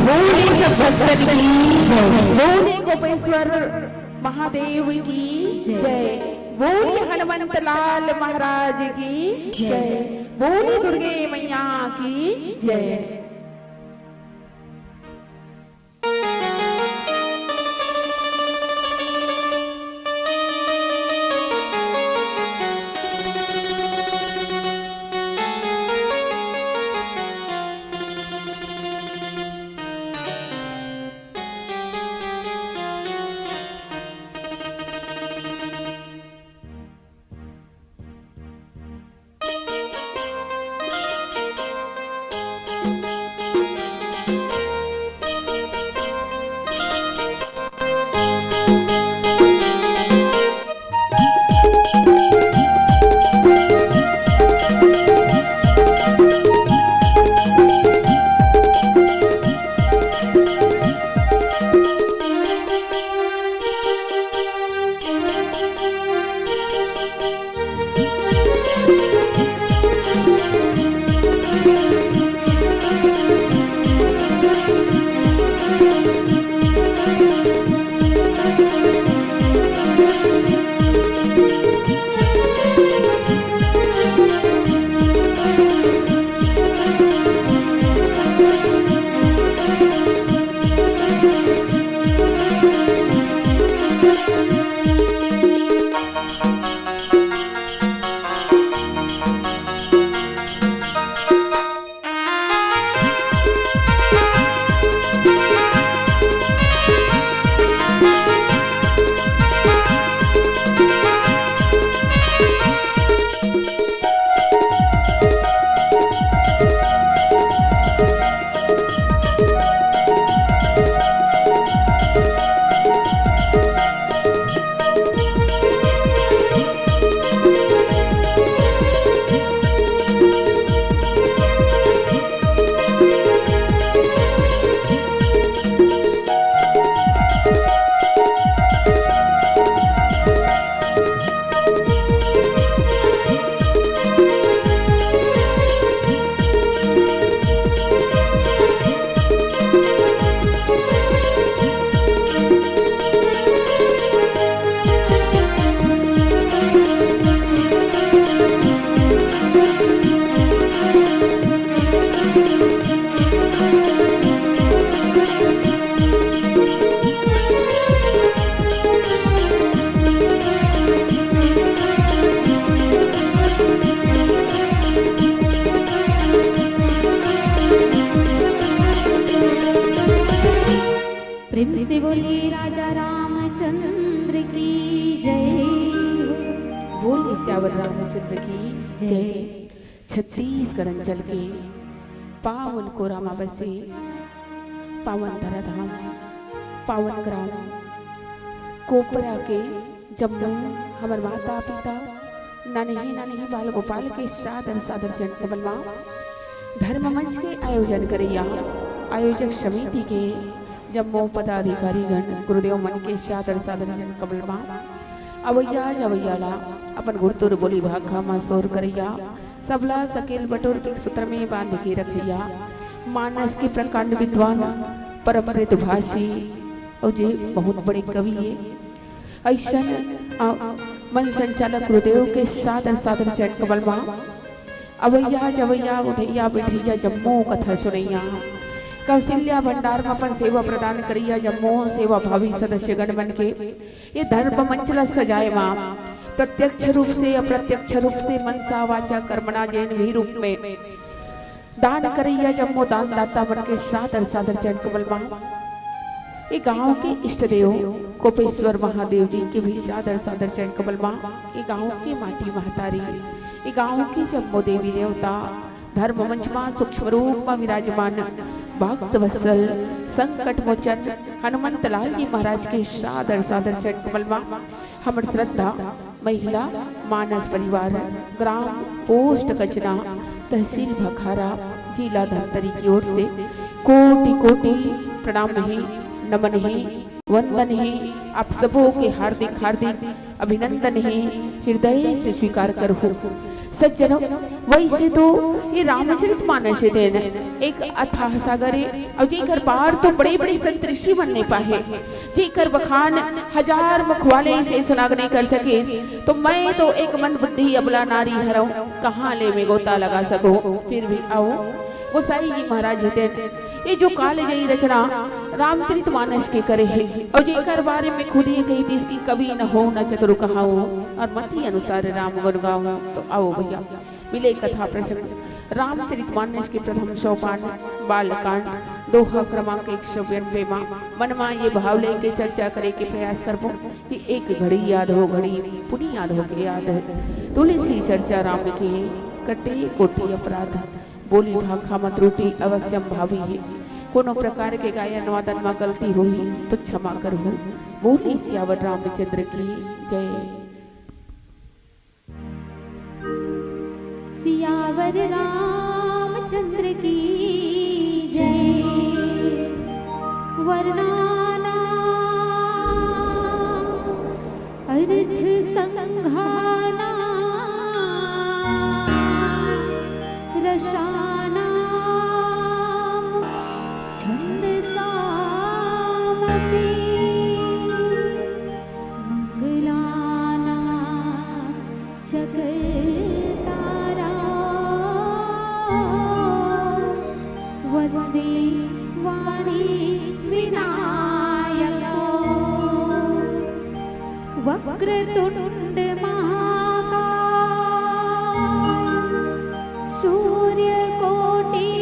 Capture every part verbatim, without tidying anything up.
बोले सब भक्तन की जय। बोले गोपेश्वर महादेव की जय। जय। बोले हनुमंत लाल महाराज की जय। जय। बोले दुर्गे मैया की जय। प्रेम से बोलिए राजा रामचंद्र की जय। बोलिए सियावर रामचंद्र की जय। जय। छत्तीसगढ़ अंचल के पावन कोरा म बसे पावन धराधाम, पावन ग्राम कोपरा के जम्मो हमर माता पिता, नन्ही नन्ही बाल गोपाल के सादर सादर चरण कमल म धर्म मंच के आयोजन करइया आयोजक समिति के जम्मो पदाधिकारी गण गुरुदेव मन के सादर सादर चरण कमल म अवइया जवइया ला अपन गुरतुर बोली भाखा म सोर करइया सबला सकेल बटोर के सूत्र में बांध के रखइया मानस के प्रकांड विद्वान परम मृदुभाषी अउ जे बहुत बड़े कवि हे। अइसन, अ, मंच संचालक गुरुदेव के सादर सादर चरण कमल म अवइया जवइया उठइया बैठइया जम्मो कथा सुनइया कौशल्या भंडार म अपन सेवा प्रदान करइया जम्मो सेवा भावी सदस्य गण मन के ये धर्म मंच ल सजाए म प्रत्यक्ष रूप से अप्रत्यक्ष रूप से मनसा वाचा कर्मणा जेन भी रूप में दान करइया जम्मो दानदाता मन के सादर सादर चरण कमल म ए गांव के इष्ट देव कोपेश्वर महादेव जी के भी सादर सादर चरण कमल म ए गांव के माटी महतारी, ए गांव के जम्मो देवी देवता, धर्म मंच म सूक्ष्म रूप म विराजमान भक्त वत्सल संकट मोचन हनुमंत लाल जी महाराज के सादर सादर चरण कमल म हमर श्रद्धा महिला मानस परिवार, ग्राम पोस्ट कचना, तहसील भखारा, जिला धमतरी की ओर से कोटि कोटि प्रणाम हे, नमन हे, वंदन हे। आप सबो के हार्दिक हार्दिक अभिनंदन हे, हृदय से स्वीकार करहू। सज्जनों, वैसे तो ये रामचरित मानस हे तेन एक अथाह सागर हे, अउ जेकर पार तो बड़े-बड़े संत ऋषि मन नइ पाए, जेकर बखान हजार मुख वाले शेषनाग नइ कर सके, तो मैं तो एक मंद बुद्धि अबला नारी हरंव, कहाँ ले मैं गोता लगा सकहूँ। फिर भी अउ गोसाई जी महाराज हे तेन ये जो कालजयी रचना रामचरित मानस के करे हे, अउ जेकर बारे में खुद ही कहिस कि कवि न होवँ न चतुर कहावँ, अउ मति अनुसार राम गुन गावँ। तो आओ भैया, मिले कथा प्रसंग रामचरित मानस के प्रथम सोपान बालकांड दोहा क्रमांक एक सौ बयानबे मा मन मा ये भाव लेके चर्चा करे के प्रयास करबो कि एक घड़ी याद हो घड़ी पुनि याद हो के याद हे। तुलसी चर्चा राम के कटे कोटि अपराध, बोली भाखा म त्रुटि अवश्यम भावी हे। कोनो प्रकार के गायन वादन म गलती होही तो क्षमा करहु। बोली सियावर रामचंद्र की जय। सियावर रामचंद्र की जय। वरना नाम अर्थ संघाना रसानां छंदसामपि मंगलानां च कर्तारं वन्दे वाणी विनायको। वक्रतुंड महाकाय सूर्यकोटि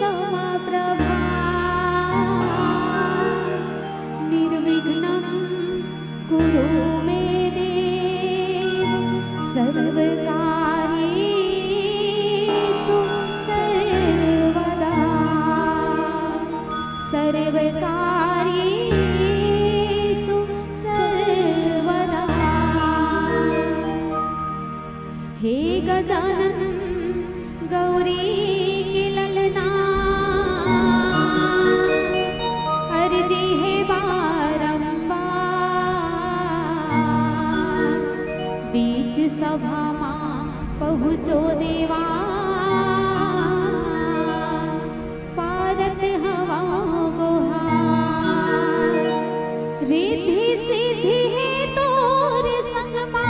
समप्रभा। निर्विघ्नं कुरु मे देव सर्वकार्येषु सर्वदा। सर्वकार्येषु सर्वदा। हे गजानन गौरी के ललना, अर्जी हे बारंबार, बीच सभा मा पहुँचो देवा। पारत हवंव गोहार। रिद्धि सिद्धि हे तोर संग मा,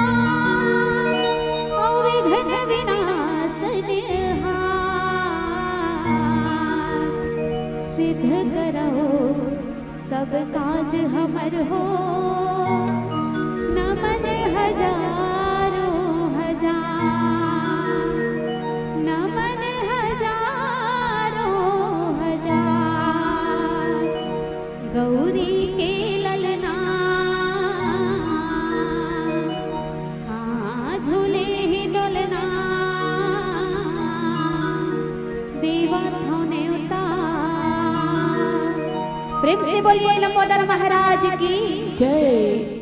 अउ विघ्न विनाशन हार। सिद्ध करव सब काज हमर हो, नमन हजारों हजार, नमन हजारों हजार। गौरी के ललना, हाँ, झूले ही डोलना, देवा थव नेवता। प्रेम से बोलिए लंबोदर महाराज की जय।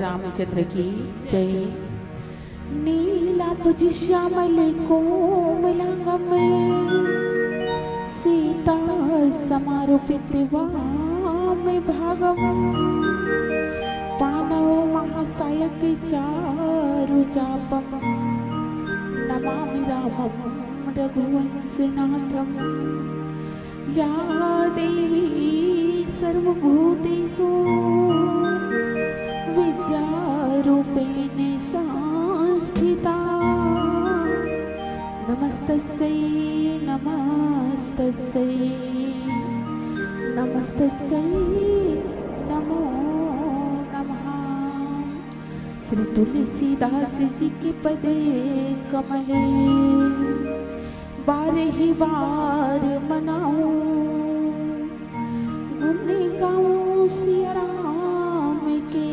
रामचंद्र की जय। नीलाब्ज श्यामल कोमलांगम सीता समारोपित वाम भागम पाणौ महासायक चारु चापम नमामि रामम रघुवंशनाथम। या देवी सर्वभूतेषु विद्यारूपेण संस्थिता। नमस्तस्यै नमस्तस्यै नमस्तस्यै नमो नमः। श्री तुलसीदास जी के पद कमल बारहि बार मनाऊं। गुण गाऊं सिया राम के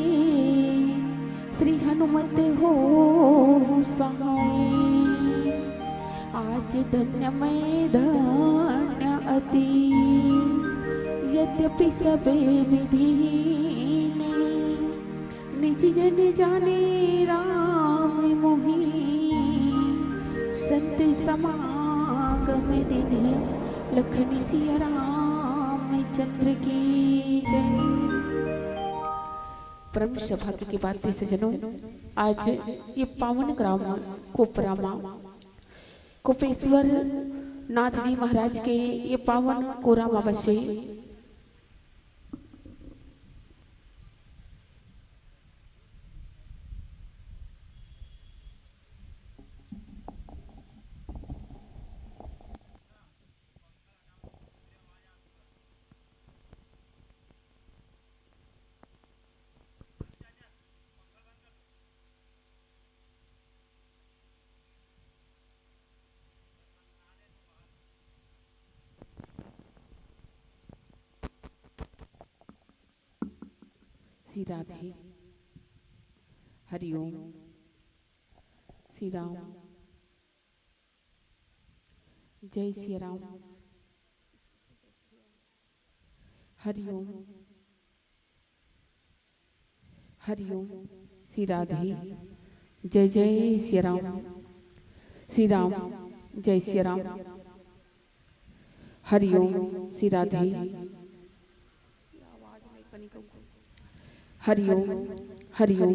श्री हनुमत होहु सहाय। आज धन्य मैं धन्य अति यद्यपि सब विधि हीन। निज जन जाने राम मोहि संत समागम दिन। लखन सिया रामचंद्र की जय। परम सौभाग्य की बात है सज्जनों, आज ये पावन ग्राम कोपरा मा कोपेश्वर नाथ जी महाराज के ये पावन कोरा मा बसे श्री राधे। हरिओम। श्री राम। जय श्री राम। हरिओम। हरिओम। श्री राधे। जय जय श्री राम। श्री राम। जय श्री राम। हरिओम। श्री राधे। हरिओम। हरिओम।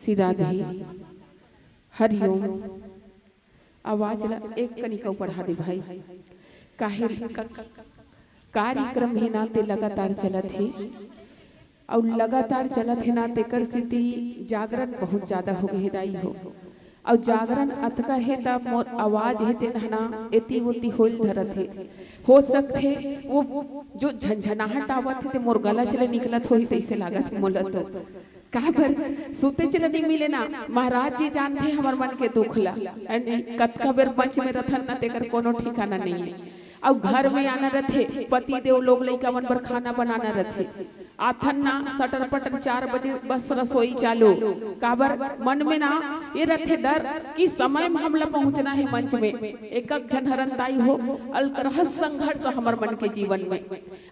श्री राधे। हरिओम। आवाज ला एक कनिका बढ़ा दे भाई। काहे क-, कार्यक्रम हे ना ते लगातार चलत हे, अउ लगातार चलत हे ना तेकर सेती जागरण बहुत ज्यादा हो गे हे दाई हो। अउ जागरण अतका हे त मोर आवाज हे तेन ह ना एती ओती होइल धरत हे। हो सकथे वो जो झनझनाहट आवत हे ते मोर गला चले निकलत होही तइसे लागत हे मोला तो। काबर सुते चले नइ मिले ना, महाराज जी जानथे हमर मन के दुख ला। अने कतका बेर मंच में रथन ना तेकर कोनो ठिकाना नइ हे। अउ घर में आना रथे, पति देव लोग लइका मन बर खाना बनाना रथे। आथन ना सटर पटर चार बजे बस रसोई चालू। काबर मन में ना ये रथे डर कि समय में हमला पहुंचना हे मंच में। एक एक झन हरन दाई हो, अलकरहस संघर्ष हमर मन के जीवन में।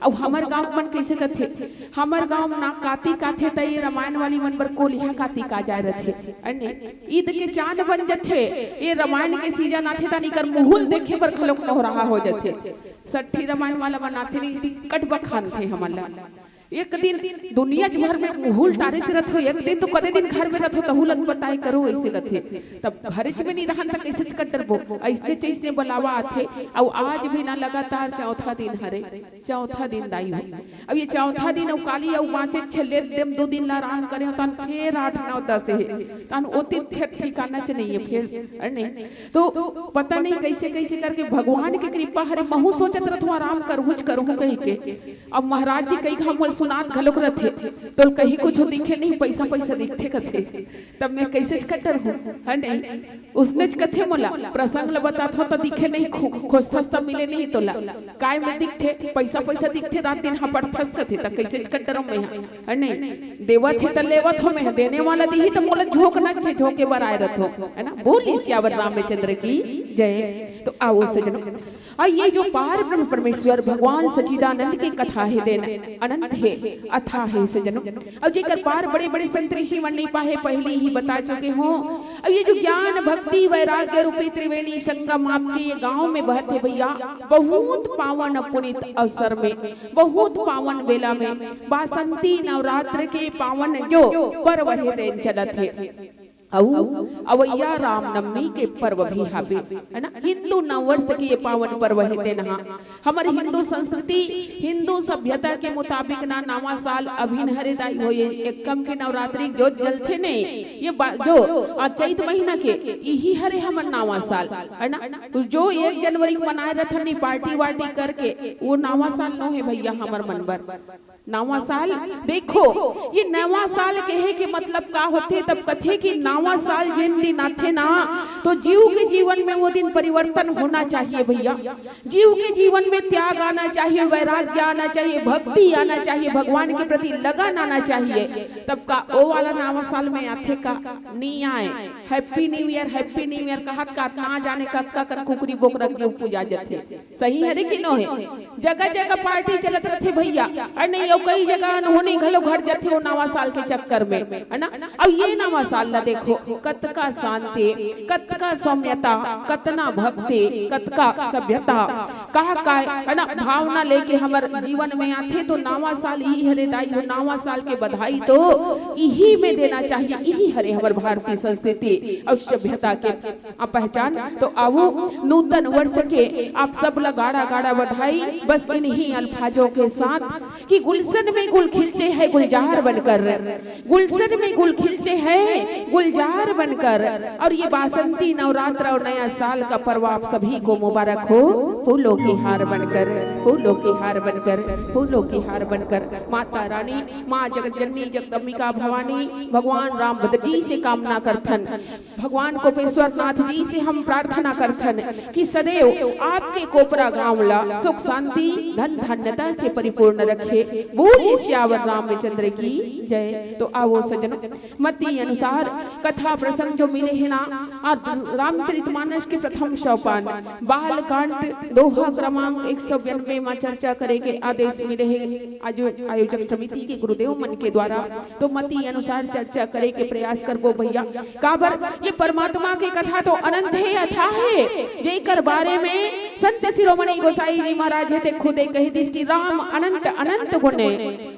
अउ हमर गांव मन कइसे कथे, हमर गांव म ना कातिक आथे त ये रामायण वाली मन बर कोलिहा कातिक आ जाय रथे। अने ईद के चांद बन जथे, ये रामायण के सीजन आथे त निकर मुहुल देखे बर घलोक नोहराहा हो जथे। सट्ठी रामायण वाला मन आथे, नी बिकट बखानथे हमन ला। एक दिन दुनिया भर में मुहुल टारेच रथो, एक दिन तो कते दिन घर में रथो, तहू लग बताए करो, अइसे कथे। तब घरेच में नइ रहन त कइसे कटरबो, अइसने चइसने बलावा आथे। अउ आज भी ना लगातार चौथा दिन हरे। चौथा दिन दाई हो। अब ये चौथा दिन अउ काली अउ बाँचे छे ले देम दो दिन ला आराम करे हो, तन फेर आठ नौ दस हे। तन ओती फेर ठिकाना च नइ हे फेर, अरे नहीं। तो पता नहीं कइसे कइसे करके भगवान के कृपा हरे, महू सोचत रथों आराम करहूँ च करहूँ कहिके। अब महाराज जी कई घाम मोल सुनात घलोक रथे, तोल कहीं कुछ दिखे नहीं, पैसा पैसा दिखथे कथे। तब मैं कइसे च कटरहूँ, है नहीं? उसने च कथे मोला, प्रसंग ल बताथों त दिखे नहीं, खो-, खोजथस त मिले नहीं तोला। काय में दिखथे? पैसा, पैसा दिखथे, रात दिन हपड़थस कथे, त कइसे च कटरहूँ मैं हा, है नहीं? देवत हे त लेवत हों मैं हा, देने वाला दिही त मोला झोंकना च हे, झोंके बर आय रथों, है ना? बोल सियावर रामचंद्र की जय। तो आओ सजनों, अउ ये जो पार ब्रह्म परमेश्वर भगवान सच्चिदानंद के कथा हे तेन अनंत हे, अथाह हे सज्जनों। अउ जेकर पार बड़े-बड़े संत ऋषि मन नइ पाए हे, पहिली ही बता चुके हों। अउ ये जो ज्ञान, भक्ति, वैराग्य रूपी त्रिवेणी संगम आपके ये गांव में बहत हे भैया, बहुत पावन पुनीत अवसर में, बहुत पावन बेला में, बासंती नवरात्र के पावन जो पर्व हे तेन चलत हे। अउ अवइया रामनवमी के पर्व भी हावे, है ना? हिंदू नववर्ष के ये पावन पर्व हे तेन हा। हमर हिंदू संस्कृति, हिंदू सभ्यता के मुताबिक ना नवा साल अभिन हरे दाई हो, ये एकम के नवरात्रि जो जलथे ने, ये बा-, जो, आ, चैत महीना के, इही हरे हमर नवा साल, है ना? जो एक जनवरी के मनाए रथन नी पार्टी वार्टी करके, वो नवा साल नो हे भैया हमर मन बर। नवा साल, देखो, ये नवा साल कहे के मतलब का होथे? तब कथे कि नवा साल जेन दिन आथे ना, तो जीव के जीवन में वो दिन परिवर्तन होना चाहिए भैया। जीव के जीवन में त्याग आना चाहिए, वैराग्य आना चाहिए, भक्ति आना चाहिए, भगवान के प्रति लगन आना चाहिए। तब का ओ वाला नवा साल में आथे का? नी आए। Happy New Year, Happy New Year कहत कहत ना जाने कतका कन कुकरी बोकरा के जीव पूजा जथे। सही हरे कि नो हे? जगह जगह पार्टी चलत रथे भैया। अरे नहीं, अउ कई जगह अनहोनी घलो घट जथे ओ नवा साल के चक्कर में, है ना? अउ ये नवा साल ला देखो, कतका शांति, कतका सौम्यता, कतना भक्ति, कतका सभ्यता, कहा काय, है ना? भावना लेके हमर जीवन में आथे तो नवा साल इही हरे दाई हो, नवा साल के बधाई तो इही में देना चाहिए। इही हरे हमर भारतीय संस्कृति अउ सभ्यता के आ पहचान। तो आवो, नूतन वर्ष के आप सब ला गाड़ा गाड़ा बधाई। बस इन्हीं अल्फाजों के साथ कि गुलशन में गुल खिलते हैं गुलजार बनकर, गुलशन में गुल खिलते हैं गुलजार बनकर। और ये बासंती नवरात्र और नया साल का पर्व आप सभी को मुबारक हो। फूलों के हार बनकर, फूलों के हार बनकर, फूलों के हार बनकर। माता रानी, माँ जगत जननी, जगदम्बिका भवानी, भगवान राम भद्र जी से कामना करथन। भगवान कोपेश्वर नाथ जी से हम प्रार्थना करथन कि सदैव आपके कोपरा गांव ला सुख शांति धन धान्यता से परिपूर्ण रखे। बोलिए सियावर रामचंद्र की जय। तो आवो सज्जनों, मति अनुसार कथा प्रसंग जो मिले हे ना, आज रामचरितमानस के प्रथम सोपान, बाल कांड, दोहा क्रमांक एक सौ बयानबे मा चर्चा करे के आदेश मिले हे आयो-, आयोजक समिति के गुरुदेव मन के द्वारा। तो मति अनुसार चर्चा करे के प्रयास करबो भैया। काबर ये परमात्मा के कथा तो अनंत हे, अथाह हे, जेकर बारे में संत शिरोमणि गोसाई जी महाराज हे ते खुदे कहि दिस कि राम अनंत अनंत गुण,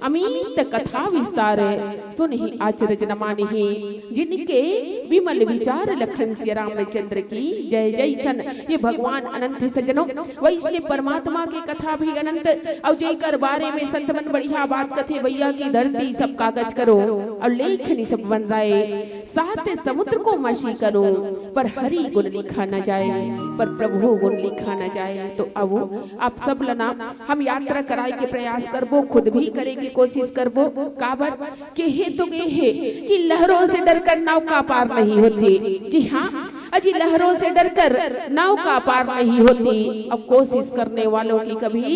अमित कथा विस्तार, सुनहि अचरज न मानहि जिनके विमल विचार। लखन सिया रामचंद्र की जय। जैसन ये भगवान अनंत हे सज्जनों, वैसने परमात्मा के कथा भी अनंत। अउ जेकर बारे में संत मन बढ़िया बात कथे भैया कि धरती सब कागज करो अउ लेखनी सब बनराए, सात समुद्र को मसी करो, पर हरि गुण लिखा न जाए, पर प्रभु गुण लिखा न जाए। तो आवो, आप सब ला ना हम यात्रा कराए के प्रयास करबो, खुद भी करे के कोशिश करबो। काबर? केहे तो गे हे कि लहरों से डरकर नाव का पार नहीं होती। जी हाँ, अजी, लहरों से डरकर नाव का पार नहीं होती। अब कोशिश करने वालों की कभी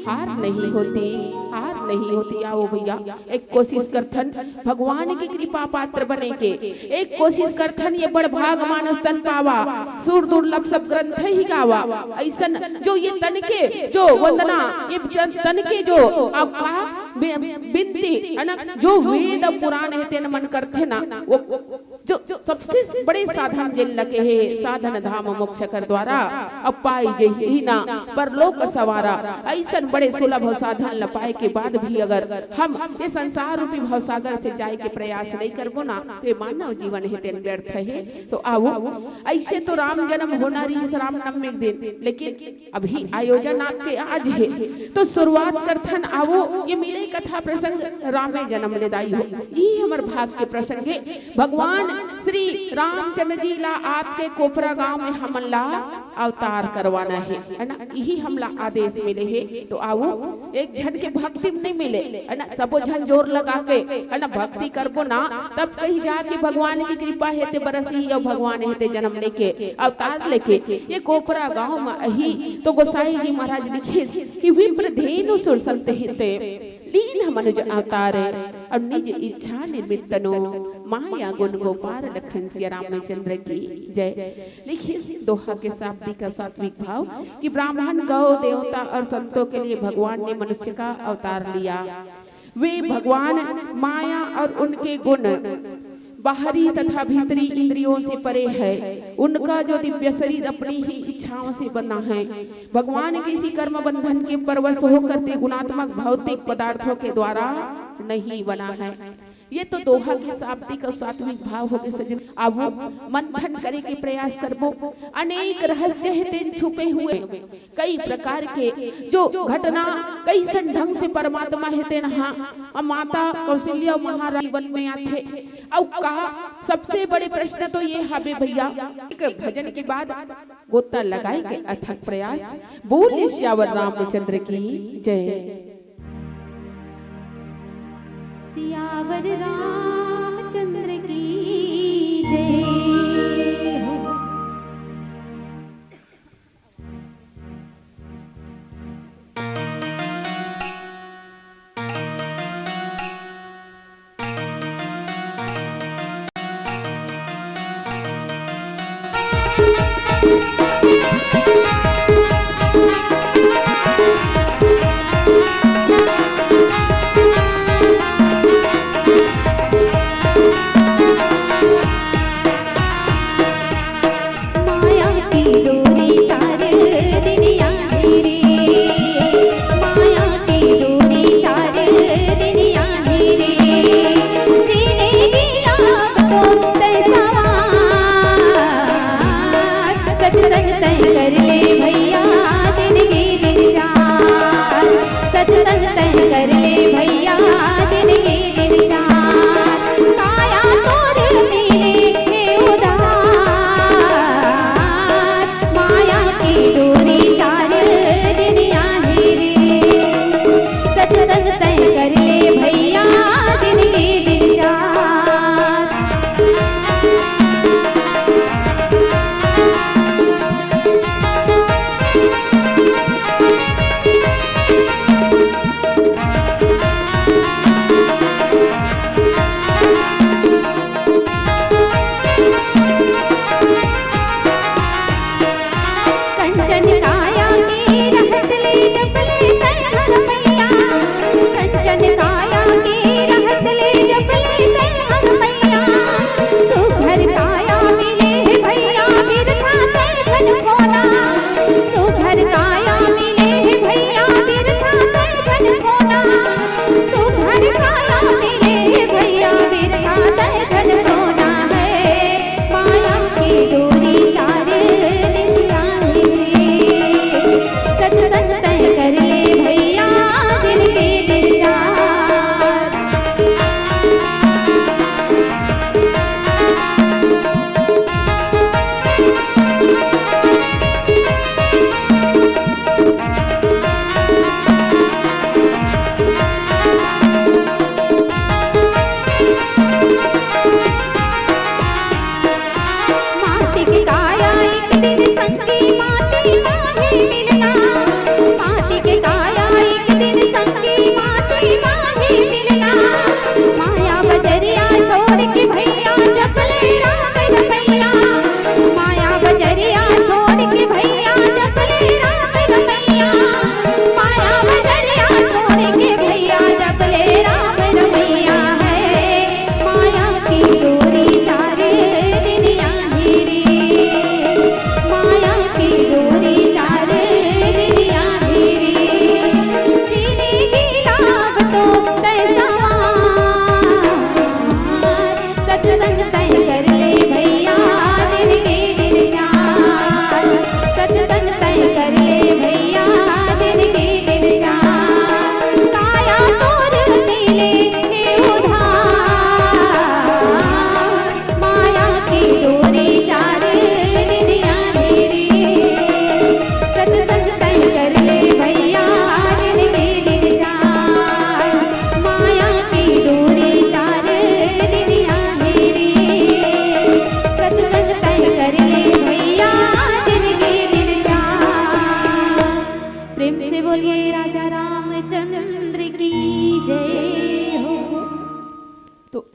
हार नहीं होती, हार नहीं होती। आवो भैया, एक कोशिश करथन भगवान के कृपा पात्र बने के, एक कोशिश करथन ये बड़ भाग मानुष तन पावा, सुर दुर्लभ सब ग्रंथ ही गावा। ऐसन जो ये तन के जो वंदना, ये जन-, तन के जो आपका बि-, बिनती, है ना, जो वेद अउ पुराण हे तेन मन करथे ना, वो जो, जो सबसे बड़े साधन जेन ल कहे, साधन धाम मोक्ष कर द्वारा, अब पाई जही ना परलोक संवारा। ऐसन बड़े सुलभ साधन ल पाए के बाद भी अगर हम ये संसार रूपी भवसागर से जाए के प्रयास नहीं करबो ना, तो ये मानव जीवन हे तेन व्यर्थ हे। तो आवो, ऐसे तो राम जन्म होना रहिस रामनवमी के दिन, लेकिन अभी आयोजन आपके आज हे, तो शुरुआत करथन। आवो, ये मिले कथा प्रसंग रामे जन्म ले दाई हो, यही हमर भाग के प्रसंग हे। भगवान श्री रामचंद्र जी ला आपके कोपरा गांव में हमन ला अवतार करवाना हे, है ना, यही हमला आदेश मिले हे। तो आवो, एक झन के भक्ति नहीं मिले, है ना, सबो झन जोर लगा के, है ना, भक्ति करबो ना, तब कहीं जाके भगवान की कृपा हे ते बरस ही अउ भगवान हे ते जन्म लेके, अवतार लेके ये कोपरा गांव में अही। तो गोसाई जी महाराज लिखिस कि विप्र धेनु सुर संत हिते, लीन मनुज अवतारे। अउ निज इच्छा निमित्तनो माया गुण गो पार लखन सिया रामचंद्र की जय। लिखिस दोहा के शाब्दिक अउ सात्विक भाव कि ब्राह्मण गौ देवता और संतों के लिए भगवान ने मनुष्य का अवतार लिया। वे भगवान माया और उनके गुण बाहरी तथा भीतरी इंद्रियों से परे है। उनका जो दिव्य शरीर अपनी ही इच्छाओं से बना है। भगवान किसी कर्म बंधन के परवश होकर त्रिगुणात्मक भौतिक पदार्थों के द्वारा नहीं बना है। ये तो दोहा के शाब्दिक और सात्विक भाव हो गए सज्जन। अब मंथन करे के प्रयास करबो। अनेक रहस्य हे तेन छुपे हुए, कई प्रकार के जो घटना कइसन ढंग से परमात्मा हे तेन हा माता कौशल्या महारानी वन में आथे। अउ का सबसे बड़े प्रश्न तो ये हवे भैया, एक भजन के बाद गोता लगाए के अथक प्रयास। बोल सियावर रामचंद्र की जय। सियावर रामचंद्र की जय हो।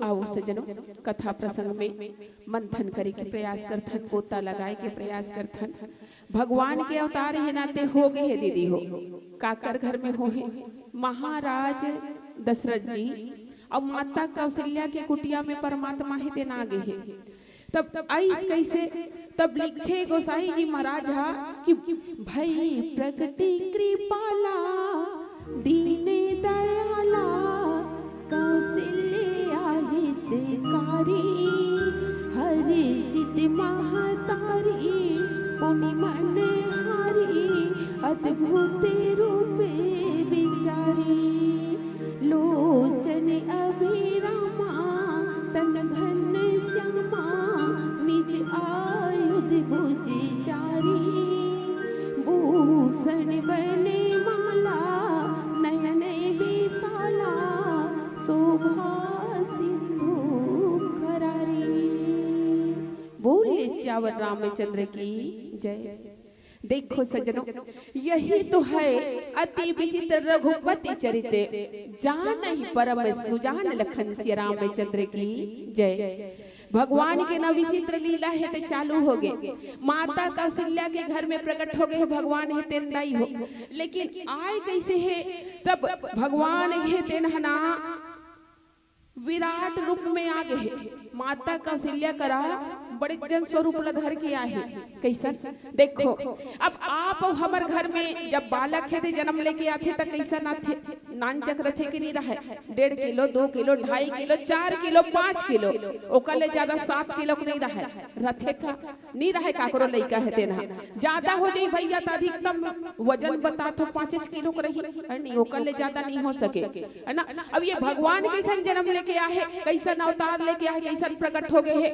आओ सजनो, कथा प्रसंग में मंथन करे के प्रयास करथन, गोता लगाए के प्रयास करथन। भगवान के अवतार हे नाते हो गए हे दीदी हो। काकर घर में हो हे? महाराज दशरथ जी अउ माता कौशल्या के कुटिया में परमात्मा हे तेन आ गए हे। तब आइस कइसे? तब लिखथे गोसाई जी महाराज हा कि भई प्रगति कृपाला दीन दयाला कौशल्या हितकारी, हर्षित महतारी पुनि मन हारी, अद्भुत रूप बिचारी। लोचन अभिरामा तन घनश्यामा, निज आयुध भुज चारी। भूषण बन माला नयन विशाला, शोभा सिंधु खरारी। बोल सियावर रामचंद्र की जय। देखो सजनों, यही तो है अति विचित्र रघुपति चरित, जानहि परम सुजान लखन सिया रामचंद्र की जय। भगवान के ना विचित्र लीला हे ते चालू हो गए। माता कौशल्या के घर में प्रकट हो गए हे भगवान हे तेन दाई हो, लेकिन आए कइसे हे? तब भगवान हे तेन ह ना विराट रूप में आ गए हे। माता कौशल्या करा बड़े जन स्वरूप ल धर के आए हे। कइसन? देखो, अब आप अउ हमर घर में जब बालक हे ते जन्म लेके आथे त कइसन आथे? नानचक रथे कि नहीं रहय? डेढ़ किलो, दो किलो, ढाई किलो, चार किलो, पाँच किलो, ओकर ले ज्यादा सात किलो के नहीं रहय। रथे का? नहीं रहय। काकरो लइका हे तेन ह ज्यादा हो जाई भैया, त अधिकतम वजन बता तो पाँच किलो के रही, है नहीं? ओकर ले ज्यादा नहीं हो सके, है ना? अब ये भगवान कइसन जन्म लेके आए हे, कइसन अवतार लेके आए हे, कइसन प्रकट हो गए हे,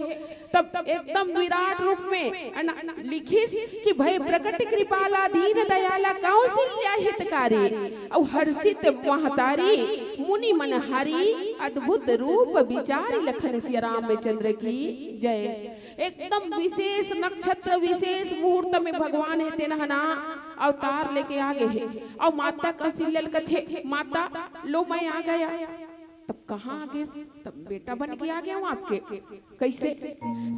तब एकदम विराट रूप में, है ना, लिखिस कि भई प्रगट कृपाला दीन दयाला कौशल्या हितकारी, अउ हर्षित महतारी मुनि मन हारी, अद्भुत रूप बिचारी लखन सिया रामचंद्र की जय। एकदम विशेष नक्षत्र, विशेष मुहूर्त में भगवान हे तेन ह ना अवतार लेके आ गए हे। अउ माता कौशल्या ल कथे, माता लो मैं आ गया। तब कहाँ आ गए? तब बेटा बन के आ गया हूँ आपके। कइसे?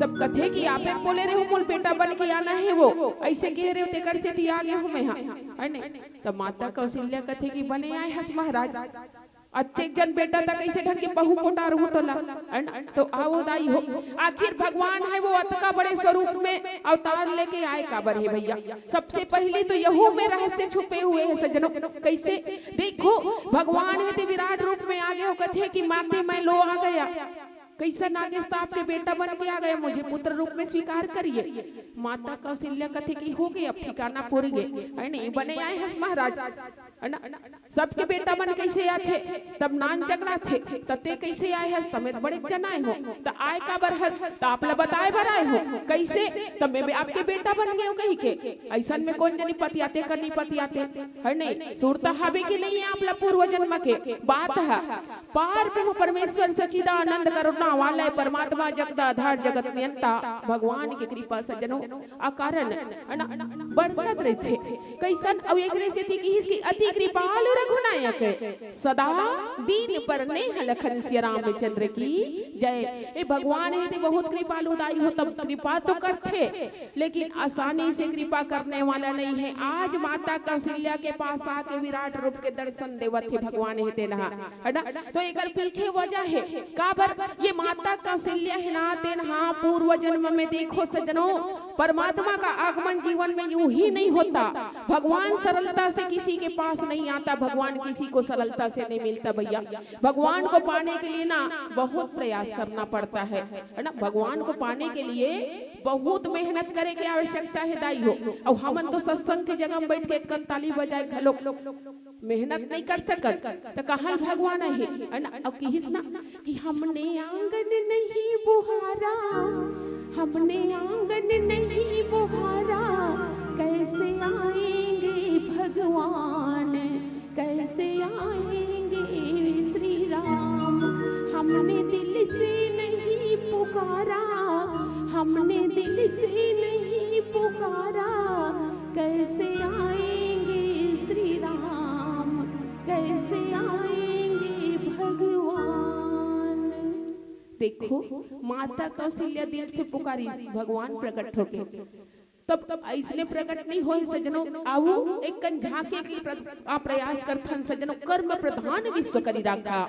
तब कथे कि आपे बोले रहे हो मोला बेटा बन के आना हे, वो अइसे कहे रहे हो, तेकर सेती आ गया हूँ मैं हा, है नहीं? तब माता कौशल्या कथे कि बने आए हस महाराज, अतेक जन बेटा त कइसे ढंग के बहू पोटारहूँ तोला, है ना? तो आओ दाई हो, आखिर भगवान हे वो अतका बड़े स्वरूप में अवतार लेके आए काबर हे भैया? सबसे पहिली तो यहू में रहस्य छुपे हुए हे सजनों। कइसे? देखो, भगवान हे ते विराट रूप में आ गए हो, कथे कि माते मैं लो आ गया। कइसन आ गए? त आपके बेटा बन के आ गया, मुझे पुत्र रूप में स्वीकार करिए। माता कौशल्या कथे कि हो गए, अब ठिकाना पुर गए, है नहीं? बने आए हस महाराज, है ना? सबके बेटा मन कइसे आथे? तब नानचक रथे, त ते कइसे आए हस? त मैं बड़े जन आए हो, त आए काबर हस? त आप ला बताए बर आए हो। कइसे? त मैं भी आपके बेटा बन गए हो कहि के। अइसन में कोन जनी पतियाथे, कर नहीं पतियाथे, है नहीं? सुरता हवे कि नहीं हे आप ला पूर्व जन्म के बात ह। पार ब्रह्म परमेश्वर सच्चिदानंद करुणा वाले परमात्मा जगदाधार जगत नियंता भगवान के कृपा सजनों अकारण, है ना, बरसत रहिथे। कइसन? अउ एकरे सेती किहिस कि अति कृपालु रघुनायक, सदा दीन पर नेह लखन सिया रामचंद्र की जय। ए भगवान हे ते बहुत कृपालु दाई हो, तब कृपा तो करथे, लेकिन आसानी से कृपा करने वाला नहीं है। आज माता कौशल्या के पास आके विराट रूप के दर्शन देवत हे भगवान हे तेन ह, है ना? तो एकर पीछे वजह हे, काबर ये माता कौशल्या हे ना तेन ह पूर्व जन्म में, देखो सजनों, परमात्मा का आगमन जीवन में यूं ही नहीं होता। भगवान सरलता से किसी के पास नहीं आता, भगवान किसी को सरलता से नहीं मिलता भैया। भगवान को पाने के लिए ना बहुत प्रयास करना पड़ता है, है ना? भगवान को पाने के लिए बहुत मेहनत करे के आवश्यकता हे दाई हो। अउ हमन तो सत्संग के जगह में बैठ के एक ताली बजाए घलो मेहनत नहीं कर सकत, त कहाँ भगवान हे, है ना? अउ किहिस ना कि हमने आंगन नहीं बुहारा, हमने आंगन नहीं बुहारा, कैसे आएंगे भगवान, कैसे आएंगे श्री राम। हमने दिल से नहीं पुकारा, हमने दिल से नहीं पुकारा, कैसे आएंगे श्री राम, कैसे आएंगे भगवान। माता कौशल्या दिल से पुकारी, भगवान प्रकट होके। तब अइसने प्रकट नहीं होए सज्जनों, आऊ एक कन झांके के प्र-, आ प्रयास करथन सज्जनों, कर्म प्रधान विश्व करी राखा।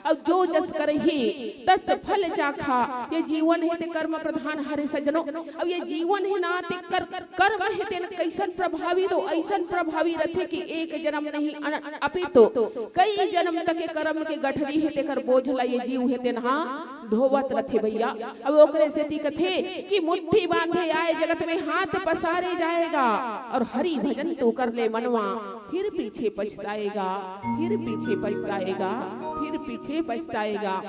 अउ जो जस करही तस फल चाखा। ये जीवन हे ते कर्म प्रधान हरे सज्जनों। अउ ये जीवन हे ना ते कर, कर्म हे तेन कइसन प्रभावी, तो अइसन प्रभावी रथे कि एक जन्म नहीं अन-, अपितु कई जन्म तक के कर्म के गठरी हे तेकर बोझ ला ये जीव हे तेन हा धोवत रथे भैया। अब ओकरे सेती कथे कि मुट्ठी बांधे आए जगत में हाथ पसारे जाएगा, और हरि भजन तू कर ले मनवा, फिर पीछे पछताएगा, फिर पीछे पछताएगा, फिर पीछे पछताएगा।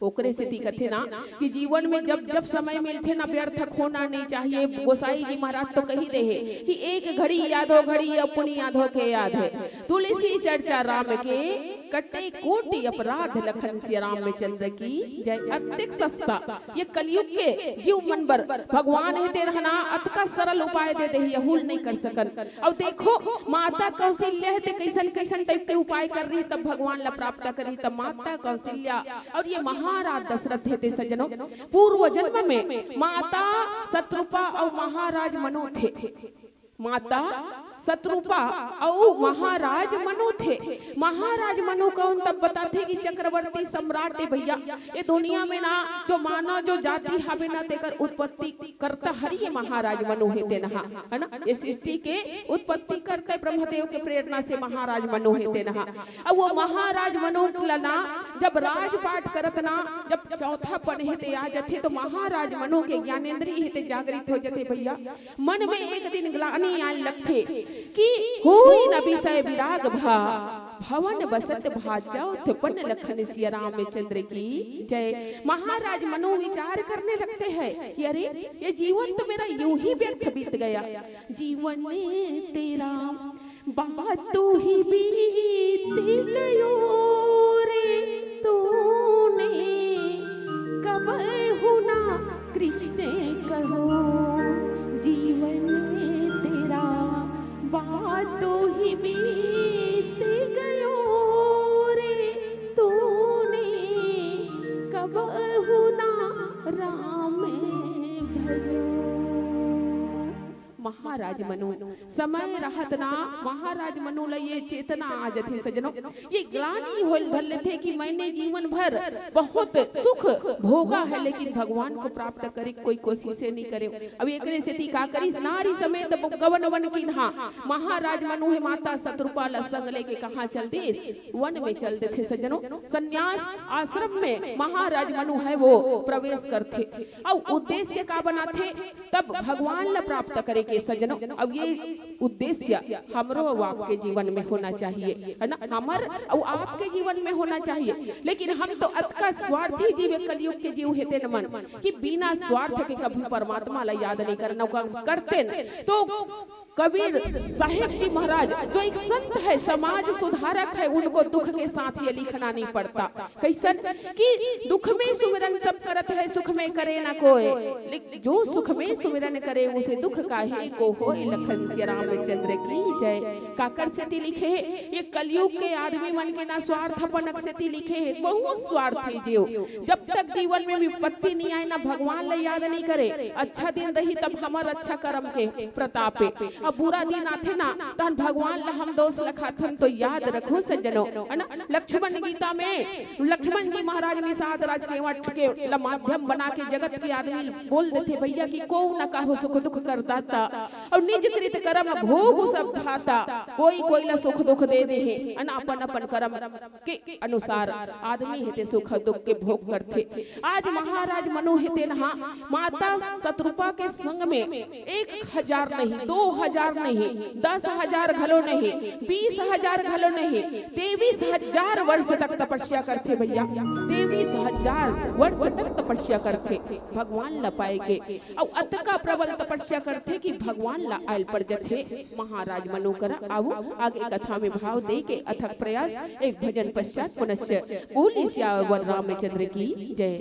ओकरे सेती कथे ना कि जीवन में जब जब समय मिलथे ना, व्यर्थ खोना नहीं चाहिए। गोसाई जी महाराज तो कही रहे कि एक घड़ी यादो घड़ी अपनी यादो के याद है। तुलसी चर्चा राम के, कटे कोटि अपराध लखन सिया रामचंद्र की जय। अतेक सस्ता ये कलयुग के जीव मन बर भगवान हे तेन हा ना अतका सरल उपाय दे दे, यहूल नहीं कर सकन। अब देखो, माता कौशल्या हे ते कइसन कइसन टाइप के उपाय कर रही, तब भगवान ला प्राप्त करी। तब माता कौशल्या और ये महाराज दशरथ हे ते सज्जनों, पूर्व जन्म में माता शतरूपा और महाराज मनु थे। माता शतरूपा अउ महाराज मनु थे। महाराज मनु कौन, तब बताथे कि चक्रवर्ती सम्राट हे भैया। ये दुनिया में ना जो मानव जो जाति हावे ना, तेकर उत्पत्ति करता हरि ये महाराज मनु हे तेन हा, है ना? ये सृष्टि के उत्पत्ति करता ब्रह्मदेव के प्रेरणा से महाराज मनु हे तेन हा। अब वो महाराज मनु ला ना जब राजपाट करत ना, जब चौथा पन हे ते आ जथे, तो महाराज मनु के ज्ञानेंद्रिय हे ते जागृत हो जथे भैया। मन में एक दिन ग्लानि आन लगथे कि होई न विषय विराग भा, भवन बसत भा चौथ पन लखन सिया रामचंद्र की जय। महाराज मनु विचार करने लगते हैं कि अरे, ये जीवन तो मेरा यूं ही व्यर्थ बीत गया। जीवन तेरा बातों ही बीत गयो रे तूने, कबहु ना कृष्ण कहो। जीवन तेरा बातों ही बीत गयो रे तूने, कबहु ना राम भजो। महाराज मनु समय रहत ना, महाराज मनु ला ये चेतना आ जथे सज्जनों, ये ग्लानि होल धर लेथे कि मैंने जीवन भर बहुत सुख भोगा है, लेकिन भगवान को प्राप्त करे कोई कोशिशे नहीं करे। अब एकरे सेती का करिस, नारी समेत गवन वन कीन्हा। महाराज मनु हे माता शतरूपा ला संग लेके कहाँ चल दिस? वन में चल देथे सज्जनों। संन्यास आश्रम में महाराज मनु हे वो प्रवेश करथे। अउ उद्देश्य का बनाथे? तब भगवान ला प्राप्त करे के सज्जनों। अब ये उद्देश्य हमरो अउ आपके जीवन में होना चाहिए, है ना? हमर अउ आपके जीवन में होना चाहिए। लेकिन हम तो अतका स्वार्थी जीव, कलयुग के जीव हे तेन मन कि बिना स्वार्थ के कभी परमात्मा ला याद नहीं करना, ओकर करते न। तो कबीर साहेब जी महाराज जो एक संत है, समाज सुधारक है, उनको दुख के साथ ये लिखना नहीं पड़ता। कइसन कि दुख में सुमिरन सब करत है, सुख में करे ना कोय। लेकिन जो सुख में सुमिरन करे, उसे दुख काहे को होय। लखन सिया रामचंद्र की जय। काकर सेती लिखे हे, ये कलयुग के आदमी मन के ना स्वार्थपन सेती लिखे हे, बहुत स्वार्थी जीव। जब तक जीवन में विपत्ति नहीं आए ना, भगवान ला याद नहीं करे, अच्छा दिन रही तब हमर अच्छा कर्म के प्रतापे। अब बुरा दिन आथे ना, तहन भगवान ला हम दोष लखाथन, तो याद रखो सज्जनों, है ना? लक्ष्मण गीता में लक्ष्मण जी महाराज निषाद राज केवट के ला माध्यम बना के जगत के आदमी बोल देथे भैया कि को न काहू सुख दुख करदाता, अउ निज कृत कर्म भोगु सब धाता, कोई कोई ला सुख दुख दे दे हे, है ना? अपन अपन कर्म के अनुसार आदमी हे ते सुख दुख के भोग करथे। आज महाराज मनु हे तेन हा माता शतरूपा के संग में एक हजार नहीं, दो हजार नहीं, दस हजार घलो नहीं, बीस हजार घलो नहीं, तेईस हजार वर्ष तक तपस्या करथे भैया, तेईस हजार वर्ष तक तपस्या करथे भगवान ला पाए के। अउ अतका प्रबल तपस्या करथे कि भगवान ला आयल पड़ जथे। महाराज मनु करा आऊ आगे कथा में भाव दे के अथक प्रयास। एक भजन पश्चात पुनश्च बोली सियावर रामचंद्र की जय।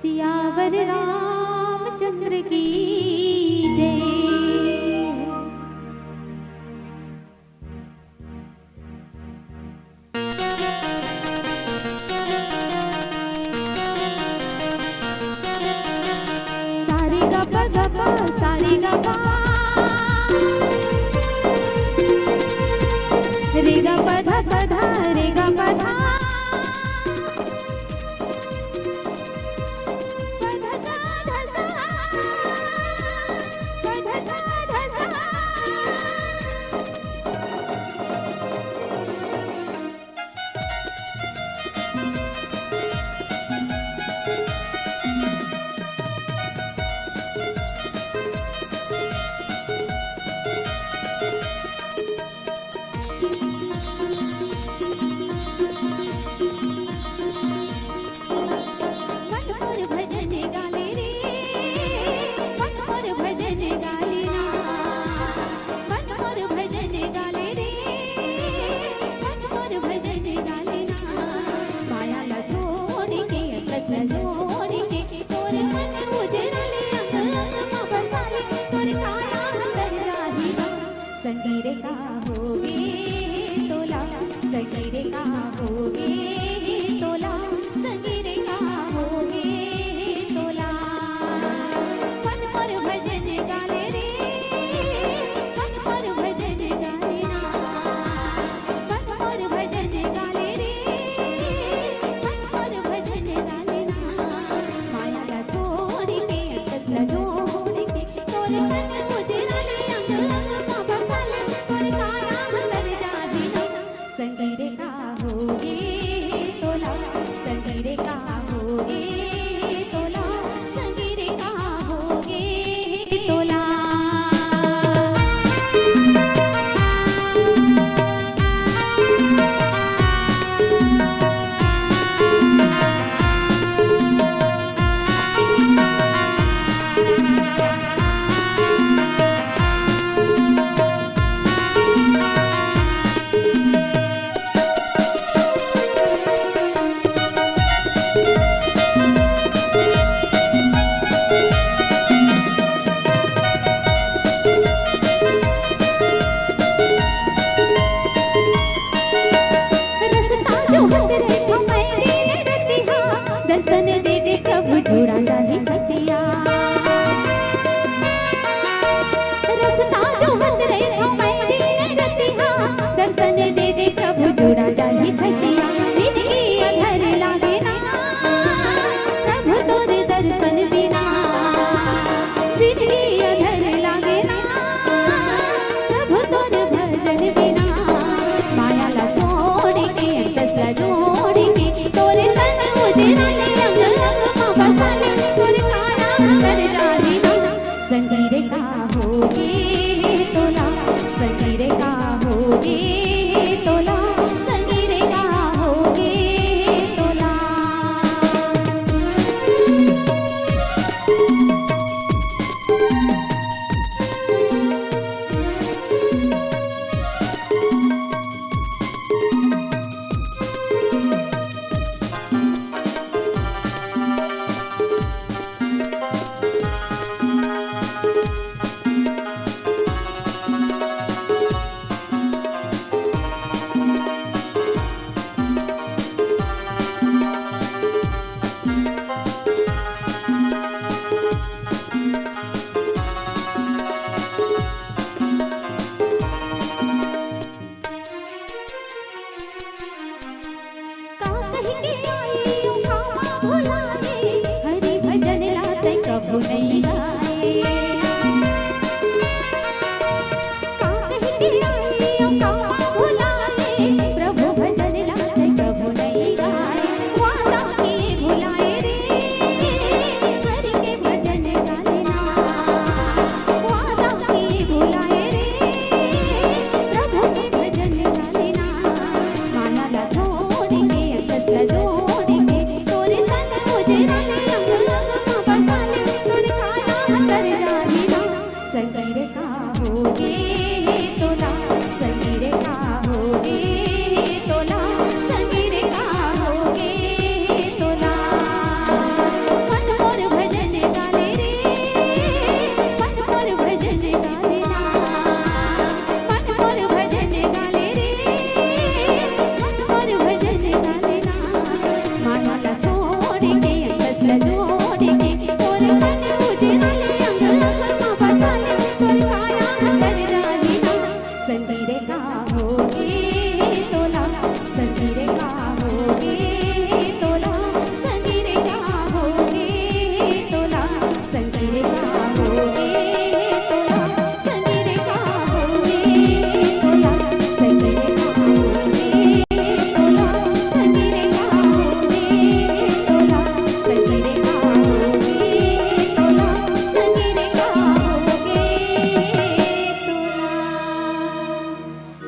सियावर रामचंद्र की जय। सगी रे का होगे तोला, सगी रे का होगे तोला, सगी रे का होगे तोला। मन मोर भजन गाले रे, मन मोर भजन गाले ना, मन मोर भजन गाले रे, मन मोर भजन गाले ना। माया ला छोड़ के, अंगत ला जोड़ के, तोरे मन उजरा ले, अंग अंग मा बसा ले, तोरे काया हंदर जाही ना। सगी रे का होगे तोला, सगी रे का होगे तोला, सगी रे का होगे तोला। रस्ता जो हंदरे थो मैं दीन रतिहा, दर्शन दे दे प्रभु जुड़ा जाही छतिया। रस्ता जो हंदरे थो मैं दीन रतिहा, दर्शन दे दे प्रभु जुड़ा जाही छतिया। जिनगी अधर लागे ना, प्रभु तोरे दर्शन बिना। जिनगी अधर लागे ना, प्रभु तोर भजन बिना। माया ला छोड़ के, अंगत ला जोड़ के, तोरे तन उजरा ले, अंग अंग मा बसा ले, तोरे काया हंदर जाही ना। सगी रे का होगे तोला, सगी रे का होगे तोला, सगी रे का होगे तोला। का कहि के आए ओ खामा भुलाए, हरि भजन ला तैं कभू नइ गाए। का कहि के आए ओ खामा भुलाए, प्रभु भजन ला तैं कभू नइ गाए। वादा के भुलाए रे, हरि के भजन गाए ना। वादा के भुलाए रे, प्रभु के भजन गाए ना। माया ला छोड़ के, अंगत ला जोड़ के, तोरे तन उजरा ले, अंग अंग मा बसा ले, तोरे काया हंदर जाही ना। सगी रे का होगे तोला, सगी रे का होगे तोला, सगी रे का होगे तोला। मन मोर भजन गाले रे, मन मोर भजन गाले ना। मन मोर भजन गाले रे, मन मोर भजन गाले ना। माया ला छोड़ के, अंगत ला जोड़ के, तोर मन उजरा ले, अंग अंग मा बसा ले, तोर काया हंदर जाही ना। सगी रे का होगे तोला, सगी रे का होगे तोला, सगी रे का होगे तोला।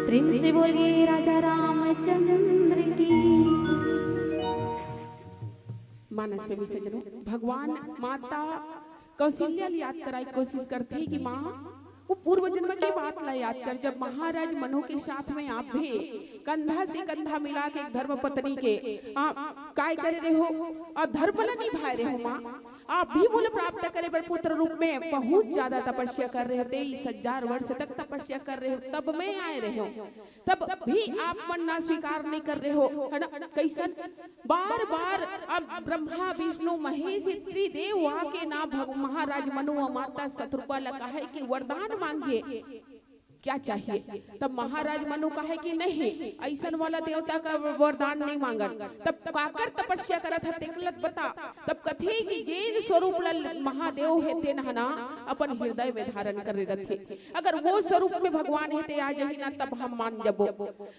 प्रेम से बोलिए राजा रामचंद्र की। मानस प्रेमी सज्जनों, भगवान माता कौशल्या ल याद कराए के कोशिश करथे कि माँ, वो पूर्व जन्म के बात ला याद कर, जब महाराज मनु के साथ में आप भी कंधा से कंधा मिला के एक धर्म पत्नी के, आ, काय करे रहे हो और धर्म ला निभाए रहे हो माँ। आप भी मोला प्राप्त करे बर पुत्र रूप में बहुत ज्यादा तपस्या कर रहे हो, तेईस हजार वर्ष तक तपस्या कर रहे हो, तब मैं आए रहे हूँ, तब भी आप मन ना स्वीकार नहीं कर रहे हो, है ना? कैसन बार बार अब ब्रह्मा विष्णु महेश त्रिदेव आके ना भग-, महाराज मनु अउ माता शतरूपा ला कहे कि वरदान मांगिए, क्या चाहिए? तब महाराज मनु कहे कि नहीं, ऐसन वाला देवता का वरदान नहीं मांगन। तब काकर तपस्या करत ह, तेकलत बता। तब कथे कि जेन स्वरूप ल महादेव हे, तेन ह ना अपन हृदय में धारण करे रथे। अगर वो स्वरूप में भगवान हे, ते आ जाही ना, तब हम मान जबो।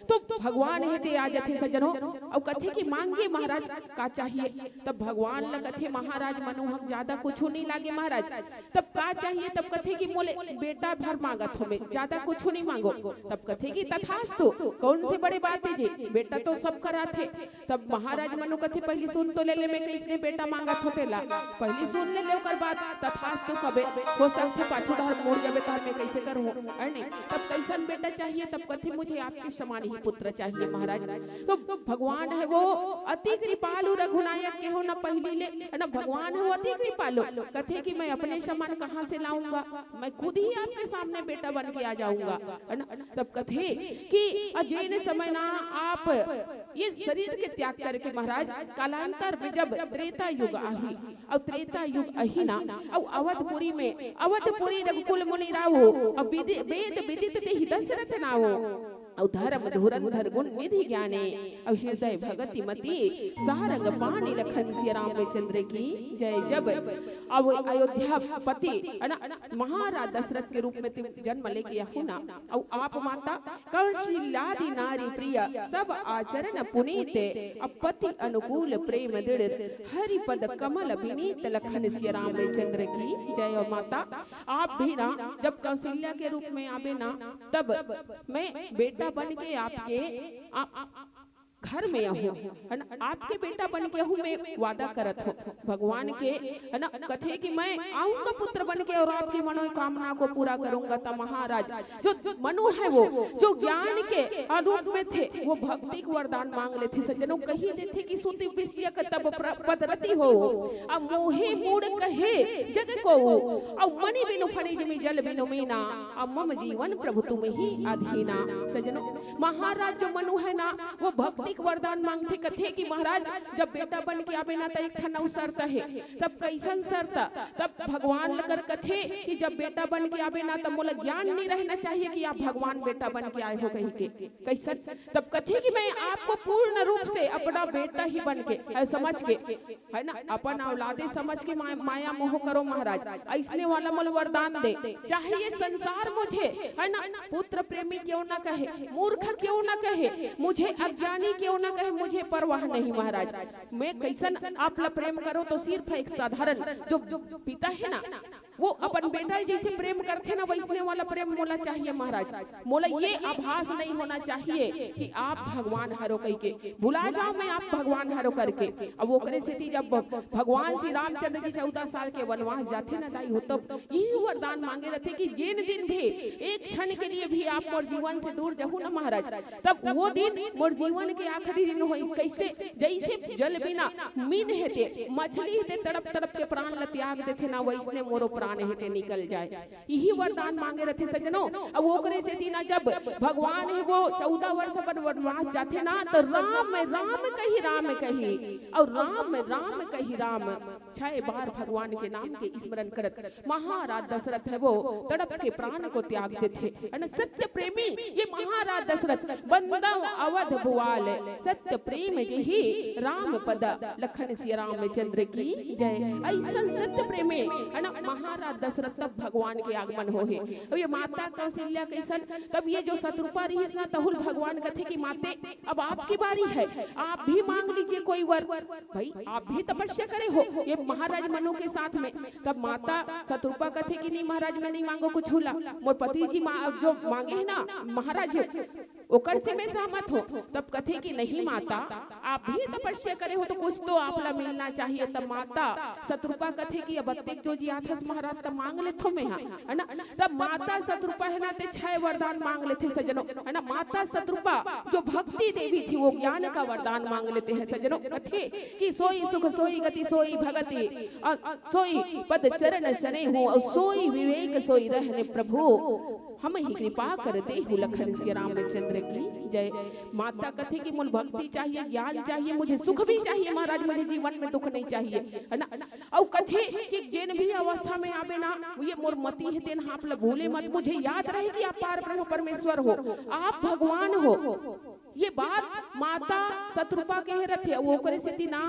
तो भगवान हे, ते आ जाथे सज्जनो। अउ कथे कि मांगे महाराज, का चाहिए? तब भगवान ल कथे महाराज मनु, हम ज्यादा कुछु नहीं लागे महाराज। तब का चाहिए? तब कथे कि मोले बेटा भर मांगत हो, मैं ज्यादा कुछु नहीं मांगो। तब कथे कि तथास्तु, कौन से बड़े बात है जी, बेटा तो सब कराथे। तब महाराज मनु कथे, पहली सुन तो ले ले, मैं कैसने बेटा मांगत हो तेला, पहली सुन ले ले, ओकर बाद तथास्तु कबे। हो सकथे पाछू डहर मुड़ जाबे, तहर मैं कैसे करूँ, है नहीं? तब कैसन बेटा चाहिए? तब कथे मुझे आपके समान ही पुत्र चाहिए महाराज। तो भगवान है वो अति कृपालु, रघुनायक के हो ना पहली ले, है ना? भगवान है वो अति कृपालु, कथे कि मैं अपने समान कहाँ से लाऊंगा, मैं खुद ही आपके सामने बेटा बन के आ जाऊंगा, है ना? तब कथे कि अ जेन समय ना आप ये शरीर के त्याग करके महाराज, कालांतर में जब त्रेता युग आही, अउ त्रेता युग अही ना, अउ अवधपुरी में, अवधपुरी रघुकुल मुनि रावो, अउ विदि-, वेद विदित तेहि दशरथ नावो, अउ धर्म धुरंधर गुण निधि ज्ञाने, अउ हृदय भगति मति सारंग पानी लखन सिया रामचंद्र की जय। जब अब अयोध्यापति, है ना, महाराज दशरथ के रूप में तिम जन्म लेके आहू ना, अउ आप माता कौशल्यादि नारी प्रिय, सब आचरण पुनीत, अउ पति अनुकूल प्रेम दृढ़, हरि पद कमल विनीत लखन सिया रामचंद्र की जय। अउ माता, आप भी ना जब कौशल्या के रूप में आबे ना, तब मैं बेटा बन के आपके आ, आ, घर में आहूँ, है ना, आपके बेटा बन के आहूँ, मैं वादा करत हूँ भगवान के, है ना, कथे कि मैं आऊंगा पुत्र बन के और आपकी मनोकामना को पूरा करूंगा। त महाराज जो, जो मनु है वो, जो ज्ञान के रूप में थे, वो भक्ति के वरदान मांग लेथे। सज्जनों, कही देथे कि सुत विषयक तब प्र-, पद रति हो, अब मोहि मूढ़ कहे जग को, अब मणि बिनु फणि जिमि जल बिनु मीना, अब मम जीवन प्रभु तुम ही अधीना। सज्जनों, महाराज जो मनु है ना, वो भक्ति के वरदान मांगथे, कथे कि महाराज, जब बेटा बन के आबे ना, त एक ठन अउ शर्त है। तब कैसन शर्त? तब भगवान ल कर कथे कि जब बेटा बन के आबे ना, तब मोला ज्ञान नहीं रहना चाहिए कि आप भगवान बेटा बन के आए हो कहि के। कैसन? तब कथे कि मैं आपको पूर्ण रूप से अपना बेटा ही बन के, है, समझ के, है ना, अपन औलादे समझ के माया, माया मोह करो महाराज, ऐसने वाला मोला वरदान दे। चाहे ये संसार मुझे, है ना, पुत्र प्रेमी क्यों ना कहे, मूर्ख क्यों ना कहे, मुझे अज्ञानी क्यों ना कहे, मुझे परवाह नहीं महाराज। मैं कैसन आप ला प्रेम करो, तो सिर्फ एक साधारण जो, जो पिता है ना, वो अपन बेटा जैसे प्रेम करथे ना, वैसने वाला प्रेम मोला चाहिए महाराज। मोला ये आभास नहीं होना चाहिए कि आप भगवान हरो कहि के। भुला जाओ मैं आप भगवान हरो करके। अब ओकरे सेती जब भगवान श्री रामचंद्र जी चौदह साल के वनवास जाथे ना दाई हो, तब यही वरदान मांगे रहथे कि जेन दिन भी एक क्षण के लिए भी आप मोर जीवन से दूर जहू ना महाराज, तब वो दिन मोर जीवन के आखिरी दिन होई। कैसे? जैसे जल बिना मीन हे ते, मछली हे ते तड़प तड़प के प्राण ल त्याग देथे ना, वैसने मोरो प्राण हे ते निकल जाए। यही वरदान मांगे रहथे सज्जनों। अब ओकरे सेती ना जब भगवान हे वो चौदह वर्ष अपन वनवास जाथे ना, तो राम राम कहि राम कहि, और राम राम कहि राम, छह बार भगवान के नाम के स्मरण करत महाराज दशरथ है वो तड़प के प्राण को त्याग देथे। है ना, सत्य प्रेमी ये महाराज दशरथ, बंदव अवध भुआल, सत्य प्रेम जेहि राम पद, लखन सिया रामचंद्र की जय। ऐसन सत्य प्रेमी, है ना, महाराज दशरथ तब भगवान के आगमन हो हे। अब ये माता कौशल्या कैसन, तब ये जो शतरूपा रहिस ना, तहु ल भगवान कथे कि माते, अब आपकी बारी है, आप भी मांग लीजिए कोई वर। भाई, आप भी तपस्या करे हो, ये महाराज मनु के साथ में। तब माता शतरूपा कथे कि नहीं महाराज, मैं नहीं मांगो कुछ ला, मोर पति जी मा-, जो मांगे है ना महाराज, ओकर से मैं सहमत हूँ। तब कथे कि नहीं माता, आप भी तपस्या करे हो तो कुछ तो आप ला मिलना चाहिए। तब माता शतरूपा कथे कि अब अतेक जो जियाथस महाराज, तब मांग लेथो मैं हा, है ना? तब माता शतरूपा है ना, ते छह वरदान मांग लेथे सज्जनों, है ना? माता शतरूपा जो भक्ति देवी थी, वो ज्ञान का वरदान मांग लेते हैं सज्जनों। कथे कि सोई सुख सोई गति सोई भगति, अ, सोई पद चरण सनेहु, और सोई विवेक सोई रहने प्रभु, हमहि कृपा कर देहु। लखन सिया रामचंद्र की जय। माता कथे कि मोल भक्ति चाहिए, ज्ञान चाहिए, मुझे सुख भी चाहिए महाराज, मुझे जीवन में दुख नहीं चाहिए, है ना? अउ कथे कि जेन भी अवस्था में आबे ना, ये मोर मति हे, तेन हा आप ला भूले मत, मुझे याद रहे कि आप पार ब्रह्म परमेश्वर हो, आप भगवान हो। ये बात माता शतरूपा कहे रथे, अउ ओकरे सेती ना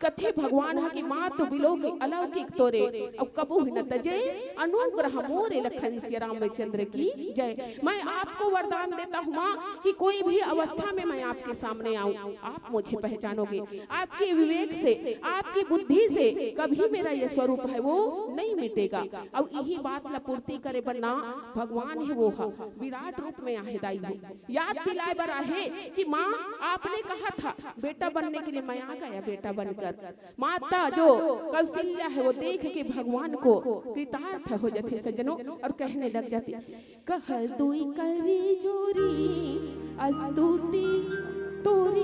कथे भगवान ह कि मातु बिलोकी अलौकिक तोरे, अउ कबहु न तजे अनुग्रह मोरे। लखन सिया रामचंद्र की जय। मैं आपको वरदान देता हूँ माँ कि कोई भी अवस्था में मैं आपके सामने आऊँ, आप मुझे पहचानोगे। आपके विवेक से, आपकी बुद्धि से कभी मेरा ये स्वरूप है वो नहीं मिटेगा। अउ इही बात ला पूर्ति करे बर ना भगवान हे वो हा विराट रूप में आहे दाई हो। याद दिलाए बर आहे कि माँ, आपने कहा था बेटा बनने के लिए, मैं आ गया बेटा बनकर। माता जो कौशल्या है, वो देख के भगवान को कृतार्थ हो जाती सज्जनों, और कहने लग जाती, कह दुई करी जोरी स्तुति तोरी,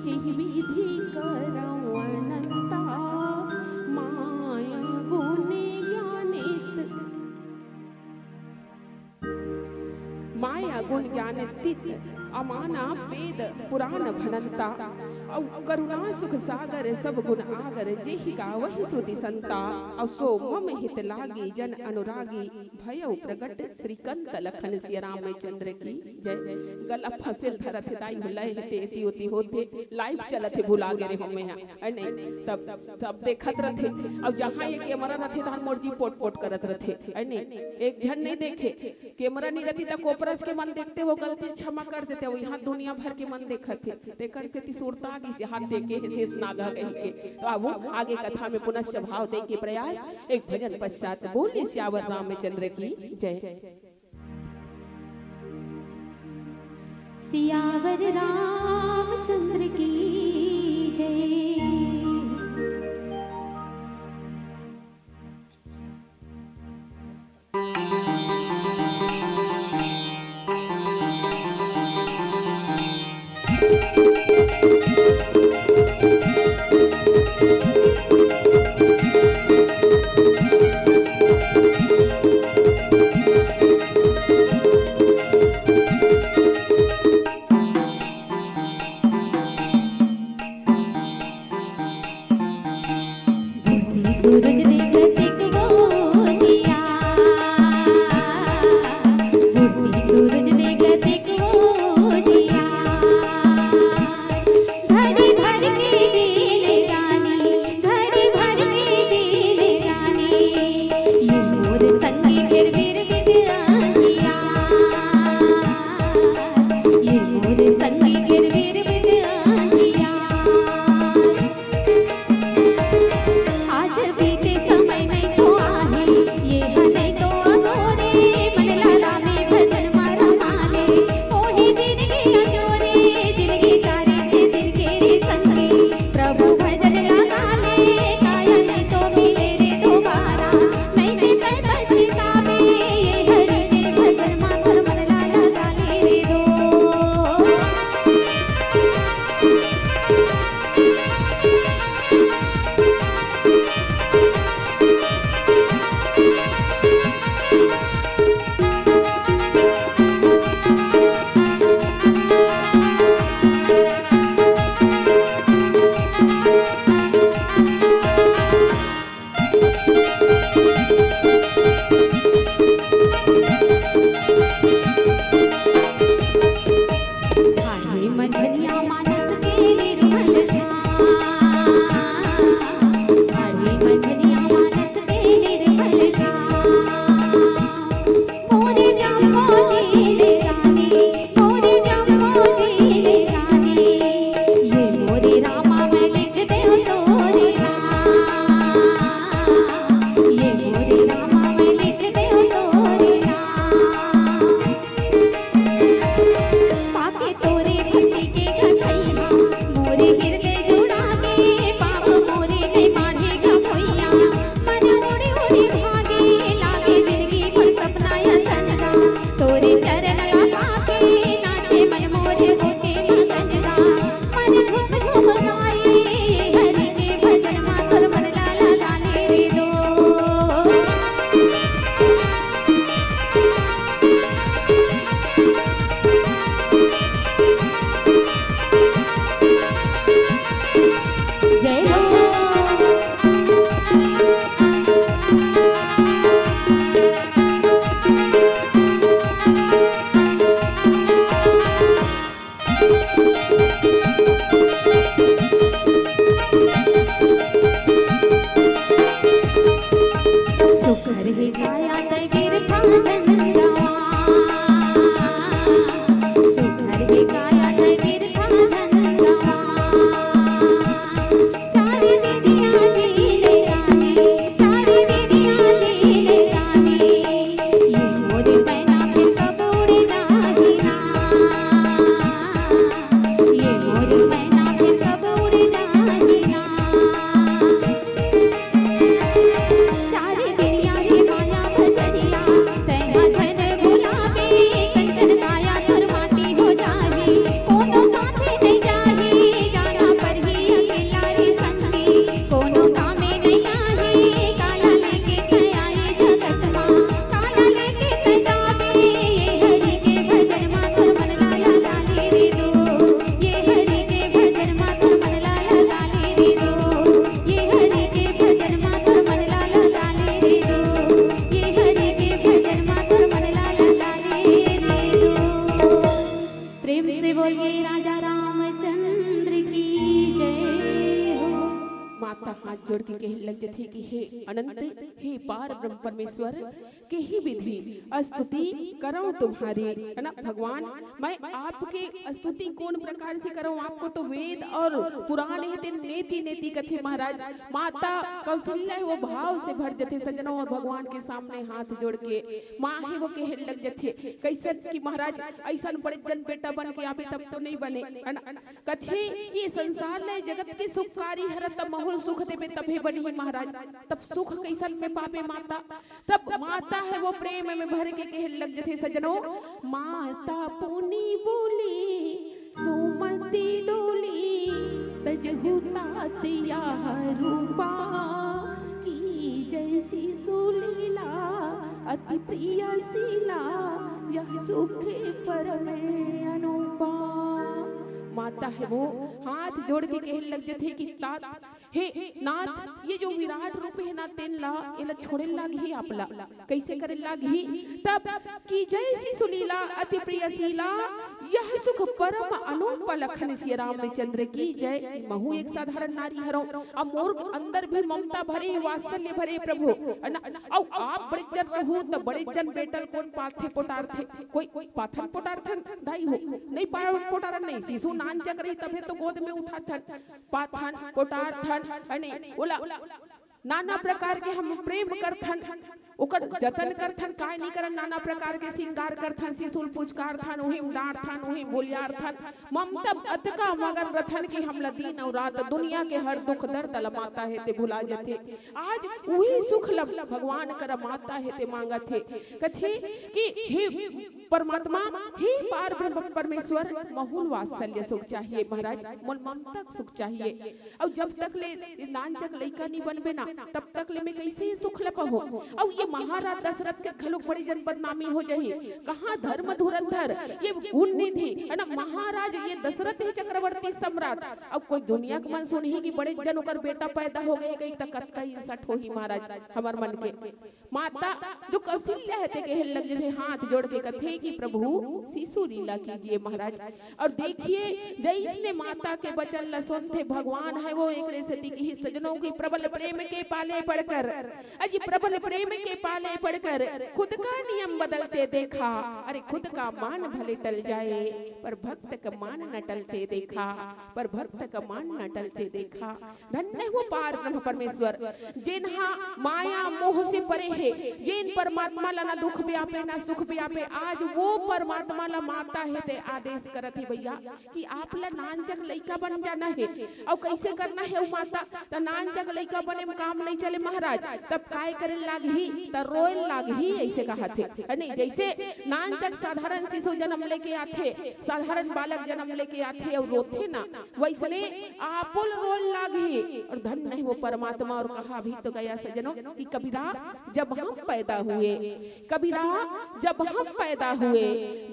किहि विधि करौं अनंता, माया गुण ज्ञानित माया गुण ज्ञान तीत अमाना, वेद पुराण भणंता। अउ करुणा सुख सागर सब गुण आगर, जेहि गावहि श्रुति संता। अउ सो मम हित लागी जन अनुरागी, भयउ प्रगट श्रीकंत। लखन सिया रामचंद्र की जय। गला फंसेल धरत हे दाई हो, लय हे ते एती ओती होथे, live चलत हे, भुला गे रेहेंव मैं हा। अरे नहीं, तब सब देखत रथे, अउ जहाँ ये camera रथे, तहाँ मोर जी पोट पोट करत रथे। अरे नहीं, एक झन नहीं देखे, camera नहीं रहती त कोपरज के मन देखते, वो गलती क्षमा कर देते, वो यहाँ दुनिया भर के मन देखत हे। तेकर सेती सुरता गिस हे, हाथ देके हे शेष नाग ह कहिके। तो आवो आगे कथा में पुनश्च भाव दे के प्रयास, एक भजन पश्चात। बोलिए सियावर रामचंद्र की जय। सियावर रामचंद्र की जय। सुघर हे काया तै बिरथा झन गवा, सुघर हे काया तै बिरथा झन गवा। चार दिनिया जी ले रानी, चार दिनिया जी ले रानी, ये मोर मैना फेर कब उड़ जाही ना, ये मोर मैना फेर कब उड़ जाही ना। चार दिनिया रे माया बजरिया, तैं हा झन भुलाबे, कंचन काया तोर माटी हो जाही, कोनो साथे नइ जाही, जाना परही अकेला रे संगी, कोनो कामे नइ आही, काला लेके तैं आए जगत मा, काला लेके तैं जाबे, ये हरि के भजन मा तोर मन ला लगा ले रे दो, ये हरि के भजन मा तोर मन ला लगा ले रे दो। ये हरि के भजन मा तोर मन ला लगा ले रे दो, ये हरि के भजन मा तोर मन ला लगा ले रे दो। प्रेम से बोलिए राजा रामचंद्र की जय हो। माता हाथ जोड़ के कहे लग जथे कि हे अनंत, हे पार ब्रह्म परमेश्वर, केही विधि स्तुति करौं तुम्हारी, है ना भगवान, मैं आपके स्तुति कौन प्रकार से करौं? आपको तो वेद और पुराण हे, तेन नेति नेति कथे महाराज। माता कौशल्या हे वो भाव से भर जथे सज्जनों, और भगवान के सामने हाथ जोड़ के माँ हे वो कहे लग जथे। कइसन कि महाराज, अइसन बड़े जन बेटा बन के आबे तब तो नइ बने, है ना? कथे कि संसार ले जगत के सुखकारी हरत, तब महूँ ल सुख देबे तभे बनही महाराज। तब सुख कइसन में पाबे माता? तब माता हे वो प्रेम में भर के कहे लग जथे सज्जनों, माता पुनि बोली सुमति डोली, तजहु तात यह रूपा, कीजै सिसु लीला अति प्रिय शीला, यह सुख परम अनूपा। माता हे वो हाथ जोड़ के कहे लग जथे कि तात हे नाथ, ये जो विराट रूप हे ना, तेन ला, एला छोड़े लागही आप ला। कइसे करे लागही? तब कीजै सिसु लीला अति प्रिय शीला, यह सुख परम अनूप लखन सिया रामचंद्र की जय। महूँ एक साधारण नारी हरौं, अब मोर अंदर भी ममता भरे, वात्सल्य भरे प्रभु, है ना? अउ आप बड़े जन रहू, त बड़े जन बेटा ल कोन पालथे पोटारथे? कोई पाथन पोटारथन दाई हो? नइ पा-, पोटारन नहीं, सिसु नानचक रही तभे तो गोद में उठाथन। पाथन, पोटारथन, अने ओला नाना प्रकार के हम प्रेम करथन, ओकर जतन करथन, काय नइ करन, नाना प्रकार के श्रृंगार करथन, सिसु ल पुचकारथन, उही म डांटथन, उही म बोलियारथन। ममता अतका मगन रथन कि हमला दिन अउ रात दुनिया के हर दुख दर्द ल माता हे ते भुला जथे। आज उही सुख ल भगवान करा माता हे ते मांगत हे, कथे कि हे परमात्मा, हे पार ब्रह्म परमेश्वर, महूँ ल वात्सल्य सुख चाहिए महाराज, मोल ममता सुख चाहिए। अउ जब तक ले नानचक लइका नइ बनबे ना, तब तक ले मैं कइसे ये सुख ल पाहूँ? अउ ये महाराज दशरथ के घलोक बड़े जन बदनामी हो जाही। कहाँ धर्म धुरंधर, ये गुण निधि, है ना, महाराज ये दशरथ हे चक्रवर्ती सम्राट। अब कोई दुनिया के मन सुनही कि बड़े जन ओकर बेटा पैदा हो गए, कहीं त कतका insult होही महाराज हमर मन के। माता जो कौशल्या हे ते कहे लग जथे, हाथ जोड़ के कथे कि प्रभु सिसु लीला कीजिए महाराज। अउ देखिए, जइसने माता के बचन ल सुनथे भगवान हे वो, एकरे सेती किही सज्जनों कि प्रबल प्रेम के पाले पड़कर, अजी प्रबल प्रेम के पाले पड़कर खुद का नियम बदलते देखा। अरे खुद का मान भले टल जाए, पर भक्त का मान न टलते देखा, पर भक्त का मान न टलते देखा। धन्य हे वो पार ब्रह्म परमेश्वर, जेन हा माया मोह से परे हे, जेन परमात्मा ला ना दुख व्यापे ना सुख व्यापे, आज वो परमात्मा ला माता हे ते आदेश करत हे भैया कि आप ला नानचक लइका बन जाना हे। अउ कइसे करना हे वो माता? त नानचक लइका बने म काम नइ चले महाराज, तब काय करे लागही? त रोए लागही, अइसे कहत हे, है नहीं? जइसे नानचक साधारण शिशु जन्म लेके आथे, साधारण बालक जन्म लेके आथे अउ रोथे ना, वइसने आपो ल रोए लागही। अउ धन्य हे वो परमात्मा। अउ कहा भी तो गया सज्जनों कि कबीरा, जब हम पैदा हुए, कबीरा, जब हम पैदा हुए,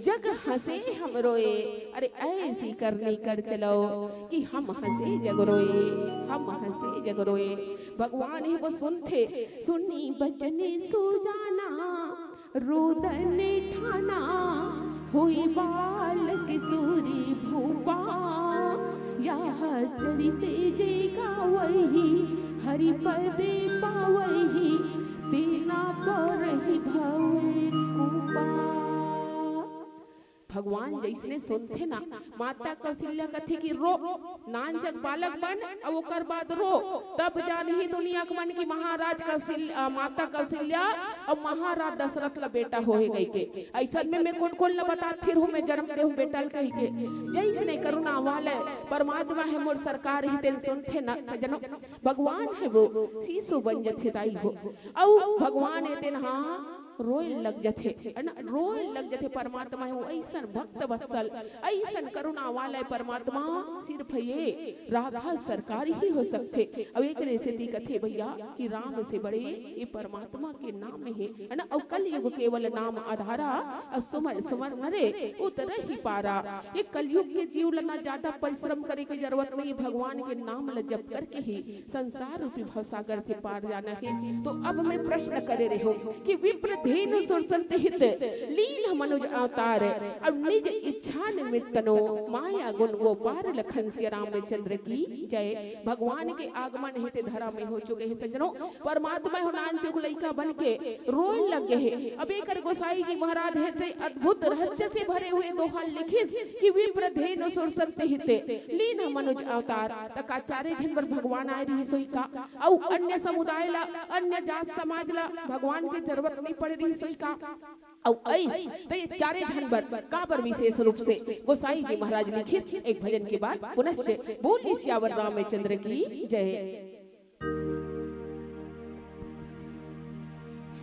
जग हंसे हम रोए। अरे ऐसी करनी कर चलो कि हम हंसे जग रोए, हम हंसे जग रोए। भगवान हे वो सुनथे, सुनी बचन सो जाना, रोदन ठाना, होई बालक सूरी भूपा। यह चरित जे गावही, हरि पद पावही, तेना भगवान जइसने सुनथे ना, माता कौशल्या कथे कि रो, नानचक बालक बन, अउ ओकर बाद रो, तब जानही दुनिया के मन कि महाराज कौशल-, अ, माता कौशल्या अउ महाराज दशरथ ला बेटा होहे कहिके। अइसन में मैं कोन कोन ला बतात फिरहूँ, मैं जनम देहूँ बेटा ल कहिके। जइसने करुणा वाले परमात्मा हे मोर सरकार ही तेन सुनथे ना सजनो, भगवान हे वो, शीशो बन जथे दाई हो। अउ भगवान हे तेन हा रोए लग जथे, है ना, रोए लग जथे परमात्मा हे वो, अइसन भक्त वत्सल, अइसन करुणा वाले परमात्मा सिर्फ ये राघव सरकार ही हो सकथे। अउ एकरे सेती कथे भैया कि राम से बड़े ये परमात्मा के नाम हे, है ना, अउ कलयुग केवल नाम आधारा, अउ सुमर सुमर नरे उतरहि पारा। ये कलयुग के जीव ल ना ज्यादा परिश्रम करे के जरूरत नहीं, भगवान के नाम ल जप करके ही संसार रूपी भवसागर से पार जाना हे। तो अब मैं प्रश्न करे रहे हूँ कि विप्र धेनु सुरसंत हित, लीन मनुज अवतार, अब निज इच्छा निमित्त नो, माया गुण गो पार लखन सिया रामचंद्र की जय। भगवान के आगमन हे ते धरा में हो चुके हे सजनो। परमात्मा हो नानचुक लइका बन के रोए लग गए हे। अब एकर गोसाई जी महाराज हे ते अद्भुत रहस्य से भरे हुए दोहा लिखिस कि विप्र धेनु सुरसंत हित, लीन मनुज अवतार। त का चारे झन बर भगवान आए रहिस होही का? अउ अन्य समुदाय ला, अन्य जात समाज ला भगवान के जरूरत नहीं पड़े रहिस होही का? अउ अइस त ये चारे झन बर काबर विशेष रूप से गोसाई जी महाराज लिखिस एक भजन के बाद पुनश्च बोल सियावर रामचंद्र की जय।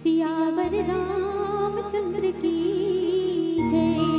सियावर रामचंद्र की जय।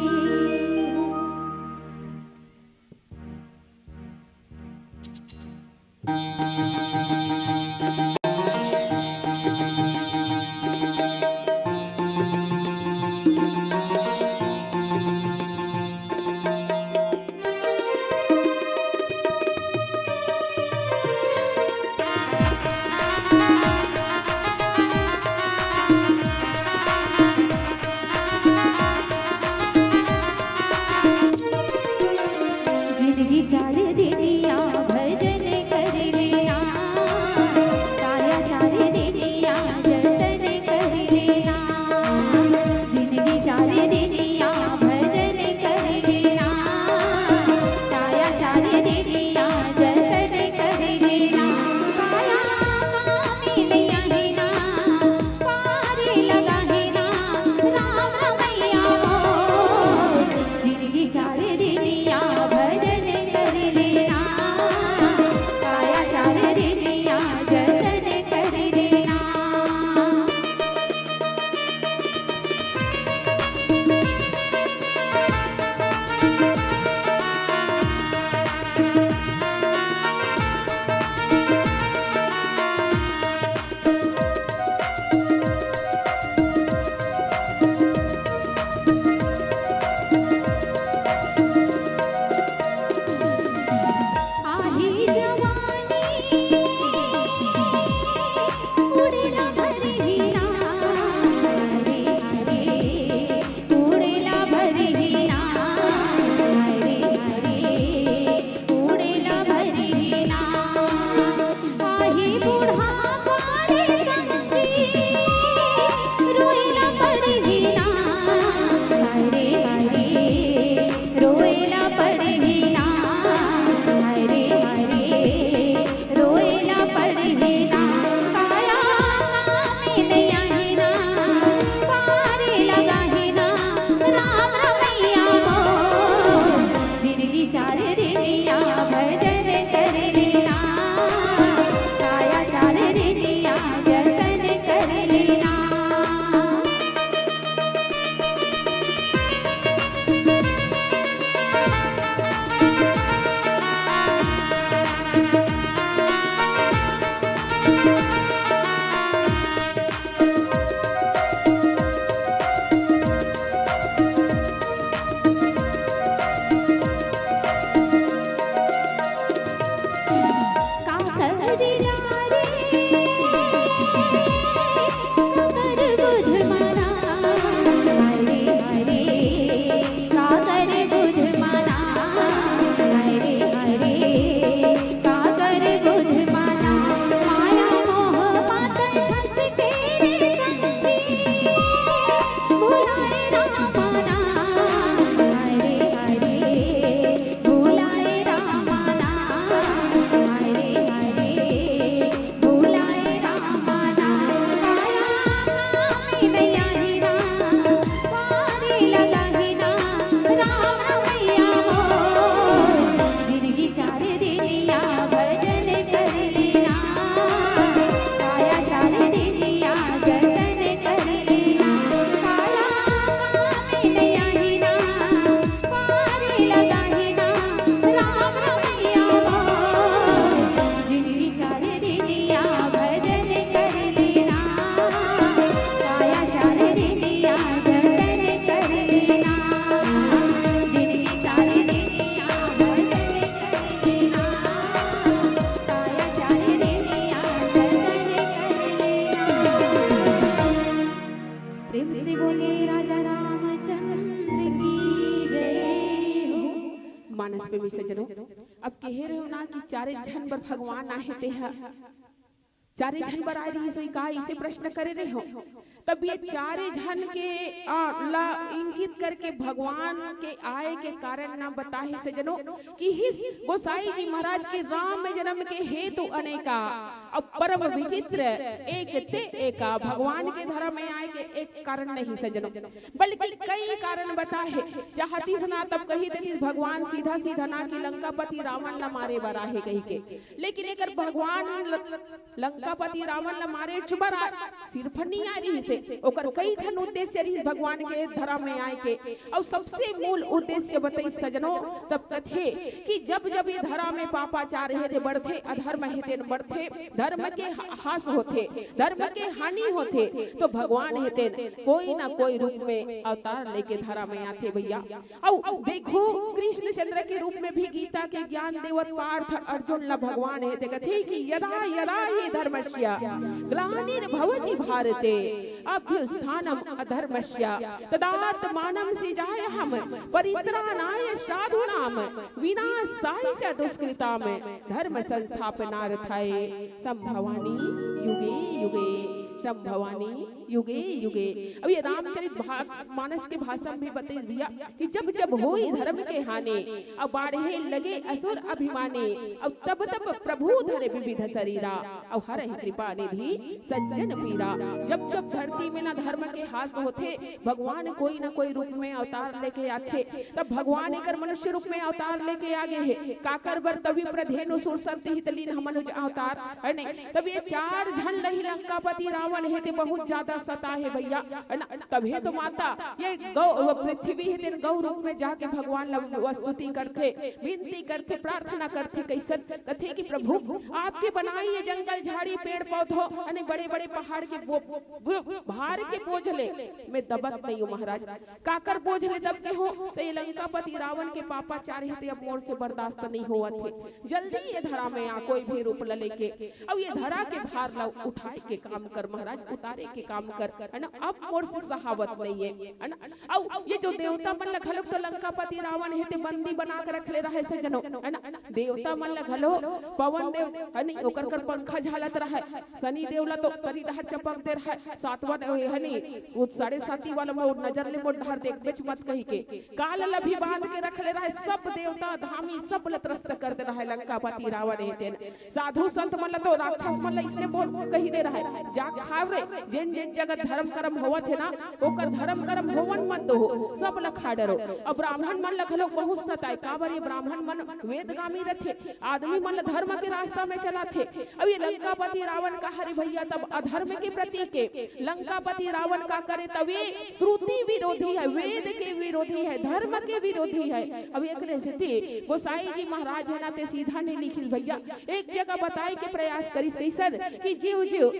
प्रेम से बोलिए राजा रामचंद्र की जय हो। मानस प्रेमी सज्जनों, अब कहे रहे हो ना कि चारे झन बर भगवान आहे तेहा, चारे झन बर आए रहिस होही का, इसे प्रश्न करे रहे हो। तब ये चारे झन के, आ, ला इंगित करके भगवान के आए के कारण ना बताहे सज्जनों, किहिस गोसाई जी महाराज के राम जन्म के हेतु अनेका, अब परम विचित्र एक ते एका, भगवान के धरा में आए के एक कारण नहीं सज्जनों, बल्कि कई कारण बताहे। चाहतिस ना तब कहि देतिस भगवान सीधा सीधा ना कि लंकापति रावण ला मारे बर आहे कहि के, लेकिन एकर भगवान ल-, लंकापति रावण ला मारे बर आ, सिर्फ नहीं आ रहिस हे, ओकर कई ठन उद्देश्य रहिस भगवान के धरा में आए के। अउ सबसे मूल उद्देश्य बताइस सज्जनों, तब कथे कि जब जब ये धरा में पापाचार हे ते बढ़थे, अधर्म हे तेन बढ़थे, धर्म के ह-, हास होथे, धर्म के हानि होथे, तो भगवान हे तेन कोई ना कोई रूप में अवतार लेके धरा में आथे भैया। अउ देखो, कृष्णचंद्र के रूप में भी गीता के ज्ञान देवत पार्थ अर्जुन ला भगवान हे ते कथे कि यदा यदा ही धर्मस्य ग्लानिर्भवति भारते अभ्युत्थानम अधर्मस्य तदात्मानं सृजाम्यहम् परित्राणाय साधूनां विनाशाय च दुष्कृताम् धर्म संस्थापनार्थाय संभवामि युगे युगे संभवामि युगे युगे। अब ये रामचरित भा-, मानस के भाषा में भी बतइस भैया कि जब जब होई धर्म के हानि, अब बाढ़े लगे असुर अभिमानी, अब तब तब प्रभु धरे विविध शरीरा, अब हरहि कृपा निधि सज्जन पीरा। जब जब धरती में ना धर्म के हास होथे, भगवान कोई ना कोई रूप में अवतार लेके आथे, तब भगवान एकर मनुष्य रूप में अवतार लेके आ गे हे। काकर बर? तब विप्र धेनु सुर संत हित लीन्ह मनुज अवतार, है नहीं? तब ये चार झन लही लंकापति रावण हे ते बहुत ज्यादा सताहे भैया, है ना? तभे तो माता ये गौ, वो पृथ्वी हे तेन गौ रूप में जाके भगवान ला स्तुति करथे, विनती करथे, प्रार्थना करथे। कैसन? कथे कि प्रभु, आपके बनाई ये जंगल झाड़ी पेड़ पौधों, है नहीं, बड़े बड़े पहाड़ के बो-, बो-, भार के बोझ ले मैं दबत नहीं हूँ महाराज। काकर बोझ ले दब के हो? तो ये लंकापति रावण के पापाचार हे ते अब मोर से बर्दाश्त नहीं होवत हे। जल्दी ये धरा में आ, कोई भी रूप ल लेके, अब ये धरा के भार ला उठाए के काम कर महाराज, उतारे के काम कर, है ना? अब मोर से सहावत नहीं है, है ना? अउ ये जो देवता मन ल घलोक तो लंकापति रावण हे ते बंदी बना के रख ले रहे सज्जनों, है ना? देवता मन ल घलो पवन देव, है नहीं, ओकर कर पंखा झलत रहे, शनि देव ला तो तरी डहर चपक दे रहे, सातवां, है नहीं, वो साढ़े साती वाला मोर नजर ले मोर डहर देखबेच मत कहि के काल ल भी बांध के रख ले रहे, सब देवता धामी सब ल त्रस्त कर दे रहे लंकापति रावण हे तेन। साधु संत मन ल तो राक्षस मन ल इसने बोल कहि दे रहे, जा खाव रे, जेन जेन जगह धर्म कर्म होवत हे ना, ओकर धर्म कर्म होवन मत दो, सब ल खा डरो। अब ब्राह्मण मन ल घलो बहुत सताए, काबर ये ब्राह्मण मन वेदगामी रथे, आदमी मन ल धर्म के रास्ता में चलाथे। अब ये लंकापति रावण का हरे भैया तब अधर्म के प्रतीक हे। लंकापति रावण का करे तब ये श्रुति विरोधी है, वेद के विरोधी है, धर्म के विरोधी है। अब एकरे सेती गोसाई जी महाराज हे ना ते सीधा नहीं लिखिस भैया, एक जगह बताए के प्रयास करिस कैसन कि जीव जीव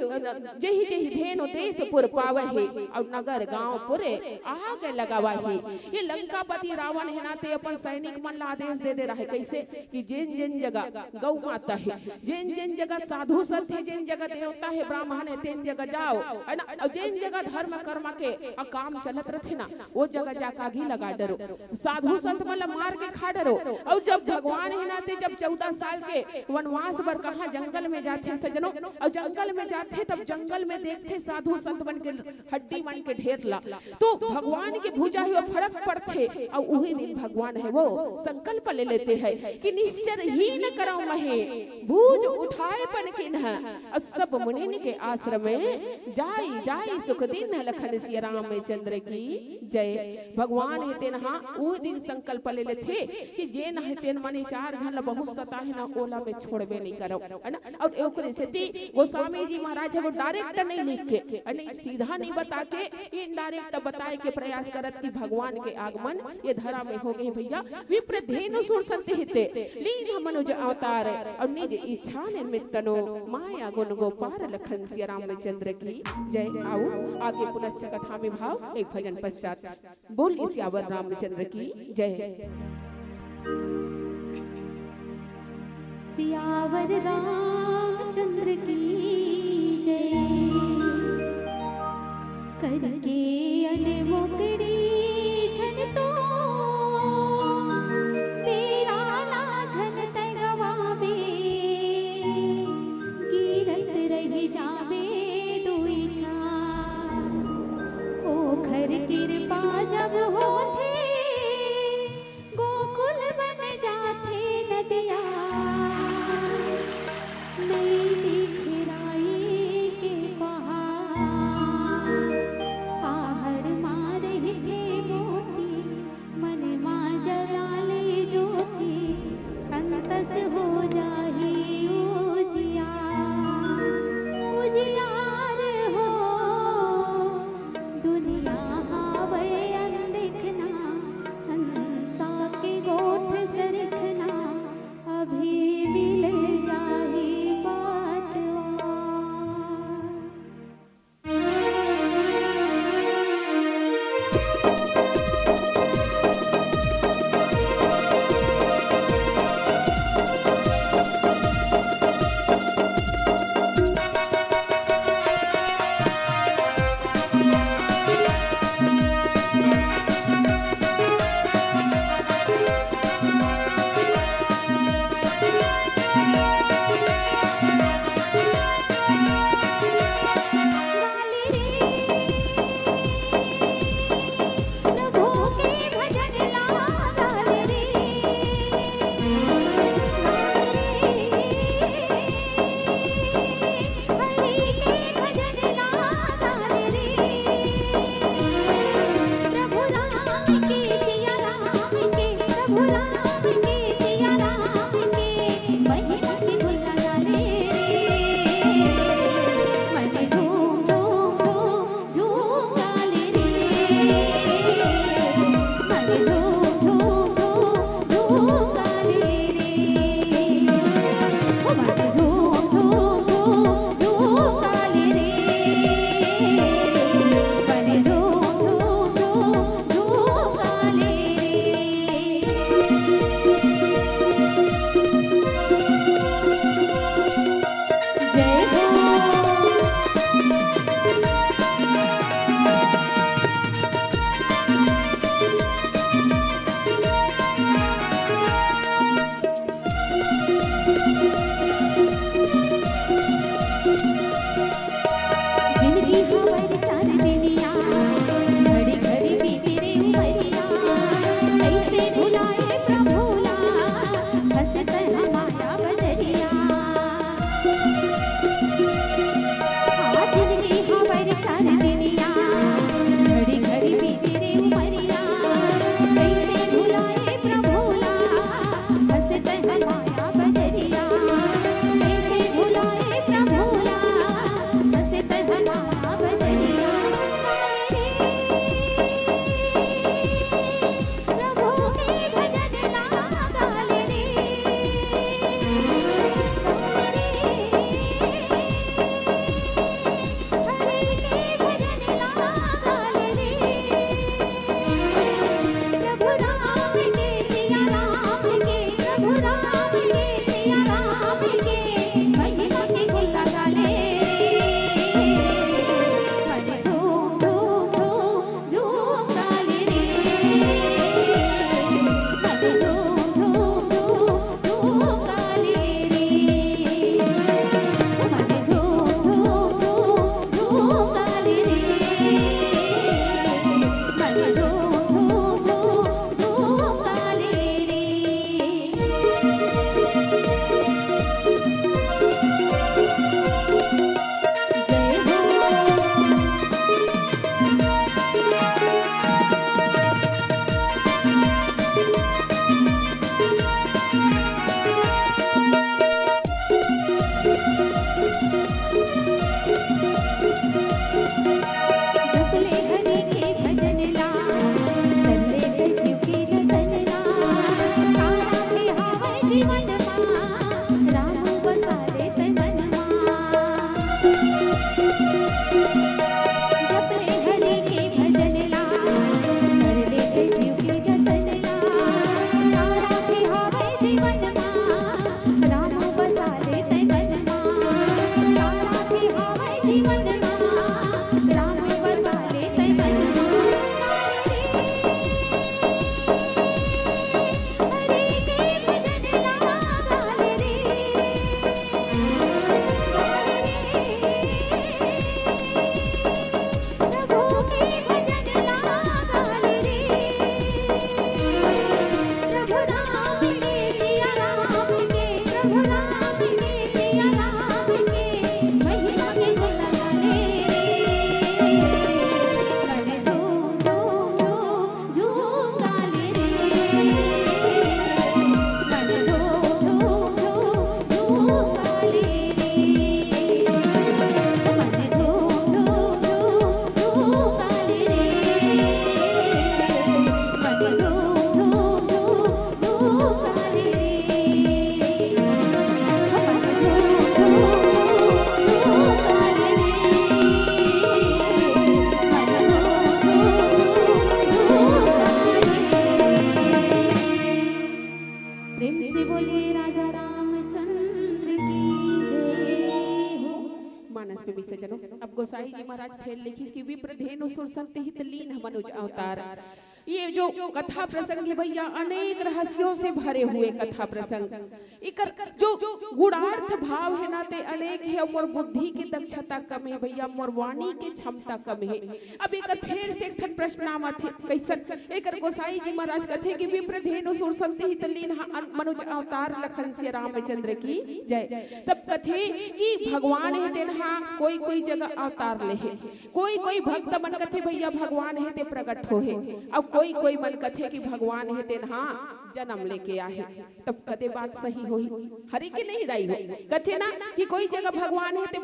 जेहि जेहि धेनु देश पुर पावहे अउ नगर गांव पुरे आग लगावहे। ये लंकापति रावण हे ना ते अपन सैनिक मन ला आदेश दे दे रहे कैसे कि जेन जेन जगह गौ माता हे, जेन जेन जगह साधु संत हे, जेन जगह देवता हे, ब्राह्मण हे, तेन जगह जाओ, है ना? अउ जेन जगह धर्म कर्म के काम चलत रथे ना, वो जगह जाके आगी लगा डरो, साधु संत मन ला मार के खा डरो। अउ जब भगवान हे ना ते जब चौदह साल के वनवास बर कहाँ जंगल में जाथे सज्जनों, अउ जंगल में जाथे तब जंगल में देखथे साधु संत मन के हड्डी मन के ढेर ला, तो भगवान के भुजा हे वो फड़क पड़थे। अउ उही दिन भगवान हे वो संकल्प ले लेथे कि निश्चर हीन करौं महें भुज उठाए पन कीन्ह, अउ सब मुनिन के आश्रम में जाई जाई सुख दीन्ह। लखन सिया रामचंद्र की जय। भगवान हे तेन हा उही दिन संकल्प ले लेथे कि जेन हे तेन मन चार झन ला बहुत सताहे ना, ओला मैं छोड़बे नहीं करौं, है ना? अउ ओकरे सेती गोस्वामी जी महाराज हे वो direct नहीं लिख के, है ना, सीधा नहीं बता के, indirect बताए के प्रयास करत कि भगवान के आगमन ये धरा में हो गे भैया। विप्र धेनु सुर संत हिते लीन्ह मनुज अवतार, अउ निज इच्छा निर्मित तनु माया गुण गो पार। लखन सिया रामचंद्र की जय। आओ आगे पुनश्च कथा में भाव एक भजन पश्चात। बोल सियावर रामचंद्र की जय। सियावर रामचंद्र की जय। करके अनमुकड़ी झन तो, बेरा ना झन तै गवाबे, गिरत रहि जाबे दुई झन। ओखर किरपा जब होथे, गोकुल बन जाथे नदिया, नइ दिखे राई के पहाड़। आहड़ मा रहिथे मोती, मन मा जला ले जोती, अंतस हो जाही उजियार। उजियार हो, दुनिया हावय अंधकार। महाराज फेर लिखिस कि विप्र धेनु सुरसंत हित लीन्ह मनुज अवतार। ये जो कथा प्रसंग हे भैया, अनेक रहस्यों से भरे हुए कथा प्रसंग। एकर जो गुणार्थ भाव हे ना, ते अनेक हे। मोर बुद्धि के दक्षता कम हे भैया, मोर वाणी के क्षमता कम हे। अब एकर फेर से एक ठन प्रश्न आथे, कैसन? एकर गोसाई जी महाराज कथे कि विप्र धेनु सुरसंत हित लीन्ह मनुज अवतार, लखन सिया रामचंद्र की जय। तब कथे कि भगवान हे तेन हा कोई कोई जगह अवतार ले हे, कोई कोई भक्त मन कथे भैया भगवान हे ते प्रकट हो हे, अउ कोई कोई मन कथे कि भगवान हे तेन हा जन्म लेके आहे। तब कते बात सही होही? हरे के नहीं दाई हो? कथे ना कि कोई जगह भगवान हे ते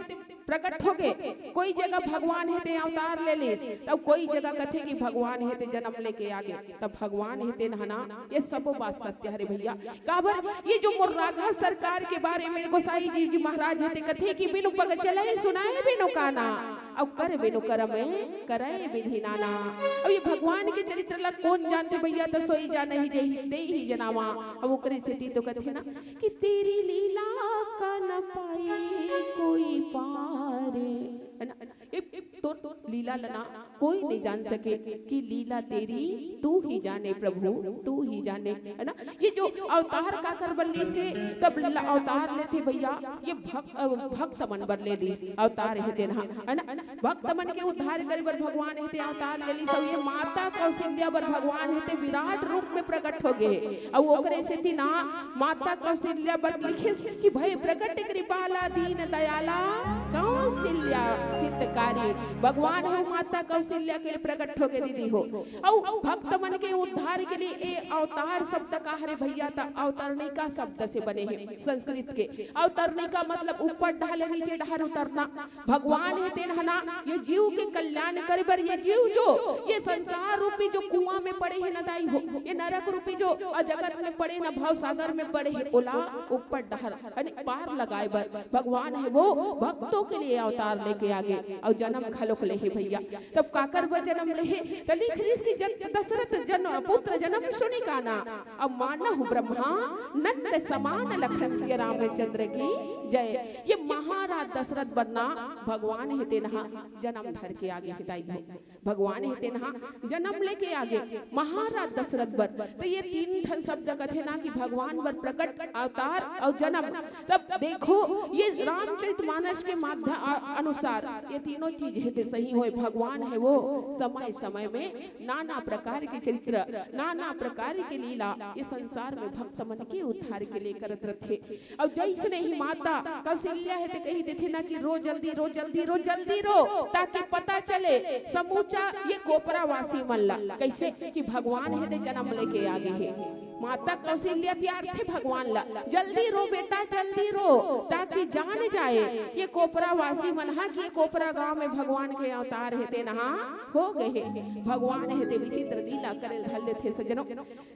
प्रकट हो गे, कोई जगह भगवान हे ते अवतार ले लिस, तब कोई जगह कथे कि भगवान हे ते जन्म लेके आ गे। तब भगवान हे तेन हा ना, ये सबो बात सत्य हरे भैया। काबर ये जो मोर राघव सरकार के बारे में गोसाई जी, जी महाराज हे ते कथे कि बिनु पग चलहि सुनाए बिनु काना, अउ कर बिनु करम करय विधि नाना। अब ये भगवान के चरित्र ला कोन जानथे भैया, त सोई जानहि जेहि तेहि जनावा। अब ओकरे सेती तो कथे ना कि तेरी लीला का न पाए कोई पार, है ना? ये तो लीला ला ना कोई नहीं जान सके कि लीला तेरी तू ही जाने प्रभु, तू ही जाने, है ना? ये जो अवतार काकर बर लिस हे, तब ल-, अवतार लेथे भैया, ये भक-, अ, भक्त मन बर ले लिस अवतार हे तेन हा, है ना? भक्त मन के उद्धार करे बर भगवान हे ते अवतार ले लिस। अउ ये माता कौशल्या बर भगवान हे ते विराट रूप में प्रकट हो गे। अउ ओकरे सेती ना माता कौशल्या बर लिखिस कि भय प्रकट कृपाला दीन दयाला कौशल्या हितकारी। भगवान हे माता कौशल्या के लिए प्रकट हो गे दीदी हो। अउ भक्त मन के उद्धार के लिए ए अवतार शब्द का हरे भैया, त अवतरणिका शब्द से बने हे संस्कृत के। अवतरणिका मतलब ऊपर डहार ले नीचे डहार उतरना। भगवान हे तेन हा ना ये जीव के कल्याण करे बर, ये जीव जो ये संसार रूपी जो कुआं में पड़े हे ना दाई हो, ये नरक रूपी जो अजगत में पड़े ना, भव सागर में पड़े हे, ओला ऊपर डहार यानी पार लगाए बर भगवान हे वो भक्तों के लिए अवतार लेके आ गे अउ जन्म घलोक ले हे भैया। तब काकर बर जन्म ले हे? त लिख रिस कि जन दशरथ जन पुत्र जन्म सुनि काना, अउ मानहु ब्रह्मानंद समान लखन सिया रामचंद्र की जय। ये महाराज दशरथ बर ना भगवान हे तेन हा जन्म धर के आ गे हे दाई हो। भगवान हे तेन हा जन्म लेके आ गे महाराज दशरथ बर। त ये तीन ठन शब्द कथे ना कि भगवान बर प्रकट, अवतार अउ जन्म। तब देखो ये रामचरित मानस के माध्य-, अ-, अनुसार ये तीनों चीज हे ते सही होय। भगवान हे वो समय समय में नाना प्रकार के चरित्र, नाना प्रकार के लीला ये संसार में भक्त मन के उद्धार के लिए करत रथे। अउ जइसने ही माता कौशल्या हे ते कहि देथे ना कि रो जल्दी रो, जल्दी रो, जल्दी रो, ताकि पता चले समूचा ये कोपरा वासी मन ला। कइसे कि भगवान हे ते जन्म लेके आ गे हे। माता कौशल्या तियारथे भगवान ला, जल्दी रो बेटा, जल्दी रो, ताकि जान जाए ये कोपरा वासी मन हा कि ये कोपरा गांव में भगवान के अवतार हे तेन हा हो गे हे। भगवान हे ते विचित्र लीला करे ल धर लेथे सज्जनों।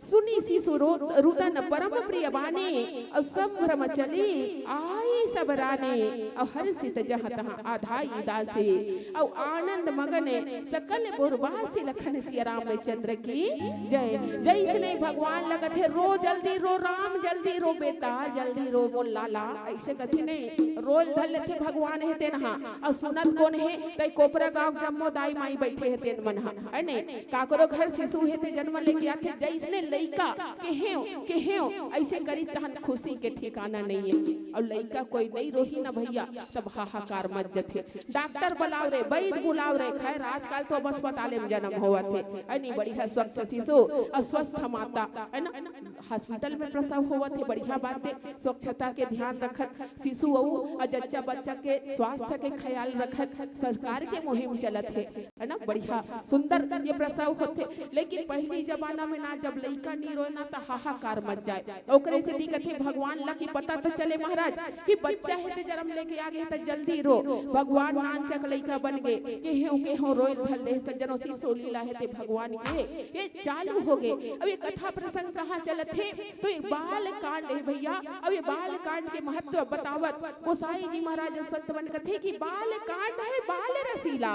सुनि शिशु रो-, रुदन परम प्रिय बानी, अउ संभ्रम चली आई सब रानी, अउ हर्षित जहाँ तहाँ अधाई दासी, अउ आनंद मगन सकल पुरवासी। लखन सिया रामचंद्र की जय। जइसने भगवान ला कथे रो जल्दी रो राम जल्दी रो बेटा जल्दी रो मोर लाला, अइसे कथे ने रोल धर लेथे भगवान हे तेन हा। अउ सुनत कोन हे? तई कोपरा गांव जम्मो दाई माई बइठे हे तेन मन हा, है ने? काकरो घर शिशु हे ते जन्म लेके आथे, जइसने लइका केहेव केहेव अइसे करी तहन खुशी के ठिकाना नइ हे। अउ लइका कोई नइ रोही ना भैया, सब हाहाकार मच जथे। डॉक्टर बुलाव रे, वैद बुलाव रे, खैर आजकल तो अब अस्पताल में जन्म होवत हे, है नी? बढ़िया स्वच्छ शिशु अउ स्वस्थ माता, है ना? हॉस्पिटल में प्रसव होवत हे, बढ़िया बात हे। स्वच्छता के ध्यान रखत शिशु अउ जच्चा बच्चा के स्वास्थ्य के ख्याल रखत सरकार के मुहिम चलत हे, है ना? बढ़िया सुंदर ये प्रसव होथे। लेकिन पहिली जमाना में ना जब लइका नी रोय ना त हाहाकार मच जाय। ओकरे सेती कथे भगवान ला कि पता त चले महाराज कि बच्चा हे ते जन्म लेके आ गे हे त जल्दी रो। भगवान नानचक लइका बन गे, केहेव केहेव रोय धर ले। सज्जनों, शिशु लीला हे ते भगवान के ये चालू हो गे। अब ये कथा प्रसंग कहाँ चलत हे? तो एक बाल कांड हे भैया। अब ये बाल कांड के महत्व बतावत गोसाई जी महाराज संत मन कथे कि बाल कांड हे बाल रसीला,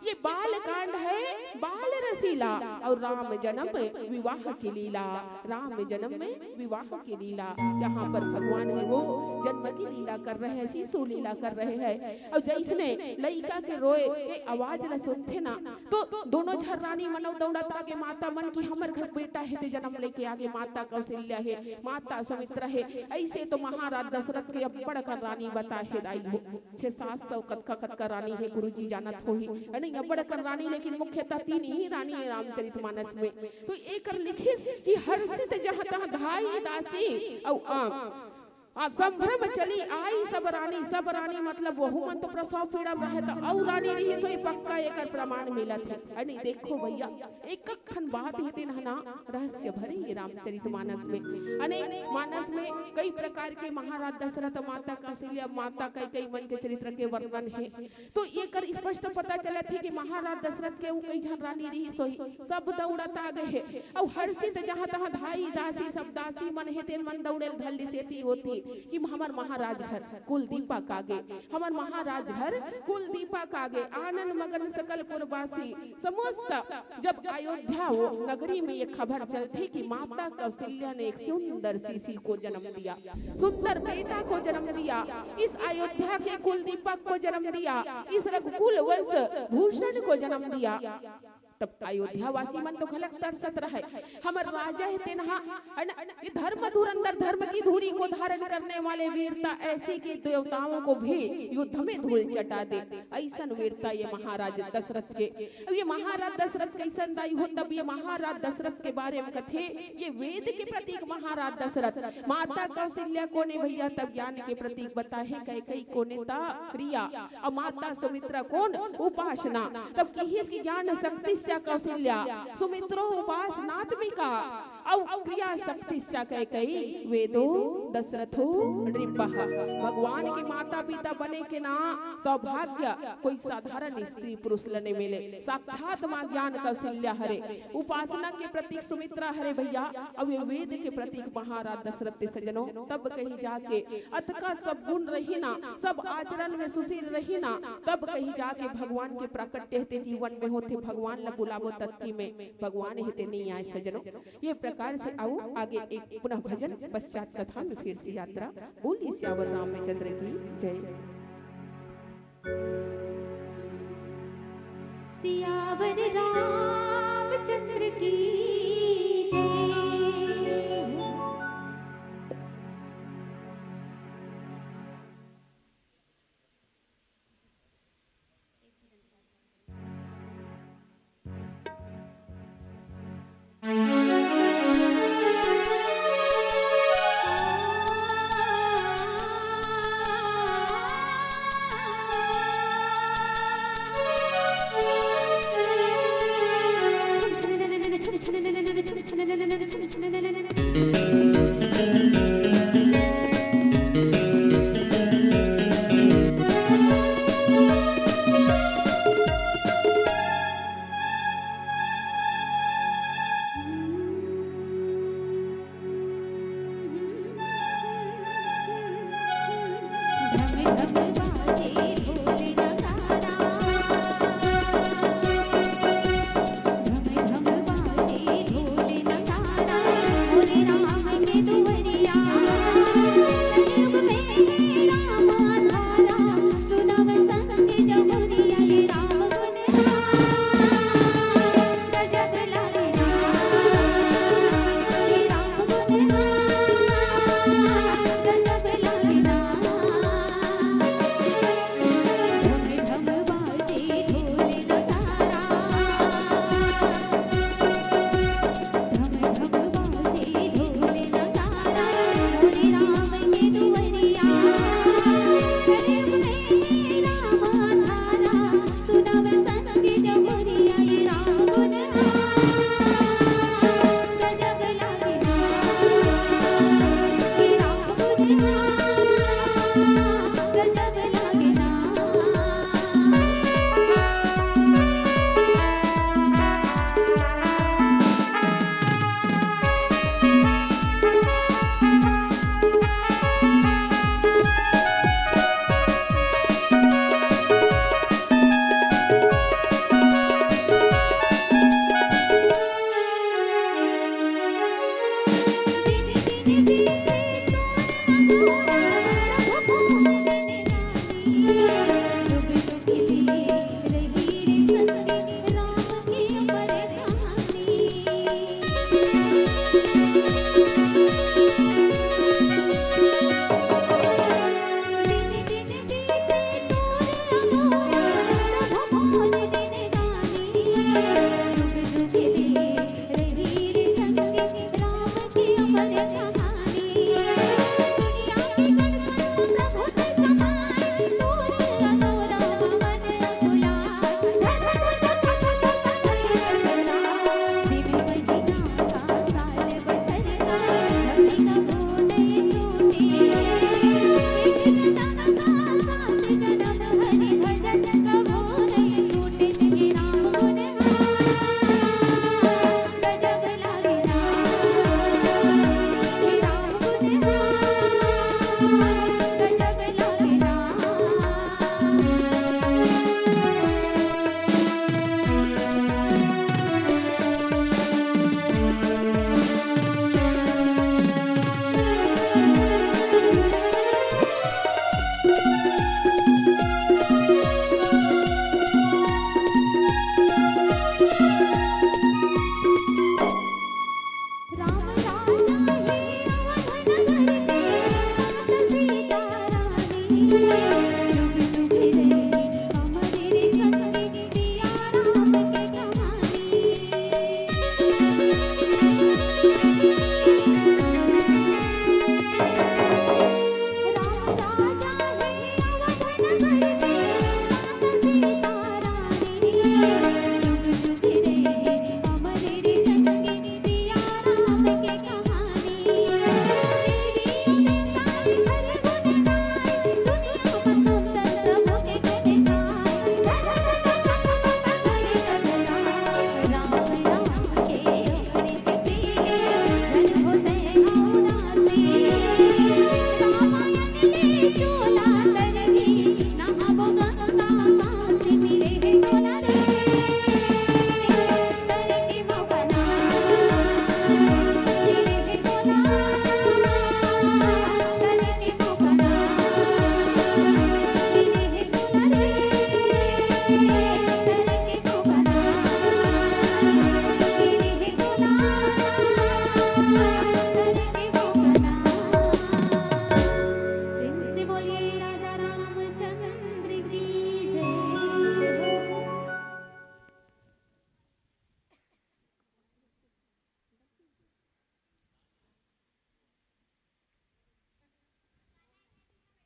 ये बाल कांड हे बाल सीला और राम जन्म विवाह की लीला, राम जन्म में विवाह की लीला। यहाँ पर भगवान है वो जन्म की लीला कर रहे हैं, सीसो लीला कर रहे हैं। और जैसने लइका के रोए के आवाज ला सुनथे ना, तो दोनों झन रानी मन दौड़त आगे माता मन कि हमर घर बेटा हे ते जन्म लेके आगे, माता कौशल्या हे, माता सुमित्रा हे। ऐसे तो महाराज दशरथ के अब्बड़ अकन रानी बताए हे दाई हो। छे सात सौ कतका कतका रानी हे, गुरुजी जानत होही, है नहीं? अब्बड़ अकन रानी, लेकिन मुख्यतः तीन ही रानी हे रामचरित मानस में। तो एकर लिखिस कि हर्षित जहाँ तहाँ धाई दासी, अउ आ, आ, संभ्रम चली आई सब रानी। सब रानी मतलब वहू मन तो प्रसव पीड़ा में रहे, त अउ रानी रही, सो ये पक्का एकर प्रमाण मिलत हे, है नहीं? देखो भैया, एक एक ठन बात हे तेन ह ना रहस्य भरे ये रामचरित मानस में। अने मानस में कई प्रकार के महाराज दशरथ, माता कौशल्या, माता कैकेयी मन के चरित्र के वर्णन हे। तो एकर स्पष्ट पता चलत हे कि महाराज दशरथ के उ कई झन रानी रही, सोही सब दौड़त आगे हे। अउ हर्षित जहाँ तहाँ धाई दासी, सब दासी मन हे तेन मन दौड़े ल धर लिस एती ओती कि हमर महाराज घर कुल दीपक आगे, हमर महाराज घर कुल दीपक आगे। आनंद मगन सकल पुरवासी, समस्त जब अयोध्या वो नगरी में ये खबर चलथे कि माता कौशल्या ने एक सुंदर शिशु को जन्म दिया, सुंदर बेटा को जन्म दिया, इस अयोध्या के कुल दीपक को जन्म दिया, इस रघुकुल वंश भूषण को जन्म दिया, तब अयोध्या वासी मन तो घलक तरसत रहे। हमर राजा हे तेन ह, है ना, ये धर्म धुरंधर, धर्म की धुरी को धारण करने वाले वीरता ऐसी कि देवताओं को भी युद्ध में धूल चटा दे। ऐसन वीरता ये महाराज दशरथ के। अब ये महाराज दशरथ कैसन दाई हो? तब ये महाराज दशरथ के बारे में कथे, ये वेद के प्रतीक महाराज दशरथ, माता कौशल्या कोने भैया? तब ज्ञान के प्रतीक बताए हे, कैकेयी कोने त क्रिया, अउ माता सुमित्रा कोन? उपासना। तब किहिस कि ज्ञान शक्तिश्च कौशल्या, सुमित्रो उपासनात्मिका, अउ क्रिया शक्तिश्च कैकेयी, वेदो दशरथो नृपः। भगवान के माता पिता बने के ना सौभाग्य कोई साधारण स्त्री पुरुष ल नइ मिले। साक्षात माँ ज्ञान कौशल्या हरे, उपासना के प्रतीक सुमित्रा हरे भैया, अउ ये वेद के प्रतीक महाराज दशरथ ते सजनो। तब कहीं जाके अतका सब गुण रही ना, सब आचरण में सुशील रही ना, तब कहीं जाके भगवान के प्राकट्य हे ते जीवन में होथे। भगवान ल बुलावो ततकी में भगवान हे ते नइ आए सजनो। ये प्रकार से अउ आगे एक पुनः भजन, पश्चात कथा में फिर से यात्रा। बोलिए सियावर रामचंद्र की जय। सियावर रामचंद्र की जय।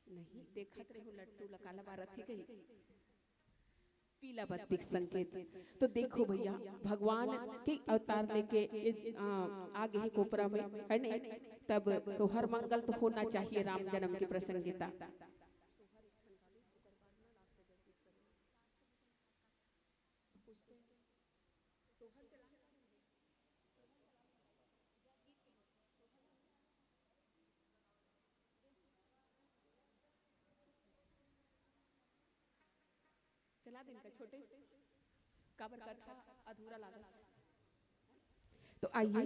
नहीं, देखत रहू लट्टू ला काला बारत हे कही। पीला बत्ती के संकेत। तो देखो भैया, भगवान के अवतार लेके ए, आ, आ गे हे कोपरा में, है नहीं? तब सोहर मंगल तो होना चाहिए राम जन्म के प्रसंगिता। चला दिन का छोटे से काबर कथा अधूरा लागत। तो आइए,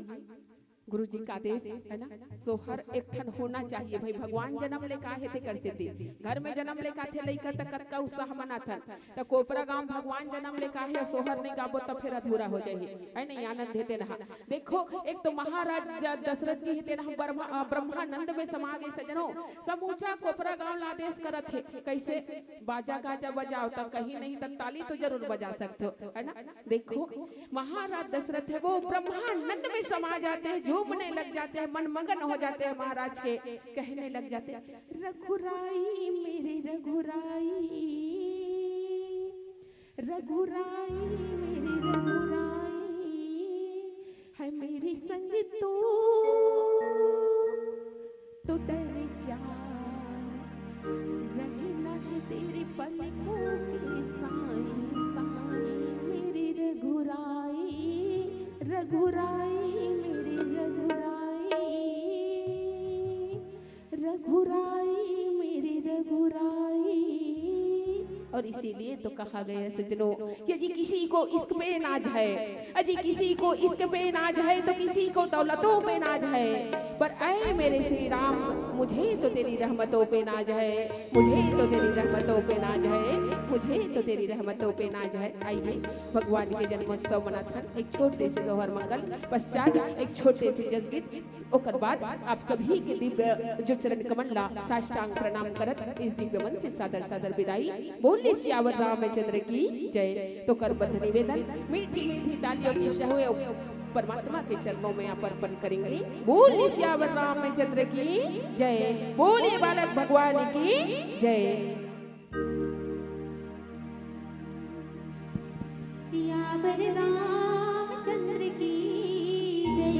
गुरु जी का आदेश है ना, सोहर एक ठन होना चाहिए भाई। भगवान जन्म ले का हे तेकर सेती, घर में जन्म ले का थे लइका त कतका उत्साह मनाथन, त कोपरा गांव भगवान जन्म ले का हे, सोहर नहीं गाबो त फिर अधूरा हो जाही, है नहीं? आनंद हे तेन हा। देखो, एक तो महाराज द-, दशरथ जी हे तेन हा ब्रह्मा, अ, ब्रह्मानंद में समा गे सजनो, समूचा कोपरा गांव ला आदेश करत हे। कैसे? बाजा गाजा बजाओ, त कहीं नहीं त ताली तो जरूर बजा सकते हो, है ना? देखो, महाराज दशरथ है, वो ब्रह्मानंद में समा जाते हैं, झूमने लग जाते हैं, मन मगन हो जाते हैं महाराज के, कहने लग जाते हैं, "रघुराई मेरे रघुराई, रघुराई मेरे रघुराई, है मेरे संग तू तो डर क्या, रहना है तेरे पलकों के साए साए, मेरे रघुराई, रघुराई मेरे रघुराई, रघुराई मेरे रघुराई।" और इसीलिए तो कहा गया सजनों, यदि किसी को इश्क पे नाज है, अजी किसी को इश्क पे नाज है तो किसी को दौलतों पे नाज है, पर ऐ मेरे श्री राम, मुझे तो तेरी रहमतों पे नाज है, मुझे तो तेरी रहमतों पे नाज है, मुझे तो तेरी रहमतों पे नाज है। आइए, भगवान के जन्मोत्सव मनाथन, एक छोटे से सोहर मंगल पश्चात एक छोटे से जसगीत, ओकर बाद आप सभी के दिव्य जो चरण कमल ला साष्टांग प्रणाम करत इस दिव्य मन से सादर सादर विदाई। बोल बोलिए सियावर रामचंद्र की जय। तो करबद्ध निवेदन, मीठी मीठी तालियों की सहोए परमात्मा के चरणों में आप अर्पण करेंगे। बोलिए सियावर रामचंद्र की जय, बोलिए बालक भगवान की जय। सियावर रामचंद्र की जय।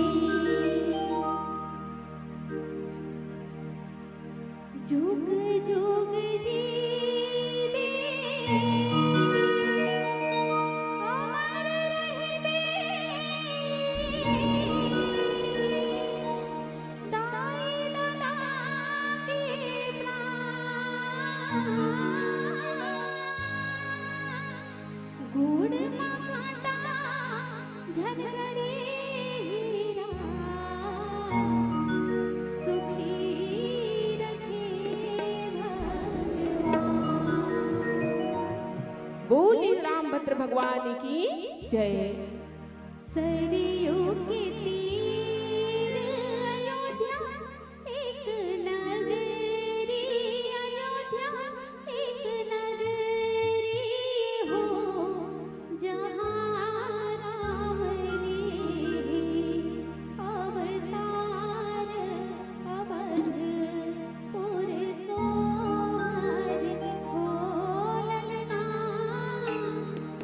जुग जुग जीवे, अमर रहबे, दाई ददा के प्राण। गोड़ म कांटा झन गड़े हे राम, सुखी रखे भगवान। बोलिए रामभद्र भगवान की जय। सरयू के तीर अयोध्या एक नगरी, अयोध्या एक नगरी हो, जहाँ राम ले अवतार अवधपुर सोहर हो। ललना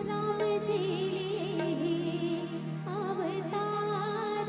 राम जी ले अवतार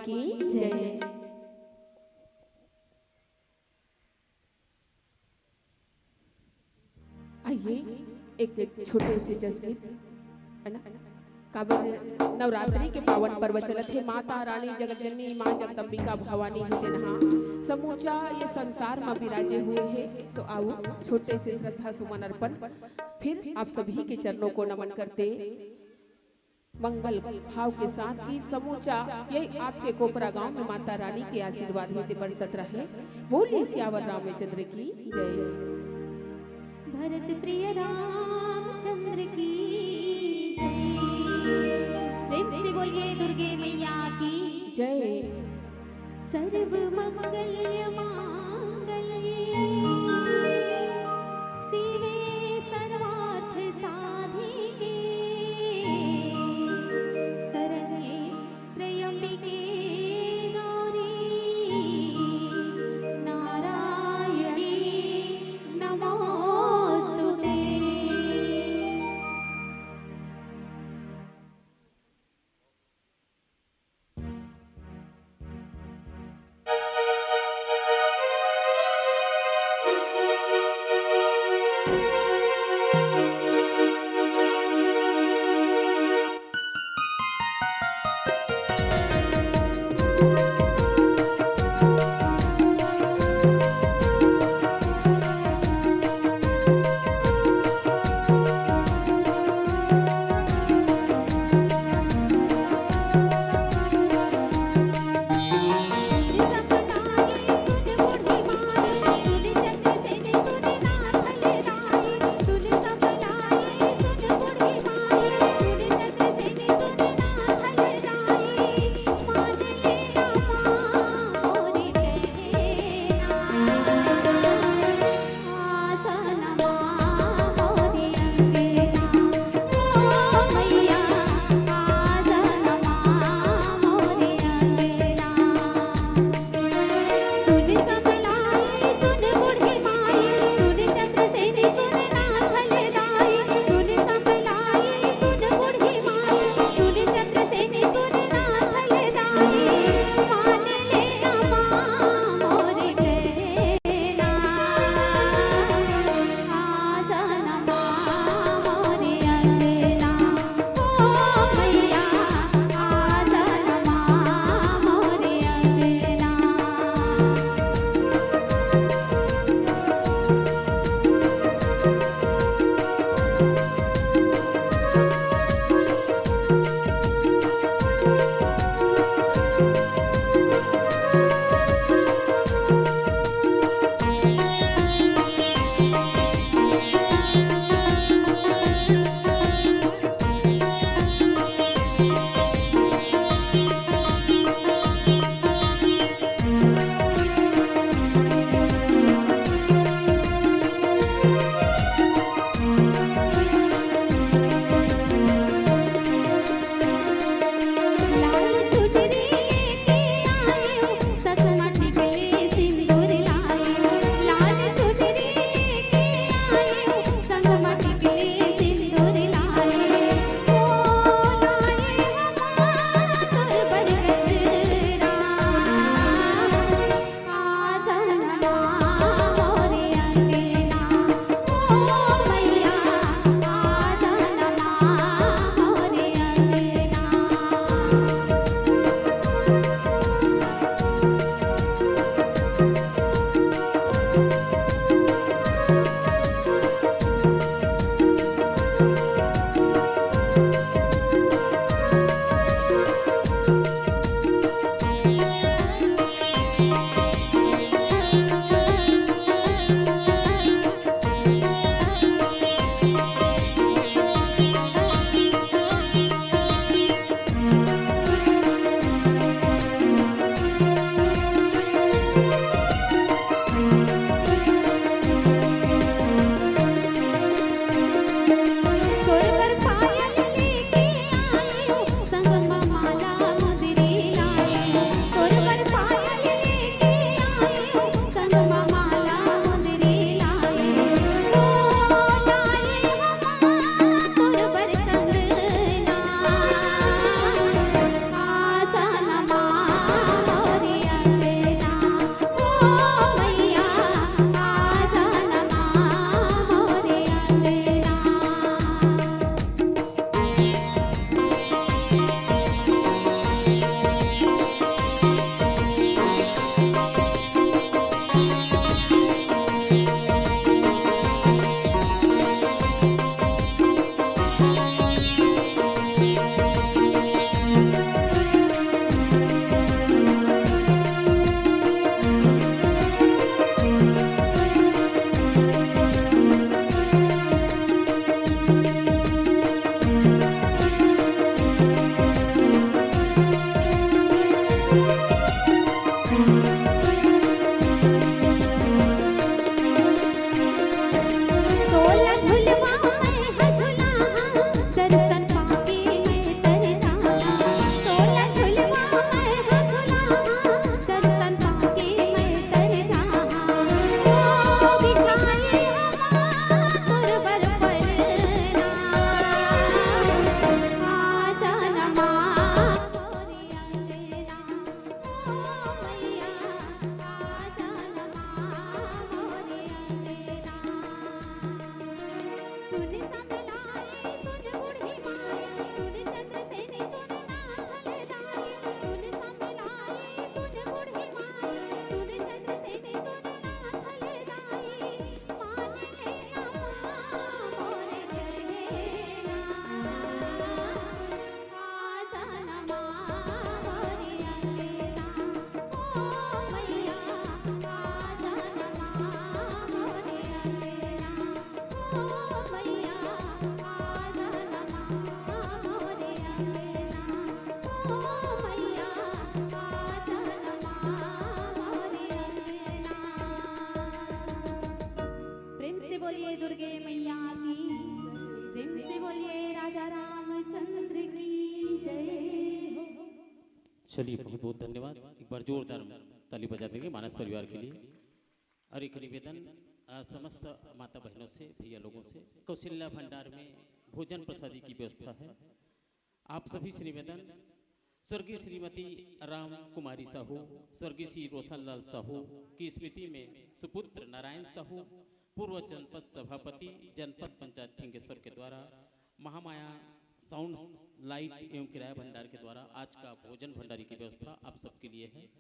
की जय। आइए, एक, एक छोटे से जसगीत, है ना? काबर नवरात्रि के पावन पर्व चलत हे, माता रानी जगत जननी माँ जगदम्बिका भवानी ही तेनहा समूचा ये संसार म विराजे हुए हे। तो आओ, छोटे से श्रद्धा सुमन अर्पण, फिर आप सभी के चरणों को नमन करते मंगल भाव के साथ कि समूचा ये आपके कोपरा गांव में माता रानी के आशीर्वाद हे ते बरसत रहे। बोलिए सियावर रामचंद्र की जय। भरत प्रिय रामचंद्र की जय। प्रेम से बोलिए दुर्गे मैया की जय। सर्व मंगल मांगल्ये शिवे सर्वार्थ साधिके शरण्ये त्र्यंबिके गौरी नारायणी नमोस्तुते। चलिए, बहुत बहुत धन्यवाद। एक बार जोरदार ताली बजा देंगे मानस परिवार के लिए। और एक निवेदन, अ, समस्त माता बहनों से, भैया लोगों से, कौशल्या भंडार में भोजन प्रसादी की व्यवस्था है। आप सभी से निवेदन, स्वर्गीय श्रीमती राम कुमारी साहू, स्वर्गीय श्री रोशन लाल साहू की स्मृति में सुपुत्र नारायण साहू, पूर्व जनपद सभापति, जनपद पंचायत खिंगेश्वर के द्वारा महामाया साउंड लाइट एवं किराया भंडार के द्वारा आज का भोजन भंडारी की व्यवस्था आप सबके लिए है।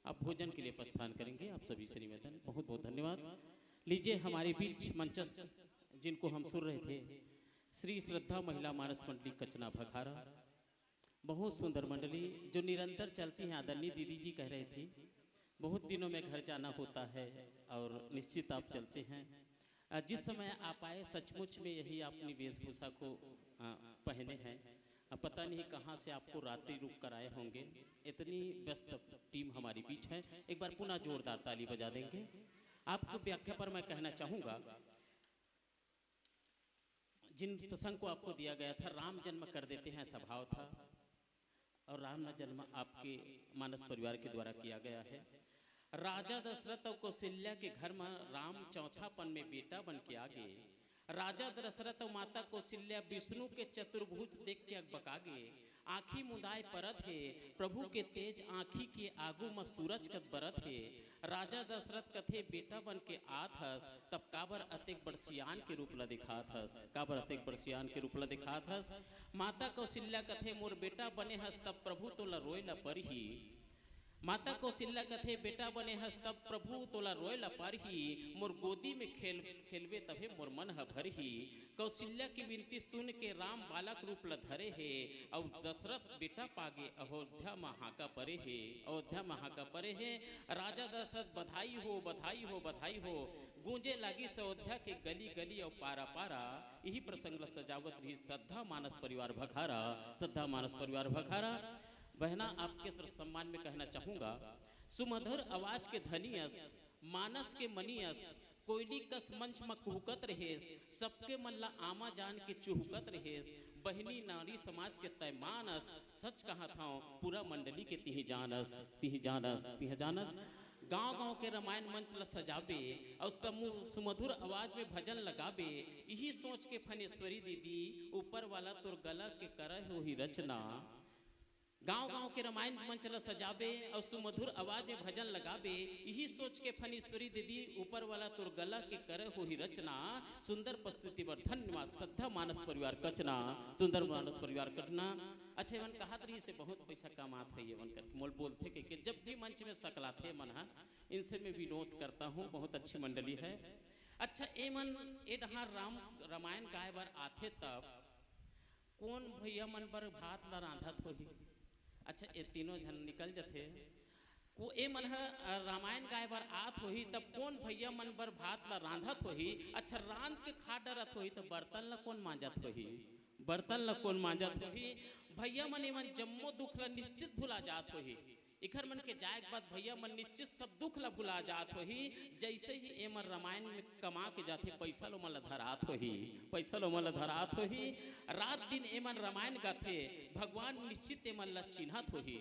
आप भोजन के लिए प्रस्थान करेंगे। आप सभी से निवेदन, बहुत बहुत धन्यवाद। लीजिए, हमारे बीच मंचस्थ जिनको हम सुन रहे थे, श्री श्रद्धा महिला मानस मंडली कचना भखारा, बहुत सुंदर मंडली जो निरंतर चलती हैं। आदरणीय दीदी जी कह रहे थे, बहुत दिनों में घर जाना होता है और निश्चित आप चलते हैं। अ, जिस समय आप आए, सचमुच में यही अपनी वेशभूषा को, अ, पहने हैं। अ, पता नहीं कहाँ से आपको रात्रि रुक कर आए होंगे, इतनी व्यस्त टीम हमारे बीच है। एक बार पुनः जोरदार ताली बजा देंगे। आपको व्याख्या पर मैं कहना चाहूँगा, जिन प्रसंग को आपको दिया गया था, राम जन्म कर देते हैं, स्वभाव था, और राम न जन्म आपके मानस परिवार के द्वारा किया गया है। राजा दशरथ और कौशल्या के घर में राम चौथापन में बेटा बन के आ गए। राजा दशरथ और माता कौशल्या विष्णु के चतुर्भुज देख के अकबका गए। आँखी मुदाय परत हे, प्रभु के तेज आँखी के आगू म सूरज कस बरत हे। राजा दशरथ कथे, "बेटा बन के आत हस, तब काबर अतेक बड़ सियान के रूप ला दिखात हस, काबर अतेक बड़ सियान के रूप ला दिखात हस?" माता कौशल्या कथे, "मोर बेटा बने हस, तब प्रभु तोला रोए ला परही।" माता कौशल्या कथे, "बेटा बने हस, तब प्रभु तोला रोए ला परही, मोर गोदी में खेल, खेलबे तभे मोर मन ह भरही।" कौशल्या की विनती सुन के राम बालक रूप ल धरे हे, अउ दशरथ बेटा पागे अयोध्या म हाका परे हे, अयोध्या म हाका परे हे। राजा दशरथ बधाई हो, बधाई हो, बधाई हो, गूंजे लागिस अयोध्या के गली गली अउ पारा पारा। यही प्रसंग ल सजावत रही श्रद्धा मानस परिवार भखारा, श्रद्धा मानस परिवार भखारा। बहना, आपके सम्मान में कहना चाहूँगा, सुमधुर आवाज के धनियस, मानस के मनियस, कोयली कस मंच म कुहकत रहेस, सबके मन ला आमा जान के चुहकत रहेस। बहिनी नारी समाज के तय मानस, सच कहत हंव, पूरा मंडली के तिही जानस, तिही जानस, तिही जानस। गांव-गांव के रामायण मंच ल सजाबे अउ समु-, सुमधुर आवाज में भजन लगाबे, इही सोच के फनेश्वरी दीदी, ऊपर वाला तोर गला के करय होही रचना। गांव-गांव के रामायण मंच ल सजाबे अउ सुमधुर आवाज में भजन लगाबे, इही सोच के फनेश्वरी दीदी, ऊपर वाला तोर गला के करय होही रचना। सुंदर प्रस्तुति बर धन्यवाद, श्रद्धा मानस परिवार कचना, सुंदर मानस परिवार कचना। अच्छा, एमन कहत रहिसे बहुत पैसा कमात हे एमन करके, मोला बोलथे कहिके, जब भी मंच में सकलाथे मन ह, इनसे मैं विनोद करता हूँ, बहुत अच्छी मंडली है। अच्छा, एमन ए डहार राम, रामायण गाय बर आथे तब कोन भैया मन बर भात ला रांधत होही? अच्छा, ए तीनों झन निकल जथे। को, ए मन ह, अ, रामायण गाय बर आत होही, तब कोन भैया मन बर भात ला रांधत होही? अच्छा, रांध के खा डरत होही, त बर्तन ला कोन मांजत होही? बर्तन ला कोन मांजत होही? भैया मन, एमन जम्मो दुख ला निश्चित भुला जात होही। एखर मन के जाए के बाद भैया मन निश्चित सब दुख ला भुला जात होही। जैसे ही एमन रामायण में कमा के जाथे, पैसा ल ओमन ला धरात होही, पैसा ल ओमन ला धरात होही। रात दिन एमन रामायण गाथे, भगवान निश्चित एमन ला चिन्हत होही।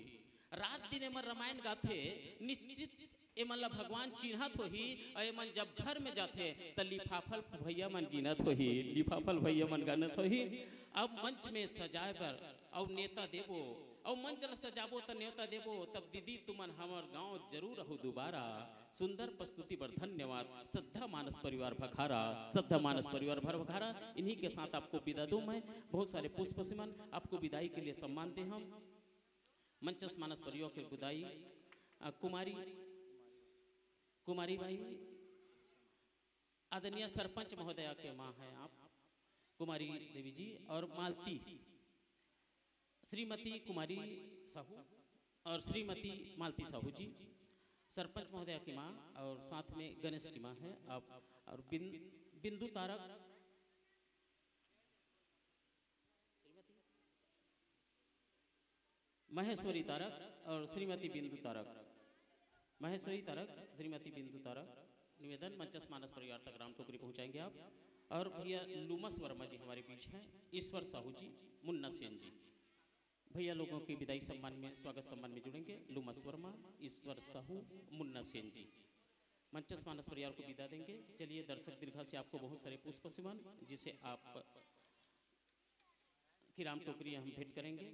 रात दिन एमन रामायण गाथे, निश्चित एमन ला भगवान चिन्हत होही। अउ एमन जब घर में जाथे, त लिफाफा ल भैया मन गिनत होही, लिफाफा ल भैया मन गिनत होही। अब मंच में सजाए बर अउ नेवता देबो, अउ मंच ल सजाबो त नेवता देबो, तब दीदी तुमन हमर गांव जरूर आहू दोबारा। सुंदर प्रस्तुति बर धन्यवाद। श्रद्धा मानस परिवार भखारा, श्रद्धा मानस परिवार भर भखारा। इन्हीं के साथ आपको विदा दूं मैं। बहुत सारे पुष्प सुमन आपको विदाई के लिए सम्मान दे हम। मंचस मानस परिवार के विदाई, अ, कुमारी, कुमारी भाई, आदरणीय सरपंच महोदया के माँ हैं आप, कुमारी देवी जी, और मालती, श्रीमती कुमारी साहू और श्रीमती मालती साहू जी, सरपंच महोदया की माँ और साथ में गणेश की माँ है आप, और बिन-, बिंदु तारक, महेश्वरी तारक और श्रीमती बिंदु तारक, महेश्वरी तारक, श्रीमती बिंदु तारक, निवेदन, मंचस मानस परिवार तक राम टोकरी पहुंचाएंगे आप। और भैया लूमस वर्मा जी हमारे बीच हैं, ईश्वर साहू जी, मुन्ना सेन जी। भैया लोगों की विदाई सम्मान में, स्वागत सम्मान में जुड़ेंगे लुमस वर्मा, ईश्वर साहू, मुन्ना सेन जी। मंचस्थ मानस परिवार को विदा देंगे। चलिए दर्शक दीर्घा से आपको बहुत सारे पुष्प सुमन, जिसे आप की राम टोकरी हम भेंट करेंगे।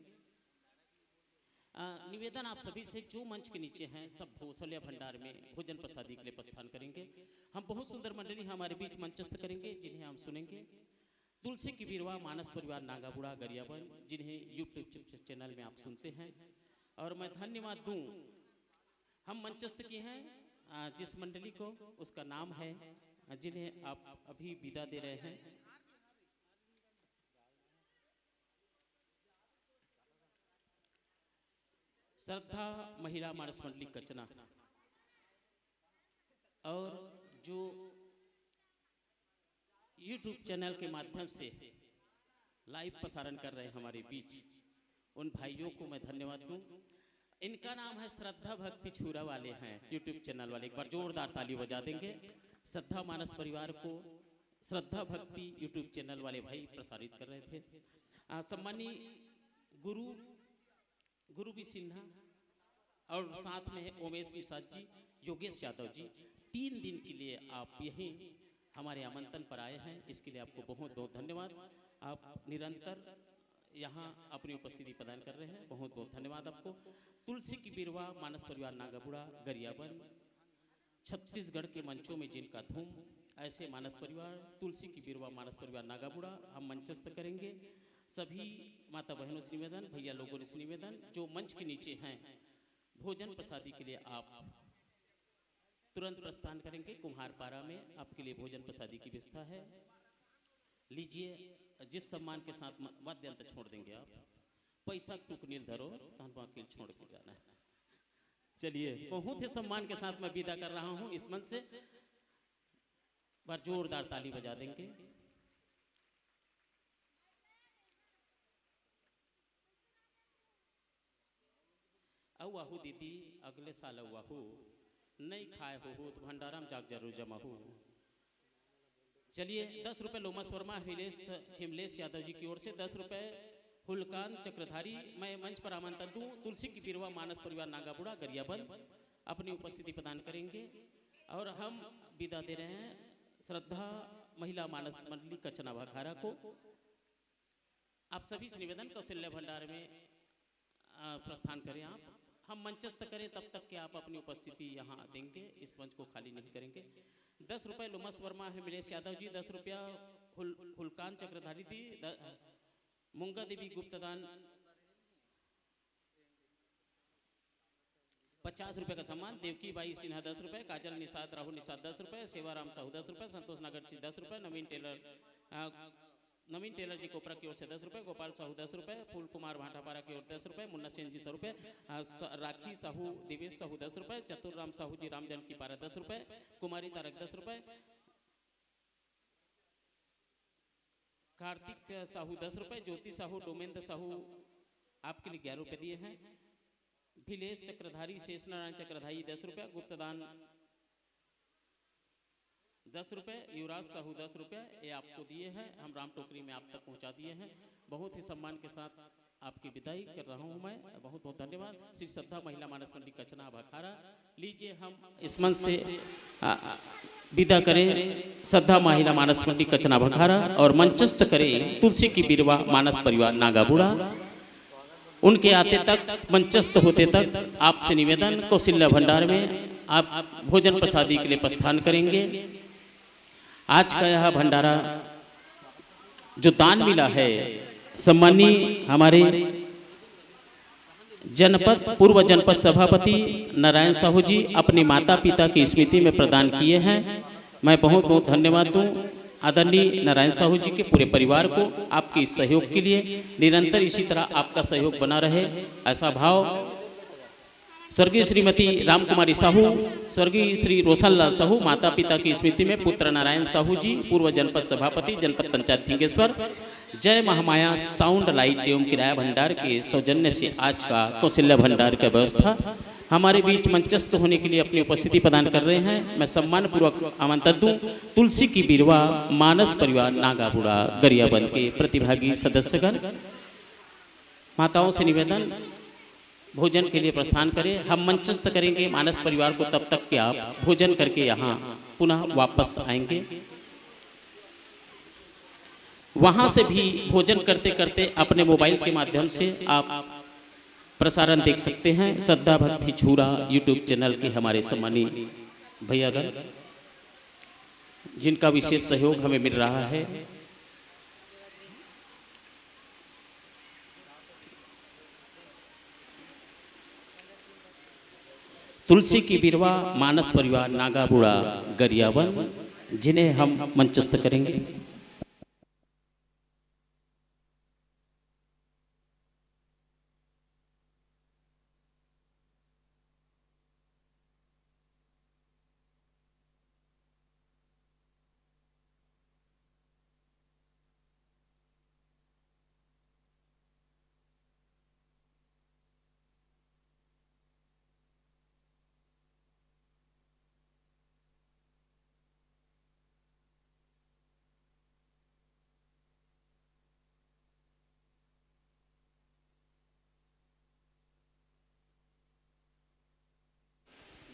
अ, निवेदन आप सभी से, जो मंच के नीचे हैं, सब भोसलिया भंडार में भोजन प्रसादी के लिए प्रस्थान करेंगे। हम बहुत सुंदर मंडली हमारे बीच मंचस्थ करेंगे, जिन्हें हम सुनेंगे। तुलसी की बिरवा मानस परिवार नागाबुड़ा गरियाबंद, जिन्हें YouTube च-, चैनल में आप सुनते हैं, और मैं धन्यवाद दूं, हम मंचस्थ किए हैं, अ, जिस मंडली को, उसका नाम है, अ, जिन्हें आप अभी विदा दे रहे हैं, श्रद्धा महिला मानस मंडली कचना, और जो YouTube चैनल के माध्यम से लाइव प्रसारण कर रहे हैं हमारे बीच, उन भाइयों को मैं धन्यवाद दूं। इनका नाम है श्रद्धा भक्ति छुरा वाले हैं, YouTube चैनल वाले। एक बार जोरदार ताली बजा देंगे श्रद्धा मानस परिवार को, श्रद्धा भक्ति YouTube चैनल वाले भाई प्रसारित कर रहे थे। आ, सम्मानी गुरु, गुरु बी सिन्हा और साथ में है उमेश निषाद जी, योगेश यादव जी। तीन दिन के लिए आप यहीं हमारे आमंत्रण पर आए हैं, इसके लिए आपको बहुत बहुत धन्यवाद। आप निरंतर यहाँ अपनी उपस्थिति प्रदान कर रहे हैं, बहुत बहुत धन्यवाद आपको। तुलसी की बिरवा मानस परिवार नागाबुड़ा गरियाबंद, छत्तीसगढ़ के मंचों में जिनका धूम, ऐसे मानस परिवार, तुलसी की बिरवा मानस परिवार नागाबुड़ा हम मंचस्थ करेंगे। सभी माता बहनों से निवेदन, भैया लोगों से निवेदन, जो मंच के नीचे हैं, भोजन प्रसादी के लिए आप तुरंत प्रस्थान करेंगे। कुम्हारपारा में आपके लिए भोजन प्रसादी की व्यवस्था है। लीजिए, जिस सम्मान के साथ म-, वाद्य यंत्र छोड़ देंगे आप। पैसा टुकनील धरो, तहन बाकी छोड़ के जाना है। चलिए, बहुत ही सम्मान के साथ मैं विदा कर रहा हूँ इस मंच से। बार जोरदार ताली बजा देंगे। अउ आहू दीदी, अगले साल अउ आहू, नई खाए होहू त भंडारा म जाके जरूर जमाहू। चलिए, दस रुपए लोमस वर्मा हिलेश, हिमलेश यादव जी की ओर से, दस रुपए हुलकान चक्रधारी। मैं मंच पर आमंत्रण दूं तुलसी की बिरवा मानस परिवार नागाबुड़ा गरियाबंद अपनी उपस्थिति प्रदान करेंगे और हम विदा दे रहे हैं श्रद्धा महिला मानस मंडली कचना भखारा को। आप सभी से निवेदन, कौशल्या भंडार में, अ, प्रस्थान करें आप, हम मंचस्थ करें, तब तक के आप अपनी उपस्थिति यहाँ देंगे, इस मंच को खाली नहीं करेंगे। दस रुपए लोमस वर्मा हिमलेश यादव जी, दस रुपया हुल-, हुलकान चक्रधारी दी, द-, मूंगा देवी गुप्तदान, पचास रुपए का सम्मान, देवकी बाई सिन्हा दस रुपए, काजल निषाद, राहुल निषाद दस रुपए, सेवाराम साहू दस रुपए, संतोष नागरची दस रुपए, नवीन टेलर, अ, नवीन टेलर जी कोपरा की ओर से दस रुपए, गोपाल साहू दस रुपए, फूल कुमार भाटापारा की ओर दस रुपए, मुन्ना सेन जी सौ रुपए, अ, स-, राखी साहू, दिवेश साहू दस रुपए, चतुर राम साहू जी राम जानकी पारा दस रुपए, कुमारी तारक दस रुपए, कार्तिक साहू दस रुपए, ज्योति साहू, डोमेंद्र साहू आपके लिए ग्यारह रुपए दिए हैं, भिलेश चक्रधारी, शेष नारायण चक्रधारी दस रुपया, गुप्तदान दस रुपए, युवराज साहू दस रुपए, ये आपको दिए हैं, हम राम टोकरी में आप तक पहुंचा दिए हैं। बहुत ही सम्मान के साथ आपकी विदाई कर रहा हूं मैं, बहुत बहुत धन्यवाद। श्री श्रद्धा महिला मानस मंडली कचना भखारा, लीजिए हम इस मंच से, आ, विदा करें श्रद्धा महिला मानस मंडली कचना भखारा और मंचस्थ करें तुलसी की बिरवा मानस परिवार नागाबुड़ा। उनके आते तक, मंचस्थ होते तक आपसे निवेदन, कौशल्या भंडार में आप भोजन प्रसादी के लिए प्रस्थान करेंगे। आज का यह भंडारा जो दान मिला है, सम्माननीय हमारे जनपद, पूर्व जनपद सभापति नारायण साहू जी अपने माता पिता की स्मृति में प्रदान किए हैं। मैं बहुत बहुत धन्यवाद दूं आदरणीय नारायण साहू जी के पूरे परिवार को आपके इस सहयोग के लिए। निरंतर इसी तरह आपका सहयोग बना रहे, ऐसा भाव। स्वर्गीय श्रीमती रामकुमारी साहू, स्वर्गीय श्री रोशनलाल साहू, माता पिता की स्मृति में पुत्र नारायण साहू जी, पूर्व जनपद सभापति, जनपद पंचायत भिंगेश्वर। जय महामाया साउंड लाइट एवं किराया भंडार के सौजन्य से आज का कौशल्या भंडार का व्यवस्था हमारे बीच मंचस्थ होने के लिए अपनी उपस्थिति प्रदान कर रहे हैं। मैं सम्मानपूर्वक आमंत्रण दूं तुलसी की बिरवा मानस परिवार नागाबुड़ा गरियाबंद के प्रतिभागी सदस्यगण। माताओं से निवेदन, भोजन के लिए प्रस्थान करें। हम मंचस्थ करेंगे मानस परिवार को तब तक कि आप भोजन करके यहाँ पुनः वापस आएंगे। वहाँ से भी भोजन करते करते अपने मोबाइल के माध्यम से आप प्रसारण देख सकते हैं। श्रद्धा भक्ति छूरा YouTube चैनल के हमारे सम्मानी भैयागण, जिनका विशेष सहयोग हमें मिल रहा है। तुलसी की बिरवा, मानस परिवार नागाबुड़ा गरियाबंद, जिन्हें हम मंचस्थ करेंगे।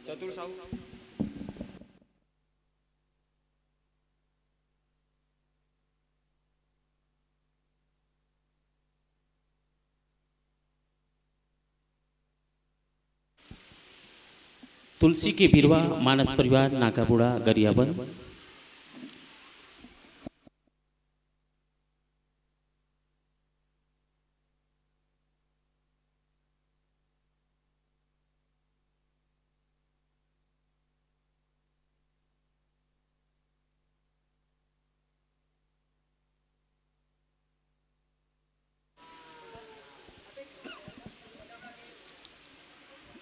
चतुर साहू। तुलसी के बिरवा, मानस परिवार नागाबुड़ा गरियाबंद।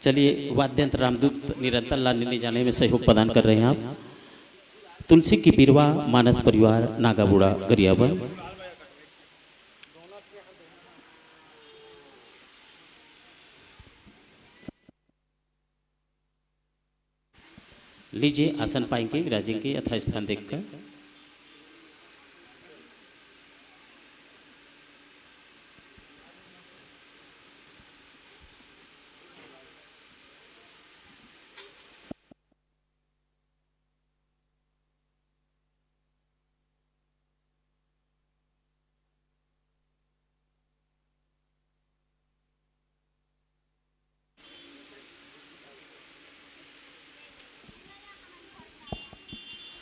चलिए, वाद्य यंत्र रामदूत निरंतर लाल नीले जाने में सहयोग प्रदान कर रहे हैं आप। तुलसी की बिरवा, मानस परिवार नागाबुड़ा गरियाबंद। लीजिए, आसन पाएंगे, विराजेंगे यथास्थान देखकर।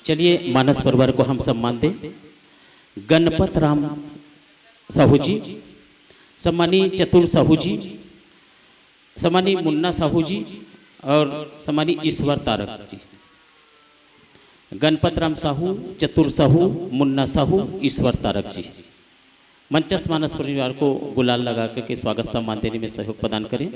चलिए, मानस परिवार को हम सम्मान दें। गणपत राम साहू जी, सम्मानी चतुर साहू जी, सम्मानी मुन्ना साहू जी और सम्मानी ईश्वर तारक जी। गणपत राम साहू, चतुर साहू, मुन्ना साहू, ईश्वर तारक जी, मंचस्थ मानस परिवार को गुलाल लगा करके स्वागत सम्मान देने में सहयोग प्रदान करें।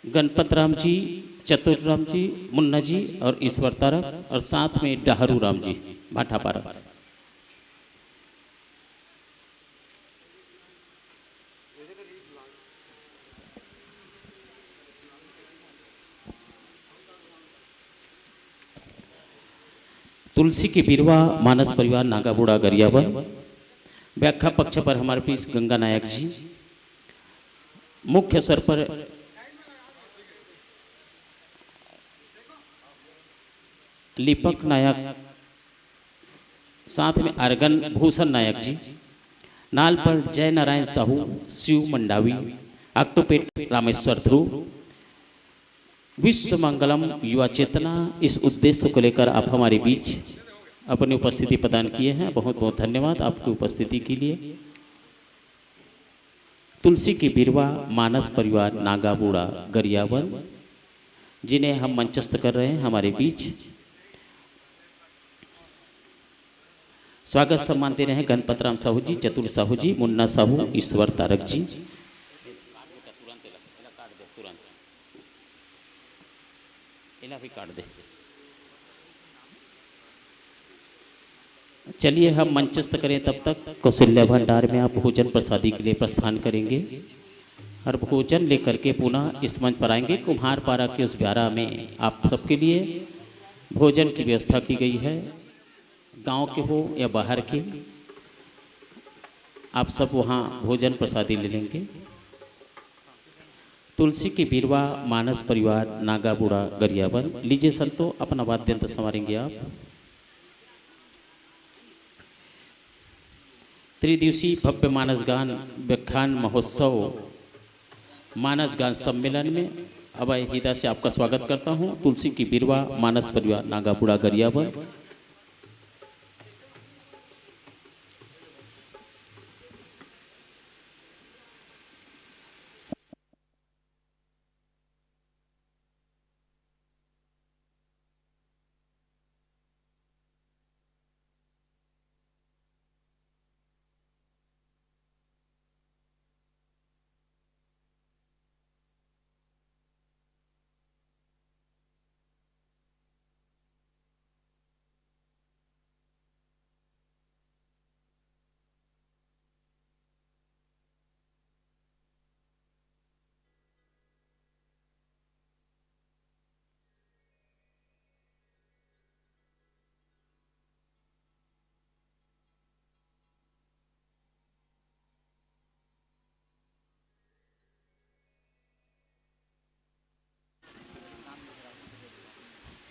गणपत राम जी, चतुर राम जी, मुन्ना जी और ईश्वर तारक और साथ में डहरू राम जी भाटापारा से। तुलसी के बिरवा, मानस परिवार नागाबुड़ा गरियाबंद। व्याख्या पक्ष पर हमारे बीच गंगा नायक जी, मुख्य स्वर पर लीपक नायक, साथ में आर्गन भूषण नायक जी, नाल पर जय नारायण साहू, शिव मंडावी, ऑक्टोपेट रामेश्वर ध्रुव, विश्व मंगलम युवा चेतना, इस उद्देश्य को लेकर आप हमारे बीच अपनी उपस्थिति प्रदान किए हैं। बहुत बहुत धन्यवाद आपकी उपस्थिति के लिए। तुलसी की बिरवा, मानस परिवार नागाबुड़ा गरियाबंद, जिन्हें हम मंचस्थ कर रहे हैं हमारे बीच। स्वागत सम्मान दे रहे हैं गणपत राम साहू जी, चतुर साहू जी, मुन्ना साहू, ईश्वर तारक जी। इन्हें भी काट दे। चलिए, हम मंचस्थ करें, तब तक कौशल्या भंडार में आप भोजन प्रसादी के लिए प्रस्थान करेंगे और भोजन लेकर के पुनः इस मंच पर आएंगे। कुम्हार पारा के उस ब्यारा में आप सबके लिए भोजन की व्यवस्था की गई है। गांव के हो या बाहर के, आप सब वहाँ भोजन प्रसादी ले लेंगे। तुलसी की बिरवा, मानस परिवार, नागा बूढ़ा गरियाबंद। लीजिए संतो, अपना वाद्य यंत्र संवारेंगे आप। त्रिदिवसीय भव्य मानस गान व्याख्यान महोत्सव, मानस गान सम्मेलन में हवाई हृदय से आपका स्वागत करता हूँ। तुलसी की बिरवा, मानस परिवार, नागा बूढ़ा गरियाबंद।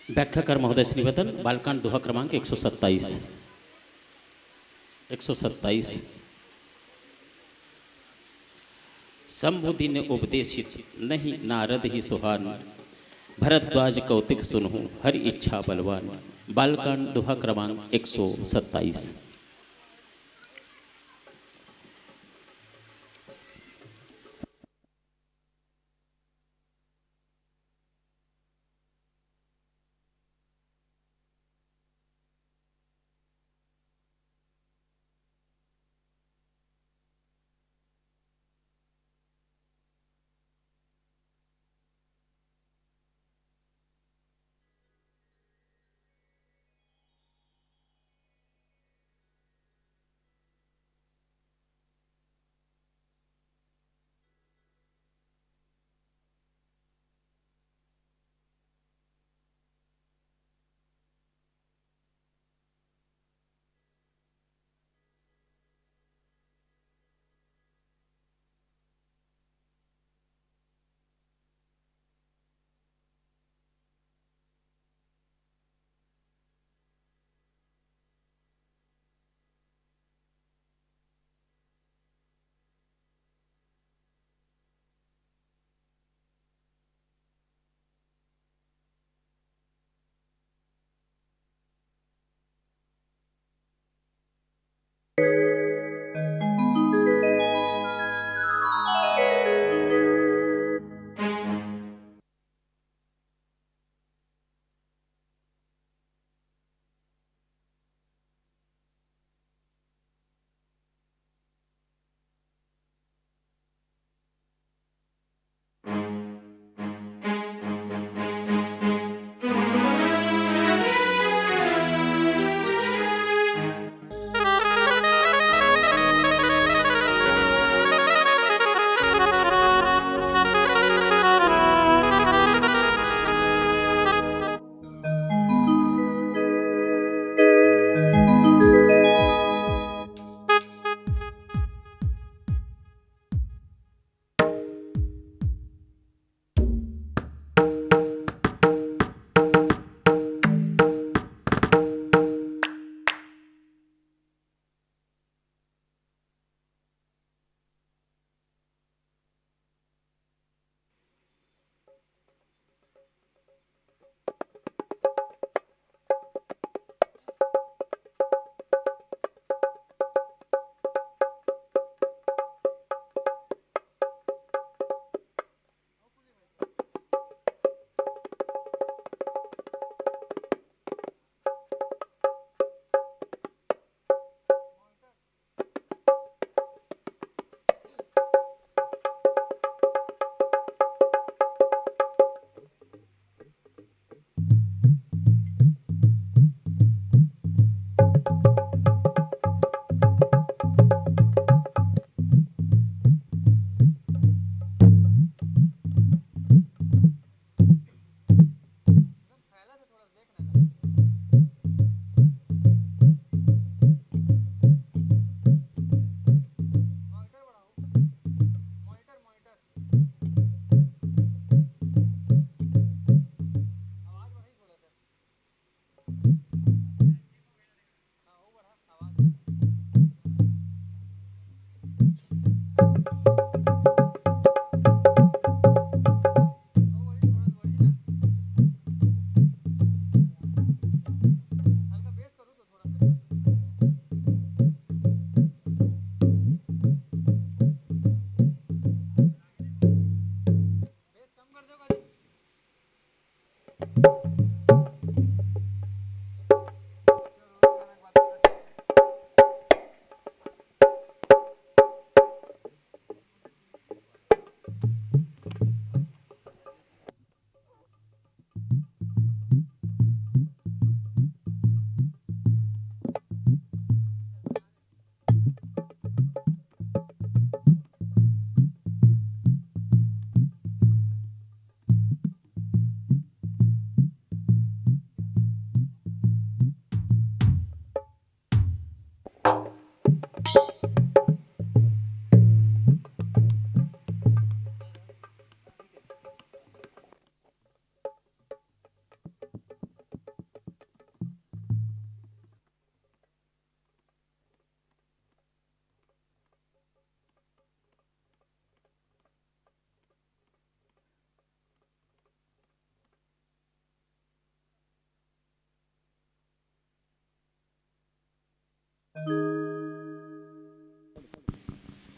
व्याख्याकार महोदय से निवेदन, बालकांड दोहा क्रमांक एक सौ सत्ताईस। एक सौ सत्ताईस। शंभु दीन उपदेशित, नहीं नारद ही सुहान। भरद्वाज कौतिक सुनहु, हरि इच्छा बलवान। बालकांड दोहा क्रमांक एक सौ सत्ताईस।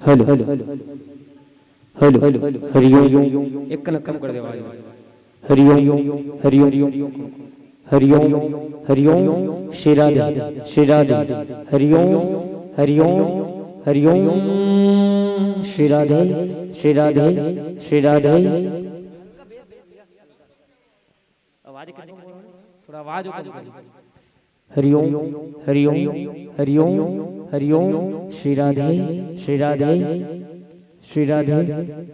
Hello, hello, hello, Hariom. एक कन कम कर दे आवाज। हरिओम, हरिओम, हरिओम, हरिओम, श्री राधे, श्री राधे, हरिओम, हरिओम, हरिओम, श्री राधे, श्री राधे, श्री राधे। आवाज कम करो, थोड़ा आवाज कम करो। हरिओम, हरिओम, हरिओम, हरिओम, श्री राधे, श्री राधे, श्री राधे।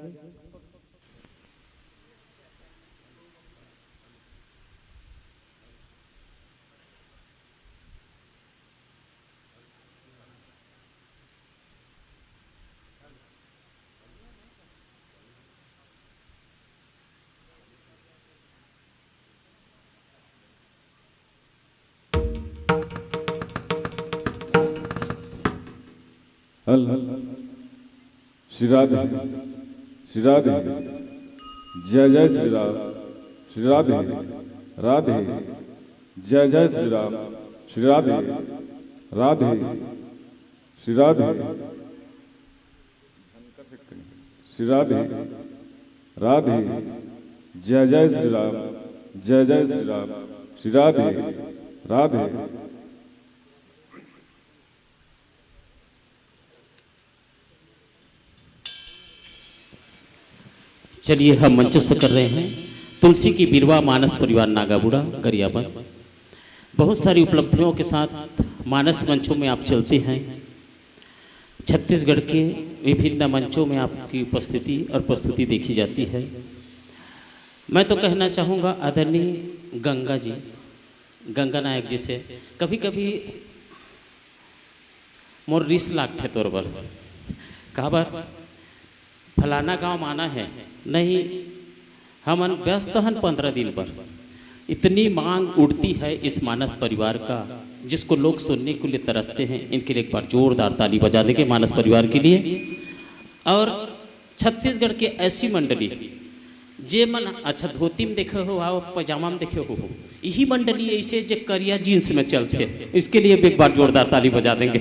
हेलो। श्री राधे, श्री राधे, जय जय श्री राम, श्री राधे, राधे, जय जय श्री राम, श्री राधे, राधे, श्री राधे, श्री राधे, राधे, जय जय श्री राम, जय जय श्री राम, श्री राधे, राधे। चलिए, हम मंचस्थ कर रहे हैं तुलसी की बिरवा मानस परिवार नागाबुड़ा गरियाबंद। बहुत सारी उपलब्धियों के साथ मानस मंचों में आप चलते हैं। छत्तीसगढ़ के विभिन्न मंचों में आपकी उपस्थिति और प्रस्तुति देखी जाती है। मैं तो कहना चाहूँगा आदरणीय गंगा जी, गंगा नायक जी से, कभी कभी मोर रिस लागथे तोर बर। काबर? फलाना गांव आना है, नहीं, हमन व्यस्त हन पंद्रह दिन पर। इतनी मांग उठती है इस मानस परिवार का, जिसको लोग सुनने के लिए तरसते हैं। इनके लिए एक बार जोरदार ताली बजा देंगे मानस परिवार के लिए। और छत्तीसगढ़ के ऐसी मंडली, जे मन, अच्छा, धोती में देखे हो, आओ, पजामा में देखे हो, यही मंडली ऐसे जे करिया जींस में चलते हैं, इसके लिए भी एक बार जोरदार ताली बजा देंगे।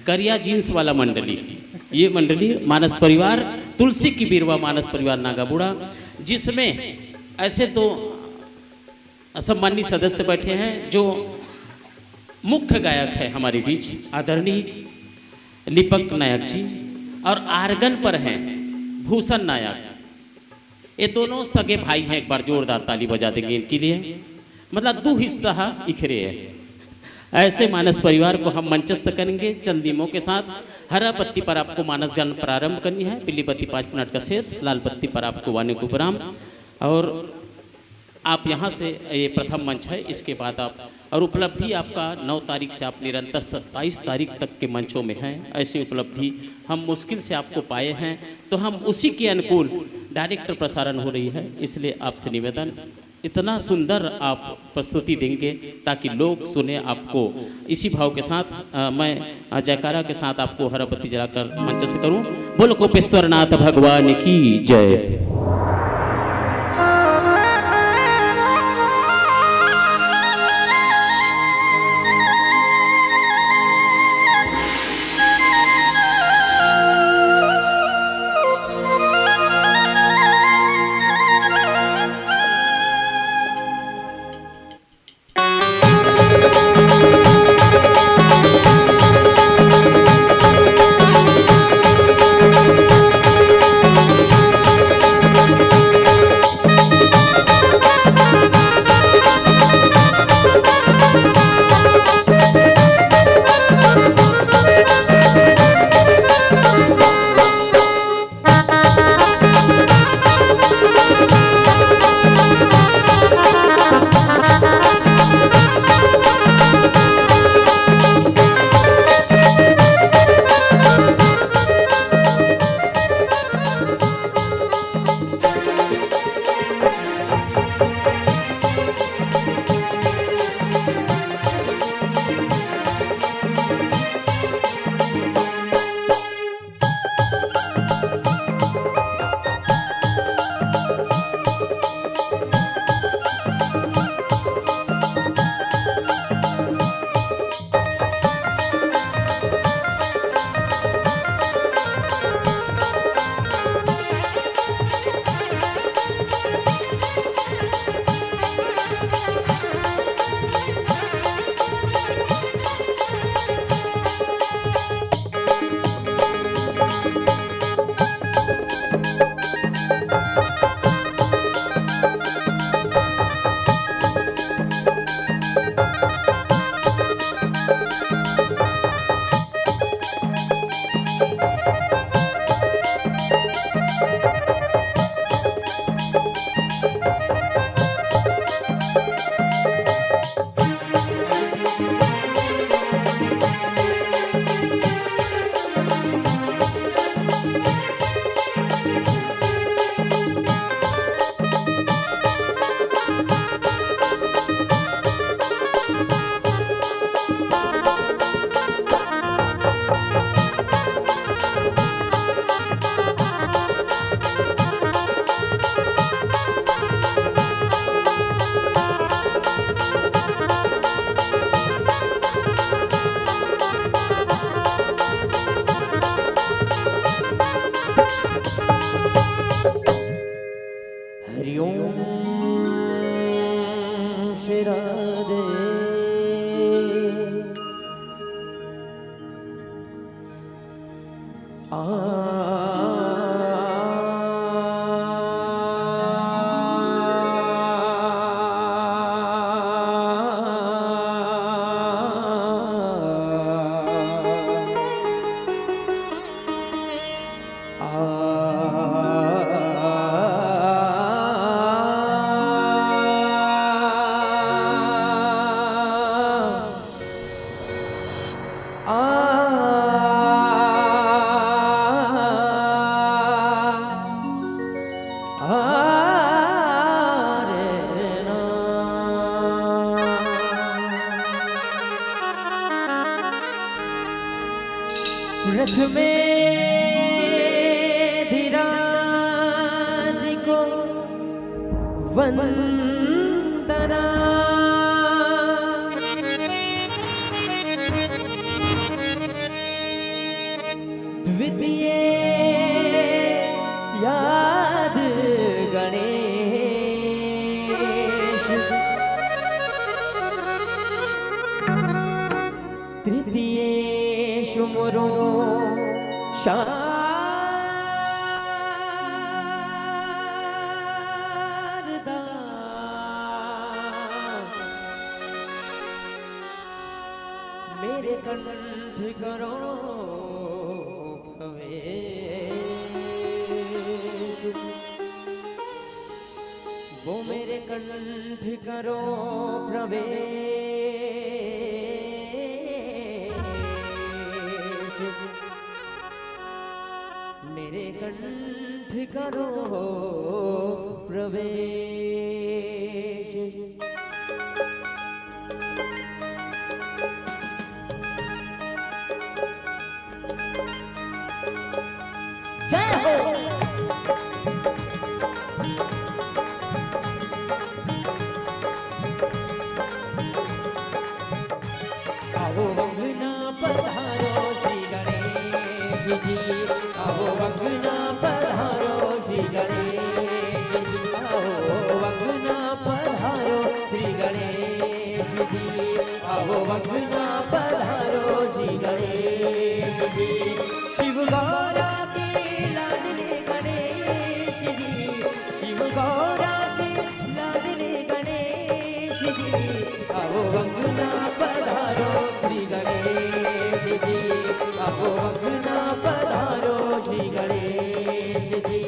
करिया जींस वाला मंडली, ये मंडली मानस परिवार, तुलसी की बिरवा मानस परिवार नागाबुड़ा, जिसमें ऐसे दो सम्मानित सदस्य बैठे हैं जो मुख्य गायक है हमारे बीच, आदरणीय लिपक नायक जी, और आर्गन पर हैं भूषण नायक। ये दोनों सगे भाई हैं, एक बार जोरदार ताली बजा देंगे इनके लिए। मतलब, दो हिस्सा इखरे है। ऐसे मानस परिवार को हम मंचस्थ करेंगे चंदीमों के साथ। हरा पत्ती पर आपको मानस गान प्रारंभ करनी है, पीली पत्ती पाँच मिनट का शेष, लाल पत्ती पर आपको वाणी को विराम। और आप यहाँ से, ये प्रथम मंच है, इसके बाद आप, और उपलब्धि आपका नौ तारीख से आप निरंतर सत्ताईस तारीख तक के मंचों में हैं। ऐसी उपलब्धि हम मुश्किल से आपको पाए हैं, तो हम उसी के अनुकूल डायरेक्टर प्रसारण हो रही है, इसलिए आपसे निवेदन, इतना सुंदर आप प्रस्तुति देंगे ताकि लोग सुने आपको। इसी भाव के साथ, अ, मैं, अ, जयकारा के साथ आपको हरा पत्ती जलाकर मंचस्थ करूं। बोलो कोपेश्वर नाथ भगवान की जय। हरि ओम श्री राधे। आ, आ, आ, आ, रे ना। प्रथमे धीराज को वंदना। द्वितीये याद गणेश। तृतीये सुमरो शारदा। मेरे कंठ करो प्रवेश। वो मेरे कंठ करो प्रवेश। मेरे कंठ करो प्रवेश। जय हो। आओ अंगना पधारो श्री गणेश जी, आओ अंगना पधारो श्री गणेश जी, आओ अंगना पधारो श्री गणेश जी, आओ अंगना पधारो श्री गणेश जी। शिव गौरा के लाडले गणेश जी, शिव गौरा के लाडले गणेश जी, आओ अंगना पधारो श्री गणेश जी, आओ अंगना पधारो श्री गणेश जी।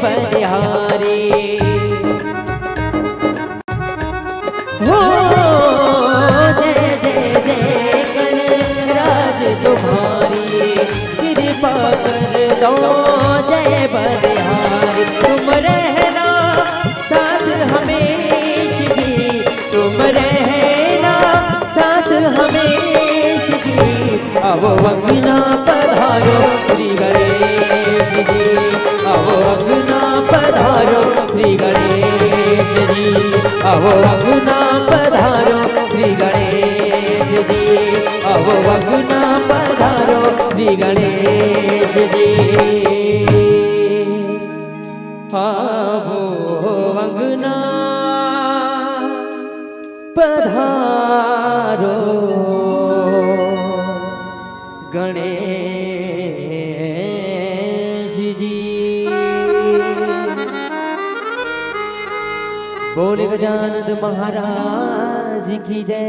बलिहारी। हो जय जय जय गणराज तुम्हारी, कृपा कर दो जय बलिहारी। तुम रहना साथ हमेश जी, तुम रहना साथ हमेश जी। आवो अंगना पधारो श्री गणेश जी, आवो अंगना पधारो श्री गणेश जी, आवो अंगना पधारो श्री गणेश जी, आवो अंगना पधारो श्री गणेश जी। आवो अंगना पधारो गणेश जी। बोल गजानन महाराज की जय।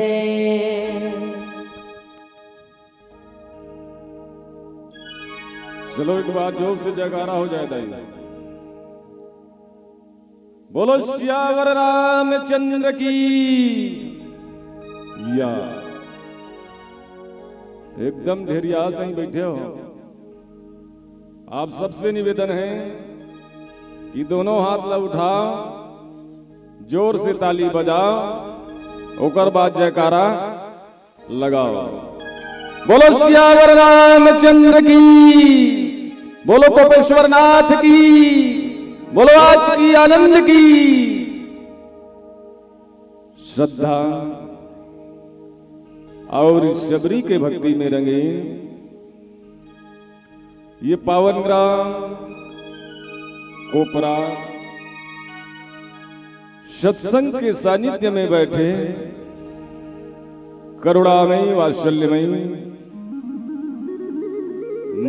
चलो, एक बार जोर से जयकारा हो जाए दाई। बोलो सियावर रामचंद्र की। या एकदम ढेरिया सही बैठे हो। आप सबसे निवेदन है कि दोनों हाथ ला उठाओ, जोर से ताली बजाओ, ओकर बाद जयकारा लगाओ। बोलो सियावर रामचंद्र की, बोलो कोपेश्वर नाथ की, बोलो आज की आनंद की। श्रद्धा और शबरी के भक्ति में रंगे ये पावन ग्राम कोपरा, सत्संग के सानिध्य में बैठे करुणामयी वात्सल्यमयी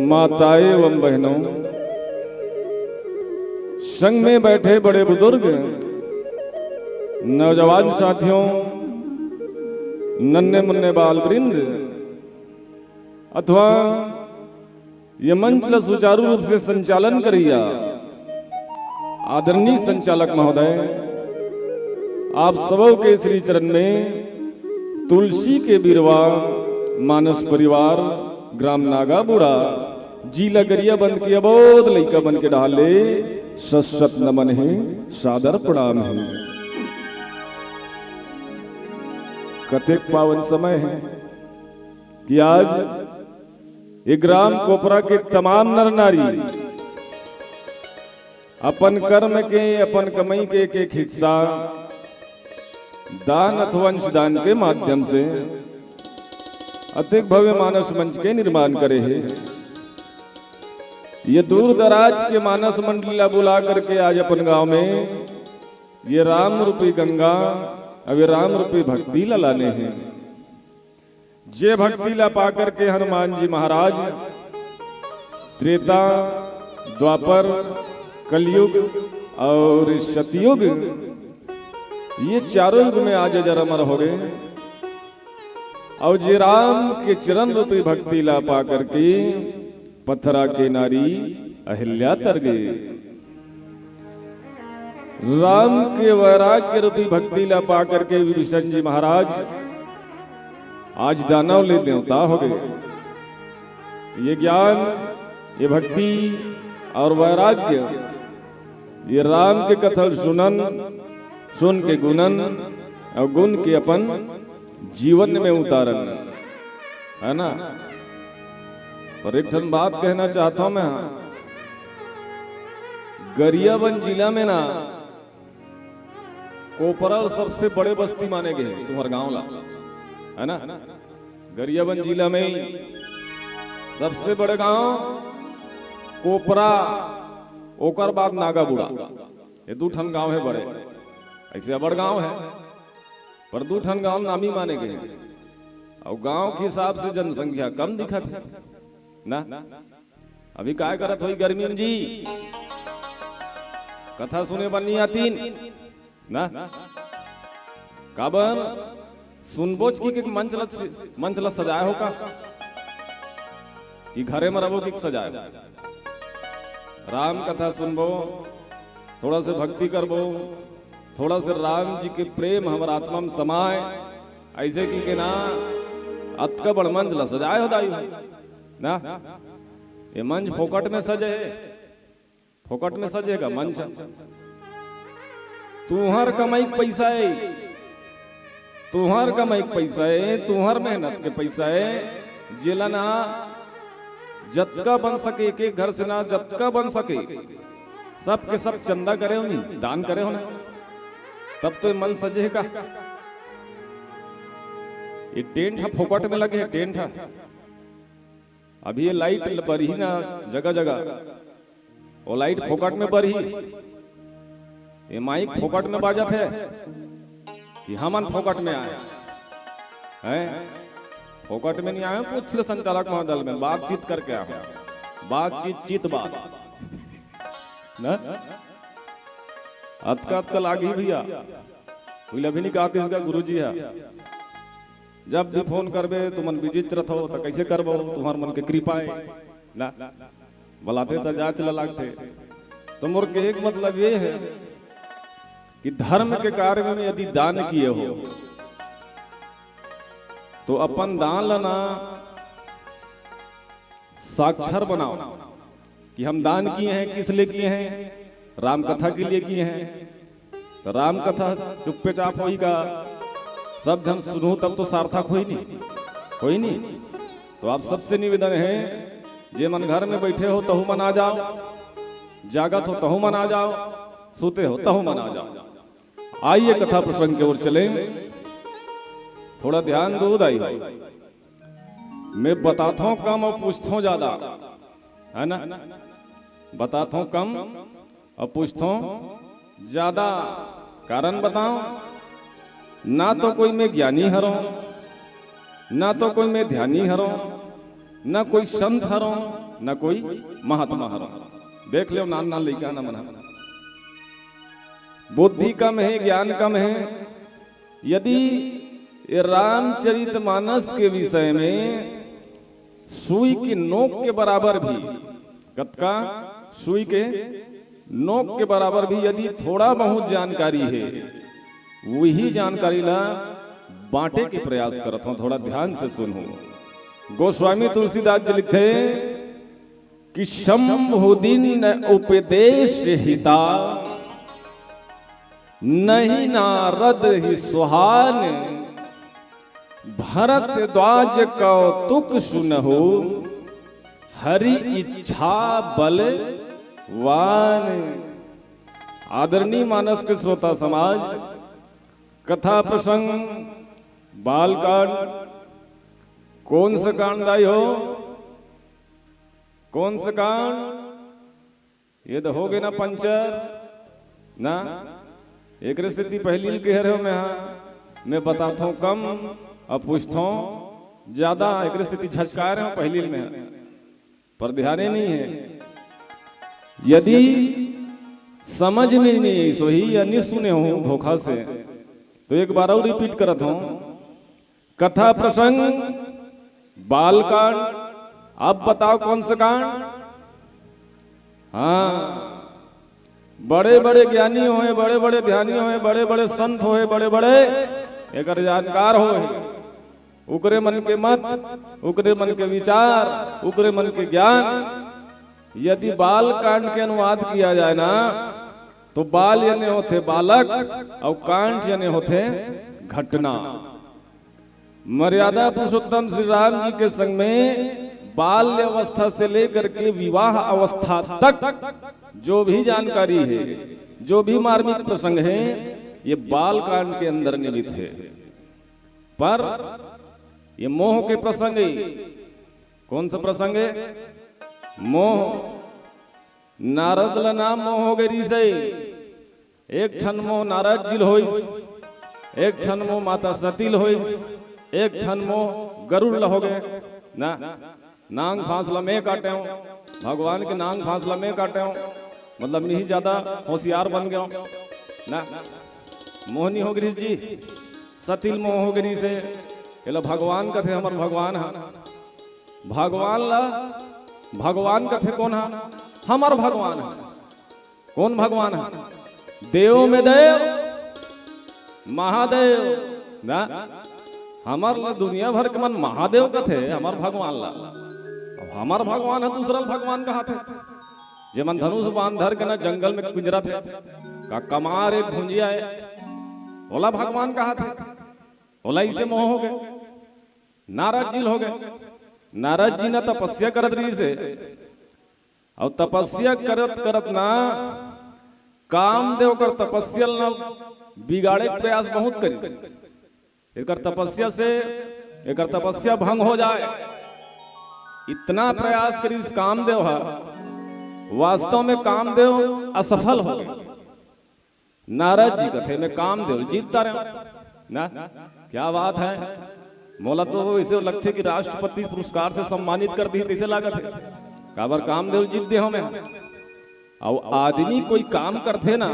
माताएं एवं बहनों, संग में बैठे बड़े बुजुर्ग, नौजवान साथियों, नन्हे मुन्ने बाल वृंद, अथवा ये मंच ला सुचारू रूप से संचालन करइया आदरणीय संचालक महोदय, आप सबों के श्री चरण में तुलसी के बिरवा मानस परिवार ग्राम नागाबुड़ा जिला गरियाबंद के अबोध लइका बन के डहाले सत सत नमन है, सादर प्रणाम है। कतेक पावन समय है कि आज ये ग्राम कोपरा के तमाम नर नारी अपन कर्म के, अपन कमई के एक एक हिस्सा दान अथवा अंशदान के माध्यम से अतेक भव्य मानस मंच के निर्माण करे हे। ये दूर दराज के मानस मंडली ला बुला करके आज अपन गांव में ये राम रूपी गंगा, अब ये राम रूपी भक्ति ला लाने हैं। जे भक्ति ला पा करके हनुमान जी महाराज त्रेता, द्वापर, कलयुग और सतयुग, ये चारों युग में आज अजर अमर हो गए। और जे राम के चरण रूपी भक्ति ला पा करके पथरा के नारी अहिल्या तर गए। राम के वैराग्य रूपी भक्ति ला पा करके विभीषण जी महाराज आज दानव ले देवता हो गए। ये ज्ञान, ये भक्ति और वैराग्य, ये राम के कथा सुनन, सुन के गुणन और गुण के अपन जीवन में उतारन, है ना? पर एक ठन बात कहना चाहता हूं मैं, गरियाबंद जिला में ना कोपरा ल सबसे बड़े बस्ती माने गए हे तुम्हर गांव ला, है ना? गरियाबंद जिला में सबसे बड़े गांव कोपरा, ओकर बाद नागाबुड़ा, ये दू ठन गांव हे बड़े। ऐसे अबड़ गांव हे, पर दू ठन गांव नामी माने गए हे। और गांव के हिसाब से जनसंख्या कम दिखत हे ना। अभी काय करत होही गर्मी में जी? कथा सुने बर नहीं आतीन ना? काबर सुनबोच कि, कि मंच ल, मंच ल सजाए हो का? कि घरे में रहो कि सजाए हो? राम कथा सुनबो, थोड़ा से भक्ति करबो, थोड़ा से राम जी के प्रेम हमर आत्मा में समाय, ऐसे कहिके ना अतका बड़ मंच ला सजाय हो दाई हो ना। ये मंच फोकट में सजे हे, फोकट में सजेगा मंच। तुहर कमाई के पैसा हे, तुहर कमाई के पैसा हे, तुहर मेहनत के पैसा हे, जेला ना जतका बन सके, एक एक घर से ना जतका बन सके, सब के सब चंदा करे हो नी, दान करे हो ना, तब तो ये मंच सजे हे का। ये टेंट ह फोकट में लगे हे, टेंट ह। अभी ये लाइट बरही ना जगह जगह, वो लाइट फोकट में बरही, ये माइक फोकट में बाजत हे कि हमन फोकट में आए हैं? फोकट में नहीं आए, पूछ ले संचालक महोदय में, बातचीत करके आए हैं। बातचीत, चित बात ना। अतका अतका लागी भैया, कोई अभी नहीं कहा इसका गुरु जी है। जब भी फोन करबे, तुमन बिजिच रथो, त कैसे करबो? तुम्हार मन के कृपा हे ना, बलाते त जांच ला लागथे। तो मोर के एक मतलब ये हे कि धर्म के कार्य में यदि दान किए हो, तो अपन दान ला ना साक्षर बनाओ कि हम दान किए हैं, किस लिए किए हैं, राम कथा के लिए किए हैं। तो राम कथा चुप्पे चाप होई का, सब झन सुनहू तब तो सार्थक होई नी, होई नी। तो आप सबसे निवेदन हे, जे मन घर में बैठे हो तहू मन आ जाओ, जागत हो तहू मन आ जाओ, सुते हो तहू मन आ जाओ। आइए कथा प्रसंग के ओर चलें, थोड़ा ध्यान दो दाई हो। मैं बताथों कम अउ पूछथों ज्यादा, है ना? बताथों कम अउ पूछथों ज्यादा। कारण बताओ, ना तो कोई मैं ज्ञानी हरों, ना तो कोई मैं ध्यानी हरों, ना कोई संत हरों, ना कोई महात्मा हरों। देख लो, नान नान लइका ना मना, बुद्धि कम हे, ज्ञान कम हे। यदि ये रामचरित मानस के विषय में सुई के नोक के बराबर भी, कतका, सुई के नोक के बराबर भी यदि थोड़ा बहुत जानकारी हे, वही जानकारी ला बांटे के प्रयास करत हों। थोड़ा ध्यान से सुनहू। गोस्वामी तुलसीदास जी लिखथे कि शंभु दीन उपदेश हिता, नहीं नारद ही सुहान। भरद्वाज कौतुक सुनहु, हरि इच्छा बलवान। आदरणीय मानस के श्रोता समाज, कथा प्रसंग बालकांड, कौन सा कांड दाई हो? कौन सा कांड? ये तो हो गए ना पंचर ना। एक स्थिति पहली के हरे हो मैं, हाँ, मैं बताथों कम अउ पूछथों ज्यादा। एक स्थिति झचका रहे हो पहली में, पर ध्याने नहीं है। यदि समझ में नहीं आई सोही या नहीं सुने हो धोखा से, तो एक बार और रिपीट करत हूं। कथा प्रसंग बालकांड। अब बताओ कौन सा कांड? हाँ, बड़े बड़े ज्ञानी होए, बड़े बड़े ध्यानी होए, बड़े बड़े संत होए, बड़े बड़े एकर जानकार होए, उकरे मन के मत, उकरे मन के विचार, उकरे मन के ज्ञान। यदि बाल कांड के अनुवाद किया जाए ना, तो बाल यानी होथे बालक अउ कांड यानी होथे घटना। मर्यादा पुरुषोत्तम श्री राम जी के संग में बाल्य अवस्था से लेकर के विवाह अवस्था तक जो भी जानकारी है, जो भी मार्मिक प्रसंग है, ये बाल कांड के अंदर निहित है। पर ये मोह के प्रसंग है। कौन सा प्रसंग है? मोह। नारद ला ना मोह हो गए रिसे। एक ठन मोह नारद जी ल होइस, एक ठन मोह माता सती ल होइस, एक ठन मोह गरुड़ ल हो गए ना। नांग फांस ला मैं काटे हूँ, भगवान के नांग फांस ला मैं काटे हूँ, मतलब मैं ही ज्यादा होशियार बन गया हूँ ना। मोहनी हो गई जी, सती ल मोह हो गई से, एला भगवान कथे, हमर भगवान हा। भगवान ला भगवान कथे कोन हा? हमर भगवान हा। कौन भगवान है? देव में देव, महादेव। ना, हमर ला दुनिया भर के मन महादेव कथे, हमर भगवान ला। अब हमर भगवान है, दूसरा भगवान कहाथे। जेमन धनुष बाण धर के ना जंगल में पिंजरथे, का कमार एक भुंजिया है, ओला भगवान कहाथे। ओला इसे मोह हो गए, नारद जी हो गए। नारद जी ना तपस्या करत रहिसे, अउ तपस्या करत करत ना कामदेव कर तपस्या ल ना बिगाड़े के प्रयास बहुत करिस। एकर तपस्या से एकर तपस्या भंग हो जाए, इतना प्रयास करिस कामदेव ह। वास्तव में कामदेव असफल हो गए। नारद जी कथे, "मैं कामदेव ल जीत डारेंव।" ना, क्या बात है। मोला तो ऐसे लगथे कि राष्ट्रपति पुरस्कार से सम्मानित कर दी, तैसे लागत है। काबर कामदेव ल जीत दे हमें। अब आदमी कोई काम करथे ना,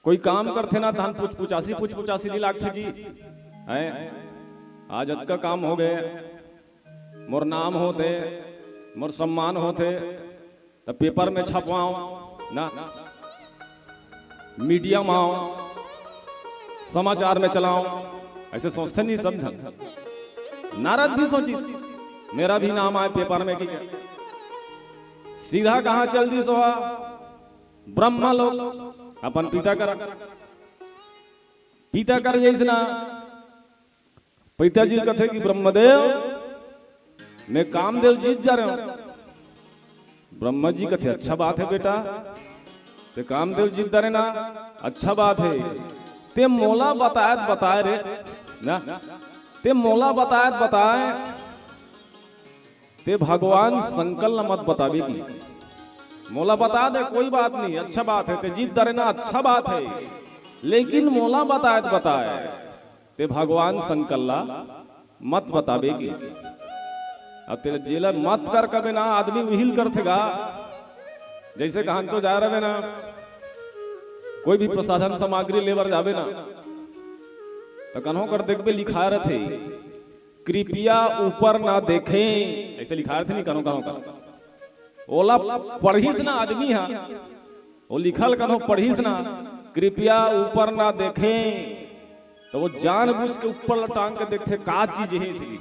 कोई काम करथे ना, तहन पुचपुचासी, पुचपुचासी नहीं लागथे जी। हैं? आज अतका काम हो गए, मोर नाम होथे, मोर सम्मान होथे, त पेपर में छपवाओ ना, मीडिया में आओ, समाचार में चलाओ, ऐसे सोचथे नहीं सब झन। नारद भी सोचिस, "मेरा भी नाम आए पेपर में," कि क्या? सीधा कहाँ चल दिस ओहा? ब्रह्मा लोक, अपन पिता कर, पिता कर जैसे ना पिताजी कथे कि, "ब्रह्मदेव, मैं कामदेव जीत डारेंव।" ब्रह्मा जी कथे, "अच्छा बात है बेटा, ते कामदेव जीत डारे ना, अच्छा बात है। ते मोला बताए त बताए रे, ना, ते मोला बताए त बताए, ते भगवान शंकर ला मत बताबे कि।" "मोला बता दे, कोई बात नहीं, अच्छा बात है, ते जीत डारे ना, अच्छा बात है, लेकिन मोला बताए त बताए, ते भगवान शंकर ला मत बताबे कि।" अब तेला जेला मत कर कबे ना, आदमी उहिल करथे गा। जैसे कहां तो जा रहे ना, कोई भी प्रसाधन सामग्री लेबर जाबे ना, तो कन्हो कर देखबे लिखा रथे, "कृपया ऊपर ना देखें", ऐसे लिखा रथे नहीं कन्हो कन्हो कर। ओला पढ़िस ना आदमी हा, वो लिखल कन्हो पढ़िस ना, "कृपया ऊपर ना देखें", तो वो जानबूझ के ऊपर ला टांग के देखथे का चीज है इसकी।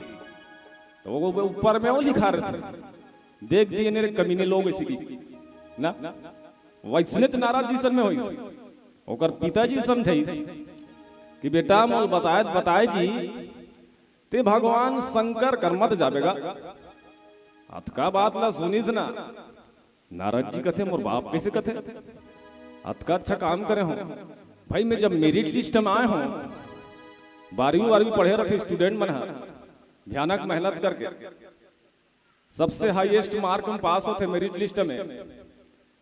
तो वो ऊपर में वो लिखा रथे, "देख दिए ने रे कमीने लोग इसकी ना।" वैसने तो नारद जी सन में होइस। ओकर पिताजी समझाइस कि, "बेटा मोल बताए, बताए जी, ते भगवान शंकर कर मत जाबे गा।" अतका बात ला सुनिस ना, नारद जी कथे, "मोर बाप कैसे कथे? अतका अच्छा काम करे हो भाई, मैं जब मेरिट लिस्ट में आए हो, बारहवीं बारहवीं पढ़े रथे स्टूडेंट मन ह, भयानक मेहनत करके सबसे हाईएस्ट मार्क में पास होथे मेरिट लिस्ट में,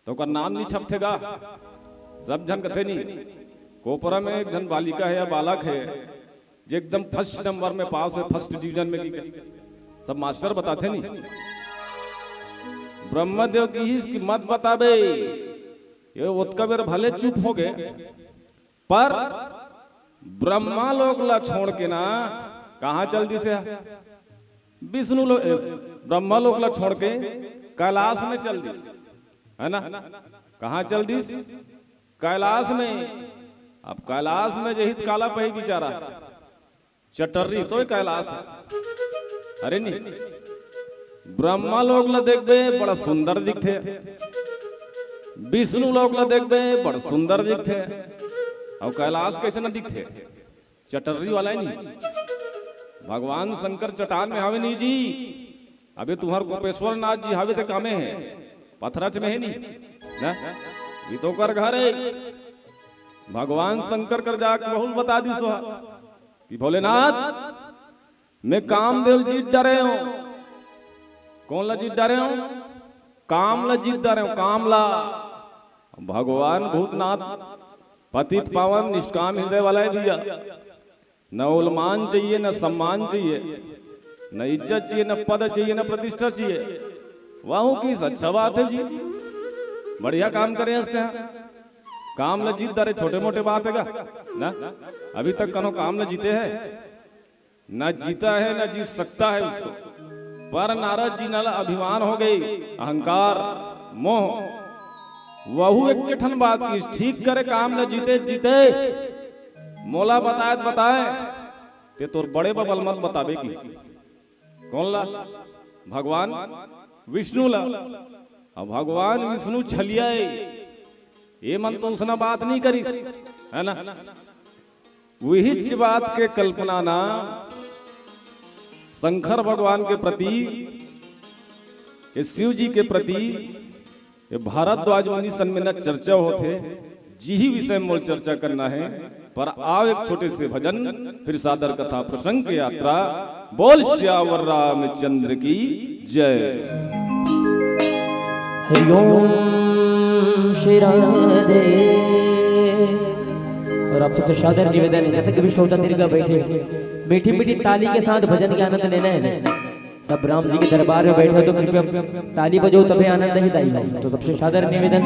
तो ओकर नाम नहीं छपथे गा?" सब झन कथे नहीं। कोपरा में एक झन बालिका है या बालक है, जे एकदम फर्स्ट नंबर में पास है, फर्स्ट डिवीजन में की, सब मास्टर बताथे नहीं। ब्रह्मदेव किहिस कि मत बताबे, ये ओतका बेर भले चुप हो गए, पर ब्रह्मा लोक ला छोड़ के ना कहाँ चल दिस हे? विष्णु लोक, ए, ब्रह्मा लोक ला छोड़ के कैलाश में चल दिस, है ना? कहाँ चल दिस? कैलाश में। अब कैलाश में जहित काला पही बिचारा, चटर्री तो कैलाश है। अरे नहीं, ब्रह्मा लोक ला देखबे बड़ा सुंदर दिखथे, विष्णु लोक ला देखबे बड़ा सुंदर दिखथे, और कैलाश कैसे ना दिखथे? चटर्री वाला है नहीं। भगवान शंकर चट्टान में हवे नहीं जी। अबे तुम्हार कोपेश्वर नाथ जी हवे ते कामे है, पथरच में है नहीं ना, ये तो कर घर है। भगवान शंकर कर जाके बहुल बता दिस हा कि भोलेनाथ, मैं कामदेव जीत डरे हूं। कौन ला जीत डरे हूं? काम ला जीत डरे हूं, काम ला। भगवान भूतनाथ पतित पावन निष्काम हृदय वाला है भैया। न ओला मान चाहिए, न सम्मान चाहिए, न इज्जत चाहिए, न पद चाहिए, न प्रतिष्ठा चाहिए। वाह, किस अच्छा बात है जी, बढ़िया काम करे हंसते हैं। काम ला जीत डरे, छोटे मोटे बात है का ना? अभी तक कनो काम ला जीते है? ना जीता है, ना जीत सकता है उसको। पर नारद जी नाला अभिमान हो गई, अहंकार, मोह। वहू एक ठन बात किहिस, ठीक करे काम ल जीते जीते, मोला बताए त बताए, ते तोर बड़े बबा ल मत बताबे किहिस। कौन ला? भगवान विष्णु ला। अब भगवान विष्णु छलिया हे, ये मन तो उसना बात नहीं करिस, है ना? वहीच बात के कल्पना ना शंकर भगवान के प्रति, ये शिव जी के प्रति, ये भारद्वाज मुनि सन में न चर्चा होथे, जिही विषय में मोल चर्चा करना है। पर आव एक छोटे से भजन, फिर सादर कथा प्रसंग के यात्रा। बोल सियावर रामचंद्र की जय। हरिओम श्री राधे। और आप सबसे सादर निवेदन है, जतक भी श्रोता दीर्घा बैठे, मीठी मीठी ताली के साथ भजन के आनंद लेना है। सब राम जी के दरबार में बैठे हो तो कृपया ताली बजाओ, तभी आनंद ही दाई हो। तो सबसे सादर निवेदन,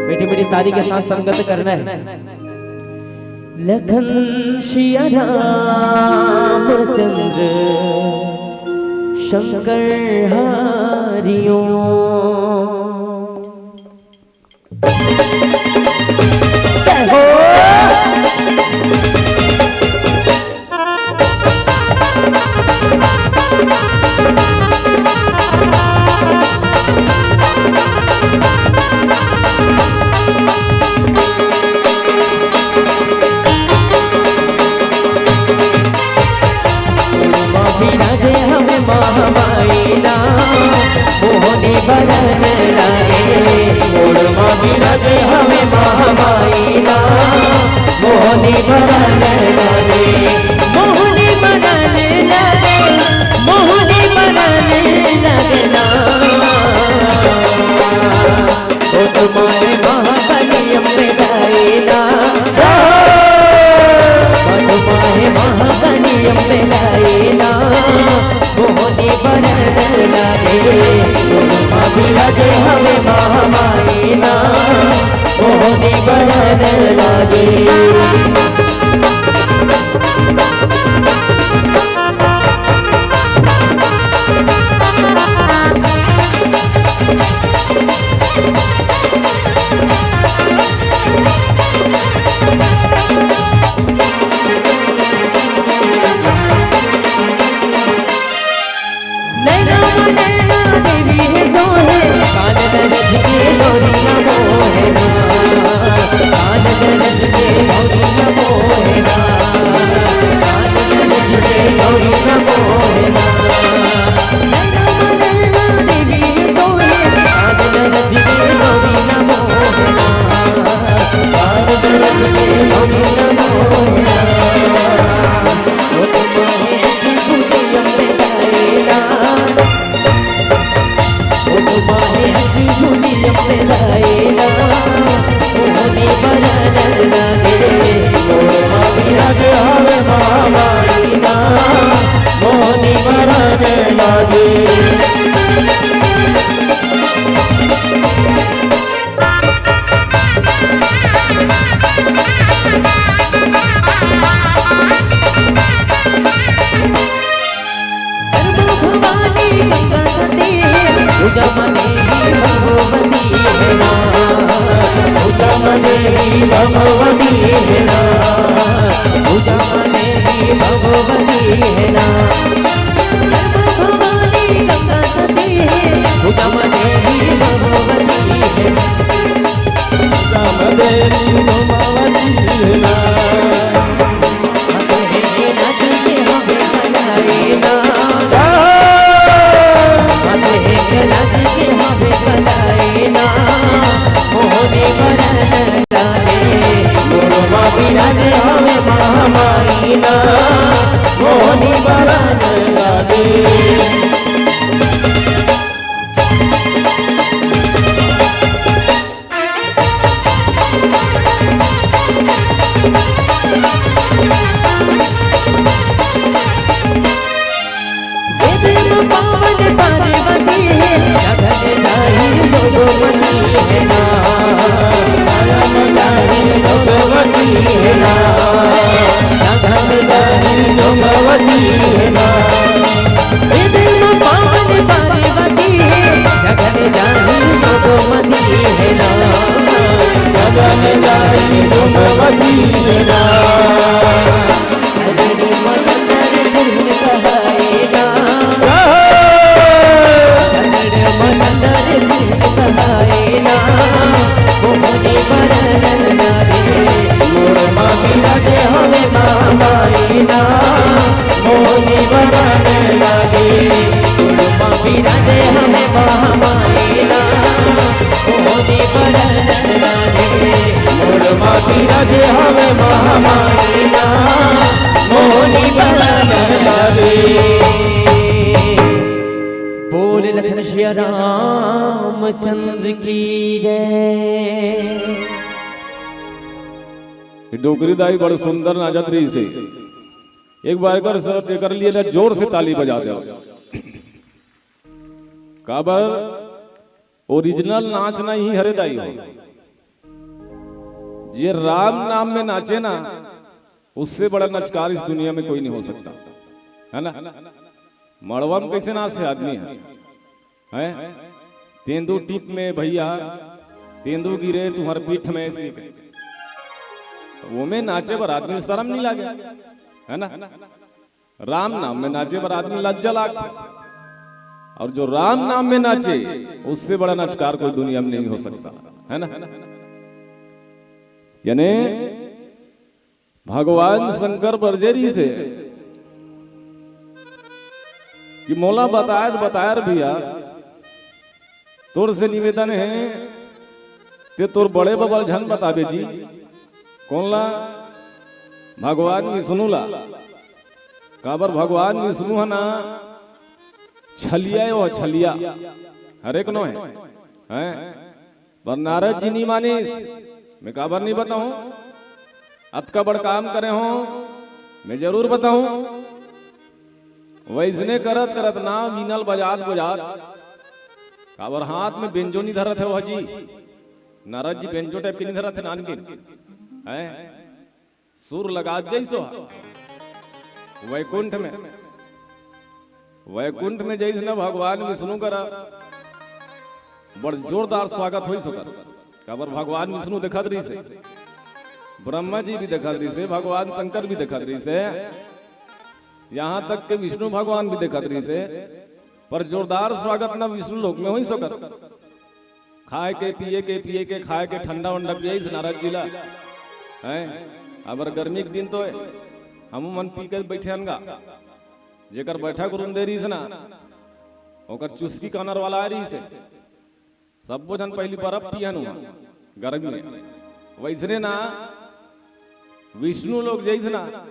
मीठी मीठी ताली के साथ संगत करना है। लखन सिया रामचंद्र शंकर हरिओम। जय हो। विराजे हवे महामाई ना, मोहनी बरन लागे। ओढ़ मा विराजे हवे महामाई ना, मोहनी बरन लागे। मोहनी बरन लागे, मोहनी बरन लागे ना। ओ तुम्हारे महाकाली अम्बे गाए ना। ओ तुम्हारे महाकाली अम्बे गाए ना। मोहनी बरन लागे, ओ तुम्हारे विराजे हवे महामाई ना। मोहनी बरन लागे। नैना नैना देवी है सोहे, कान गरज के गौरी ना मोहे ना। कान गरज के गौरी ना मोहे ना। कान गरज के गौरी ना मोहे ना। नैना नैना देवी है सोहे, कान गरज के गौरी ना मोहे ना। कान गरज के गौरी ना मोहे ना। ओ तुम्हारे अम्बे गाए ना। ओ तुम्हारे अम्बे गाए ना। मोहनी बरन लागे। ओ माँ विराजे हवे महामाई ना। मोहनी बरन लागे। भगवानी गंगा सती है, पूजा मने ही भगवती है ना। पूजा मने ही भगवती है ना। पूजा मने ही भगवती है ना। भगवानी गंगा सती है, पूजा मने ही भगवती है ना। पूजा मने ही भगवती है ना। बोल लखन सिया रामचंद्र की जय। डोकरी दाई बड़ सुंदर नाचत रहिसे। एक बार एकर, एकर लिए ना जोर से ताली बजा दे। काबर ओरिजिनल नाच ना ही हरे दाई हो। जे राम नाम में नाचे ना, उससे बड़ा नचकार इस दुनिया में कोई नहीं हो सकता, है ना? मड़वा में कैसे नाचे आदमी है, हैं? तेंदू टिप में भैया, तेंदू गिरे तुम्हार पीठ में, ऐसे। वो में नाचे बर आदमी शर्म नहीं लागे, है ना? राम नाम में नाचे बर आदमी लज्जा लाग। और जो राम नाम में नाचे, उससे बड़ा नचकार कोई दुनिया में नहीं हो सकता, है ना? यानी भगवान शंकर बरजे रहिसे कि मोला बताए त बताए भैया, तोर से निवेदन है, ते तोर बड़े बबा ल झन बताबे जी। कोन ला? भगवान विष्णु ला। काबर भगवान विष्णु है ना, छलिया है वो, छलिया। हरेक नो है, हैं? पर नारद जी नहीं मानिस। मैं काबर नहीं बताऊं? अतका बड़ काम करे हो, मैं जरूर बताऊं। वैसने करत करत ना, वीणा ल बजात बजात, काबर हाथ में बेंजो नहीं धरत है वो जी। नारद जी बेंजो टाइप के नहीं धरत है नानकिन, हैं? सुर लगा जैसो वैकुंठ में, वैकुंठ में जैसे ना भगवान विष्णु करा बड़ जोरदार स्वागत होइस ओकर। काबर भगवान विष्णु देखत रहिसे, ब्रह्मा जी भी देखत रहिसे, भगवान शंकर भी देखत रहिसे, यहाँ तक के विष्णु भगवान भी देखत रहिसे, पर जोरदार स्वागत ना विष्णु लोक में होइस ओकर। खाए के, पिए के, पिए के, खाए के, ठंडा वंडा पियाइस नारद जी ला। हैं? अबर गर्मी के दिन तो है, हम मन पी के बैठे हन गा। जेकर बैठक रुंदे रहिस ना, ओकर चुस्की कानर वाला आ रहिस है। सब्बो झन पहली बर्फ पियन हुआ गर्मी में। वैसने ना विष्णु लोक जैसे ना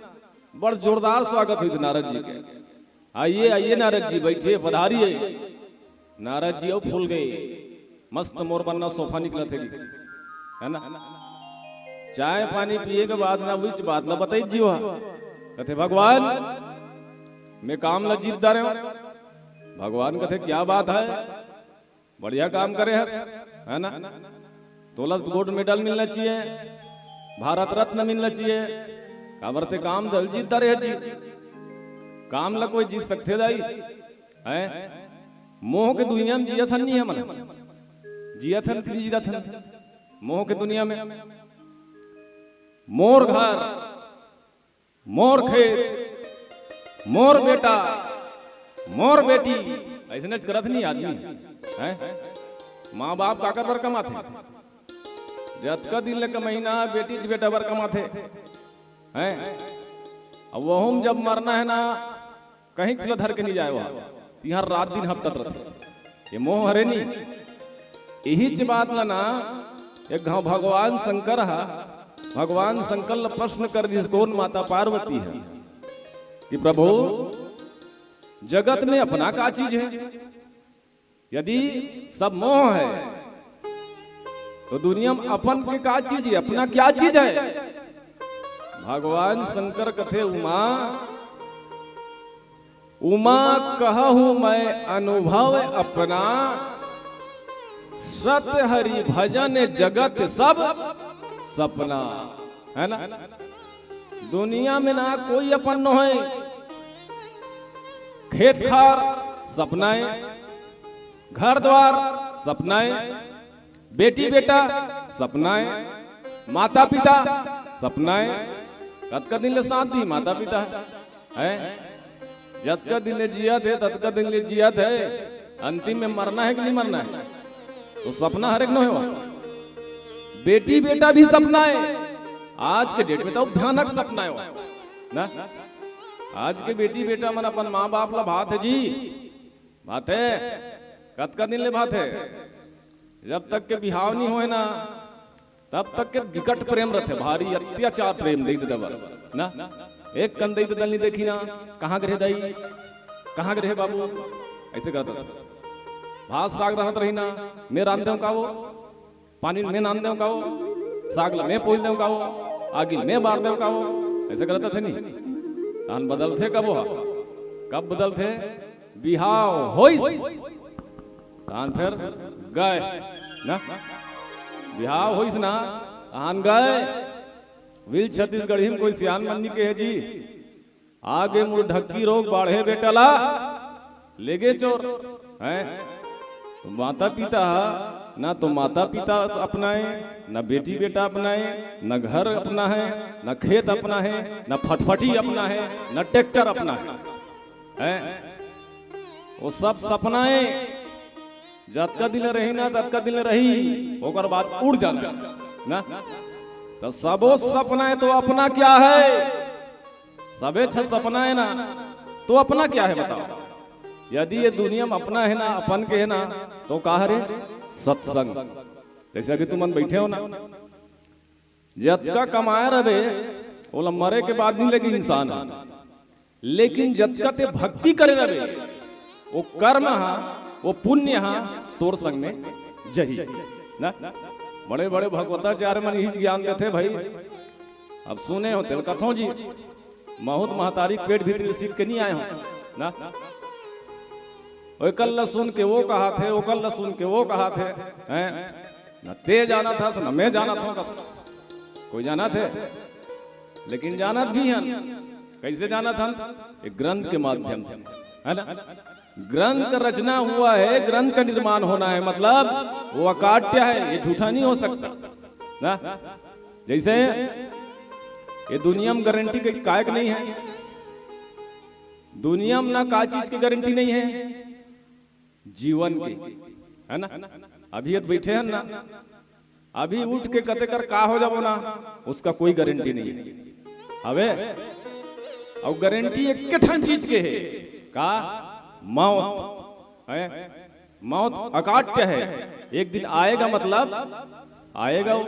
बड़ जोरदार स्वागत होइस नारद जी के। आइए, आइए नारद जी, बैठिए, पधारिए। नारद जी अउ फूल गए, मस्त मोर बन्ना सोफा निकलत हे, है ना? चाय पानी पिए के बाद ना उहिच बात ला बताइस जी हा। कथे, "भगवान, मैं काम ला जीत डारे हूँ।" भगवान कथे, "क्या बात है, बढ़िया काम करे हस, है ना? तोला गोल्ड मेडल मिलना चाहिए, भारत रत्न मिलना चाहिए, काबर ते काम दल जीत डारे हस जी।" काम ला कोई जीत सकथे दाई? हैं? मोह के दुनिया में जियत हन नहीं हमन? जियत हन कि नहीं जियत हन? मोह के दुनिया में मोर घर, मोर खेत, मोर बेटा, मोर बेटी, अइसने करत नहीं आदमी, हैं? माँ बाप काकर बर कमाथे? जतका दिन ले कमइना बेटी बेटा बर कमाथे, हैं? अब वहू में जब मरना है ना, कहीं चला धर के नहीं जाए वहाँ, तिहार रात दिन हपटत रहते। ये मोह हरे नहीं। यही च बात ला ना, एक घाव भगवान शंकर हा, भगवान शंकर ला प्रश्न कर दिस, कौन माता पार्वती है कि प्रभु, जगत में अपना का चीज है? यदि सब मोह है, तो दुनिया में अपन के का चीज है, अपना क्या चीज है? भगवान शंकर कथे, "उमा, उमा कहूँ मैं अनुभव अपना, सत हरि भजन जगत सब सपना।" है ना? दुनिया में ना कोई अपन नोहे, खेत खार सपना है, घर द्वार सपना है, बेटी बेटा सपना है, माता पिता सपना हे। कतका दिन ले साथ दी माता पिता हे? जतका दिन ले जियत हे, ततका दिन ले जियत हे। अंतिम में मरना हे कि नहीं मरना हे? तो सपना हरे के नोहे। बेटी बेटा भी सपना हे। आज के डेट में तो भयानक सपना हे ना। आज के बेटी बेटा मन अपन माँ बाप ला भात हे जी, भात हे। कतका दिन ले भात हे? जब तक के बिहाव नहीं होए ना, तब तक के बिकट प्रेम रथे, भारी अत्याचार प्रेम दई ददा बर ना। एक कन दई ददा ल नहीं देखी ना, कहाँ गे रहे दाई, कहाँ गे रहे बाबू, ऐसे कहता। भात साग रहत रही ना, मैं रांध देव का वो, पानी में नान देव का वो, साग ला मैं पोल देव का वो, आगी में बार देव का वो, ऐसे करत रथे नहीं। तहन बदलथे कब वो? कब बदलथे? बिहाव होइस, तहन फिर गए ना। बिहाव होइस ना, तहन गए। विल छत्तीसगढ़ी में कोई सियान मन्नी के हे जी, आगे मुड़ ढक्की रोग बाढ़े बेटा ला, लेगे चोर। हैं? तो माता पिता हा, ना तो माता पिता अपनाए, ना बेटी बेटा अपनाए, ना घर अपना हे, ना खेत अपना हे, ना फटफटी अपना हे, ना ट्रैक्टर अपना हे। हैं? वो सब सपना हे। जतका दिन रही ना, ततका दिन रही, ओकर बाद उड़ जाना ना। तो सबो सपना हे, तो अपना क्या हे? सबे छ सपना हे ना, तो अपना क्या हे बताओ? यदि ये दुनिया में अपना हे ना, अपन के हे ना, तो का हरे? सत्संग। जैसे अभी तुमन बैठे हो ना, जतका कमाए रहे, ओला मरे के बाद नहीं लगी इंसान हे। लेकिन जतका ते भक्ति करे रहे, वो कर्म हा, वो पुण्य हा, तोर संग में जही ना। बड़े बड़े भगवताचार्य मन इही ज्ञान देथे भाई। अब सुने हो तेल कथो जी, महूत महतारी के पेट भीतरी सीख के नहीं आए हो ना। ओकर ल सुन के वो कहाथे, ओकर ल सुन के वो कहाथे, हैं? न ते जानत हस, न मैं जानत हूँ, कोई जानत हे? लेकिन जानत भी हन। कैसे जानत हन? एक ग्रंथ के माध्यम से, है ना? ग्रंथ का रचना हुआ है, ग्रंथ का निर्माण होना है, मतलब वो अकाट्य है, ये झूठा नहीं हो सकता ना। जैसे ये दुनिया में गारंटी के कायक नहीं है, दुनिया में ना का चीज की गारंटी नहीं है, जीवन की, है ना? अभी ये बैठे हैं ना, अभी उठ के कते कर का हो जाबो ना, उसका कोई गारंटी नहीं है। अबे, और गारंटी एक ठन चीज के है, का? मौत है। मौत अकाट्य है, एक दिन आएगा, मतलब आएगा वो।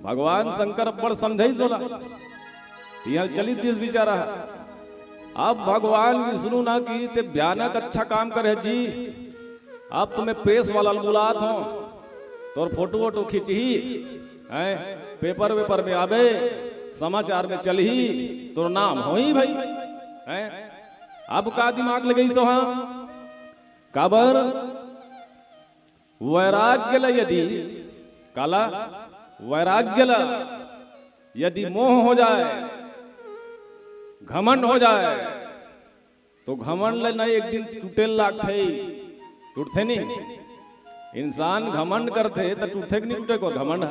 भगवान शंकर अब्बड़ समझाइस ओला, यहाँ चलित दिस बिचारा। अब भगवान विष्णु ना कि ते भयानक अच्छा काम करे जी, अब तुम्हें प्रेस वाला ल बुलात हो, तोर फोटो वोटो खींचही, हैं, पेपर वेपर में आबे, समाचार में चलही, तोर नाम होही भाई, हैं। अब का दिमाग लगइस हो? हाँ, काबर? वैराग्य ल यदि, काला? वैराग्य ल यदि मोह हो जाए, घमंड हो जाए, तो घमंड ल न एक दिन टूटे लागथे, टूटथे नहीं? इंसान घमंड करथे त टूटथे कि नहीं टूटे को घमंड?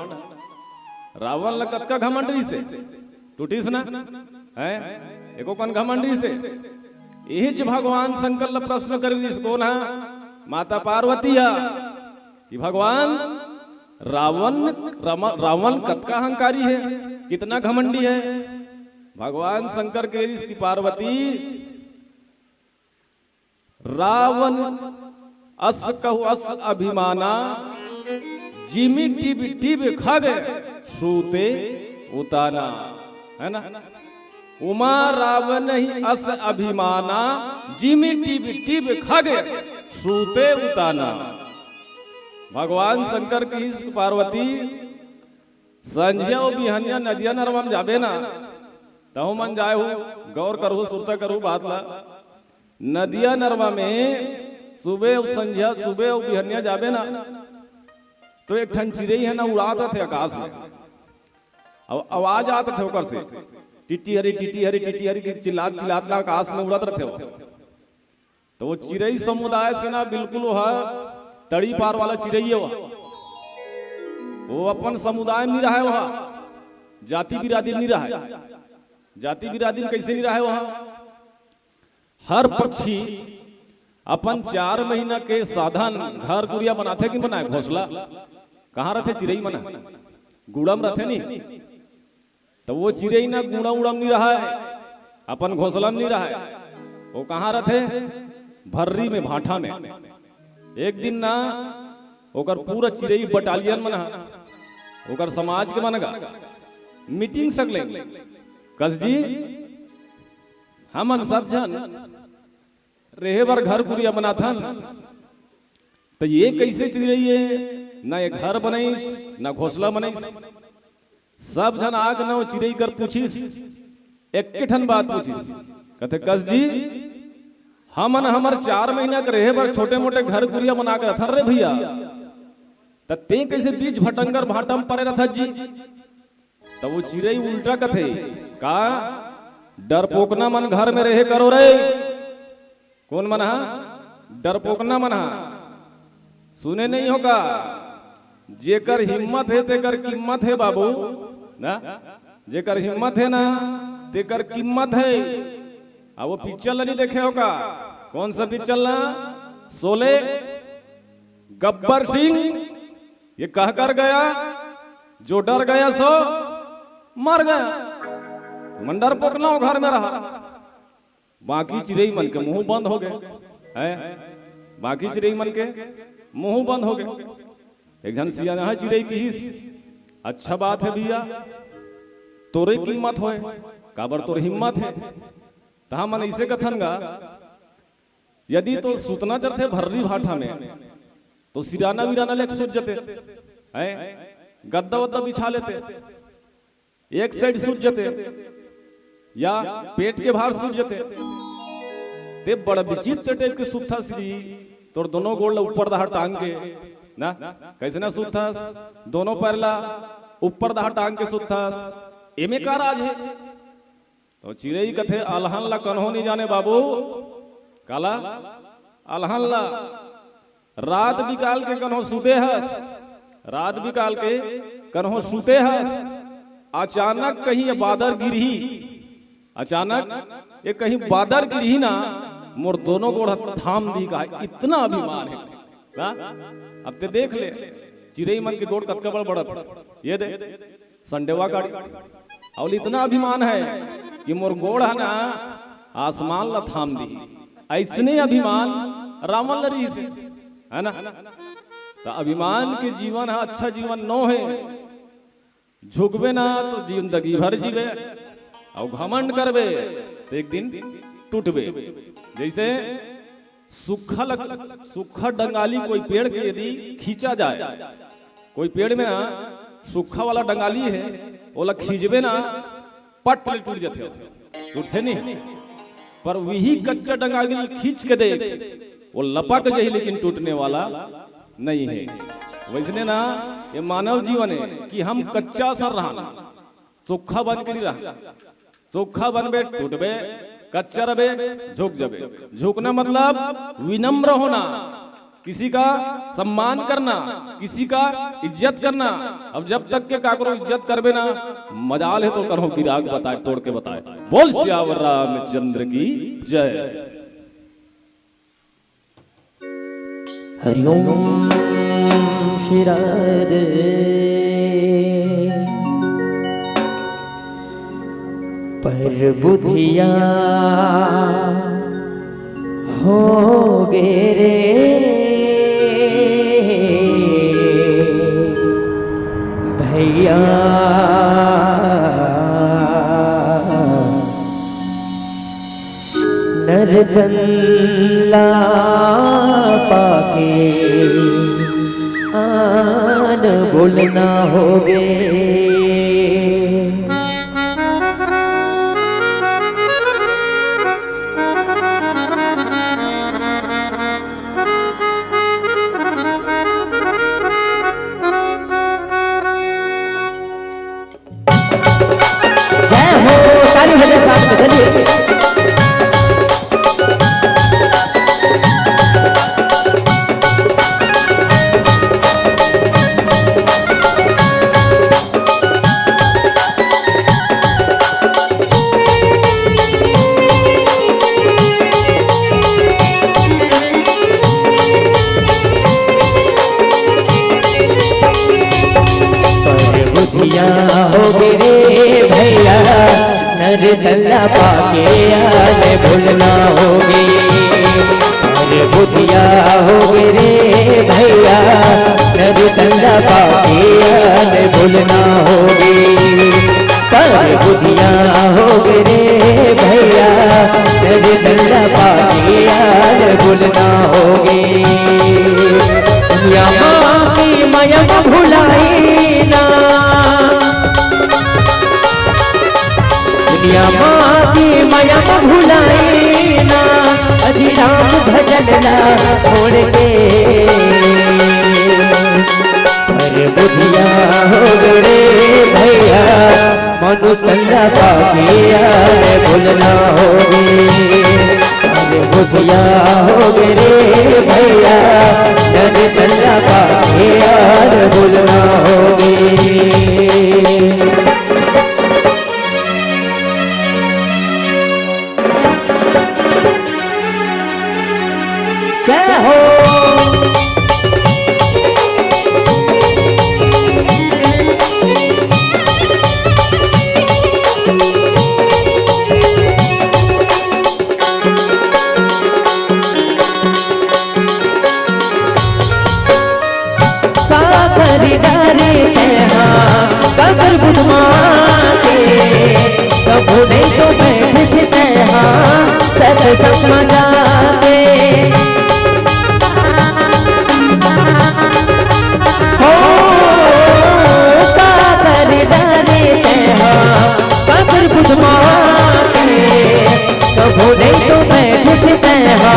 रावण ल कतका घमंड रहिसे, टूटिस ना? हैं? एको कन घमंड रहिसे। इही च भगवान शंकर ल प्रश्न करे रहिस, कोन हा? माता पार्वती हा। कि भगवान, रावण, राम-, रावण कतका अहंकारी है, कितना घमंडी है। भगवान शंकर कहे रहिस कि पार्वती, रावण अस कहु अस अभिमाना, जिमि टिब टिब खग सूते उताना, है ना? उमा रावणहि अस अभिमाना, जिमि टिब टिब खग सूते उताना। भगवान शंकर कहिस पार्वती, संझिया अउ बिहनिया नदिया नरवा में जाबे ना, तहु मन जाए हो, गौर करहु, सुरता करहु बात ला। नदिया नरवा में सुबह अउ संझिया, सुबह अउ बिहनिया जाबे ना, तो एक ठन चिरई है ना, उड़ात रथे आकाश में। अब आवाज आत रथे ओकर से, "टिट्टी हरी, टिट्टी हरी, टिट्टी हरी," के चिल्लात चिल्लात ना आकाश में उड़त रथे वो। तो वो चिरई समुदाय से ना बिल्कुल वो है, तड़ी पार वाला चिरई है वो। वो अपन समुदाय में नहीं रहे, वहाँ जाति बिरादरी नहीं रहे। जाति बिरादरी में कैसे नहीं रहे वहाँ? हर पक्षी अपन चार महीना के साधन घर कुरिया बनाथे कि बनाए? घोंसला। कहाँ रथे चिरई मन? गुड़ा म रथे नहीं। तो वो चिरई ना गुड़ा उड़ा म नहीं रहे, अपन घोंसला म नहीं रहे। वो कहाँ रथे? भर्री में, भाठा में। एक दिन ना ओकर पूरा चिरई बटालियन मन ह, ओकर समाज के मन का मीटिंग सकले, कस जी, हमन सब झन रेहे बर घर कुरिया बनाथन, त ये कैसे चिरई हे? ना ये घर बनइस, ना घोंसला बनइस। सब झन आके ना वो चिरई कर पूछिस, एक ठन बात पूछिस, कथे, "कस जी, हमन हमर चार महीना के रेहे बर छोटे मोटे घर कुरिया बना के रथन रे भैया, त तें कैसे बीच भटंगर भाटा म परे रथस जी?" त वो चिरई उल्टा कथे, "का डरपोकना मन घर में रेहे करो रे?" कोन मन हा? डरपोकना मन हा। सुने नहीं हो का? जेकर हिम्मत हे तेकर कीमत हे बाबू, ना? जेकर हिम्मत हे ना, तेकर कीमत हे। अब वो पिक्चर ला नहीं देखे हो का? कौन सा पिक्चर ला? शोले। गब्बर सिंह ये कह कर गया, जो डर गया सो मर गया। तुमन डरपोकना हो घर में रहा। बाकी चिरई मन के मुंह बंद हो गए, हैं? बाकी चिरई मन के मुंह बंद हो गए। एक झन सियान हे चिरई किहिस, "अच्छा बात हे भैया, तोरे कीमत होय, काबर तोर हिम्मत हे।" त हमन अइसे कथन गा, यदि तो सुतना चरथे भर्री भाठा में, तो सिराना विराना लेके सुत जते, हैं? गद्दा वद्दा बिछा लेते, एक साइड सुत जते, या पेट के भार सुत जते। ते बड़ विचित्र टाइप के सुतथस जी, तोर दोनों गोड़ ला ऊपर दहा टांग के, ना? कैसे ना सुतथस? दोनों पैर ला ऊपर दहा टांग के सुतथस। एमे का राज हे? तो चिरई कथे, "अलहन ला कन्हो नहीं जाने बाबू।" काला? अलहन ला। रात बिकाल के कन्हो सुते हस, रात बिकाल के कन्हो सुते हस, अचानक कहीं ये बादर गिरही, अचानक ये कहीं बादर गिरही ना, मोर दोनों गोड़ थाम दी का, इतना अभिमान हे ना। अब ते देख ले, चिरई मन के गोड़ कतका बड़ बड़त हे। ये दे, संडेवा काड़ी। अउ इतना अभिमान हे कि मोर गोड़ हे ना, आसमान ला थाम दी। अइसने अभिमान रावण ल रिहिस हे, है ना? त अभिमान के जीवन ह अच्छा जीवन नो हे। झुकबे ना तो जिंदगी भर जीबे, अउ घमंड करबे तो एक दिन टूटबे। जैसे सूखा लग, सूखा डंगाली कोई पेड़ के यदि खींचा जाए, कोई पेड़ में ना सूखा वाला डंगाली हे, ओला खींचबे ना, पट ले टूट जाथे, टूटथे नहीं। पर वही कच्चा डंगाली खींच के देख, वो लपक जाही लेकिन टूटने वाला नहीं हे। वैसने ना ये मानव जीवन हे कि हम कच्चा सर रहन, सूखा बन के नहीं रहन। सूखा बनबे, टूटबे, कच्चा रबे, झुक जबे। झुकना मतलब विनम्र होना, किसी का सम्मान करना, किसी का इज्जत करना। अब जब तक के काकरो इज्जत करबे ना, मजाल हे तो कन्हो गिरा के बताए, तोड़ के बताए। बोल सियावर रामचंद्र की जय। हरिओम श्री राधे। पर बुधिया हो गे रे भैया। नरतन ला पाके आन बोलना होगे। जय हो, ताली हो जाए साथ में, चलिए। नर तन ला पाके आन भुलना होगे। अरे बुधिया होगे रे भैया, नर तन ला पाके आन भुलना होगे। अरे बुधिया होगे रे भैया, नर तन ला पाके आन भुलना होगे। दुनिया माँ के मया म भुलाए ना, दुनिया माँ के मया म भुलाए ना, अजी राम भजन ला छोड़ के। अरे बुधिया होगे रे भैया, मनुष्य तन ला पाके आन भुलना होगे। अरे बुधिया होगे रे भैया, नर तन ला पाके आन भुलना होगे। जय हो। का कर डारे तैहा, काकर बुधमा के, कभू नहीं तो बैठे से तैहा, सतसंग म जाके। हो, का कर डारे तैहा, काकर बुधमा के, कभू नहीं तो बैठे से तैहा,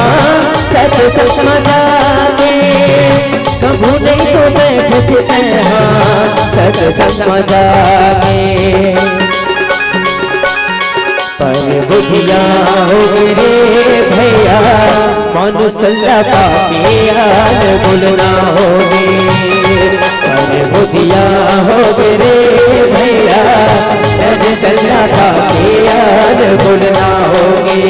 सतसंग म जाके। कभू नहीं तो बैठे से तैहा, सतसंग म जाके। पर बुधिया होगे रे भैया, मनुष्य तन ला पाके आन भुलना होगे। पर बुधिया होगे रे भैया, नर तन ला पाके आन भुलना होगे।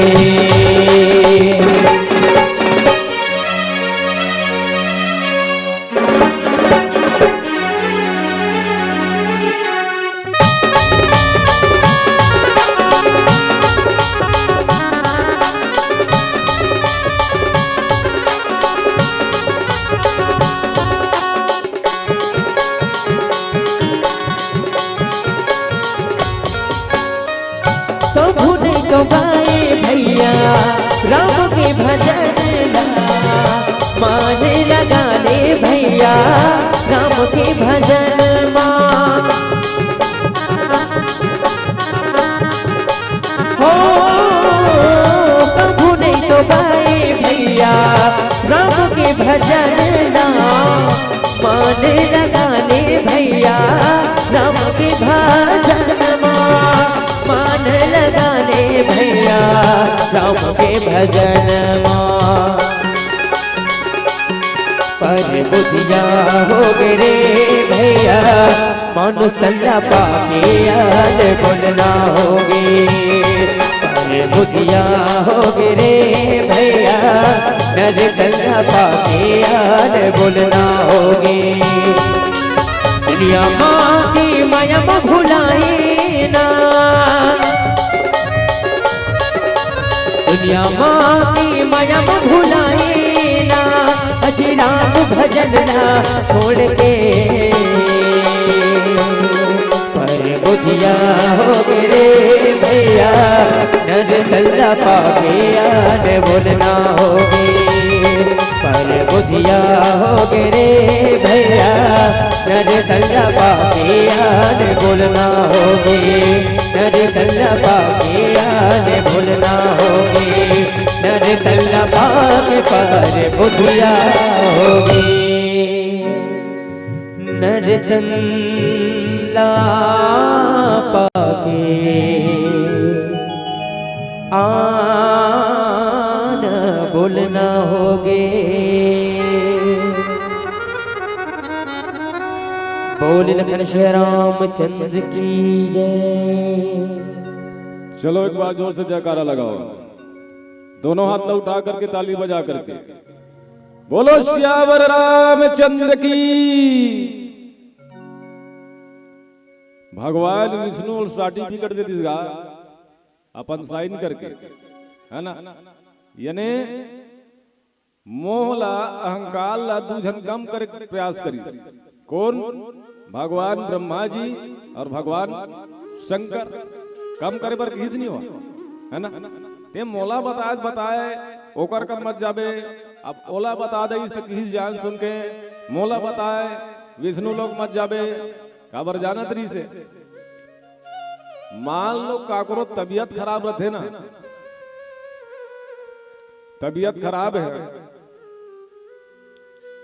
कभू नहीं तो गाए भैया राम के भजन ला, मन लगा ले भैया राम के भजन मा। हो, कभू नहीं तो गाए भैया राम के भजन ला, मन लगा ले भैया राम के भजन मा, मन लगा ले भैया राम के भजन मा। पर बुधिया होगे रे भैया, मनुष्य तन ला पाके आन भुलना होगे। पर बुधिया होगे रे भैया, नर तन ला पाके आन भुलना होगे। दुनिया माँ के मया म भुलाए ना, दुनिया माँ के मया म भुलाए ना, अजी राम भजन ला छोड़ के। पर बुधिया होगे रे भैया, नर तन ला पाके आन भुलना होगे। पर बुधिया होगे रे भैया, नर तन ला पाके आन भुलना होगे। नर तन ला पाके आन भुलना होगे। नर तन ला पाके पर बुधिया होगे। नर तन ला पाके आन भुलना होगे। बोल लखन श्री रामचंद्र की जय। चलो एक बार जोर से जयकारा लगाओ, दोनों हाथ ला उठा करके, ताली बजा करके। बोलो सियावर रामचंद्र की। भगवान विष्णु अउ सर्टिफिकेट दे दिस गा। अपन साइन करके, है ना? यानी मोह ला, अहंकार ला दू झन कम करे के प्रयास करिस। कौन? भगवान ब्रह्मा जी और भगवान शंकर। कम करे बर किहिस नहीं हो, है ना? ते मोला बताए बताए ओकर कर मत जाबे। अब ओला बता दइस त किहिस जान सुन के, मोला बताए विष्णु लोक मत जाबे। काबर जानत रहिस हे? मान लो काकरो तबीयत खराब रथे ना, तबीयत खराब है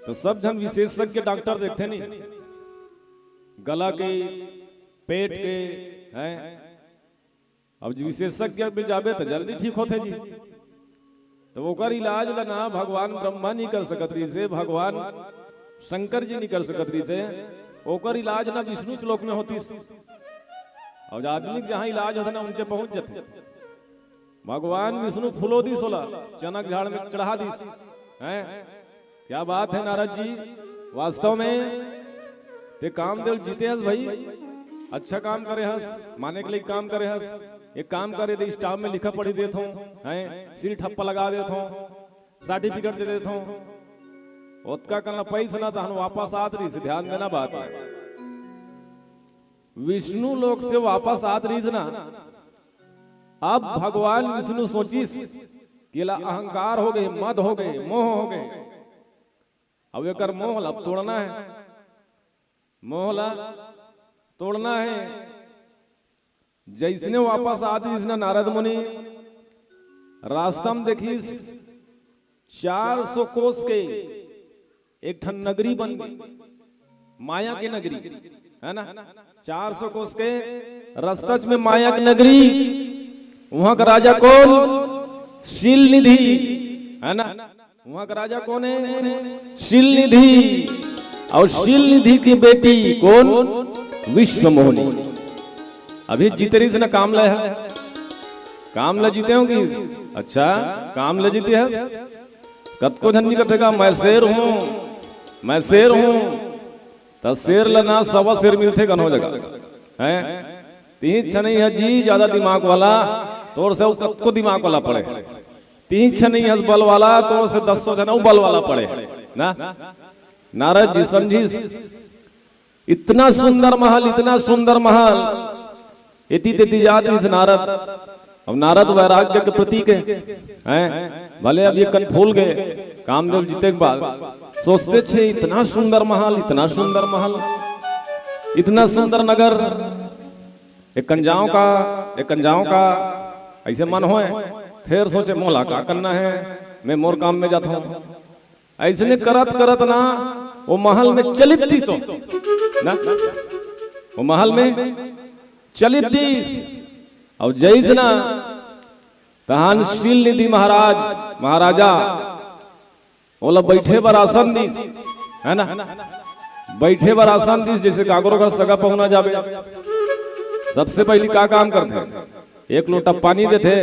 तो सब झन विशेषज्ञ डॉक्टर देखथे नहीं, गला के, पेट के, हैं। अब जो विशेषज्ञ में जाबे तो जल्दी ठीक होथे जी। तो ओकर इलाज ला ना भगवान ब्रह्मा नहीं कर सकत रहिस हे, भगवान शंकर जी नहीं कर सकत रहिस हे। ओकर इलाज ना विष्णु श्लोक में होतिस। और आदमी के जहाँ इलाज होथे ना, उनसे पहुंच जाथे। भगवान विष्णु फूलो दिस ओला, चनक झाड़ में चढ़ा दिस। हैं? क्या बात है नारद जी, वास्तव में ते कामदेव जीते हस भाई, अच्छा काम करे हस, माने के लिए काम करे हस। एक काम करे, दे स्टाम्प में लिखा पढ़ी देत हों, हैं, सील ठप्पा लगा देत हों, सर्टिफिकेट दे देत हों। ओतका कन पैसा ना तहन वापस आत रहिस, ध्यान देना बात है। विष्णु लोक से वापस आत रहिस ना, अब भगवान विष्णु सोचिस कि एला अहंकार हो गए, मद हो गए, मोह हो गए। अब एकर मोह ला अब तोड़ना है, मोह ला तोड़ना है। जैसने वापस आत रहिस ना नारद मुनि, रास्ता में देखिस चार सौ कोस के एक ठन नगरी बन गई, माया के नगरी, है ना? चार सौ कोस के रस्तच में माया के नगरी। वहां का राजा कौन? शील निधि, है ना? वहां का राजा कौन है? शील निधि। और शील निधि की बेटी कौन? विश्व मोहिनी। अभी जीते रहिस ना काम ला, काम ला जीते हो कि? अच्छा, काम ला जीते है। कतको झन नहीं कथे का, "मैं शेर हूँ, मैं शेर हूँ।" त शेर ला ना सवा शेर मिलथे कनो जगह, हैं? तिही छनई है जी ज्यादा दिमाग वाला, तोर से अउ कतको दिमाग वाला पड़े। तिही छनई हस बल वाला, तोर से दसो झन अउ बल वाला पड़े ना। नारद जी समझिस, इतना सुंदर महल, इतना सुंदर महल, एती तेती जात रहिस नारद। अब नारद वैराग्य के प्रतीक है, हैं? भले अब ये कन फूल गए, कामदेव जीते के बाद सोचते छे, इतना सुंदर महल, इतना सुंदर महल, इतना सुंदर नगर, एक कन जांव का, एक कन जांव का, ऐसे मन होए। फिर सोचे, मोला का करना है, मैं मोर काम में जाता हूँ। ऐसने करत करत ना वो महल में चलित दिस ना, वो महल में चलित दिस। और जैस ना तहान शील निधि महाराज, महाराजा ओला बैठे बर आसन दिस, है ना? बैठे बर आसन दिस, जैसे काकरो घर सगा पहुना जाबे, सबसे पहली का काम करथे? एक लोटा पानी देथे,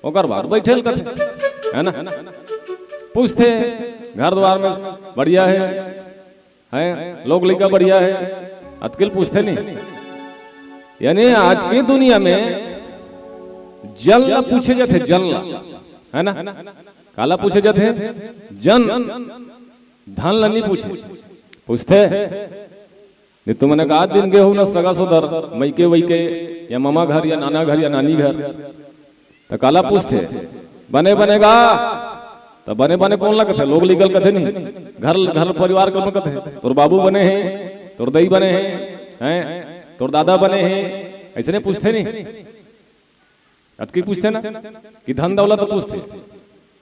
ओकर बाद बैठे ल कथे, है ना? पूछथे, "घर द्वार में बढ़िया है, हैं? लोग लइका बढ़िया है?" अतकिल पूछथे नहीं। यानी आज की दुनिया में जन ला पूछे जाथे, जन ला, है ना? काला पूछे जाथे? जन। धन ला नहीं पूछे, पूछथे नहीं। तुमने का दिन गे हो ना सगा सोदर, मइके वइके, या मामा घर, या नाना घर, या नानी घर, त काला पूछथे, "बने बने गा?" त बने बने कोन ला कथे? लोग लइका ल कथे नहीं, घर, घर परिवार कोन कथे? "तोर बाबू बने हे, तोर दई बने हे, हैं, तोर दादा बने हे।" ऐसने पूछथे नहीं। अतकी पूछथे ना कि धन दौलत पूछथे।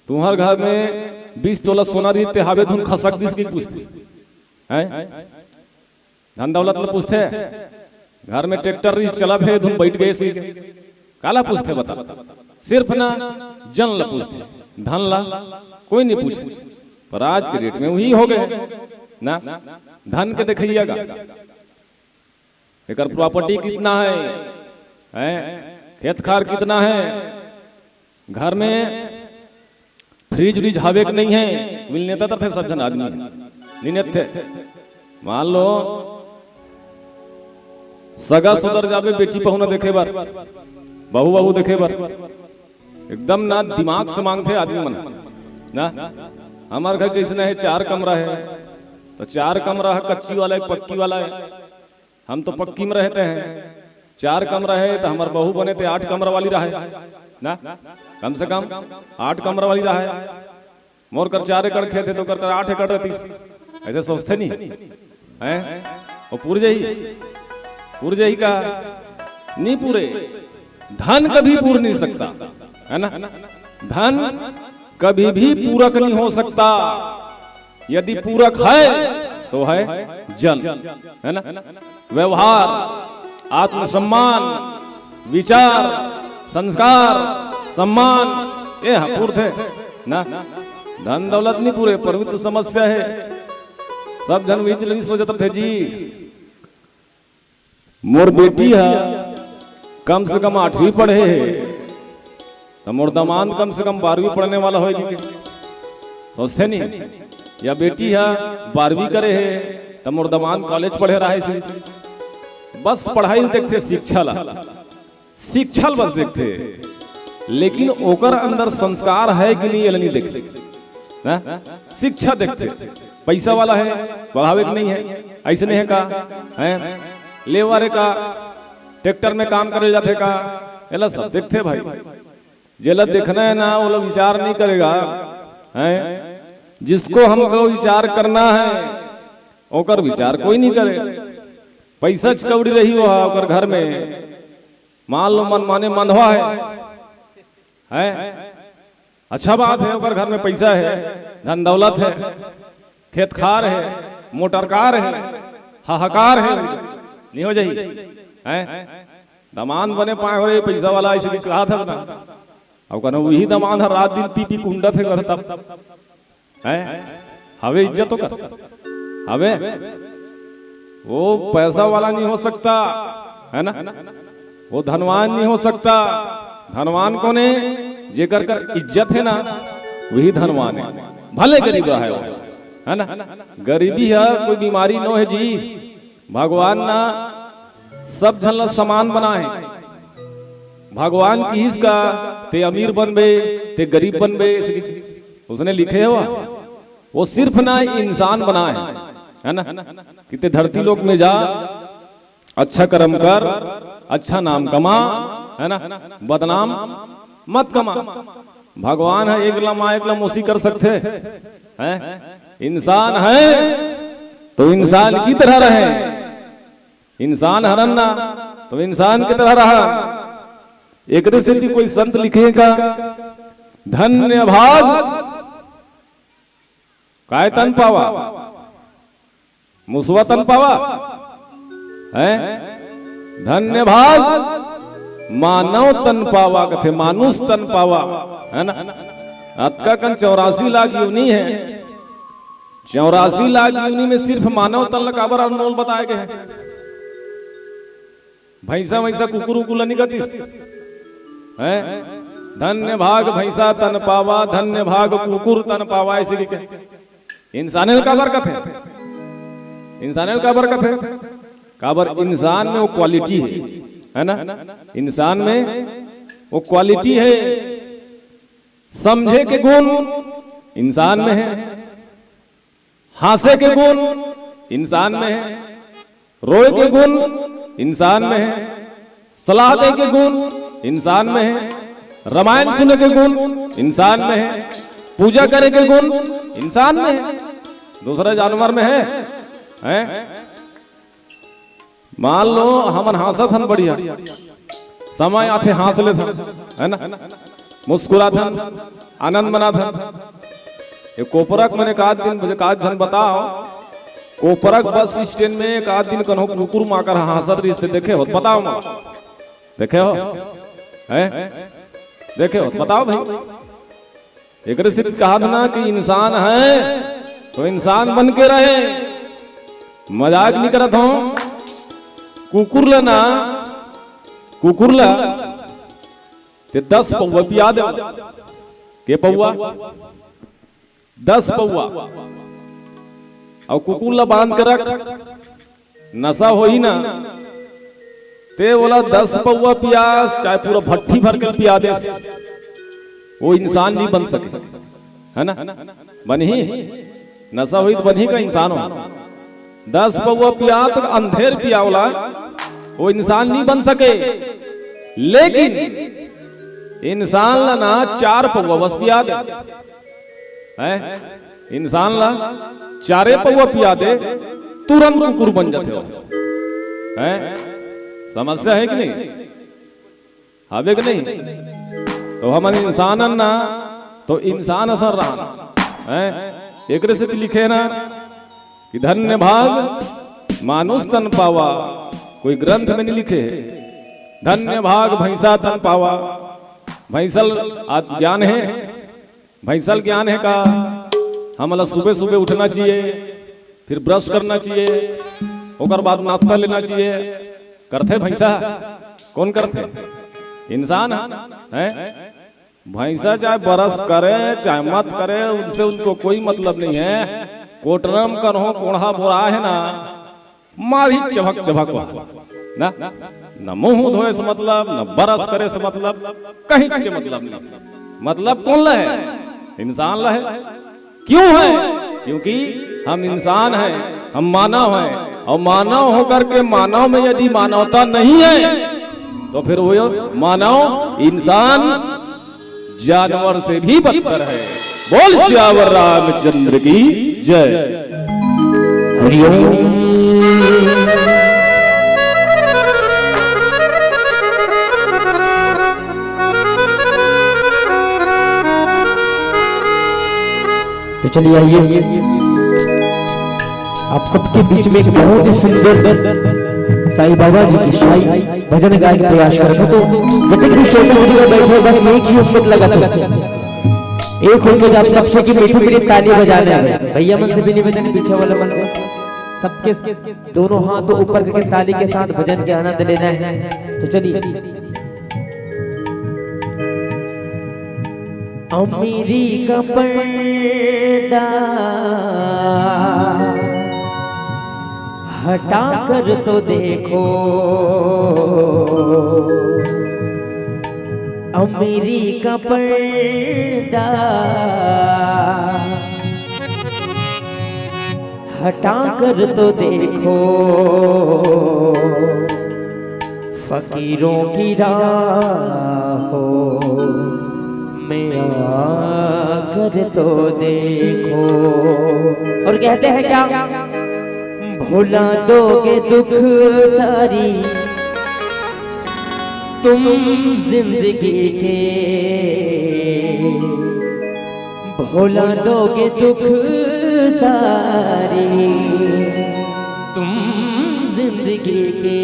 तुम्हर घर में बीस तोला सोना रहिस ते हावे धुन खसक दिस कि पूछथे, हैं? धन दौलत ल पूछथे, घर में ट्रैक्टर रहिस चलत हे, धुन बैठ गए सी। काला पूछथे बता? सिर्फ ना जन ल पूछथे, धन ला कोई नहीं पूछे। पर आज के डेट में वही हो गए ना, धन के देखइया गा। एकर प्रॉपर्टी कितना है, हैं? खेत खार कितना है, घर में फ्रिज व्रिज हावे के नहीं है, मिलने तक थे सब जन आदमी है। नहीं थे। मान लो सगा सुधर जाबे बेटी पहुना देखे बर, बहू बहू देखे बर एकदम ना दिमाग से मांगथे आदमी मन ना। हमार घर कैसे है, चार कमरा है, तो चार कमरा है, कच्ची वाला एक पक्की वाला है। हम तो पक्की में रहते हैं, चार कमरा है तो हमार बहू बने थे आठ कमरा वाली रहे ना, कम से कम आठ कमरा वाली रहे। मोर कर चार एकड़ खेत है तो कर कर आठ एकड़ रहतीस, ऐसे सोचते नहीं हैं? वो पूर जाही, पूर जाही का? नहीं पूरे। धन कभी पूर नहीं सकता, है ना? धन कभी भी पूरक नहीं हो सकता। यदि पूरक है तो है जन, है ना? व्यवहार, आत्मसम्मान, विचार, संस्कार, सम्मान, ये हाँ पूर्त है ना। धन दौलत नहीं पूरे, पर भी तो समस्या है। सब जन वही चीज सोचत रहे जी, मोर बेटी है कम से कम आठवीं पढ़े है, तो मोर दमांद कम से कम बारहवीं पढ़ने वाला होएगी। सोचते नहीं, या बेटी है बारहवीं करे है, तो मोर दमांद कॉलेज पढ़े रहा है। बस पढ़ाई ल देखते, शिक्षा ला, शिक्षा ल बस देखते, लेकिन ओकर अंदर संस्कार है कि नहीं, ये ल नहीं देखते। हैं? शिक्षा देखते, पैसा वाला है, पढ़ावे के नहीं है, ऐसे नहीं है का? हैं? लेबर है का? ट्रैक्टर में काम करे जाथे का? एला सब देखते भाई। जेला देखना है ना, वो लोग विचार नहीं करेगा, हैं? जिसको हमको विचार करना है, ओकर विचार कोई नहीं करे। पैसा च कौड़ी रही वो, ओकर घर में मान लो मनमाने मंदवा है, हैं? अच्छा बात है, ओकर घर में पैसा है, धन दौलत है, खेत खार है, मोटर कार है, हाहाकार है, नहीं हो जाही, हैं? दमांद बने पाए हो रहे पैसा वाला, ऐसे भी कहा था ना। अब कहना वही दमांद हर रात दिन पी पी कुंडा थे घर तब, हैं? हवे इज्जत ओकर, हवे। वो पैसा वाला नहीं हो सकता, है ना? वो धनवान नहीं हो सकता। धनवान कौन है? जेकर कर इज्जत है ना, वही धनवान है, भले गरीब रहे हो, है ना? गरीबी है कोई बीमारी नो है जी। भगवान ना सब झन ला समान बनाए। भगवान किहिस का ते अमीर बनबे, ते गरीब बनबे, ऐसे लिखे। उसने लिखे हो, वो सिर्फ ना इंसान बनाए, है ना? कि ते धरती लोक में जा, अच्छा कर्म कर, अच्छा नाम कमा, है ना? बदनाम मत कमा। भगवान है एक ला माँ एक ला मौसी कर सकते हैं। इंसान है तो इंसान की तरह रहे। इंसान हरन ना, तो इंसान की तरह रहा। एकरे सेती कोई संत लिखे का, धन्य भाग काय तन पावा, मुसवा तन पावा, हैं? धन्य भाग मानव तन पावा, कथे मानुष तन पावा, है ना? अतका कन चौरासी लाख योनि है, चौरासी लाख योनि में सिर्फ मानव तन ला काबर अनमोल बताए गए हैं? भैंसा वैसा कुकुर उकुर ला निकतिस, हैं? धन्य भाग भैंसा तन पावा, धन्य भाग कुकुर तन पावा, ऐसे लिखे। इंसाने ल काबर कथे? इंसाने ल काबर कथे? काबर इंसान में वो क्वालिटी है, है ना? इंसान में वो क्वालिटी है। समझे के गुण इंसान में है, हंसे के गुण इंसान में है, रोए के गुण इंसान में है, सलाह दे के गुण इंसान में है, रामायण सुने के गुण इंसान में है, पूजा करे के गुण इंसान में है, दूसरा जानवर में है, हैं? मान लो हमन हांसत हन बढ़िया, समय आथे हांस लेथन, है ना, मुस्कुराथन, आनंद मनाथन। ये कोपरक मन एक आध दिन, एक आध झन बताओ, कोपरक बस स्टैंड में एक आध दिन कन्हो कुकुर माकर हांसत रहिस ते देखे हो, बताओ मोला, देखे हो, हैं? देखे हो, बताओ भाई। एकरे सिर्फ कहा था ना कि इंसान है तो इंसान बन के रहे। मजाक नहीं करत हूं। कुकुर ला ना, कुकुर ला ते दस पौवा पिया दे। के पौवा? दस पौवा। और कुकुर ला बांध के रख, नशा होही ना, ते ओला दस पौवा पियास, चाहे पूरा भट्ठी भर के पिया देस, वो इंसान नहीं बन सके, है ना? बनही? नशा होई त बनही का इंसान हो? दस पौवा पिया त अंधेर पिया ओला, वो इंसान नहीं बन सके। लेकिन इंसान ला ना चार पौवा बस पिया दे, हैं? इंसान ला चारे पौवा पिया दे, तुरंत कुकुर बन जाथे हो, हैं? समस्या है कि नहीं? हवे कि नहीं? तो हमन इंसान हन ना, तो इंसान असन रहन, हैं? एकरे सेती लिखे ना कि धन्य भाग मानुष तन पावा, कोई ग्रंथ में नहीं लिखे है। धन्य भाग भैंसा तन पावा। भैंसल आत-, ज्ञान है, भैंसल ज्ञान है का? हमला सुबह सुबह उठना चाहिए, फिर ब्रश करना चाहिए, ओकर बाद नाश्ता लेना चाहिए। करथे भैंसा? कौन करथे? इंसान है, हैं? भैंसा चाहे ब्रश करे चाहे मत करे, उनसे उनको कोई मतलब नहीं है। कोटरम करहो कोढ़ा बोरा है ना, मारी चभक चभक वह ना, न मुंह धोए से मतलब, न ब्रश करे से मतलब, कहीं के मतलब नहीं। मतलब कौन ला है? इंसान ला है। क्यों है? क्योंकि हम इंसान हैं, हम मानव हैं, और मानव होकर के मानव में यदि मानवता नहीं है, तो फिर वो मानव इंसान जानवर से भी बदतर है। बोल सियावर रामचंद्र की जय। हरिओम। तो चलिए, आइए, आप सबके बीच में एक बहुत ही सुंदर साईं बाबा जी की शाही भजन गाय के प्रयास करबो। तो जतने भी social media में बैठे हो, बस एक ही उम्मीद लगा था, एक उम्मीद आप सबसे कि मीठी मीठी ताली बजाने हैं। भैया मन से भी निवेदन है, पीछे वाले मन से, सबके दोनों हाथ ऊपर करके ताली के साथ भजन के आनंद लेना है। तो चलिए। अमीरी का पर्दा हटा कर तो देखो, अमीरी का पर्दा हटा कर तो देखो, फकीरों की राहों में आकर तो देखो। और कहते हैं क्या? भुला दोगे दुख सारी तुम जिंदगी के, भुला दोगे दुख सारी तुम जिंदगी के।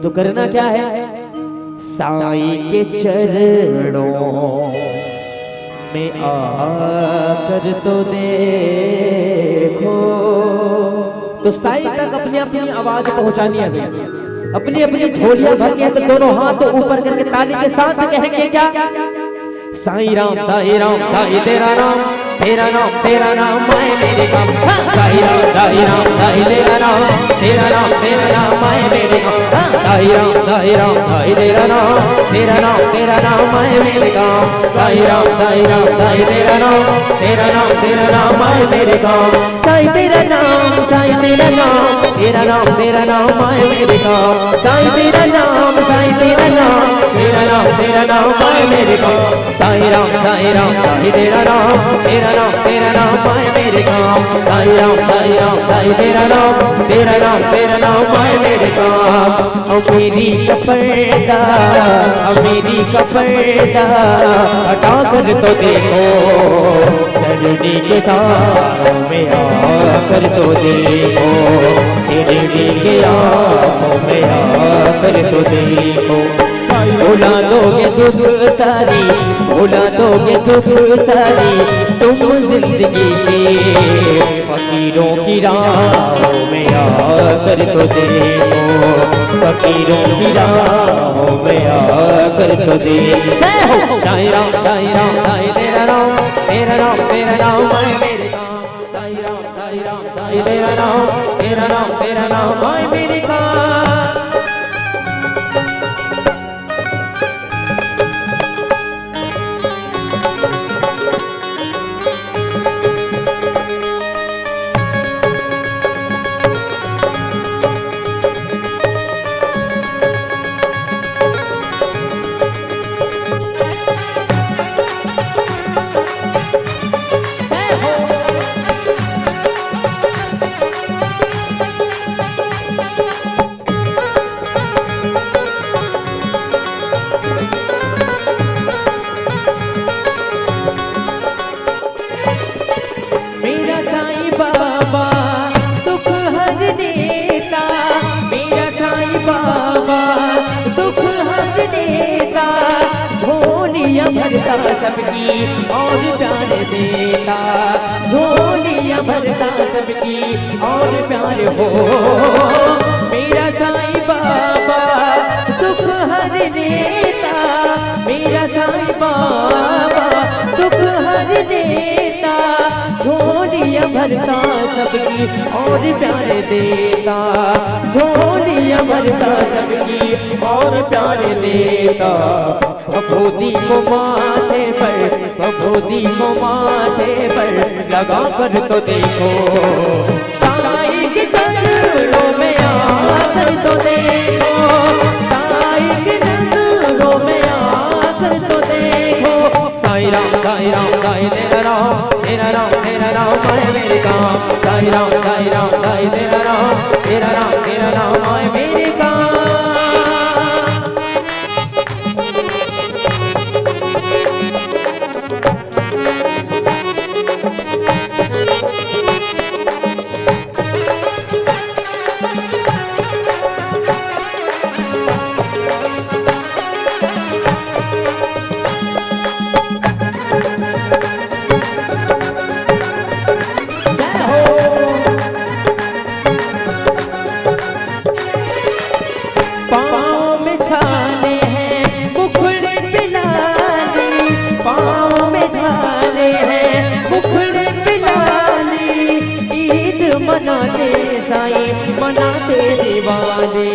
तो करना क्या है? साईं के चरणों में आकर तो देखो। तो साईं तक अपनी अपनी आवाज पहुंचानी है भैया, अपनी अपनी झोलियां भरनी है। तो दोनों हाथ ऊपर करके ताली के साथ कहेंगे क्या? साईं राम, साईं राम, साईं तेरा नाम, तेरा नाम, तेरा नाम आए मेरे काम। हाँ, साईं राम, साईं राम, साईं तेरा नाम, तेरा नाम, तेरा नाम आए मेरे काम। हाँ, साईं राम, साईं राम, साईं तेरा नाम, तेरा नाम, तेरा नाम आए मेरे काम। साईं राम, साईं राम, साईं तेरा नाम, तेरा नाम, तेरा नाम आए मेरे काम। साईं तेरा नाम, साईं तेरा नाम, तेरा नाम, तेरा नाम आए मेरे काम। साईं तेरा नाम, साईं तेरा नाम, तेरा नाम, तेरा नाम आए मेरे काम। साईं राम, साईं राम, साईं तेरा नाम, तेरा नाम, तेरा नाम आए मेरे काम। साईं राम, साईं राम, साईं तेरा नाम, तेरा नाम, तेरा नाम आए मेरे काम। अमीरी का पर्दा, अमीरी का पर्दा हटा कर तो देखो, सरनी के सारों में आकर तो देखो, सरनी के आंखों में आकर तो देखो। भुला दोगे दुख सारी, भुला दोगे दुख सारी तुम जिंदगी के। फकीरों की राहों में आकर तो देखो, फकीरों की राहों में आकर तो देखो। जय हो। साईं राम, साईं राम, साईं तेरा नाम, तेरा नाम, तेरा नाम आए मेरे काम। साईं राम, साईं राम, साईं तेरा नाम, तेरा नाम, तेरा नाम आए मेरे काम। भरता सबकी और प्यार देता, झोलियां भरता सबकी और प्यार हो। मेरा साईं बाबा दुख हर देता, मेरा साईं बाबा दुख हर देता, झोलियां भरता सबकी और प्यार देता, झोलियां भरता सबकी और प्यार देता। फफूंदी को माथे पर, फफूंदी को माथे पर लगा कर तो देखो, साईं के चरणों में आकर तो देखो, साईं के नजरों में आकर तो देखो। साईं राम, साईं राम, साईं तेरा राम, तेरा राम, तेरा राम है मेरे काम। साईं राम, साईं राम, साईं तेरा राम, तेरा राम, तेरा राम है मेरे काम। पाँव में छाले हैं, मुकुट पे लाली, पाँव में छाले हैं, मुकुट पे लाली। ईद मनाते साईं, मनाते दिवाली,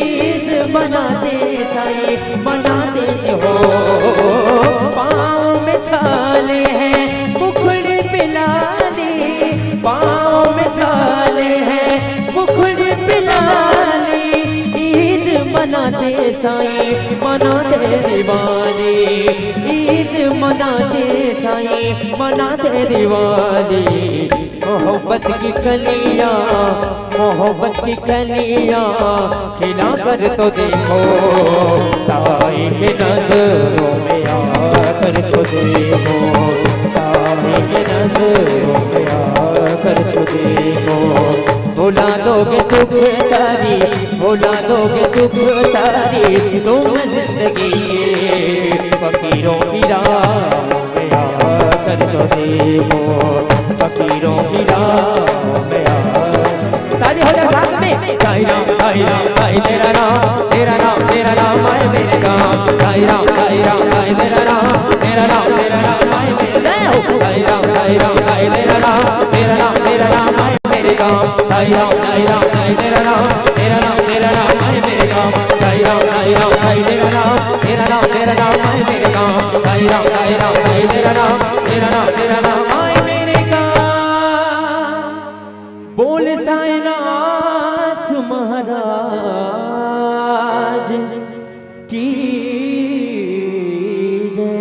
ईद मनाते साईं, मनाते हो। पाँव में छाले हैं, मुकुट पे लाली, पाँव में छाले हैं, मुकुट पे लाली। ईद मनाते साईं, मनाते दिवाली, ईद मनाते साईं, मनाते दिवाली। मोहब्बत की कलियां, मोहब्बत की कलियां खिला कर तो देखो, साईं के नजरों में आकर तो देखो, साईं के नजरों में आकर तो देखो। भुला दोगे दुख सारी, भुला दोगे दुख सारी तुम जिंदगी, फकीरों की राह में आकर तो देखो, फकीरों की राह में आ। ताली हो जाए साथ में। साईं राम, साईं राम, साईं तेरा नाम, तेरा नाम, तेरा नाम आए मेरे काम। साईं राम, साईं राम, साईं तेरा नाम, तेरा नाम, तेरा नाम आए मेरे काम। जय हो। साईं राम, साईं राम, साईं तेरा नाम, तेरा नाम, तेरा नाम आए मेरे काम। साईं राम, साईं राम, साईं तेरा नाम, तेरा नाम, तेरा नाम आए मेरे काम। साईं राम, साईं राम, साईं तेरा नाम, तेरा नाम, तेरा नाम आए मेरे काम। साईं राम, साईं राम, साईं तेरा नाम, तेरा नाम, तेरा नाम आए मेरे काम। बोल साईनाथ महाराज की जय।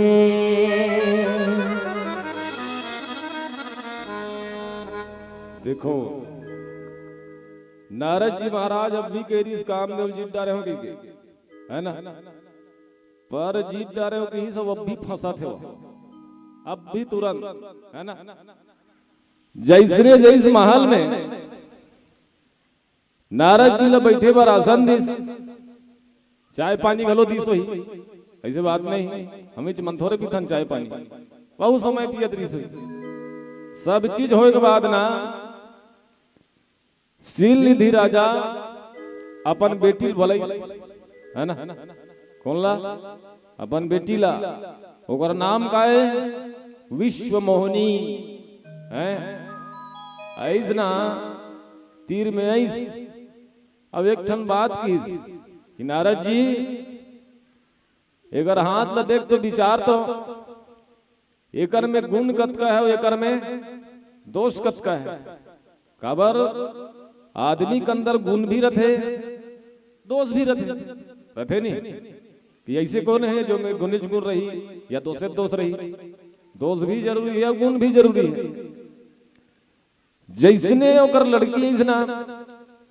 देखो, नारद जी महाराज अब भी कह रही, इस कामदेव जीत डारे हो कहिके, है ना? पर जीत डारे हो कहिस, अब भी फंसथे, अब भी तुरंत, है ना? जैसने जैस महल में नारद जी ला बैठे बर आसन दिस, चाय पानी घलो दिस होही, ऐसे बात नहीं। हमीच मन थोरे पीथन चाय पानी, बहुत समय पियत रिहिस होही। सब चीज होए के बाद ना, शील निधि राजा अपन बेटी ल बलइस, है ना? कोन ला? अपन बेटी ला। ओकर नाम का है? विश्व मोहनी। हैं? आइस ना, तीर में आइस। अब एक ठन बात किहिस कि नारद जी, एकर हाथ ला देख तो विचार तो, एकर में गुण कतका है, एकर में दोष कतका है। काबर आदमी के अंदर गुण भी रथे, दोष भी रथे, रथे नहीं? कि ऐसे कोन है जो में गुणिच गुण रही या दोषे दोष रही? दोष भी जरूरी है, गुण भी जरूरी है। जैसने ओकर लड़की अइसना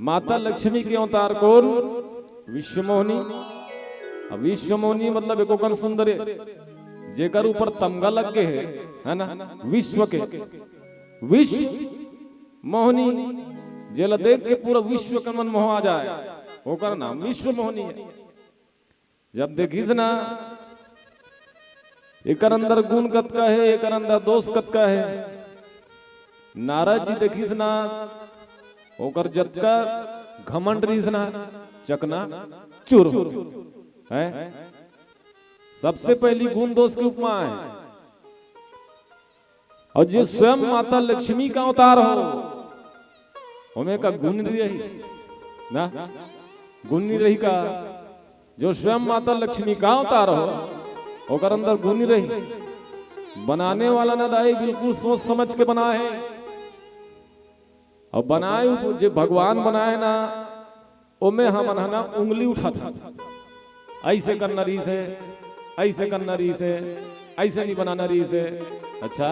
माता लक्ष्मी के अवतार कोन? विश्वमोहिनी। अब विश्वमोहिनी मतलब एको कन सुंदर है, जेकर ऊपर तमगा लग के है, है ना? विश्व के, विश्व मोहिनी, जेला देख के पूरा विश्व के मन मोह आ जाए, ओकर नाम विश्वमोहिनी है। जब देखिस ना, एकर अंदर गुण कतका हे, एकर अंदर दोष कतका हे। नारद जी देखिस ना, ओकर जतका घमंड रहिस ना, चकना चूर हो। हैं? सबसे पहली गुण दोष के उपमा हे। अउ जे स्वयं माता लक्ष्मी का अवतार हो, ओमे का गुण नइ रही ना? गुण नइ रही का? जो स्वयं माता लक्ष्मी का अवतार हो, ओकर अंदर गुण नइ रही। बनाने वाला ना दाई बिल्कुल सोच समझ के बनाए हे। अउ बनाए उप-, जे भगवान बनाए ना, ओमे हमन ह ना उंगली उठाथन। अइसे करना रहिस हे, अइसे करना रहिस हे, अइसे नइ बनाना रहिस हे। अच्छा,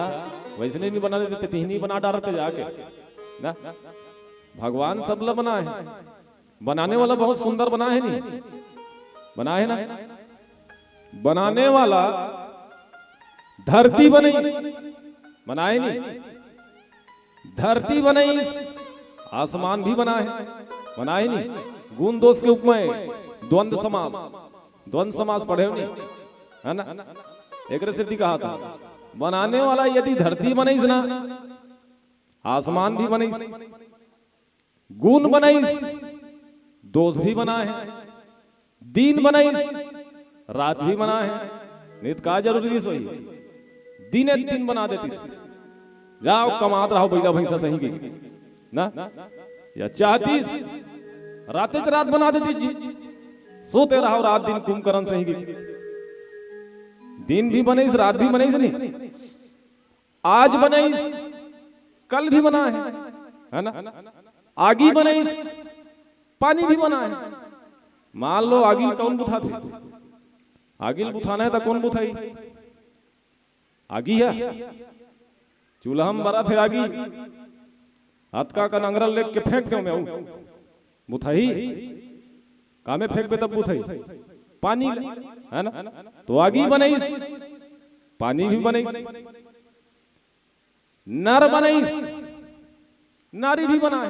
वइसने नइ बनाना रहिस ते तिही नइ बना डारते जाके ना। भगवान सब ला बनाए हे। बनाने वाला बहुत सुंदर बनाए हे नी? बनाए हे ना? बनाने वाला धरती बनाइस, बनाए हे नी? धरती बनाइस, आसमान भी बनाए हे, बनाए हे नी? गुण दोष के उपमा हे, द्वंद्व समास, द्वंद्व समास पढ़े हो नी? हे ना? एकरे सेती कहाथंव, बनाने वाला यदि धरती बनाइस ना, आसमान भी बनाइस, गुण बनाइस, दोष भी बनाए हे, दिन बनाइस, रात भी बनाए हे, नइ त का जरूरी रहिस होही? दिने दिन बना देतिस, जाव कमात रहव बइला भइंसा सही के ना, या चाहतिस रातेच रात बना देतिस जी, सोते रहव रात दिन कुंभकर्ण सही के। दिन भी बनाइस, रात भी बनाइस नी, आज बनाइस, कल भी बनाए हे, हे ना? आगी बनाइस, पानी भी बनाए हे। मान लो आगी ल कौन बुझाथे? आगी ल बुझाना हे त कौन बुझाही? आगी हे, चूल्हा म बरत हे आगी, अतका कन अंगरा ल लेग के फेंक देंव मैं, अउ बुझाही? कामे फेंकबे तब बुझाही? पानी ल, हे ना? त आगी बनाइस, पानी भी बनाइस, नर बनाइस, नारी भी बनाए हे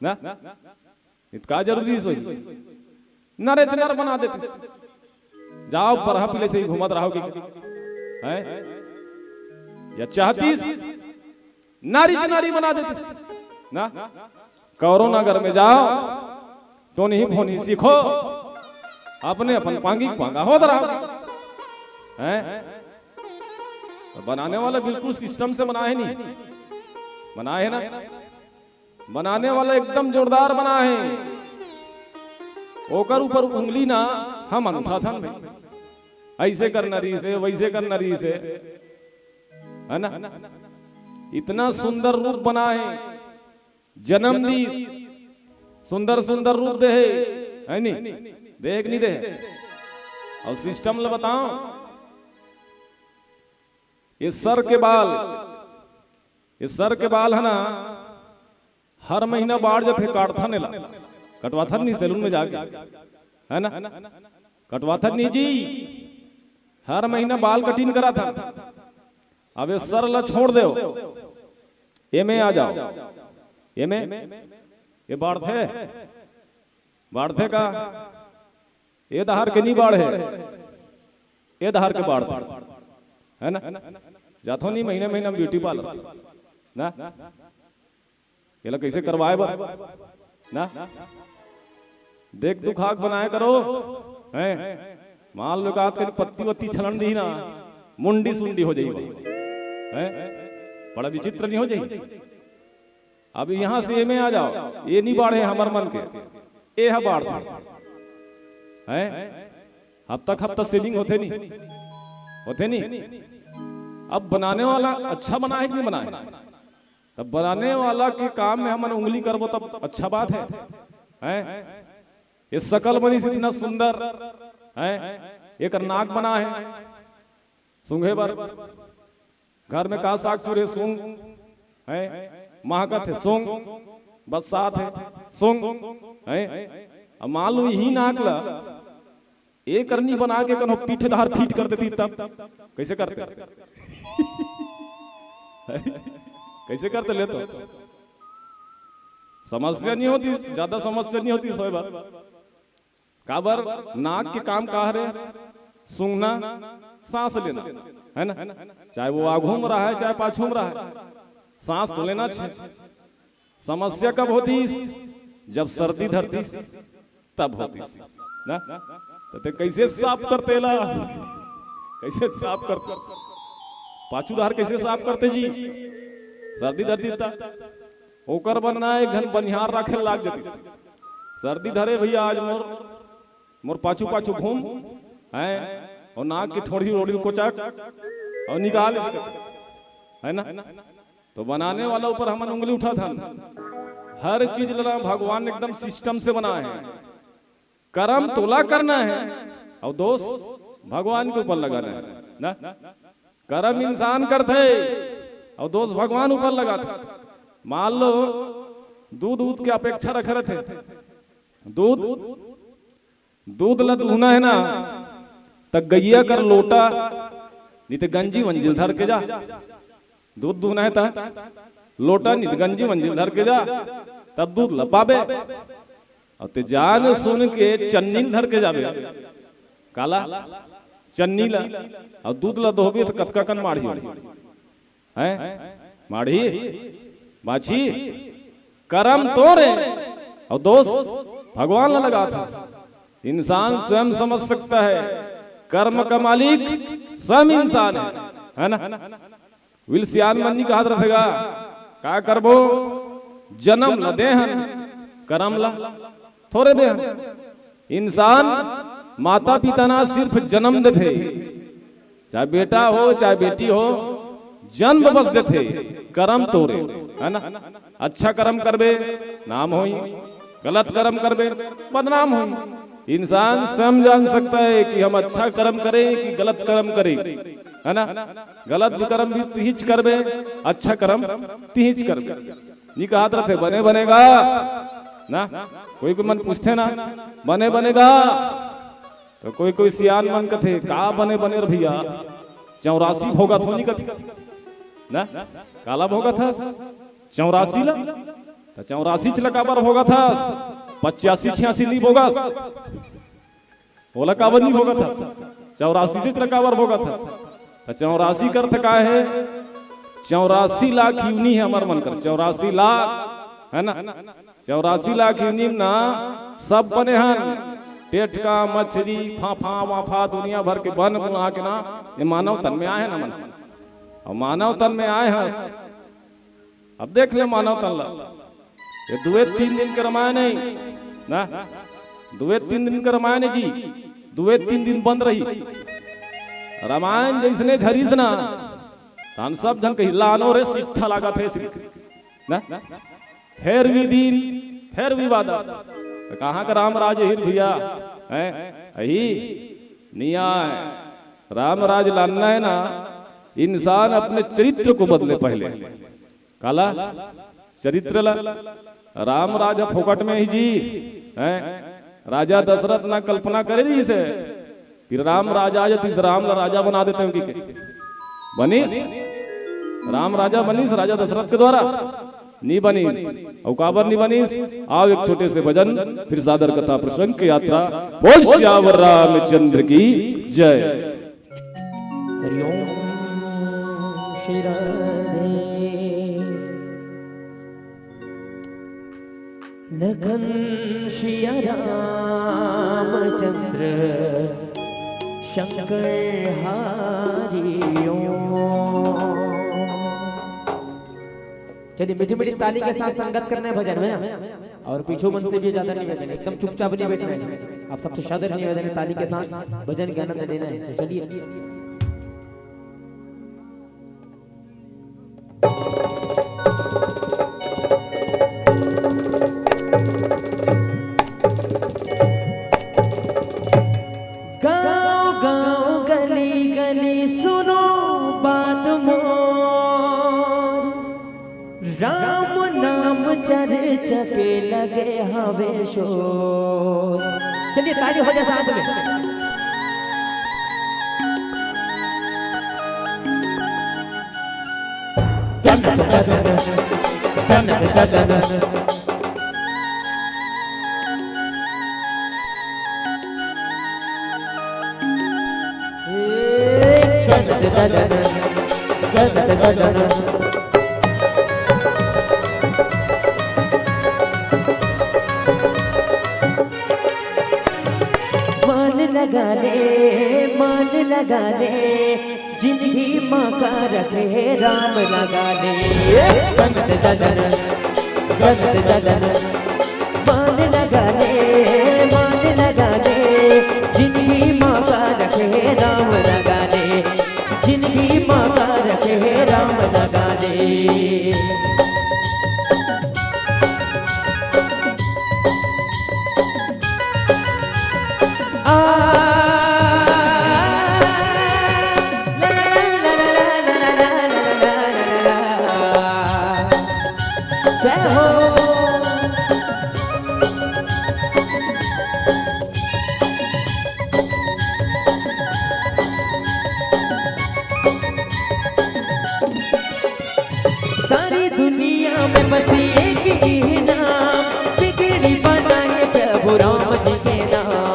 ना, नइ त का जरूरी रहिस होही? नरेच नर बना देतिस, जाव बरहा पिले सही घूमत रहव कि, हैं? या चाहतिस नारीच नारी बना देतिस ना। कौरो नगर में जाव, टोनही फोनही सीखो, अपने अपन पांगी पांगा होत रहव। हैं? त बनाने वाला बिल्कुल system से बनाए हे नी, बनाए हे ना? बनाने वाला एकदम जोरदार बनाए हे। ओकर ऊपर उंगली ना हमन उठाथन भाई, अइसे करना रहिस हे, वइसे करना रहिस हे, हे ना? इतना सुंदर रूप बनाए हे, जनम दिस, सुंदर सुंदर रूप दे हे, हे नी? दे हे कि नइ दे हे? अउ system ल बतावंव, ये सर के बाल, ये सर के बाल हे ना, हर महीना बाढ़ जाथे, काटथन एला, कटवाथन नी saloon में जाके, हे ना? कटवाथन नी जी, हर महीना बाल cutting कराथन। अब ये सर ला छोड़ देव, एमे आ जाव, एमे, ये बाढ़थे, बाढ़थे का? ए डहर के नइ बाढ़े, ए डहर के बाढ़थे, हे ना? जाथंव नी महीना महीना म beauty parlour ना, एला कइसे करवाए बर ना? देख दुखाक बनाए करो, हैं? मान लो एकाध कन पत्ती वत्ती छलन दिही ना, मुंडी सुंडी हो जाही, हैं? बड़ा विचित्र नइ हो जाही? अब इहाँ से एमे आ जाव, ए नइ बाढ़े हमर मन के, ए ह बाढ़थे, हैं? हफ्ता हफ्ता shaving होथे नी, होथे नी? अब बनाने वाला अच्छा बनाए हे कि नइ बनाए? तब बनाने वाला के काम में हमन उंगली करबो तब अच्छा बात हे, हैं? ये सकल बनिस इतना सुंदर, हैं? एकर नाक बनाए हे, सूंघे बर, घर में का साग चूर हे, सूंघ, हैं? महकत हे, सूंघ, बस्सात हे, सूंघ, हैं? अब मान लो इही नाक ला ए करनी बना के कनो पीठ डहर fit कर देती तब कइसे करते? कइसे करते ले तो? समस्या नइ होतिस, जादा समस्या नइ होतिस होय बर। काबर? नाक के काम का हरे? सूंघना, सांस लेना, है ना? चाहे वो आघू में रहा है, चाहे पाछू में रहा है, सांस तो लेना छे। समस्या कब होतीस? जब सर्दी धरतीस, तब होतीस ना। तो ते कैसे साफ करते ला? कैसे साफ करते? पाछू धार कैसे साफ करते जी? सर्दी धरतीस ता ओकर बनना एक झन बनिहार राखे लाग जतीस। सर्दी धरे भैया, आज मोर मोर पाछू पाछू घूम, हैं, और नाक के ठोड़ी ओड़ी कोचक और निकाल, है ना? तो बनाने वाला ऊपर हमन उंगली उठाथन। हर चीज ला भगवान एकदम सिस्टम से बनाए हे। करम तोला करना हे और दोष भगवान के ऊपर लगाना हे ना। करम इंसान करथे और दोष भगवान ऊपर लगाथे। मान लो, दूध दूध के अपेक्षा रखे रथे, दूध दूध ला दुहना हे ना, त गैया कर लोटा, नहीं तो गंजी वंजिल धर के जा। दूध दुहना हे त लोटा, नहीं तो गंजी वंजिल धर के जा, तब दूध ला पाबे। और ते जान सुन के चन्नी ल धर के जाबे। काला? चन्नी ला। और दूध ला दोहबे तो कतका कन माढ़ी होही? हैं? माढ़ी? बाछी? करम तोरे और दोष भगवान ला लगात हे। इंसान स्वयं समझ सकता है, कर्म का मालिक स्वयं इंसान है, है ना? विल सियान मन जी कहत रथेगा, का करबो, जन्म ला दे हन, करम ला थोरे दे हन। इंसान माता पिता ना सिर्फ जन्म देथे, चाहे बेटा हो, चाहे बेटी हो, जन्म बस देथे, करम तोरे, है ना? अच्छा करम करबे, नाम होई, गलत करम करबे, बदनाम होई। इंसान स्वयं जान सकता है कि हम अच्छा करम करें कि गलत करम करें, है ना? गलत भी करम भी तिहिच करबे, अच्छा करम तिहिच करबे। ये कहत रथे, बने बनेगा ना, कोई कोई मन पूछथे ना, बने बनेगा। तो कोई कोई सियान मन कथे, का बने बने रे भैया, चौरासी भोगत हो नहीं कथे ना? काला भोगत हस? चौरासी ला? त चौरासी च ला काबर भोगत हस? पचासी छियासी नहीं भोगस? ओला काबर नहीं भोगत हस? चौरासी च ला काबर भोगत हस? त चौरासी कर अर्थ का हे? चौरासी लाख योनि हे हमर मन कर, चौरासी लाख, है ना? चौरासी लाख योनि म ना सब बने हन, टेटका, मछरी, फाफा, वाफा, दुनिया भर के बन बुना के ना, ये मानव तन में आए हन हमन। और मानव तन में आए हस, अब देख ले मानव तन ला, ये दुए तीन दिन के रामायण हे ना, दुए तीन दिन के रामायण हे जी, दुए तीन दिन बंद रही। रामायण जैसने झरिस ना, तहन सब झन कही, "लानो रे सिट्ठा लागत हे सिट्ठा।" ना? फेर विदिन, फेर विवाद। त कहाँ का राम राज हे रे भैया? हैं? अही? नहीं आए। राम राज लानना हे ना, इंसान अपने चरित्र को बदले पहले। काला? चरित्र ला। राम राज ह फोकट में ही जी, हैं? राजा दशरथ ना कल्पना करे रहिस हे, फिर राम राजा जतिस, राम ला राजा बना देते हो कि के? बनिस? राम राजा बनिस राजा दशरथ के द्वारा? नहीं बनिस। और काबर नहीं बनिस? आओ एक छोटे से भजन, फिर सादर कथा प्रसंग की यात्रा। बोल सियावर रामचंद्र की जय। हरि ओम श्री राधे। लखन सिया रामचंद्र शंकर हरि ओम। चलिए, मीठी मीठी ताली के साथ संगत करना हे भजन में ना, और पीछू मन से भी ज्यादा नहीं बजाना, एकदम चुपचाप नहीं बैठना हे। आप सबसे सादर नहीं बजाना, ताली के साथ भजन के आनंद लेना हे। तो चलिए। गांव गांव गली गली सुनो बात मोर, राम नाम चर्चा के लगे हवे शोर। चलिए, ताली हो जाए साथ में। ददन, ददन, ददन। मन लगा ले, मन लगा ले, जिंदगी मा का रखे हे राम लगा ले। गनत ददन, गनत ददन। मन लगा ले, मन लगा ले, जिंदगी मा का रखे हे राम लगा ले। जिंदगी मा का रखे हे राम लगा ले। आ, ला, ला, ला, ला। जय हो। सारी दुनिया में बस एक ही नाम, बिगड़ी बनाए प्रभु राम जी के नाम।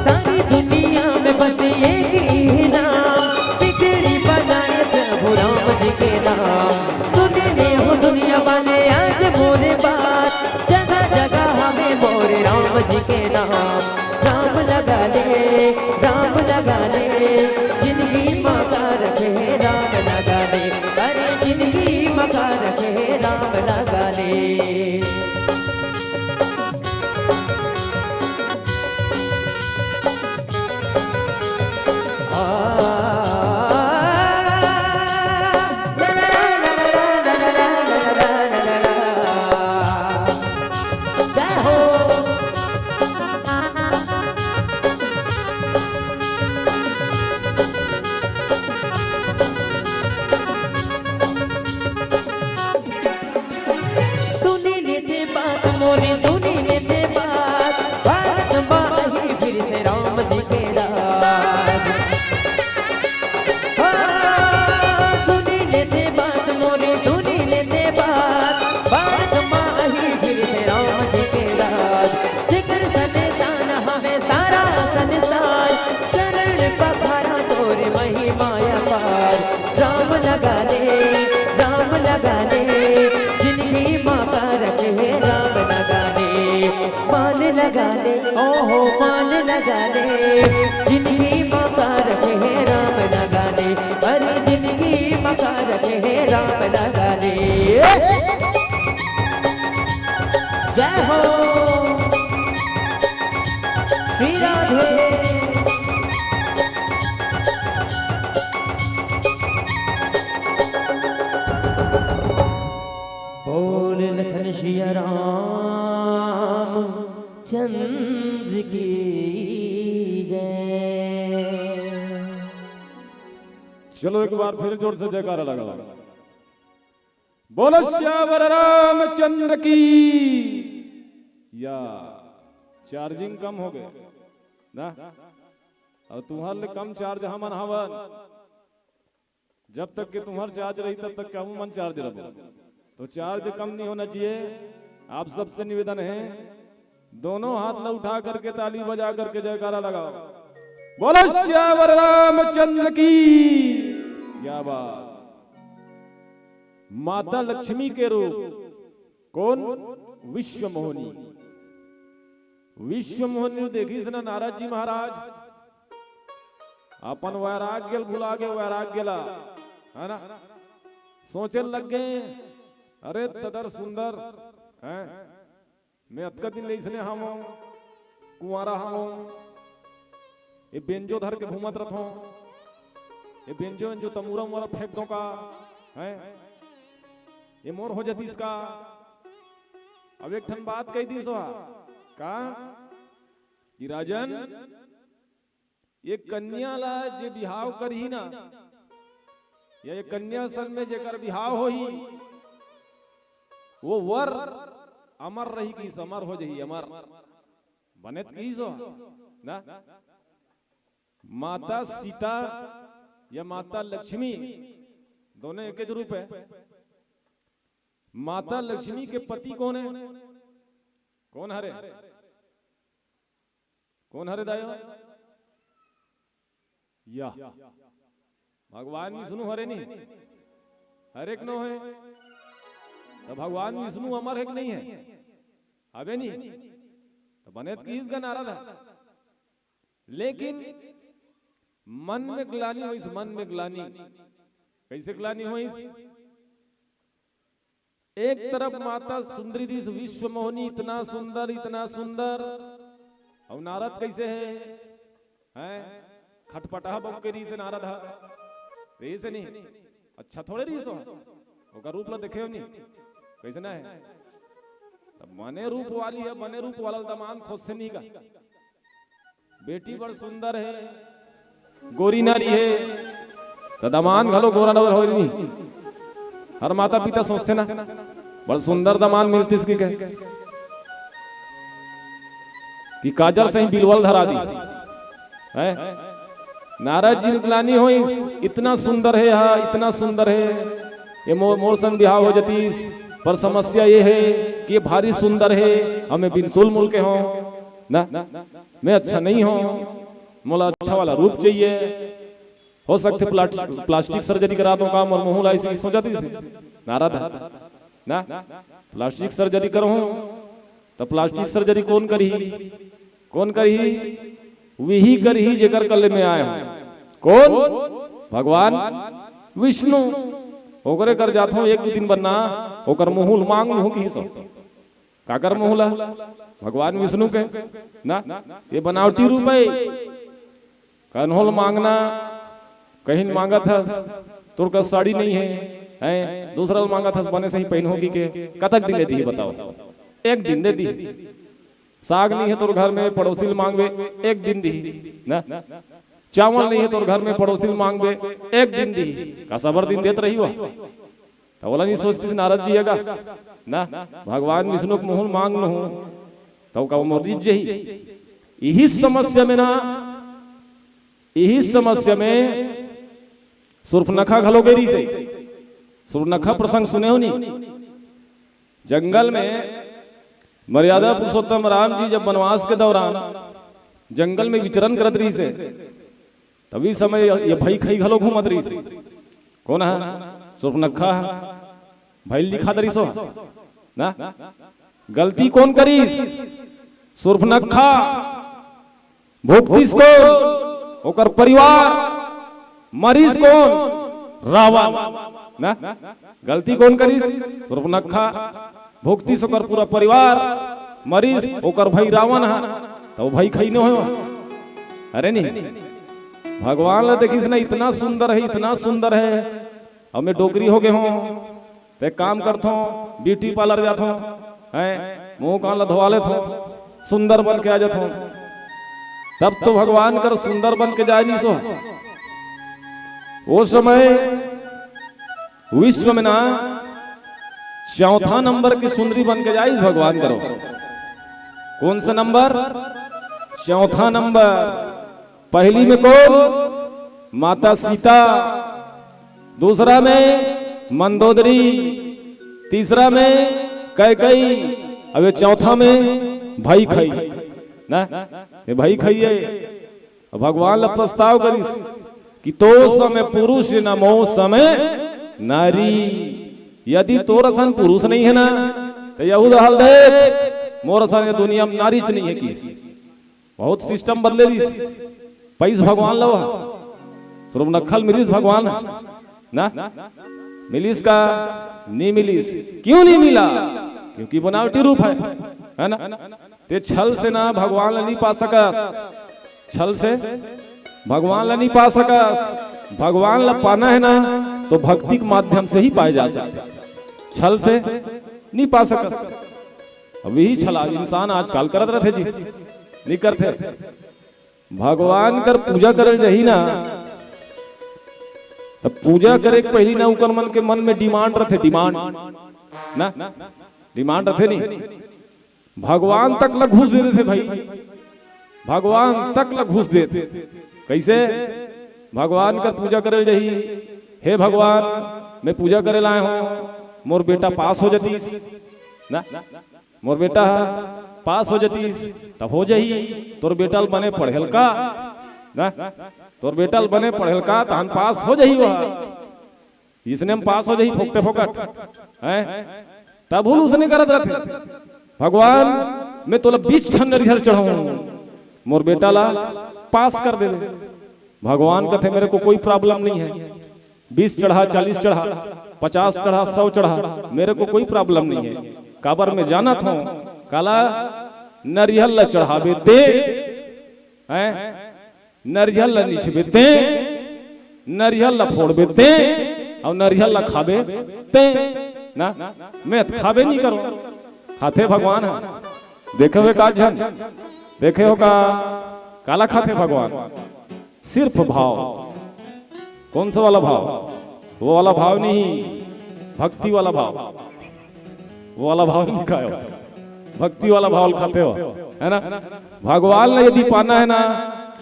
सारी दुनिया में बस एक ही नाम, बिगड़ी बनाए प्रभु राम जी के नाम। सुन ले हो दुनिया वाले आज मोरे बात, जगह जगह हवे मोरे राम जी के नाम। राम लगा ले, राम लगा ले, जिंदगी मा का रखे हे राम लगा ले। अरे जिंदगी मा का रखे हे राम लगा ले। सुनी लेते बात मोरी, सुनी लेते बात, भारत मा आही फिर से राम जी के राज। हाँ, सुनी लेते बात मोरी, सुनी लेते बात, भारत मा आही फिर से राम जी के राज। जेकर संतान हवे सारा संसार, चरण पखारा तोरे महिमा अपार। राम लगा ले, राम लगा ले, जिंदगी मा का रखे हे राम लगा ले। मन लगा ले, ओहो मन लगा ले, जिंदगी मा का रखे हे राम लगा ले। अरे जिंदगी मा का रखे हे राम लगा ले। जय हो श्री राधे। बोल लखन सिया राम चंद्र की जय। चलो एक बार फिर जोर से जयकारा लगाओ। बोलो सियावर रामचंद्र की। या चार्जिंग कम हो गए ना, अउ तुम्हार ले कम चार्ज हमन हवन। जब तक के तुम्हार चार्ज रही तब तक के हमन चार्ज रहबो। तो चार्ज कम नहीं होना चाहिए। आप सबसे निवेदन है, दोनों हाथ ला उठा करके ताली बजा करके जयकारा लगाओ। बोलो सियावर रामचंद्र की। क्या बात। माता लक्ष्मी के रूप कौन? विश्व मोहनी। विश्व मोहनी देखिस ना नारद जी महाराज, अपन वैराग्य ल भुला गे, वैराग्य ला, है ना? सोचे लग गए, अरे तदर सुंदर, हैं? मैं अतका दिन ले इसने हवं, कुंवारा हवं, ये बेंजो धर के घूमत रथों, ये बेंजो, बेंजो तमूरा मोरा फेंक दो का, हैं? ये मोर हो जतिस का। अब एक ठन बात कही दीस हा, का कि राजन, ये कन्या ला जे बिहाव करही ना, या ये कन्या सन में जेकर बिहाव होही, वो वर अमर रही, कि अमर हो जाही, अमर। बने त कहिस हो ना? माता सीता या माता लक्ष्मी, दोनों एक रूप है। माता लक्ष्मी के पति कौन है? कौन हरे? कौन हरे दायो? या भगवान विष्णु हरे नी? हरे के नो है? तो भगवान विष्णु अमर है कि नहीं है? हवे नी? तो बने त कहिस गा नारद ह। लेकिन मन में ग्लानि होइस, मन में ग्लानि। कैसे ग्लानि होइस? एक तरफ माता सुंदरी रिस, विश्व मोहनी, इतना सुंदर, इतना सुंदर, और नारद कैसे है? हैं? खटपटहा बउक के रिस नारद ह। रिस नहीं, अच्छा थोड़े रिस हो। ओकर रूप ला देखे हो नहीं, कैसे ना है? तब बने रूप वाली है, बने रूप वाला दमान खोज से नहीं गा। बेटी बड़ सुंदर है, गोरी नारी है, त दमान घलो गोरा नवर होय नहीं। हर माता पिता सोचथे ना, बड़ सुंदर दमान मिलतिस कि कहे, कि काजर सही बिलवल धरा दी। हैं? नारद जी ल ग्लानि होइस, इतना सुंदर है हा, इतना सुंदर है, ये मो-, मोर संग बिहाव हो जतिस। पर समस्या ये है कि ये भारी सुंदर है, अउ मैं बिनसुल मुल के हों ना, मैं अच्छा नहीं हों, मोला अच्छा वाला रूप चाहिए। हो सकथे प्लाट-, प्लास्टिक सर्जरी करा दो काम, और मुहूं ला अइसे सोचत रहिस नारद ह ना, प्लास्टिक सर्जरी करहूं, त प्लास्टिक सर्जरी कौन करही? कौन करही? विही करही, जेकर कल्ले में आए हों। कौन? भगवान विष्णु। ओकरे कर जाथों एक दू दिन बर ना, ओकर मुहूं ल मांग लूहूं कहिस हो। काकर मुहूं ला? भगवान विष्णु के ना। ये बनावटी रूप है। कन्होल मांगना, कहीं मांगत हस, तोर कस साड़ी नहीं है, हैं? दूसरा ल मांगत हस, बने सही पहनहूं कहिके, कतक दिन ले दिही बताओ? एक दिन दे दिही। साग नहीं है तोर घर में, पड़ोसी ल मांगबे, एक दिन दिही ना। चावल नहीं है तोर घर में, पड़ोसी ल मांगबे, एक दिन दिही। का सबर दिन देत रही हो? त ओला नहीं सोचतिस नारद जी ह गा ना, भगवान विष्णु के मुहूं ल मांग लूहूं, त का मोर रिस जही। इही समस्या में ना, इही समस्या में सुर्पनखा घलो गे रिहिसे। सुर्पनखा प्रसंग सुने हो नी? जंगल में मर्यादा पुरुषोत्तम राम जी जब वनवास के दौरान जंगल में विचरण करत रिहिसे, तभी समय ये, ये भई खई घलो घूमत रिहिसे। कौन ह? सुर्पनखा ह। भई ल दिखा दरिस हो ना। गलती कौन करिस? सुर्पनखा। भुगतिस कौन? ओकर परिवार। मरिस कौन? रावण ना। गलती कौन करिस? सुर्पनखा। भुगतिस ओकर पूरा परिवार, मरिस ओकर भई रावण ह, त ओ भई खई नो होय। अरे नहीं, भगवान ला देखिस ना, इतना सुंदर है, इतना सुंदर है। अब मैं डोकरी हो गे हों, त एक काम करथों, ब्यूटी पार्लर जाथों, हैं, मुंह कान ला धोवा लेथों, सुंदर बन के आ जाथों। तब तो भगवान कर सुंदर बन के जाय नहीं सो। वो समय विश्व में ना चौथा नंबर की सुंदरी बन के जाइस भगवान करो। कौन सा नंबर? चौथा नंबर। पहली में कौन? माता सीता। दूसरा में मंदोदरी। तीसरा में कैकई। अब ये चौथा में भई खई ना, ये भई खई है। भगवान ला प्रस्ताव करिस कि तो समे पुरुष न मो समे नारी। यदि तोर असन पुरुष नहीं है ना, त यहू ला देख, मोर असन ये दुनिया में नारीच नहीं है किस। बहुत सिस्टम बदले रिस। पइस भगवान ला, सुर्पनखा ल मिलिस भगवान ना, मिलिस का? नहीं मिलिस। क्यों नहीं मिला? क्योंकि बनावटी रूप है, है ना? ते छल से ना भगवान ला नहीं पा सकस। छल से भगवान ला नहीं पा सकस। भगवान ला पाना है ना, तो भक्ति के माध्यम से ही पाए जा सकथे। छल से नहीं पा सकस। अब यही छला इंसान आजकल करत रथे जी, नहीं करथे। भगवान कर पूजा करल जाही ना, त पूजा करे के पहिली ना उकर मन के मन में डिमांड रथे, डिमांड। ना, डिमांड रथे नहीं। भगवान तक ला घूस दे देथे भाई, भगवान तक ला घूस देथे। कैसे? भगवान कर पूजा करे जाही, "हे भगवान, मैं पूजा करे लाए हूँ, मोर बेटा पास हो जतिस ना, मोर बेटा ह पास हो जतिस, तब हो जाही, तोर बेटा ल बने पढ़ेल का ना, तोर बेटा ल बने पढ़ेल का, तहन पास हो जाही वह।" इसने म पास हो जाही फोकटे फोकट, हैं? तब हुल उसने करत रथे, "भगवान, मैं तोला बीस ठन नरिहर चढ़ाऊं, मोर बेटा ला पास कर दे।" भगवान कथे, "मेरे को कोई प्रॉब्लम नहीं है, बीस चढ़ा, चालीस चढ़ा, पचास चढ़ा, सौ चढ़ा, मेरे को कोई प्रॉब्लम नहीं है।" काबर मैं जानत हूं, काला नरिहर ला चढ़ाबे ते, हैं? नरिहर ला निचबे ते, नरिहर ला फोड़बे ते, अउ नरिहर ला खाबे ते, ना? मैं त खाबे नहीं करो, खाथे भगवान ह। देखे हुए का झन? देखे हो का? काला खाथे भगवान? सिर्फ भाव। कौन सा वाला भाव? वो वाला भाव नहीं, भक्ति वाला भाव। वो वाला भाव नहीं खाए हो, भक्ति वाला भाव खाते हो, है ना? भगवान ला यदि पाना है ना,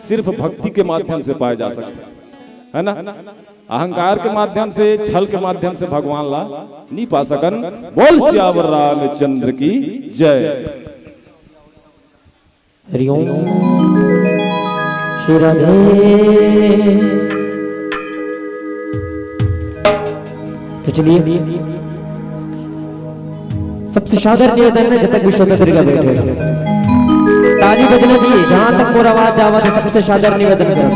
सिर्फ भक्ति के माध्यम से पाया जा सकता है, है ना? अहंकार के माध्यम से, छल के माध्यम से भगवान ला नहीं पा सकन। बोल सियावर रामचंद्र की जय। हरिओम। श्री राधे। तो चलिए, सबसे सादर निवेदन है, जब तक विश्वोत्तर का बैठे, ताली बजना चाहिए, जहां तक मोर आवाज जावा था, सबसे सादर निवेदन करो।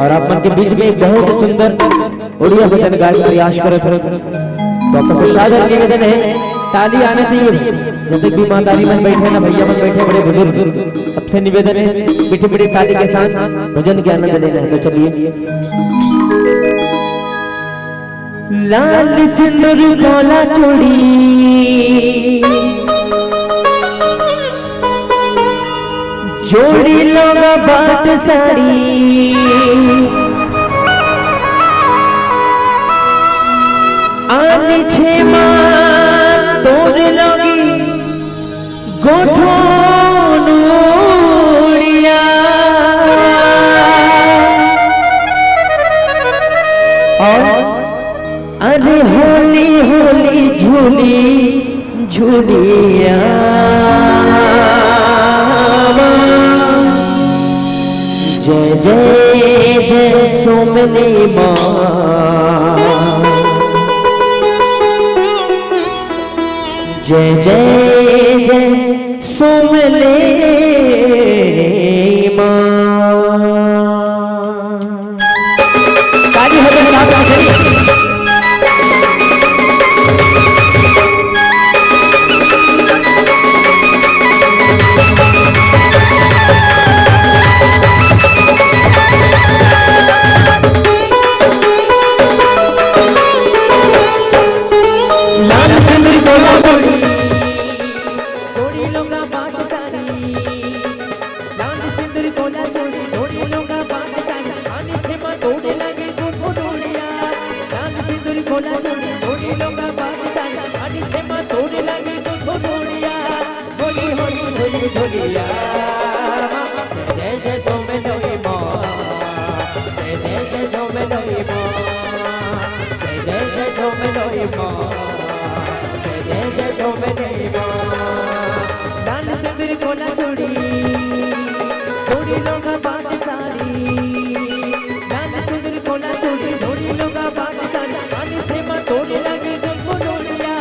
और आप मन के बीच में एक बहुत ही सुंदर उड़िया भजन गाए के प्रयास करत हन। तो आप सबको सादर निवेदन है, ताली आना चाहिए। जब तक भी मातारी मन बैठे ना, भैया मन बैठे, बड़े बुजुर्ग, सबसे निवेदन है, मीठी मीठी ताली के साथ भजन के आनंद लेना है। तो चलिए। लाल सिंदूर काला चूड़ी, जोड़ी लौंगा बाट साड़ी, आनी छेमा तोर लौंगी गोठोन उड़िया। और अरे होली होली झूली झूलिया। जय जय जय सोमनी माँ। जय जय जय सोमनी माँ। ताली हो तो साथ में चलिए। लाल सिंदूर तोला जोड़ी, जोड़ी लौंगा बाट साड़ी। लाल सिंदूर तोला जोड़ी, जोड़ी लौंगा बाट साड़ी। आनी छेमा तोड़े लागे गोठो डोड़िया। लाल सिंदूर तोला जोड़ी, जोड़ी लौंगा बाट साड़ी। आनी छेमा तोड़े लागे गोठो डोड़िया। होली होली होली होलिया। जय जय जय सोमनी माँ। जय जय जय सोमनी माँ। जय जय जय सोमनी माँ। जय जय जय सोमनी माँ। लाल सिंदूर कोला चूड़ी, चूड़ी लौंगा बाट साड़ी। लाल सिंदूर कोला चूड़ी, चूड़ी लौंगा बाट साड़ी। आनी छेमा तोड़े लागे गोठो डोड़िया।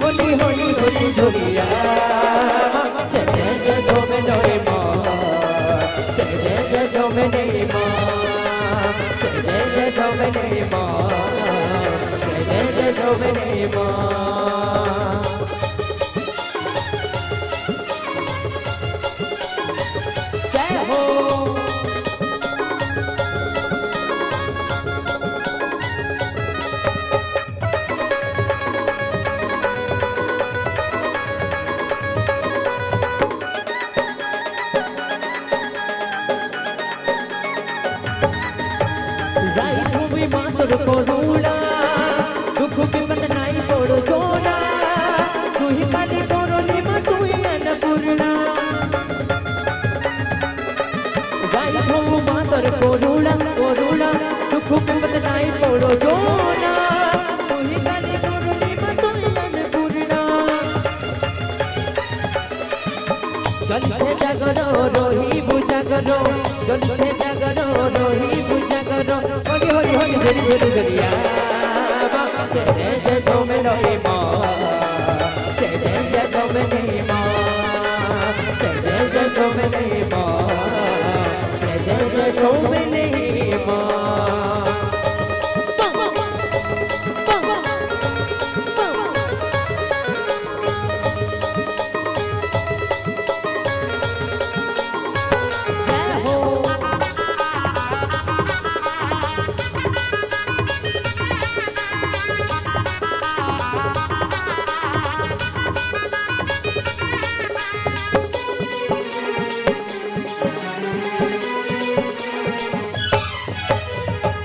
होली होली होली होलिया। जय जय जय सोमनी माँ। जय जय जय सोमनी माँ। जय जय जय सोमनी माँ। जय जय जय सोमनी माँ। जय हो। जलसे जागरो, रोही बुझागरो, जलसे जागरो, रोही बुझागरो, होली, होली, होली, झोली, झोली, झोलिया। जय जय जय सोमलोई माँ, जय जय जय सोमलोई माँ, जय जय जय सोमलोई माँ, जय जय जय सोमलोई माँ।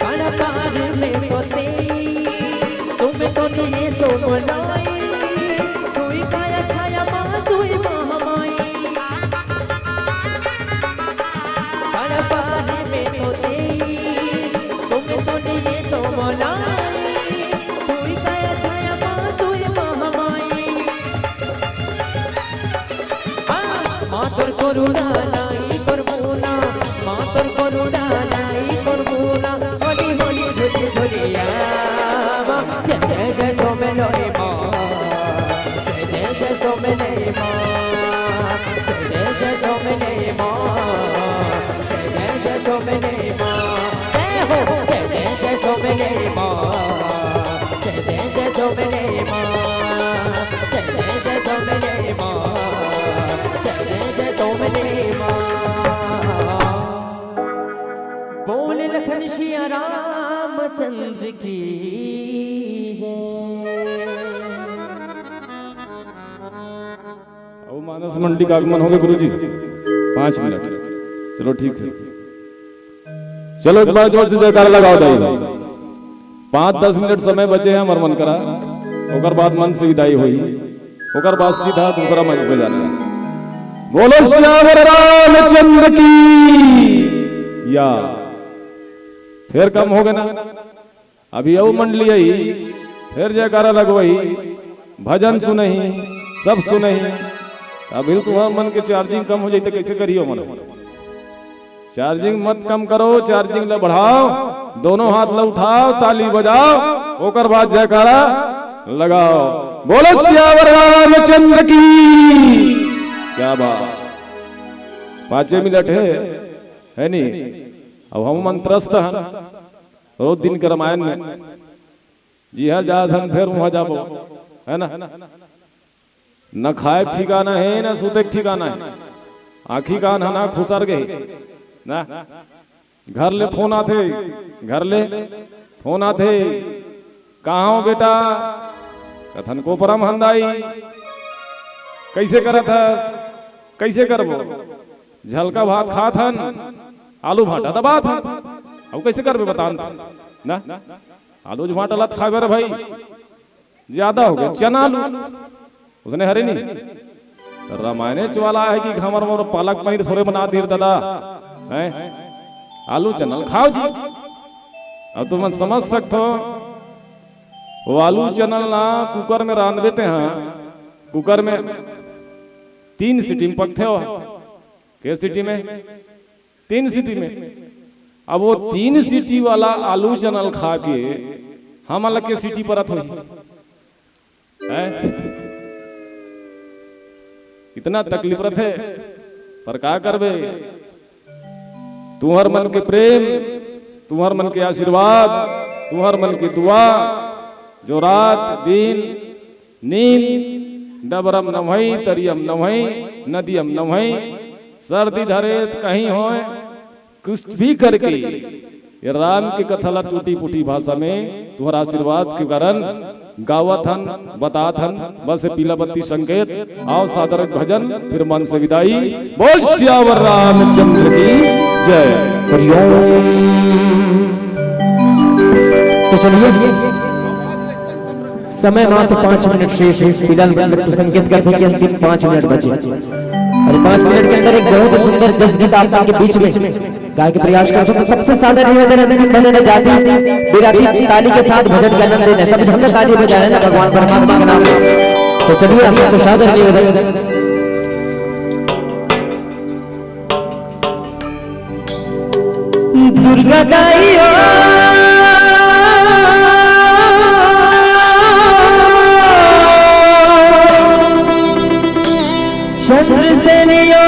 कड़पार में तो तेई, तुम तो दिए सोमनाई, तुई काया छाया माँ, तुई महामाई। कड़पार में तो तेई, तुम तो दिए सोमनाई, तुई काया छाया माँ, तुई महामाई। हाँ, माँ तोर करुणा नाई करबो ना, माँ तोर करुणा नाई करबो ना, होली होली झोली झोलिया। माँ, जय जय जय सोमलोई माँ, जय जय जय सोमलोई माँ, जय जय जय सोमलोई माँ, जय जय जय सोमलोई माँ, जय हो, जय जय जय सोमलोई माँ। जय जय जय सोमलोई माँ, जय जय जय सोमलोई माँ, जय जय जय सोमलोई माँ। बोल लखन सिया रामचंद्र की जय। अब मानस मंडी का आगमन होगे गुरुजी, पाँच मिनट। चलो ठीक है, चलो एक बार जोर से जयकारा लगाओ दाई। पाँच दस मिनट समय बचे हैं हमर मन करा, ओकर बाद मन से विदाई होई, ओकर बाद सीधा दूसरा मंच पे जाना है। बोलो सियावर रामचंद्र की। या फिर कम हो गए ना, अभी अउ मंडली आई, फिर जयकारा लगवाई, भजन सुनही, सब सुनही। अभी तुम्हार मन के चार्जिंग कम हो जाई तो कैसे करियो मन? चार्जिंग मत कम करो, चार्जिंग ला बढ़ाओ, दोनों हाथ ला उठाओ, ताली बजाओ, ओकर बाद जयकारा लगाओ। बोलो सियावर रामचंद्र की। क्या बात, पाँचे मिनट है, है नी? अब हम मन त्रस्त हन, रोज दिन के रामायण में जिहाँ जात हन, फिर उहाँ जाबो, है ना? न खाए के ठिकाना है, न सुते के ठिकाना है। आँखी कान ह ना खुसर गे ना। घर ले फोन आथे, घर ले फोन आथे, "कहाँ हो बेटा?" कथन, "कोपरा म हन दाई।" "कैसे करत हस?" "कैसे करबो? झलका भात खात हन, आलू भाटा दबात हन। अब कैसे करबे बतान ना? आलू भाटा लत खाबे रे भाई।" ज्यादा हो गया, चना आलू। उसने हरे नहीं। रामायणे च वाला है कि हमर मोर पालक पनीर थोरे बना दीर दादा, हैं? आलू चना ल खाओ जी। अब तुमन समझ सकत हो, वो आलू चना ल ना कुकर में रांधबे ते, हाँ, कुकर में तीन सीटी में पकथे हो। के सीटी में? तीन सीटी में। अब वो तीन सीटी वाला आलू चना ल खा के हमन ला के सीटी परत होही? हैं? इतना तकलीफ रथे, पर का करबे? तुहर मन के प्रेम, तुहर मन के आशीर्वाद, तुहर मन के दुआ, जो रात दिन नींद, डबरम नम्हई, तरियम नम्हई, नदियम नम्हई, सर्दी धरे त कहीं होय, कुछ भी करके ये राम के कथा ला टूटी फूटी भाषा में तुहर आशीर्वाद के कारण गावत हन, बतात हन, बस ये पीला बत्ती संकेत। आओ सादर भजन, फिर मन से विदाई। बोल सियावर रामचंद्र की जय। हरिओम। तो चलिए, समय मात्र पाँच मिनट शेष है। फिलहाल मृत्यु संकेत करथे कि अंतिम पाँच मिनट बचे। और पाँच मिनट के अंदर एक बहुत ही सुंदर जस गीत आप लोग के बीच में गाय के प्रयास करथों, तो सबसे सादर निवेदन है, भजन जाति बिराती ताली के साथ भजन के आनंद लेने, सब झंडा ताली बजाए ना भगवान परमात्मा के नाम। तो चलिए, आप सबसे सादर निवेदन। गदाई हो, चंद्रसेनिया,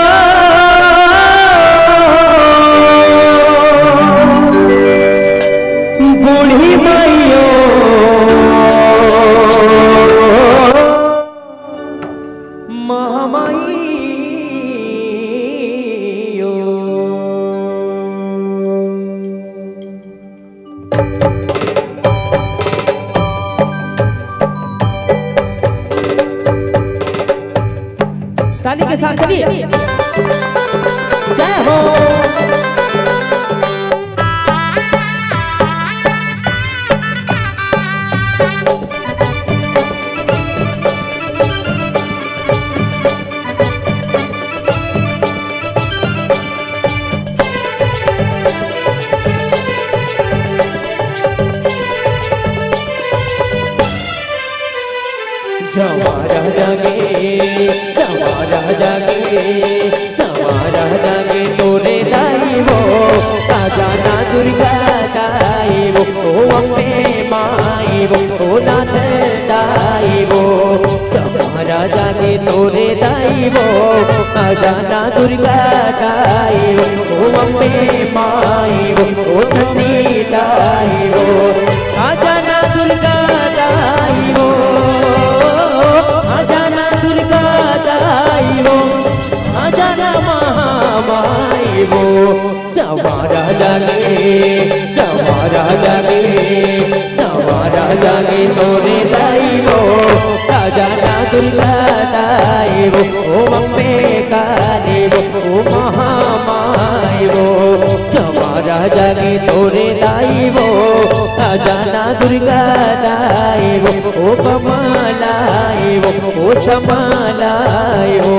बूढ़ी माइयो, महामाइयो। ताली के साथ चलिए। जय हो। जवारा जागे, जवारा जागे, जवारा जागे तोरे दाई वो, आ जाना दुर्गा दाई वो, ओ अम्बे माई वो, ओ नाथ दाई वो। जवारा जागे तोरे दाई वो, आ जाना दुर्गा दाई वो, ओ अम्बे माई वो, ओ चंडी दाई वो। आ जाना दुर्गा दाई वो, आ जाना दुर्गा दाई वो, आ जाना महामाई वो। जवारा जागे, जवारा जागे, जवारा जागे तोरे दाई वो, आ जाना दुर्गा दाई वो, ओ अम्बे काली वो, ओ महामाई वो। जवारा जागे तोरे दाई वो, आ जाना दुर्गा दाई वो, ओ बमलाई वो, ओ समलाई वो।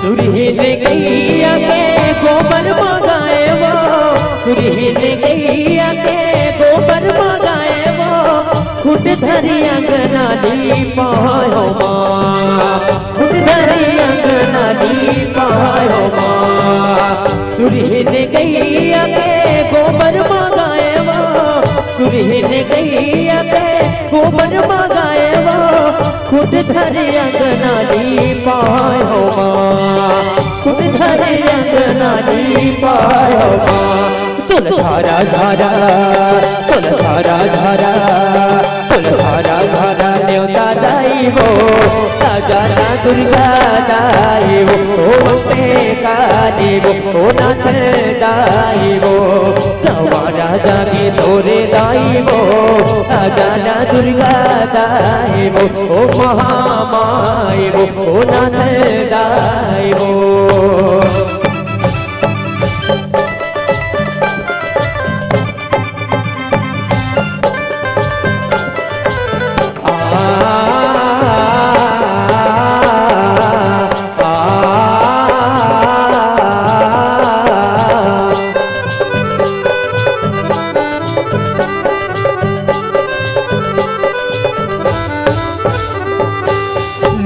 सुरहिन गैया के गोबर मंगाए वो, सुरहिन गैया के गोबर मंगाए वो, खुट धरी अंगना लीपायो माँ, खुट धरी अंगना लीपायो माँ। सुरहिन गैया के गोबर मंगाए वो, सुरहिन गैया के गोबर मंगाए वो, खुट धरी अंगना लीपायो माँ, खुट धरी अंगना लीपायो माँ। तोला झारा झारा, तोला झारा झारा, तोला झारा झारा नेवता दाई वो, आ जाना दुर्गा दाई वो, ओ अम्बे काली वो, ओ नाथ दाई वो। जवारा जागे तोरे दाई वो, आ जाना दुर्गा दाई वो, ओ महामाई वो, ओ नाथ दाई वो।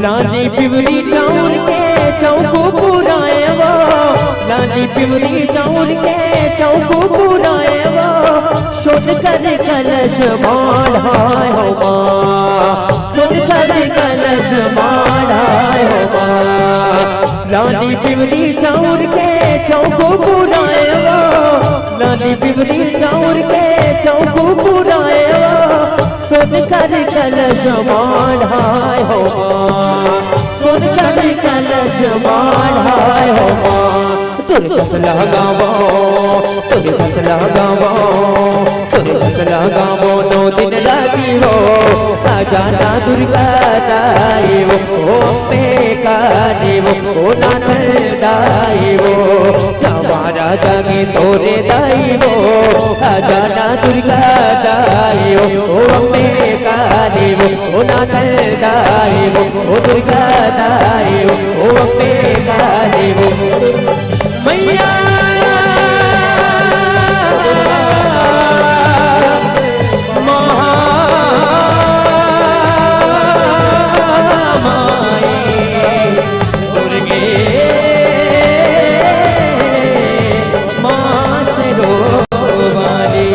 लाली पिवरी चाउर के चौको पुराए वो, लाली पिवरी चाउर के चौको पुराए वो, सोन कर कलश माढ़ाए हो माँ, सोन कर कलश माढ़ाए हो माँ। लाली पिवरी चाउर के चौको पुराए वो, लाली पिवरी चाउर के चौको पुराए वो, सोन कर कलश माढ़ाए हो माँ, सोन कर कलश माढ़ाए हो माँ। तोर जस लगावो, तोर जस लगावो, तोर जस लगावो, नौ दिन राती हो, आ जाना दुर्गा दाई वो, ओ अम्बे काली वो, ओ नाथ दाई वो। जवारा जागे तोरे दाई वो, आ जाना दुर्गा दाई वो, ओ अम्बे तारे हो, ओ अम्बे तारे हो, मैया महामाई दुर्गे माँ शेरोवाली।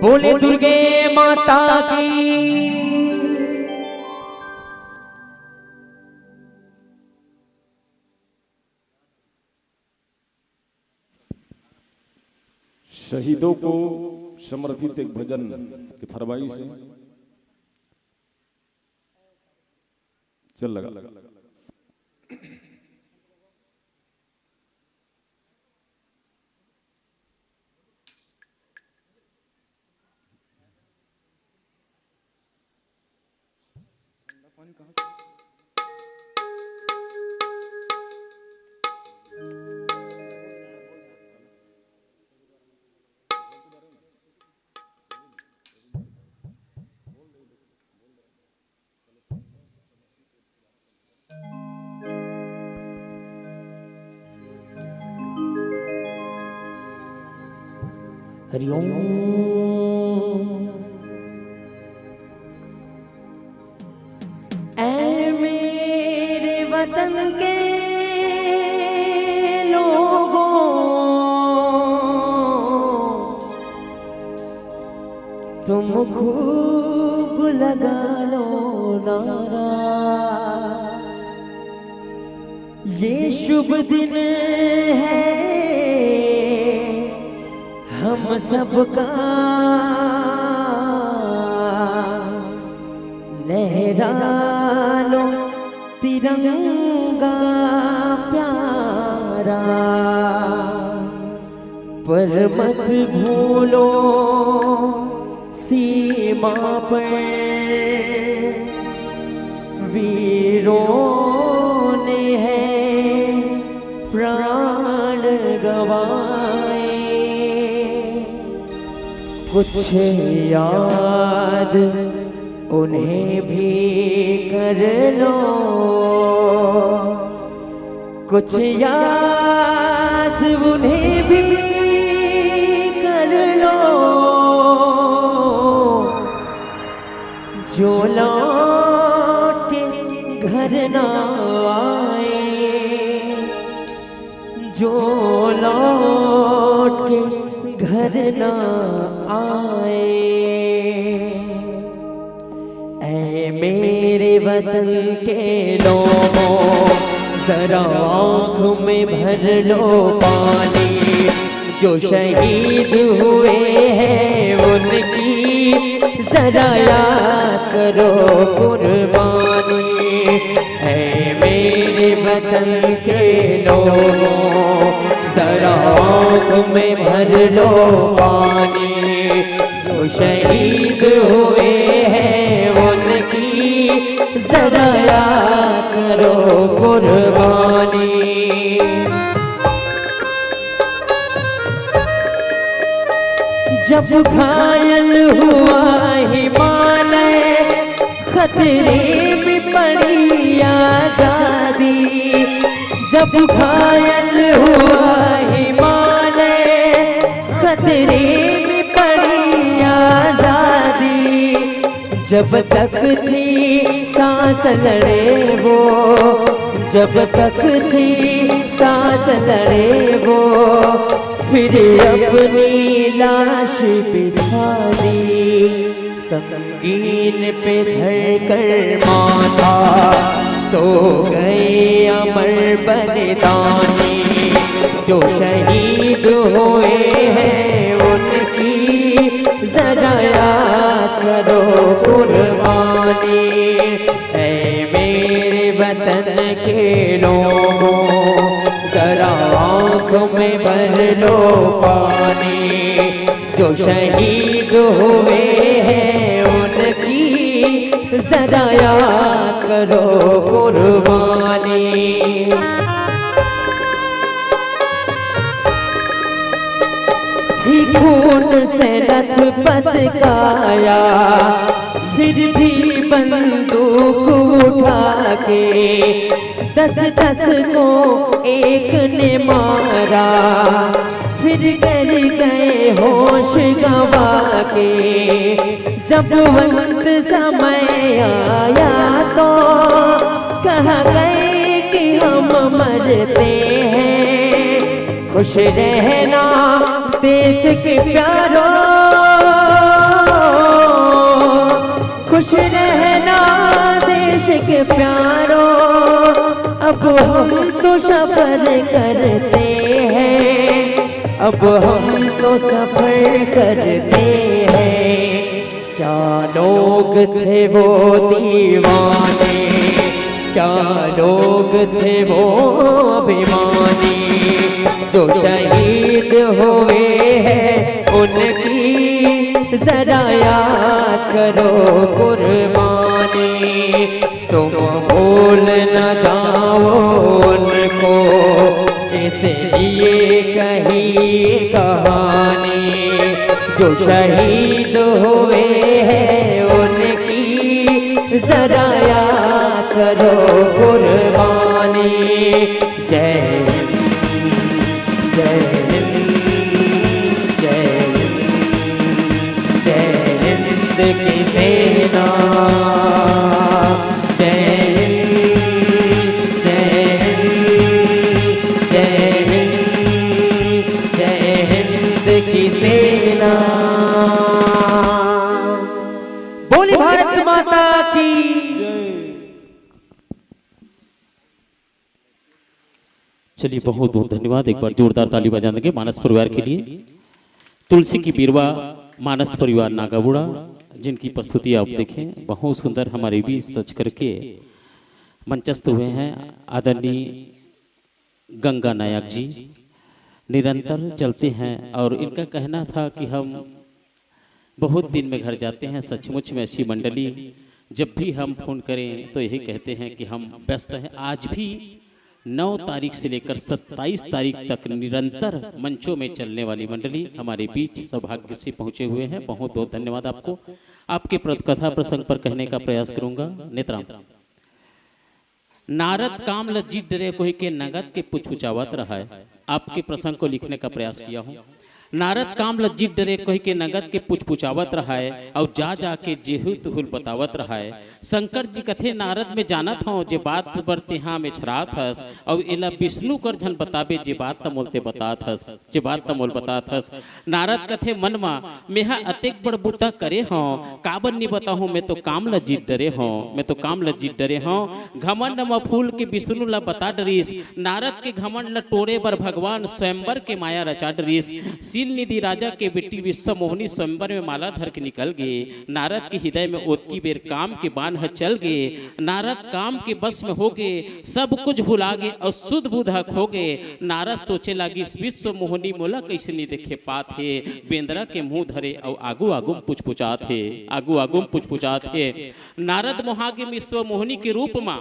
बोले दुर्गे माता की। शहीदों को समर्पित एक भजन की फरमाइश है। चल लगा। हरिओम। ऐ मेरे वतन के लोगों, तुम खूब लगा लो नारा। ये शुभ दिन है हम सबका, लहरा लो तिरंगा प्यारा। पर मत भूलो सीमा पर वीरों ने है प्राण गंवाए। कुछ याद उन्हें भी कर लो, कुछ याद उन्हें भी कर लो, जो लौट के घर ना आए, जो लौट के घर ना आए। ऐ मेरे वतन के लोगों, जरा आँख में भर लो पानी। जो शहीद हुए हैं उनकी जरा याद करो कुर्बानी। ऐ मेरे वतन के लोगों, जरा आँख में भर लो पानी। जो शहीद हुए हैं उनकी जरा याद करो कुर्बानी। जब घायल हुआ हिमालय, खतरे में पड़ी आजादी। जब घायल हुआ हिमालय, खतरे में पड़ी आजादी। जब तक थी सांस लड़े वो, जब तक थी सांस लड़े वो, फिर अपनी लाश बिछा दी। संगीन पे धरकर माथा सो गए अमर बलिदानी। जो शहीद हुए हैं उनकी जरा याद करो कुर्बानी। ऐ मेरे वतन के लोगों, जरा आँख में भर लो पानी। जो शहीद हुए हैं उनकी जरा याद करो कुर्बानी। ही खून से लथपथ काया, फिर भी बंदूक उठा के दस दस को एक ने मारा। फिर कर गए होश गवा के, जब वक्त समय आया तो कह गए कि हम मरते हैं। खुश रहना देश के प्यारो, खुश रहना देश के प्यारो। अब हम तो सफर करते हैं, अब हम तो सफर करते हैं। क्या लोग थे वो दीवाने, क्या लोग थे वो बेमाने, जो शहीद हुए हैं उनकी जरा याद करो कुर्बानी। तुम भूल न जाओ उनको, इसलिए कही कहानी। जो शहीद हुए हैं उनकी जरा याद करो कुर्बानी। जय हिंद, जय हिंद, जय हिंद, जय हिंद की सेना। जय हिंद, जय हिंद, जय हिंद, जय हिंद की सेना। बोली भारत माता की। चलिए, बहुत बहुत धन्यवाद। एक बार जोरदार ताली बजा देंगे मानस परिवार के लिए। तुलसी की बीरवा मानस परिवार नागाबुड़ा, जिनकी प्रस्तुति आप देखें, बहुत सुंदर हमारे बीच सच करके मंचस्थ हुए हैं आदरणीय गंगा नायक जी। निरंतर चलते हैं और इनका कहना था कि हम बहुत दिन में घर जाते हैं। सचमुच में ऐसी मंडली, जब भी हम फोन करें तो यही कहते हैं कि हम व्यस्त हैं। आज भी नौ तारीख से लेकर सत्ताईस तारीख तक निरंतर मंचों में चलने वाली मंडली हमारे बीच सौभाग्य से पहुंचे हुए हैं। बहुत बहुत धन्यवाद आपको। आपके प्र-, कथा प्रसंग पर कहने का प्रयास करूंगा। नेत्राम। नारद काम ल जीत डरे कोई के नगद के पुछपुछावत रहाय। आपके प्रसंग को लिखने का प्रयास किया हूँ। नारद काम ल जीत डरे कोई के नगद के पुछपुछावत रहाय, अउ जा जा के जेहू तुहुल बतावत रहाय। शंकर जी कथे, नारद, में जानत हंव जे बात बर तेहा मेछरात हस, अउ एला विष्णु कर झन बताबे जे बात त मोल ते बतात हस, जे बात त मोल बतात हस। नारद कथे मन मा, मेहा अतेक बड़ बुता करे हंव, काबर नी बताहूं, मैं तो काम ल जीत डरे हंव, मैं तो काम ल जीत डरे हंव। घमंड म फूल के विष्णु ल बता डरिस। नारद के घमंड ल टोरे बर भगवान स्वयंवर के माया रचा डरिस। शील निधि राजा के बेटी विश्व मोहनी स्वयंवर में माला धर के निकल गे। नारद के हृदय में ओतकी बेर काम के बाण ह चल गे। नारद काम के बस में हो गे, सब कुछ भुला गे अउ सुध बुध ह खो गे। नारद सोचे लागिस, विश्व मोहनी मोला कइसे नी देखे पात हे। बेंदरा के मुंह धरे अउ आगू आगू म पुछपुछात हे, आगू आगू म पुछपुछात हे। नारद मोहागे विश्व मोहनी के रूप मा,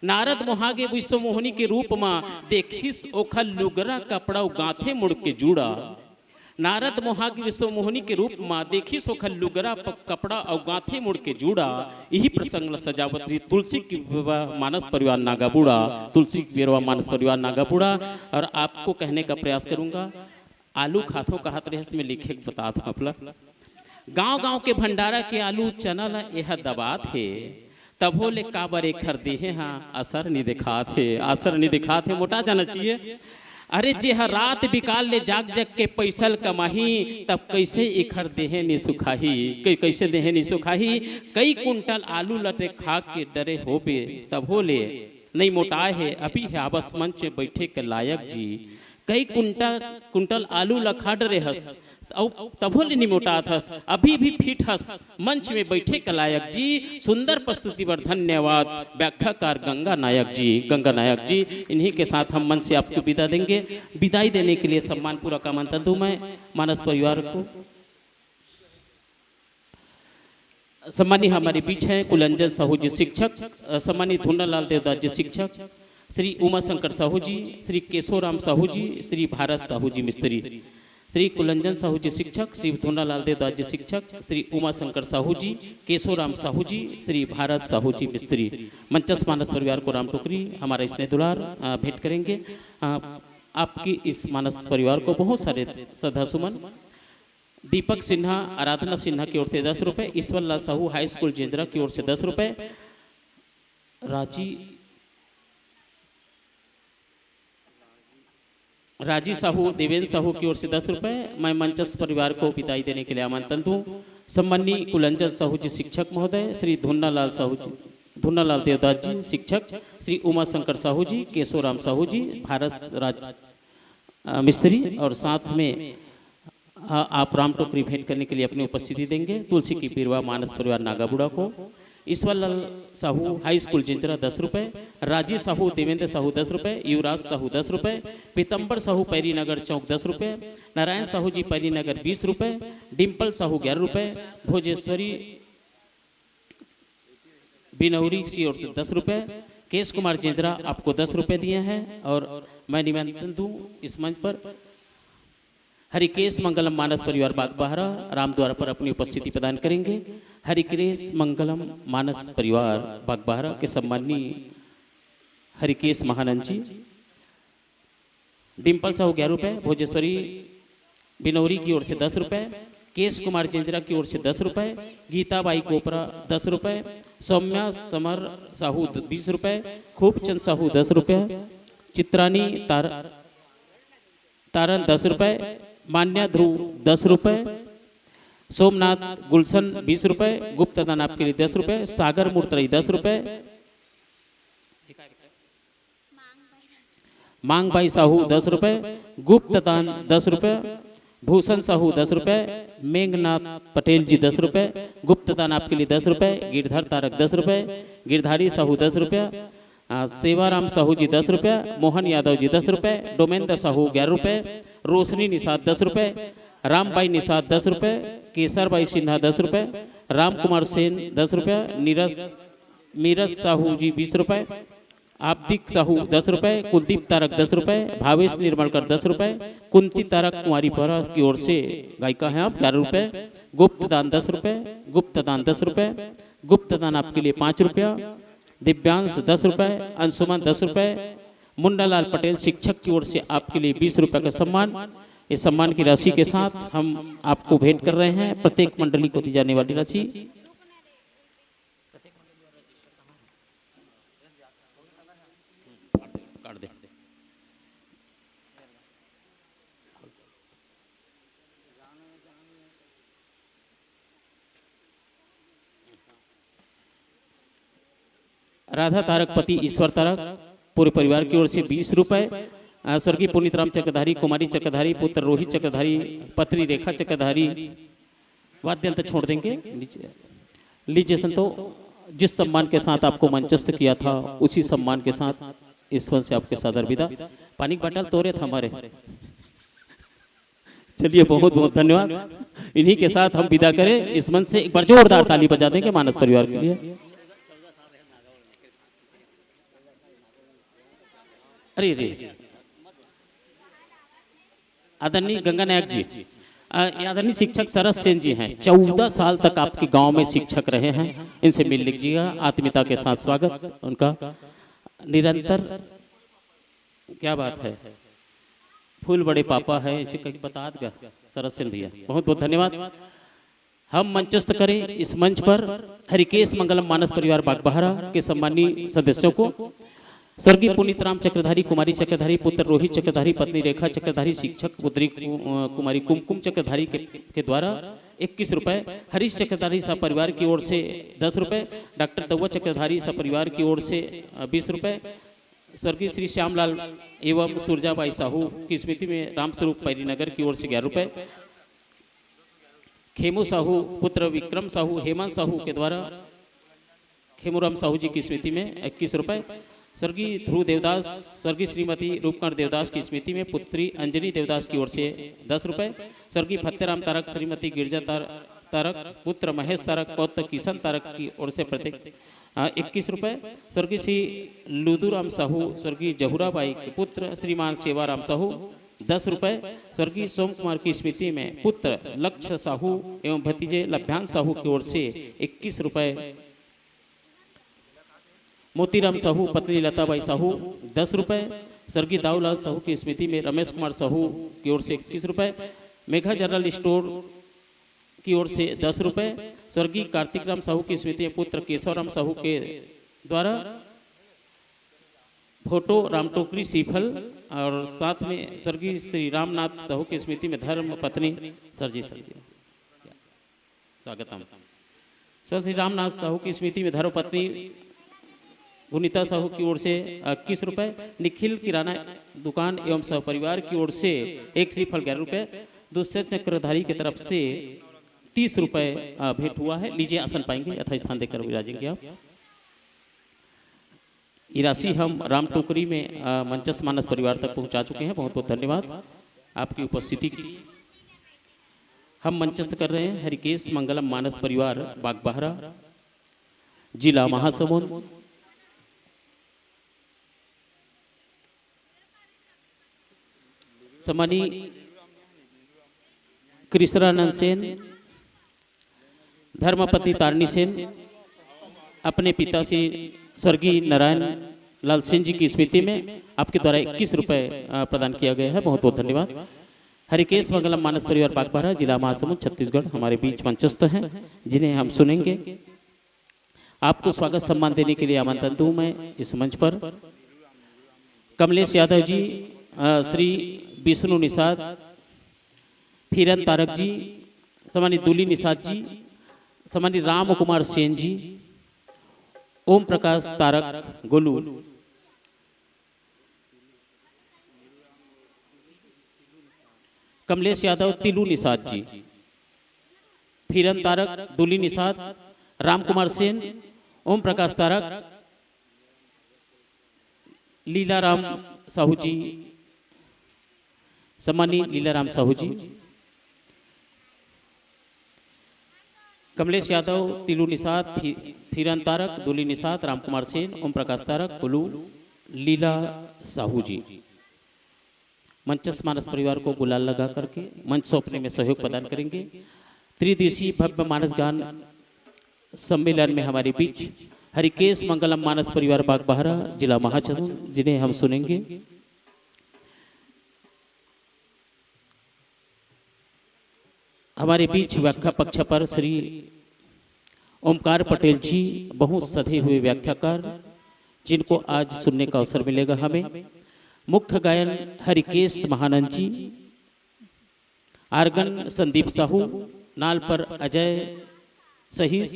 नारद मोहागे विश्व मोहनी के रूप मा, देखिस ओखर लुगरा कपड़ा अउ गांथे मुड़ के जूड़ा। नारद मोहागे विश्व मोहनी के रूप मा, देखिस ओखर लुगरा प-, कपड़ा अउ गांथे मुड़ के जूड़ा। इही प्रसंग ल सजावत रही तुलसी की बेरवा मानस परिवार नागाबुड़ा, तुलसी की बेरवा मानस परिवार नागाबुड़ा। और आपको कहने का प्रयास करूंगा, आलू खाथो कहत रहेस, मैं लिखे के बतात हूं आप ला। गांव गांव के भंडारा के आलू चना ल एह दबात हे, तभो ले काबर एखर देहे हा असर नी दिखात हे, असर नी दिखात हे, मोटा जाना चाहिए। अरे, जे ह रात बिकाल ले जाग जाग के पैसा ल कमाही, तब कइसे एखर देहे नी सुखाही, कै-, कइसे देहे नी सुखाही? कई कुंटल आलू ल ते खा के डरे होबे, तभो ले नइ मोटाए हे। अभी हे आबस मंच में बैठे के लायक जी, कई कुंटा-, कुंटल आलू ल खा डरे हस, अउ तभो ले नी मोटात हस, अभी भी फिट हस। मंच में बैठे के लायक जी, सुंदर प्रस्तुति बर धन्यवाद। व्याख्याकार गंगा नायक जी, गंगा नायक जी, इन्हीं के साथ हम मंच से आपको विदा देंगे। विदाई देने के लिए सम्मान पूरा का मंत्र दूं मैं मानस परिवार को। सम्मानी हमारे बीच हैं कुलंजन साहू जी शिक्षक, अ, सम्मानी धुनालाल देवदास जी शिक्षक, श्री उमा शंकर साहू जी, श्री केशोराम साहू जी, श्री भारत साहू जी मिस्त्री। श्री कुलंजन साहू जी शिक्षक, श्री धुनालाल देवदास जी शिक्षक, श्री उमा शंकर साहू जी, केशोराम साहू जी, श्री भारत साहू जी मिस्त्री। मंचस्थ मानस परिवार को राम टोकरी हमारा स्नेह दुलार भेंट करेंगे। आपकी इस मानस परिवार को बहुत सारे श्रद्धा सुमन। दीपक सिन्हा, आराधना सिन्हा की ओर से दस रुपए, ईश्वर लाल साहू हाई स्कूल जेंजरा की ओर से दस रुपए, राजी राजी साहू, देवेंद्र साहू की ओर से दस रुपए। मैं मंचस्थ परिवार को विदाई देने के लिए आमंत्रण दूं। सम्माननीय कुलंजन साहू जी शिक्षक महोदय, श्री धुन्नालाल साहू जी, धुन्नालाल देवदास जी शिक्षक, श्री उमा शंकर साहू जी, केशोराम साहू जी, भारत राज मिस्त्री और साथ में आप राम टोकरी भेंट करने के लिए अपनी उपस्थिति देंगे। तुलसी की पीरवा, मानस परिवार नागाबुड़ा को, ईश्वरलाल साहू हाई स्कूल जिंजरा दस रुपए, राजी साहू, देवेंद्र साहू दस रुपए, युवराज साहू दस रुपए, पीतम्बर साहू पैरी नगर चौक दस रुपए, नारायण साहू जी पैरी नगर बीस रुपए, डिम्पल साहू ग्यारह रुपए, भोजेश्वरी बिनौरी की ओर से दस रुपए, केश कुमार जिंजरा आपको दस रुपए दिए हैं और मैं निमंत्रण दूं इस मंच पर हरिकेश मंगलम मानस परिवार बागबाहरा राम द्वार पर अपनी उपस्थिति प्रदान करेंगे। हरिकेश मंगलम मानस परिवार बागबाहरा के सम्माननीय हरिकेश महानंद जी, डिम्पल साहू ग्यारह रुपए, भोजेश्वरी बिनौरी की ओर से दस रुपए, केश कुमार जिंजरा की ओर से दस रुपए, गीताबाई कोपरा दस रुपए, सौम्या समर साहू बीस रुपए, खूबचंद साहू दस रुपए, चित्रानी तार तारन दस रुपए, मान्या ध्रुव दस रुपए, सोमनाथ गुलशन बीस रुपए, गुप्त दान आपके लिए दस रुपए, सागर मुर्तरई दस रुपए, मांगबाई साहू दस रुपए, गुप्त दान दस रुपए, भूषण साहू दस रुपए, मेघनाथ पटेल जी दस रुपए, गुप्त दान आपके लिए दस रुपए, गिरधर तारक दस रुपए, गिरधारी साहू दस रुपया, सेवाराम साहू जी दस रुपया, मोहन यादव जी दस रुपए, डोमेंद्र साहू ग्यारह रुपए, रोशनी निषाद दस रुपए, रामबाई निषाद दस रुपए, केसरबाई सिन्हा दस रुपए, राम कुमार सेन दस रुपया, नीरज मीरज साहू जी बीस रुपए, आपदिक साहू दस रुपए, कुलदीप तारक दस रुपए, भावेश निर्मलकर दस रुपए, कुंती तारक कुमारी पहरा की ओर से गायिका हैं आप ग्यारह रुपए, गुप्त दान दस रुपए, गुप्त दान दस रुपए, गुप्त दान आपके लिए पाँच रुपया, दिव्यांश दस रुपए, अंशुमन दस रुपए, मुन्नालाल पटेल शिक्षक की ओर से आपके लिए बीस रुपए का सम्मान। इस सम्मान की राशि के साथ हम आपको भेंट कर रहे हैं प्रत्येक मंडली को दी जाने वाली राशि। काट दे। राधा तारक पति ईश्वर तारक पूरे परिवार की ओर से बीस रुपए। स्वर्गीय पुनीत राम चक्रधारी, कुमारी चक्रधारी, पुत्र रोहित चक्रधारी, पत्नी रेखा चक्रधारी, वाद्य यंत्र छोड़ देंगे। लीजिए संतो, जिस सम्मान के साथ आपको मंचस्थ किया था उसी सम्मान के साथ इस मंच से आपके सादर विदा। पानी की बाटल तोरे था हमारे। चलिए, बहुत बहुत धन्यवाद। इन्हीं के साथ हम विदा करें इस मंच से। एक बार जोरदार ताली बजा देंगे मानस परिवार के लिए। अरे रे, आदरणीय गंगा नायक जी, आदरणीय शिक्षक शरद सेन जी हैं, चौदह साल तक आपके गांव में शिक्षक रहे हैं, इनसे मिल लीजिएगा। आत्मीयता के साथ स्वागत उनका निरंतर। क्या बात है, फूल बड़े पापा है, इसे कहीं बता देगा शरद सेन भैया। बहुत बहुत धन्यवाद। हम मंचस्थ करें इस मंच पर हरिकेश मंगलम मानस परिवार बागबहरा के सम्माननीय सदस्यों को। स्वर्गीय पुनीत राम चक्रधारी, कुमारी चक्रधारी, पुत्र रोहित चक्रधारी, पत्नी रेखा चक्रधारी, शिक्षक पुत्री कुमारी कुमकुम चक्रधारी के, के द्वारा इक्कीस रुपए, हरीश चक्रधारी साहब परिवार की ओर से दस रुपए, डॉक्टर दौवा चक्रधारी साहब परिवार की ओर से बीस रुपए, स्वर्गीय श्री श्यामलाल एवं सुरजाबाई साहू की स्मृति में रामस्वरूप पैरीनगर की ओर से ग्यारह रुपए, खेमू साहू पुत्र विक्रम साहू हेमंत साहू के द्वारा खेमूराम साहू जी की स्मृति में इक्कीस रुपए, स्वर्गीय ध्रुव देवदास, स्वर्गीय श्रीमती रूपकर्ण देवदास की स्मृति में पुत्री अंजनी देवदास की ओर से दस रुपए, स्वर्गीय फतेराम तारक, श्रीमती गिरजा तारक, पुत्र महेश तारक, पौत्र किशन तारक की ओर से प्रत्येक इक्कीस रुपए, स्वर्गीय श्री लुदुराम साहू, स्वर्गीय जहुराबाई के पुत्र श्रीमान सेवाराम साहू दस रुपए, स्वर्गीय सोम कुमार की स्मृति में पुत्र लक्ष्य साहू एवं भतीजे लभ्यांश साहू की ओर से इक्कीस रुपए, मोतीराम साहू पत्नी लताबाई साहू दस रुपए, स्वर्गीय दाऊलाल साहू की स्मृति में रमेश कुमार साहू की ओर से इक्कीस रुपए, मेघा जनरल स्टोर की ओर से दस रुपए, स्वर्गीय कार्तिक राम साहू की स्मृति में पुत्र केशव राम साहू के द्वारा फोटो राम टोकरी सीफल और साथ में स्वर्गीय श्री रामनाथ साहू की स्मृति में धर्म पत्नी सर जी, सर जी, स्वागतम। स्व श्री रामनाथ साहू की स्मृति में धर्म पत्नी गुनीता साहू की ओर से इक्कीस रुपए, निखिल किराना दुकान एवं सह परिवार की ओर से एक श्रीफल ग्यारह रुपए, दुष्यंत चक्रधारी की तरफ से तीस रुपए अ, भेंट हुआ है। लीजिए, आसन पाएंगे, यथास्थान देकर विराजेंगे आप। ये राशि हम राम टोकरी में अ, मंचस्थ मानस परिवार तक पहुंचा चुके हैं। बहुत बहुत धन्यवाद आपकी उपस्थिति के लिए। हम मंचस्थ कर रहे हैं हरिकेश मंगलम मानस परिवार बागबाहरा, जिला महासमुंद। सम्मानी कृष्णानंद सेन, धर्मपत्नी तारणी सेन, अपने पिता श्री स्वर्गीय नारायण लाल सेन जी की स्मृति में आपके द्वारा इक्कीस रुपए अ, प्रदान किया गया है। बहुत बहुत धन्यवाद। हरिकेश मंगलम मानस परिवार बागबाहरा, जिला महासमुंद, छत्तीसगढ़ हमारे बीच मंचस्थ हैं, जिन्हें हम सुनेंगे। आपको स्वागत सम्मान देने के लिए आमंत्रण दूं मैं इस मंच पर। कमलेश यादव जी, अ, श्री विष्णु निषाद, फिरन तारक जी, सम्मानित दूली निषाद जी, सम्मानित राम कुमार सेन जी, ओम प्रकाश तारक गोलू, कमलेश यादव, तिलू निषाद जी, फिरन तारक, दूली निषाद, राम कुमार सेन, ओम प्रकाश तारक, लीला राम साहू जी, सम्मानी लीला राम साहू जी, कमलेश यादव, तिलू निषाद, फि-, फिरन तारक, दूली निषाद, राम कुमार सेन, ओम प्रकाश तारक, कुलू, लीला साहू जी। मंचस्थ मानस परिवार को गुलाल लगा करके मंच सौंपने में सहयोग प्रदान करेंगे। त्रिदिशीय भव्य मानस गान सम्मेलन में हमारे बीच हरिकेश मंगलम मानस परिवार बागबाहरा, जिला महासमुंद, जिन्हें हम सुनेंगे। हमारे बीच व्याख्या पक्ष पर श्री ओमकार पटेल जी, बहुत सधे हुए व्याख्याकार, जिनको आज सुनने का अवसर मिलेगा हमें। मुख्य गायन हरिकेश महानंद जी, आर्गन संदीप साहू, नाल पर अजय सहीस,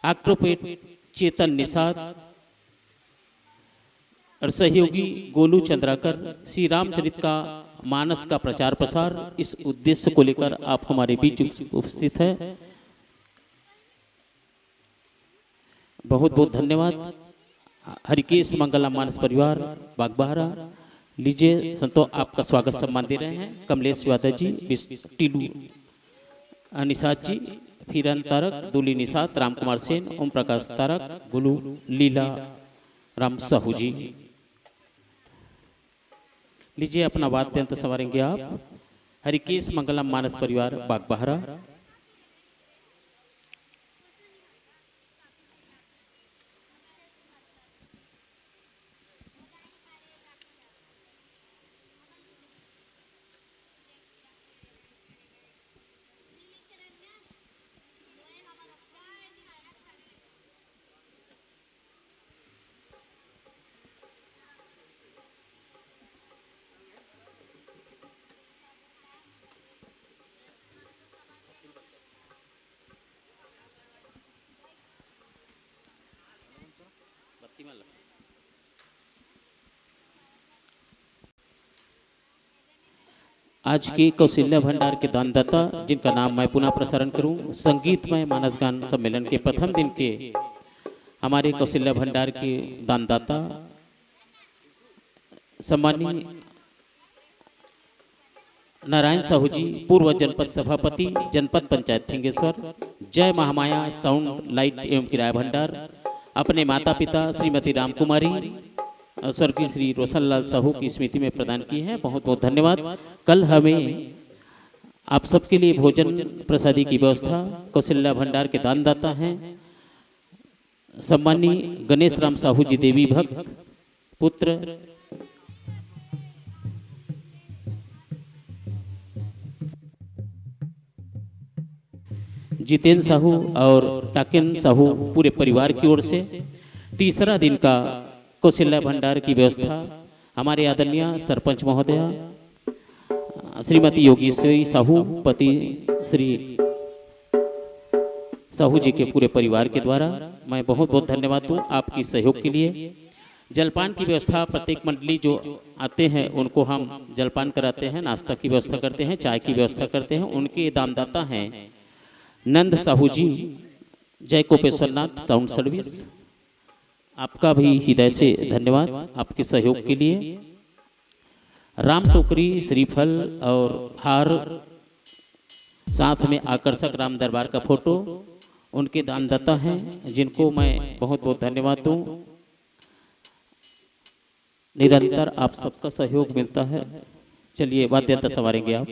ऑक्टोपेट चेतन निषाद, और सहयोगी गोलू चंद्राकर। श्री रामचरित का मानस का प्रचार प्रसार, इस उद्देश्य को लेकर आप हमारे बीच उप-, उपस्थित हैं। बहुत बहुत धन्यवाद। हरिकेश मंगलम मानस परिवार बागबाहरा, लीजिए संतो, आपका स्वागत सम्मान दे रहे हैं कमलेश यादव जी, विस-, टीलू निषाद जी, फिरन तारक, दूली निषाद, राम कुमार सेन, ओम प्रकाश तारक, गुलू, लीला राम साहू जी। लीजिए, अपना वाद्य यंत्र संवारेंगे आप। हरिकेश मंगलम मानस परिवार बागबाहरा। आज के कौशल्या भंडार के दानदाता, जिनका नाम मैं पुनः प्रसारण करूं, संगीतमय मानस गान सम्मेलन के प्रथम दिन के हमारे कौशल्या भंडार के दानदाता, सम्माननीय नारायण साहू जी, पूर्व जनपद सभापति, जनपद पंचायत फिंगेश्वर, जय महामाया साउंड लाइट एवं किराया भंडार, अपने माता पिता श्रीमती रामकुमारी, स्वर्गीय श्री रोशनलाल साहू की स्मृति में प्रदान की है। बहुत बहुत धन्यवाद। कल हमें आप सबके लिए भोजन प्रसादी की व्यवस्था कौशल्या भंडार के दानदाता हैं सम्माननीय गणेश राम साहू जी, देवी भक्त पुत्र जितेंद्र साहू और टाकेन साहू पूरे परिवार की ओर से तीसरा दिन का कौशल्या भंडार की व्यवस्था हमारे आदरणीय सरपंच महोदय श्रीमती योगेश्वरी साहू, पति श्री साहू जी के पूरे परिवार के द्वारा मैं बहुत बहुत धन्यवाद दूँ आपकी सहयोग के लिए। जलपान की व्यवस्था, प्रत्येक मंडली जो आते हैं उनको हम जलपान कराते हैं, नाश्ता की व्यवस्था करते हैं, चाय की व्यवस्था करते हैं। उनके दानदाता हैं नंद साहू जी, जय कोपेश्वर नाथ साउंड सर्विस। आपका भी हृदय से धन्यवाद आपके सहयोग के लिए। राम टोकरी, श्रीफल और हार, साथ में आकर्षक राम दरबार का फोटो उनके दानदाता हैं, जिनको मैं बहुत बहुत धन्यवाद दूँ। निरंतर आप सबका सहयोग मिलता है। चलिए, वाद्य यंत्र संवारेंगे आप।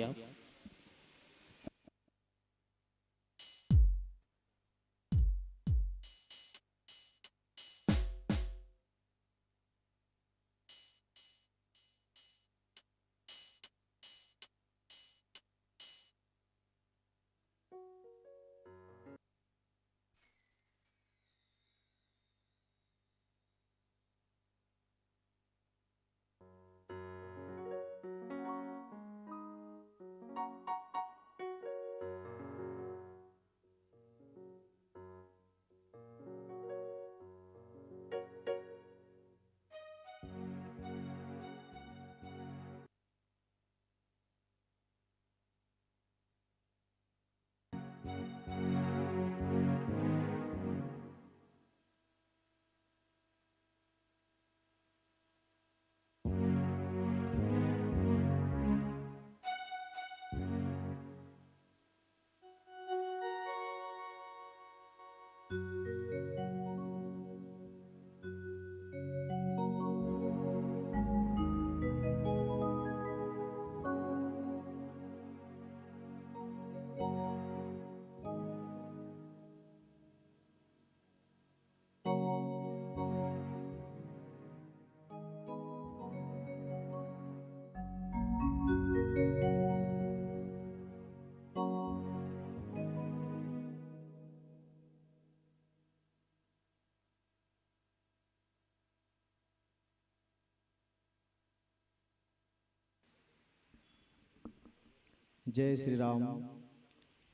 जय श्री राम।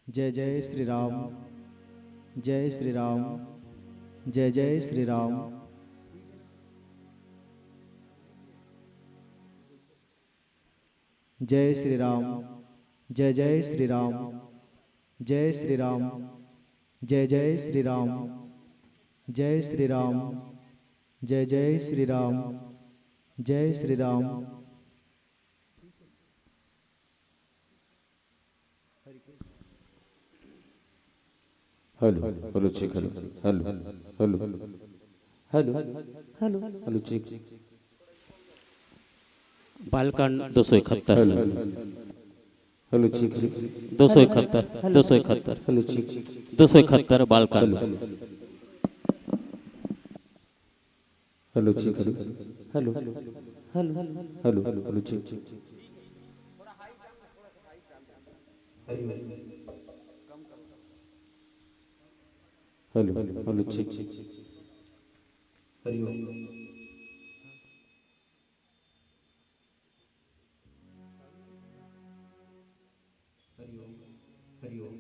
जय जय श्री राम। जय श्री राम। जय जय श्री राम। जय श्री राम। जय जय श्री राम। जय श्री राम। जय जय श्री राम। जय श्री राम। जय जय श्री राम। जय Shri Ram. Hello, hello, check, hello, hello, hello, hello, hello, check. Balkand दो सौ इकहत्तर। Hello, hello, check, hello. दो सौ इकहत्तर, दो सौ इकहत्तर, हेलो, चेक। दो सौ इकहत्तर Balkand. Hello. Hello, check, hello. Hello, hello, hello, check, check, check. Hello, hello, check, check. Hari Om. Hari Om. Hari Om.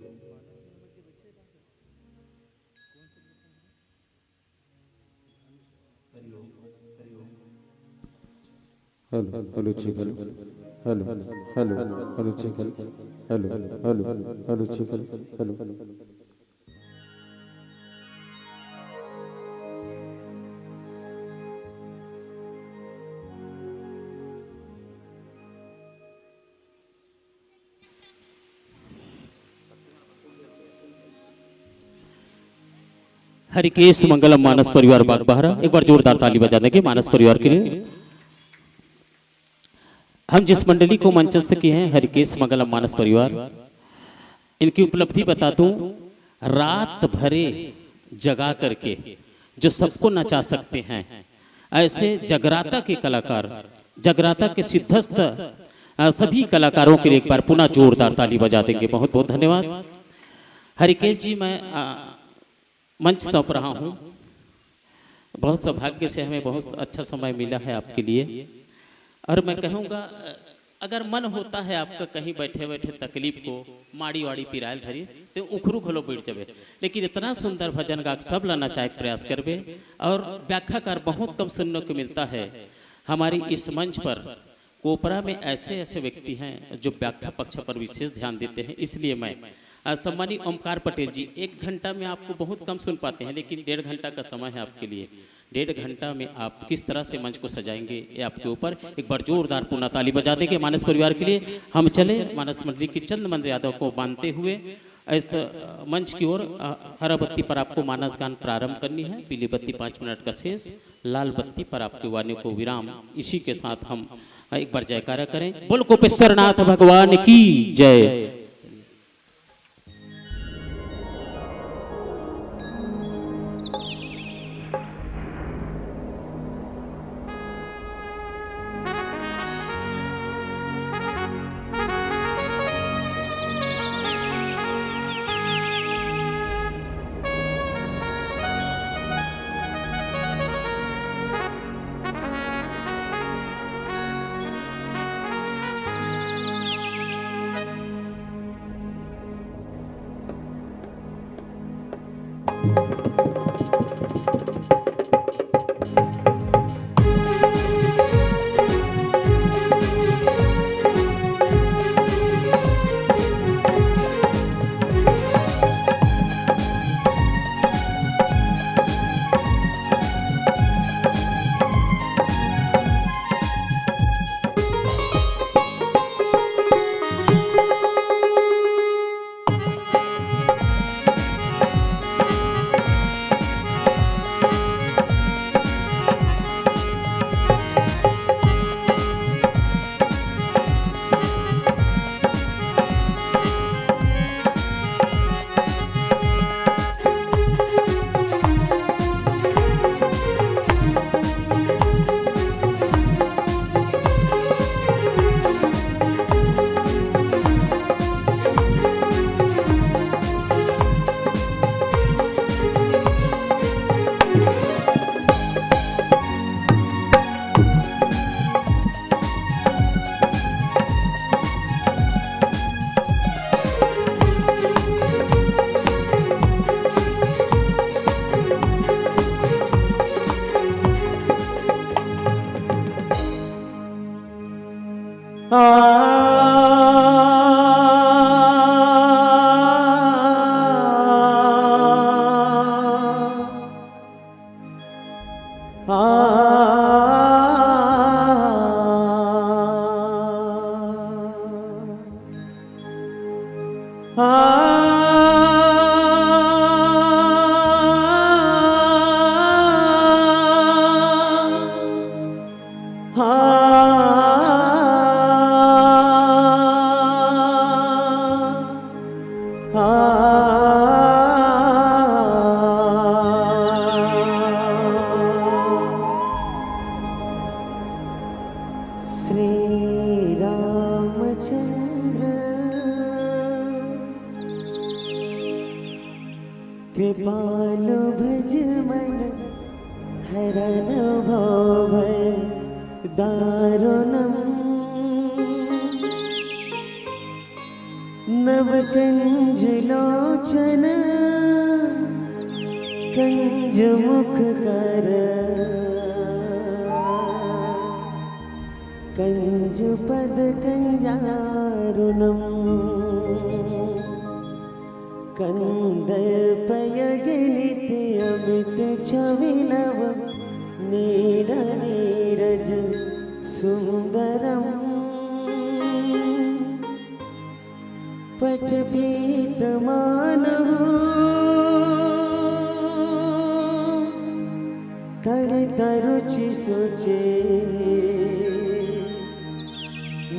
Hari Om. Hari Om. Hello, hello, check, hello. Hello, hello, hello, check, hello. Hello, hello, hello, check, hello. Hello. Harikesh Mangalam Manas Parivar Bagbahara, एक बार जोरदार ताली बजा देंगे मानस परिवार के लिए। हम जिस मंडली को मंचस्थ किए हैं, हरिकेश मंगलम मानस परिवार, इनकी उपलब्धि बता दूं, रात भरे जगा करके जो सबको नचा सकते हैं, ऐसे जगराता के कलाकार, जगराता के सिद्धस्थ, अ, सभी कलाकारों के लिए एक बार पुनः जोरदार ताली बजा देंगे। बहुत बहुत धन्यवाद हरिकेश जी। मैं, अ, मंच सौंप रहा हूँ। बहुत सौभाग्य से हमें बहुत अच्छा समय मिला है आपके लिए। और मैं कहूँगा, अगर मन होता है आपका कहीं बैठे बैठे तकलीफ को, माड़ी वाड़ी पिरायल धरी, तो उखरू घलो बैठ जावे। लेकिन इतना सुंदर भजन गा के सब ला नचाए के प्रयास करबे। और व्याख्याकार बहुत कम सुनने को मिलता है। हमारी इस मंच पर कोपरा में ऐसे ऐसे व्यक्ति हैं जो व्याख्या पक्ष पर विशेष ध्यान देते हैं। इसलिए मैं, अ, सम्मानित ओमकार पटेल जी, एक घंटा में आपको बहुत कम सुन पाते हैं, लेकिन डेढ़ घंटा का समय है आपके लिए। डेढ़ घंटा में आप किस तरह से मंच को सजाएंगे, ये आपके ऊपर। एक बार जोरदार पुनः ताली बजा देंगे मानस परिवार के लिए। हम चले मानस मंडली के चंद मंत्र यादव को मानते हुए इस, अ, मंच की ओर, अ, हरा बत्ती पर आपको मानस गान प्रारंभ करनी है। पीली बत्ती पाँच मिनट का शेष, लाल बत्ती पर आपके वाणी को विराम। इसी के साथ हम, अ, एक बार जयकारा करें। बोल कोपेश्वर नाथ भगवान की जय। श्री रामचंद्र कृपालु भज मन हरन भव भय दारुणम। नव कंज लोचन कंज मुख कर कंज पद कंजारुणम। कंदर्पयगनित अमित छवि नव नीर नीरज सुंदरम। पट पीत मानहु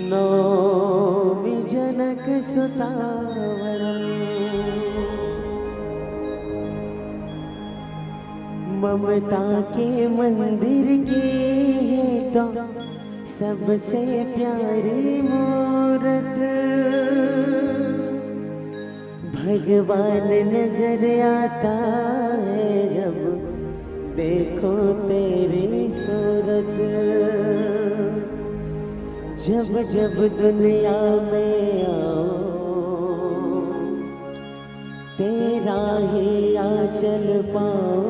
नौमि जनक सुतावरम्। ममता के मंदिर के हे तो सबसे प्यारी मूरत। भगवान नजर आता है जब देखो तेरी सूरत। जब जब दुनिया में आओ, तेरा ही आंचल पाओ,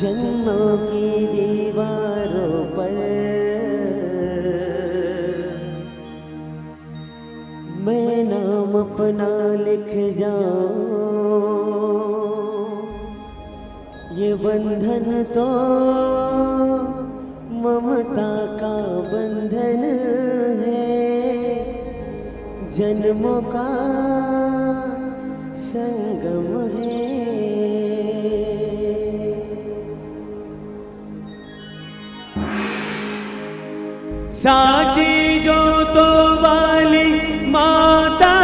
जन्मों की दीवारों पर मैं नाम अपना लिख जाऊं। ये बंधन तो ममता का बंधन है, जन्मों का संगम है। सांची जोतो वाली माता,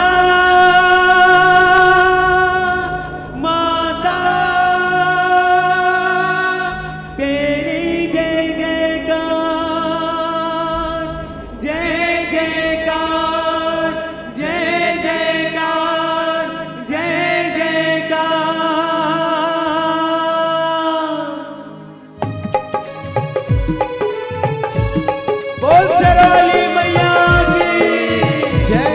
माता, तेरी जय जयकार, जय जयकार, जय जयकार, जय जयकार। बोल सरवाली मैया की जय।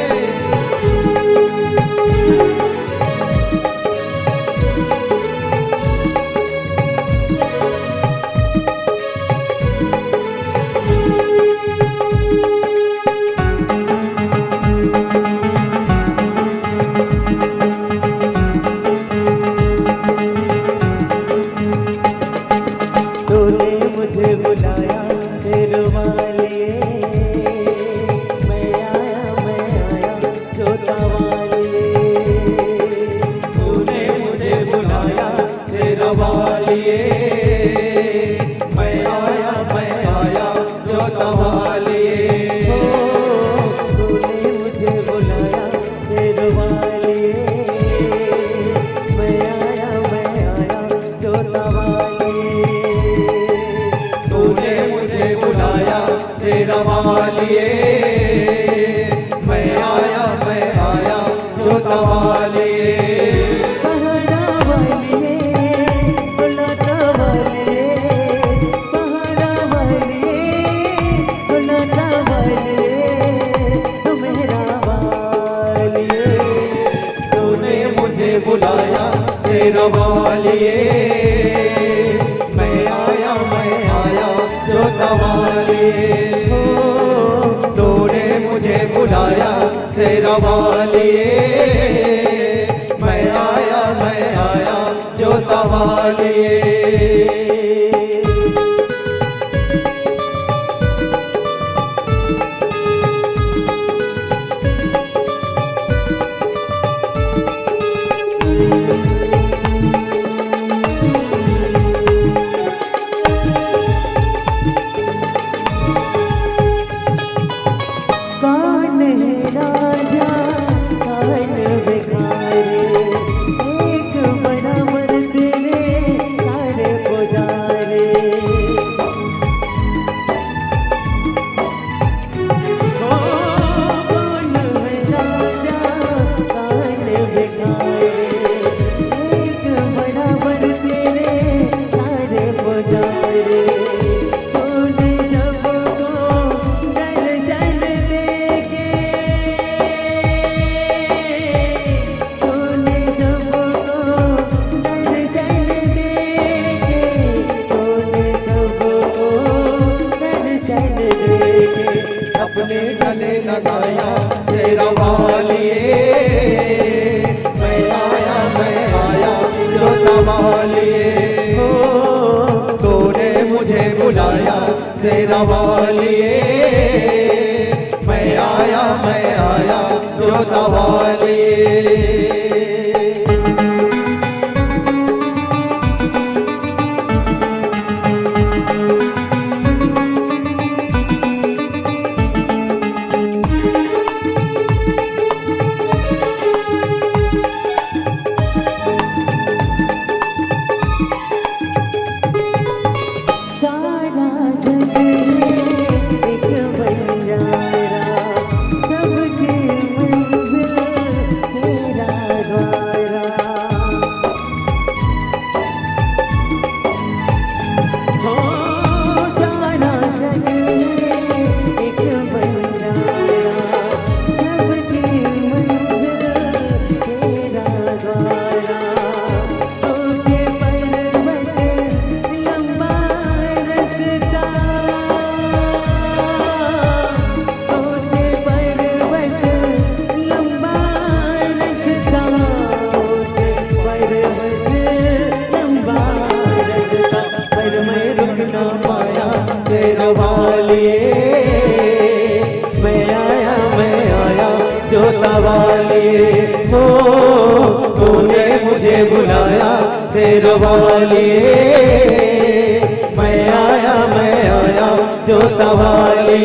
तूने मुझे बुलाया शेरवालिए, मैं आया, मैं आया जोतावालिए। तूने मुझे बुलाया शेरवालिए, मैं आया, मैं आया जोतावालिए। हो, तूने मुझे बुलाया शेरवालिए, मैं आया, मैं आया जोतावालिए। तूने मुझे बुलाया शेरवालिए, मैं आया, मैं आया जोतावालिए। पहाड़ा वालिए, बुलाता वालिए, पहाड़ा वालिए, बुलाता वालिए, मेरा वालिए। तूने मुझे बुलाया शेरवालिए, मैं आया, मैं आया जोतावालिए। हो, तूने मुझे बुलाया शेरवालिए, मैं आया, मैं आया जोतावालिए। कौन है राजा, कौन भिखारी, एक बराबर तेरे सारे पुजारी। ओ, कौन है राजा, कौन भिखारी, एक बराबर तेरे सारे पुजारी। तूने सबको दर्शन देके, तूने सबको दर्शन देके, तूने सबको दर्शन देके, अपने गले लगाया शेरवालिए, मैं आया, मैं आया जोतावालिए। हो, तूने मुझे बुलाया शेरवालिए, मैं आया, मैं आया जोतावालिए। मैं आया, मैं आया, जोता वाली। ओ, तूने मुझे बुलाया, शेर वाली। मैं आया, मैं आया, जोता वाली।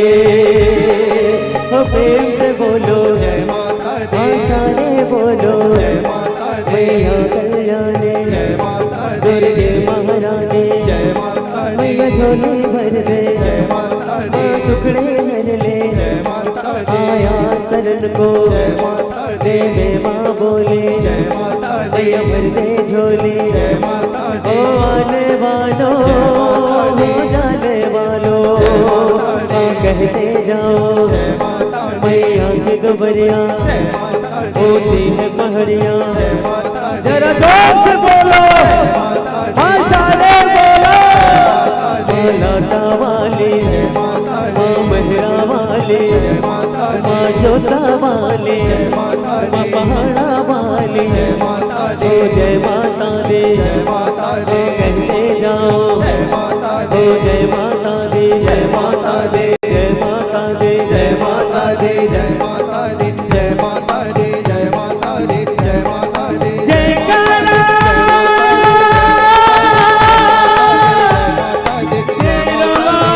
ओ, प्रेम से बोलो, जय माता दी। हाँ, सारे बोलो, जय माता दी। मैया कल्याणी, जय माता दी। दुर्गे महारानी, जय माता दी। मैया झोली भर दे, जय माता दी। माँ दुखड़े हर ले, जय माता दी। आया शरण को, जय माता दी। दे दे माँ बोली, जय माता दी। मैया भर दे झोली, जय माता दी। ओ आने वालों, जय माता दी। हो जाने वालों, जय माता दी। कहते जाओ, जय माता दी। मैया की दुबरिया, जय माता दी। ऊंची है पहाड़ियाँ, जय माता दी। जरा जोर से बोलो, जय माता दी। हाँ, सारे बोलो। जय माता दी। माँ लाटा वाली, जय माता दी। माँ मेहरा वाली, जय माता दी। माँ जोता वाली, जय माता दी। माँ पहाड़ा वाली, जय माता दी। ओ जय माता दी, जय माता दी। कहते जाओ, जय माता दी। ओ जय माता दी, जय माता दी। जय माता दी, जय माता दी, जय माता दी, जय माता दी, जय माता दी, जय माता दी। जयकारा। जय माता दी, जय माता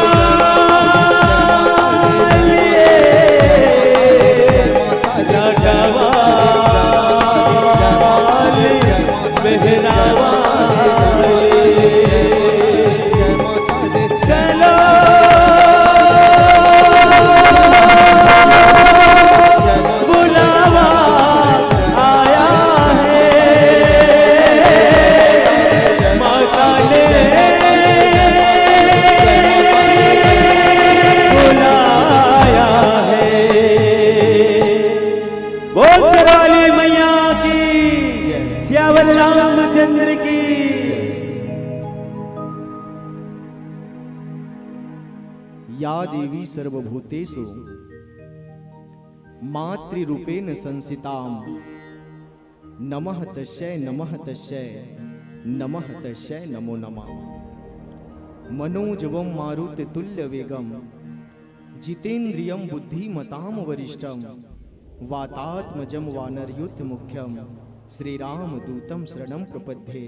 दी, जय माता दी। चलो, बुलावा आया है, माता ने बुलाया है। बोल शेरावाली मैया की, सियावर रामचंद्र की। या देवी सर्वभूतेषु मातृरूपेण संस्थिताम्। नमः तस्यै, नमः तस्यै, नमः तस्यै, नमो नमः। मनोजवं मारुततुल्यवेगं जितेन्द्रियं बुद्धिमतां वरिष्ठं वातात्मजं वानरयूथमुख्यं श्रीरामदूतं शरणं प्रपद्ये,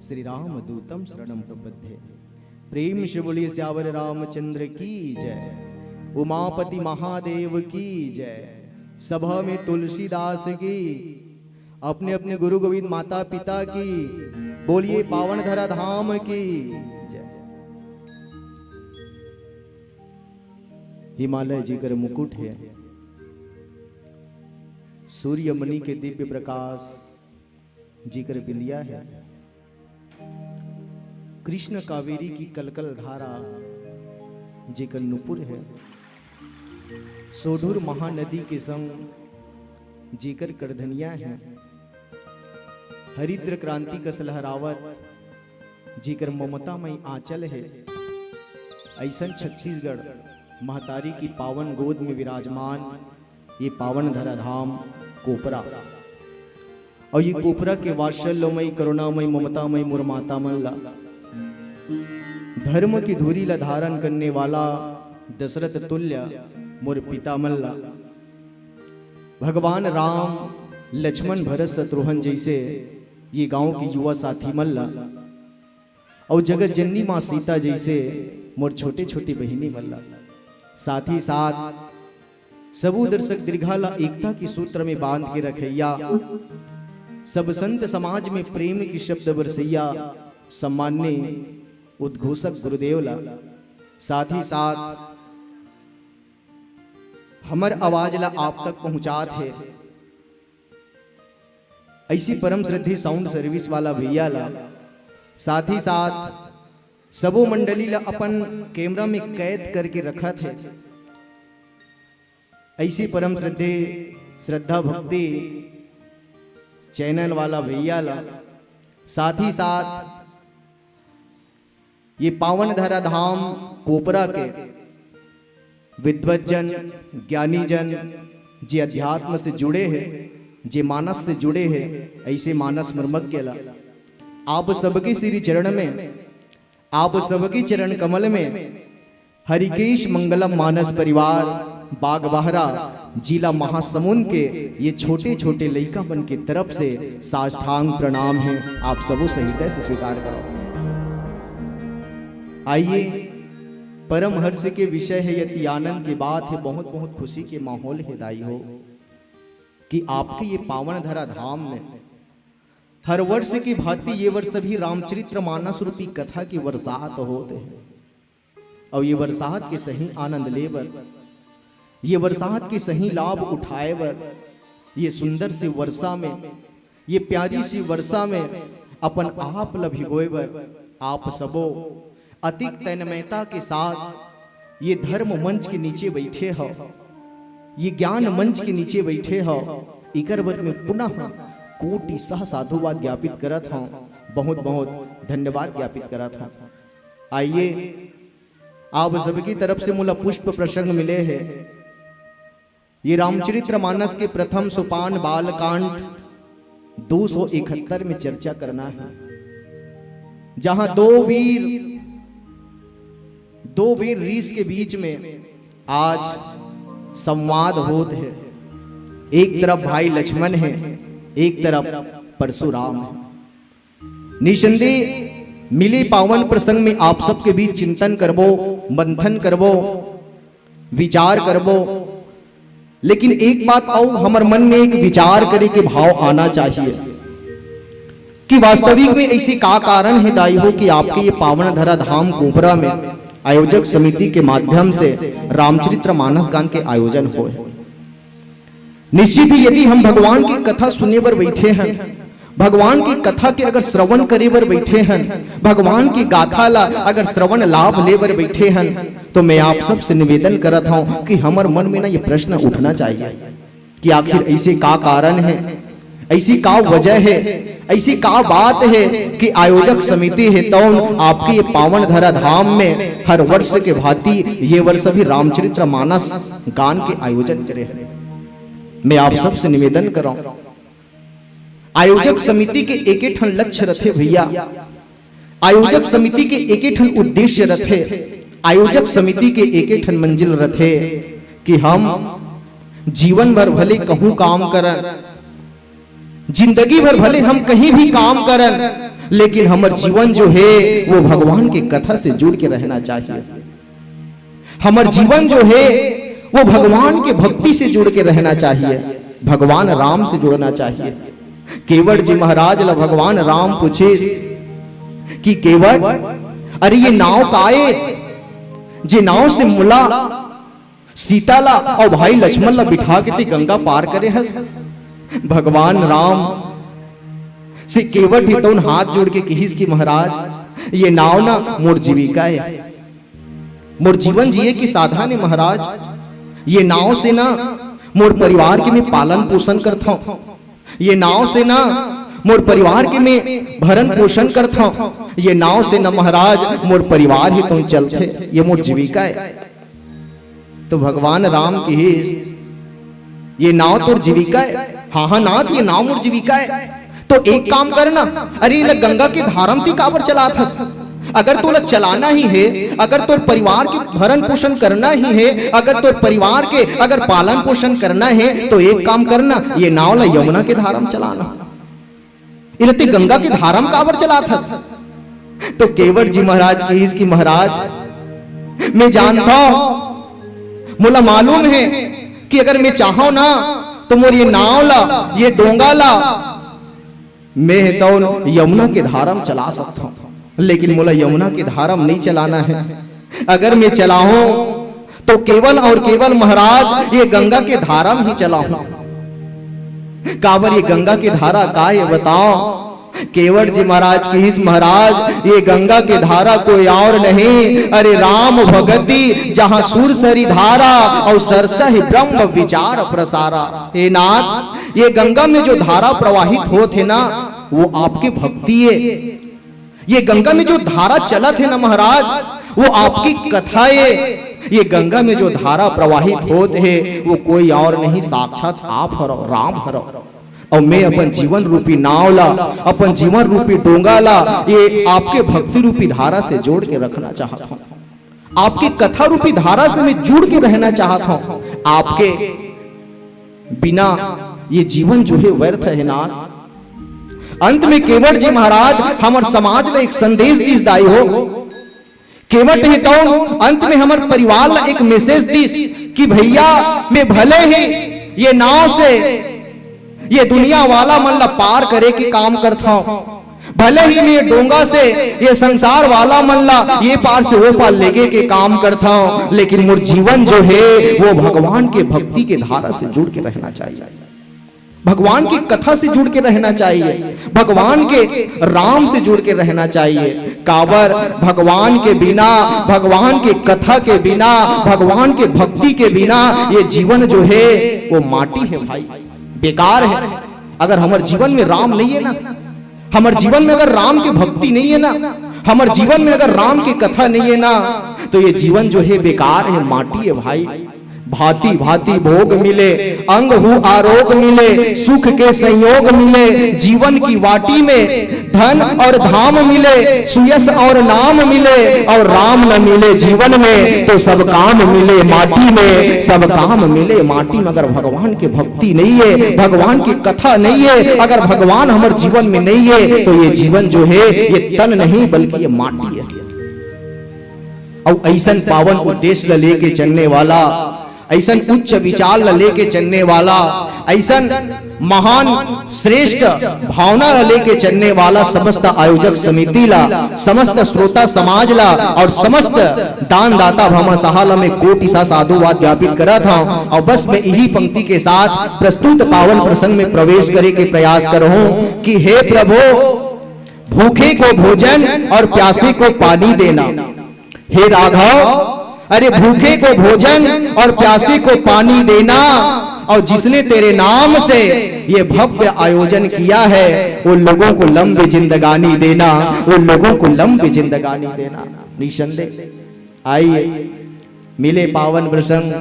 श्रीरामदूतं शरणं प्रपद्ये। प्रेम से बोलिए सियावर रामचंद्र की जय, उमापति महादेव की जय, सभा में तुलसीदास की, अपने अपने गुरु गोविंद माता पिता की, बोलिए पावन धरा धाम की जय। हिमालय जेकर मुकुट है, सूर्यमणि के दिव्य प्रकाश जेकर बिंदिया है, कृष्ण कावेरी की कलकल धारा जेकर नुपुर है, सोढुर महानदी के संग जेकर करधनिया है, हरिद्र क्रांति कस लहरावत जेकर ममतामय आंचल है, अइसन छत्तीसगढ़ महतारी की पावन गोद में विराजमान ये पावन धरा धाम कोपरा। अउ ये कोपरा के वात्सल्यमय, करुणामय, ममतामय मोर माता मन ला, धर्म की धुरी ला धारण करने वाला दशरथ तुल्य मोर पिता मन ला, भगवान राम, लक्ष्मण, भरत, शत्रुघ्न जैसे ये गांव के युवा साथी मन ला, अउ जगत जननी माँ सीता जैसे मोर छोटे छोटे बहिनी मन ला, साथ ही साथ सबो दर्शक दीर्घा ला एकता के सूत्र में बांध के रखइया, सब संत समाज में प्रेम के शब्द बरसइया, सम्माननीय उद्घोषक गुरुदेव ला, साथ ही साथ हमर आवाज ला आप तक पहुंचात हे ऐसी परम श्रद्धेय साउंड सर्विस वाला भैया ला, साथ ही साथ सबो मंडली ला अपन कैमरा में कैद करके रखत हे, ऐसी परम श्रद्धेय श्रद्धा भक्ति चैनल वाला भैया ला, साथ ही साथ ये पावन धरा धाम कोपरा के विद्वत जन, ज्ञानी जन, जे अध्यात्म से जुड़े हैं, जे मानस से जुड़े हैं, ऐसे मानस मर्मज्ञ ला आप सबके श्री चरण में, आप सबके चरण कमल में हरिकेश मंगलम मानस परिवार बागबाहरा, जिला महासमुंद के ये छोटे छोटे लइका मन के तरफ से साष्टांग प्रणाम है। आप सबो से हृदय से स्वीकार करो। आइए, परम हर्ष के विषय है, अति आनंद के बात है, बहुत बहुत खुशी के माहौल है दाई हो, कि आपके ये पावन धरा धाम में हर वर्ष की भांति ये वर्ष भी रामचरित्र मानस रूपी कथा की बरसात होत है। अउ ये बरसात के सही आनंद ले बर, ये बरसात के सही लाभ उठाए बर, ये सुंदर सी वर्षा में, ये प्यारी सी वर्षा में अपन आप ल भिगोए बर आप सबो अतिक तन्मयता के साथ ये धर्म मंच के नीचे बैठे हो, ये ज्ञान मंच के नीचे बैठे हो, इकर बर मैं पुनः कोटि सह साधुवाद ज्ञापित करत हूँ, बहुत बहुत धन्यवाद ज्ञापित करत हूँ। आइए, आप सबकी तरफ से मोला पुष्प प्रसंग मिले है। ये रामचरित्र मानस के प्रथम सोपान बालकांड दो सौ इकहत्तर में चर्चा करना है, जहां दो वीर, दो वीर ऋषि के बीच में आज संवाद होत है। एक तरफ भाई लक्ष्मण है, एक तरफ परशुराम है। निसंदेह मिले पावन प्रसंग में आप सबके बीच चिंतन करबो, मंथन करबो, विचार करबो। लेकिन एक बात अउ हमर मन में एक विचार करे के भाव आना चाहिए कि वास्तविक में ऐसी का कारण है दाई हो कि आपके ये पावन धरा धाम कोपरा में आयोजक समिति के माध्यम से रामचरित्र मानस गान के आयोजन होए। निश्चित ही यदि हम भगवान की कथा सुने बर बैठे हैं, भगवान की कथा के अगर श्रवण करे बर बैठे हैं, भगवान की गाथा ला अगर श्रवण लाभ ले बर बैठे हैं, तो मैं आप सबसे निवेदन करत हूँ कि हमर मन में ना ये प्रश्न उठना चाहिए कि आखिर ऐसे का कारण है, ऐसी का वजह है, ऐसी का बात है कि आयोजक समिति है तो आपके ये पावन धरा धाम में हर वर्ष के भांति ये वर्ष भी रामचरित्र मानस गान के आयोजन करे हैं। मैं आप सबसे निवेदन करौं, आयोजक समिति के एके ठन लक्ष्य रथे भैया, आयोजक समिति के एके ठन उद्देश्य रथे, आयोजक समिति के एके ठन मंजिल रथे कि हम जीवन भर भले कहूं काम करन, जिंदगी भर भले हम कहीं भी काम करन, लेकिन हमर जीवन जो है वो भगवान के कथा से जुड़ के रहना चाहिए। हमर जीवन जो है वो भगवान के भक्ति से जुड़ के रहना चाहिए, भगवान राम से जुड़ना चाहिए। केवट जी महाराज ला भगवान राम पूछे कि केवट, अरे ये नाव का ए, जे नाव से मोला, सीता ला अउ भाई लक्ष्मण ला बिठा के ते गंगा पार करे हस? भगवान राम से केवट ही तउन हाथ जोड़ के किहिस कि महाराज, ये नाव ना मोर जीविका है, मोर जीवन जिए के साधन है महाराज। ये नाव से ना मोर परिवार के मैं पालन पोषण करथौं, ये नाव से ना मोर परिवार के मैं भरण पोषण करथौं, ये नाव से ना महाराज मोर परिवार ही तो चलथे, ये मोर जीविका है। तो भगवान राम किहिस, ये नाव तोर जीविका है? हाँ हाँ नाथ, ये नाव मोर जीविका है। तो एक काम करना, अरे ये गंगा के धारा म ती काबर चलात हस? अगर तोला चलाना ही है, अगर तोर परिवार के भरण पोषण करना ही है, अगर तोर परिवार के अगर पालन पोषण करना है, तो एक काम करना, ये नाव ला यमुना के धारा म चलाना। एला ते गंगा के धारा म काबर चलात हस? तो केवट जी महाराज किहिस कि महाराज, मैं जानथौं, मोला मालूम है कि अगर मैं चाहौं ना, तो मोर ये नाव ला, ये डोंगा ला, मैं तउन यमुना के धारा म चला सकथौं, लेकिन मोला यमुना के धारा म नहीं चलाना है। अगर मैं चलाहूं तो केवल और केवल महाराज ये गंगा के धारा म ही चलाहूं। काबर ये गंगा के धारा का ये बताओ? केवट जी महाराज किहिस महाराज, ये गंगा के धारा कोई और नहीं, अरे राम भगति जहां सुरसरी धारा और सरसहि ब्रह्म विचार प्रसारा। हे नाथ, ये गंगा में जो धारा प्रवाहित होत है ना, वो आपके भक्ति है। ये गंगा में जो धारा चलत है ना महाराज, वो आपकी कथा है। ये गंगा में जो धारा प्रवाहित होत है, वो कोई और नहीं, साक्षात आप हरो, राम हरो। और मैं अपन जीवन रूपी नाव ला, अपन जीवन रूपी डोंगा ला, ये आपके भक्ति रूपी धारा से जोड़ के रखना चाहत हूँ। आपके कथा रूपी धारा से मैं जुड़ के रहना चाहत हूं। आपके बिना ये जीवन जो है व्यर्थ है नाथ। अंत में केवट जी महाराज हमर समाज ला एक संदेश दिस दाई हो। केवट ही तौन अंत में हमर परिवार ला एक मैसेज दिस कि भैया, मैं भले ही ये नाव से ये दुनिया वाला मन ला पार करे के काम करत हौं, भले ही मैं डोंगा से ये संसार वाला मन ला ये पार से वो पार लेगे के काम करत हौं, लेकिन मोर जीवन जो है वो भगवान के भक्ति के धारा से जुड़ के रहना चाहिए, भगवान की कथा से जुड़ के रहना चाहिए, भगवान के राम से जुड़ के रहना चाहिए। काबर भगवान के बिना, भगवान के कथा के बिना, भगवान के भक्ति के बिना ये जीवन जो है वो माटी है भाई, बेकार है। अगर हमर जीवन में राम नहीं है ना, हमर जीवन में अगर राम की भक्ति नहीं है ना, हमर जीवन में अगर राम की कथा नहीं है ना, तो ये जीवन जो है बेकार है, माटी है भाई। भांति भांति भोग मिले, अंग हु आरोग मिले, सुख के संयोग मिले, जीवन की वाटी में धन और धाम मिले, सुयश और नाम मिले, और राम न मिले जीवन में तो सब काम मिले माटी में, सब काम मिले माटी में। अगर भगवान के भक्ति नहीं है, भगवान की कथा नहीं है, अगर भगवान हमर जीवन में नहीं है तो ये जीवन जो है ये तन नहीं बल्कि ये माटी है। अउ अइसन पावन उद्देश्य ल लेके चलने वाला, अइसन उच्च विचार ल लेके चलने वाला, अइसन महान श्रेष्ठ भावना ल लेके चलने वाला समस्त आयोजक समिति ला, समस्त श्रोता समाज ला और समस्त दानदाता भामाशाह ला मैं कोटि सा साधुवाद ज्ञापित करत हौं। और बस मैं इही पंक्ति के साथ प्रस्तुत पावन प्रसंग में प्रवेश करे के प्रयास करहूं कि हे प्रभु, भूखे को भोजन और प्यासे को पानी देना। हे राघव, अरे भूखे को भोजन और प्यासे को पानी देना, और जिसने तेरे नाम से ये भव्य आयोजन किया है, उन लोगों को लंबी जिंदगानी देना, उन लोगों को लंबी जिंदगानी देना। निसंदेह आइए, मिले पावन प्रसंग,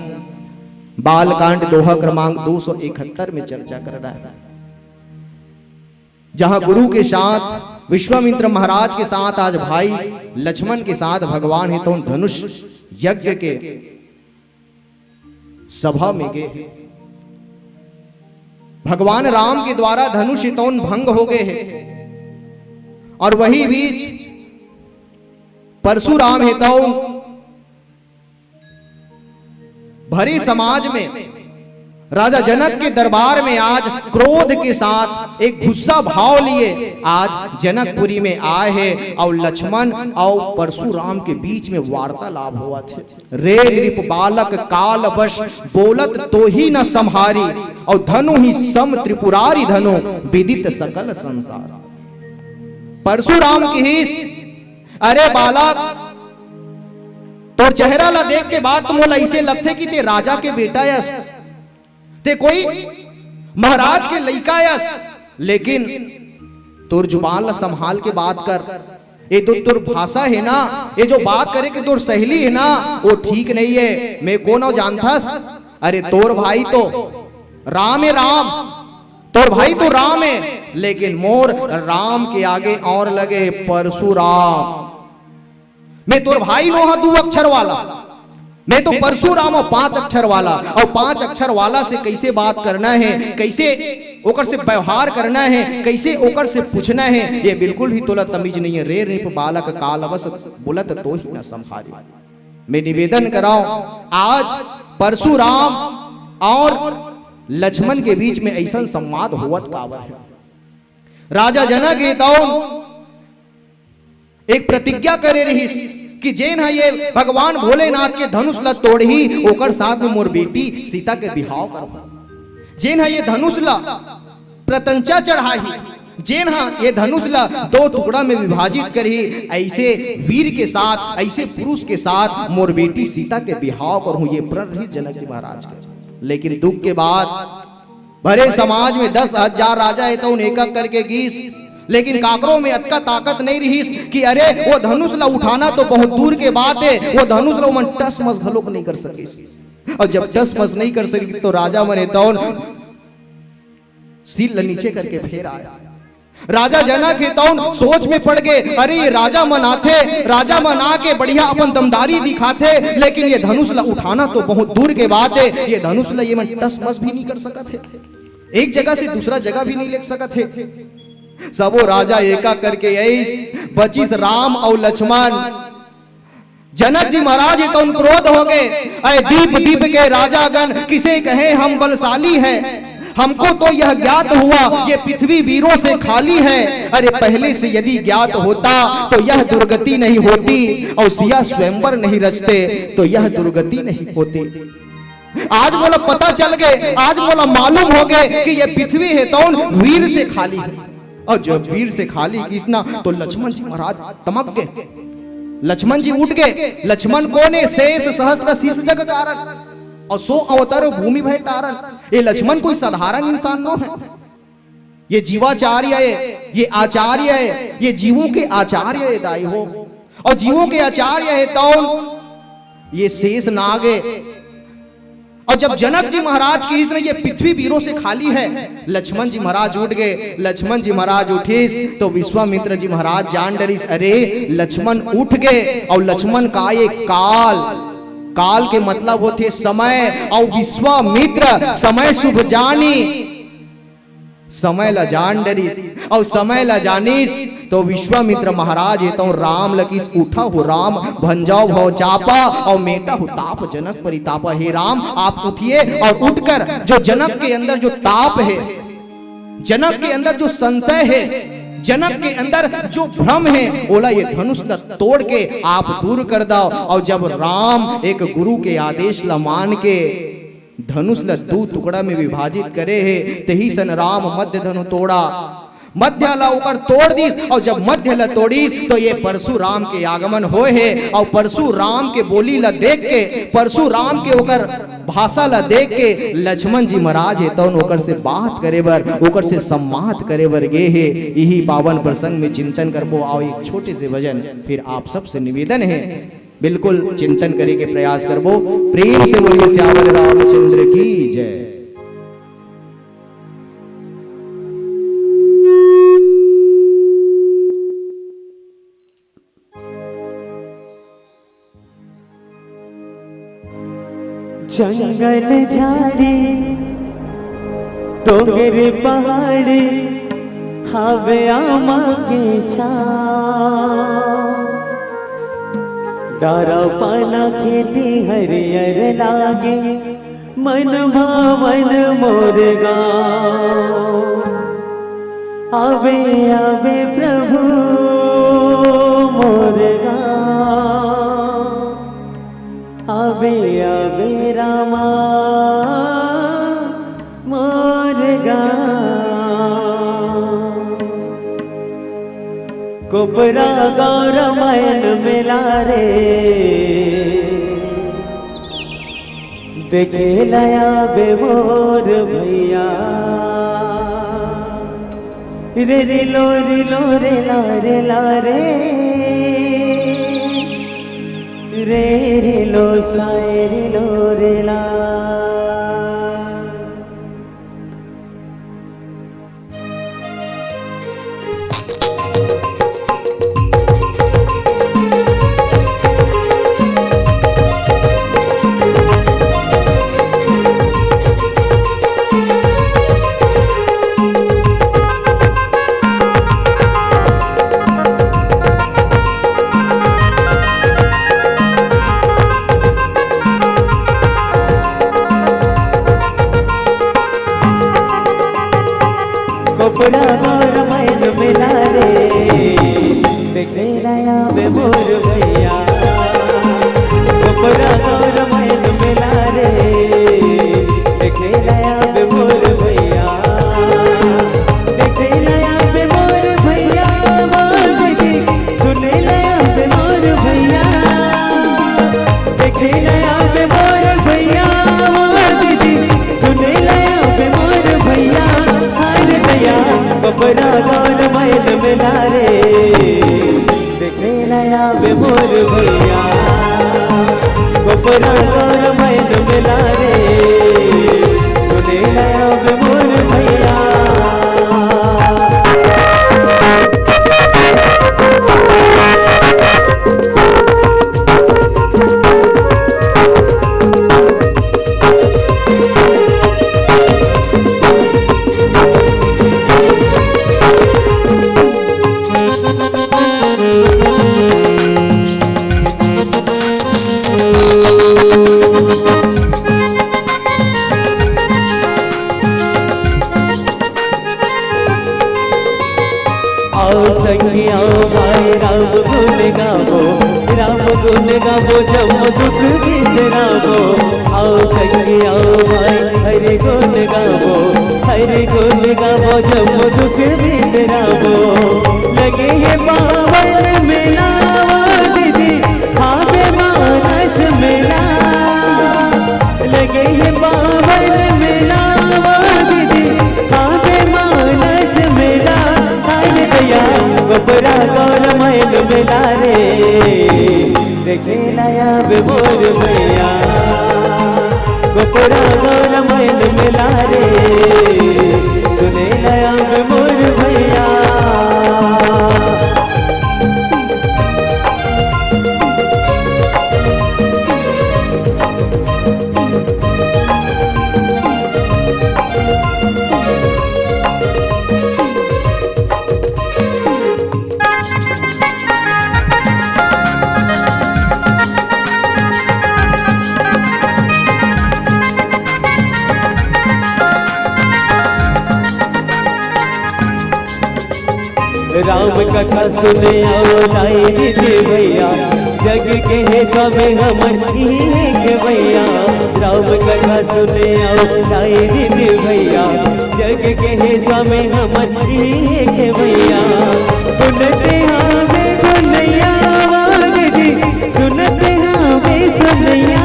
बालकांड दोहा क्रमांक दो सौ इकहत्तर में चर्चा कर रहा है, जहां गुरु के साथ, विश्वामित्र महाराज के साथ, आज भाई लक्ष्मण के साथ भगवान हे तौन धनुष यज्ञ के सभा में गे। भगवान राम के द्वारा धनुष हे तौन भंग हो गए हे, और वही बीच परशुराम हे तौन भरे समाज में राजा जनक के दरबार में आज क्रोध के साथ एक गुस्सा भाव लिए आज जनकपुरी में आए हे और लक्ष्मण और परशुराम के बीच में वार्तालाप होवत हे। रे नृप बालक काल वश बोलत तोहि न सम्हारी, और धनु ही सम त्रिपुरारी धनु विदित सकल संसार। परशुराम कहिस, अरे बालक, तोर चेहरा ला देख के बाद तो मोला अइसे लगथे कि ते राजा के बेटा अस, ते कोई महाराज के लइका अस, लेकिन तोर जुबान ला संभाल के बात कर। ये तो तोर भाषा हे ना, ये जो बात करे के तोर शैली हे ना, वो ठीक नहीं हे। मैं कोन हौं जानथस? अरे तोर भाई तो राम हे, राम। तोर भाई तो राम हे, लेकिन मोर राम के आगे और लगे हे परशुराम। मैं तोर भाई नो हौं दू अक्षर वाला, मैं तो परशुराम हौं पांच अक्षर वाला। और पांच अक्षर वाला से कइसे बात करना हे, कइसे ओकर से व्यवहार करना हे, कइसे ओकर से पूछना हे, ये बिल्कुल भी तोला तमीज नहीं हे। रे नृप बालक काल वश बोलत तोहि न सम्हारी। मैं निवेदन करौं, आज परशुराम और लक्ष्मण के बीच में अइसन संवाद होवत काबर हे? राजा जनक हे तौन एक प्रतिज्ञा करे रहिस कि जेन ह ये भगवान भोलेनाथ के धनुष ल तोड़ही, ओकर साथ में मोर बेटी सीता के बिहाव करहूं। जेन ह ये धनुष ल प्रत्यंचा चढ़ाही, जेन ह ये धनुष ल दो टुकड़ा में विभाजित करही, अइसे वीर के साथ, अइसे पुरुष के साथ मोर बेटी सीता के बिहाव करहूं। ये प्रण रहिस जनक जी महाराज के। लेकिन दुख के बात, भरे समाज में दस हजार राजा हे तौन एक एक करके गीस, लेकिन काकरो में अतका ताकत नहीं रहिस कि अरे वो धनुष ला उठाना तो बहुत दूर के बात हे, वो धनुष ला ओमन टस मस घलोक नहीं कर सकिस। और जब टस मस नहीं कर सकिस तो राजा मन हे तौन सिर ला नीचे करके फेर आय। राजा जनक हे तउन सोच में पड़ गे, अरे ये राजा मन आथे, राजा मन आके बढ़िया अपन दमदारी दिखाथे, लेकिन ये धनुष ला उठाना तो बहुत दूर के बात हे, ये धनुष ला ये मन टस मस भी नहीं कर सकत हे, एक जगह से दूसरा जगह भी नहीं ले सकत हे। सबो राजा एका करके आइस, बचिस राम अउ लक्ष्मण। जनक जी महाराज ये तउन क्रोध हो गे, अरे दीप दीप के राजागण किसे कहे हम बलशाली है, हमको तो यह ज्ञात हुआ ये पृथ्वी वीरों से खाली है। अरे पहले से यदि ज्ञात होता तो यह दुर्गति नहीं होती, अउ सिया स्वयंवर नहीं रचते तो यह दुर्गति नहीं होती। आज मोला पता चल गे, आज मोला मालूम हो गे कि ये पृथ्वी हे तउन वीर से खाली हे। अउ जब वीर से खाली किहिस ना तो लक्ष्मण जी महाराज तमक गे, लक्ष्मण जी उठ गे। लक्ष्मण कोन हे? शेष सहस्त्र शीश जग कारण, अउ सो अवतार भूमि भय टारन। ये लक्ष्मण कोई साधारण इंसान नो हे, ये जीवाचार्य हे, ये आचार्य हे, ये जीवों के आचार्य हे दाई हो, अउ जीवों के आचार्य हे तउन ये शेष नाग हे। अउ जब जनक जी महाराज किहिस ना ये पृथ्वी वीरों से खाली है, लक्ष्मण जी महाराज उठ गे। लक्ष्मण जी महाराज उठिस तो विश्वामित्र जी महाराज जान डरिस, अरे लक्ष्मण उठ गे, अउ लक्ष्मण का ये काल, काल के मतलब होथे समय, अउ विश्वामित्र समय शुभ जानी, समय ला जान डरिस, अउ समय ला जानिस तो विश्वामित्र महाराज ये तउन राम ला किहिस, उठा हो राम, भंजाओ भव चापा, अउ मेटा हो ताप जनक परितापा। हे राम, आप उठिए अउ उठकर जो जनक के अंदर जो ताप हे, जनक के अंदर जो संशय हे, जनक के अंदर जो भ्रम हे, ओला ये धनुष ला तोड़ के आप दूर कर दव। अउ जब राम एक गुरु के आदेश ला मान के धनुष ल दू टुकड़ा में विभाजित करे हे, तेही सन राम मध्य धनु तोड़ा। मध्य ल ओकर तोड़ दिस, अउ जब मध्य ल तोड़िस, तो ये परशुराम के आगमन होए हे, अउ परशुराम के बोली ल देख के, परशुराम के ओकर भाषा ल देख के लक्ष्मण जी महाराज हे तउन ओकर से बात करे बर, ओकर से संवाद करे बर गे हे। इही पावन प्रसंग में चिंतन करबो। आओ एक छोटे से भजन, फिर आप सबसे निवेदन हे, बिल्कुल चिंतन करे के प्रयास करबो। प्रेम से बोलिए सियावर रामचंद्र की जय। जंगल झाड़ी, डोंगर पहाड़ी, हावे आमा के छाँव। डारा पाना खेती हरियर लागे, मन भावन मोर गाँव। आवे आवे प्रभु मोर गाँव, आवे आवे रामा मोर गाँव। कोपरा गाँव रमायन मेला रे, देखे ला आबे मोर भैया। रे रिलो रिलो रे ला रे ला रे, रे रिलो साए रिलो रे ला। कोपरा गाँव रमायन मेला रे, देखे ला आबे मोर भैया। कोपरा गाँव रमायन मेला रे, देखे ला आबे मोर भैया। देखे ला आबे मोर भैया, मोर दीदी, सुने ला आबे मोर भैया। देखे ला आबे मोर भैया, मोर दीदी, सुने ला आबे मोर भैया। हाय रे दया, कोपरा गाँव रमायन मेला रे, देखे ला आबे मोर भैया। कोपरा गाँव रमायन मेला आओ भाई, हरि गुण गावो, हरि गुण गावो, जब दुख बिसरावो। लगे हे पावन मेला वो दीदी, आवे मानस मेला। लगे हे पावन मेला वो दीदी, आवे मानस मेला। आय रे दया, गोपरा गौर मैल मेला रे। देखे ला आवे मोर भैया, गोपरा गौर मैल मेला रे, सुने ला आवे मोर भैया। राम कथा सुने आओ लाई दीदी भैया, जग के हे स्वामी हमर इही एक भैया। राम कथा सुने आओ लाई दीदी भैया, जग के हे स्वामी हमर इही एक भैया। सुनते हावे सुनैया वाह दीदी, सुनते हावे सुनैया।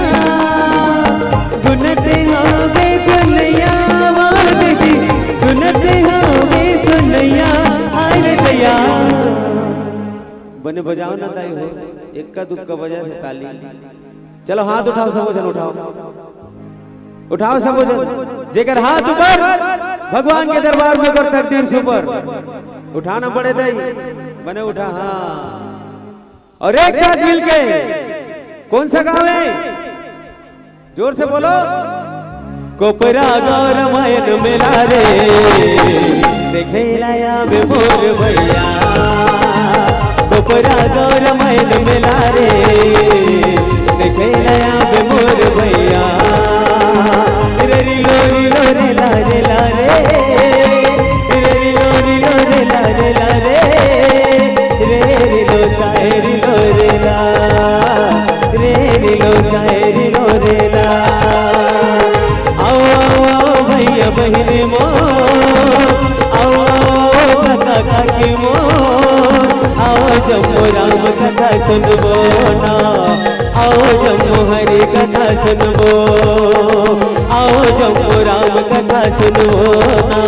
सुनते हावे सुनैया वाह दीदी, सुनते हावे सुनैया। आय रे दया। बने बजाओ ना दाई हो, एक्का दुक्का बजा दे ताली। चलो हाथ उठाओ, सबो झन उठाओ, उठाओ सबो झन। जेकर हाथ ऊपर, भगवान के दरबार में ओकर तकदीर सुपर। उठाना पड़े दाई, बने उठा, हाँ। और एक साथ मिलके, कौन सा गाँव है? जोर से बोलो। कोपरा गौर मैल मेला रे, देखे ला आवे मोर भैया। कोपरा गौर मैल मेला रे, देखे ला आवे मोर भैया। रे री लो री लो रे ला रे ला रे, रे री लो री लो रे ला रे ला रे, रे री लो साय री लो रे ला। रे री लो साय री लो रे ला। आओ, आओ, आओ भैया बहिनी मोर, आओ, आओ, काका काकी मोर, आओ जम्मो राम कथा सुनबो ना, आओ जम्मो हरि कथा सुनबो, आओ जम्मो राम कथा सुनबो ना,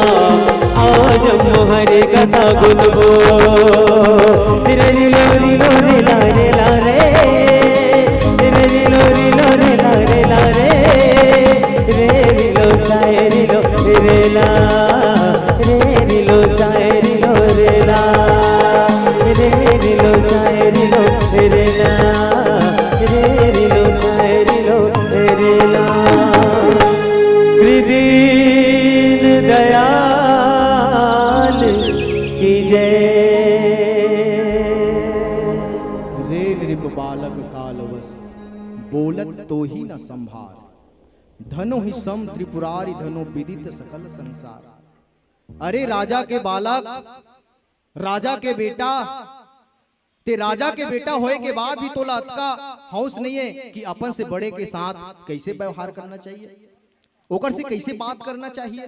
आओ जम्मो हरि कथा गुनबो। रे री लो री लो रे ला रे ला रे। रे री लो री लो रे ला रे ला रे। रे री लो साय री लो रे ला। रे री लो साय री लो रे ला। रे री लो साय री लो रे ला। रे री लो साय री लो रे ला। श्री दीन दयाल की जय। रे नृप बालक कालवश, बोलत तोहि न संभार। धनु ही सम त्रिपुरारि धनु विदित सकल संसार। अरे राजा के बालक, राजा के बेटा, ते राजा के बेटा होए के बाद भी तोला अतका हौस नहीं है कि अपन से बड़े के साथ कैसे व्यवहार करना चाहिए, ओकर से कैसे बात करना चाहिए,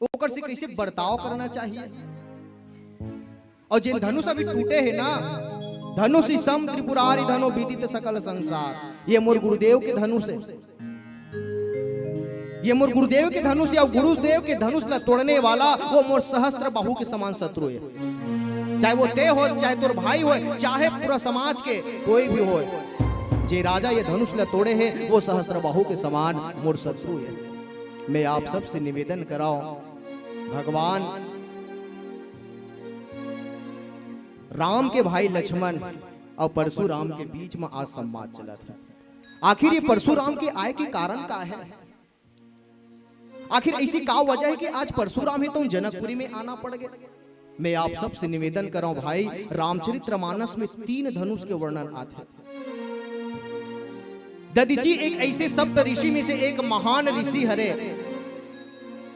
ओकर से कैसे बर्ताव करना चाहिए। और जेन धनुष अभी टूटे हे ना, धनुष ही सम त्रिपुरारि धनु विदित सकल संसार, ये मोर गुरुदेव के धनुष है। ये मोर गुरुदेव के धनुष या गुरुदेव के धनुष ला तोड़ने वाला वो मोर सहस्त्र बाहु के समान शत्रु है। चाहे वो ते हो, चाहे तोर भाई हो, चाहे पूरा समाज के कोई भी हो, जे राजा ये धनुष ला तोड़े है वो सहस्त्र बाहु के समान मोर शत्रु है। मैं आप सबसे निवेदन कराओ, भगवान राम के भाई लक्ष्मण और परशुराम के बीच में आज संवाद चलत है। आखिर ये परशुराम के आए के कारण का है? आखिर ऐसी का वजह है कि आज परशुराम ही तो जनकपुरी में आना पड़ गया? मैं आप सबसे निवेदन कराऊं भाई, रामचरित्र मानस में तीन धनुष के वर्णन आते हैं। दधीचि एक ऐसे सप्त ऋषि में से एक महान ऋषि हरे,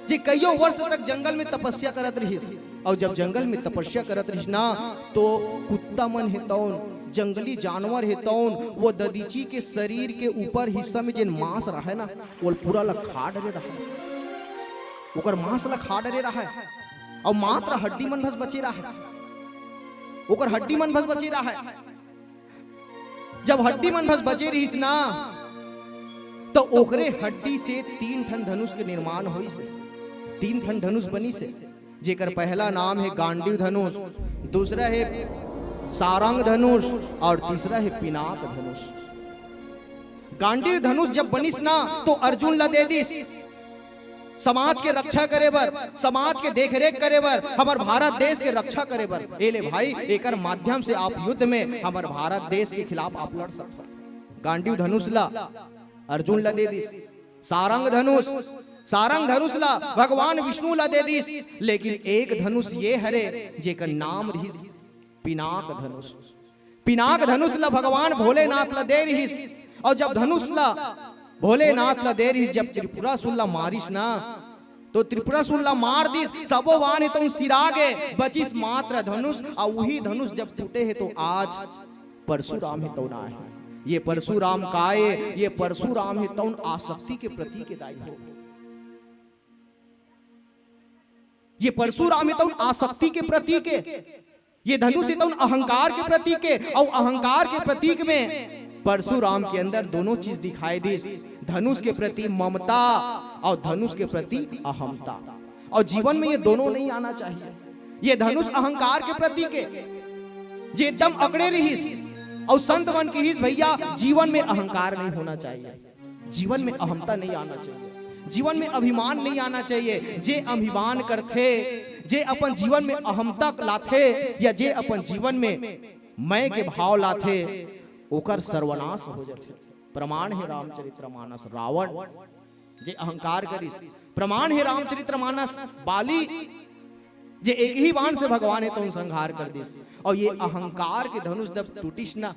जे कइयों वर्ष तक जंगल में तपस्या करत रहिस। और जब जंगल में तपस्या करत रहिस ना, तो कुत्ता मन हे तौन जंगली जानवर हे तौन वो ददीची के शरीर के ऊपर हिस्सा में जेन मांस रहय ना, वो पूरा ला खा डरे रहय। ओकर मांस ला खा डरे रहय। अउ मात्र हड्डी मन भस बचे रहय। ओकर हड्डी मन भस बचे रहय। जब हड्डी मन भस बचे रहिस ना, तो ओकरे हड्डी से तीन ठन धनुष के निर्माण होइस हे। तीन ठन धनुष बनिस हे, जेकर पहला नाम हे गांडीव धनुष, दूसरा हे सारंग धनुष अउ तीसरा हे पिनाक धनुष। गांडीव धनुष जब बनिस ना, तो अर्जुन ला दे दिस, समाज के रक्षा करे बर, समाज के देखरेख करे बर, हमर भारत देश के रक्षा करे बर। ए ले भाई, एकर माध्यम से आप युद्ध में हमर भारत देश के खिलाफ आप लड़ सकत। गांडीव धनुष ला अर्जुन ला दे दिस, सारंग धनुष, सारंग धनुष ला भगवान विष्णु ला दे दिस, लेकिन एक धनुष ये हरे जेकर नाम रहिस पिनाक धनुष। पिनाक धनुष ला भगवान भोलेनाथ ला दे रिहिस, अउ जब धनुष ला भोलेनाथ ला दे रिहिस, जब त्रिपुरासुर ला मारिस ना, तो त्रिपुरासुर ला मार दिस, सबो बाण हे तउन सिरा गे, बचिस मात्र धनुष, अउ उही धनुष जब टूटे हे तो आज परशुराम हे तउन आए। ये परशुराम काय? ये परशुराम हे तउन आसक्ति के प्रतीक हे दाई हो। ये परशुराम हे तउन आसक्ति के प्रतीक हे। ये धनुष हे तउन अहंकार के प्रतीक हे, अउ अहंकार के प्रतीक में परशुराम के अंदर दोनों चीज दिखाई दिस, धनुष के प्रति ममता अउ धनुष के प्रति अहमता। अउ जीवन में ये दोनों नहीं आना चाहिए। ये धनुष अहंकार के प्रतीक हे, जे एकदम अकड़े रहिस, अउ संत मन किहिस, भैया, जीवन में अहंकार नहीं होना चाहिए। जीवन में अहमता नहीं आना चाहिए, जीवन में अभिमान नहीं आना चाहिए। जे अभिमान करथे, जे अपन जीवन में अहमता लाथे, या जे अपन जीवन में मैं के भाव लाथे, ओकर सर्वनाश हो जाथे। प्रमाण हे रामचरित्र मानस, रावण जे अहंकार करिस, प्रमाण हे रामचरित्र मानस, बाली जे एक ही बाण से भगवान हे तउन संहार कर दिस। अउ ये अहंकार के धनुष जब टूटिस ना,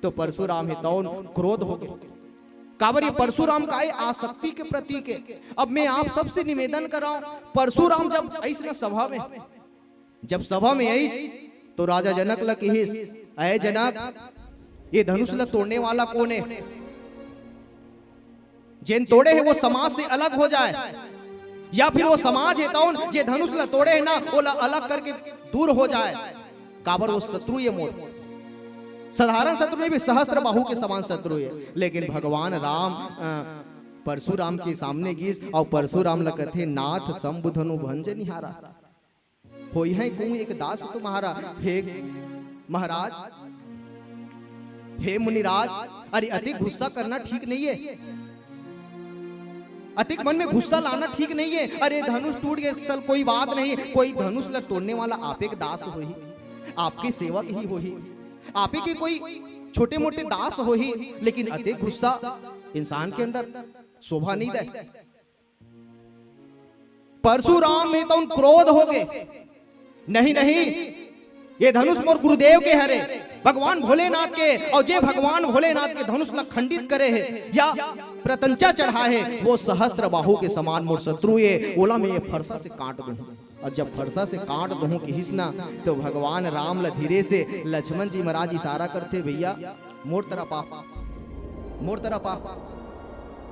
तो परशुराम हे तउन क्रोध हो गे। काबर ये परशुराम काय? आसक्ति के प्रतीक हे। अब मैं आप सबसे निवेदन करंव, परशुराम जब आइस ना सभा में, जब सभा में आइस, तो राजा जनक ल किहिस, "अय जनक, ये धनुष ल तोड़ने वाला कोन हे? जेन तोड़े हे, वो समाज से अलग हो जाए, या फिर वो समाज हे तउन, जे धनुष ल तोड़े हे ना, ओला अलग करके दूर हो जाए।" काबर वो शत्रु हे मोर, साधारण शत्रु नहीं, भी सहस्त्र बाहु के समान शत्रु हे। लेकिन भगवान राम, अ, परशुराम के सामने गिस अउ परशुराम ल कथे, "नाथ शंभु धनु भंज निहारा, होइहैं कहूँ एक दास तुम्हारा।" हे महाराज, हे मुनिराज, अरे अतिक गुस्सा करना ठीक नहीं हे। अतिक मन में गुस्सा लाना ठीक नहीं हे। अरे धनुष टूट गे, चल कोई बात नहीं, कोई धनुष ल तोड़ने वाला आपे के दास होही, आपके सेवक ही होही, आपे के कोई छोटे मोटे दास होही, लेकिन अतिक गुस्सा इंसान के अंदर शोभा नहीं दे। परशुराम हे तउन क्रोध हो गे, "नहीं, नहीं, ये धनुष मोर गुरुदेव के हरे, भगवान भोलेनाथ के, अउ जे भगवान भोलेनाथ के धनुष ला खंडित करे हे या प्रत्यंचा चढ़ाए हे, वो सहस्त्र बाहु के समान मोर शत्रु हे, ओला मैं ये फरसा से काट दूं।" अउ जब फरसा से काट दूं किहिस ना, तो भगवान राम ला धीरे से लक्ष्मण जी महाराज इशारा करथे, "भैया, मोर तरफ आ, मोर तरफ आ।"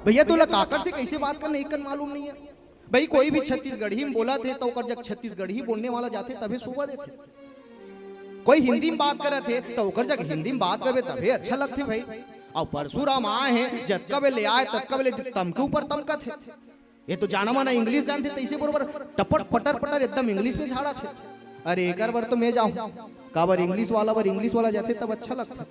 भैया, तोला काकर से कैसे बात करना, एक कन मालूम नहीं हे। भाई, कोई भी छत्तीसगढ़ी में बोलत हे, तो ओकर जग छत्तीसगढ़ी बोलने वाला जाथे, तभे शोभा देथे। कोई हिंदी में बात करत हे, तो ओकर जग हिंदी में बात करबे, तभे अच्छा लगथे भाई। अउ परशुराम आए हे, जतका बेर ले आए, ततका बेर ले तमके ऊपर तमकत हे। ये तो जाना माना English जानथे, तइसे बरोबर टपट पटर पटर एकदम English में झाड़त हे। अरे, एकर बर तो मैं जाहूं, काबर English वाला बर English वाला जाथे, तब अच्छा लगथे।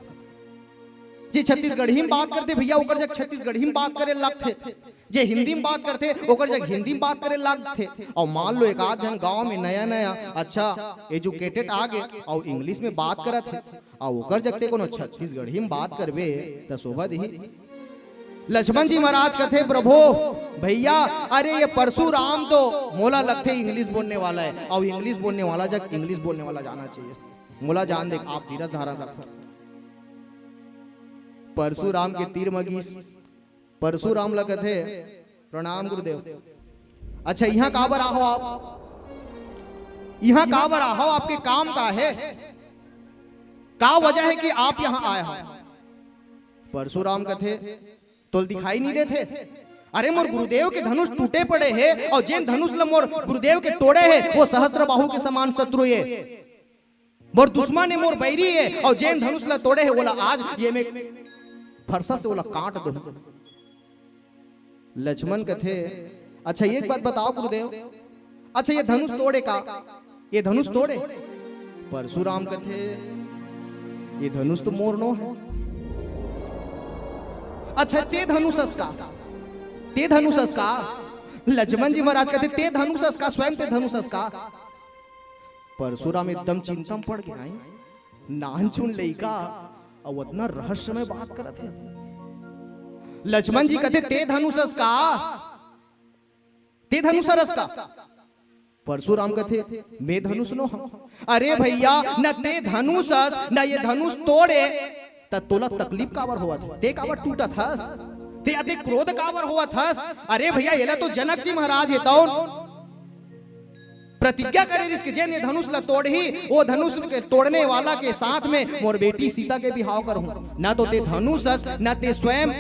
जे छत्तीसगढ़ी में बात करथे भैया, ओकर जग छत्तीसगढ़ी में बात करे लगथे। जे हिंदी में बात करथे, ओकर जग हिंदी में बात करे लगथे। अउ मान लो, एक आध झन गांव में नया नया अच्छा educated आ गे अउ English में बात करत हे, अउ ओकर जग ते कोनो छत्तीसगढ़ी में बात करबे, त शोभा दिही। लक्ष्मण जी महाराज कथे, "प्रभु, भैया, अरे ये परशुराम तो मोला लगथे English बोलने वाला हे, अउ English बोलने वाला जग English बोलने वाला जाना चाहिए। मोला जान दे, आप धीरज धारण रखो।" परशुराम के तीर म गिस, परशुराम ल कथे, "प्रणाम गुरुदेव।" "अच्छा, इहां काबर आहो आप? इहां काबर आहो? आपके काम का हे?" का वजह है कि आप यहाँ आए हो? परशुराम कथे, तोल दिखाई नहीं देथे? अरे, मोर गुरुदेव के धनुष टूटे पड़े हे, अउ जेन धनुष ल मोर गुरुदेव के टोड़े हे, वो सहस्त्र बाहु के समान शत्रु ये। मोर दुश्मन हे, मोर बैरी हे, अउ जेन धनुष ल तोड़े हे, ओला आज ये में फरसा से ओला काट दो। लक्ष्मण कथे, अच्छा, एक बात बताओ गुरुदेव, अच्छा, ये धनुष तोड़े का? ये धनुष तोड़े? परशुराम कथे, ये धनुष तो मोर नो है। अच्छा, ते धनुष अस का? ते धनुष अस का? लक्ष्मण जी महाराज कथे, ते धनुष अस का? स्वयं ते धनुष अस का? परशुराम एकदम चिंता में पड़ गया, हैं? नानचुन लइका, अउ अतना रहस्यमय बात करत हे। लक्ष्मण जी कथे, ते धनुष अस का? ते धनुष अस का? परशुराम कथे, मैं धनुष नो हंव। अरे भैया, न ते धनुष अस, न ये धनुष तोड़े, त तोला तकलीफ काबर होवत हे? ते काबर टूटत हस? ते अते क्रोध काबर होवत हस? अरे भैया, एला तो जनक जी महाराज हे तौन प्रतिज्ञा करे रिहिस कि जेन ये धनुष ला तोड़ही, वो धनुष के तोड़ने वाला के साथ में मोर बेटी सीता के बिहाव करहूं। न तो ते धनुष अस, न ते स्वयं,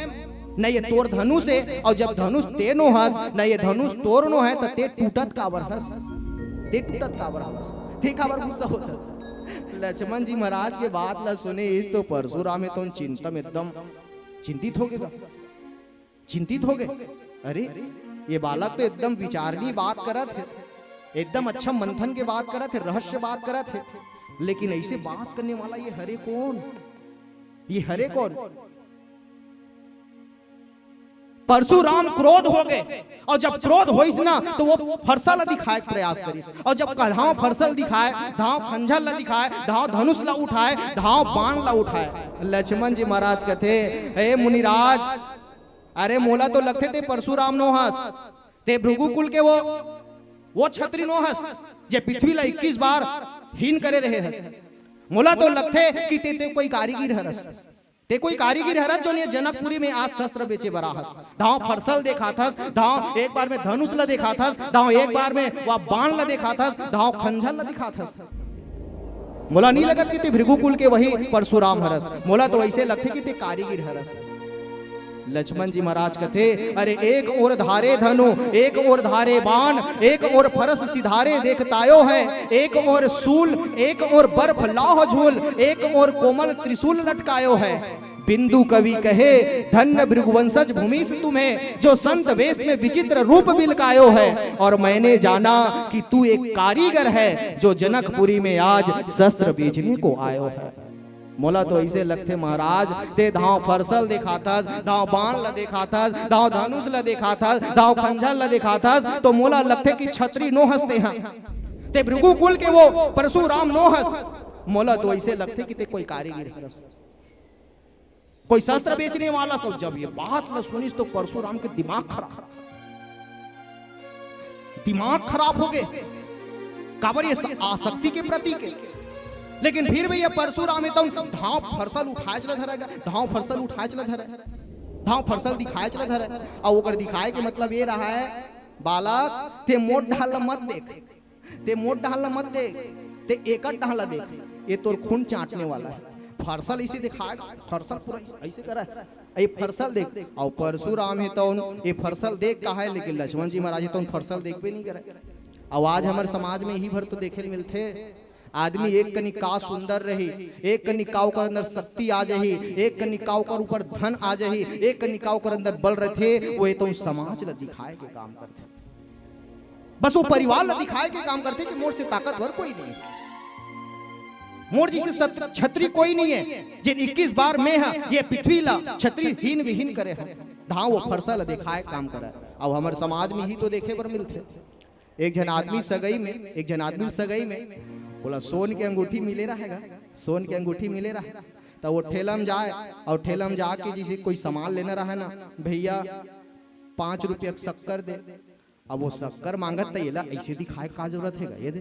न ये तोर धनुष हे, अउ जब धनुष ते नो हस, न ये धनुष तोर नो हे, त ते टूटत काबर हस? ते टूटत काबर हस? ते काबर गुस्सा होत हस? लक्ष्मण जी महाराज के बात ला सुने, इस तो परशुराम हे तो चिंता में एकदम चिंतित हो गए। चिंतित हो गए, अरे, ये बालक तो एकदम विचारनी बात करत हे, एकदम अच्छा मंथन के बात करत हे, रहस्य बात करत हे, लेकिन ऐसे बात करने वाला ये हरे कौन? ये हरे कौन? परशुराम क्रोध हो गए, अउ जब क्रोध होइस ना, तो वो फरसा ला दिखाए के प्रयास करिस, अउ जब कल्हाव फरसा ला दिखाए, धाव खंजर ला दिखाए, धाव धनुष ला उठाए, धाव बाण ला उठाए। लक्ष्मण जी महाराज कथे, ए मुनिराज, अरे, मोला तो लगथे ते परशुराम नो हस, ते भृगु कुल के वो, वो छत्री नो हस, जे पृथ्वी ला इक्कीस बार हीन करे रहे हस। मोला तो लगथे कि ते, ते कोई कारीगिर हरस, ते कोई कारीगिर हरस, जोन ये जनकपुरी में आज शस्त्र बेचे बर आहस। धाव फरसा ल देखाथस, धाव एक बार में धनुष ला देखाथस, धाव एक बार में वा बाण ला देखाथस, धाव खंजर ला देखाथस। मोला नहीं लगत कि ते भृगु कुल के वही परशुराम हरस, मोला तो ऐसे लगथे कि ते कारीगिर हरस। लक्ष्मण जी महाराज कथे, अरे, एक ओर धारे धनु, एक ओर धारे बाण, एक ओर फरस सिधारे देखतायो है, एक ओर शूल, एक ओर बर्फ लाह झूल, एक ओर कोमल त्रिशूल लटकायो है। बिंदु कवि कहे, धन्य भृगुवंशज भूमिश तुम्हें, जो संत वेश में विचित्र रूप बिलकायो है, और मैंने जाना कि तू एक कारीगर है, जो जनकपुरी में आज शस्त्र बेचने को आयो है। मोला तो ऐसे लगथे महाराज, ते धाव फरसा ल देखाथस, धाव बाण ला देखाथस, धाव धनुष ला देखाथस, धाव खंजर ला देखाथस, तो मोला लगथे कि छत्री नो हस ते हा, ते भृगु कुल के वो परशुराम नो हस। मोला तो ऐसे लगथे कि ते कोई कारीगिर हरस, कोई शस्त्र बेचने वाला। सब जब ये बात ला सुनिस तो परशुराम के दिमाग खराब, दिमाग खराब हो गए। काबर ये स-, आसक्ति के प्रतीक हे। लेकिन फिर भी ये परशुराम हे तौन धाव फरसा ल उठाए चला धरे गा, धाव फरसा ल उठाए चला धरे, धाव फरसा ल दिखाए चला धरे। अउ ओकर दिखाए के मतलब ये रहा है, बालक, ते मोर डाहर ल मत देख, ते मोर डाहर ल मत देख, ते एकर डाहर ल देख, ये तोर खून चाटने वाला है। फरसा ल इसे दिखाए गा, फरसा ल पूरा ऐसे करे, ये फरसा ल देख। अउ परशुराम हे तौन ये फरसा ल देख कहे, लेकिन लक्ष्मण जी महाराज हे तौन फरसा ल देखबे नहीं करे। अउ आज हमर समाज में इही भर तो देखे ल मिलथे, आदमी एक कनी का सुंदर रही, एक कनी का ओकर अंदर शक्ति आ जाही, एक कनी का ओकर ऊपर धन आ जाही, एक कनी का ओकर अंदर बल रथे, वो ये तौन समाज ल दिखाए के काम करथे। बस वो परिवार ला दिखाए के काम करथे कि मोर से ताकतवर कोई नहीं हे, मोर जैसे सत-, छत्री कोई नहीं हे, जेन इक्कीस बार में हा ये पृथ्वी ला छत्री हीन विहीन करे हा। धाव वो फरसा ला दिखाए काम करे। अउ हमर समाज में ही तो देखे बर मिलथे। एक झन आदमी सगई में, एक झन आदमी सगई में, ओला सोन के अंगूठी मिले रहे गा, सोन के अंगूठी मिले रहे, त वो ठेला में जाए, अउ ठेला में जाके जैसे कोई सामान लेना रहे ना, भैया, पाँच रुपया के शक्कर दे, अब वो शक्कर मांगत त एला ऐसे दिखाए का जरूरत हे गा, ये दे।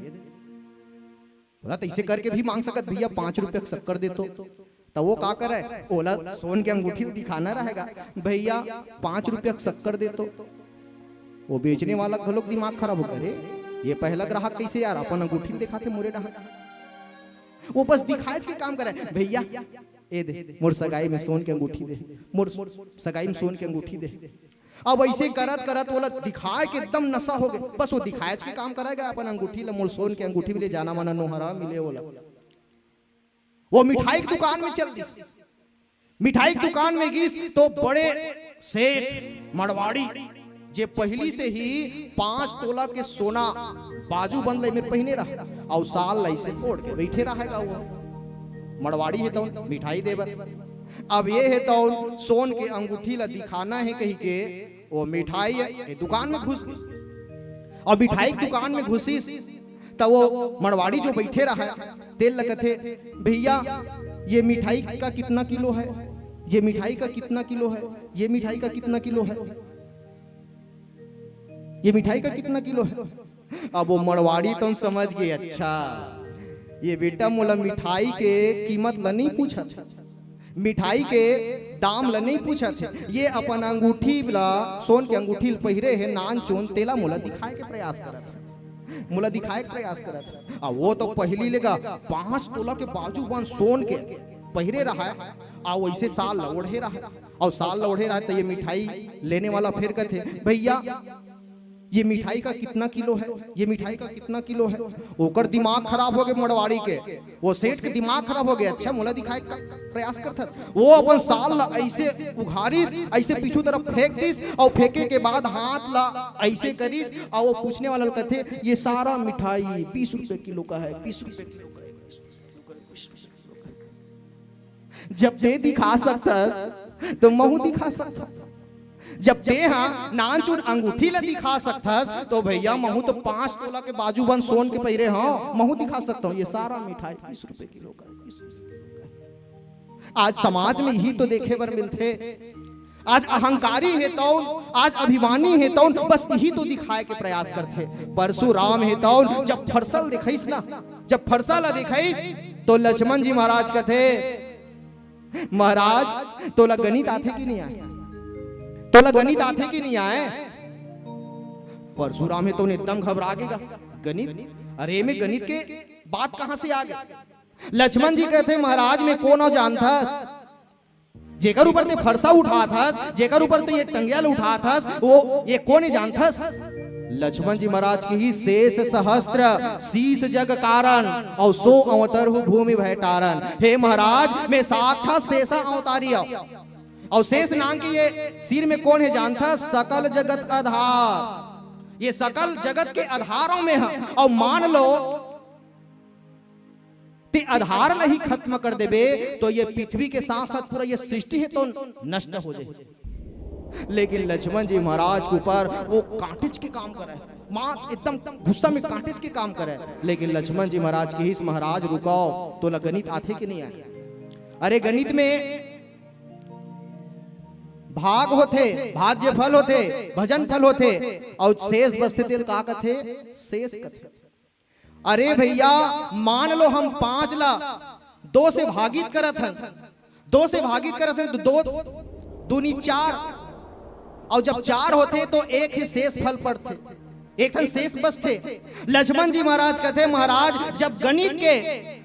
बोला, "त ऐसे करके भी मांग सकत, भैया, पाँच रुपया के शक्कर दे तो।" त वो का करे, ओला सोन के अंगूठी दिखाना रहे गा, "भैया, पाँच रुपया के शक्कर दे तो।" वो बेचने वाला घलोक दिमाग खराब हो गया, "अरे, ये पहला ग्राहक कैसे यार, अपन अंगूठी दिखाथे मोरे डाहर।" वो बस दिखाएच के काम करे, "भैया, ए दे, मोर सगाई में सोन के अंगूठी दे, मोर सगाई में सोन के अंगूठी दे।" अब ऐसे करत करत ओला दिखाए के एकदम नशा हो गए, बस वो दिखाएच के काम करेगा, अपन अंगूठी ला, "मोर सोन के अंगूठी मिले, जाना माना नोहरा मिले ओला।" वो मिठाई के दुकान में चल दिस। मिठाई के दुकान में गिस तो बड़े सेठ मड़वाड़ी, जे पहिली से ही पांच तोला के सोना बाजू बंद ले में पहिने रहा, अउ साल ला ऐसे ओढ़ के बैठे रहेगा वो। मड़वाड़ी हे तौन मिठाई देबर। अब ये हे तौन सोन के अंगूठी ला दिखाना हे कही के वो मिठाई के दुकान में घुस गिस। अब मिठाई के दुकान में घुसिस, त वो मड़वाड़ी जो बैठे रहा, तेला कथे, "भैया, ये मिठाई का कितना किलो है? ये मिठाई का कितना किलो है? ये मिठाई का कितना किलो है? ये मिठाई का कितना किलो है?" अब वो मड़वाड़ी तो समझ गए, "अच्छा, ये बेटा मोला मिठाई के कीमत ला नहीं पूछत, मिठाई के दाम ला नहीं पूछत हे, ये अपन अंगूठी ला, सोन के अंगूठी ला पहिरे हे, नान चुन, तेला मोला दिखाए के प्रयास करत हे, मोला दिखाए के प्रयास करत हे।" आ वो तो पहिली लेगा पांच तोला के बाजू बंद सोन के पहिरे रहा है, आ वैसे साल ला ओढ़े रहा है, और साल ला ओढ़े रहा है, तो ये मिठाई लेने वाला फिर कहते, "भैया, ये मिठाई का कितना किलो है? ये मिठाई का कितना किलो है?" ओकर दिमाग खराब हो गए मड़वाड़ी के। वो सेठ के दिमाग खराब हो गया। "अच्छा, मोला दिखाए का प्रयास करथस।" वो अपन साल ला ऐसे उघारिस, ऐसे पीछू तरफ फेंक दिस, और फेंके के बाद हाथ ला ऐसे करिस, और वो पूछने वाला ला कथे, "ये सारा मिठाई बीस रुपए किलो का है, बीस रुपए किलो का है।" जब ते दिखा सकथस, तो महू दिखा सकथस। जब ते हा नानचुन अंगूठी ला दिखा सकथस, तो भैया, महू तो पांच तोला के बाजू बंद सोन के पहिरे हंव, महू दिखा सकथंव, ये सारा मिठाई बीस रुपए किलो का है। आज समाज में यही तो देखे बर मिलथे। आज अहंकारी हे तौन, आज अभिमानी हे तौन, बस यही तो दिखाए के प्रयास करथे। परशुराम हे तौन, जब फरसा ल दिखाइस ना, जब फरसा ला दिखाइस, तो लक्ष्मण जी महाराज कथे, "महाराज, तोला गणित आथे कि नहीं आए? तोला गणित आथे कि नहीं आए?" परशुराम हे तौन एकदम घबरा गे गा। "गणित? अरे, में गणित के बात कहां से आ गई?" लक्ष्मण जी कथे, "महाराज, में कोन अव जानथस? जेकर ऊपर ते फरसा उठात हस, जेकर ऊपर ते ये टंगिया ल उठात हस, वो ये कोन हे जानथस?" लक्ष्मण जी महाराज किहिस, "शेष सहस्त्र शीश जग कारण, और सो अवतरहु भूमि भय टारन।" हे महाराज, में साक्षात शेषा अवतारी हंव। और शेष नाम के ये सिर में कोन हे जानथस? सकल जगत आधार। ये सकल जगत के आधार अव में हंव। और मान लो, ते आधार ला ही खत्म कर देबे, तो ये पृथ्वी के साथ साथ पूरा ये सृष्टि हे तौन नष्ट हो जाए। लेकिन लक्ष्मण जी महाराज के ऊपर वो कांटेच के काम करे, मां एकदम गुस्सा में कांटेच के काम करे। लेकिन लक्ष्मण जी महाराज किहिस, "महाराज रुकव, तोला गणित आथे कि नहीं आए? अरे, गणित में भाग होथे, भाज्य फल होथे, भजन फल होथे, और शेष बचथे तेला का कथे? शेष कथे।" अरे भैया, मान लो हम पांच ला दो से भागित करत हन, दो से भागित करत हन, तो दो दूनी चार, और जब चार होथे तो एक ही शेष फल पड़थे, एक ठन शेष बचथे। लक्ष्मण जी महाराज कथे, "महाराज, जब गणित के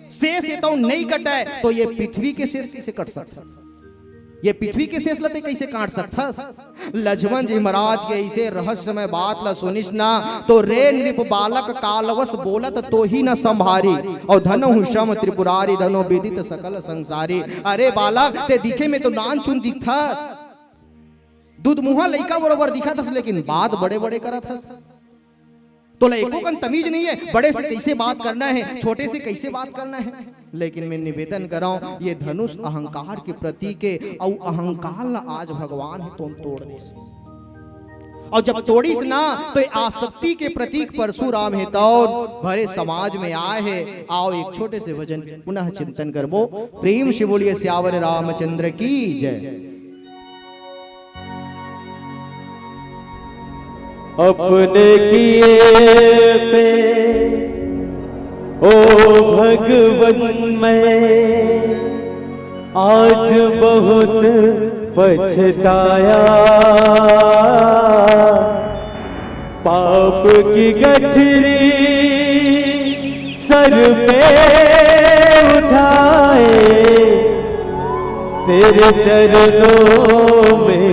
शेष हे तौन नहीं कटय, तो ये पृथ्वी के शेष कैसे कट सकथे?" ये पृथ्वी के शेष ला ते कैसे काट सकथस? लक्ष्मण जी महाराज के ऐसे रहस्यमय बात ला सुनिस ना, तो रे नृप बालक कालवश बोलत तोहि न संभारी, और धनहु श्रम त्रिपुरारी धनो विदित सकल संसारी। अरे बालक, ते दिखे में तो नानचुन दिखथस, दूध मुहा लइका बरोबर दिखत हस, लेकिन बात बड़े बड़े करत हस। तोला एको कन तमीज नहीं है, बड़े से कैसे बात करना है, छोटे से कैसे बात करना है। लेकिन मैं निवेदन करंव, ये धनुष अहंकार के प्रतीक हे, अउ अहंकार ला आज भगवान हे तौन तोड़ देस। और जब तोड़िस ना, तो ये आसक्ति के प्रतीक परशुराम हे तौन भरे समाज में आए हे। आओ, एक छोटे से भजन पुनः चिंतन करबो। प्रेम से बोलिए सियावर रामचंद्र की जय। अपने किए पे, ओ भगवन, मैं आज बहुत पछताया। पाप की गठरी सर पे उठाए, तेरे चरणों में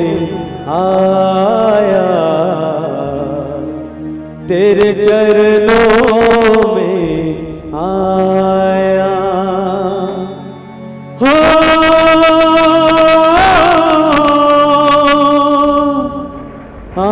आया, तेरे चरणों में आया। हो, आ,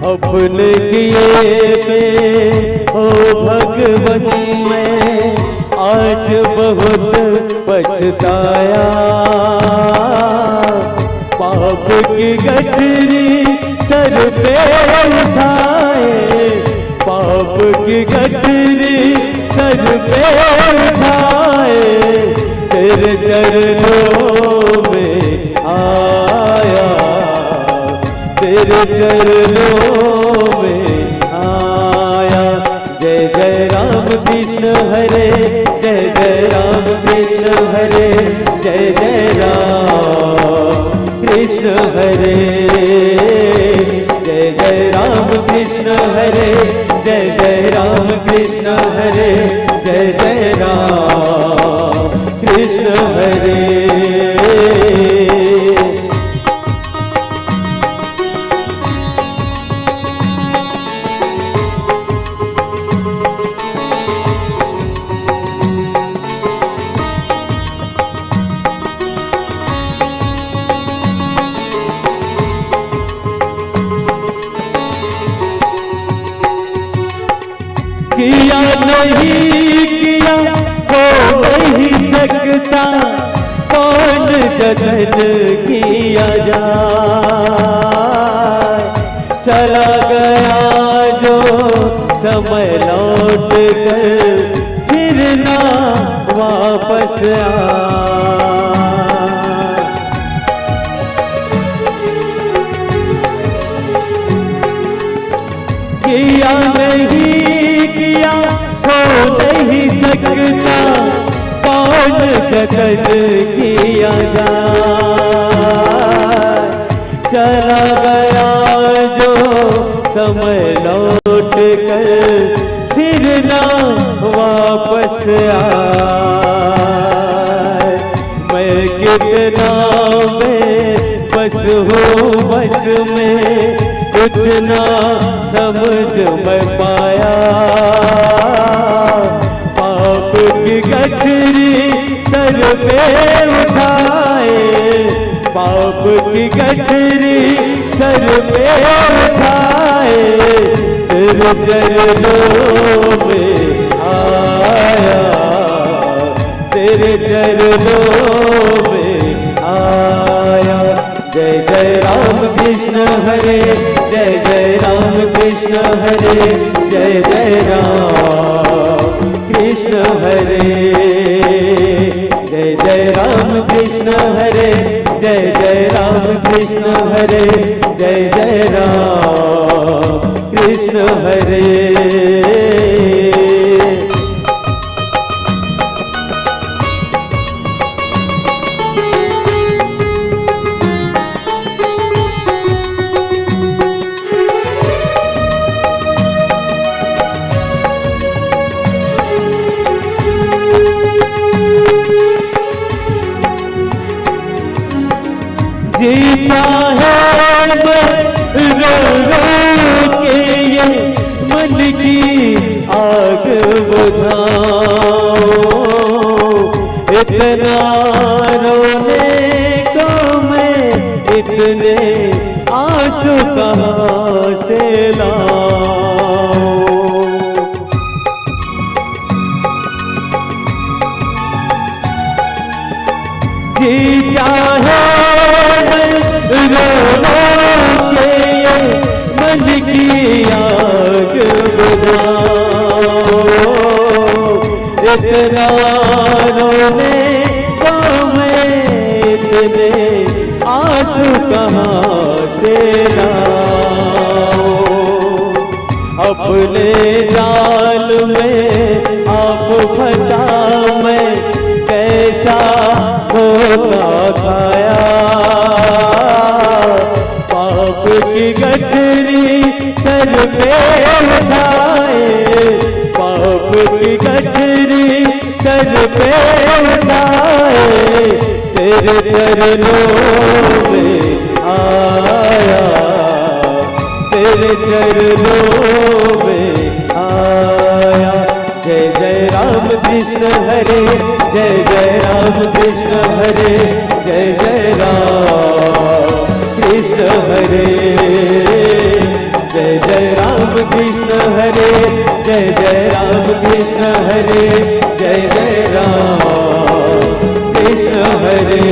अपने किए पे, ओ भगवन, मैं आज बहुत पछताया। पाप की गठरी सर पे उठाए, पाप की गठरी सर पे उठाए, तेरे चरणों में आया, तेरे चरणों में आया। जय जय राम कृष्ण हरे, जय जय राम कृष्ण हरे, जय जय राम कृष्ण हरे, जय जय राम कृष्ण हरे, जय जय राम कृष्ण हरे, जय जय राम कृष्ण हरे। किया नहीं किया, हो नहीं सकता, कौन जतन किया जाए। चला गया जो समय लौट कर फिर ना वापस आए। किया नहीं किया, हो नहीं सकता, कौन जतन किया जाए। चला गया जो समय लौट कर फिर ना वापस आए। मैं कितना बेबस हूँ बस में, कुछ ना समझ मैं पाया। पाप की गठरी सर पे उठाए, पाप की गठरी सर पे उठाए, तेरे चरणों में आया, तेरे चरणों में आया। जय जय राम कृष्ण हरे, जय जय राम कृष्ण हरे, जय जय राम कृष्ण हरे, जय जय राम कृष्ण हरे, जय जय राम कृष्ण हरे, जय जय राम कृष्ण हरे। जी चाहे मैं रो रो के ये मन की आग बुझाऊं, इतना रोने को मैं इतने आंसू कहाँ से लाऊं। जी चाहे मैं रो रो के मन की आग बुझाऊं, अपने जाल में आप फंसा, मैं कैसा धोखा खाया। पाप की गठरी सर पे उठाए, पाप की गठरी सर पे उठाए, तेरे चरणों में आया, तेरे चरणों में आया। जय जय राम कृष्ण हरे, जय जय राम कृष्ण हरे, जय जय राम कृष्ण हरे। जय जय राम कृष्ण हरे, जय जय राम कृष्ण हरे, जय जय राम कृष्ण हरे।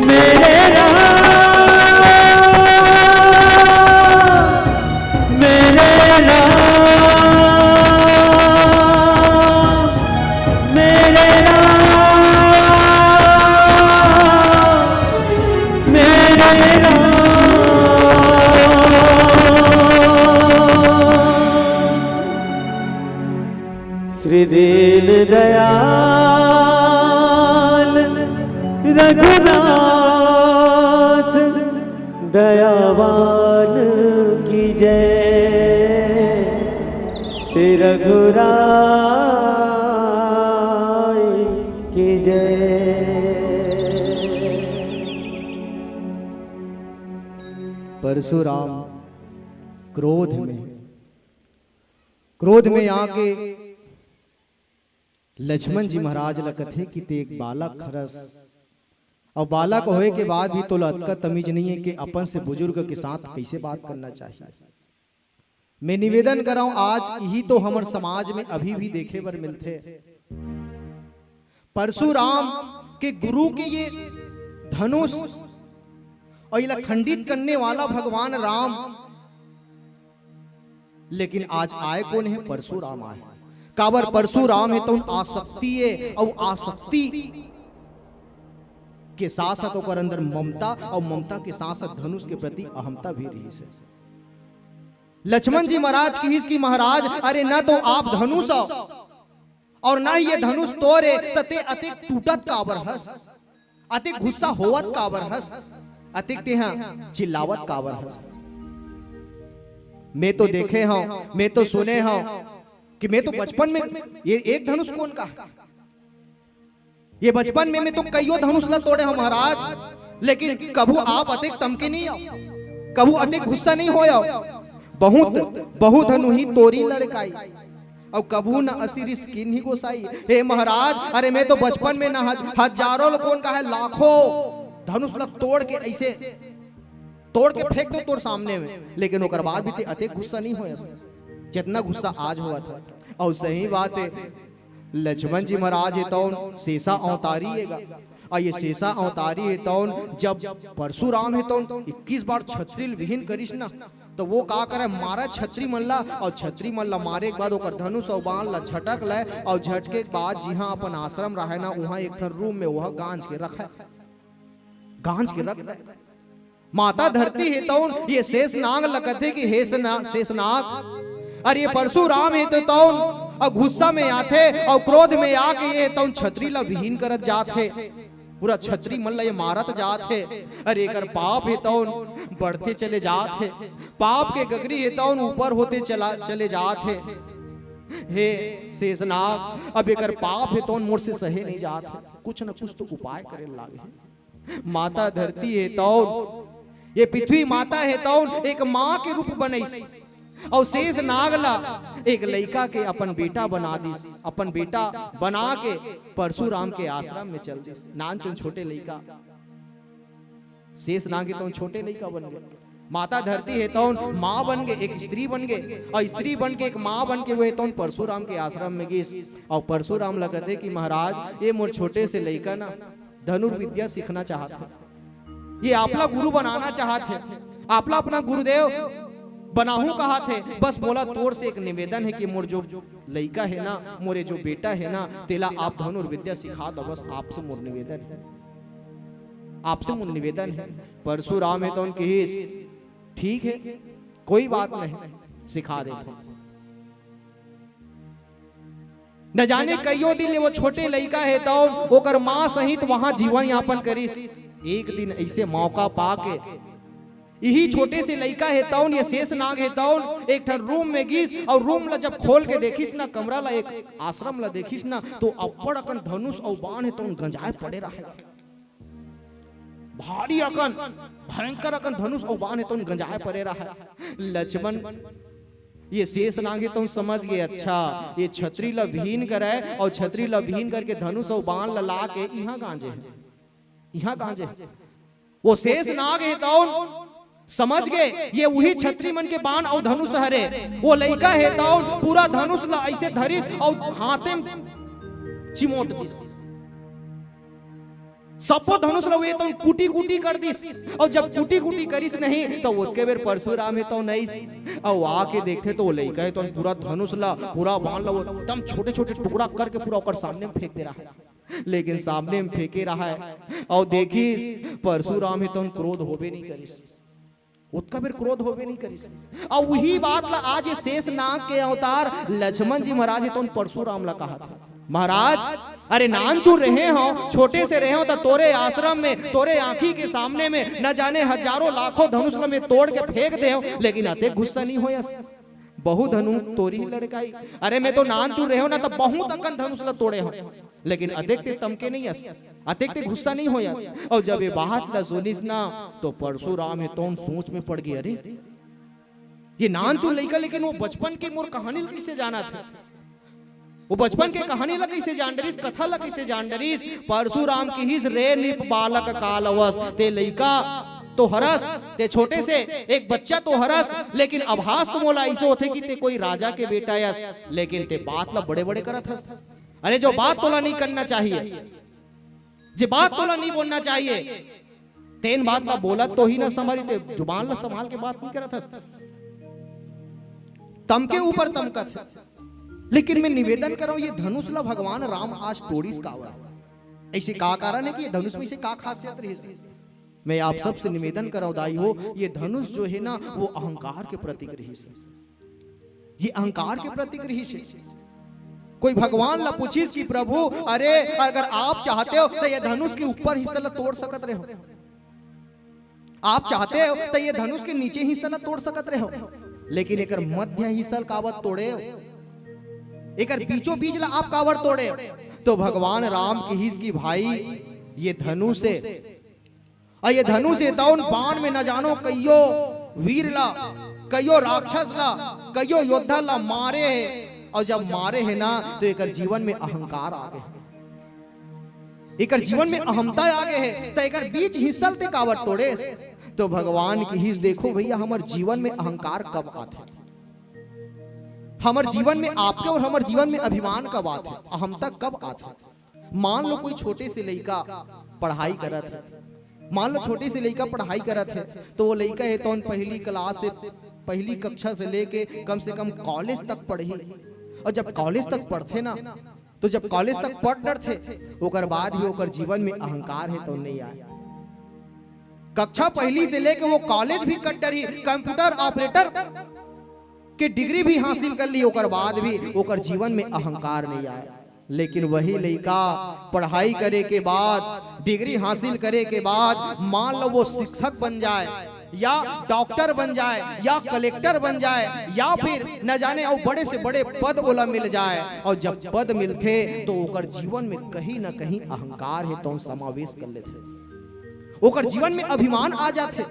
मेरे राम, मेरे राम, मेरे राम, मेरे राम। श्री दीन दयाल रघुनाथ दयावान की जय, श्री रघुराय की जय। परशुराम क्रोध में, क्रोध में आके लक्ष्मण जी महाराज ल कथे कि ते एक बालक हरस, अउ बालक होए के बाद भी तोला अतका तमीज नहीं है कि अपन से बुजुर्ग के साथ कैसे बात करना चाहिए। मैं निवेदन करौं, आज यही तो हमर समाज में अभी भी देखे बर मिलथे। परशुराम के गुरु के ये धनुष अउ एला खंडित करने वाला भगवान राम, लेकिन आज आए कोन हे? परशुराम आए। काबर? परशुराम हे तउन आसक्ति हे, अउ आसक्ति के साथ साथ ओकर अंदर ममता, अउ ममता के साथ साथ धनुष के प्रति अहमता भी रहिस हे। लक्ष्मण जी महाराज किहिस कि महाराज, अरे न तो आप धनुष हो अउ न ही ये धनुष तोर हे, त ते अतेक टूटत काबर हस, अतेक गुस्सा होवत काबर हस, अतेक तेहा चिल्लावत काबर हस? मैं तो देखे हौं, मैं तो सुने हौं कि मैं तो बचपन में ये एक धनुष कोन का हे? ये बचपन में मैं तो कइयो धनुष ला तोड़े हौं महाराज, लेकिन कभू आप अतेक तमके नहीं हो, कभू अतेक गुस्सा नहीं होय हो। बहुत, बहुत धनुही तोरी लड़काई, अउ कभू न असिरिस किन्ही गोसाई। हे महाराज, अरे मैं तो बचपन में न हज-, हजारों ल कोन का हे, लाखों धनुष ला तोड़ के ऐसे तोड़ के फेंक दो तोर सामने में, लेकिन ओकर बाद भी ते अतेक गुस्सा नहीं होय, जेतना गुस्सा आज होवत हे। अउ सही बात हे, लक्ष्मण जी महाराज हे तउन सेसा अवतारी हे गा, अउ ये सेसा अवतारी हे तउन जब परशुराम हे तउन इक्कीस बार छतरी ल विहीन करिस ना, त वो का करे, मारे छतरी मन ला, अउ छतरी मन ला मारे के बाद ओकर धनुष अउ बाण ला झटक ले, अउ झटके के बाद जिहां अपन आश्रम रहे ना, उहां एक ठन रूम में ओह गांज के रखे, गांज के रख दे। माता धरती हे तउन ये शेष नाग ल कथे कि हे सेना-, शेष नाग, अरे ये परशुराम हे तो तउन अउ गुस्सा में आथे अउ क्रोध में आके ये तउन छतरी ला विहीन करत जात हे, पूरा छतरी मन ला ये मारत जात हे। अरे एकर पाप हे तउन बढ़ते चले जात हे, पाप के गगरी हे तउन ऊपर होते चला, चले जात हे। हे शेष नाग, अब एकर पाप हे तउन मोर से सहे नहीं जात हे, कुछ न कुछ तो उपाय करे लागे। माता धरती हे तउन, ये पृथ्वी माता हे तउन एक मां के रूप बनइस, अउ शेष नाग ला एक लइका के अपन बेटा बना दिस, अपन बेटा बना के परशुराम के आश्रम में चल दिस। नानचुन छोटे लइका, शेष नाग हे तउन छोटे लइका बन गे। माता धरती हे तउन मां बन गे, एक स्त्री बन गे, अउ स्त्री बन के एक मां बन के वो हे तउन परशुराम के आश्रम में गिस। अउ परशुराम ला कथे कि महाराज, ये मोर छोटे से लइका ना धनुर्विद्या सीखना चाहत हे, ये आपला गुरु बनाना चाहत हे, आपला अपना गुरुदेव बनाहूं कहत हे। बस मोला तोर से एक निवेदन हे कि मोर जो लइका हे ना, मोरे जो बेटा हे ना, तेला आप धनुर्विद्या सिखा दो, बस आपसे मोर निवेदन हे, आपसे मोर निवेदन हे। परशुराम हे तउन किहिस, ठीक हे, कोई बात नहीं। सिखा देथों। न जाने कइयो दिन ले वो छोटे लइका हे तौन ओकर माँ सहित वहां जीवन यापन करिस। एक दिन ऐसे मौका पाके इही छोटे से लइका हे तौन, ये शेष नाग हे तौन, एक ठन रूम में गिस अउ रूम ला जब खोल के देखिस ना, कमरा ला, एक आश्रम ला देखिस ना, तो अब्बड़ अकन धनुष अउ बाण हे तौन गंजाए पड़े रहे। भारी अकन, भयंकर अकन धनुष अउ बाण हे तौन गंजाए पड़े रहे। लक्ष्मण ये शेष नाग हे तौन समझ गे, अच्छा, ये छतरी ला विहीन करय अउ छतरी ला विहीन करके धनुष अउ बाण ला ला के इहां गांजे हे, इहां गांजे हे। वो शेष नाग हे तौन समझ गे, ये उही छतरी मन के बाण अउ धनुष हरे। वो लइका हे तौन पूरा धनुष ला ऐसे धरिस अउ हाथे में चिमोट दिस। सब्बो धनुष ला वो तौन कुटी कुटी कर दिस। अउ जब कुटी कुटी करिस नहीं, तो ओतके बेर परशुराम हे तौन आइस अउ आके देखथे तो वो लइका हे तौन पूरा धनुष ला, पूरा बाण ला वो एकदम छोटे छोटे टुकड़ा करके पूरा ओकर सामने में फेंक दे रहा है। लेकिन सामने में फेंके रहा है अउ देखिस परशुराम हे तौन क्रोध होबे नहीं करिस, ओतका बेर क्रोध होबे नहीं करिस। अउ उही बात ला आज ये शेष नाग के अवतार लक्ष्मण जी महाराज हे तौन परशुराम ला कहा था, महाराज, अरे नानचुर रहे हो, छोटे से रहे हो, तो तोरे आश्रम में, तोरे आंखी के सामने में न जाने हजारों लाखों धनुष ला मैं तोड़ के फेंक दे हो, लेकिन अतेक गुस्सा नहीं होयस। बहु धनु तोरी लड़काई। अरे मैं तो नानचुर रहे हो ना, तो बहुत अकन धनुष ला तोड़े हो, लेकिन अतेक ते तमके नहीं अस, अतेक ते गुस्सा नहीं होयस। अउ जब ये बात ला सुनिस ना, तो परशुराम हे तौन सोच में पड़ गे, अरे ये नानचुन लइका, लेकिन वो बचपन के मोर कहानी ल कइसे जानत हे? वो बचपन के कहानी ल कइसे जान डरिस, कथा ल कइसे जान डरिस? परशुराम किहिस, रे नृप बालक कालवश, ते लइका तो हरस, ते छोटे से एक बच्चा तो हरस, लेकिन अभास तो मोला ऐसे होथे कि ते कोई राजा के बेटा यस, लेकिन ते बात ला बड़े बड़े करत हस। अरे जो बात तोला नहीं करना चाहिए, जे बात तोला नहीं बोलना चाहिए, तेन बात ला बोलत तो ही ना संभाली, ते जुबान ला संभाल के बात नहीं करत हस। तमके ऊपर तमकत हे। लेकिन मैं निवेदन करव, ये धनुष ला भगवान राम आज तोड़िस काबर? ऐसे का कारण है कि ये धनुष में से का खासियत रहिस? मैं आप सबसे निवेदन करव दाई हो, ये धनुष जो है ना, वो अहंकार के प्रतीक रहिस। ये अहंकार के प्रतीक रहिस हे। कोई भगवान ला पूछिस कि प्रभु, अरे अगर आप चाहते हो तो ये धनुष के ऊपर हिस्सा ला तोड़ सकत रहे हो, आप चाहते हो तो ये धनुष के नीचे हिस्सा ला तोड़ सकत रहे हो, लेकिन एकर मध्य हिस्सा ला काबर तोड़े हो? एकर बीचों बीच ला आप काबर तोड़े हो? तो भगवान राम किहिस कि भाई, ये धनुष हे, अउ ये धनुष हे तौन बाण में न जानो कइयो वीर ला, कइयो राक्षस ला, कइयो योद्धा ला मारे हे। अउ जब मारे हे ना, तो एकर जीवन में अहंकार आ गे हे, एकर जीवन में अहमता आ गे हे। त एकर बीच हिस्सा ल ते काबर तोड़ेस? तो भगवान किहिस, देखो भैया, हमर जीवन में अहंकार कब आथे? हमर जीवन में आपके अउ हमर जीवन में अभिमान कब आथे? अहमता कब आथे? मान लो कोई छोटे से लइका पढ़ाई करत हे, मान लो छोटे से लइका पढ़ाई करत हे, तो वो लइका हे तौन पहली क्लास से, पहली कक्षा से लेके कम से कम कॉलेज तक पढ़ही। अउ जब कॉलेज तक पढ़थे ना, तो जब कॉलेज तक पढ़ डरथे, ओकर बाद ही ओकर जीवन में अहंकार हे तौन नहीं आय। कक्षा पहली से लेके वो कॉलेज भी कट डरही, कंप्यूटर ऑपरेटर के डिग्री भी हासिल कर ली, ओकर बाद भी ओकर जीवन में अहंकार नहीं आय। लेकिन वही लइका पढ़ाई करे के बाद, डिग्री हासिल करे के बाद, मान लो वो शिक्षक बन जाय, या डॉक्टर बन जाय, या कलेक्टर बन जाय, या फिर न जाने अउ बड़े से बड़े पद ओला मिल जाय, अउ जब पद मिलथे तो ओकर जीवन में कहीं न कहीं अहंकार हे तौन समावेश कर लेथे, ओकर जीवन में अभिमान आ जाथे,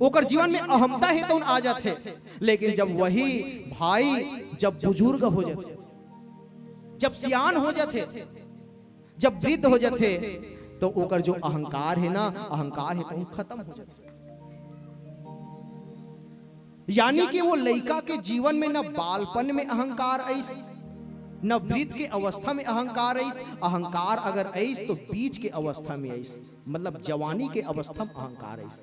ओकर जीवन में अहमता हे तौन आ जाथे। लेकिन जब वही भाई जब बुजुर्ग हो जाथे, जब सियान हो जाथे, जब वृद्ध हो जाथे, तो ओकर जो अहंकार हे ना, अहंकार हे तौन खत्म हो जाथे। यानी कि वो लइका के जीवन में न बालपन में अहंकार आइस, न वृद्ध के अवस्था में अहंकार आइस। अहंकार अगर आइस तो बीच के अवस्था में आइस, मतलब जवानी के अवस्था में अहंकार आइस,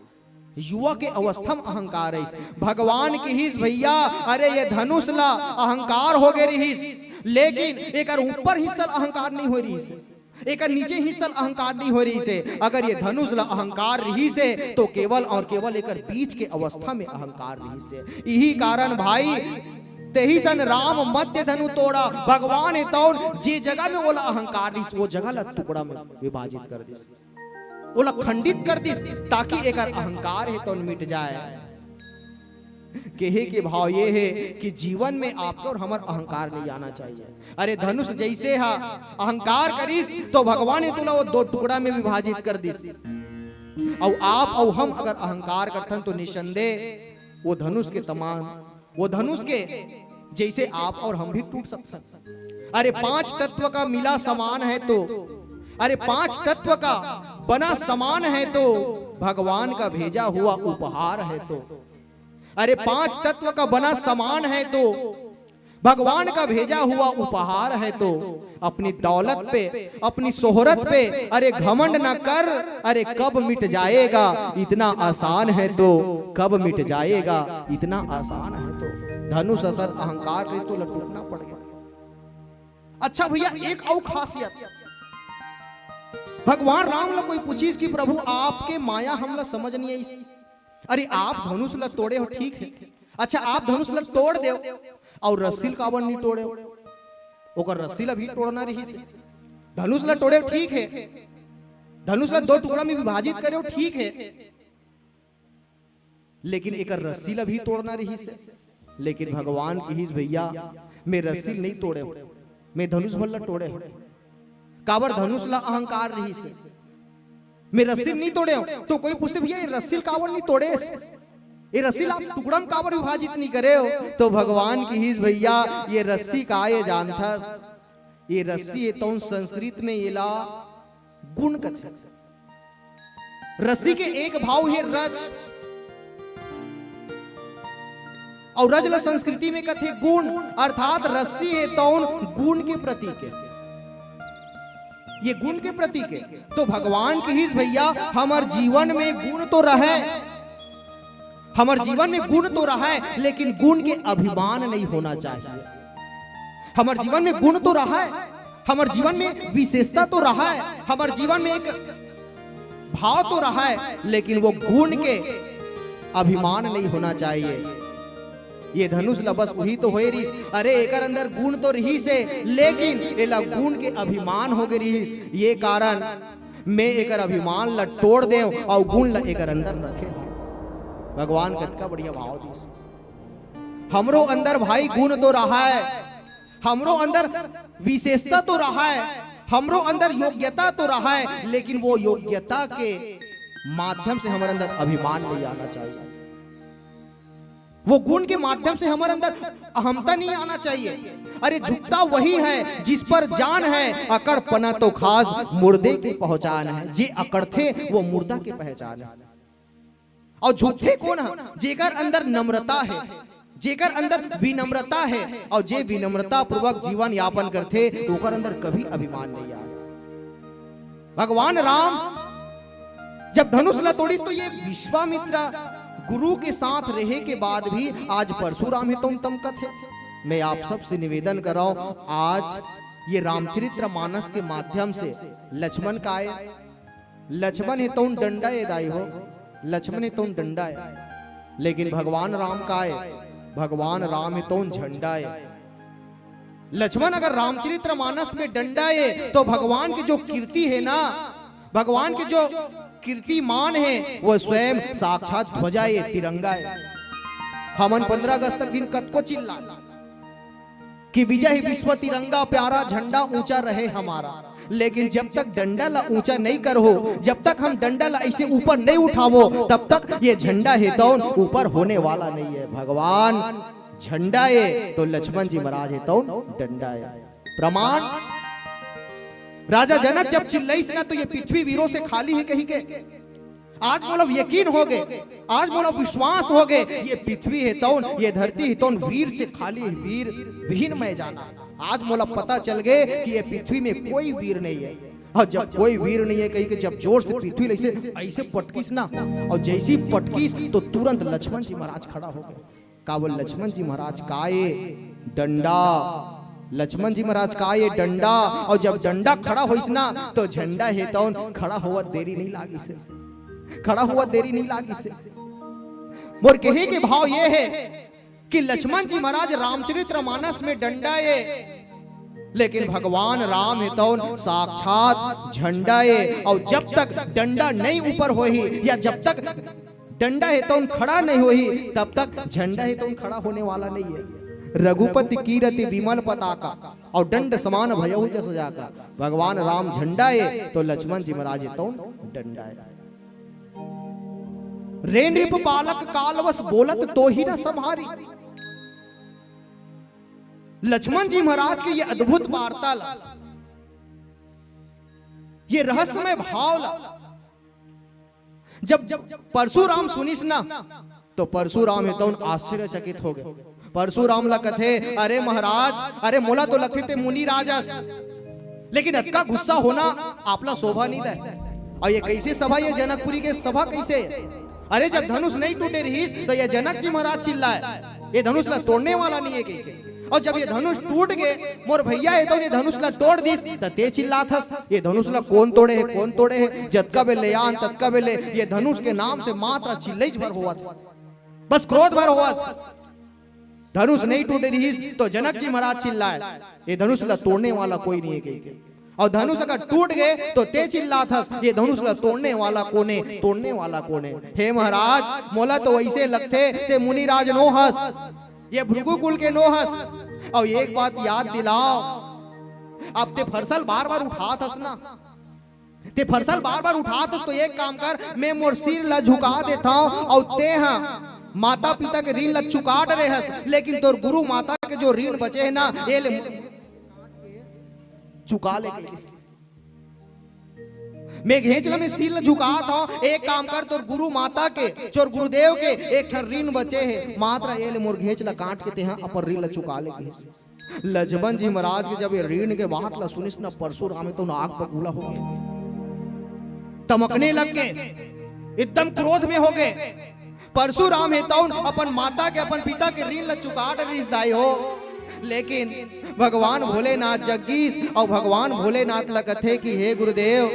युवा के अवस्था में अहंकार आइस। भगवान किहिस, भैया, अरे ये धनुष ला अहंकार हो गे रिहिस, लेकिन एकर ऊपर हिस्सा ला अहंकार नहीं होय रिहिस। एकर नीचे हिस्सा ल अहंकार नहीं हो रहिस हे। अगर ये धनुष ल अहंकार रहिस हे, तो केवल और केवल एकर बीच के अवस्था में अहंकार रहिस हे। यही कारण भाई, तेही सन राम मध्य धनु तोड़ा, भगवान हे तौन जे जगह में ओला अहंकार रहिस, वो जगह ला टुकड़ा में विभाजित कर दिस, ओला खंडित कर दिस, ताकि एकर अहंकार हे तौन मिट जाए। कहे के भाव ये हे कि जीवन में आपके और हमर अहंकार नहीं आना चाहिए। अरे धनुष जैसे हा अहंकार करिस, तो भगवान हे तोला वो दो टुकड़ा में विभाजित कर दिस। अउ आप अउ हम अगर अहंकार करथन, तो निसंदेह वो धनुष के समान, वो धनुष के जैसे आप और हम भी टूट सकथन। अरे पांच तत्व का मिला समान है तो, अरे पांच तत्व का बना समान है तो, भगवान का भेजा हुआ उपहार है तो, अरे पांच तत्व का बना समान है तो, भगवान का भेजा हुआ उपहार है तो, अपनी दौलत पे, अपनी शोहरत पे, अरे घमंड ना कर, अरे कब मिट जाएगा इतना आसान है तो, कब मिट जाएगा इतना आसान है तो। धनुष असन अहंकार रिस तो ला टूटना पड़ गया। अच्छा भैया, एक अउ खासियत, भगवान राम ला कोई पूछिस कि प्रभु, आपके माया हमला समझ नहीं आइस। अरे आप धनुष ला तोड़े हो, ठीक है, अच्छा आप धनुष ला तोड़ देव अउ रस्सी ल काबर नहीं तोड़े हो? ओकर रस्सी ला भी तोड़ना रहिस हे। धनुष ला तोड़े हो, ठीक है, धनुष ला दो टुकड़ा में विभाजित करे हो, ठीक है, लेकिन एकर रस्सी ला भी तोड़ना रहिस हे। लेकिन भगवान किहिस, भैया, मैं रस्सी ल नहीं तोड़े हो, मैं धनुष भर ला तोड़े हो। काबर? धनुष ला अहंकार रहिस हे, मैं रस्सी ल नहीं तोड़े हो। तो कोई पूछते, भैया ये रस्सी ल काबर नहीं तोड़े, ये रस्सी ला आप टुकड़ा में काबर विभाजित नहीं करे हो? तो भगवान किहिस, भैया ये रस्सी का ये जानथस, ये रस्सी हे तौन संस्कृत में एला गुण कथे। रस्सी के एक भाव हे रज, अउ रज ला संस्कृति में कथे गुण, अर्थात रस्सी हे तौन गुण के प्रतीक हे, ये गुण के प्रतीक हे। तो भगवान किहिस, भैया हमर जीवन में गुण तो रहे, हमर जीवन में गुण तो रहे, लेकिन गुण के अभिमान नहीं होना चाहिए। हमर जीवन में गुण तो रहे, हमर जीवन में विशेषता तो रहे, हमर जीवन में एक भाव तो रहे, लेकिन वो गुण के अभिमान नहीं होना चाहिए। ये धनुष ला बस वही तो होए रिहिस, अरे एकर अंदर गुण तो रिहिस हे, लेकिन एला गुण के अभिमान हो गे रिहिस, ये कारण मैं एकर अभिमान ला तोड़ देव अउ गुण ला एकर अंदर रखे हव। भगवान कतका बढ़िया भाव दिस। हमरो अंदर भाई गुण तो रहे, हमरो अंदर विशेषता तो रहे, हमरो अंदर योग्यता तो रहे, लेकिन वो योग्यता के माध्यम से हमर अंदर अभिमान नहीं आना चाहिए, वो गुण के माध्यम से हमर अंदर अहमता नहीं आना चाहिए। अरे झुकता वही है जिस पर जान है, अकड़पना तो खास मुर्दे की पहचान है। जे अकड़थे वो मुर्दा के पहचान है। अउ झुकथे कोन ह? जेकर अंदर नम्रता हे, जेकर अंदर विनम्रता हे, अउ जे विनम्रता पूर्वक जीवन यापन करथे, ओकर अंदर कभी अभिमान नहीं आय। भगवान राम जब धनुष ला तोड़िस, तो ये विश्वामित्र गुरु के साथ रहे के बाद भी आज परशुराम हे तौन तमकत हे। मैं आप सबसे निवेदन कर रहा हूं, आज ये रामचरित्र मानस के माध्यम से लक्ष्मण का आय, लक्ष्मण हे तौन डंडा ए दाई हो, लक्ष्मण हे तौन डंडा ए, लेकिन भगवान राम का ए, भगवान राम हे तौन झंडा ए। लक्ष्मण अगर रामचरित्र मानस में डंडा ए, तो भगवान के जो कीर्ति हे ना, भगवान के जो कीर्तिमान हे, वो स्वयं साक्षात ध्वजा ए, तिरंगा ए। हमन पंद्रह अगस्त तक दिन कतको चिल्ला कि विजय विश्व तिरंगा प्यारा झंडा ऊंचा रहे हमारा, लेकिन जब तक डंडा ला ऊंचा नहीं करहू, जब तक हम डंडा ला ऐसे ऊपर नहीं उठावो, तब तक ये झंडा हे तौन ऊपर होने वाला नहीं है। भगवान झंडा ए तो लक्ष्मण जी महाराज हे तौन डंडा ए। प्रमाण, राजा जनक जब चिल्लाइस ना, तो ये पृथ्वी वीरों से खाली हे कहिके। आज मोला यकीन हो गे, आज मोला विश्वास हो गे, ये पृथ्वी हे तौन, ये धरती हे तौन वीर से खाली हे, वीर विहीन मैं जाना। आज मोला पता चल गे कि ये पृथ्वी में कोई वीर नहीं है। अउ जब कोई वीर नहीं है कहिके जब जोर से पृथ्वी ला ऐसे, ऐसे पटकिस ना, अउ जैसी पटकिस तो तुरंत लक्ष्मण जी महाराज खड़ा हो गे। काबर लक्ष्मण जी महाराज का ए डंडा लक्ष्मण जी महाराज का ये डंडा, अउ जब डंडा खड़ा होइस ना, तो झंडा हे तौन खड़ा होवत देरी नहीं लागिस हे, खड़ा होवत देरी नहीं लागिस हे। मोर कहे के भाव ये हे कि लक्ष्मण जी महाराज रामचरित्र मानस में डंडा ये, लेकिन भगवान राम हे तौन साक्षात झंडा ये। अउ जब तक डंडा नहीं ऊपर होही या जब तक डंडा हे तौन खड़ा नहीं होही, तब तक झंडा हे तौन खड़ा होने वाला नहीं है। रघुपति कीरति विमल पताका, अउ दंड समान भयहु जस जाका। भगवान राम झंडा हे तो लक्ष्मण जी महाराज हे तौन डंडा हे। रेंद्रिप बालक कालवश बोलत तोहि न सम्हारी। लक्ष्मण जी महाराज के ये अद्भुत वार्ता ला, ये रहस्यमय भाव ला जब, जब परशुराम सुनिस ना, तो परशुराम हे तौन आश्चर्यचकित हो गए। परशुराम ला कथे, "अरे महाराज, अरे मोला तो लगथे ते मुनि राज अस, लेकिन अतका गुस्सा होना आपला शोभा नहीं दे।" अउ ये कैसे सभा, ये जनकपुरी के सभा कैसे? अरे जब धनुष नहीं टूटे रहिस तो ये जनक जी महाराज चिल्लाए, "ये धनुष ला तोड़ने वाला नहीं है" कहिके। अउ जब ये धनुष टूट गे, मोर भैया हे तौन ये धनुष ला तोड़ दिस, त ते चिल्लात हस, "ये धनुष ला कोन तोड़े हे, कोन तोड़े हे?" जतका बेर ले आन, ततका बेर ले ये धनुष के नाम से मात्र चिल्लईच भर होवत हे, बस क्रोध भर होवत हे। धनुष नहीं टूटे रहिस तो जनक जी महाराज चिल्लाए, "ये धनुष ला तोड़ने वाला कोई नहीं है" कहिके। अउ धनुष अगर टूट गे तो ते चिल्लात हस, "ये धनुष ला तोड़ने वाला कोने, तोड़ने वाला कोने?" हे महाराज, मोला तो वैसे लगथे ते मुनिराज नो हस, ये भृगु कुल के नो हस। अउ एक बात याद दिलाओ, अब ते फरसा ल बार बार उठात हस ना, ते फरसा ल बार बार उठात हस, तो एक काम कर, मैं मोर सिर ला झुका देथव, अउ ते ह माता पिता के ऋण ला चुका डरे हस, लेकिन तोर गुरु माता के जो ऋण बचे हे ना, ये ले चुका ले कहिस। मैं घेंच ला, मैं सिर ला झुकात हव, एक काम कर, तोर गुरु माता के, तोर गुरुदेव के एक ठन ऋण बचे हे, मात्र ये ले मोर घेंच ला काट के तेहा अपन ऋण ला चुका ले कहिस। लक्ष्मण जी महाराज के जब ये ऋण के बात ला सुनिस न, परशुराम हे तौन आग बबूला हो गे, तमकने लग गे, एकदम क्रोध में हो गे। परशुराम हे तौन अपन माता के, अपन पिता के ऋण ला चुका डरिस दाई हो, लेकिन भगवान भोलेनाथ जग गिस अउ भगवान भोलेनाथ ला कथे कि "हे गुरुदेव,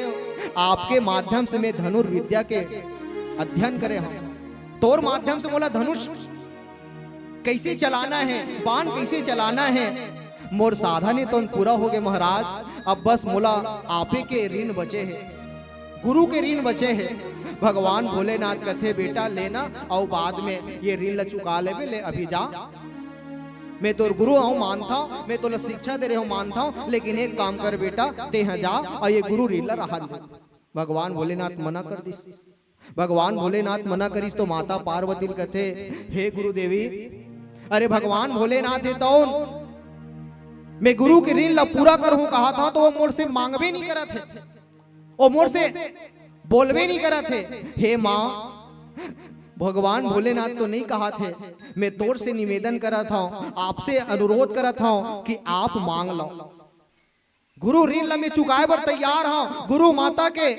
आपके माध्यम से मैं धनुर्विद्या के अध्ययन करे हंव, तोर माध्यम से मोला धनुष कैसे चलाना हे, बाण कैसे चलाना हे, मोर साधन हे तौन पूरा हो गे महाराज, अब बस मोला आपे के ऋण बचे हे, गुरु के ऋण बचे हे।" भगवान भोलेनाथ कथे, "बेटा लेना, अउ बाद में ये ऋण ला चुका लेबे, ले अभी जा, मैं तोर गुरु हंव मानथंव, मैं तोला शिक्षा दे रहे हंव मानथंव, लेकिन एक काम कर बेटा, तेहा जा अउ ये गुरु ऋण ला रहन दे।" भगवान भोलेनाथ मना कर दिस। भगवान भोलेनाथ मना करिस तो माता पार्वती ल कथे, "हे गुरुदेवी, अरे भगवान भोलेनाथ हे तौन, मैं गुरु के ऋण ला पूरा करहूं कहात हंव तो वो मोर से मांगबे नहीं करत हे, वो मोर से बोलबे नहीं करत हे। हे माँ, भगवान भोलेनाथ तो नहीं कहात हे, मैं तोर से निवेदन करत हंव, आपसे अनुरोध करत हंव कि आप मांग लो। गुरु ऋण ला मैं चुकाए बर तैयार हंव, गुरु माता के,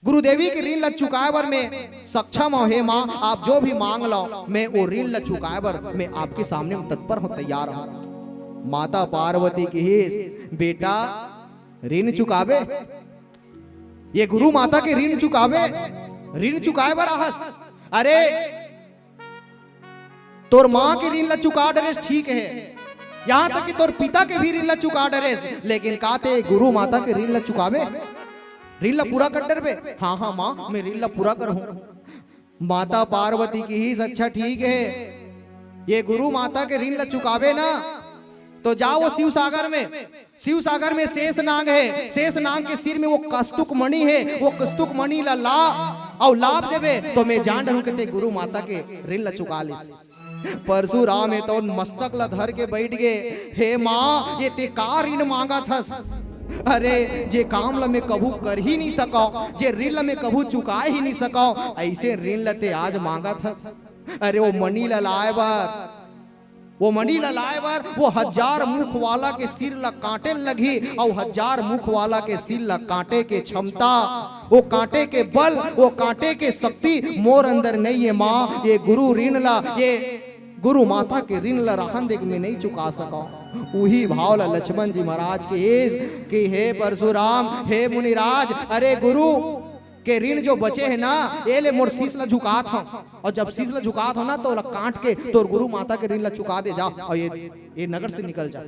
गुरुदेवी के ऋण ला चुकाए बर मैं सक्षम हंव। हे माँ, आप जो भी मांग लो, मैं वो ऋण ला चुकाए बर मैं आपके सामने तत्पर हंव, तैयार हंव।" माता पार्वती किहिस, "बेटा, ऋण चुकाबे? ये गुरु माता के ऋण चुकाबे? ऋण चुकाए बर आहस? अरे, तोर माँ के ऋण ला चुका डरेस, ठीक हे, यहाँ तक कि तोर पिता के भी ऋण ला चुका डरेस, लेकिन का ते गुरु माता के ऋण ला चुकाबे? ऋण ला पूरा कर डरबे?" "हाँ, हाँ माँ, मैं ऋण ला पूरा करहूँ।" माता पार्वती किहिस, "अच्छा ठीक हे, ये गुरु माता के ऋण ला चुकाबे ना, तो जा वो शिव सागर में, शिव सागर में शेष नाग हे, शेष नाग के सिर में वो कस्तुक मणि हे, वो कस्तुक मणि ला ला अउ लाभ देबे, तो मैं जान डरहूं कि ते गुरु माता के ऋण ला चुका लिस।" परशुराम हे तौन मस्तक ला धर के बैठ गे, "हे माँ, ये ते का ऋण मांगत हस? अरे, जे काम ला मैं कभू कर ही नहीं सकंव, जे ऋण ला मैं कभू चुका ही नहीं सकंव, ऐसे ऋण ला ते आज मांगत हस? अरे, वो मणि ला लाए बर, वो मणि ला लाए बर वो हजार मुख वाला के सिर ला काटे लगही, अउ हजार मुख वाला के सिर ला काटे के क्षमता, वो काटे के बल, वो काटे के शक्ति मोर अंदर नहीं हे माँ। ये गुरु ऋण ला, ये गुरु माता के ऋण ल राहन दे के मैं नइ चुका सकंव। उही भाव ल लक्ष्मण जी महाराज के एस कि हे परशुराम, हे मुनिराज, अरे गुरु के ऋण जो बचे हे ना, ए ले मोर शीश ल झुकात हंव, अउ जब शीश ल झुकात हंव ना, त ओला काट के तोर गुरु माता के ऋण ल चुका दे जा, अउ ये, ये नगर से निकल जा।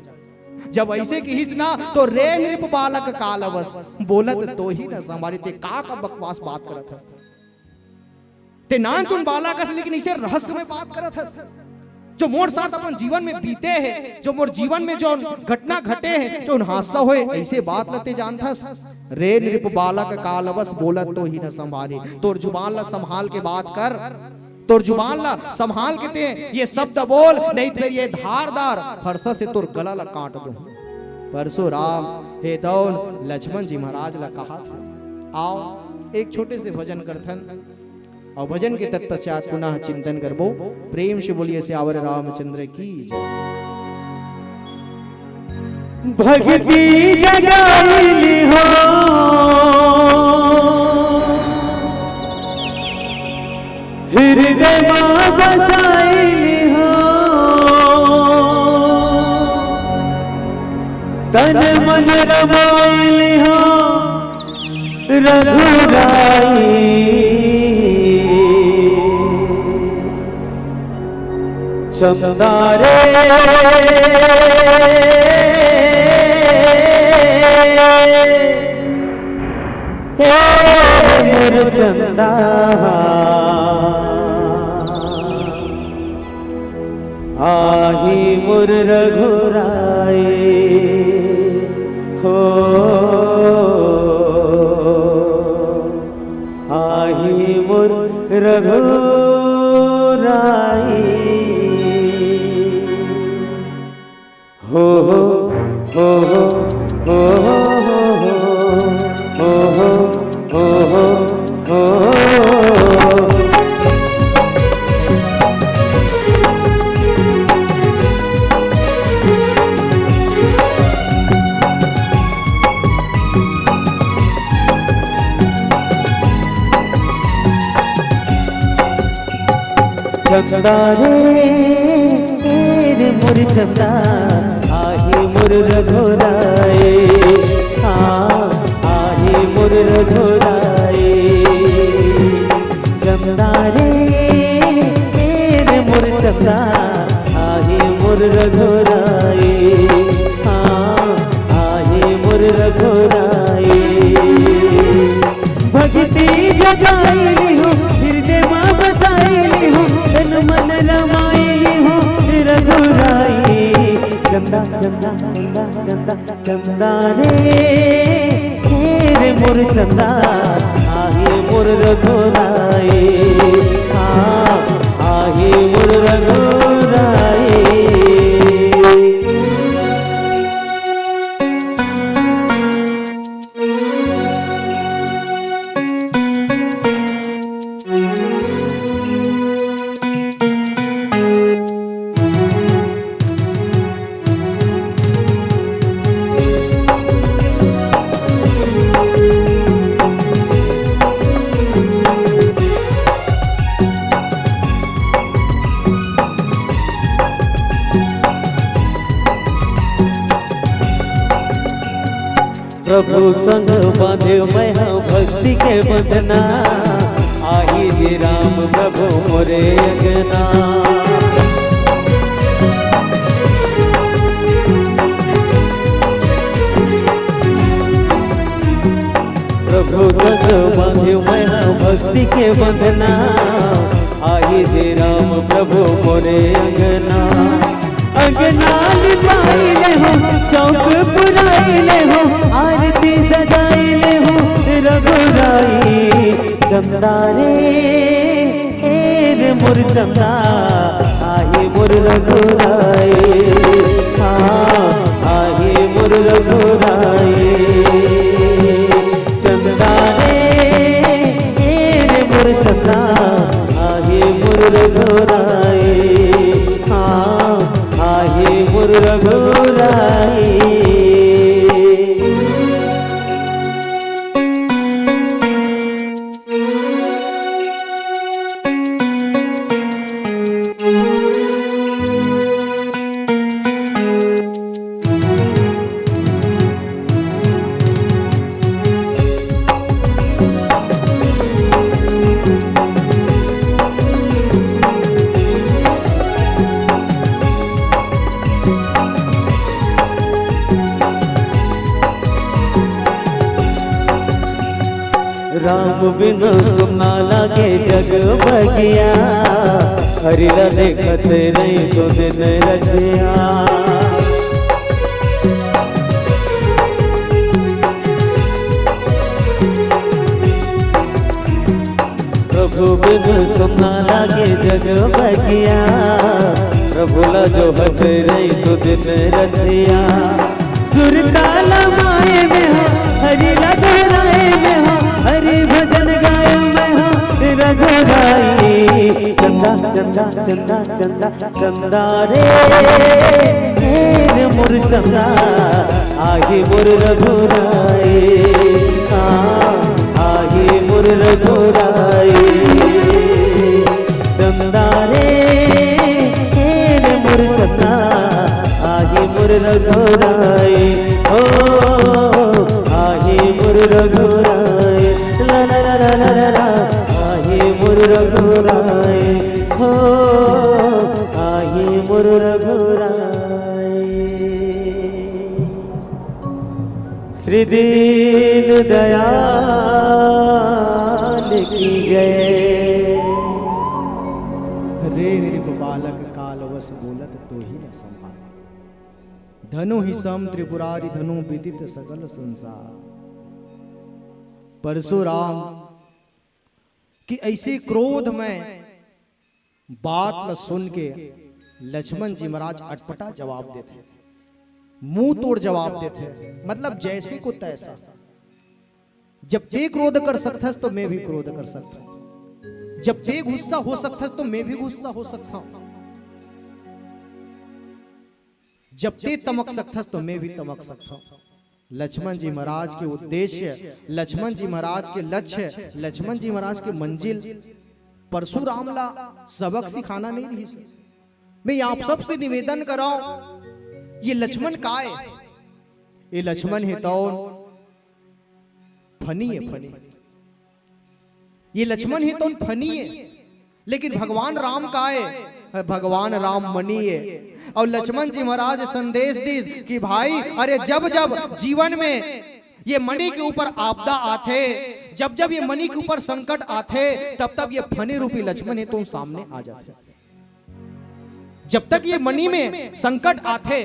जब अइसे किहिस ना, त रे नृप बालक काल अवस, बोलत तोहि न सँभारे, ते का का बकवास बात करत हस? ते नानचुन बालक हस, लेकिन अइसे रहस्यमय बात करत हस। जो मोर साथ अपन जीवन में बीते हे, जो मोर जीवन में जउन घटना घटे हे, जउन हादसा होय, अइसे बात ल ते जानथस। रे नृप बालक काल अवस, बोलत तोहि न सँभारे। तोर जुबान ल सँभाल के बात कर, तोर जुबान ल सँभाल के ते ये शब्द बोल, नइ त फेर ये धारदार फरसा से तोर गला ल काट दूं। परशुराम हे दउन लक्ष्मण जी महाराज ल कहत हे, आओ एक छोटे से भजन करथन। अउ भजन के तत्पश्चात पुनः चिंतन करबो। प्रेम से बोलिए सियावर रामचंद्र की जय। भक्ति जगाइली हो, हृदय मा बसाइली हो, तन मन रमाइली हो, रघुराई। चंदा रे, हे मोर चंदा, आही मोर रघुराई हो, आही मोर रघुराई। हो, हो, हो, हो। चंदा रे, रे मोर चंदा, आही मोर रघुराई, हाँ, आही मोर रघुराई। चंदा रे, रे मोर चंदा, आही मोर रघुराई, हाँ, आही मोर रघुराई। भक्ति जगाइली हो, हृदय मा बसाइली हो, तन मन रमाइली हो, रघुराई। चंदा, चंदा, चंदा, चंदा, चंदा रे, हे रे मोर चंदा, आही मोर रघुराई, हाँ, आही मोर रघुराई। प्रभु संग बांधे मैं हा भक्ति के बंधना, आही जी राम प्रभु मोरे अंगना। प्रभु संग बांधे मैं हा भक्ति के बंधना, आही जी राम प्रभु मोरे अंगना। अंगना लिपाइले हो, चौक पुराइले हो, आरती सजाइले हो, रघुराई। चंदा रे, ए रे मोर चंदा, आही मोर रघुराई, हाँ, आही मोर रघुराई। चंदा रे, ए रे मोर चंदा, आही मोर रघुराई, हाँ, आही मोर रघुराई। बिनु सुन्ना लागे जग बगिया, हरि ला देखत रही तो दिन रतिया। प्रभु बिनु सुन्ना लागे जग बगिया, प्रभु ला जोहत रही तो दिन रतिया। सुरताल माए में हो, हरि ला दोहराए में हो, हरि भजन गाए में हो, रघुराई। चंदा, चंदा, चंदा, चंदा, चंदा रे, हे रे मोर चंदा, आगे मोर रघुराई। हाँ, आगे मोर रघुराई। चंदा रे, हे रे मोर चंदा, आगे मोर रघुराई। ओ, आगे मोर रघुराई। ला, ला, ला, ला, ला, ला, ला, आगे मोर रघुराई। हो, आगे मोर रघुराई। श्री दीन दयाल की जय। रे नृप बालक कालवश बोलत तोहि न समार। धनु ही सम त्रिपुरारि धनु विदित सकल संसार। परशुराम कि ऐसे क्रोध में बात ल सुन के लक्ष्मण जी महाराज अटपटा जवाब देथे, मुंह तोड़ जवाब देथे, मतलब जैसे को तैसा। जब ते क्रोध कर सकथस तो मैं भी क्रोध कर सकता हूं, जब ते गुस्सा हो सकथस तो मैं भी गुस्सा हो सकता हूं, जब ते तमक सकथस तो मैं भी तमक सकता हूं। लक्ष्मण जी महाराज के उद्देश्य, लक्ष्मण जी महाराज के लक्ष्य, लक्ष्मण जी महाराज के मंजिल परशुराम ला सबक सिखाना नहीं रहिस। मैं आप सबसे निवेदन करंव, ये लक्ष्मण काय? ये लक्ष्मण हे तौन फनी है, फनी। ये लक्ष्मण हे तौन फनी है, लेकिन भगवान राम काय? भगवान राम मनी है। और लक्ष्मण जी महाराज संदेश दिस कि भाई, अरे जब जब जीवन में ये मनी के ऊपर आपदा आथे, जब जब ये मनी के ऊपर संकट आथे, तब तब ये फनी रूपी लक्ष्मण हे तौन सामने आ जाथे। जब तक ये मनी में संकट आथे,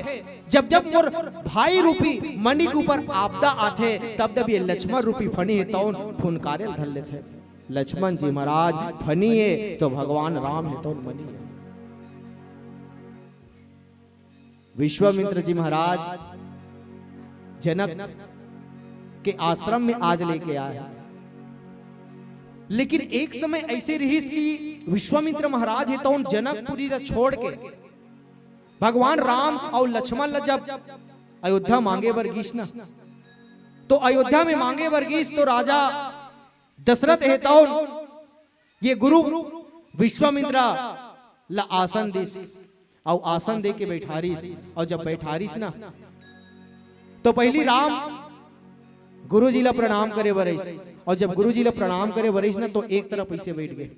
जब जब मोर भाई रूपी मनी के ऊपर आपदा आथे, तब तब ये लक्ष्मण रूपी फनी हे तौन फुनकारे ल धर लेथे। लक्ष्मण जी महाराज फनी हे तो भगवान राम हे तौन मनी हे। विश्वामित्र जी महाराज जनक के आश्रम में आज लेके आए, लेकिन एक समय ऐसे रहिस कि विश्वामित्र महाराज हे तौन जनकपुरी ला छोड़ के भगवान राम और लक्ष्मण ला जब अयोध्या मांगे बर गीस ना, तो अयोध्या में मांगे बर गीस तो राजा दशरथ हे तौन ये गुरु विश्वामित्र ला आसन दिस, अउ आसन दे के बैठारिस, अउ जब बैठारिस ना, तो पहली राम गुरु जी ला प्रणाम करे बर आइस, अउ जब गुरु जी ला प्रणाम करे बर आइस ना, तो एक तरफ ऐसे बैठ गे।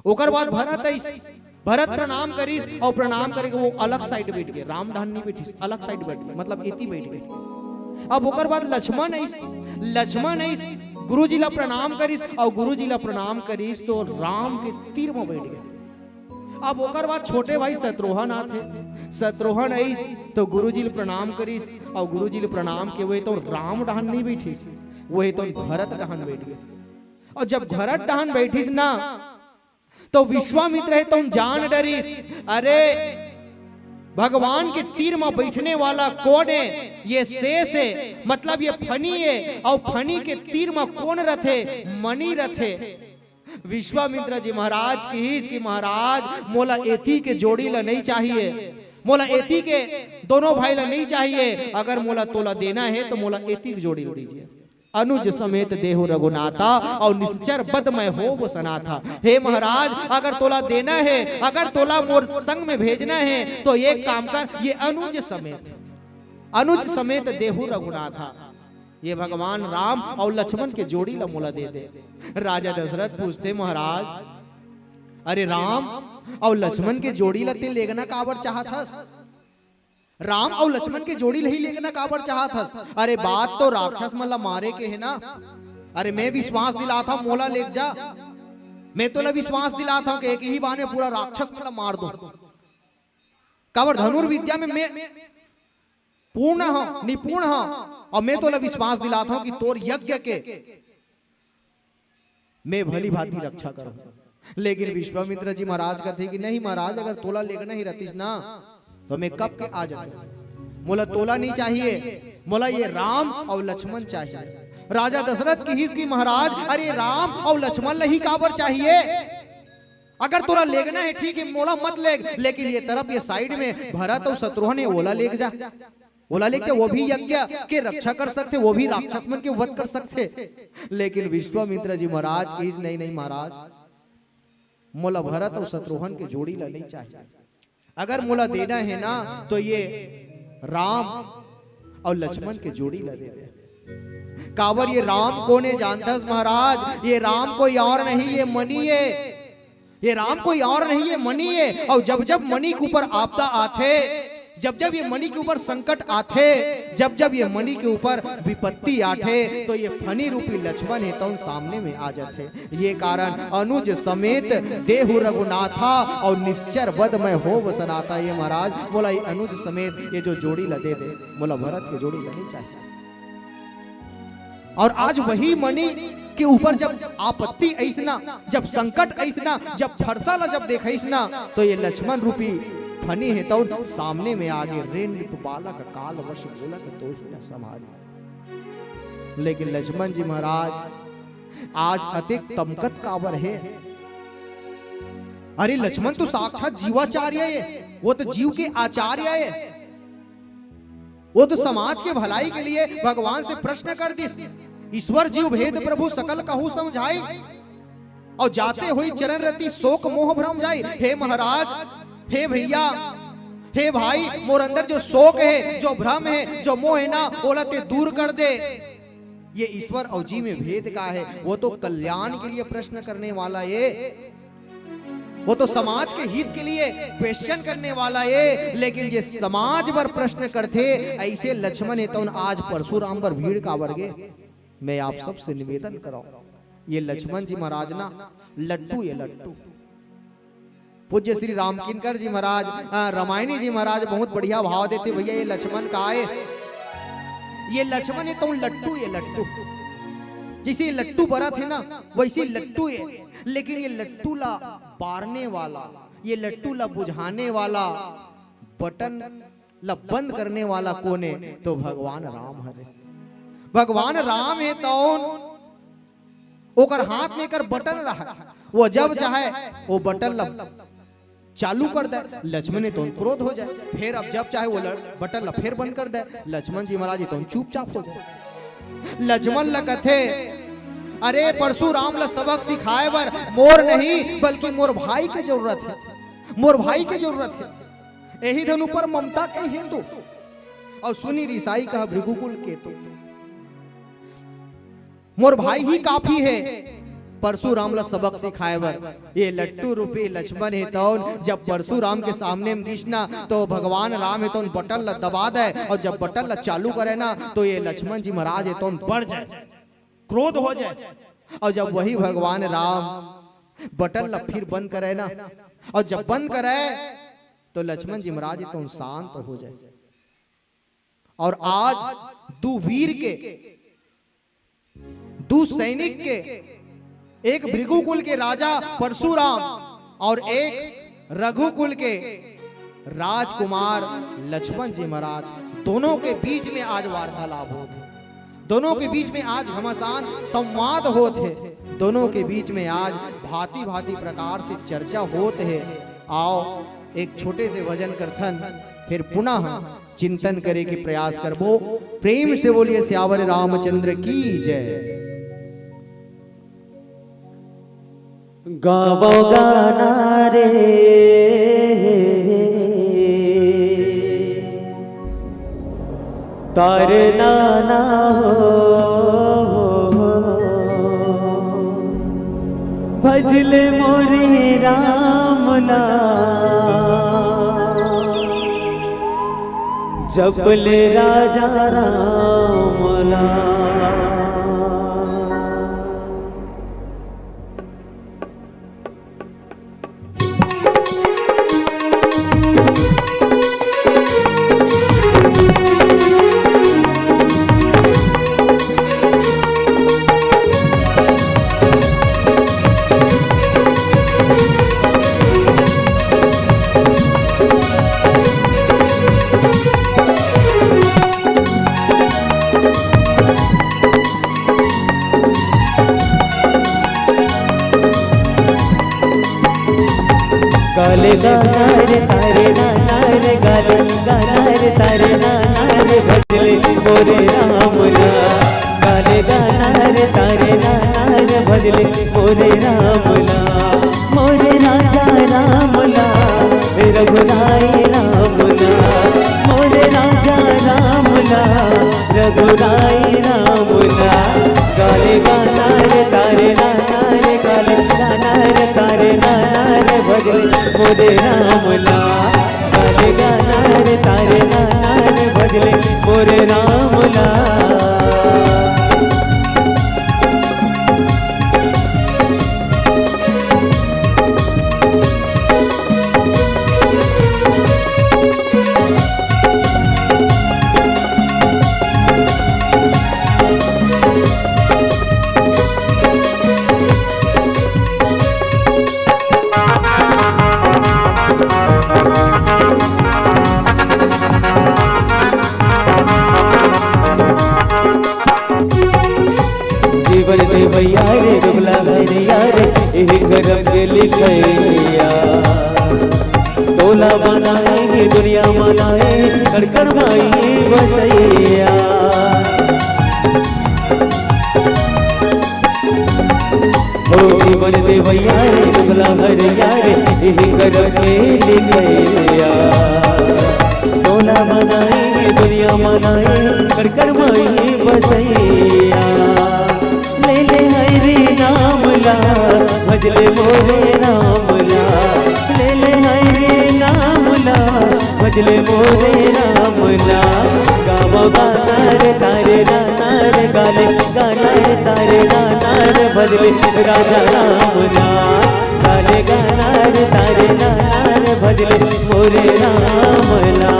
ओकर बाद भरत आइस, भरत प्रणाम करिस, अउ प्रणाम करके वो अलग साइड बैठ गे, राम डहान नहीं बैठिस, अलग साइड बैठ गे, मतलब एती बैठ गे। अब ओकर बाद लक्ष्मण आइस, लक्ष्मण आइस, गुरु जी ला प्रणाम करिस, अउ गुरु जी ला प्रणाम करिस, तो राम के तीर में बैठ गे। अब ओकर बाद छोटे भाई शत्रुघ्न आथे, शत्रुघ्न आइस तो गुरुजी ल प्रणाम करिस, अउ गुरुजी ल प्रणाम के वो तो राम डहान नहीं बैठिस, वो तो भरत डहान बैठ गे। अउ जब भरत डहान बैठिस ना, तो विश्वामित्र हे तो जान डरिस, अरे भगवान के तीर में बैठने वाला कोन हे? ये शेष हे, मतलब ये फनी हे, अउ फनी के तीर में कोन रथे? मनी रथे। विश्वामित्र जी महाराज किहिस कि महाराज, मोला एती के जोड़ी ला नहीं चाहिए, मोला एती के दोनों भाई ला नहीं चाहिए। अगर मोला तोला देना हे तो मोला एती के जोड़ी ला दीजिए। अनुज समेत देहु रघुनाथा, अउ निश्चर बद मैं होब सनाथा। हे महाराज, अगर तोला देना हे, अगर तोला मोर संग में भेजना हे, तो एक काम कर, ये अनुज समेत, अनुज समेत देहु रघुनाथा। ये भगवान राम अउ लक्ष्मण के जोड़ी ला मोला दे दे। राजा दशरथ पूछथे, महाराज, अरे राम अउ लक्ष्मण के जोड़ी ला ते लेगना काबर चाहत हस? राम अउ लक्ष्मण के जोड़ी ला ही लेगना काबर चाहत हस? अरे बात तो राक्षस मन ला मारे के हे ना, अरे, मैं विश्वास दिलात हंव, मोला लेग जा। मैं तोला विश्वास दिलात हंव कि एक ही बाण में पूरा राक्षस मन ला मार दूं। काबर धनुर्विद्या में मैं पूर्ण हंव, निपुण हंव, अउ मैं तोला विश्वास दिलात हंव कि तोर यज्ञ के मैं भली भांति रक्षा करहूं। लेकिन विश्वामित्र जी महाराज कथे कि नहीं महाराज, अगर तोला लेगना ही रहतिस ना, तो मैं कब के आ जातेंव। मोला तोला नहीं चाहिए, मोला ये राम अउ लक्ष्मण चाहिए। राजा दशरथ किहिस कि महाराज, अरे राम अउ लक्ष्मण ला ही काबर चाहिए? अगर तोला लेगना हे ठीक हे, मोला मत लेग, लेकिन ये तरफ, ये side में भरत अउ शत्रुघ्न हे, ओला लेग जा। ओला लेके वो भी यज्ञ के रक्षा कर सकथे, वो भी राक्षस मन के वध कर सकथे। लेकिन विश्वामित्र जी महाराज किहिस, नहीं, नहीं महाराज, मोला भरत अउ शत्रुघ्न के जोड़ी ला नहीं चाहिए। अगर मोला देना हे ना, तो ये राम अउ लक्ष्मण के जोड़ी ला दे दे। काबर ये राम कोन हे जानथस महाराज? ये राम कोई और नहीं, ये मणि हे। ये राम कोई और नहीं, ये मणि हे। अउ जब जब मणि के ऊपर आपदा आथे, जब जब ये मणि के ऊपर संकट आथे, जब जब ये मणि के ऊपर विपत्ति आथे, तो ये फनी रूपी लक्ष्मण हे तउन सामने में आ जाथे। ये कारण अनुज समेत देहु रघुनाथा अउ निश्चर वध मैं होव सनाथा। ये महाराज, मोला ये अनुज समेत ये जो जोड़ी ला दे दे, मोला भरत के जोड़ी ला नहीं चाहिए। अउ आज वही मणि के ऊपर जब आपत्ति अइस ना, जब संकट अइस ना, जब फरसा ला जब देखइस ना, तो ये लक्ष्मण रूपी फनी हे तउन सामने में आगे, रे नृप बालक काल वश बोलत तोहि न संभारी। लेकिन लक्ष्मण जी महाराज आज अतेक तमकत काबर हे? अरे लक्ष्मण तो साक्षात जीवाचार्य हे, वो तो जीव के आचार्य हे। वो तो समाज के भलाई के लिए भगवान से प्रश्न कर दिस, ईश्वर जीव भेद प्रभु सकल कहु समझाई, अउ जाते होई चरण रति शोक मोह भ्रम जाई। हे महाराज, हे भैया, हे भाई, मोर अंदर जो शोक हे, जो भ्रम हे, जो मोह हे ना, ओला ते दूर कर दे। ये ईश्वर अउ जीव में भेद का हे? वो तो कल्याण के लिए प्रश्न करने वाला हे, वो तो समाज के हित के लिए question करने वाला हे, लेकिन जे समाज बर प्रश्न करथे, अइसे लक्ष्मण हे तउन आज परशुराम बर भीड़ काबर गे? मैं आप सबसे निवेदन करंव, ये लक्ष्मण जी महाराज ना लट्टू, ये लट्टू। पूज्य श्री रामकिंकर जी महाराज, अ, रामायणी जी महाराज बहुत बढ़िया भाव देथे भैया, ये लक्ष्मण का हे? ये लक्ष्मण हे तउन लट्टू, ये लट्टू। जइसे ये लट्टू बरत हे ना, वइसे लट्टू हे, लेकिन ये लट्टू ला बारने वाला, ये लट्टू ला बुझाने वाला, बटन ला बंद करने वाला कोन हे? तो भगवान राम हरे। भगवान राम हे तउन ओकर हाथ में एकर बटन रहा, वो जब चाहे वो बटन ला चालू कर दे, लक्ष्मण हे तउन क्रोध हो जाए, फेर अब जब चाहे वो ल-, बटन ला फेर बंद कर दे, लक्ष्मण जी महाराज हे तउन चुपचाप हो जाए। लक्ष्मण ला कथे, अरे परशुराम ला सबक सिखाए बर मोर नहीं, बल्कि मोर भाई के जरूरत हे, मोर भाई के जरूरत हे। एही धन ऊपर ममता के हेतु, अउ सुनि रिसाई कहा भृगुकुल केतु। मोर भाई ही काफी हे परशुराम ला सबक सिखाए बर। ये लट्टू रूपी लक्ष्मण हे तउन जब परशुराम के सामने में दिस ना, तो भगवान राम हे तउन बटन ला दबा दे, अउ जब बटन ला चालू करे ना, तो ये लक्ष्मण जी महाराज हे तउन बढ़ जाए, क्रोध हो जाए। अउ जब वही भगवान राम बटन ला फिर बंद करे ना, अउ जब बंद करे, तो लक्ष्मण जी महाराज हे तउन शांत हो जाए। अउ आज दू वीर के, दू सैनिक के, एक भृगुकुल के राजा परशुराम अउ एक रघुकुल के राजकुमार लक्ष्मण जी महाराज, दोनों के बीच में आज वार्तालाप होत हे, दोनों के बीच में आज घमासान संवाद होत हे, दोनों के बीच में आज भांति भांति प्रकार से चर्चा होत हे। आओ, एक छोटे से भजन करथन, फिर पुनः चिंतन करे के प्रयास करबो। प्रेम से बोलिए सियावर रामचंद्र की जय। गावो गाना रे, तारना ना हो, भजले मोरे राम ला, जपले राजा राम ला। गाना रे तारे नाना रे, गाले गाना रे तारे नाना रे, भजले मोरे राम ला। गाले गाना रे तारे नाना रे, भजले मोरे राम ला। मोरे राजा राम ला, रघुराई राम ला। मोरे राजा राम ला, रघुराई राम ला। गाले गाना रे तारे नाना रे, गाले गाना रे तारे नाना रे, भजले मोरे राम ला। गाले गाना रे तारे नाना रे, भजले मोरे राम ला। जीवन देवैया रे, दुबला भैया रे, एही करम के लिखैया। तोला बनाए हे दुनिया बनाए, कण कण माई बसैया। हो जीवन देवैया रे, दुबला भैया रे, एही करम के लिखैया। तोला बनाए हे दुनिया बनाए, कण कण माई बसैया। ले ले हरि नाम ला, भजले मोरे राम ला। ले ले हरि नाम ला, भजले मोरे राम ला। गावा गाना रे तारे नाना रे, गाले गाना रे तारे नाना रे, भजले राजा राम ला। गाले गाना रे तारे नाना रे, भजले मोरे राम ला।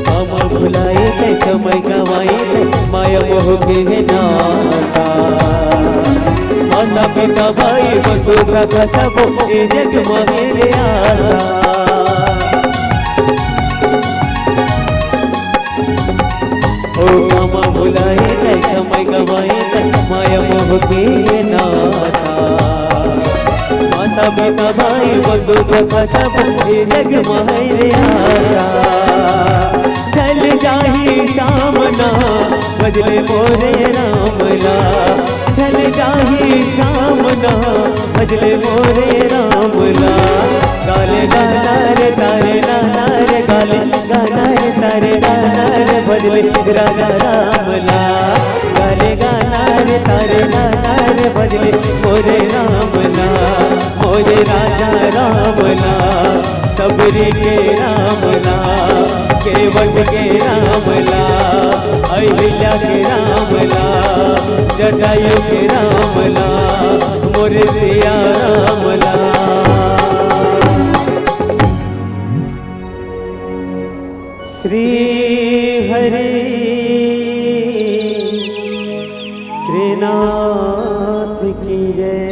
हम भुलाए तैं समय गंवाए तैं, माया मोह के हे नाता। माता पिता भाई बंधु सखा सबो, ए जग म हे रे आसा। ओ हम भुलाए तैं, समय गंवाए तैं, माया मोह के हे नाता। माता पिता भाई बंधु सखा सब, ए जग म हे रे आसा। ढल जाही सामना, भजले मोरे राम ला। ढल जाही सामना, भजले मोरे राम ला। गाले गाना रे तारे नाना रे, गाले गाना रे तारे नाना रे, भजले राजा राम ला। गाले गाना रे तारे नाना रे, भजले मोरे राम ला। मोरे राजा राम ला, सबरी के राम ला, केवट के राम ला, अहिल्या के राम ला, जटायु के राम ला, मोरे सिया राम ला। श्री हरि श्रीनाथ की जय।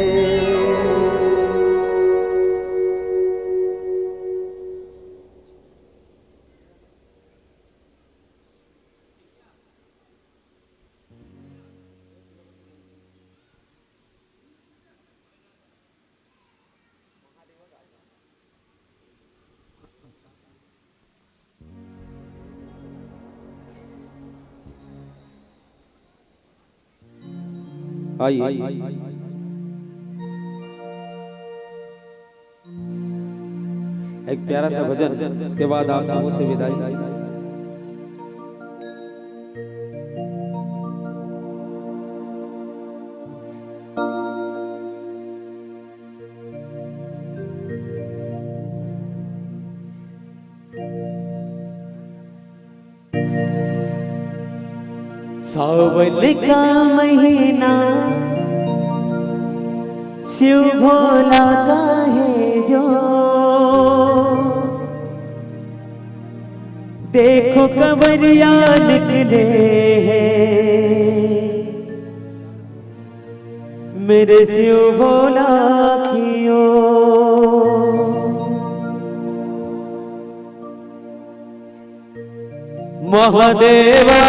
आइए, एक प्यारा सा भजन, उसके बाद आप सबों से विदाई। सावन का महीना, शिव भोला का है देखो कंवरिया निकले हैं मेरे शिव भोला की ओर। महादेवा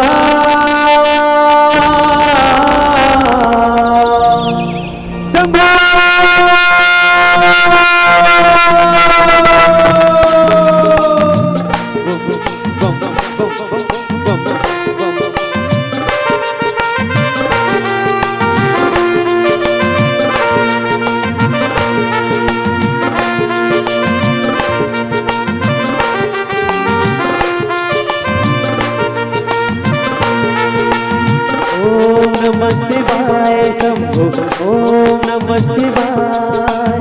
शंभो। ओम नमः शिवाय शंभो, ओम नमः शिवाय,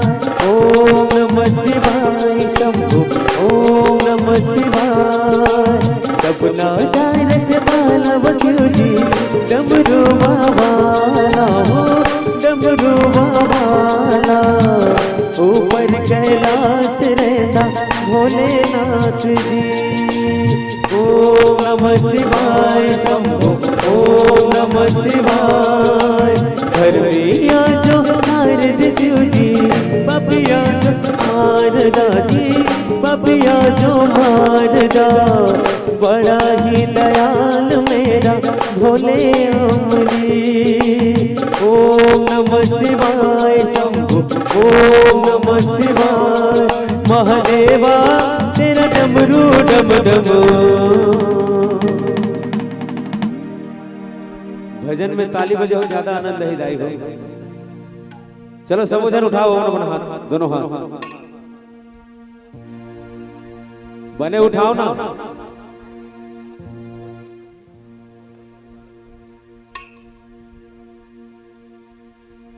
ओम नमः शिवाय शंभो, ओम नमः शिवाय। सपना डारत माला वसुली डमरू बाबा ना हो, डमरू बाबा ना। ऊपर कैलाश रहता भोलेनाथ जी। ओम नमः शिवाय शंभो, ओम नमः शिवाय। धर्मिया जो मार दे शिव जी, पपिया जो मार दा जी, पपिया जो मार दा। बड़ा ही दयाल मेरा भोले अमली। ओम नमः शिवाय शंभो, ओम नमः शिवाय। महादेवा तेरा डमरू डम डम। भजन में ताली बजाओ, ज्यादा आनंद है दाई हो। चलो सब जन उठाओ अपन अपन हाथ, दोनों हाथ बने उठाओ ना।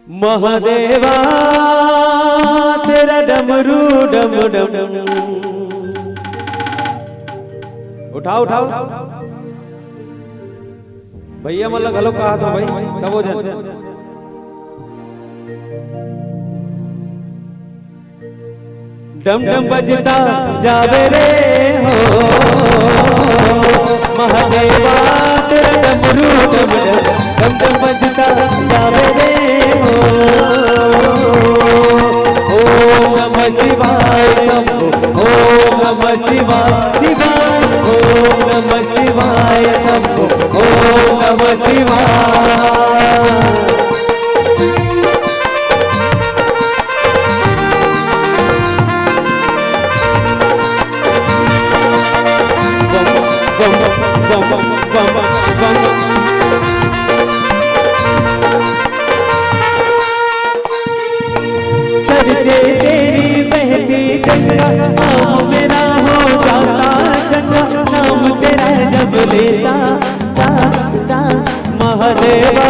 महादेवा तेरा डमरू डम डम। उठाओ उठाओ। भैया मन ला घलो कहा था भाई, सबो जन। डम डम बजता जावे रे हो महादेवा, तेरा डमरू डम डम। डम डम बजता जावे रे हो। ओम नमः शिवाय शंभो, ओम नमः शिवाय शिवाय। ओम नमः शिवाय शंभो, ओम नमः शिवाय। सर से तेरी बहती गंगा, नाम मेरा हो जाता चंगा, नाम तेरा जब लेता ता, ता, महादेवा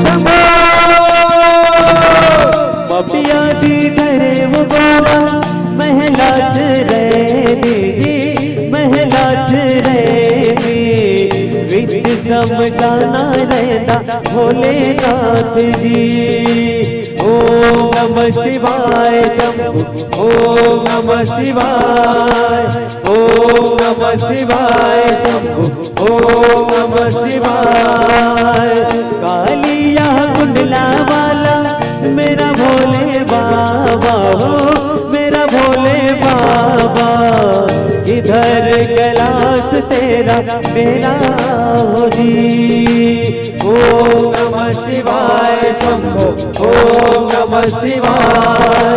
शंभो। पपिया जी धरे वो गोरा, महला च रे जी, महला च रे जी, विच समझाना रहता भोलेनाथ जी। ओम नमः शिवाय शंभो, ओम नमः शिवाय, ओम नमः शिवाय शंभो, ओम नमः शिवाय। कालिया कुंडला वाला मेरा भोले बाबा हो, मेरा भोले बाबा। इधर कैलाश तेरा, मेरा हो जी। ओम नमः शिवाय शंभो, ओम नमः शिवाय,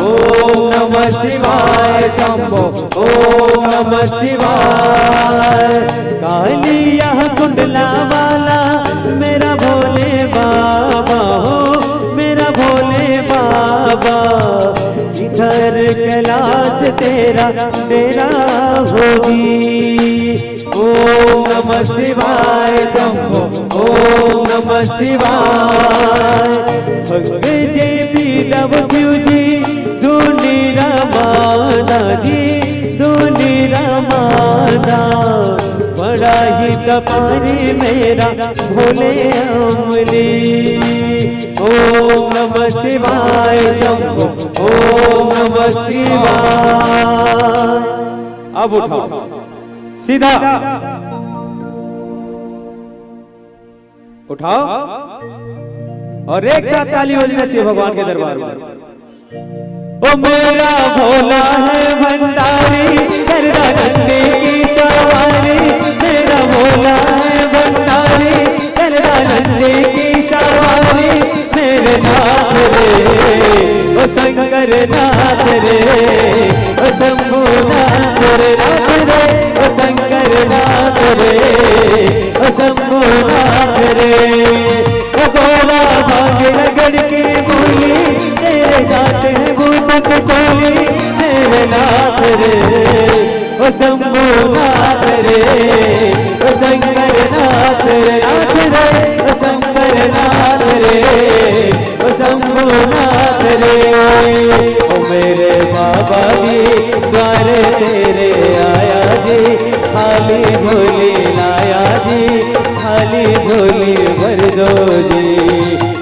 ओम नमः शिवाय शंभो, ओम नमः शिवाय। कालिया कुंडला वाला मेरा भोले बाबा हो, मेरा भोले बाबा। इधर कैलाश तेरा, मेरा हो जी। ओम नमः शिवाय शंभो, ओम नमः शिवाय। भंग जे पी दव शिव जी, धुनी रमाना जी, धुनी रमाना। बड़ा ही पारी मेरा भोले अमली। ओम नमः शिवाय शंभो, ओम नमः शिवाय। अब उठाओ सीधा, उठाओ और एक साथ ताली बजना चाहिए भगवान के दरबार में। ओ मेरा भोला है भंडारी, करदा नंदी की सवारी। मेरा भोला है भंडारी, करदा नंदी की सवारी। मेरे नाथ रे, ओ शंकर नाथ रे, ओ शंभुनाथ रे, नाथ रे, ओ शंकर नाथ रे, ओ शंभुनाथ रे। ओ गोरा भाग रगड़ के बोली, तेरे साथ है भूत की टोली। मेरे नाथ रे, ओ शंभुनाथ रे, ओ शंकर नाथ रे, नाथ रे, ओ शंकर नाथ रे, ओ शंभुनाथ रे। ओ मेरे बाबा जी, द्वारे तेरे आया जी, खाली झोली लाया जी, खाली झोली भर दो जी।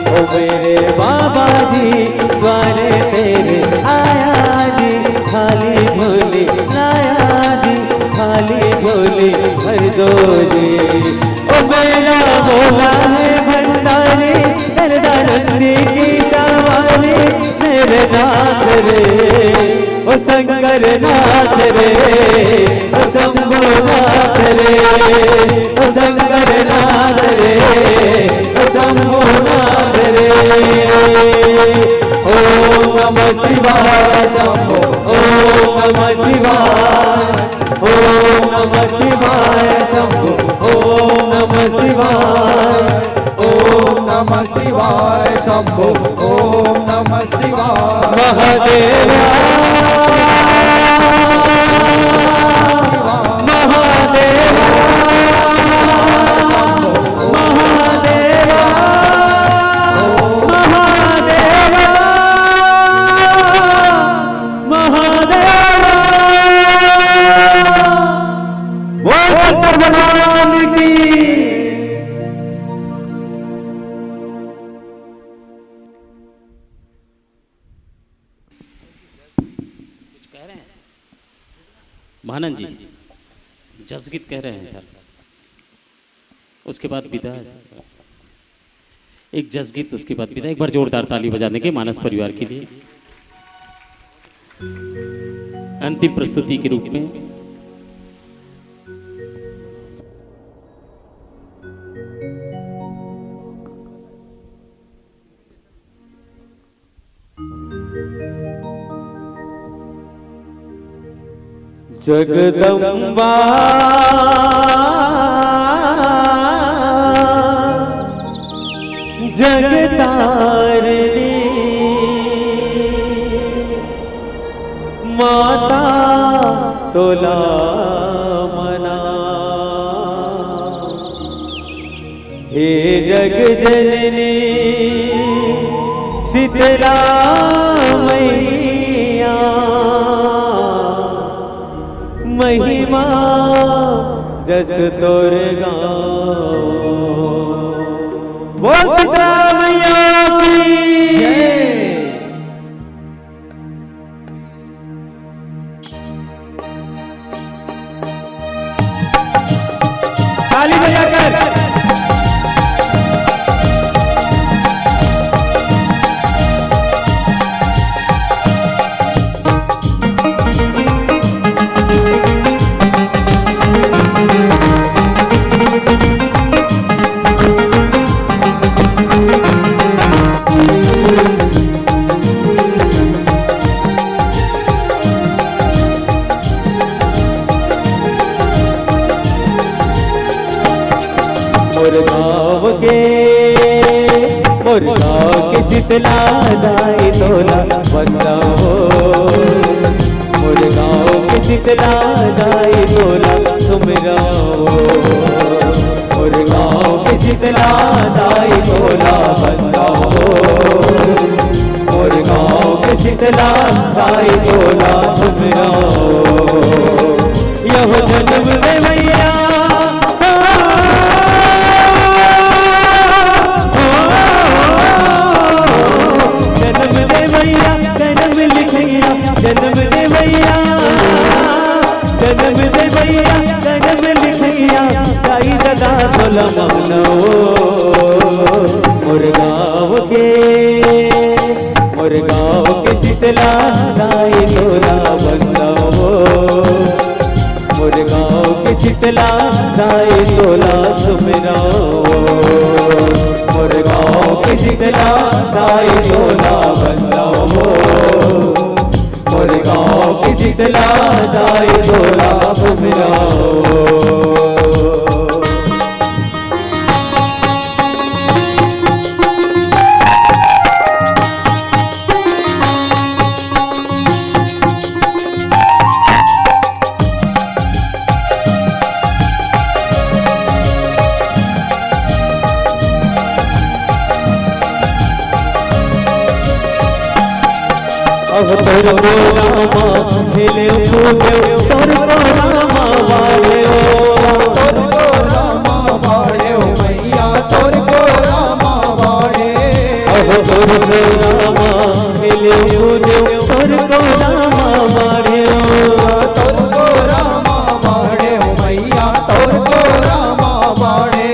ओ मेरे बाबा जी, द्वारे तेरे आया जी, खाली झोली लाया जी, खाली झोली भर दो जी। ओ मेरा भोला है भंडारी, करदा नंदी की सवारी। मेरे नाथ रे, ओ शंकर नाथ रे, ओ शंभुनाथ रे, ओ शंकर नाथ रे, ओ शंभुनाथ रे। ओम नमः शिवाय शंभो, ओम नमः शिवाय, ओम नमः शिवाय शंभो, ओम नमः शिवाय। ओम नमः शिवाय शंभो, ओम नमः शिवाय। महादेवा, महादेवा, महादेवा, महादेवा, महादेवा। बोल शंकर भगवान की। कुछ कह रहे हैं महानंद जी, जसगीत कह रहे हैं इधर, उसके बाद विदा है। एक जसगीत, उसके बाद विदा। एक बार जोरदार ताली बजा देंगे मानस परिवार के लिए अंतिम प्रस्तुति के रूप में। जगदम्बा, जगतारिणी, माता तोला मना। हे जग जननी शीतला मैया, महिमा जस तोर गाँव। बोल शीतला मैया की। जय। ताली बजाकर। मोर गाँव के, मोर गाँव के शीतला दाई तोला वंदन हो। मोर गाँव के शीतला दाई तोला सुमिरन हो। मोर गाँव के शीतला दाई तोला वंदन हो। मोर गाँव के शीतला दाई तोला सुमिरन हो। यहो जन्म में मैया, जन्म देवइया, जन्म देवइया, जन्म लिखइया, दाई ददा तोला मानव। मोर गाँव के, मोर गाँव के शीतला दाई तोला वंदव। मोर गाँव के शीतला दाई तोला सुमिरव। मोर गाँव के शीतला दाई तोला वंदव। मोर गाँव के शीतला दाई तोला सुमिरव। अब तोर गोरा मा हेले कूदे, तोर गोरा मा बाढ़े ओ। तोर गोरा मा बाढ़े ओ मैया, तोर गोरा मा बाढ़े। अब तोर गोरा मा हेले कूदे, तोर गोरा मा बाढ़े ओ। तोर गोरा मा बाढ़े ओ मैया, तोर गोरा मा बाढ़े।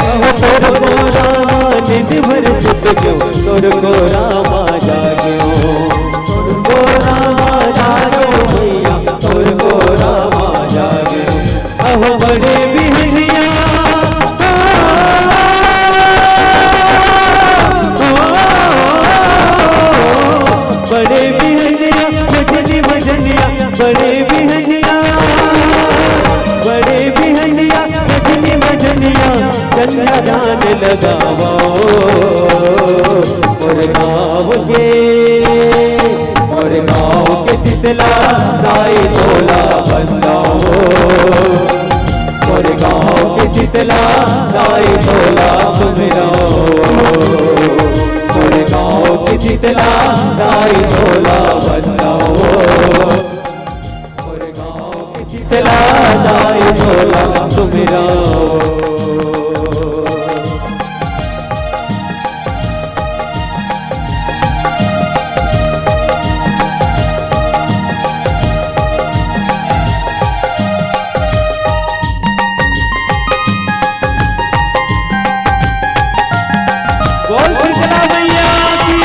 अब तोर गोरा मा निंद भर सुत गयो, तोर गोरा मा जाग्यो। तोर गोरा मा जाग्यो मैया, तोर गोरा मा जाग्यो। अहो बड़े बिहनिया, बड़े बिहनिया, मजनी मजनिया, बड़े बिहनिया, बड़े बिहनिया, मजनी मजनिया, संध्या दान लगावो। मोर गाँव के, मोर गाँव के शीतला दाई तोला वंदव। मोर गाँव के शीतला दाई तोला सुमिरव। मोर गाँव के शीतला दाई तोला वंदव। मोर गाँव के शीतला दाई तोला सुमिरव। बोल शीतला मैया की।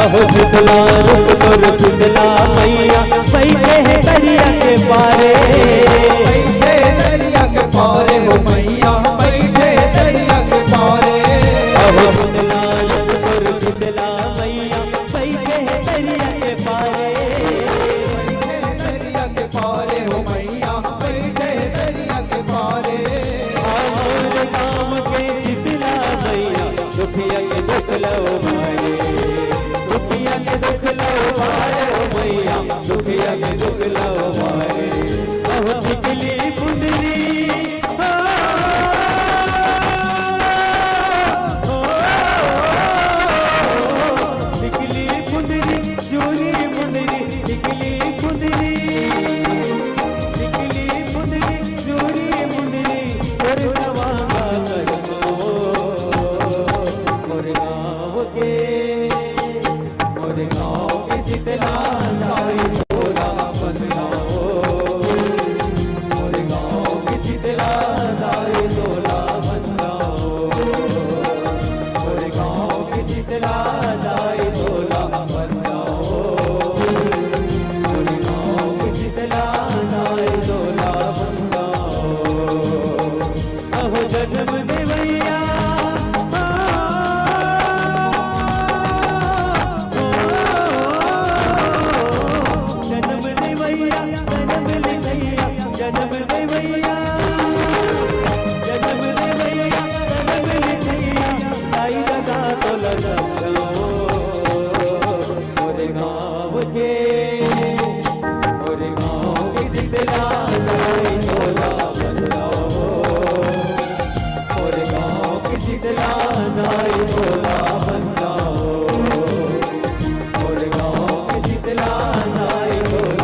अहो शीतला रूप तोर शीतला मैया, बइठे हे दरिया के पारे। बइठे दरिया के पारे हो मैया, बइठे दरिया के पारे। अहो शीतला रूप तोर शीतला मैया, बइठे हे दरिया के पारे। बइठे दरिया के पारे हो मैया, बइठे दरिया के पारे। हमर गाँव के शीतला मैया, दुखिया के दुख ला उबारे। दुखिया के दुख ला उबारे हो मैया, दुखिया के दुख ला उबारे। अहो टिकली फुंदरी, हो, हो, टिकली फुंदरी, चूरी मुंदरी, टिकली फुंदरी, टिकली फुंदरी, चूरी मुंदरी, तोर सवांगा करबो। मोर गाँव के, मोर गाँव के शीतला दाई तोला वंदव। मोर गाँव के शीतला दाई तोला वंदव। मोर गाँव के शीतला दाई तोला वंदव। मोर गाँव के शीतला दाई तोला वंदव। अहो जन्म देवइया, जन्म देवइया, जन्म लिखइया, जन्म देवइया, जन्म देवइया, जन्म लिखइया, दाई ददा तोला समझाओ। मोर गाँव के, मोर गाँव के शीतला दाई तोला वंदव। मोर गाँव के शीतला दाई तोला वंदव। मोर गाँव के शीतला दाई तोला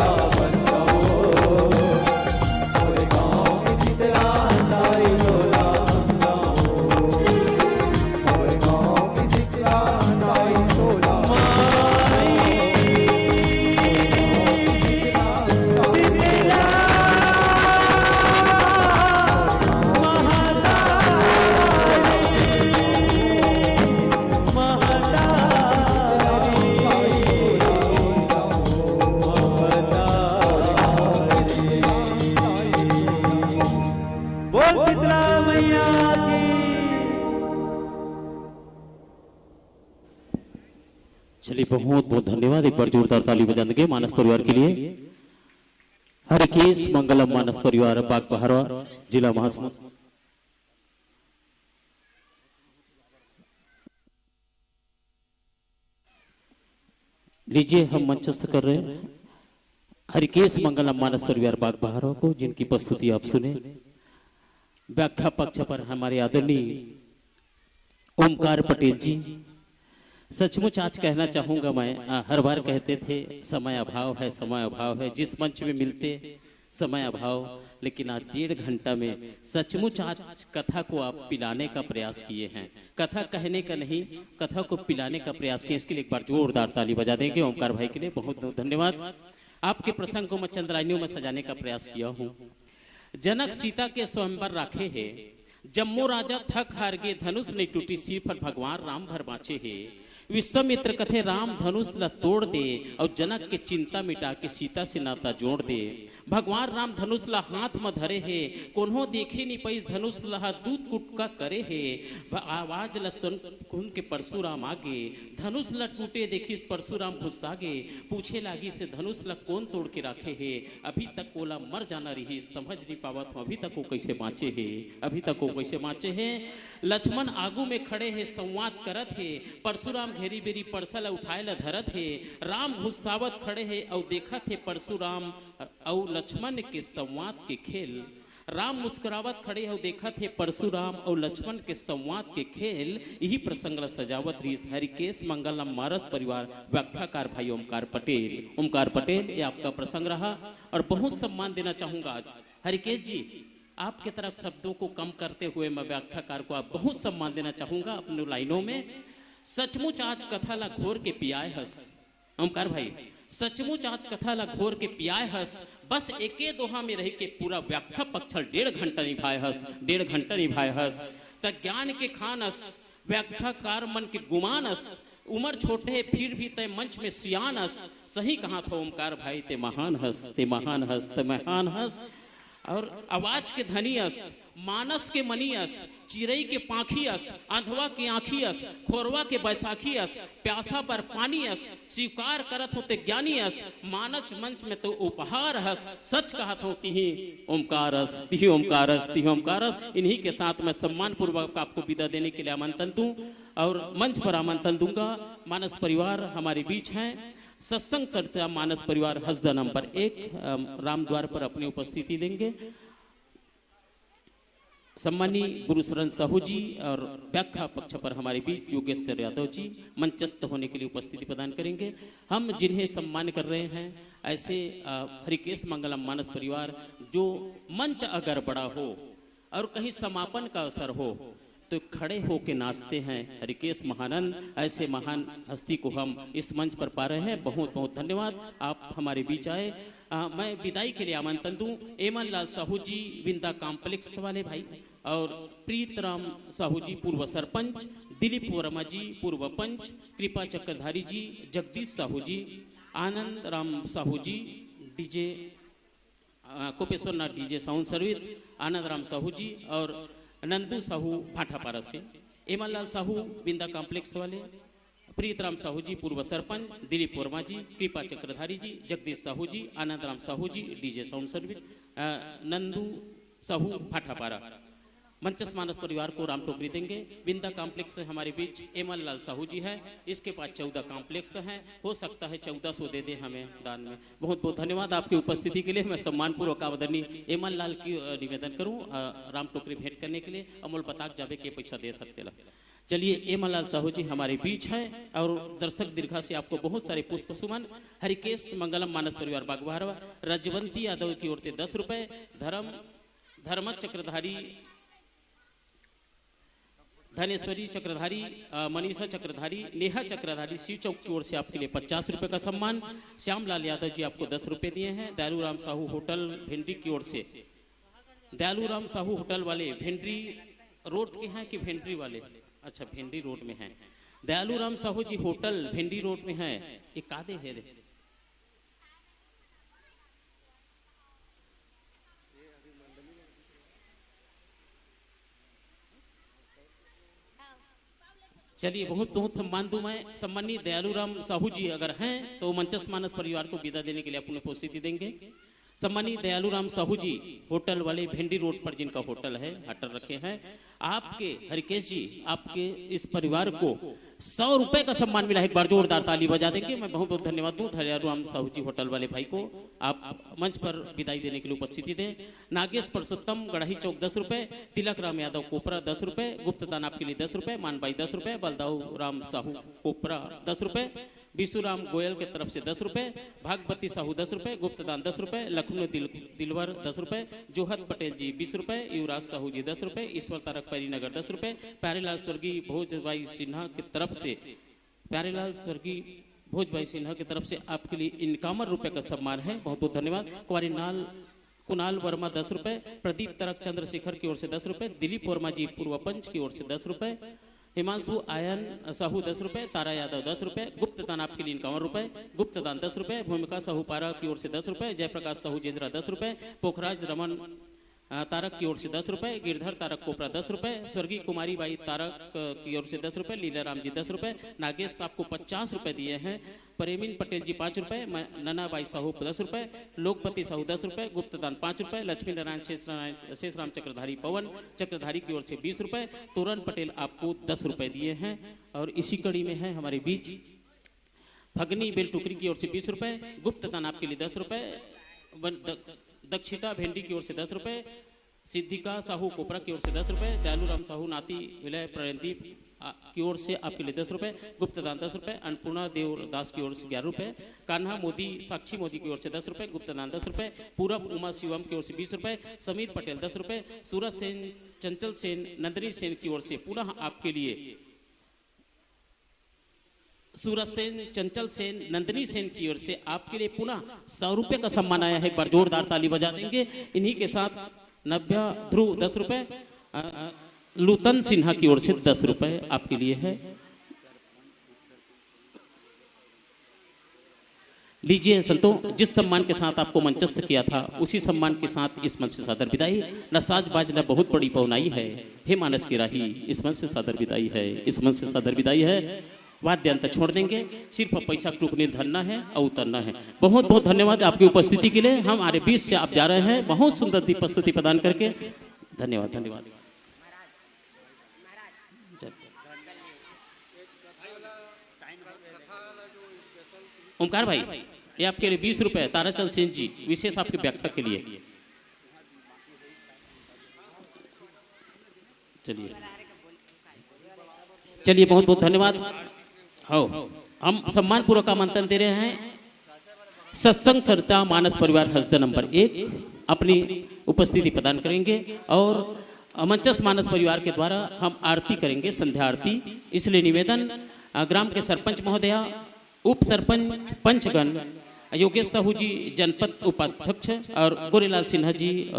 बहुत बहुत धन्यवाद। एक बार जोरदार ताली बजा देंगे मानस परिवार के लिए। हरिकेश मंगलम मानस परिवार, बागबहरा, जिला महासमुंद। लीजिए, हम मंचस्थ कर रहे हैं हरिकेश मंगलम मानस परिवार बागबहरा को, जिनकी प्रस्तुति आप सुने। व्याख्या पक्ष पर हमारे आदरणीय ओमकार पटेल जी। सचमुच आज कहना चाहूँगा मैं, अ, हर बार कहते थे, समय अभाव है, समय अभाव है, जिस मंच में मिलते, समय अभाव, लेकिन आज डेढ़ घंटा में सचमुच आज कथा को आप पिलाने का प्रयास किए हैं। कथा कहने का नहीं, कथा को पिलाने का प्रयास किए। इसके लिए एक बार जोरदार ताली बजा देंगे ओमकार भाई के लिए। बहुत बहुत धन्यवाद। आपके प्रसंग को मैं चंद्रायनियों में सजाने का प्रयास किया हूँ। जनक सीता के स्वयंवर राखे हे, जम्मो राजा थक हार गे, धनुष नहीं टूटी सील फल भगवान राम भर बाँचे हे। विश्वामित्र कथे राम धनुष ला तोड़ दे, और जनक के चिंता मिटा के सीता से नाता जोड़ दे। भगवान राम धनुष ला हाथ म धरे हे, कोनो देखे नहीं पाइस धनुष ला दूत कुटका करे हे। भ-, आवाज ला सुन कुन के परशुराम आगे, धनुष ला टूटे देखिस परशुराम गुस्सा गे, पूछे लागिस धनुष ला कोन तोड़ के राखे हे, अभी तक ओला मर जाना रहिस, समझ नहीं पावत हूँ अभी तक वो कैसे बाँचे हे, अभी तक वो कैसे बाँचे हे। लक्ष्मण आगू में खड़े हे, संवाद करत हे, परशुराम घेरी बेरी परसा ला उठाए ला धरत हे, राम गुस्सावत खड़े हे अउ देखत हे परशुराम अउ लक्ष्मण के संवाद के खेल। राम मुस्कुरावत खड़े हे अउ देखत हे परशुराम अउ लक्ष्मण के संवाद के खेल। यही प्रसंग ला सजावत रहिस हरिकेश मंगलम मानस परिवार व्याख्याकार भाई ओमकार पटेल। ओमकार पटेल, ये आपका प्रसंग रहा और बहुत सम्मान देना चाहूँगा आज हरिकेश जी। आपके तरफ शब्दों को कम करते हुए मैं व्याख्याकार को आप बहुत सम्मान देना चाहूँगा अपने लाइनों में। सचमुच आज कथा ला घोर के पियाए हस ओमकार भाई, सचमुच आज कथा ला घोर के पियाए हस। बस एके दोहा में रहि के पूरा व्याख्या पक्ष डेढ़ घंटा निभाए हस, डेढ़ घंटा निभाए हस। त ज्ञान के खान अस, व्याख्याकार मन के गुमान अस। उमर छोटे हे फिर भी तय मंच में सियान अस। सही कहाथों ओमकार भाई, ते महान हस, ते महान हस, ते महान हस। और आवाज के धनी अस, मानस के मनी अस, चिरई के पाँखी अस, अंधवा के आँखी अस, खोरवा के बैसाखी अस, प्यासा बर पानी अस, स्वीकार करत हों ते ज्ञानी अस, मानस मंच में तो उपहार हस। सच कहत हों तिही ओमकार अस, तिही ओमकार अस, तिही ओमकार अस। इन्हीं के साथ मैं सम्मान पूर्वक आपको विदा देने के लिए आमंत्रण दूं और मंच पर आमंत्रण दूंगा। मानस परिवार हमारे बीच हैं, सत्संग चर्चा मानस परिवार हसदा नंबर एक, अम, रामद्वार पर अपनी उपस्थिति देंगे। सम्मानी गुरुशरण साहू जी और व्याख्या पक्ष पर हमारे बीच योगेश्वर यादव जी मंचस्थ होने के लिए उपस्थिति प्रदान करेंगे। हम जिन्हें सम्मान कर रहे हैं, ऐसे, अ, हरिकेश मंगलम मानस परिवार, जो मंच अगर बड़ा हो और कहीं समापन का अवसर हो, तो खड़े होके नाचते हैं हरिकेश महानंद। ऐसे महान हस्ती को हम इस मंच पर पा रहे हैं। बहुत बहुत धन्यवाद, आप हमारे बीच आए। अ, मैं विदाई के लिए आमंत्रण दूं एमन लाल साहू जी, विंदा कॉम्प्लेक्स वाले भाई, और प्रीत राम साहू जी, पूर्व सरपंच, दिलीप वर्मा जी, पूर्व पंच, कृपा चक्रधारी जी, जगदीश साहू जी, आनंद राम साहू जी, डीजे, अ, कोपेश्वर नाथ डीजे साउंड सर्विस, आनंद राम साहू जी और नंदू साहू भाटापारा से, एमन लाल साहू विंदा कॉम्प्लेक्स वाले, प्रीत राम साहू जी, पूर्व सरपंच, दिलीप वर्मा जी, कृपा चक्रधारी जी, जगदीश साहू जी, आनंद राम साहू जी, डीजे साउंड सर्विस, अ, नंदू साहू भाटापारा। मंचस्थ मानस परिवार को राम टोकरी देंगे। विंदा कॉम्प्लेक्स से हमारे बीच एमन लाल साहू जी हैं, इसके पास चौदह कॉम्प्लेक्स हैं, हो सकता है चौदह सौ दे दे हमें दान में। बहुत बहुत धन्यवाद आपकी उपस्थिति के लिए। मैं सम्मानपूर्वक आदरणीय एमन लाल की, अ, निवेदन करूं, अ, राम टोकरी भेंट करने के लिए। अमोल बताक जाबे के पैसा दे सकते ला। चलिए, एमन लाल साहू जी हमारे बीच हैं और दर्शक दीर्घा से आपको बहुत सारे पुष्प सुमन। हरिकेश मंगलम मानस परिवार बागबहरा, रजवंती यादव की ओर से दस रुपए, धर्म, धर्म चक्रधारी, धनेश्वरी चक्रधारी, अ, मनीषा चक्रधारी, नेहा चक्रधारी, शिव चौक की ओर से आपके लिए पचास रुपए का सम्मान। श्यामलाल यादव जी आपको दस रुपए दिए हैं। दयालू राम साहू होटल भेंडी की ओर से, दयालू राम साहू होटल वाले भेंडी रोड के हैं कि भेंडी वाले? अच्छा, भेंडी रोड में हैं। दयालू राम साहू जी होटल भेंडी रोड में है। ये कादे है रे? चलिए, बहुत बहुत सम्मान दूं मैं। सम्मानित दयालु राम साहू जी अगर हैं तो मंचस्थ मानस परिवार को विदा देने के लिए अपनी उपस्थिति देंगे। सम्मानित दयालु राम साहू जी, होटल वाले, भेंडी रोड पर जिनका होटल है, हटर रखे हैं, आपके, हरिकेश जी, आपके इस परिवार को सौ रुपए का सम्मान मिला है। एक बार जोरदार ताली बजा देंगे। मैं बहुत बहुत धन्यवाद दूं दयालु राम साहू जी, होटल वाले भाई को। आप मंच पर विदाई देने के लिए उपस्थिति दें। नागेश पुरुषोत्तम, गढ़ाही चौक, दस रुपए। तिलक राम यादव कोपरा, दस रुपए। गुप्त दान आपके लिए दस रुपए। मानबाई, दस रुपए। बलदाऊ राम साहू कोपरा, दस रुपए। विशुराम गोयल के तरफ से दस रुपए। भागवती साहू, दस रुपए। गुप्त दान, दस रुपए। लखनऊ दिल, दिलवर, दस रुपए। जोहत पटेल जी, बीस रुपए। युवराज साहू जी, दस रुपए। ईश्वर तारक, पैरीनगर, दस रुपए। प्यारेलाल स्वर्गीय भोजबाई सिन्हा की तरफ से, प्यारेलाल स्वर्गीय भोजबाई सिन्हा की तरफ से आपके लिए इनकावन रुपए का सम्मान है। बहुत बहुत धन्यवाद। कुमारी नाल, कुणाल वर्मा, दस रुपए। प्रदीप तारक चंद्रशेखर की ओर से दस रुपए। दिलीप वर्मा जी, पूर्व पंच, की ओर से दस रुपए। हिमांशु आयन साहू, दस रुपए। तारा यादव, दस रुपए। गुप्त दान आपके लिए इनकावन रुपए। गुप्त दान, दस रुपए। भूमिका साहू पारा की ओर से दस रुपए। जयप्रकाश साहू जिंद्रा, दस रुपए। पोखराज रमन, अ, तारक की ओर से दस रुपए। गिरधर तारक कोपरा, दस रुपए। स्वर्गीय कुमारी बाई तारक, अ, की ओर से दस रुपए। लीला राम जी, दस रुपए। नागेश साहब को पचास रुपए दिए हैं। प्रेमिन पटेल जी, पाँच रुपए। म-, नना बाई साहू, दस रुपए। लोकपति साहू, दस रुपए। गुप्तदान, पाँच रुपए। लक्ष्मी नारायण शेष नारायण, शेष राम चक्रधारी, पवन चक्रधारी की ओर से बीस रुपए। तोरन पटेल आपको दस रुपए दिए हैं। और इसी कड़ी में है हमारे बीच फगनी बेल टुकरी की ओर से बीस रुपए। गुप्तदान आपके लिए दस रुपए। वन-, द-, दक्षिता भेंडी की ओर से दस रुपए। सिद्धिका साहू कोपरा की ओर से दस रुपए। दयालू राम साहू नाती विलय प्रणदीप, आ, की ओर से आपके लिए दस रुपए। गुप्तदान, दस रुपए। अन्नपूर्णा देव दास की ओर से ग्यारह रुपए। कान्हा मोदी, साक्षी मोदी की ओर से दस रुपए। गुप्तदान, दस रुपए। पूरब उमा शिवम की ओर से बीस रुपए। समीर पटेल, दस रुपए। सूरज सेन, चंचल सेन, नंदनी सेन की ओर से पुनः आपके लिए, सूरज सेन, चंचल सेन, नंदनी सेन की ओर से आपके लिए पुनः सौ रुपए का सम्मान आया है। एक बार जोरदार ताली बजा देंगे। इन्हीं के साथ नव्या ध्रुव, दस रुपए। अ, अ, लूतन सिन्हा की ओर से दस रुपए आपके लिए है। लीजिए संतों, जिस सम्मान के साथ आपको मंचस्थ किया था, उसी सम्मान के साथ इस मंच से सादर विदाई। न साज बाज न बहुत बड़ी पौनाई है, हे मानस की राही, इस मंच से सादर विदाई है, इस मंच से सादर विदाई है। वाद्य यंत्र छोड़ देंगे, सिर्फ पैसा टुकनी धरना है और उतरना है। बहुत बहुत धन्यवाद आपकी उपस्थिति के लिए। हमारे बीच से आप जा रहे हैं बहुत सुंदर दीप प्रस्तुति प्रदान करके। धन्यवाद, धन्यवाद। ओमकार भाई, ये आपके लिए बीस रुपए, ताराचंद सेन जी, विशेष आपकी व्याख्या के लिए। चलिए, चलिए, बहुत बहुत धन्यवाद। हो, हम सम्मान पूर्वक आमंत्रण दे रहे हैं सत्संग सरिता मानस परिवार हसदा नंबर एक अपनी उपस्थिति प्रदान करेंगे और मंचस्थ मानस परिवार के द्वारा हम आरती करेंगे, संध्या आरती। इसलिए निवेदन, अ, ग्राम के सरपंच महोदया, उप सरपंच, पंचगण, योगेश साहू जी जनपद उपाध्यक्ष और गोरेलाल सिन्हा जी, अ,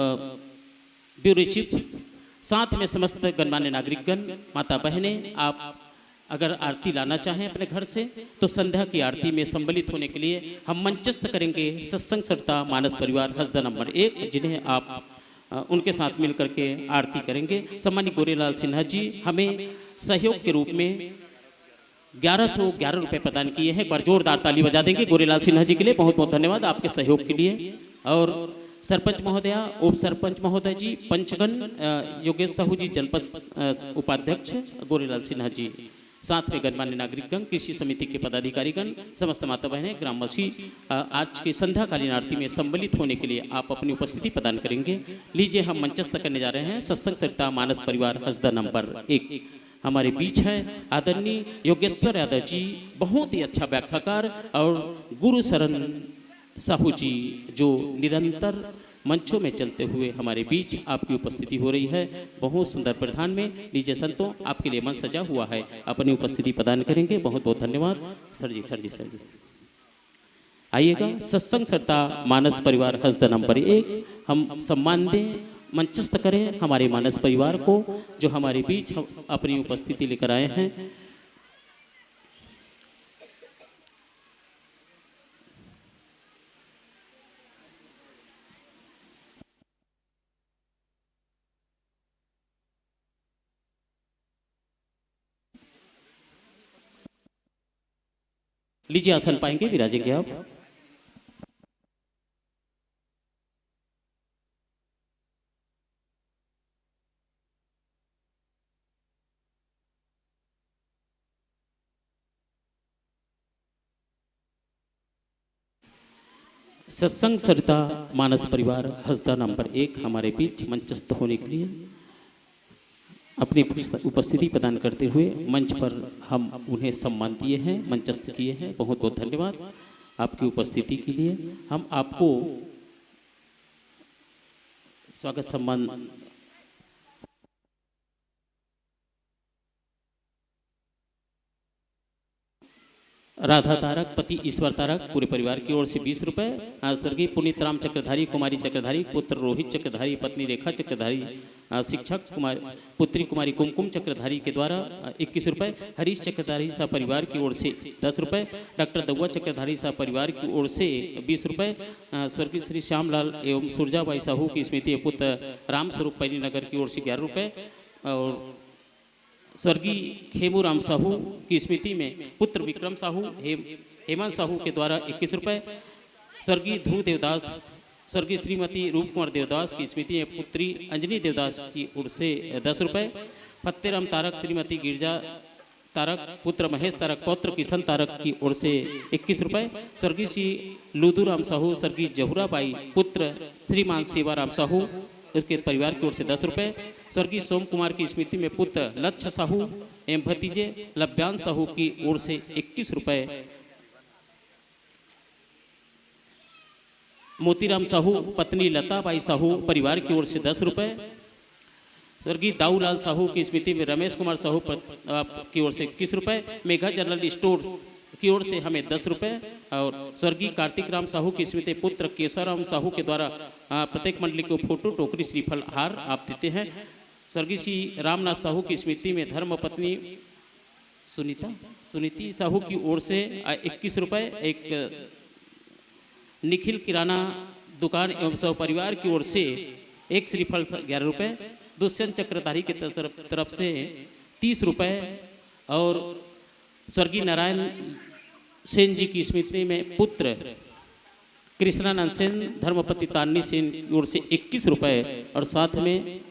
ब्यूरो चीफ, साथ में समस्त गणमान्य नागरिकगण, माता बहनें, आप अगर आरती लाना चाहें अपने घर से, तो संध्या की आरती में सम्मिलित होने के लिए हम मंचस्थ करेंगे सत्संग सरिता मानस परिवार हसदा नंबर एक, जिन्हें आप, अ, उनके साथ मिल करके आरती करेंगे। सम्मानित गोरेलाल सिन्हा जी हमें सहयोग के रूप में ग्यारह सौ ग्यारह रुपए प्रदान किए हैं। एक बार जोरदार ताली बजा देंगे गोरेलाल सिन्हा जी के लिए। बहुत बहुत धन्यवाद आपके सहयोग के लिए। और सरपंच महोदया, उप सरपंच महोदय जी, पंचगण, अ, योगेश साहू जी, जनपद, अ, उपाध्यक्ष गोरेलाल सिन्हा जी, साथ में गणमान्य नागरिकगण, कृषि समिति के पदाधिकारीगण, समस्त माता बहनें, ग्रामवासी, अ, आज के संध्याकालीन आरती में सम्मिलित होने के लिए आप अपनी उपस्थिति प्रदान करेंगे। लीजिए, हम मंचस्थ करने जा रहे हैं सत्संग सरिता मानस परिवार हसदा नंबर एक। हमारे बीच हैं आदरणीय योगेश्वर यादव जी, बहुत ही अच्छा व्याख्याकार और गुरु शरण साहू जी, जो निरंतर मंचों में चलते हुए हमारे बीच आपकी उपस्थिति हो रही है। बहुत सुंदर परिधान में। लीजिए संतों, आपके लिए मंच सजा हुआ है, अपनी उपस्थिति प्रदान करेंगे। बहुत बहुत धन्यवाद सर जी, सर जी, सर जी। आइएगा, सत्संग सरिता मानस परिवार हसदा नंबर एक, हम सम्मान दें, मंचस्थ करें हमारे मानस परिवार को, जो हमारे बीच हम अपनी उपस्थिति लेकर आए हैं। लीजिए, आसन पाएंगे, विराजेंगे आप। सत्संग सरिता मानस परिवार हसदा नंबर एक हमारे बीच मंचस्थ होने के लिए अपनी उपस्थिति प्रदान करते हुए मंच पर हम उन्हें सम्मान दिए हैं, मंचस्थ किए हैं। बहुत बहुत धन्यवाद आपकी उपस्थिति के लिए। हम आपको स्वागत सम्मान राधा तारक, पति ईश्वर तारक, पूरे परिवार की ओर से बीस रुपए। अ, स्वर्गीय पुनीत राम चक्रधारी, कुमारी चक्रधारी, पुत्र रोहित चक्रधारी, पत्नी रेखा चक्रधारी, अ, शिक्षक कुमार, पुत्री कुमारी कुमकुम चक्रधारी के द्वारा, अ, इक्कीस रुपए। हरीश चक्रधारी सह परिवार की ओर से दस रुपए। डॉक्टर दउआ चक्रधारी सह परिवार की ओर से बीस रुपए। अ, स्वर्गीय श्री श्यामलाल एवं सुरजाबाई साहू की स्मृति में पुत्र राम स्वरूप पैनी नगर की ओर से ग्यारह रुपए। और स्वर्गीय खेमू राम साहू की स्मृति में पुत्र विक्रम साहू, हेम-, हेमंत साहू के द्वारा इक्कीस रुपए। स्वर्गीय ध्रुव देवदास, स्वर्गीय श्रीमती रूप कुमार देवदास की स्मृति में पुत्री अंजनी देवदास की ओर से दस रुपए। फतेराम तारक, श्रीमती गिरजा तारक, पुत्र महेश तारक, पौत्र किशन तारक की ओर से इक्कीस रुपए। स्वर्गीय श्री लुदू राम साहू, स्वर्गीय जहुरा बाई, पुत्र श्रीमान सेवा राम साहू, उसके परिवार की ओर से दस रुपए। स्वर्गीय सोम कुमार की स्मृति में पुत्र लक्ष्य साहू एवं भतीजे लभ्यान साहू की ओर से इक्कीस रुपए। मोतीराम साहू, पत्नी लता बाई साहू, परिवार की ओर से दस रुपए। स्वर्गीय दाऊलाल साहू की स्मृति में रमेश कुमार साहू प-, अ, की ओर से इक्कीस रुपए। मेघा जनरल स्टोर की ओर से हमें दस रुपए और स्वर्गीय कार्तिक राम साहू की स्मृति पुत्र केशव राम साहू के द्वारा, अ, प्रत्येक मंडली को फोटो, टोकरी, श्रीफल, हार आप देते हैं। स्वर्गीय श्री रामनाथ साहू की स्मृति में धर्म पत्नी सुनीता, सुनीति साहू की ओर से, अ, इक्कीस रुपए। एक निखिल किराना दुकान एवं सह परिवार की ओर से एक श्रीफल स-, ग्यारह रुपए। दुष्यंत चक्रधारी की तरफ, तरफ से तीस रुपए और स्वर्गीय नारायण सेन जी की स्मृति में पुत्र कृष्णानंद सेन, धर्मपत्नी तान्नी सेन की ओर से इक्कीस रुपए और साथ में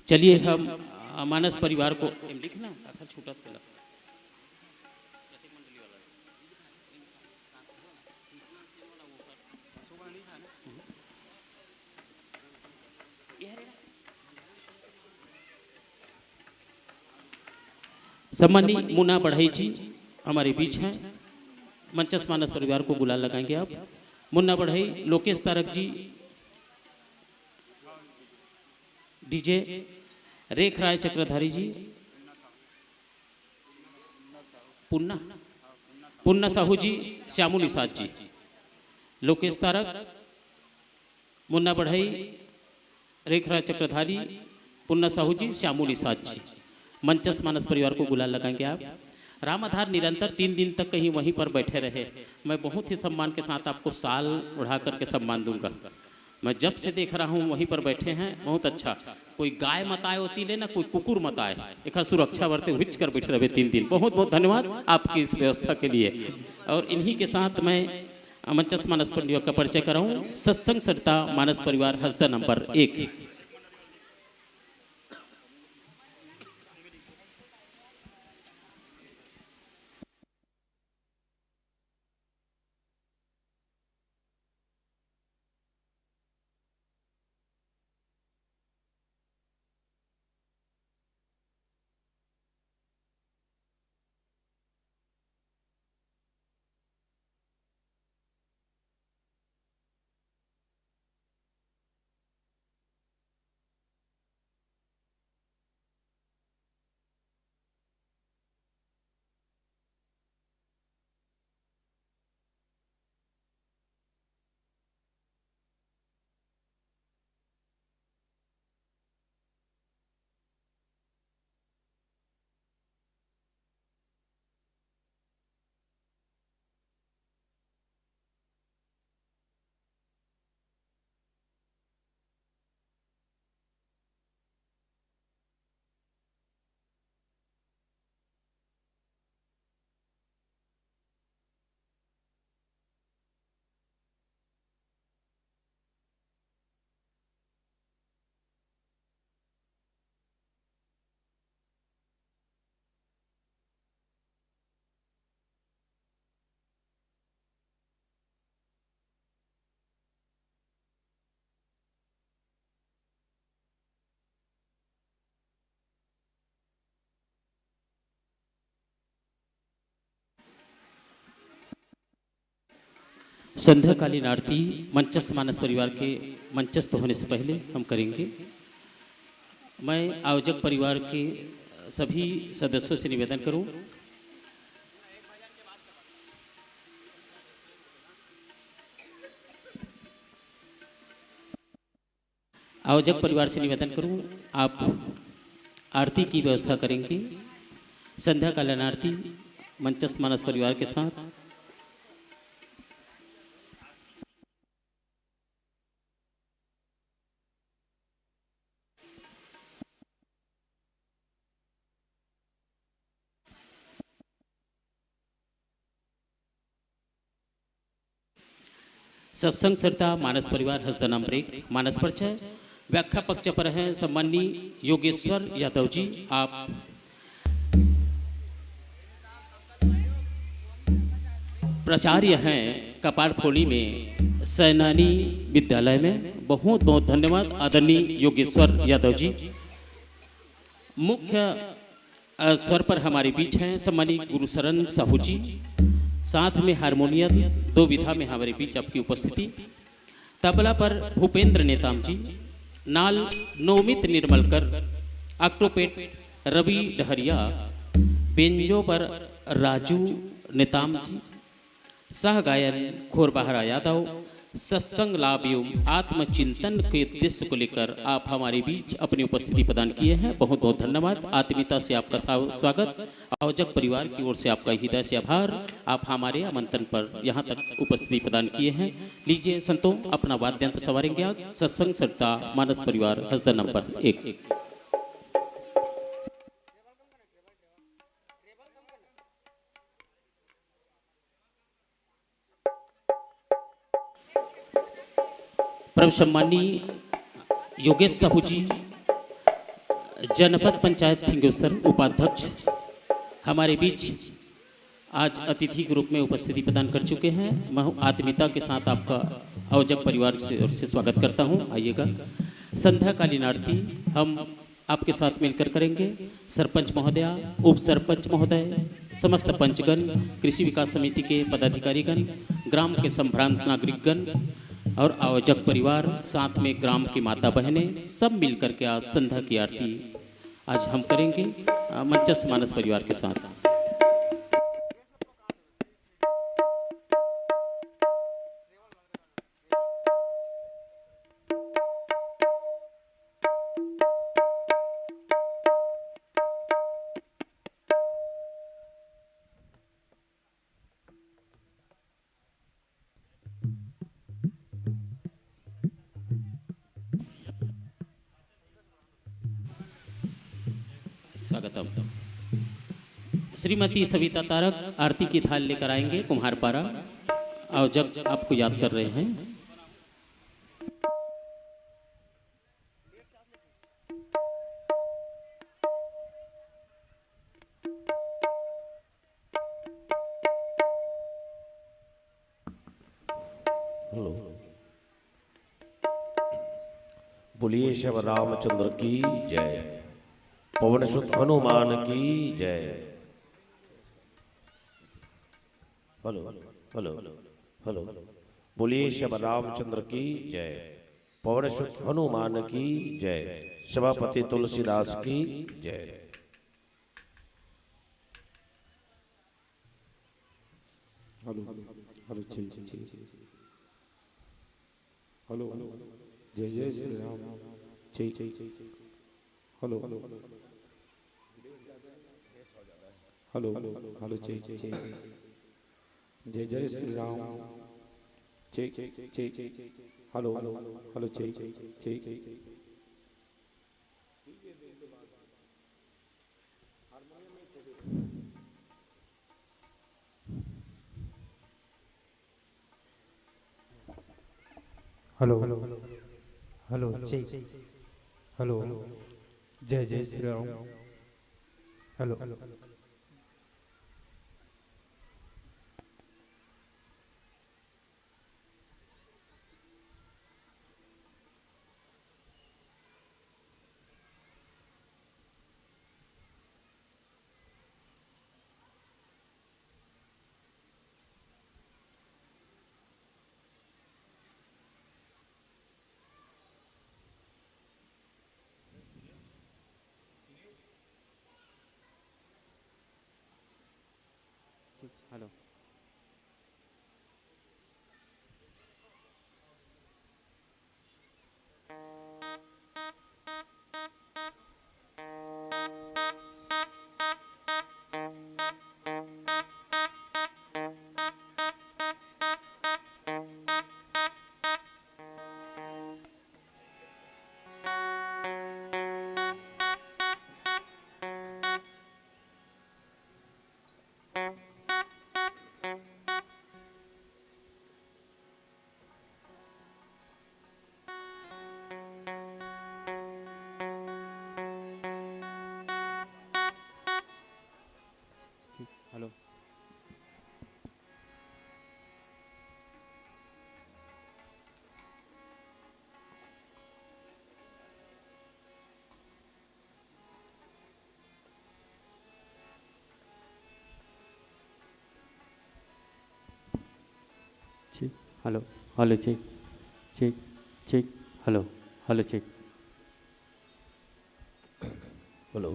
चलिए हम, अ, मानस परिवार को एम लिखना, आखिर छूटत के लग। सम्मानी मुन्ना बढ़ई जी हमारे बीच हैं, मंचस मानस परिवार को गुलाल लगाएंगे आप। मुन्ना बढ़ई, लोकेश तारक जी, डीजे रेख राय चक्रधारी जी, पुन्ना, पुन्ना साहू जी, श्यामू निषाद जी, लोकेश तारक, मुन्ना बढ़ई, रेख राय चक्रधारी, पुन्ना साहू जी, श्यामू निषाद जी, मंचस मानस परिवार को गुलाल लगाएंगे आप। राम आधार निरंतर तीन दिन तक कहीं वहीं पर बैठे रहे। मैं बहुत ही सम्मान के साथ आपको साल ओढ़ा करके सम्मान दूंगा। मैं जब से देख रहा हूँ वहीं पर बैठे हैं, बहुत अच्छा। कोई गाय मताए होती ले ना, कोई कुकुर मताए, एखर सुरक्षा बरते हुच कर बैठे रहे तीन दिन। बहुत बहुत धन्यवाद आपकी इस व्यवस्था के लिए। और इन्हीं के साथ मैं मंचस मानस परिवार का परिचय कराऊं। सत्संग सरिता मानस परिवार हसदा नंबर एक। संध्याकालीन आरती मंचस्थ मानस परिवार के मंचस्थ होने से पहले हम करेंगे। मैं आयोजक परिवार के सभी सदस्यों से निवेदन करूं, आयोजक परिवार से निवेदन करूं, आप आरती की व्यवस्था करेंगे। संध्याकालीन आरती मंचस्थ मानस परिवार के साथ। सत्संग सरिता मानस परिवार हसदा नंबर एक। मानस परिचय, व्याख्या पक्ष पर हैं सम्माननीय योगेश्वर यादव जी। आप प्राचार्य हैं कपाड़फोली में, सैनानी विद्यालय में। बहुत बहुत धन्यवाद आदरणीय योगेश्वर यादव जी। मुख्य अ, स्वर पर हमारे बीच हैं सम्मानित गुरुशरण साहू जी, साथ में हारमोनियम, दो विधा में हमारे बीच आपकी उपस्थिति। तबला पर भूपेंद्र नेताम जी, नाल नवमित निर्मलकर, ऑक्टोपेट रवि डहरिया, बेंजो पर राजू नेताम जी, सह गायन खोरबहरा यादव। सत्संग लाभ एवं आत्मचिंतन के उद्देश्य को लेकर आप हमारे बीच अपनी उपस्थिति प्रदान किए हैं, बहुत बहुत धन्यवाद। आत्मीयता से आपका स्वा-, स्वागत। आयोजक परिवार की ओर से आपका हृदय से आभार, आप हमारे आमंत्रण पर यहाँ तक उपस्थिति प्रदान किए हैं। लीजिए संतों, अपना वाद्यंत्र संवारेंगे आज सत्संग सरिता मानस परिवार हसदा नंबर एक। परम सम्माननीय योगेश साहू जी, जनपद पंचायत फिंगोसर उपाध्यक्ष, हमारे बीच आज अतिथि के रूप में उपस्थिति प्रदान कर चुके हैं। मैं आत्मीयता के साथ आपका आयोजक परिवार से, ओर से स्वागत करता हूं। आइएगा। संध्याकालीन आरती हम आपके साथ मिलकर करेंगे। सरपंच महोदया, उप सरपंच महोदय, समस्त पंचगण, कृषि विकास समिति के पदाधिकारीगण, ग्राम के संभ्रांत नागरिकगण और आयोजक परिवार, साथ में ग्राम की माता बहनें, सब मिलकर के आज संध्या की आरती आज हम करेंगे, अ, मंचस्थ मानस परिवार के साथ। स्वागतम। श्रीमती सविता तारक आरती की थाल लेकर आएंगे, कुम्हारपारा। आयोजक आपको याद कर रहे हैं। हेलो। बोलिए श्री रामचंद्र की जय, पवन सुत हनुमान की जय। Hello, hello, hello. बोलिए श्री रामचंद्र की जय, पवन सुत हनुमान की जय, सभापति तुलसीदास की जय। Hello, hello, check, check. Hello, जय जय Shri Ram. Check, check. Hello, hello, hello, check, check. जय जय Shri Ram. Check, check. Hello, hello, check, check. Hello, hello, check. Hello, जय जय श्री राम। हेलो। हेलो। ठीक, हेलो। ठीक, हेलो, हेलो, ठीक, ठीक, ठीक, हेलो, हेलो, ठीक। हेलो।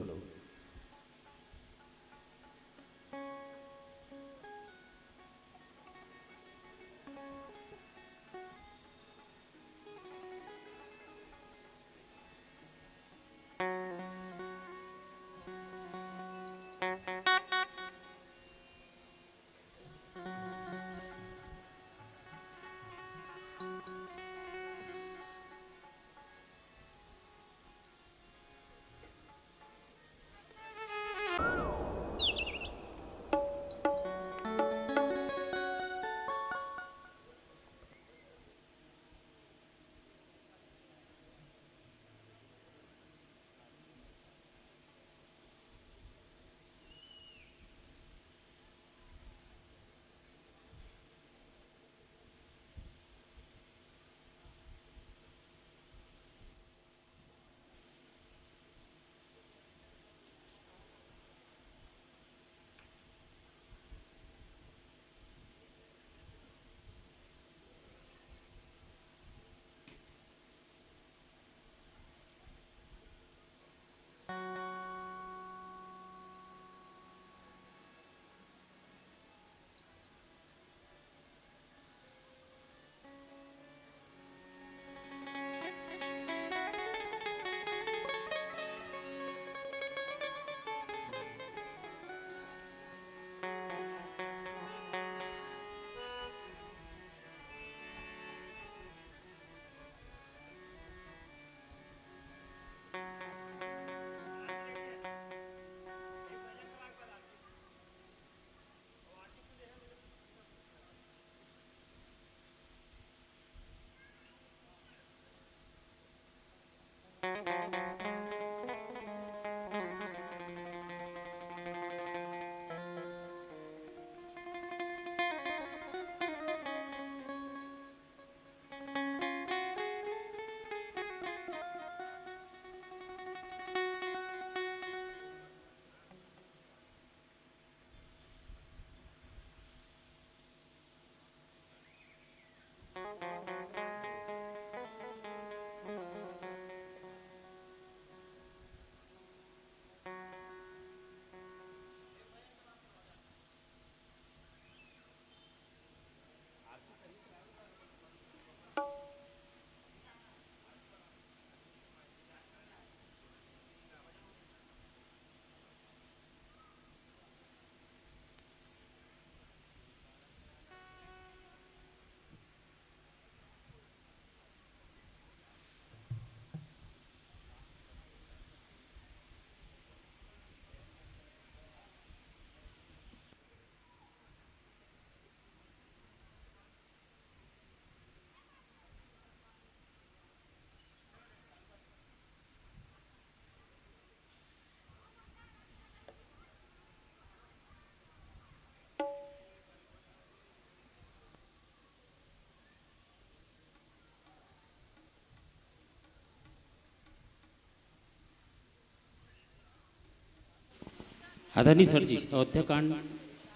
आदरणीय सर जी, अयोध्या कांड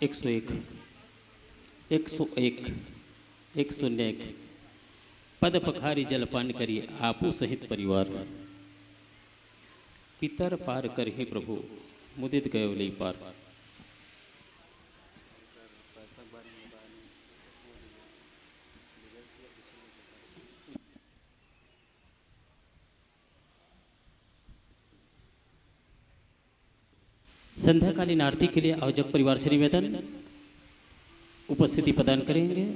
एक सौ एक, एक सौ एक, एक शून्य एक। पद पखारी जलपान करी आपू सहित परिवार। पितर पार करही प्रभु, मुदित गयो लई पार। संध्याकालीन आरती के लिए आयोजक परिवार से निवेदन, उपस्थिति प्रदान करेंगे।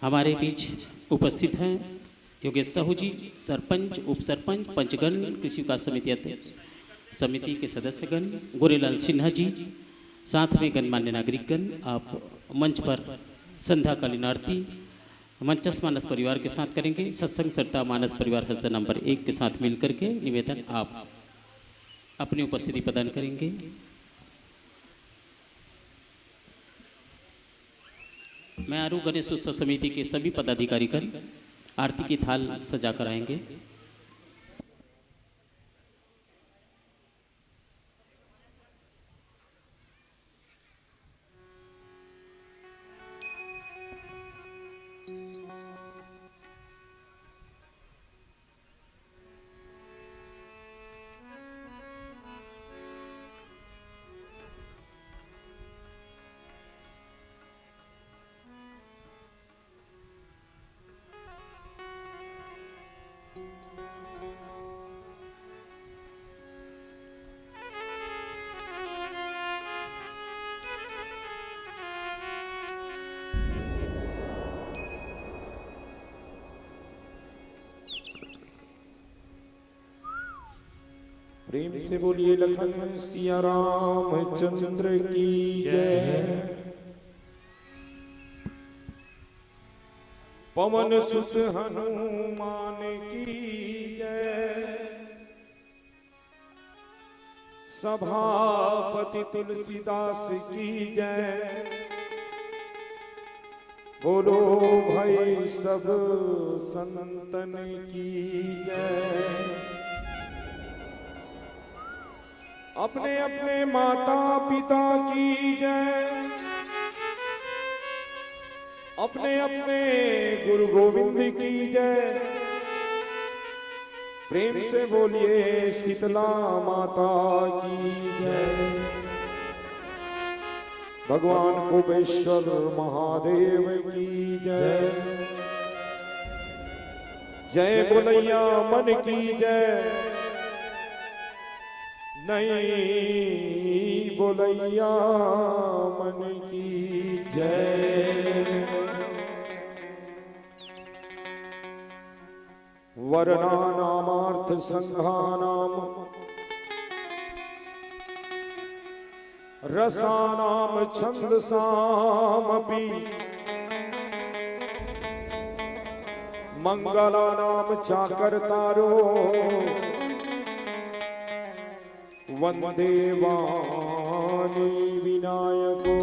हमारे बीच उपस्थित हैं योगेश साहू जी, सरपंच, उप सरपंच, पंचगण, कृषि विकास समिति अध्यक्ष, समिति के सदस्यगण, गोरेलाल सिन्हा जी, साथ में गणमान्य नागरिकगण, आप मंच पर संध्याकालीन आरती मंचस्थ मानस परिवार के साथ करेंगे। सत्संग श्रद्धा मानस परिवार हस्ता नंबर एक के साथ मिलकर के निवेदन, आप अपनी उपस्थिति प्रदान करेंगे। मैं आरू गणेश उत्सव समिति के सभी पदाधिकारी कर आरती की थाल सजा कर आएंगे। प्रेम से बोलिए लखन सिया रामचंद्र की जय। पवन सुत हनुमान की जय। सभापति तुलसीदास की जय। बोलो भाई सब संतन की जय। अपने अपने माता पिता की जय। अपने अपने गुरु गोविंद की जय। प्रेम से बोलिए शीतला माता की जय। भगवान कुबेश्वर महादेव की जय। जय बोलैया मन की जय। नहीं बोलैया मन की जय। वर्णानामार्थ संघानाम रसानाम छंदसामपि। मंगलानाम चाकरतारो वंदे वाणी विनायको।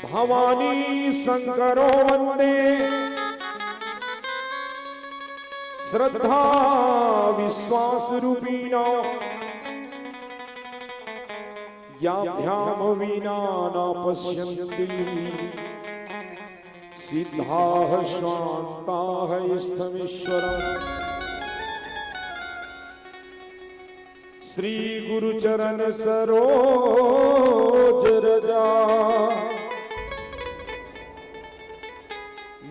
भवानी शंकरो वंदे श्रद्धा विश्वास रूपिणो। याभ्याम विना न पश्यन्ति सिद्धाः शान्ताः स्थमीश्वरम्। श्री गुरु चरण सरोज रजा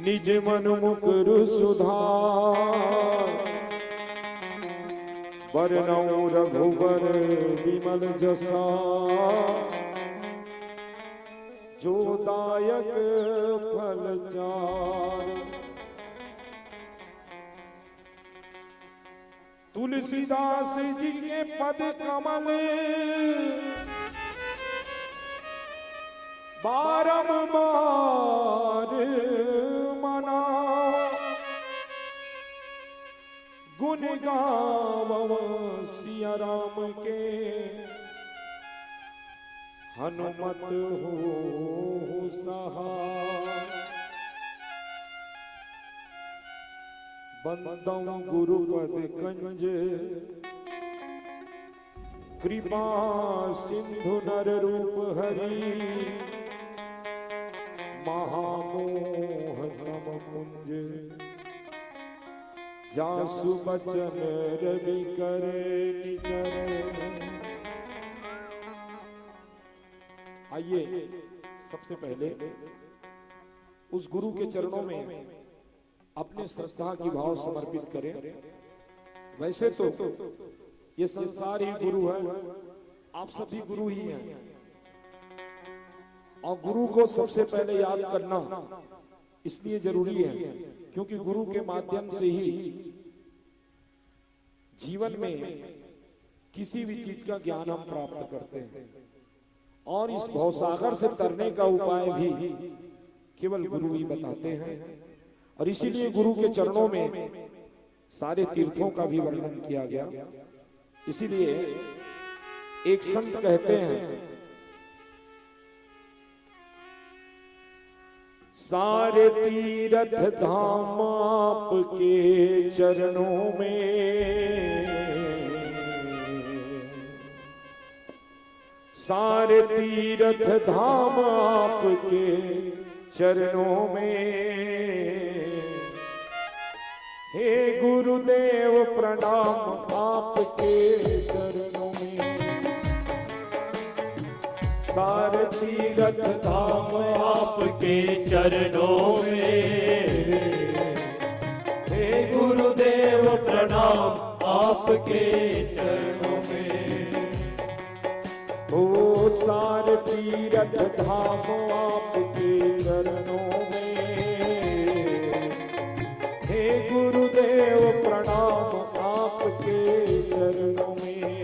निज मन मुकुर सुधार। बरनउँ रघुबर बिमल जसा जो दायक फल चार। तुलसीदास जी के पद कमल बारंबार मना। गुण गावव सिया राम के हनुमत हो सहा। बंदौं गुरुपद कंज कृपा सिंधु नर रूप हरि। महामोह तम कुंज जासु बचन रवि कर निकर। आइए, सबसे पहले उस गुरु के चरणों में अपने श्रद्धा की भाव समर्पित करें। वैसे तो ये संसार ही गुरु है, आप सभी गुरु ही हैं। और गुरु को सबसे पहले याद करना इसलिए जरूरी है, क्योंकि गुरु के माध्यम से ही जीवन में किसी भी चीज का ज्ञान हम प्राप्त करते हैं। और इस भवसागर से तरने का उपाय भी केवल गुरु ही बताते हैं। और इसीलिए गुरु के चरणों में सारे तीर्थों का भी वर्णन किया गया। इसीलिए एक संत कहते हैं, सारे तीरथ धाम आपके चरणों में, सारे तीरथ धाम आपके चरणों में। हे गुरुदेव प्रणाम आपके चरणों में। सारे तीरथ धाम आपके चरणों में। हे गुरुदेव प्रणाम आपके चरणों में। ओ सारे तीरथ धाम आपके चरणों में। हे गुरुदेव प्रणाम आपके चरणों में।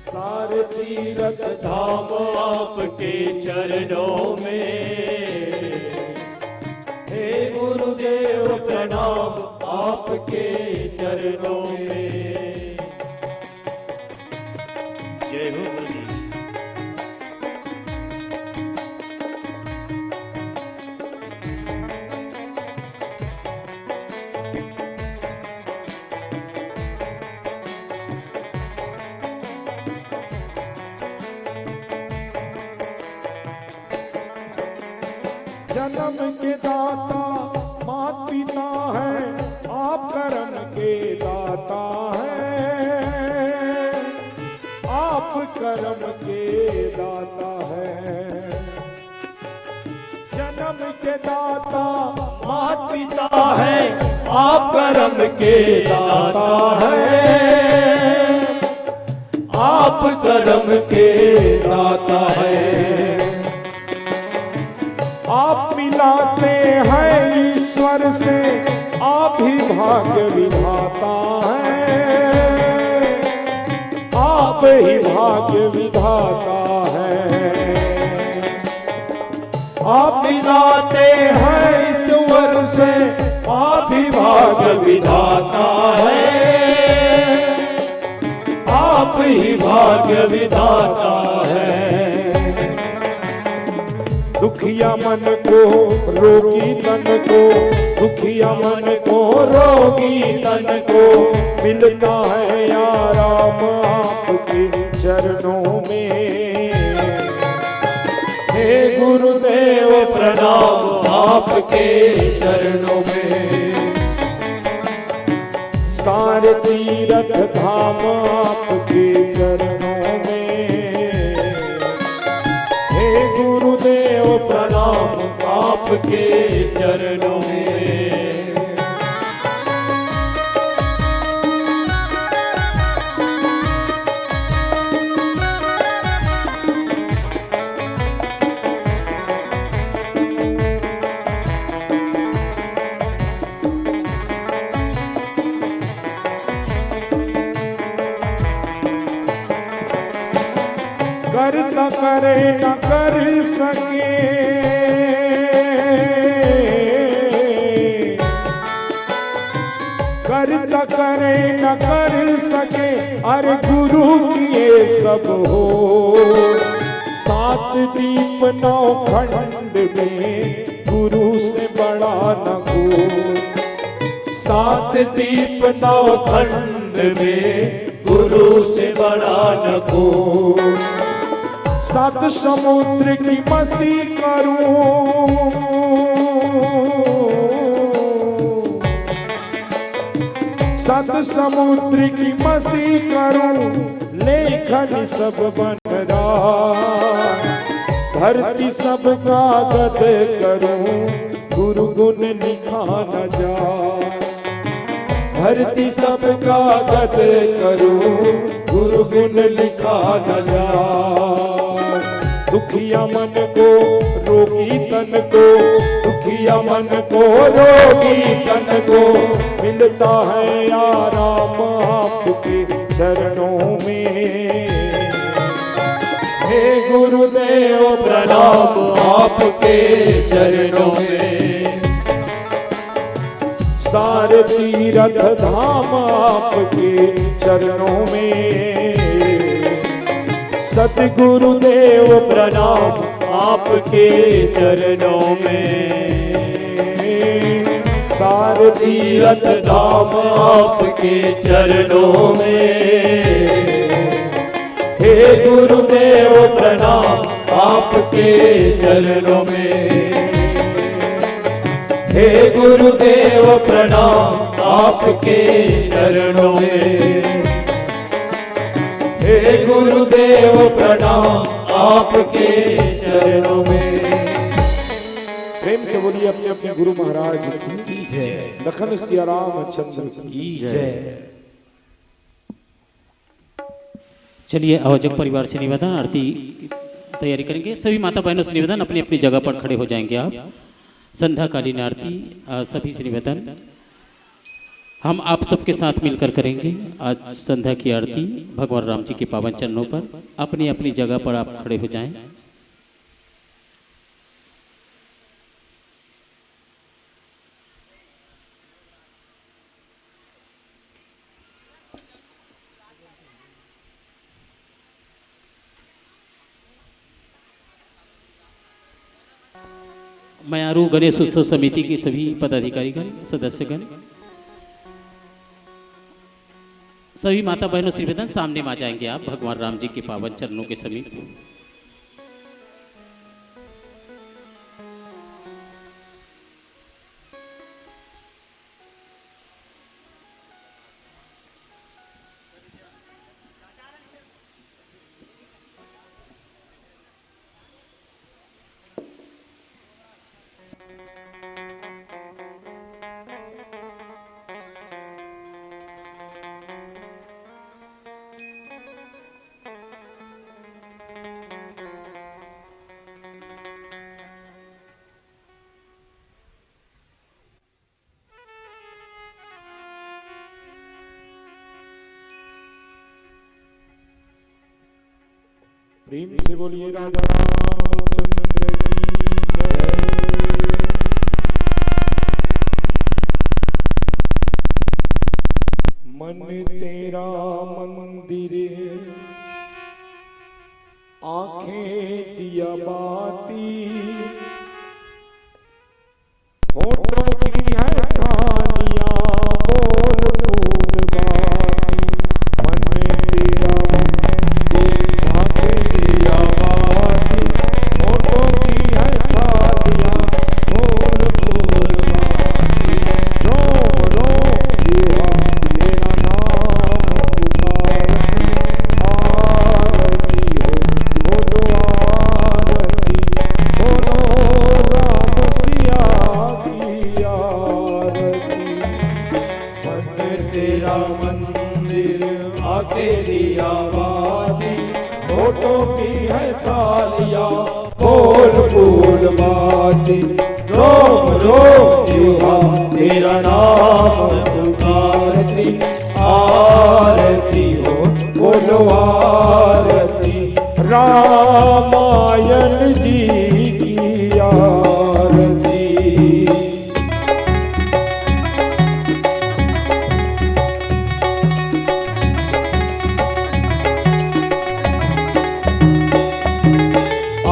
सारे तीरथ धाम आपके चरणों में। हे गुरुदेव प्रणाम आपके चरणों में। जय हो गुरु जी। जन्म के दाता मात पिता है, आप कर्म के दाता है, आप कर्म के दाता है। जन्म के दाता मात पिता है, आप कर्म के दाता है, आप कर्म के दाता है। आप मिलाते हैं ईश्वर से, आप ही भाग्य विधाता है, आप ही भाग्य विधाता है। आप मिलाते हैं ईश्वर से, आप ही भाग्य विधाता है, आप ही भाग्य विधाता है। दुखिया मन को, रोगी तन को, दुखिया मन को, रोगी तन को मिलता है आराम आपके चरणों में। हे गुरुदेव प्रणाम आपके चरणों में। सारे तीरथ धाम आपके चरणों में। हे गुरुदेव प्रणाम आपके चरणों में। करता करे न कर सके, करता करे न कर सके, अरे गुरु किए सब हो। सात दीप नौ खंड में गुरु से बड़ा न कोई, सात दीप नौ खंड में गुरु से बड़ा न कोई। सात समुद्र की मसी करूं, सात समुद्र की मसी करूं, लेखन सब बन रहा। धरती सब कागज करूं, गुरु गुण लिखा न जा। धरती सबका गत करूं, गुरु गुण लिखा न जाए। दुखिया मन को रोगी तन को, दुखिया मन को रोगी तन को, मिलता है आराम आपके चरणों में। हे गुरुदेव प्रणाम आपके चरणों में। सारे तीरथ धाम आपके चरणों में। सतगुरुदेव प्रणाम आपके चरणों में। सारे तीरथ धाम आपके चरणों में। हे गुरुदेव प्रणाम आपके चरणों में। हे गुरुदेव प्रणाम आपके चरणों में। हे गुरुदेव प्रणाम आपके चरणों में। प्रेम से बोलिए अपने अपने गुरु महाराज की जय। लखन सिया रामचंद्र की जय। चलिए, आयोजक परिवार से निवेदन, आरती तैयारी करेंगे। सभी माता बहनों से निवेदन, अपनी अपनी जगह पर खड़े हो जाएंगे आप। संध्याकालीन आरती, अ, सभी से निवेदन, हम आप सबके साथ मिलकर करेंगे आज संध्या की आरती। भगवान राम जी के पावन चरणों पर अपनी अपनी जगह पर आप खड़े हो जाएं। मयारू गणेश उत्सव समिति के सभी पदाधिकारीगण, सदस्यगण, सभी माता बहनों से निवेदन, सामने में आ जाएंगे आप भगवान राम जी के पावन चरणों के समीप। प्रेम से बोलिए राजा रामचंद्र की जय। मन तेरा मंदिर, आंखें दिया बाती, होठों की है थालियां, बोल फूल बाती। मन तेरा मंदिर, आंखें दिया बाती, होठों की है थालियां, बोल फूल बाती। रोम रोम जीवा तेरा नाम पुकारती, आरती हो, बोलो आरती, बोलो राम सिया की आरती। मन तेरा मंदिर, आंखें दिया बाती, होठों की है थालियां, बोल बोल बाती। रोम रोम जीवा तेरा नाम पुकारती, आरती हो, बोलो आरती। रामायण जी की आरती।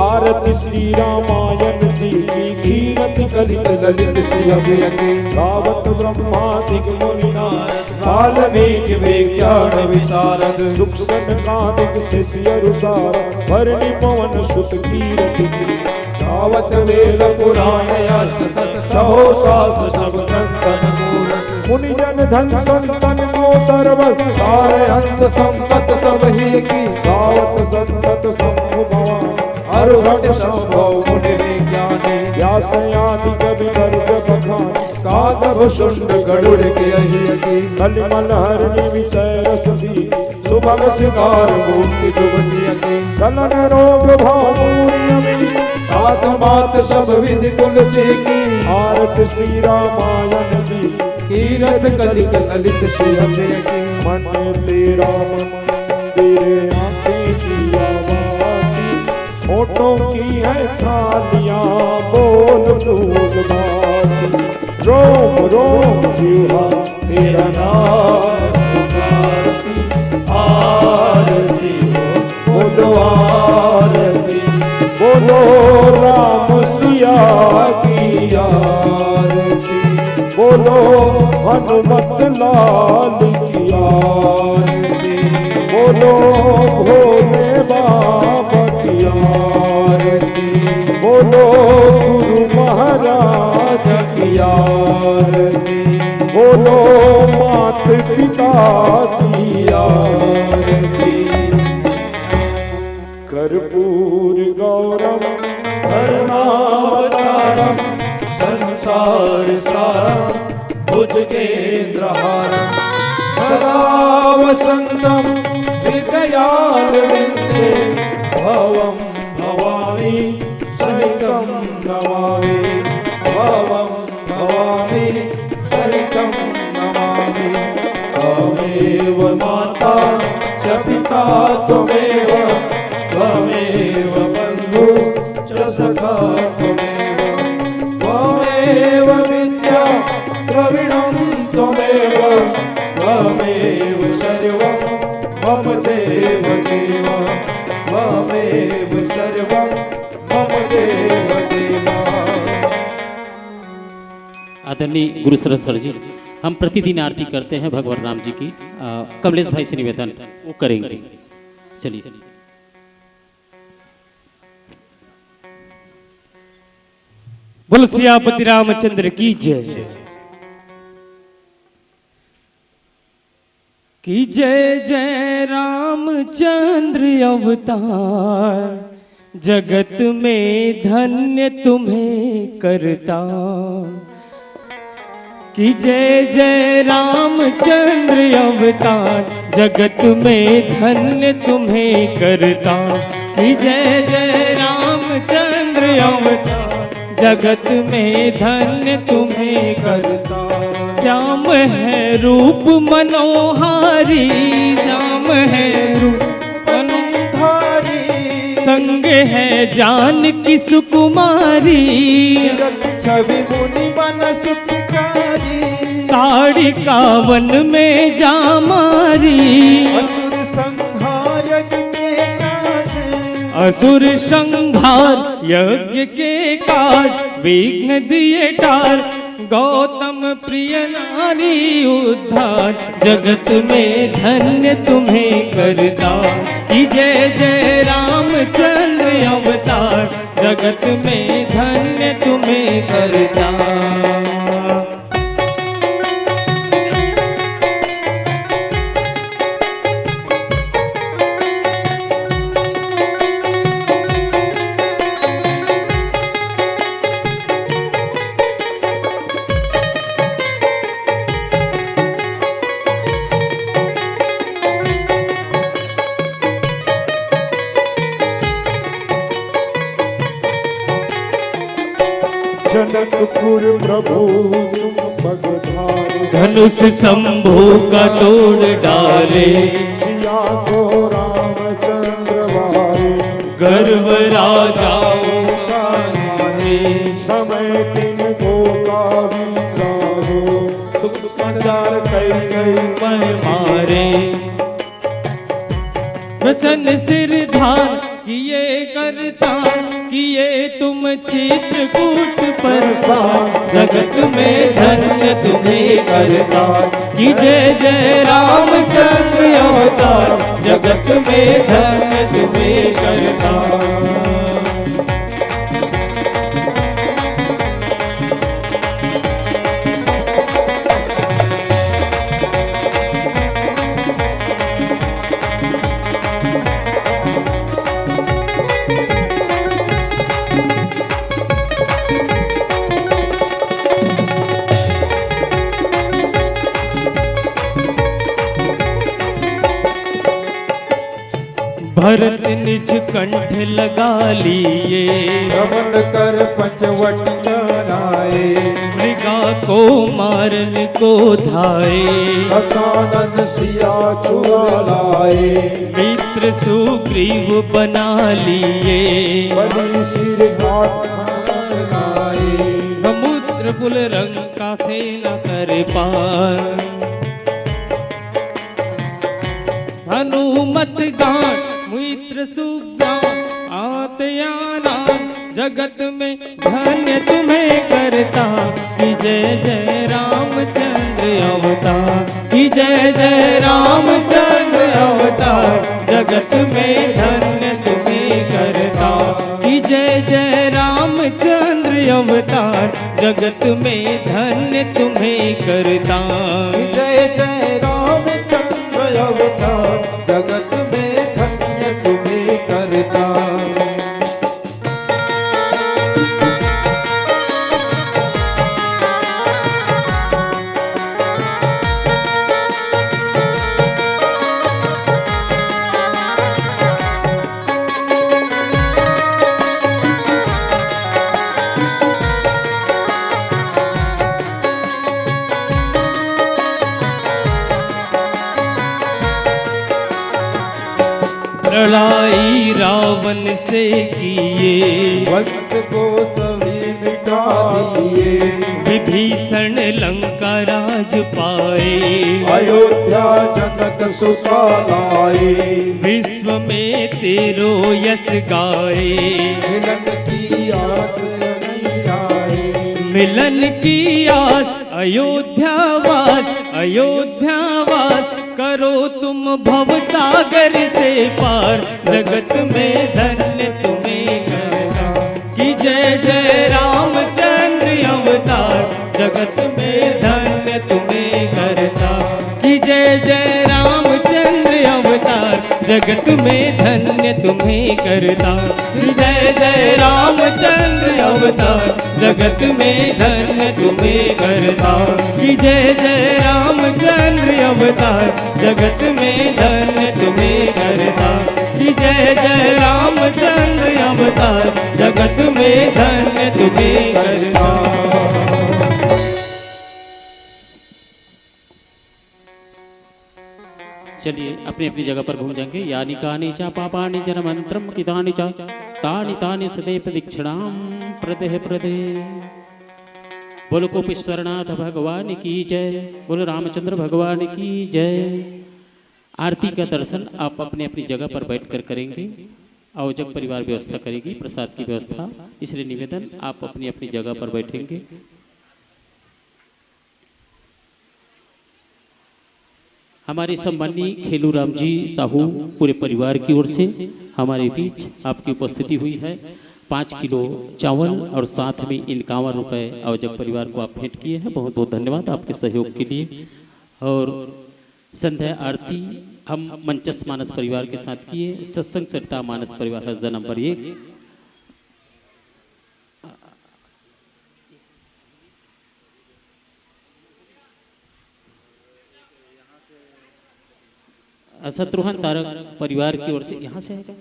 आरती श्री रामायण जी की, कीरति कलित ललित श्री अभय की। गावत ब्रह्मादिक मुनि नारद, वाल्मीकि विज्ञान विशारद। सुख सनकादिक शशि अरु सारद, बरनि पवन सुत कीरति की। गावत वेद पुराण अष्ट दस, सहो शास्त्र सब ग्रंथन मूल। मुनि जन धन संतन को सरबस, सार हंस संपत सब ही की। गावत संतत शंभु भवानी, अरहत संभव मुनि विज्ञानी। व्यास आदि कवि गर्ज बखानी, काग भुसुंड गरुड़ के अहिया की। कलिमल हरनी विषय रस भी सुभग सिंगार मुक्ति जुगतिया की। गलन रोग भव मूल अमी। तात मात सब विधि तुलसी की। आरत श्री रामायण की। कीरत कलिक ललित श्री हृदय की। मन तेरा मंदिर आंखें दिया बाती। होठों की है थालियां बोल दूध बाती। रोम रोम जीवा तेरा नाम पुकारती। आरती हो बोलो आरती। बोलो राम सिया की आरती। बोलो हनुमत लाल की आरती। बोलो भोले बाबा की आरती। बोलो गुरु महाराज की आरती। बोलो मात पिता की आरती। कर्पूर गौरम करुणावतारम संसार सारम भुजगेंद्रहारम सदा वसंतम हृदयारविंदे। भवम भवानी सहितम नमामि। भवम भवानी सहितं नमामि। त्वमेव माता च पिता त्वमेव, त्वमेव बन्धु च सखा त्वमेव। त्वमेव विद्या द्रविणं त्वमेव, त्वमेव सर्वं मम देव देव। त्वमेव सर्वं मम देव देव। आदरणीय गुरु सरस्वती जी, हम प्रतिदिन आरती करते हैं भगवान राम जी की। अ, कमलेश भाई से निवेदन, वो करेंगे। चलिए। बोल सियापति रामचंद्र की जय। कि जय जय रामचंद्र अवतार, जगत में धन्य तुम्हें करता। कि जय जय रामचंद्र अवतार, जगत में धन्य तुम्हें करता। कि जय जय रामचंद्र अवतार, जगत में धन्य तुम्हें करता। श्याम है रूप मनोहारी, श्याम है रूप मनोहारी। संग है जानकी सुकुमारी। छवि मुनि मन सुखकारी। ताड़िका वन में जा मारी। असुर संहार यज्ञ के काज। असुर संहार यज्ञ के काज। विघ्न दिए टार गौतम प्रिय नारी उद्धार। जगत में धन्य तुम्हें करता। कि जय जय रामचंद्र अवतार। जगत में धन्य तुम्हें करता। जनकपुर प्रभु तुम पगधारे। धनुष शंभू का तोड़ डाले। सिया को रामचंद्र वारे। गर्व राजाओं का मारे। समय तिनको का विचारो। तुम संचार कई कई मैं मारे। वचन सिरधार किए करता, किए तुम चित्रकूट पर पार। जगत में धन्य तुम्हें करता। कि जय जय रामचंद्र अवतार। जगत में धन्य तुम्हें करता। भरत निज कंठ लगा लिए। भ्रमण कर पंचवटी आए। मृगा को मारन को धाए। दशानन सिया चुरा लाए। मित्र सुग्रीव बना लिए। बलि सिरहार आए। समुद्र पुल रंग का सेना कर पार। हनुमत गान मित्र सुग्राम आत आनान। जगत में धन्य तुम्हें करता कि जय जय रामचंद्र अवतार, कि जय जय रामचंद्र अवतार। जगत में धन्य तुम्हें करता कि जय जय रामचंद्र अवतार। जगत में धन्य तुम्हें करता। जय जय रामचंद्र अवतार। जगत में धन्य तुम्हें करता। लड़ाई रावण से किए। वंश को सभी मिटा दिए। विभीषण लंका राज पाए। अयोध्या जनक सुता लाए। विश्व में तेरो यश गाए। मिलन की आस नहीं आए। मिलन की आस अयोध्यावास, अयोध्यावास। करो तुम भव सागर से पार। जगत में धन्य तुम्हें करता कि जय जय रामचंद्र अवतार। जगत में धन्य तुम्हें करता कि जय जय रामचंद्र अवतार। जगत में धन्य तुम्हें करता कि जय जय रामचंद्र अवतार। जगत में धन्य तुम्हें करता कि जय जय रामचंद्र अवतार। जगत में धन्य तुम्हें करता कि जय जय रामचंद्र अवतार। जगत में धन्य तुम्हें करता। चलिए, अपनी अपनी जगह पर घूम जाएंगे। यानि कानि च पापानि जन्मांतरं कृतानि च, तानि तानि सदे प्रदक्षिणां प्रदेह प्रदेह। बोलो कोपेश्वरनाथ भगवान की जय, बोलो रामचंद्र भगवान की जय। आरती का दर्शन आप अपनी अपनी जगह पर बैठकर करेंगे। आयोजक परिवार व्यवस्था करेगी प्रसाद की व्यवस्था, इसलिए निवेदन, आप अपनी अपनी जगह पर बैठेंगे। हमारे सम्माननीय खेलू राम जी साहू पूरे परिवार की ओर से हमारे बीच आपकी उपस्थिति हुई है। पाँच किलो चावल और साथ में इक्यावन रुपए आयोजक परिवार को आप भेंट किए हैं। बहुत बहुत धन्यवाद आपके सहयोग के लिए। और संध्या आरती हम मंचस मानस परिवार के साथ किए। सत्संग सरिता मानस परिवार हसदा नंबर एक। शत्रुघ्न तारक परिवार की ओर से यहाँ से आएगा।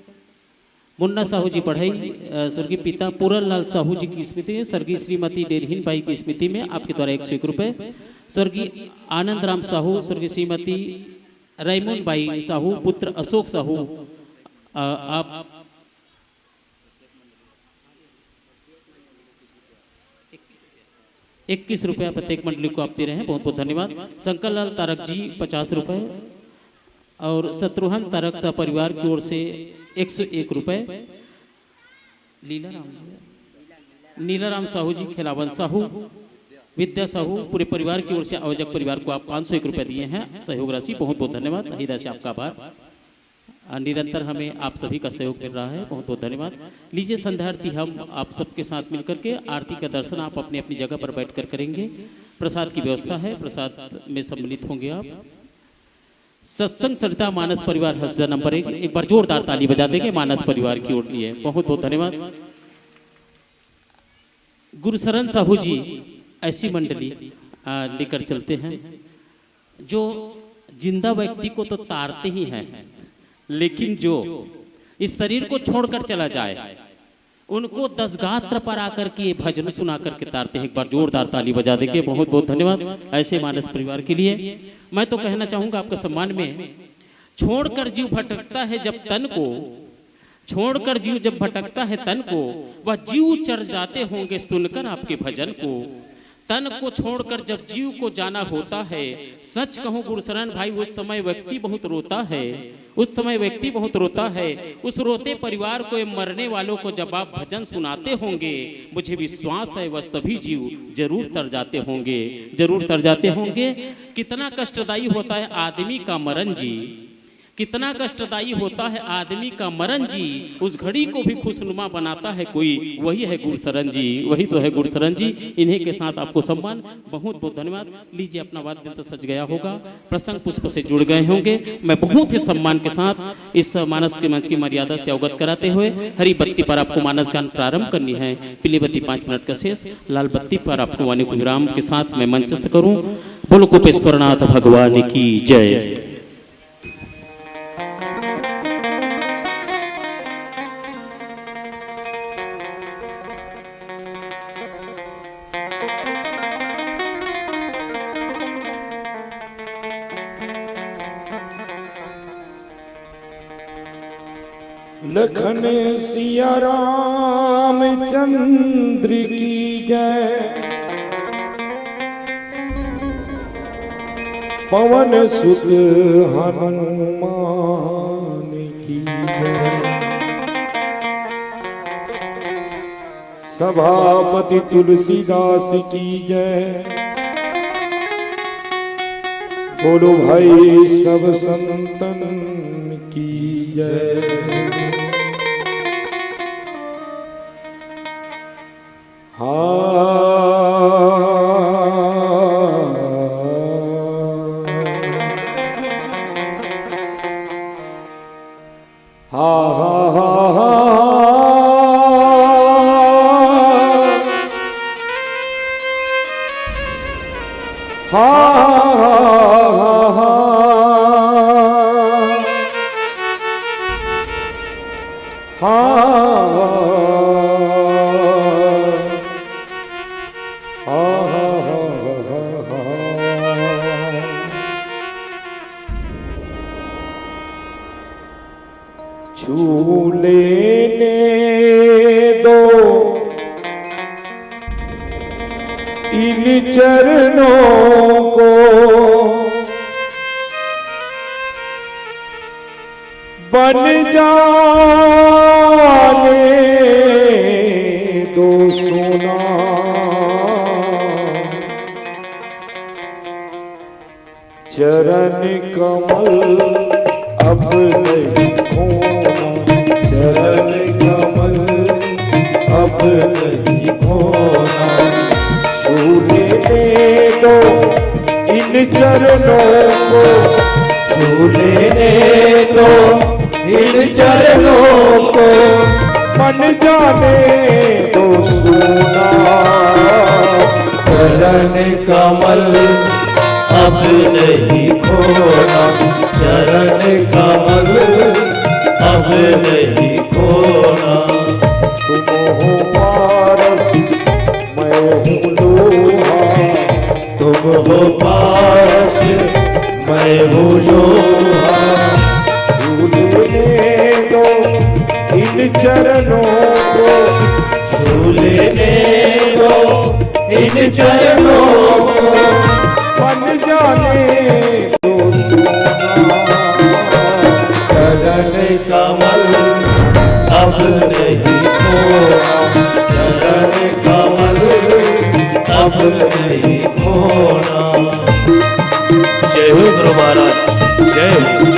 मुन्ना साहू जी पढ़ई, अ, स्वर्गीय पिता पूरन लाल साहू जी की स्मृति में, स्वर्गीय श्रीमती डेरहीन बाई की स्मृति में आपके द्वारा एक सौ एक रुपए, स्वर्गीय आनंद राम साहू, स्वर्गीय श्रीमती रैमुन बाई साहू, पुत्र अशोक साहू, अ, आप इक्कीस रुपया प्रत्येक मंडली को आप दे रहे हैं, बहुत बहुत धन्यवाद। शंकर लाल तारक जी पचास रुपए और शत्रुघ्न तारक सह परिवार की ओर से एक सौ एक रुपए। लीला राम जी, नीला राम साहू जी, खेलावन साहू, विद्या साहू, पूरे परिवार की ओर से आयोजक परिवार को आप पाँच सौ एक रुपए दिए हैं सहयोग राशि। बहुत बहुत धन्यवाद, हृदय से आपका आभार। अ, निरंतर हमें आप सभी का सहयोग मिल रहा है, बहुत बहुत धन्यवाद। लीजिए संध्या आरती हम आप सबके साथ मिलकर के आरती का दर्शन आप अपनी अपनी जगह पर बैठकर करेंगे। प्रसाद की व्यवस्था है, प्रसाद में सम्मिलित होंगे आप। सत्संग सरिता मानस परिवार हसदा नंबर एक, एक बार जोरदार ताली बजा देंगे मानस परिवार की ओर लिए। बहुत बहुत धन्यवाद। गुरुशरण साहू जी ऐसी मंडली, आ, लेकर चलते हैं जो जिंदा व्यक्ति को तो तारते ही हैं, लेकिन जो इस शरीर को छोड़कर चला जाए, उनको दस गात्र पर आकर के ये भजन सुना करके तारते हैं। एक बार जोरदार ताली बजा देंगे। बहुत बहुत धन्यवाद ऐसे मानस परिवार के लिए। मैं तो कहना चाहूंगा आपके सम्मान में, छोड़कर जीव भटकता है जब तन को, छोड़कर जीव जब भटकता है तन को, वह जीव चर जाते होंगे सुनकर आपके भजन को। तन को छोड़कर जब जीव को जाना होता है, सच कहूं गुरुशरण भाई, उस समय व्यक्ति बहुत रोता है, उस समय व्यक्ति बहुत रोता है। उस रोते परिवार को, ये मरने वालों को जब आप भजन सुनाते होंगे, मुझे विश्वास है वह सभी जीव जरूर तर जाते होंगे, जरूर तर जाते होंगे। कितना कष्टदायी होता है आदमी का मरण जी, कितना कष्टदायी होता है आदमी का मरण जी। उस घड़ी को भी खुशनुमा बनाता है कोई, वही है गुरुशरण जी, वही तो है गुरुशरण जी। इन्हीं के साथ आपको सम्मान। बहुत बहुत धन्यवाद। लीजिए, अपना वाद्य यंत्र सज गया होगा, प्रसंग पुष्प से जुड़ गए होंगे। मैं बहुत ही सम्मान के साथ इस मानस के मंच की मर्यादा से अवगत कराते हुए हरी बत्ती पर आपको मानस गान प्रारंभ करनी है। पीली बत्ती पाँच मिनट का शेष, लाल बत्ती पर आपको वाणी को विराम के साथ मैं मंचस्थ करूं। बोलो कुपेश्वरनाथ भगवान की जय। लखन सिया रामचंद्र की जय, पवन सुत हनुमान की जय, सभापति तुलसीदास की जय। बोलो भाई सब संतन की जय। हा। हा, हा, हा, हा। हा, हा, हा, हा, हा। हा, हा, हा, हा, हा। छू लेने दो इन चरणों को, बन जाने दो सोना। चरण कमल अब नहीं खोना, चरण कमल अब नहीं खोना। छू लेने दो इन चरणों को, छू लेने दो इन चरणों को, बन जाने दो सोना। चरण कमल अब नहीं खोना, चरण कमल अब नहीं खोना। तुम हो पारस, मैं हूँ लोहा। तुम हो पारस, मैं हूँ लोहा। छू लेने दो इन चरणों को, छू लेने दो इन चरणों को, बन जाने दो सोना। चरण कमल अब नहीं खोना, चरण कमल अब नहीं खोना। जय हो गुरु महाराज, जय हो।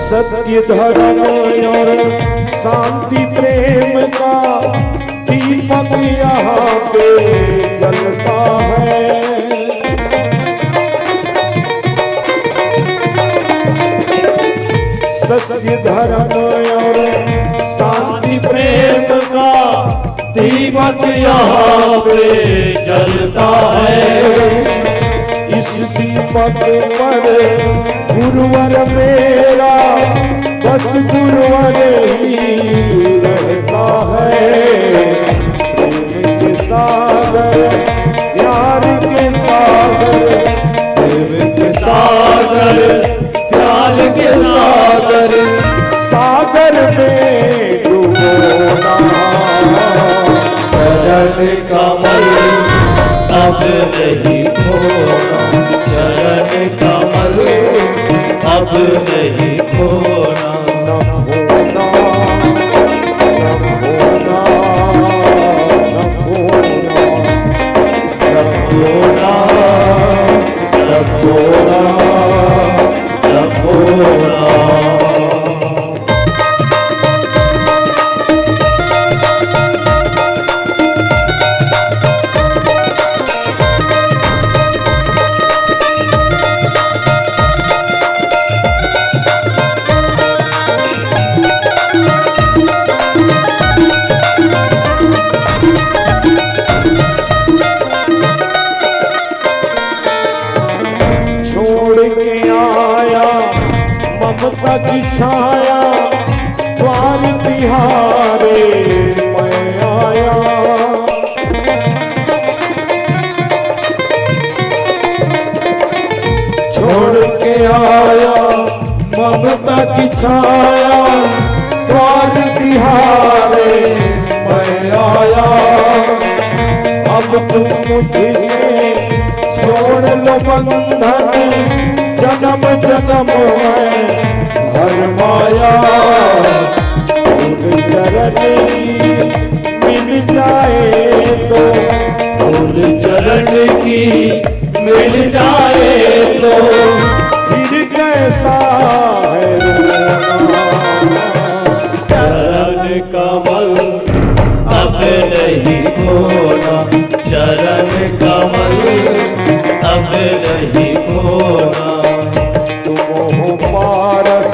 सत्य धर्म और शांति प्रेम का दीपक यह दीपक यहाँ पे जलता है। इस दीपक पर गुरुवर मेरा बस गुरुवर ही रहता है। प्रेम के सागर, प्यार के सागर, प्रेम के सागर, प्यार के सागर, सागर में डूबो ना। चरण कमल अब नहीं खोना, चरण कमल अब नहीं खोना। न खोना, न खोना, न खोना, न खोना, न खोना, न खोना। छोड़ के आया ममता की छाया, द्वार तिहारे मैं आया। छोड़ के आया ममता की छाया, द्वार तिहारे मैं आया। अब तुम मुझसे छोड़ लो बंधन, जन्म जन्म में हर माया। फूल चरण की मिल जाए तो, फूल चरण की मिल जाए तो, फिर कैसा है रोना। चरण कमल अब नहीं खोना, चरण कमल अब नहीं खोना। तुम हो पारस,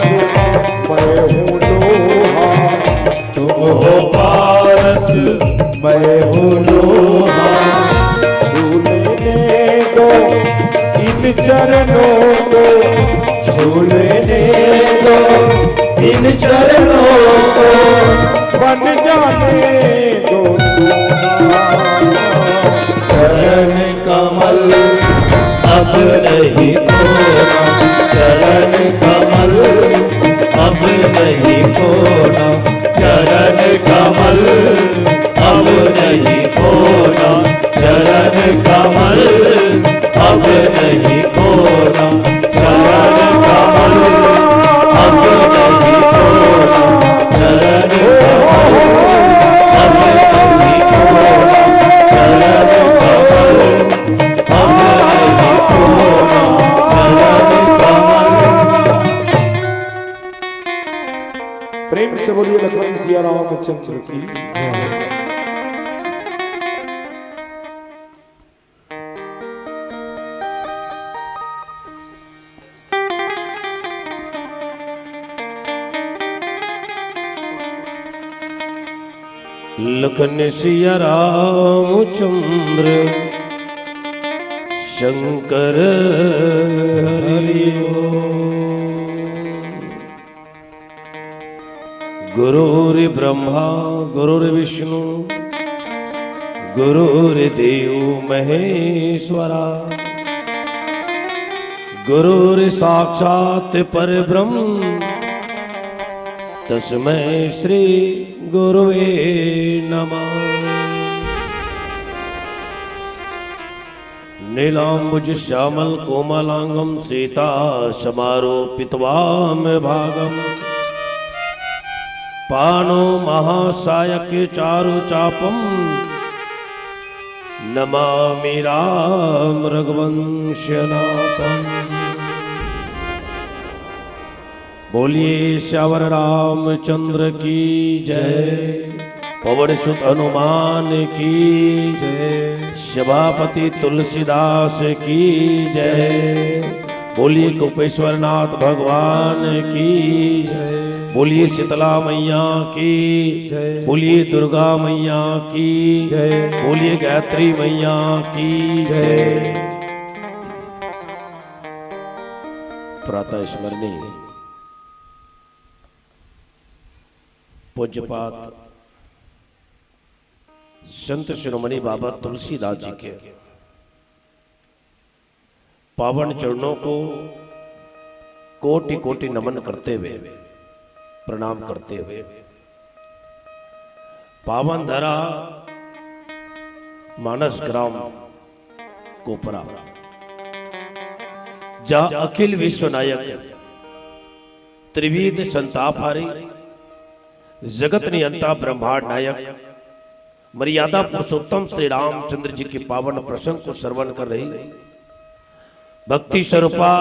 मैं हूँ लोहा, तुम हो पारस, मैं हूँ लोहा। छू लेने दो इन चरणों को, छू लेने दो इन चरणों को, बन जाने दो सोना। चरण कमल अब नहीं खोना, चरण कमल अब नहीं खोना, चरण कमल अब नहीं खोना, चरण कमल अब नहीं खोना, चरण कमल अब नहीं खोना, चरण कमल अब नहीं खोना, चरण कमल अब नहीं खोना, चरण कमल। प्रेम से बोलिए लखन सिया रामचंद्र की। लखन सिया रामचंद्र शंकर हरि ओम। गुरुर्ब्रह्मा गुरुर्विष्णु गुरुर्देव महेश्वरा। गुरुर्साक्षात् परब्रह्म तस्मै श्री गुरुवे नमः। नीलांबुज श्यामल कोमलांगम सीता समारोपितवाम भागम। पाणौ महासायक चारु चापम नमामि राम रघुवंश नाथम। बोलिए सियावर रामचंद्र की जय, पवन सुत हनुमान की जय, सभापति तुलसीदास की जय। बोलिए कोपेश्वर नाथ भगवान की जय। बोलिए शीतला मैया की जय। बोलिए दुर्गा मैया की जय। बोलिए गायत्री मैया की जय। प्रातः स्मरणीय पूज्यपाद संत शिरोमणि बाबा तुलसीदास जी के पावन चरणों को कोटि कोटि नमन करते हुए, प्रणाम करते हुए, पावन धरा मानस ग्राम कोपरा, जहाँ अखिल विश्व नायक त्रिविध संतापहारी जगत नियंता ब्रह्मांड नायक मर्यादा पुरुषोत्तम श्री रामचंद्र जी के पावन प्रसंग को श्रवण कर रही भक्ति स्वरूपा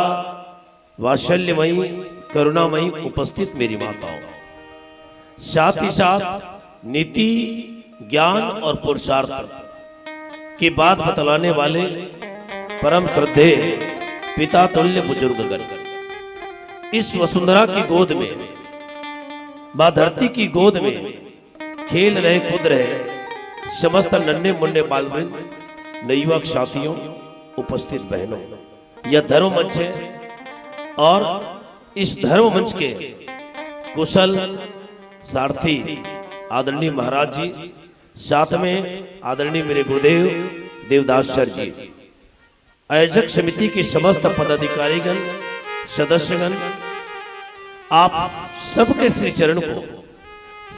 वात्सल्यमयी करुणामयी उपस्थित मेरी माताओं, साथ ही साथ नीति, ज्ञान और पुरुषार्थ की बात बतलाने वाले परम श्रद्धेय पिता तुल्य बुजुर्गगण, इस वसुंधरा की गोद में, माँ धरती की गोद में खेल रहे, कूद रहे समस्त नन्हे मुन्ने बालवृंद, नवयुवक साथियों, उपस्थित बहनों, यह धर्म मंच है और इस धर्म मंच के कुशल सारथी आदरणीय महाराज जी, साथ में आदरणीय मेरे गुरुदेव देवदास सर जी, आयोजक समिति के समस्त पदाधिकारीगण, सदस्यगण, आप सबके श्री चरण को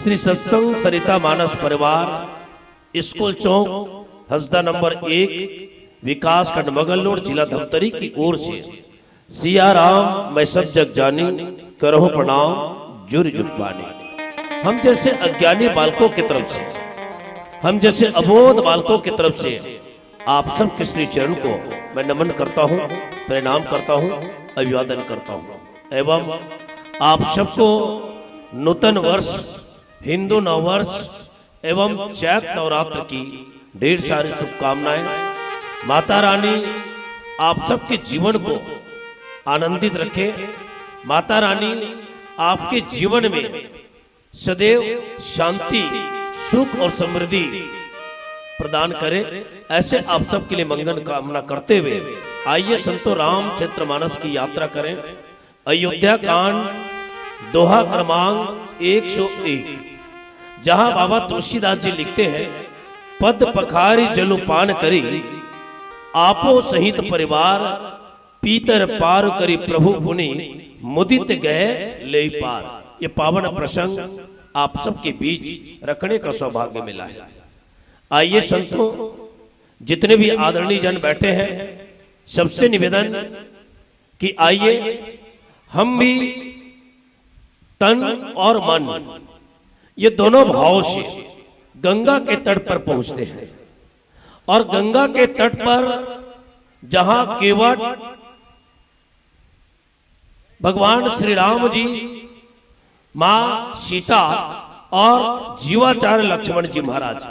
श्री सत्संग सरिता मानस परिवार, स्कूल चौक, हसदा नंबर एक, विकास खंड मगल रोड, जिला धमतरी की ओर से सिया राम मैं सब जग जानी, करहु प्रणाम जुरि जुग पानी। हम जैसे अज्ञानी बालकों की तरफ से, हम जैसे अबोध बालकों की तरफ से आप सबके श्री चरण को मैं नमन करता हूँ, प्रणाम करता हूँ, अभिवादन करता हूँ एवं आप सबको नूतन वर्ष, हिंदू नववर्ष एवं चैत नवरात्र की ढेर सारी शुभकामनाएं। माता रानी आप सबके जीवन को आनंदित रखे। माता रानी आपके जीवन में सदैव शांति, सुख और समृद्धि प्रदान करे। ऐसे आप सबके लिए मंगल कामना करते हुए आइए संतो राम चरितमानस की यात्रा करें। अयोध्या कांड, दोहा क्रमांक एक सौ एक, जहां बाबा तुलसीदास जी लिखते हैं, पद पखारि जलु पान करि, आपो सहित परिवार, पीतर पार करि प्रभु पुनि, मुदित गए लेइ पार। ये पावन प्रसंग आप सबके बीच रखने का सौभाग्य मिला है। आइए संतों, जितने भी आदरणीय जन बैठे हैं, सबसे निवेदन कि आइए हम भी तन और मन, ये दोनों भाव से गंगा के तट पर पहुंचते हैं और गंगा के तट पर जहां केवट भगवान श्री राम जी, मां सीता और जीवाचार्य लक्ष्मण जी महाराज,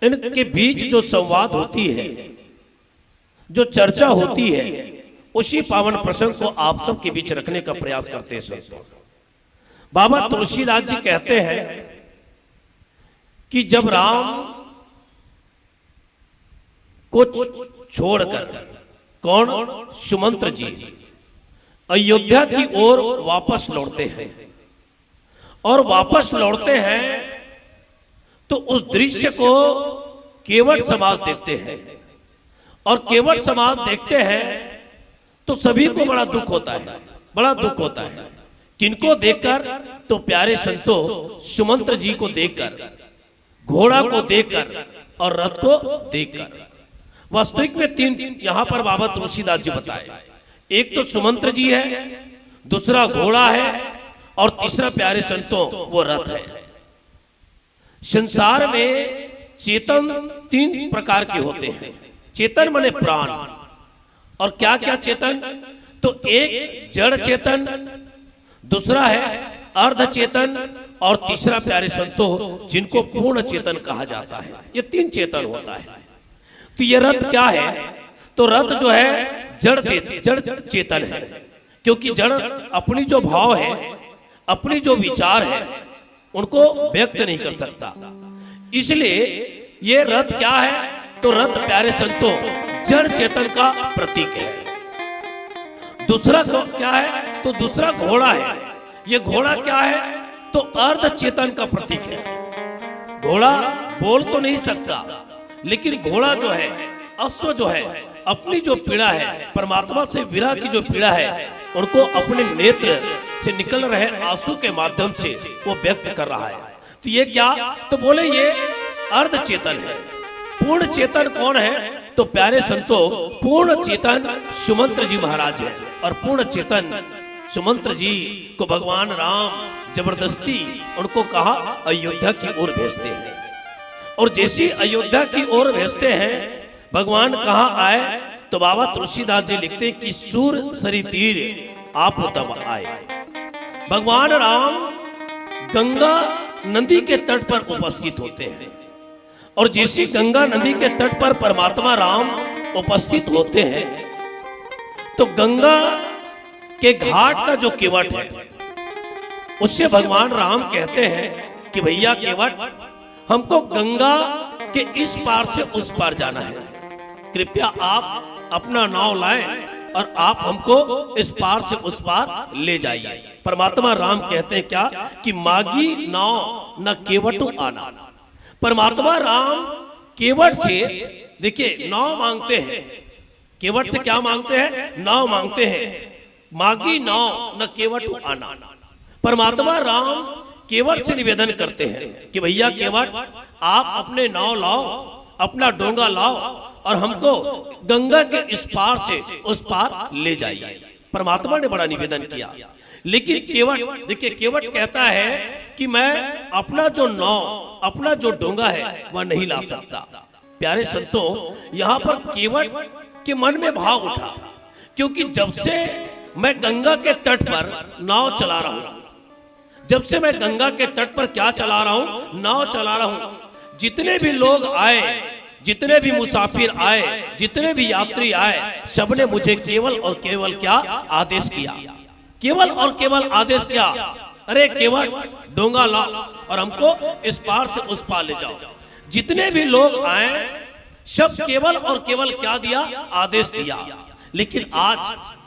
इनके बीच जो संवाद होती है, जो चर्चा होती है, उसी पावन प्रसंग को आप सबके बीच रखने का प्रयास करते हैं संतों। बाबा तुलसीदास जी कहते हैं कि जब राम को छोड़कर, कौन, सुमंत्र जी अयोध्या की ओर वापस लौटते हैं और वापस लौटते हैं तो उस दृश्य को केवट समाज देखते हैं और केवट समाज देखते हैं तो सभी को बड़ा दुख होता है, बड़ा दुख होता है। किनको देखकर? तो प्यारे संतों, सुमंत्र जी को देखकर, घोड़ा को देखकर और रथ को देखकर। वास्तविक में तीन यहां पर बाबा तुलसीदास जी बताए। एक तो सुमंत्र जी है, दूसरा घोड़ा है और तीसरा प्यारे संतों वो रथ है। संसार में चेतन तीन प्रकार के होते हैं। चेतन माने प्राण। और क्या क्या चेतन? तो एक जड़ चेतन, दूसरा है अर्ध चेतन और तीसरा प्यारे संतों जिनको पूर्ण चेतन कहा जाता है। ये तीन चेतन होता है। तो ये रथ क्या है? तो रथ जो है जड़ चेत-, जड़ चेतन है, क्योंकि जड़ अपनी जो भाव है अपनी जो विचार है उनको व्यक्त नहीं कर सकता। इसलिए ये रथ क्या है? तो रथ, प्यारे संतों, जड़ चेतन का प्रतीक है। दूसरा को क्या है? तो दूसरा घोड़ा है। ये घोड़ा क्या है? तो अर्ध चेतन का प्रतीक है। घोड़ा बोल तो नहीं सकता, लेकिन घोड़ा जो है, अश्व जो है, अपनी जो पीड़ा है, परमात्मा से विरह की जो पीड़ा है, उनको अपने नेत्र से निकल रहे आंसू के माध्यम से वो व्यक्त कर रहा है। तो ये क्या? तो बोले, ये अर्ध चेतन है। पूर्ण चेतन कौन है? तो प्यारे संतों, पूर्ण चेतन सुमंत्र जी महाराज है। और पूर्ण चेतन सुमंत्र जी को भगवान राम जबरदस्ती उनको कहा, अयोध्या की ओर भेजते हैं। और जैसी अयोध्या की ओर भेजते हैं, भगवान कहाँ आए? तो बाबा तुलसीदास जी लिखते हैं कि सूर सरी तीर आप तब आए। भगवान राम गंगा नदी के तट पर उपस्थित होते हैं। और जैसी गंगा नदी के तट पर परमात्मा राम उपस्थित होते हैं, तो गंगा के घाट का जो केवट है, उससे भगवान राम कहते हैं कि भैया केवट, हमको गंगा के इस पार से उस पार जाना है। कृपया आप अपना नाव लाएं और आप हमको इस पार से उस पार ले जाइए। परमात्मा राम कहते हैं क्या? कि मागी नाव न केवटु आना। परमात्मा राम केवट से, देखिए, नाव मांगते हैं। केवट से क्या मांगते हैं? नाव मांगते हैं। मागी नाव न केवटु आना। परमात्मा राम केवट से निवेदन करते हैं कि भैया केवट, आप अपने नाव लाओ, अपना डोंगा लाओ और हमको गंगा के इस पार से उस पार ले जाइए। परमात्मा ने बड़ा निवेदन किया, लेकिन केवट, देखिए, केवट कहता है कि मैं अपना जो नाव, अपना जो डोंगा है, वह नहीं ला सकता। प्यारे संतों, यहाँ पर केवट के मन में भाव उठा, क्योंकि जब से मैं गंगा के तट पर नाव चला रहा हूँ, जब से मैं गंगा के तट पर क्या चला रहा हूँ, नाव चला रहा हूँ, जितने भी लोग आए, जितने भी मुसाफिर आए, जितने भी यात्री आए, सबने मुझे केवल और केवल क्या आदेश किया? केवल और केवल आदेश क्या? अरे केवट, डोंगा ला और हमको इस पार से उस पार ले जाओ। जितने भी लोग आए, सब केवल और केवल क्या दिया? आदेश दिया। लेकिन आज,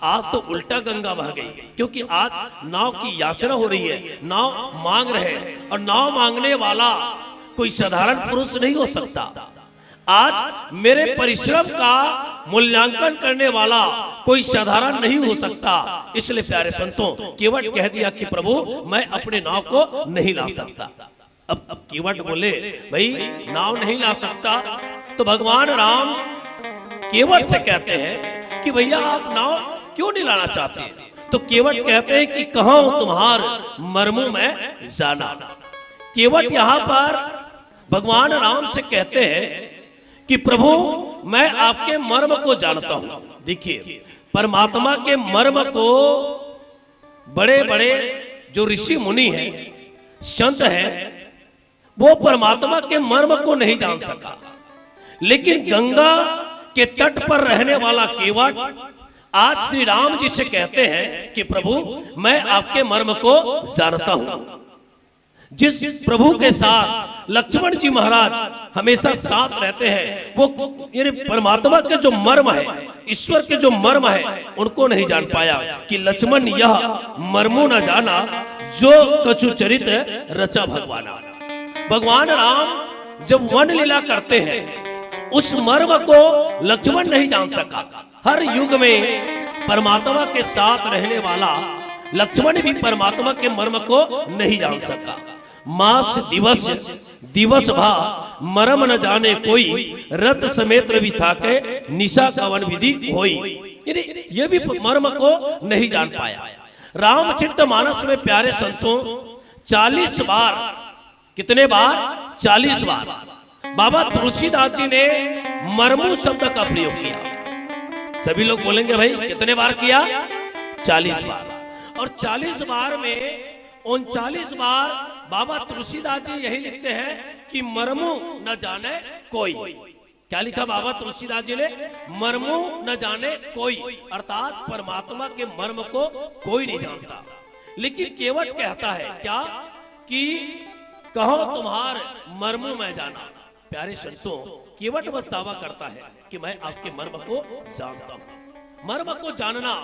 आज तो उल्टा गंगा बह गई, क्योंकि आज नाव की याचना हो रही है, नाव मांग रहे हैं। और नाव मांगने वाला कोई साधारण पुरुष नहीं हो सकता। आज मेरे परिश्रम का मूल्यांकन करने वाला कोई साधारण नहीं हो सकता। इसलिए प्यारे संतों, केवट कह दिया कि प्रभु, मैं अपने नाव को नहीं ला सकता। अब, अब केवट बोले, भाई, नाव नहीं ला सकता, तो भगवान राम केवट से कहते हैं कि भैया, आप नाव क्यों नहीं लाना चाहते? तो केवट कहते हैं कि कहो तुम्हार मरमू मैं जाना। केवट यहाँ पर भगवान राम से कहते हैं कि प्रभु, मैं आपके मर्म को जानता हूं। देखिए, परमात्मा के मर्म को बड़े बड़े जो ऋषि मुनि हैं, संत हैं, वो परमात्मा के मर्म को नहीं जान सका, लेकिन गंगा के तट पर रहने वाला केवट आज श्री राम जी से कहते हैं कि प्रभु, मैं आपके मर्म को जानता हूं। जिस प्रभु के साथ लक्ष्मण जी महाराज हमेशा साथ रहते हैं, वो, यानी परमात्मा के जो मर्म है, ईश्वर के जो मर्म है, उनको नहीं जान पाया कि लक्ष्मण यह मर्मो न जाना, जो कछु चरित रचा भगवाना। भगवान राम जब वन लीला करते हैं, उस मर्म को लक्ष्मण नहीं जान सका। हर युग में परमात्मा के साथ रहने वाला लक्ष्मण भी परमात्मा के मर्म को नहीं जान सका। मास दिवस दिवस भा मरम न जाने कोई, रथ समेत रवि थाके निशा कवन विधि होई। यानी ये भी मर्म को नहीं जान पाया। रामचरित मानस में, प्यारे संतों, चालीस बार, कितने बार? चालीस बार बाबा तुलसीदास जी ने मरमू शब्द का प्रयोग किया। सभी लोग बोलेंगे, भाई, कितने बार किया? चालीस बार। और चालीस बार में उनचालीस बार बाबा तुलसीदास जी यही लिखते हैं कि मरमू न जाने कोई। क्या लिखा बाबा तुलसीदास जी ने? मरमू न जाने कोई, अर्थात परमात्मा के मर्म को कोई नहीं जानता। लेकिन केवट कहता है क्या कि कहो तुम्हार मर्म मैं जाना। प्यारे संतों, केवट बस दावा करता है कि मैं आपके मर्म को जानता हूं। मर्म को जानना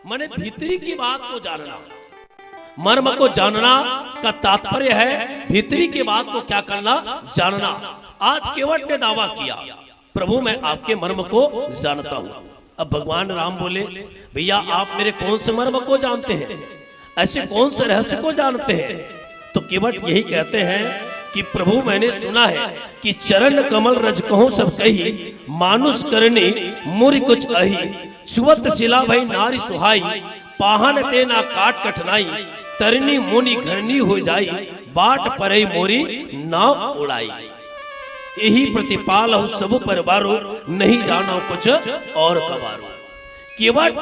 माने भीतरी की बात को जानना। मर्म को जानना का तात्पर्य है भीतरी की बात को क्या करना, जानना। आज केवट ने दावा किया, प्रभु मैं आपके मर्म को जानता हूं। अब भगवान राम बोले, भैया आप मेरे कौन से मर्म को जानते हैं? ऐसे कौन से रहस्य को जानते हैं? तो केवट यही कहते हैं कि प्रभु मैंने सुना है कि चरण कमल रज कहूं सब कही, मानुष करनी मुरि कुछ अही। सुवत शिला भई नारी सुहाई, पाहन ते ना काट कठिनाई, तरनी मुनि घरनी हो जाई, बाट परई मोरी नाव उड़ाई। यही प्रतिपाल हो सब पर बारो, नहीं जानो कुछ और कबारो। केवट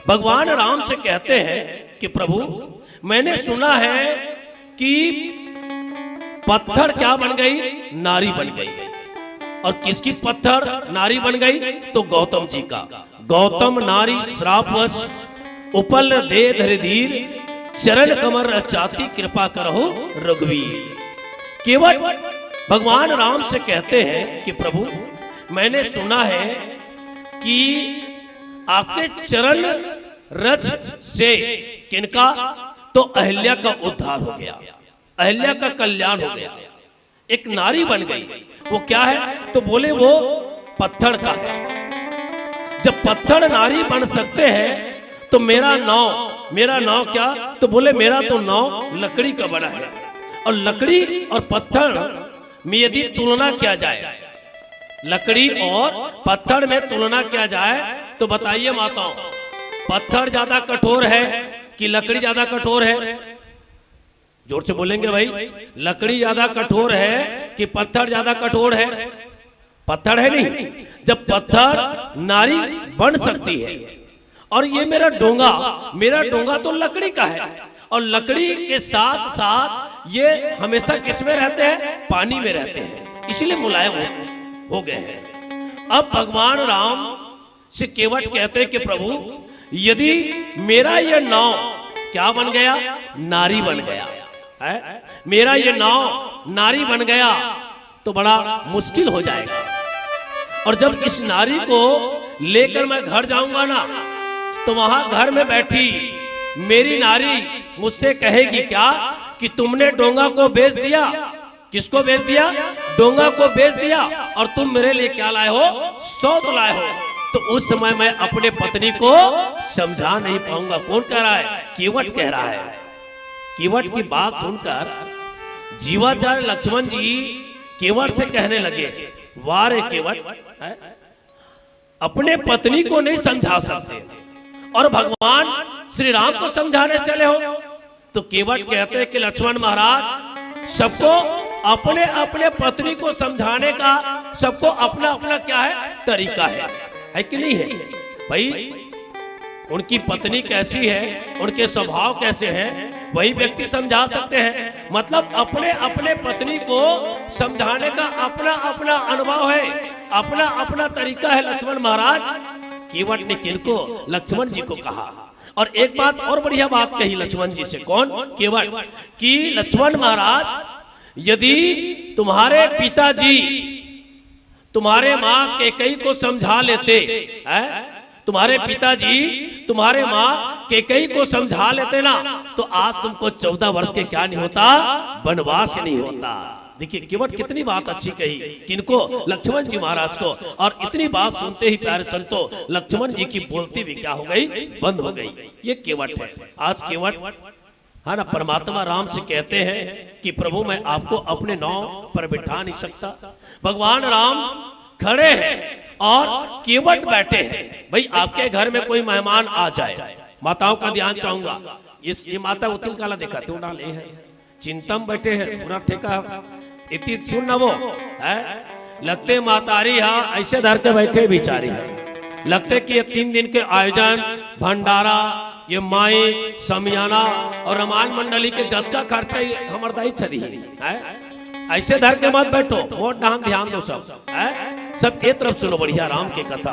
भगवान राम से कहते हैं कि प्रभु मैंने सुना है कि पत्थर क्या बन गई, नारी बन गई। और किसकी पत्थर नारी बन गई? तो गौतम जी का। गौतम नारी श्रापवश उपल दे धरि धीर, चरण कमर रचाती कृपा करहु रघुवीर। केवट भगवान राम से कहते हैं कि प्रभु मैंने सुना है कि आपके चरण रज से किनका, तो अहिल्या का उद्धार हो गया, अहिल्या का कल्याण हो गया, एक नारी बन गई। वो क्या है? तो बोले वो पत्थर का है। जब पत्थर नारी बन सकते हैं तो मेरा नाव, मेरा नाव क्या? तो बोले मेरा तो नाव लकड़ी का बना है। और लकड़ी और पत्थर में यदि तुलना किया जाए, लकड़ी और पत्थर में तुलना किया जाए तो बताइए माताओं, पत्थर ज्यादा कठोर है कि लकड़ी ज्यादा कठोर है? जोर से बोलेंगे भाई, लकड़ी ज्यादा कठोर है कि पत्थर ज्यादा कठोर है? पत्थर है नहीं। जब पत्थर नारी बन सकती है और ये मेरा डोंगा, मेरा डोंगा तो लकड़ी का है और लकड़ी के साथ साथ ये हमेशा किस में रहते हैं? पानी में रहते हैं, इसलिए मुलायम हो, हो गए हैं। अब भगवान राम से केवट कहते हैं कि प्रभु यदि मेरा ये नाव क्या बन गया, नारी बन गया है, मेरा ये नाव नारी बन गया तो बड़ा मुश्किल हो जाएगा। और जब इस नारी को लेकर मैं घर जाऊंगा ना तो वहां घर में बैठी मेरी नारी मुझसे कहेगी क्या कि तुमने डोंगा को बेच दिया। किसको बेच दिया? डोंगा को बेच दिया। और तुम मेरे लिए क्या लाए हो? सौत लाए हो। तो उस समय मैं अपने पत्नी को समझा नहीं पाऊंगा। कौन कह रहा है? केवट कह रहा है। केवट की बात सुनकर जीवाचार्य लक्ष्मण जी केवट से कहने लगे, वाह रे केवट, है? अपने पत्नी को नहीं समझा सकते और भगवान श्री राम को समझाने चले हो। तो केवट कहते हैं कि लक्ष्मण महाराज, सबको अपने अपने पत्नी को समझाने का, सबको अपना अपना क्या है, तरीका है, है कि नहीं है भाई? उनकी पत्नी कैसी है, उनके स्वभाव कैसे हैं, वही व्यक्ति समझा सकते हैं। मतलब अपने अपने पत्नी को समझाने का अपना अपना अनुभव है, अपना अपना तरीका है लक्ष्मण महाराज। केवट ने किनको? लक्ष्मण जी को कहा। और एक बात और बढ़िया बात कही लक्ष्मण जी से। कौन? केवट। कि लक्ष्मण महाराज, यदि तुम्हारे पिताजी तुम्हारे माँ कैकई को समझा लेते, हैं? तुम्हारे पिताजी तुम्हारे माँ कैकई को समझा लेते ना, तो आज तुमको चौदह वर्ष के क्या नहीं होता, वनवास नहीं होता। देखिए केवट कितनी बात अच्छी कही, किनको? लक्ष्मण जी महाराज को। और इतनी बात सुनते ही प्यारे संतों, लक्ष्मण जी की बोलती भी क्या हो गई, बंद हो गई। ये केवट है। आज केवट है ना, परमात्मा राम से कहते हैं कि प्रभु मैं आपको अपने नाव पर बिठा नहीं सकता। भगवान राम खड़े हैं और केवट बैठे हैं। भाई आपके घर में कोई मेहमान आ जाए, माताओं का ध्यान चाहूंगा, इस ये माता उतिल काला देखा थे उड़ा ले है, चिंता में बैठे हैं, पूरा ठेका इति सुन न वो है। लगते मातारी हा ऐसे धर के बैठे बिचारी हा। लगते कि ये तीन दिन के आयोजन, भंडारा, ये माई, समियाना और रामायण मंडली के जतका खर्चा ही हमर दाई चली है। ऐसे धर के मत बैठो, मोर डाहन ध्यान दो सब, है? सब ये तरफ सुनो, बढ़िया राम के कथा।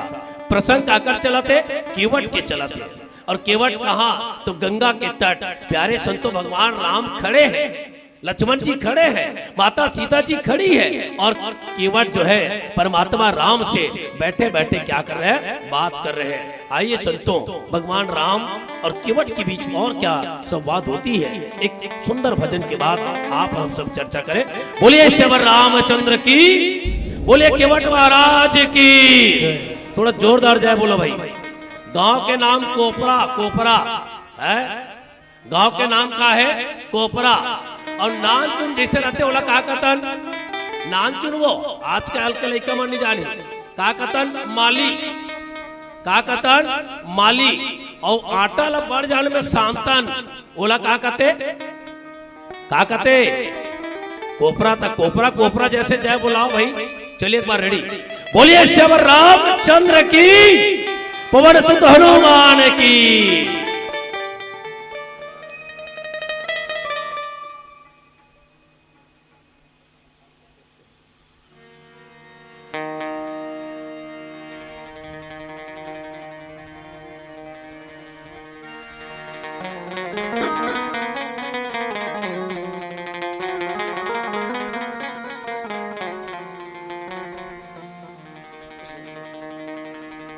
प्रसंग काकर चलत हे? केवट के चलत हे। और केवट कहाँ? तो गंगा के तट। प्यारे संतों, भगवान राम खड़े हैं, लक्ष्मण जी खड़े हैं, माता सीता जी खड़ी है और केवट जो है परमात्मा राम से बैठे बैठे क्या कर रहे हैं? बात कर रहे हैं। आइए संतों, भगवान राम और केवट के बीच और क्या संवाद होती है, एक सुंदर भजन के बाद आप हम सब चर्चा करें। बोलिए श्री रामचंद्र की, बोलिए केवट महाराज की। थोड़ा जोरदार जय बोलो भाई। गांव के नाम कोपरा, कोपरा है। गांव के नाम का है? कोपरा। और नानचुन जैसे रहते, ओला का कथन? नानचुन वो, आजकल के लइका मन नहीं जानी। का कथन? माली। का कथन? माली। और आटा ला बड़ जान में सानथन, ओला का कथे? का कथे? कोपरा तक, कोपरा, कोपरा जैसे जय बुलाओ भाई। चलिए एक बार रेडी, बोलिए श्री रामचंद्र की, पवन सुत हनुमान की।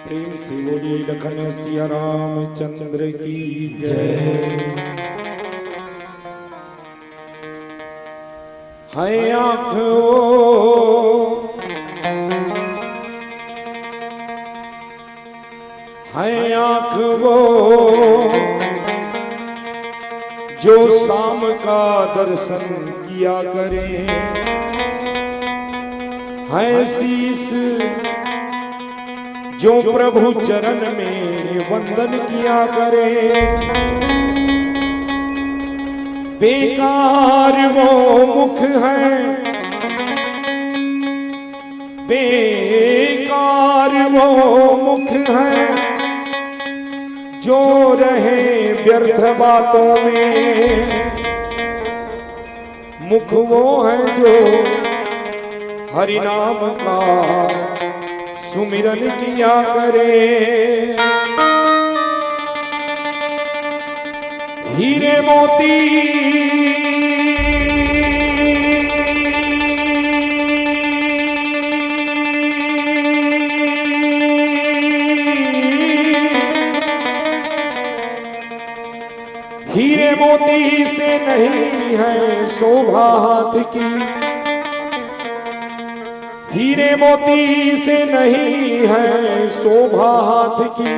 प्रेम से बोलिए लखन सिया रामचंद्र की जय। है आँख वो, है आँख वो, जो शाम का दर्शन किया करें। है शीश जो प्रभु चरण में वंदन किया करे। बेकार वो मुख है, बेकार वो मुख है, जो रहे व्यर्थ बातों में। मुख वो है जो हरि नाम का सुमिरन किया करे। हीरे मोती हीरे मोती से नहीं है शोभा हाथ की, हीरे मोती से नहीं है शोभा हाथ की,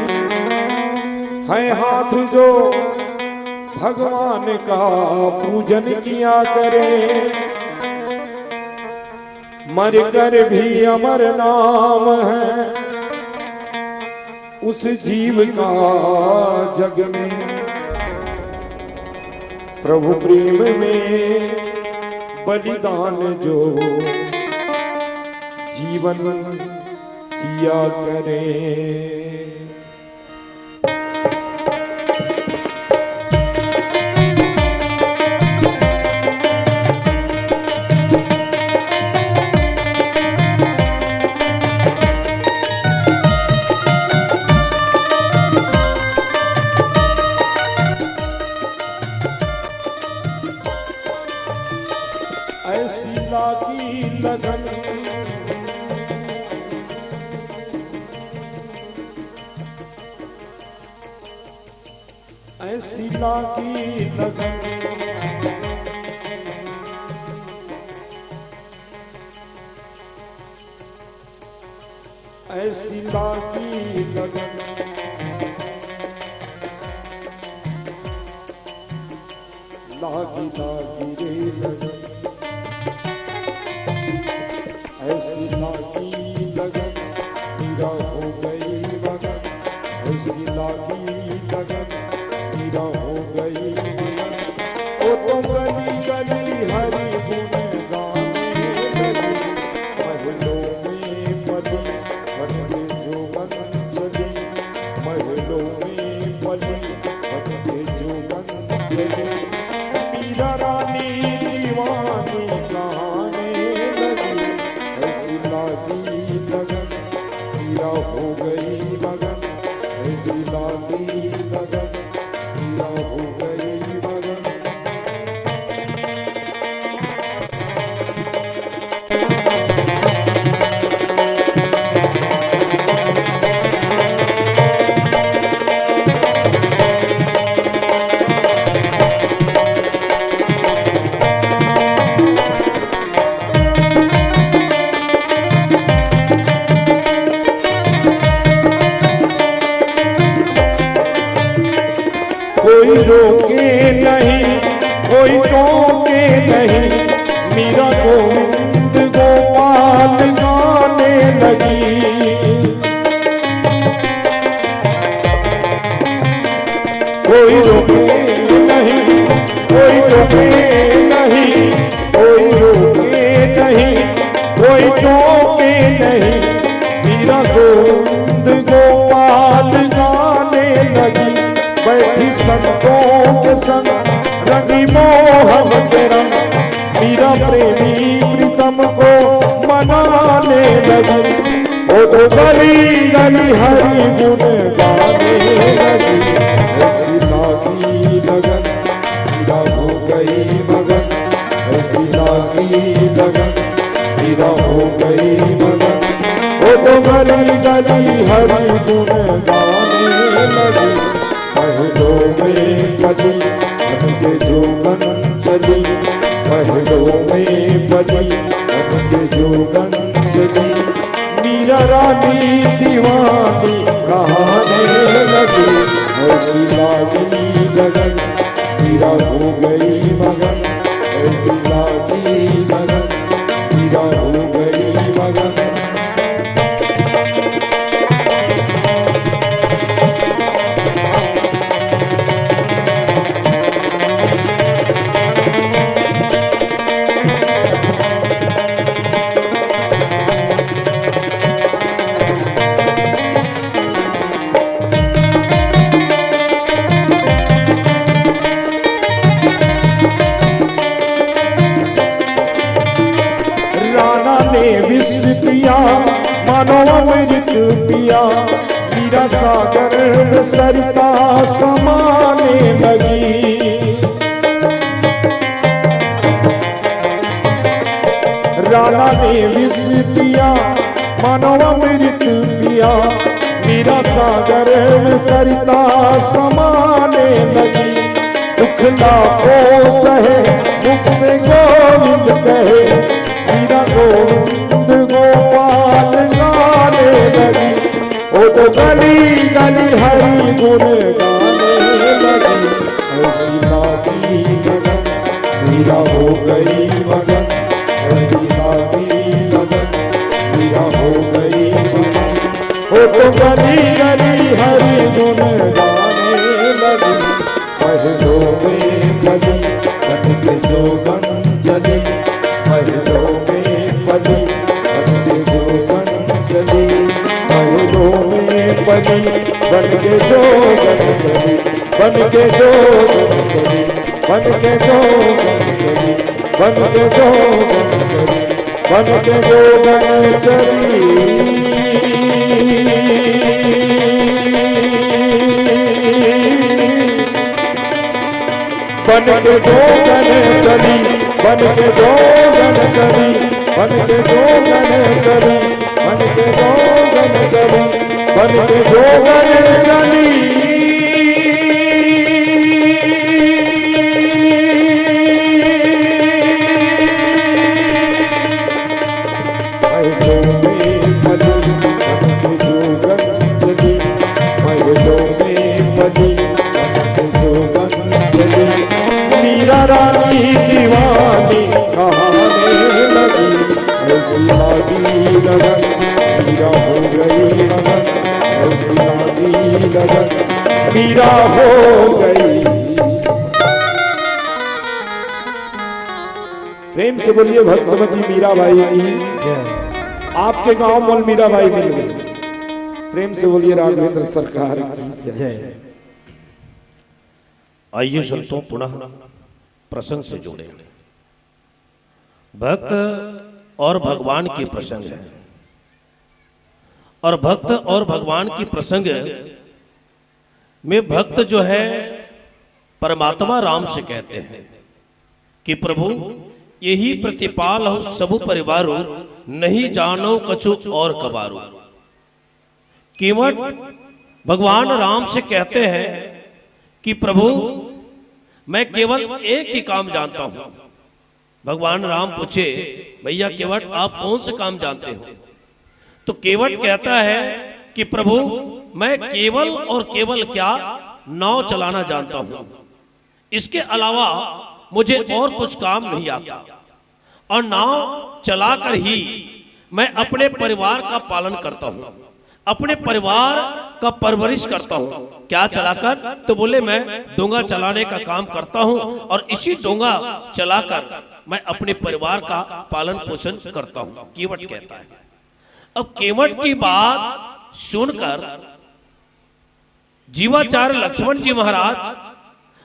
है हाथ जो भगवान का पूजन किया करे। मर कर भी अमर नाम है उस जीव का जग में। प्रभु प्रेम में बलिदान जो जीवन किया करे। ऐसी लागी लगन, ऐसी लागी लगन, ऐसी लागी लगन, लागी लागी रे लगन, ऐसी लागी लगन, हीरा हो गई लगन, ऐसी लागी लगन, हीरा हो गई लगन। ओ तो गली गली हरी गुण गाने लगी, महलों में पली भटके जो बन चली, महलों में पली भटके जो बन चली। मीरा रानी दीवानी कहाने लगी, ऐसी लागी लगन, हीरा हो गई लगन, ऐसी लागी लगन, कोई टोके नहीं। मीरा गोविंद गोपाल गाने लगी, बैठी संतों के संग रंगी मोहन के रंग। मीरा प्रेमी प्रीतम को मनाने लगी, वो तो गली गली हरि गुण गाने लगी। ऐसी लागी लगन, मीरा हो गई मगन। ऐसी लागी लगन, मीरा हो गई मगन। वो तो गली गली हरि गुण गाने लगी। महलों में पली बन के जोगन चली, महलों में पली बन के जोगन चली। मीरा रानी दीवानी कहाने लगी, ऐसी लागी लगन, मीरा हो गई मगन। ऐसी लागी लगन, मीरा हो गई मगन। राना ने विष पिया, मानो अमृत पिया, मीरा सागर में सरिता समाने लगी। राना ने विष पिया, मानो अमृत पिया, मीरा सागर में सरिता समाने लगी। दुख लाखों सहे, मुख से गोविंद कहे, मीरा गोविंद गोपाल गाने लगी। वो तो गली गली हरि गुण गाने लगी। ऐसी लागी लगन, मीरा हो गई मगन। ऐसी लागी लगन, मीरा हो गई मगन। वो तो गली गली हरि गुण गाने लगी। महलों में पली बन के जोगन चली, महलों में पली बन के जोगन चली, महलों में पली बन के जोगन चली, बन के जोगन चली, बन के जोगन चली, बन के जोगन चली, बन के जोगन चली। बन के जोगन चली, बन के जोगन चली, बन के जोगन चली, बन के जोगन चली, बन के जोगन चली। महलों में पली बन के जोगन चली, महलों में पली बन के जोगन चली। मीरा रानी दीवानी कहाने लगी, ऐसी लागी लगन, मीरा हो गई मगन। ऐसी लागी लगन, मीरा हो गई। प्रेम से बोलिए भक्तमती मीराबाई की। जय। आपके गांव मोल मीराबाई मिल गई। प्रेम से बोलिए राघवेंद्र सरकार की जय। जय। आइए संतों, पुनः प्रसंग से जोड़े। भक्त और भगवान के प्रसंग है, और भक्त और भगवान की प्रसंग में भक्त जो है, परमात्मा राम से कहते हैं कि प्रभु, यही प्रतिपाल हो सबु परिवारो, नहीं जानो कछु और कबारो। केवट भगवान राम से कहते हैं कि प्रभु, मैं केवल एक ही काम जानता हूं। भगवान राम पूछे, भैया केवट, आप कौन से काम जानते हो? तो केवट कहता है कि प्रभु, मैं केवल और केवल क्या, नाव चलाना जानता हूं। इसके अलावा मुझे और कुछ काम नहीं आता, और नाव चलाकर ही मैं अपने परिवार का पालन करता हूं, अपने परिवार का परवरिश करता हूं। क्या चलाकर? तो बोले, मैं डोंगा चलाने का काम करता हूं, और इसी डोंगा चलाकर मैं अपने परिवार का पालन पोषण करता हूं, केवट कहता है। अब केवट की बात सुनकर जीवाचार्य लक्ष्मण जी महाराज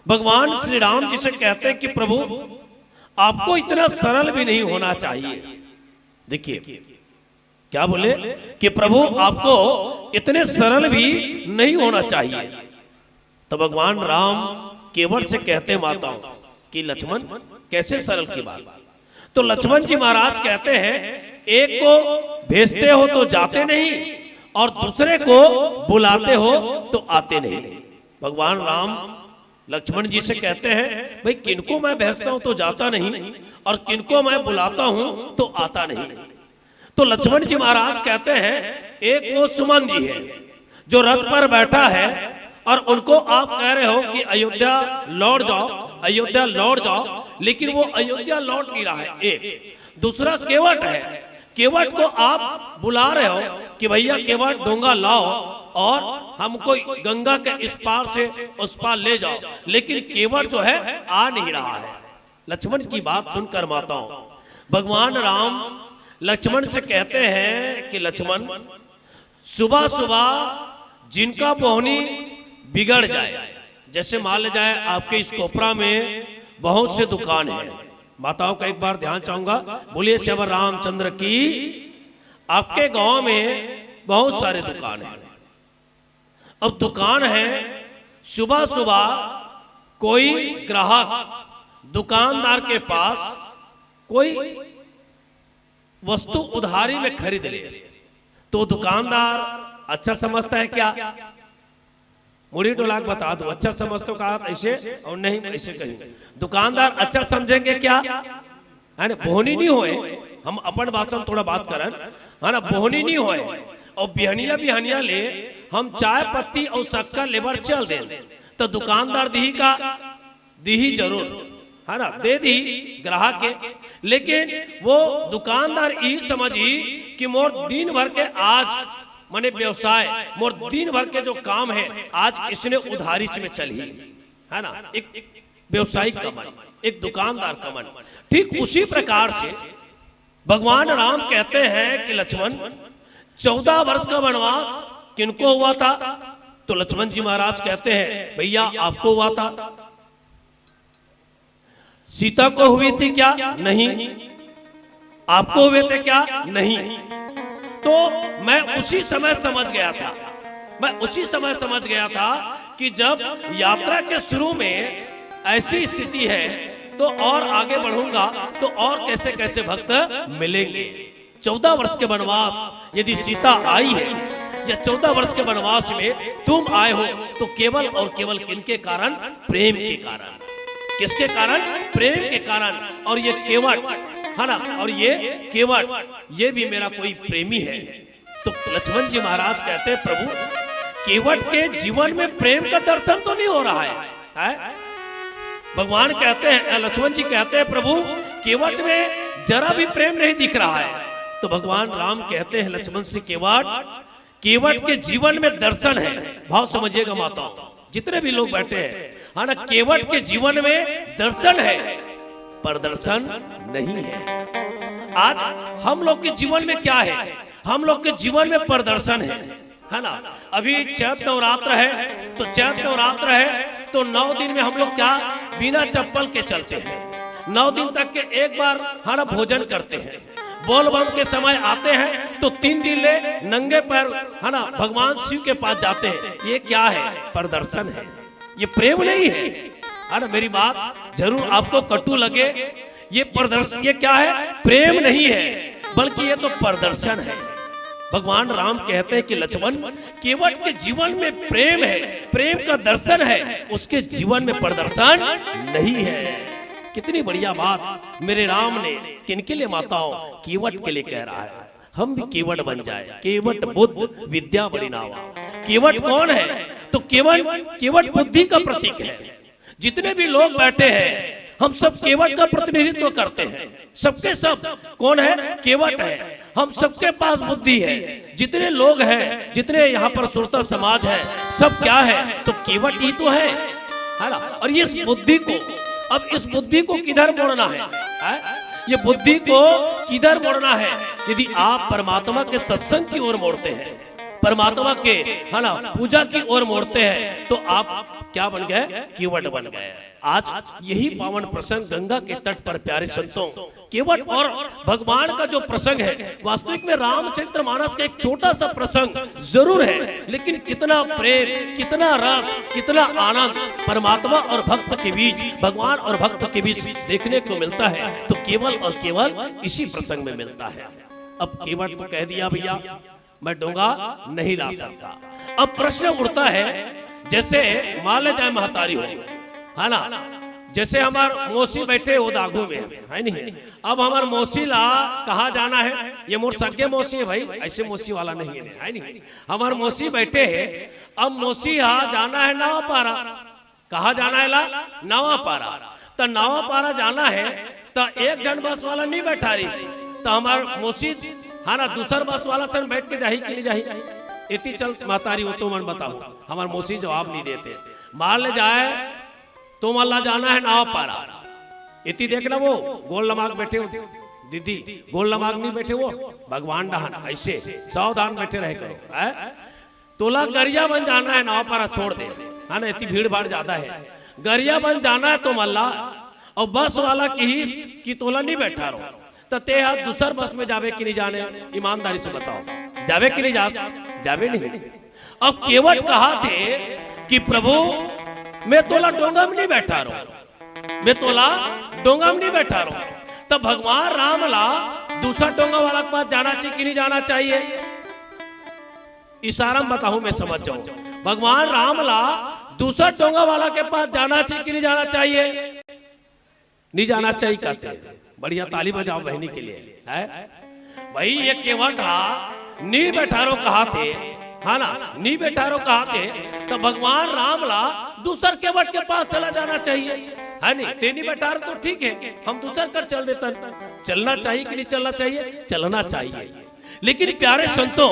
भगवान श्री राम जी से कहते हैं कि प्रभु, आपको इतना सरल भी नहीं होना चाहिए। देखिए, क्या बोले कि प्रभु, आपको इतने सरल भी नहीं होना चाहिए। तो भगवान राम केवट से कहते, माताओं, कि लक्ष्मण, कैसे सरल की बात? तो लक्ष्मण जी महाराज कहते हैं, एक को भेजते हो तो जाते नहीं, और दूसरे को बुलाते हो तो आते नहीं। भगवान राम लक्ष्मण जी से कहते हैं, भाई, किनको मैं भेजता हूं तो जाता नहीं, और किनको मैं बुलाता हूं तो आता नहीं। तो लक्ष्मण जी महाराज कहते हैं, एक वो सुमन जी है जो रथ पर बैठा है, और उनको आप कह रहे हो कि अयोध्या लौट जाओ, अयोध्या लौट जाओ, लेकिन वो अयोध्या लौट नहीं रहा है। एक दूसरा केवट है, केवट को आप बुला रहे हो कि भैया, केवट, डोंगा लाओ और हमको गंगा के इस पार से उस पार ले जाओ, लेकिन केवट जो है, आ नहीं रहा है। लक्ष्मण की बात सुनकर, माताओं, भगवान राम लक्ष्मण से कहते हैं कि लक्ष्मण, सुबह सुबह जिनका बोहनी बिगड़ जाए, जैसे मान ले जाए, आपके इस कोपरा में बहुत से दुकान हैं, माताओं का एक बार ध्यान चाहूंगा, बोलिए श्री रामचंद्र की। आपके गांव में बहुत सारे दुकान हैं। अब दुकान है, सुबह सुबह कोई ग्राहक दुकानदार के पास कोई वस्तु उधारी में खरीद ले, तो दुकानदार अच्छा समझता है क्या? मुड़ी डोला के बता दो, अच्छा समझते हो कहा ऐसे, और नहीं ऐसे कहीं। दुकानदार अच्छा समझेंगे क्या? है ना, बोहनी नहीं होए, हम अपन भाषा में थोड़ा बात करन, है ना, बोहनी नहीं होए, और बिहनिया बिहनिया ले हम चाय पत्ती और शक्कर लेबर चल दें, तो दुकानदार दिही का? दिही जरूर, है ना, दे दिही ग्राहक के। लेकिन वो दुकानदार यही समझी कि मोर दिन भर के आज, माने व्यवसाय, मोर दिन भर के जो काम है, आज इसने उधारीच में चलही, है ना, एक व्यवसायिक का मन, एक दुकानदार का मन। ठीक उसी प्रकार से भगवान राम कहते हैं कि लक्ष्मण, चौदह वर्ष का वनवास किनको हुआ था? तो लक्ष्मण जी महाराज कहते हैं, भैया, आपको हुआ था। सीता को हुई थी क्या? नहीं। आपको हुए थे क्या? नहीं। तो मैं उसी समय समझ गया था, मैं उसी समय समझ गया था कि जब यात्रा के शुरू में ऐसी स्थिति है, तो और आगे बढ़ूंगा तो और कैसे कैसे भक्त मिलेंगे। चौदह वर्ष के वनवास यदि सीता आई है, या चौदह वर्ष के वनवास में तुम आए हो, तो केवल और केवल किनके कारण? प्रेम के कारण। किसके कारण? प्रेम के कारण। और ये केवट, है ना, और ये केवट, ये भी मेरा कोई प्रेमी है। तो लक्ष्मण जी महाराज कहते हैं, प्रभु, केवट के जीवन में प्रेम का दर्शन तो नहीं हो रहा है, है? भगवान कहते हैं, लक्ष्मण जी कहते हैं, प्रभु, केवट में जरा भी प्रेम नहीं दिख रहा है। तो भगवान राम कहते हैं लक्ष्मण से, केवट, केवट के जीवन में दर्शन है। भाव समझिएगा माताओं, जितने भी लोग बैठे हैं, है ना, केवट के जीवन में दर्शन है, प्रदर्शन नहीं है। आज हम लोग के जीवन में क्या है? हम लोग के जीवन में प्रदर्शन है, है ना? अभी चैत नवरात्र है, तो चैत नवरात्र है, तो नौ दिन में हम लोग क्या बिना चप्पल के चलते हैं? नौ दिन तक के एक बार, है ना, भोजन करते हैं। बोल बम के समय आते हैं तो तीन दिन ले नंगे पैर, है ना, भगवान शिव के पास जाते हैं। ये क्या है? प्रदर्शन है। ये प्रेम नहीं है, है ना? मेरी बात जरूर आपको कटु लगे, ये प्रदर्शन, ये क्या है? प्रेम नहीं है, बल्कि ये तो प्रदर्शन है। भगवान राम कहते हैं कि लक्ष्मण, केवट के जीवन में प्रेम है, प्रेम का दर्शन है, उसके जीवन में प्रदर्शन नहीं है। कितनी बढ़िया बात मेरे राम ने किनके लिए, माताओं, केवट के लिए कह रहा है। हम भी केवट बन जाए, केवट बुद्ध विद्या बड़ी नावा। केवट कौन है? तो केवट, केवट बुद्धि का प्रतीक है। जितने भी लोग बैठे हैं, हम सब केवट का प्रतिनिधित्व करते हैं। सबके सब कौन है? केवट है। हम सबके पास बुद्धि है। जितने लोग हैं, जितने यहाँ पर श्रोता समाज है, सब क्या है? तो केवट ही तो है, है ना? और इस बुद्धि को, अब इस बुद्धि को किधर मोड़ना है? है? ये बुद्धि को किधर मोड़ना है? यदि आप परमात्मा के सत्संग की ओर मोड़ते हैं, परमात्मा के, है ना, पूजा की ओर मोड़ते हैं, तो आप क्या बन गए? केवट बन गए। आज यही पावन प्रसंग गंगा के तट पर, प्यारे संतों, केवट और भगवान का जो प्रसंग है, वास्तविक में रामचरित मानस का एक छोटा सा प्रसंग जरूर है, लेकिन कितना प्रेम, कितना रस, कितना आनंद परमात्मा और भक्त के बीच, भगवान और भक्त के बीच देखने को मिलता है, तो केवल और केवल इसी प्रसंग में मिलता है। अब केवट तो कह दिया, भैया, मैं डोंगा नहीं ला सकता। अब प्रश्न उठता है, जैसे मान ले जाए महतारी हो, है ना, जैसे हमार मौसी बैठे हो दागू में, है नहीं? अब हमार मौसी ला कहाँ जाना है? ये मोर सगे मौसी है भाई, ऐसे मौसी वाला नहीं है, है नहीं? हमार मौसी बैठे है, अब मौसी हा जाना है नावापारा। कहाँ जाना है ला? नावापारा। त नावापारा जाना है, त एक झन बस वाला नहीं बैठारिस, त हमार मौसी, है ना, दूसर बस वाला सन बैठ के जाही कि नहीं जाही? एती चल महतारी, वो तो मन बताओ, हमार मौसी जवाब नहीं देते। मान ले जाए, तुमन ला जाना है नावापारा, एती देखना वो गोल लमाग बैठे हो, दीदी गोल लमाग नहीं बैठे हो, भगवान डहान ऐसे सावधान बैठे रहे करो, है? तोला गरियाबंद जाना है, नावापारा छोड़ दे, है ना, एती भीड़ भाड़ ज्यादा है। गरियाबंद जाना है तुमन ला, और बस वाला किहिस कि तोला नहीं बैठारो, त ते हा दूसर बस में जाबे कि नहीं जाने? ईमानदारी से बताओ, जाबे कि नहीं जा? जाबे नहीं। अब केवट कहाथे कि प्रभु, मैं तोला डोंगा में नहीं बैठारो, मैं तोला डोंगा में नहीं बैठारो। त भगवान राम ला दूसर डोंगा वाला के पास जाना चाहिए कि नहीं जाना चाहिए? इशारा में बताऊं, मैं समझ जाऊं। भगवान राम ला दूसर डोंगा वाला के पास जाना चाहिए कि नहीं जाना चाहिए? नहीं जाना चाहिए कहते। बढ़िया ताली बजाओ बहिनी के लिए, है भाई। ये केवट हा नहीं बैठारो कहाथे, है ना, नहीं बैठारो कहाथे, त भगवान राम ला दूसर केवट के पास चला जाना चाहिए, है नहीं? ते नहीं बैठारो तो ठीक है, हम दूसर कर चल देतन। चलना चाहिए कि नहीं चलना चाहिए? चलना चाहिए। लेकिन प्यारे संतों,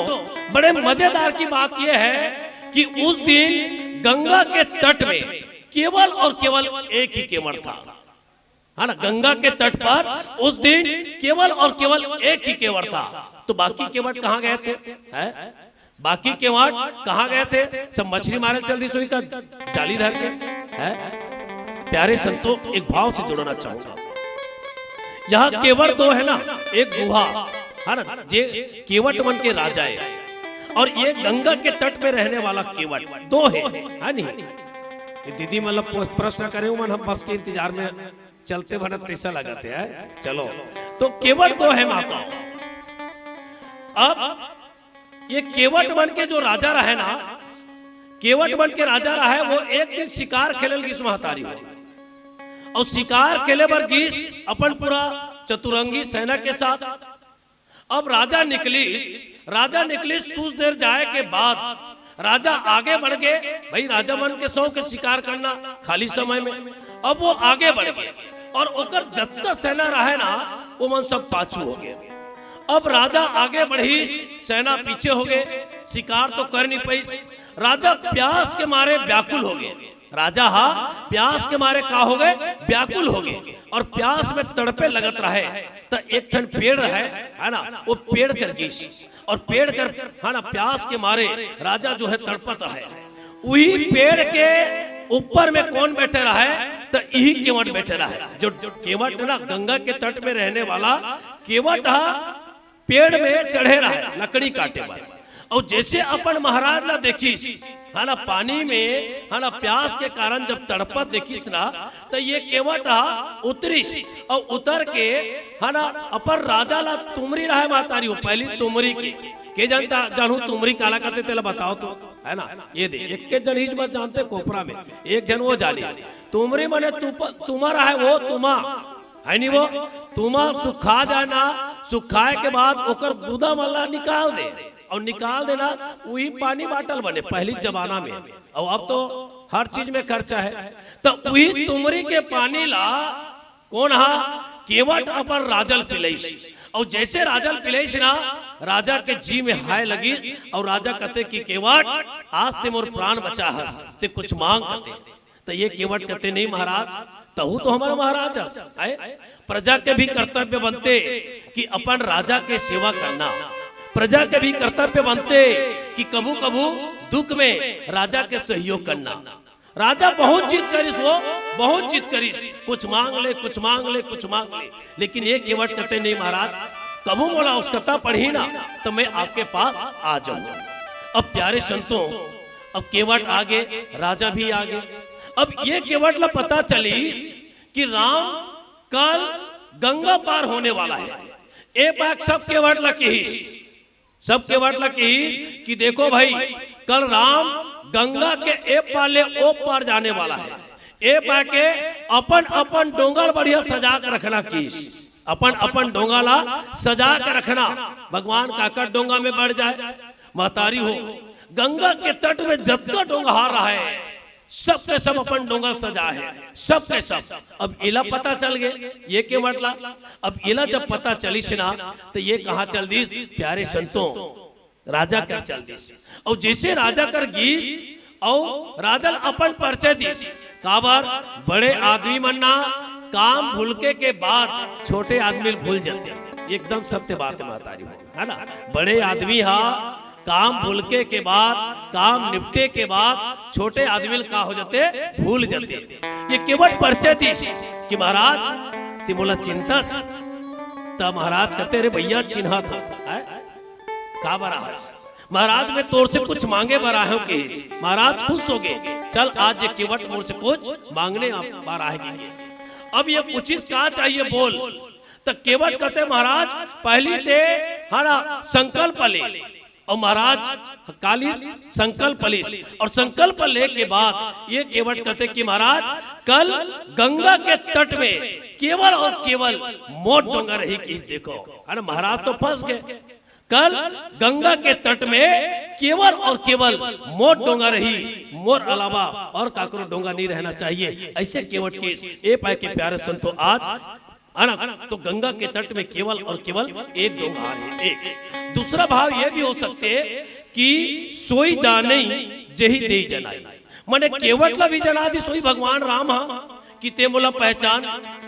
बड़े मजेदार की बात यह है कि उस दिन गंगा के तट में केवल और केवल एक ही केवट था, है ना? गंगा के तट पर उस दिन केवल और केवल एक ही केवट था। तो बाकी केवट कहाँ गए थे? हैं? बाकी केवट कहाँ गए थे? सब मछली मारे चल दिस होही का, जाली धर के, हैं? प्यारे संतों, एक भाव से जोड़ना चाहूंगा। यहाँ केवट दो है ना, एक गुहा, है ना, जे केवट मन के राजा है, और ये गंगा के तट में रहने वाला केवट, दो है, है नहीं? ये दीदी मतलब प्रश्न करे, मन हम बस के इंतजार में चलते बनत तैसा लगत है। चलो, तो केवट दो है माता। अब ये केवट मन के जो राजा रहे ना, केवट मन के राजा रहे, वो एक दिन शिकार खेले ल गिस महतारी हो, और शिकार खेले बर गिस अपन पूरा चतुरंगी सेना के साथ। अब राजा निकलिस, राजा निकलिस, कुछ देर जाए के बाद राजा आगे बढ़ गए। भाई, राजा मन के शौक है शिकार करना खाली समय में। अब वो आगे बढ़ गए और ओकर जतका सेना रहे ना, वो मन सब पाछू हो गए। अब राजा आगे बढ़िस, सेना पीछे हो गए, शिकार तो कर नहीं पाइस। राजा प्यास के मारे व्याकुल हो गए। राजा हा प्यास के मारे का हो गए? व्याकुल हो गए। और प्यास में तड़पे लगत रहे, त एक ठन पेड़ रहे, है ना, वो पेड़ कर गिस, और पेड़ कर, है ना, प्यास के मारे राजा जो है तड़पत रहे। वही पेड़ के ऊपर में कौन बैठे रहे? त इही केवट बैठे रहे। जो केवट ना गंगा के तट में रहने वाला केवट हा पेड़ में चढ़े रहे लकड़ी काटे बर, और जैसे अपन महाराज ला देखिस, है ना, पानी में, है ना, प्यास के कारण जब तड़पत देखिस ना, त ये केवट हा उतरिस और उतर के, है ना, अपन राजा ला तुमरी रहे महतारी हो, पहली तुमरी के, के जानता जानू तुमरी काला कहते तेला बताओ तो, है ना? ये दे, एक के जन ही बस जानते कोपरा में, एक जन वो जाने। तुमरी माने तुप-, तुमा रहे वो, तुमा, है नहीं वो? तुमा सुखा जाए ना, सुखाए के बाद ओकर गुदा मन ला निकाल दे, और निकाल देना, वही पानी बाटल बने पहली जमाना में, और अब तो हर चीज में खर्चा है। तो वही तुमरी के पानी ला कौन हा? केवट अपन राजल पिलइस। और जैसे राजल पिलइस ना, राजा के जी में हाय लगिस, और राजा कहते कि केवट, आज ते मोर प्राण बचा हस, ते कुछ मांग कहते। तो ये केवट कहते, नहीं महाराज, तहू तो हमर महाराज हस, आय? प्रजा के भी कर्तव्य बनथे कि अपन राजा के सेवा करना। प्रजा के भी कर्तव्य बनथे कि कभू कभू दुख में राजा के सहयोग करना। राजा बहुत जिद करिस, वो बहुत जिद करिस, कुछ मांग ले, कुछ मांग ले, कुछ मांग ले, लेकिन ये केवट कथे, "नहीं महाराज, कभू मोला उसकता पड़ही ना, तो मैं आपके पास आ जाऊंगा।" अब प्यारे संतों, अब केवट आगे, राजा भी आगे। अब ये केवट ला पता चलिस कि राम कल गंगा पार होने वाला है। ए पाक सब केवट ला किहिस, सब केवट ला किहिस कि देखो भाई, कल राम गंगा के ए पार ले ओ पार जाने वाला है। ए पाके अपन अपन डोंगा बढ़िया सजा के रखना किहिस, अपन अपन डोंगा ला सजा के रखना। भगवान काकर डोंगा में बढ़ जाए, महतारी हो, गंगा के तट में जतका डोंगा हार रहा है, सब के सब अपन डोंगा सजा है, सब के सब। अब इला पता चल गए ये केवट ला। अब इला जब पता चलिस ना, तो ये कहाँ चल दिस? प्यारे संतों, राजा कर चल दिस। और जैसे राजा कर गिस, और राजा ल अपन परिचय दिस, काबर बड़े आदमी मन ना काम भूलके के बाद छोटे आदमी ल भूल जाते। एकदम सत्य बात है महतारी हो, है ना? बड़े आदमी हा काम भूलके के बाद, काम निपटे के बाद छोटे आदमी ल का हो जाते? भूल जाते। ये केवट परिचय दिस कि महाराज, ते मोला चिंतस? त महाराज कथे, "अरे भैया, चिन्हत हो, हैं? काबर आहस?" "महाराज, मैं तोर से कुछ मांगे बर आए हूँ," किहिस। महाराज खुश हो गए, "चल, आज ये केवट मोर से कुछ मांगने आ-, बर आहे," कहिके। अब ये पूछिस, "का चाहिए, बोल।" त केवट कथे, "महाराज, पहली ते हरा संकल्प ले।" और महाराज कालिस संकल्प लिस, और संकल्प ले के बाद ये केवट कथे कि महाराज, कल गंगा के तट में केवल और केवल मोर डोंगा रही, किहिस। देखो, है ना, महाराज तो फंस गए। कल गंगा के तट में केवल और केवल मोर डोंगा रही, मोर अलावा और काकरो डोंगा नहीं रहना चाहिए। ऐसे केवट किहिस। ए पाए के प्यारे संतो, आज, है ना, तो गंगा के तट में केवल और केवल एक डोंगा है, एक। दूसरा भाव ये भी हो सकते कि "सोई जाने जेहि देहि जनाई", माने केवट ला भी जना दिस सोई भगवान राम हा कि ते मोला पहचान,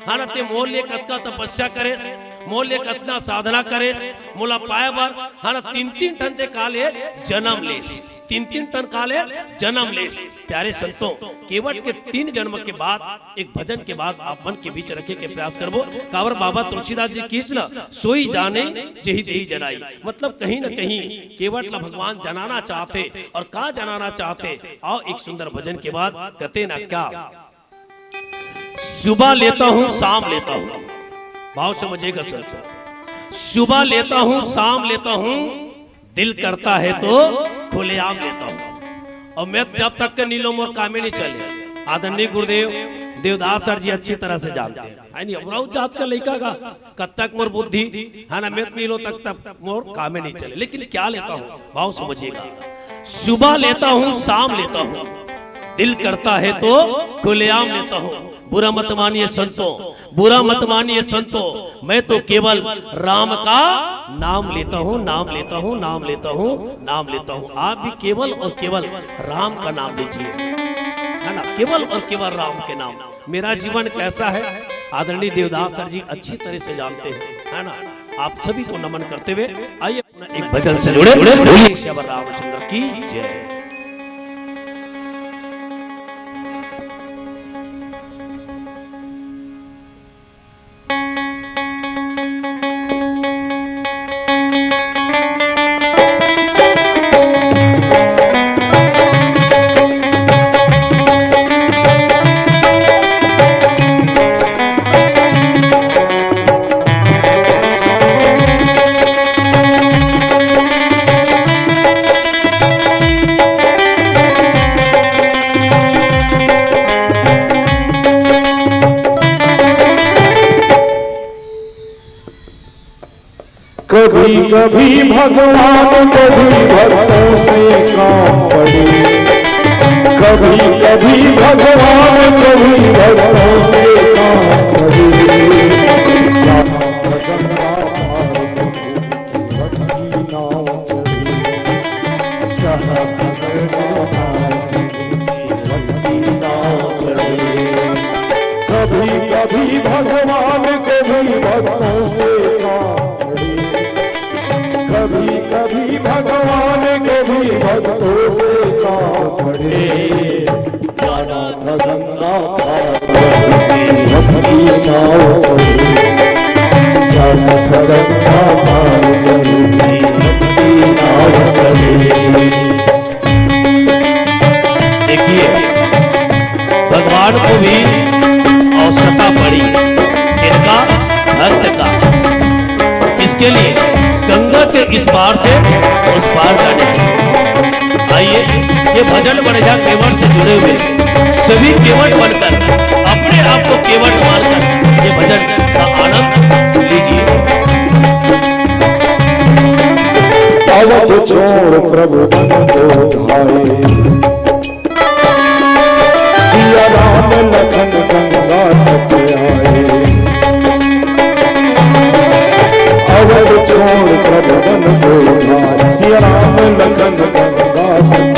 है ना, ते मोर लिए कतका तपस्या करेस, मोर लिए कतना साधना करेस, मोला पाए बर, है ना, तीन तीन ठन ते काले जन्म लेस, तीन तीन ठन काले जन्म लेस। प्यारे संतों, केवट के तीन जन्म के बाद एक भजन के बाद आप मन के बीच रखे के प्रयास करबो। काबर बाबा तुलसीदास जी किहिस ना, "सोई जाने जेहि देहि जनाई", मतलब कहीं ना कहीं केवट ला भगवान जनाना चाहते। और का जनाना चाहते, आओ एक सुंदर भजन के बाद कथे ना क्या, "सुबह लेता हूँ, शाम लेता हूँ", भाव समझिएगा सर, "सुबह लेता हूँ, शाम लेता हूँ, दिल करता है तो खुलेआम लेता हूँ।" और मैं जब तक के नी लो मोर कामे नहीं चले। आदरणीय गुरुदेव देवदास सर जी अच्छी तरह से जानते हैं, है नहीं, हमराउ जात का लइका का कब तक मोर बुद्धि, है ना, मैं नी लो तब तक मोर कामे नहीं चले। लेकिन क्या लेता हूँ, भाव समझिएगा, "सुबह लेता हूँ, शाम लेता हूँ, दिल करता है तो खुलेआम लेता हूँ।" बुरा मत मानिए संतों, बुरा मत मानिए संतों, मैं तो केवल राम का नाम लेता हूँ, नाम लेता हूँ, नाम लेता हूँ, नाम लेता हूँ। आप भी केवल और केवल राम का नाम लीजिए, है ना, केवल और केवल राम के नाम। मेरा जीवन कैसा है, आदरणीय देवदास सर जी अच्छी तरह से जानते हैं, है ना। आप सभी को नमन करते हुए आइए अपना एक भजन से जुड़े, बोलिए सियावर रामचंद्र की जय। कभी कभी भगवान को भी भक्तों से काम पड़े, कभी कभी भगवान को भी भक्तों से काम पड़े। श्याम गंगा पार भक्ति नाव चढ़े, श्याम गंगा पार भक्ति नाव चढ़े। कभी भगवान के भी भक्तों से काम पड़े। जाना था गंगा पार प्रभु की भक्ति नाव चले। जाना था गंगा पार प्रभु की भक्ति नाव चले। देखिए, भगवान को भी अवसरता पड़ी, इनका भक्त का। इसके लिए गंगा के इस पार से उस पार जाने के लिए। आइए, ये भजन बढ़िया केवट से जुड़े हुए सभी केवट बनकर, अपने आप को केवट मानकर ये भजन का आनंद लीजिए। अवध छोड़ प्रभु बन को धाए, सिया राम लखन गंगा तट आए। अवध छोड़ प्रभु बन को धाए, सिया राम लखन गंगा तट आए।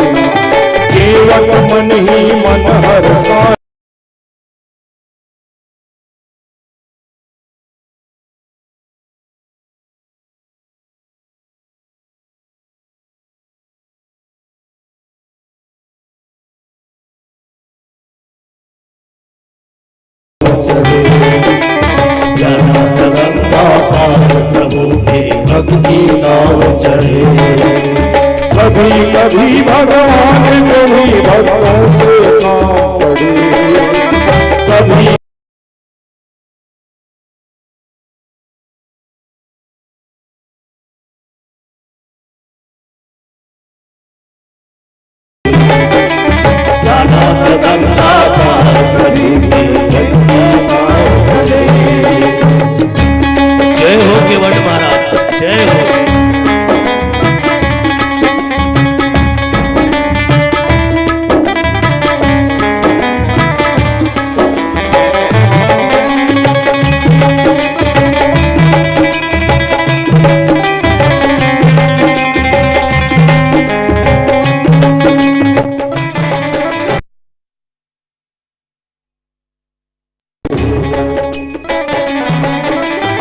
केवट मन ही मन हर सा चढ़े। जाना था गंगा पार प्रभु के भक्ति नाव चढ़े। कभी कभी भगवान को भी भक्तों से काम पड़े। कभी जय हो केवट महाराज, जय हो।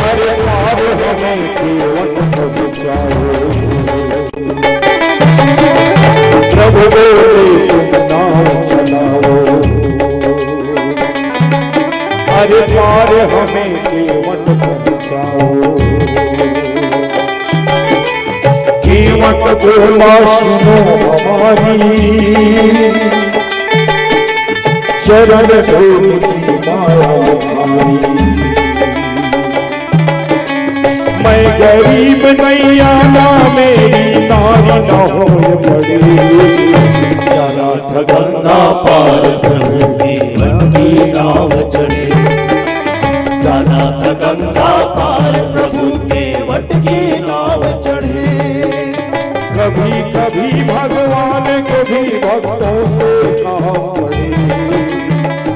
अरे पार हमें केवट पहुँचाओ। प्रभु बोले तुम नाव चलाओ। अरे पार हमें केवट पहुँचाओ। केवट बोला सुनो हमारी, चरण धूल की माया भारी। मैं गरीब नैया ना मेरी नाव न होय बड़ी। जाना था गंगा पार प्रभु केवट की नाव चढ़े। जाना था गंगा पार प्रभु केवट की नाव चढ़े। कभी कभी भगवान को भी भक्तों से काम पड़े।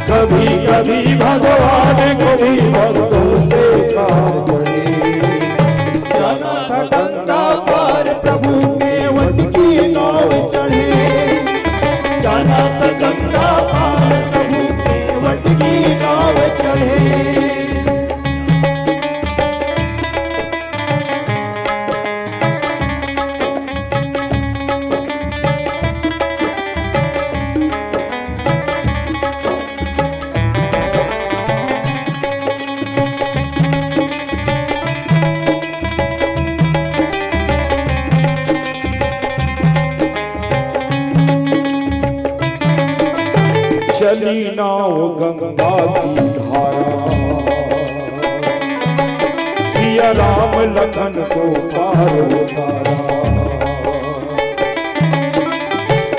कभी कभी भगवान को भी भक्तों से काम पड़े। जाना था गंगा पार प्रभु केवट की नाव चढ़े। जाना था गंगा पार प्रभु केवट की नाव चढ़े। चली नाव गंगा की धारा, सिया राम लखन को पार उतारा।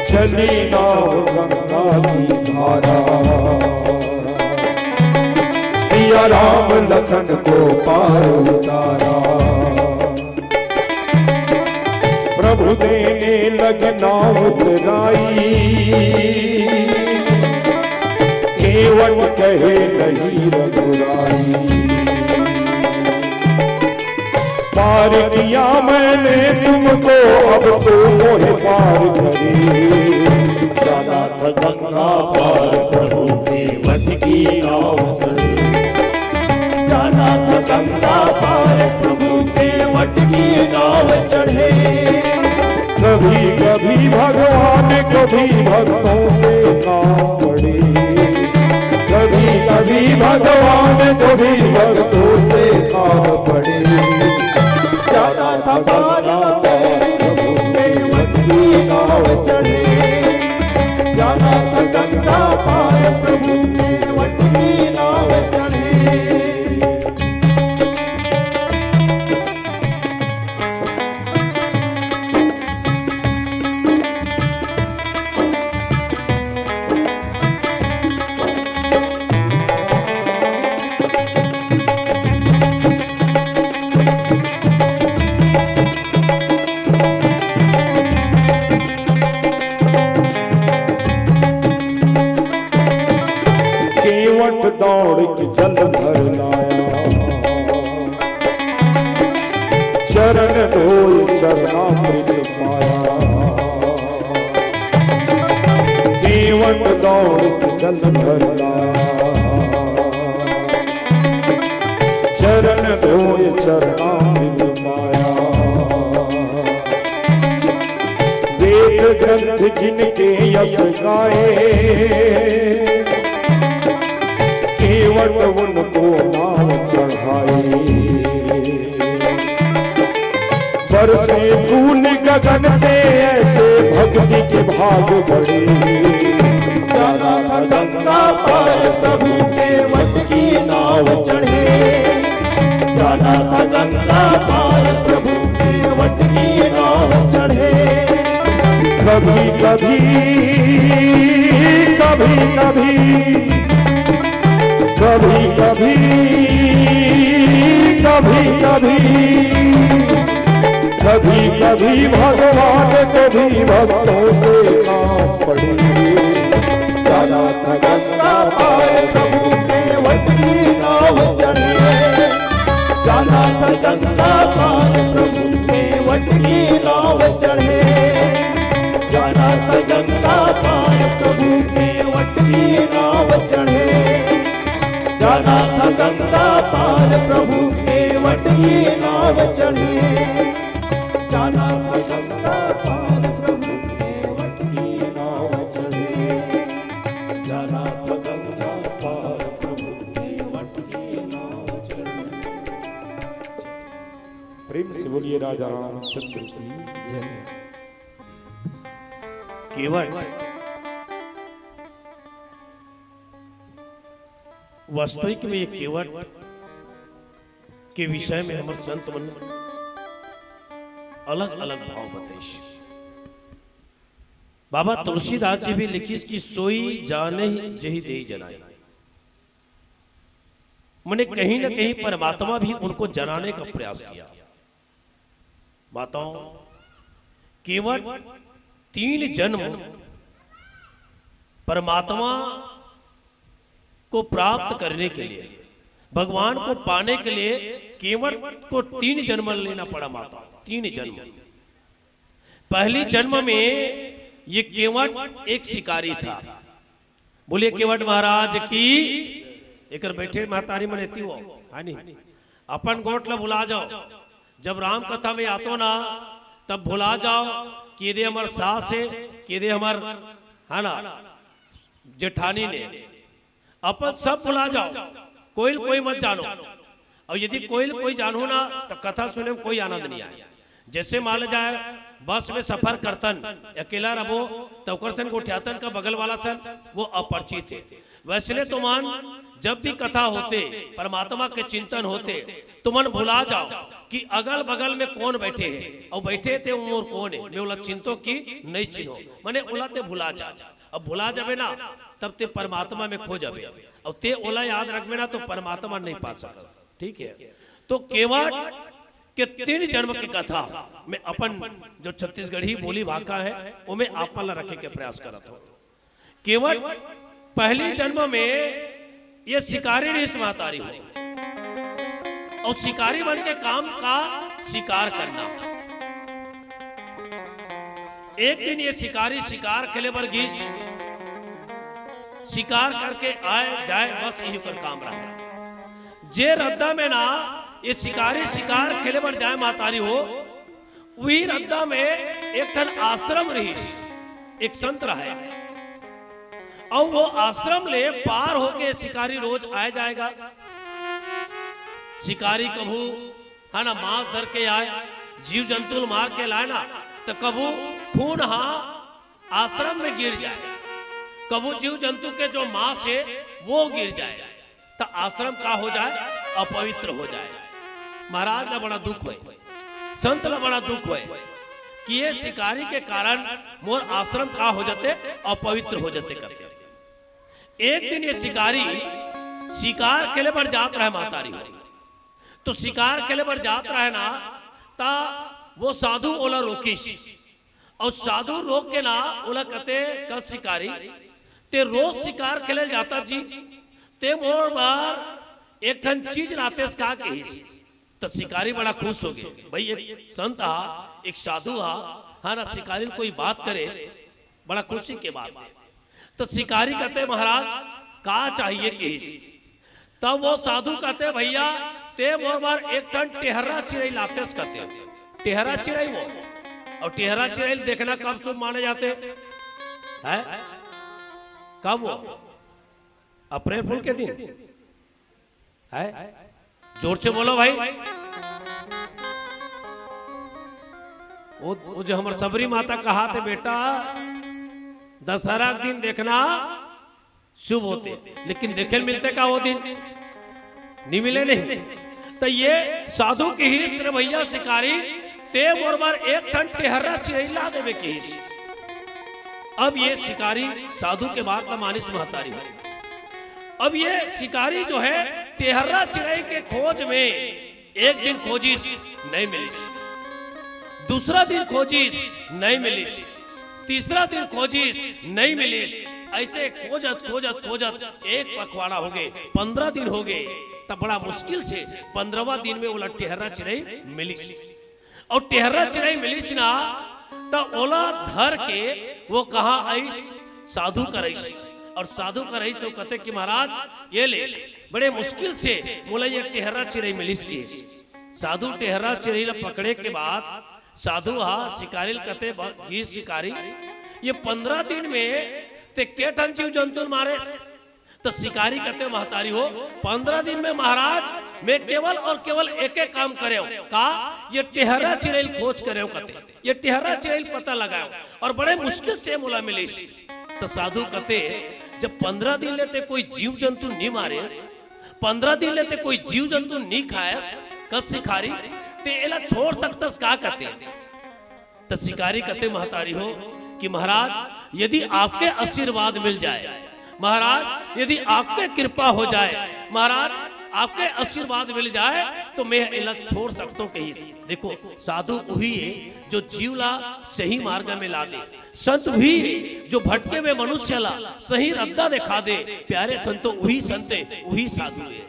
चली नाव गंगा की धारा, सिया राम लखन को पार उतारा। प्रभु देने लगे नाव उतराई, केवट कहे नहीं रघुराई। पार किया मैंने तुमको, अब तो मोहे पार करे। जाना था गंगा पार प्रभु केवट की नाव चढ़े। जाना था गंगा पार प्रभु केवट की नाव चढ़े। भगवान को भी भक्तों से काम पड़े। कभी कभी भगवान को भी भक्तों से काम पड़े। जाना था पार प्रभु के वट की नाव चढ़े। जाना था गंगा पार प्रभु के वट की नाव चढ़े। केवट दौड़ के जल भर लाया, चरण धोए चरणामृत पाया। केवट दौड़ के जल भर लाया, चरण धोए चरणामृत पाया। वेद ग्रंथ जिनके यश गाए, केवट उनको नाम चढ़ाए। बरसे फूल गगन से ऐसे भक्ति के भाग बढ़े। जाना था गंगा पार प्रभु के वट की नाव चढ़े। जाना था गंगा पार प्रभु के वट की नाव चढ़े। कभी कभी, कभी कभी, कभी कभी, कभी कभी, कभी कभी भगवान को भी भक्तों से काम पड़े। जाना था गंगा पार प्रभु के वट की नाव चढ़े। जाना था गंगा पार प्रभु के वट की नाव चढ़े। जाना था गंगा पार प्रभु के वट की नाव चढ़े। जाना था गंगा पार प्रभु के वट की नाव चढ़े। जाना था गंगा पार प्रभु के वट की नाव चढ़े। जाना था गंगा पार प्रभु के वट की नाव चढ़े। प्रेम से बोलिए राजा रामचंद्र की जय। केवट, वास्तविक में ये केवट के विषय में हमर संत मन अलग-अलग भाव बतइस। बाबा तुलसीदास जी भी लिखिस कि सोई जाने जही देई जनाई। मने कहीं ना कहीं परमात्मा भी उनको जनाने का प्रयास किया। माताओं, केवट तीन जन्म परमात्मा को प्राप्त करने के लिए, भगवान को पाने के लिए केवट को तीन जन्म लेना पड़ा माता, तीन जन्म। पहली जन्म में ये केवट एक शिकारी था। बोलिए केवट महाराज की। एकर बैठे महतारी मन एती हो, हाँ नहीं? अपन गोठ ला भुला जाओ। जब राम कथा में आतो ना, तब भुला जाओ कि दे हमर सास हे, कि दे हमर, है ना, जेठानी ने। अपन सब भुला जाओ, कोई ल कोई मत जानो। और यदि कोई ल कोई जानहू ना, तो कथा सुने में कोई आनंद नहीं आए। जैसे मान ले जाए, बस में सफर करतन, अकेला रहो, तो ओकर सन गोठियातन का बगल वाला सन, वो अपरिचित है। वैसने तुमन जब भी कथा होते, परमात्मा के चिंतन होते, तुमन भुला जाओ कि अगल बगल में कौन बैठे हैं, और बैठे थे वो मोर कौन है, मैं ओला चिंतो कि नहीं चिन्हो, मने ओला ते भुला जा। अब भुला जाबे ना, तब ते परमात्मा में खो जाबे, और ते ओला याद रखबे ना, तो परमात्मा नहीं पा सकस। ठीक है, तो केवट के तीन जन्म की कथा में अपन जो छत्तीसगढ़ी बोली भाखा है, वो मैं आप मन ला रखे के प्रयास करत हूँ। केवट पहली जन्म में ये शिकारी रिहिस महतारी हो, और शिकारी मन के काम का शिकार करना। एक दिन ये शिकारी शिकार खेले बर गिस, शिकार करके आए जाए, बस यही पर काम रहा। जे रद्दा में ना ये शिकारी शिकार खेले बर जाए महतारी हो, उही रद्दा में एक ठन आश्रम रहिस, एक संत रहे, अउ वो आश्रम ले पार होके शिकारी रोज आए जाएगा। शिकारी कभू, है ना, मांस धर के आए, जीव जंतु ल मार के लाए ना, तो कभू खून हा आश्रम में गिर जाए, कभू जीव जंतु के जो मांस है वो गिर जाए, तो आश्रम का हो जाए? अपवित्र हो जाए। महाराज ला बड़ा दुख होए, संत ला बड़ा दुख होए कि ये शिकारी के कारण मोर आश्रम का हो जाते? अपवित्र हो जाते करते। एक दिन ये शिकारी शिकार खेले बर जात रहे, महतारी हो, तो शिकार खेले बर जात रहे ना, ता वो साधु ओला रोकिस, अउ साधु रोक के ना ओला कते, "कस शिकारी, ते रोज शिकार खेले जाता जी, ते मोर बर एक ठन चीज लातेस का?" कहिस। त शिकारी बड़ा खुश हो गए, भाई एक संत हा, एक साधु हा, है ना, शिकारी कोई बात करे, बड़ा खुशी के बात है। तो शिकारी कहते, "महाराज, का चाहिए?" कहिस। तब वो साधु कहते, "भैया, ते मोर बर एक ठन टेहर्रा चिरई लातेस," कहते। टेहर्रा चिरई वो, और टेहर्रा चिरई देखना कब शुभ माने जाते हैं? कब वो? अप्रैल फूल के दिन है। जोर से बोलो भाई। वो, वो जो हमर सबरी माता कहाथे, "बेटा, दशहरा के दिन देखना शुभ होते," लेकिन देखे ल मिलते का वो दिन? नहीं मिले नहीं। तो ये साधु कहिस, "रे भैया शिकारी, ते मोर बर एक ठन टेहर्रा चिरई ला देबे," कहिस। अब ये शिकारी साधु के बात ला मानिस महतारी हो। अब ये शिकारी जो है, टेहर्रा चिरई के खोज में एक दिन खोजिस, नहीं मिलिस। दूसरा दिन खोजिस, नहीं मिलिस। तीसरा दिन खोजिस, नहीं मिलिस। ऐसे खोजत, खोजत, खोजत एक पखवाड़ा हो गए, पन्द्रह दिन हो गए। तब बड़ा मुश्किल से पन्द्रहवाँ दिन में ओला टेहर्रा चिरई मिलिस। और टेहर्रा चिरई मिलिस ना, त ओला धर के वो कहाँ आइस? साधु कर आइस। और साधु कर आइस, वो कहते कि, "महाराज, ये ले, बड़े मुश्किल से मोला ये टेहर्रा चिरई मिलिस," कहिस। साधु टेहर्रा चिरई ला पकड़े के बाद साधु हा शिकारी ल कहते, "ब-, गिस शिकारी, ये पन्द्रह दिन में ते के ठन जीव जंतु ल मारेस?" तो शिकारी कहते, "महतारी हो, पन्द्रह दिन में महाराज, मैं केवल और केवल एक एक काम करेंव।" का? "ये टेहर्रा चिरई ल खोज करेंव," कहते, "ये टेहर्रा चिरई ल पता लगाएंव, और बड़े मुश्किल से मोला मिलिस।" तो साधु कहते, "जब पन्द्रह दिन ले ते कोई जीव जंतु नहीं मारेस, पन्द्रह दिन ले ते कोई जीव जंतु नहीं खाएस, कस शिकारी, ते एला छोड़ सकतस का?" कहते। तो शिकारी कहते, "महतारी हो, कि महाराज, यदि आपके आशीर्वाद मिल जाए, महाराज, यदि आपके कृपा हो जाए, महाराज, आपके आशीर्वाद मिल जाए, तो मैं एला छोड़ सकता हूँ," कहिस। देखो, साधु वही है जो जीव ला सही मार्ग में ला दे, संत वही है जो भटके हुए मनुष्य ला सही रद्दा दिखा दे। प्यारे संतो, वही संत है, वही साधु है।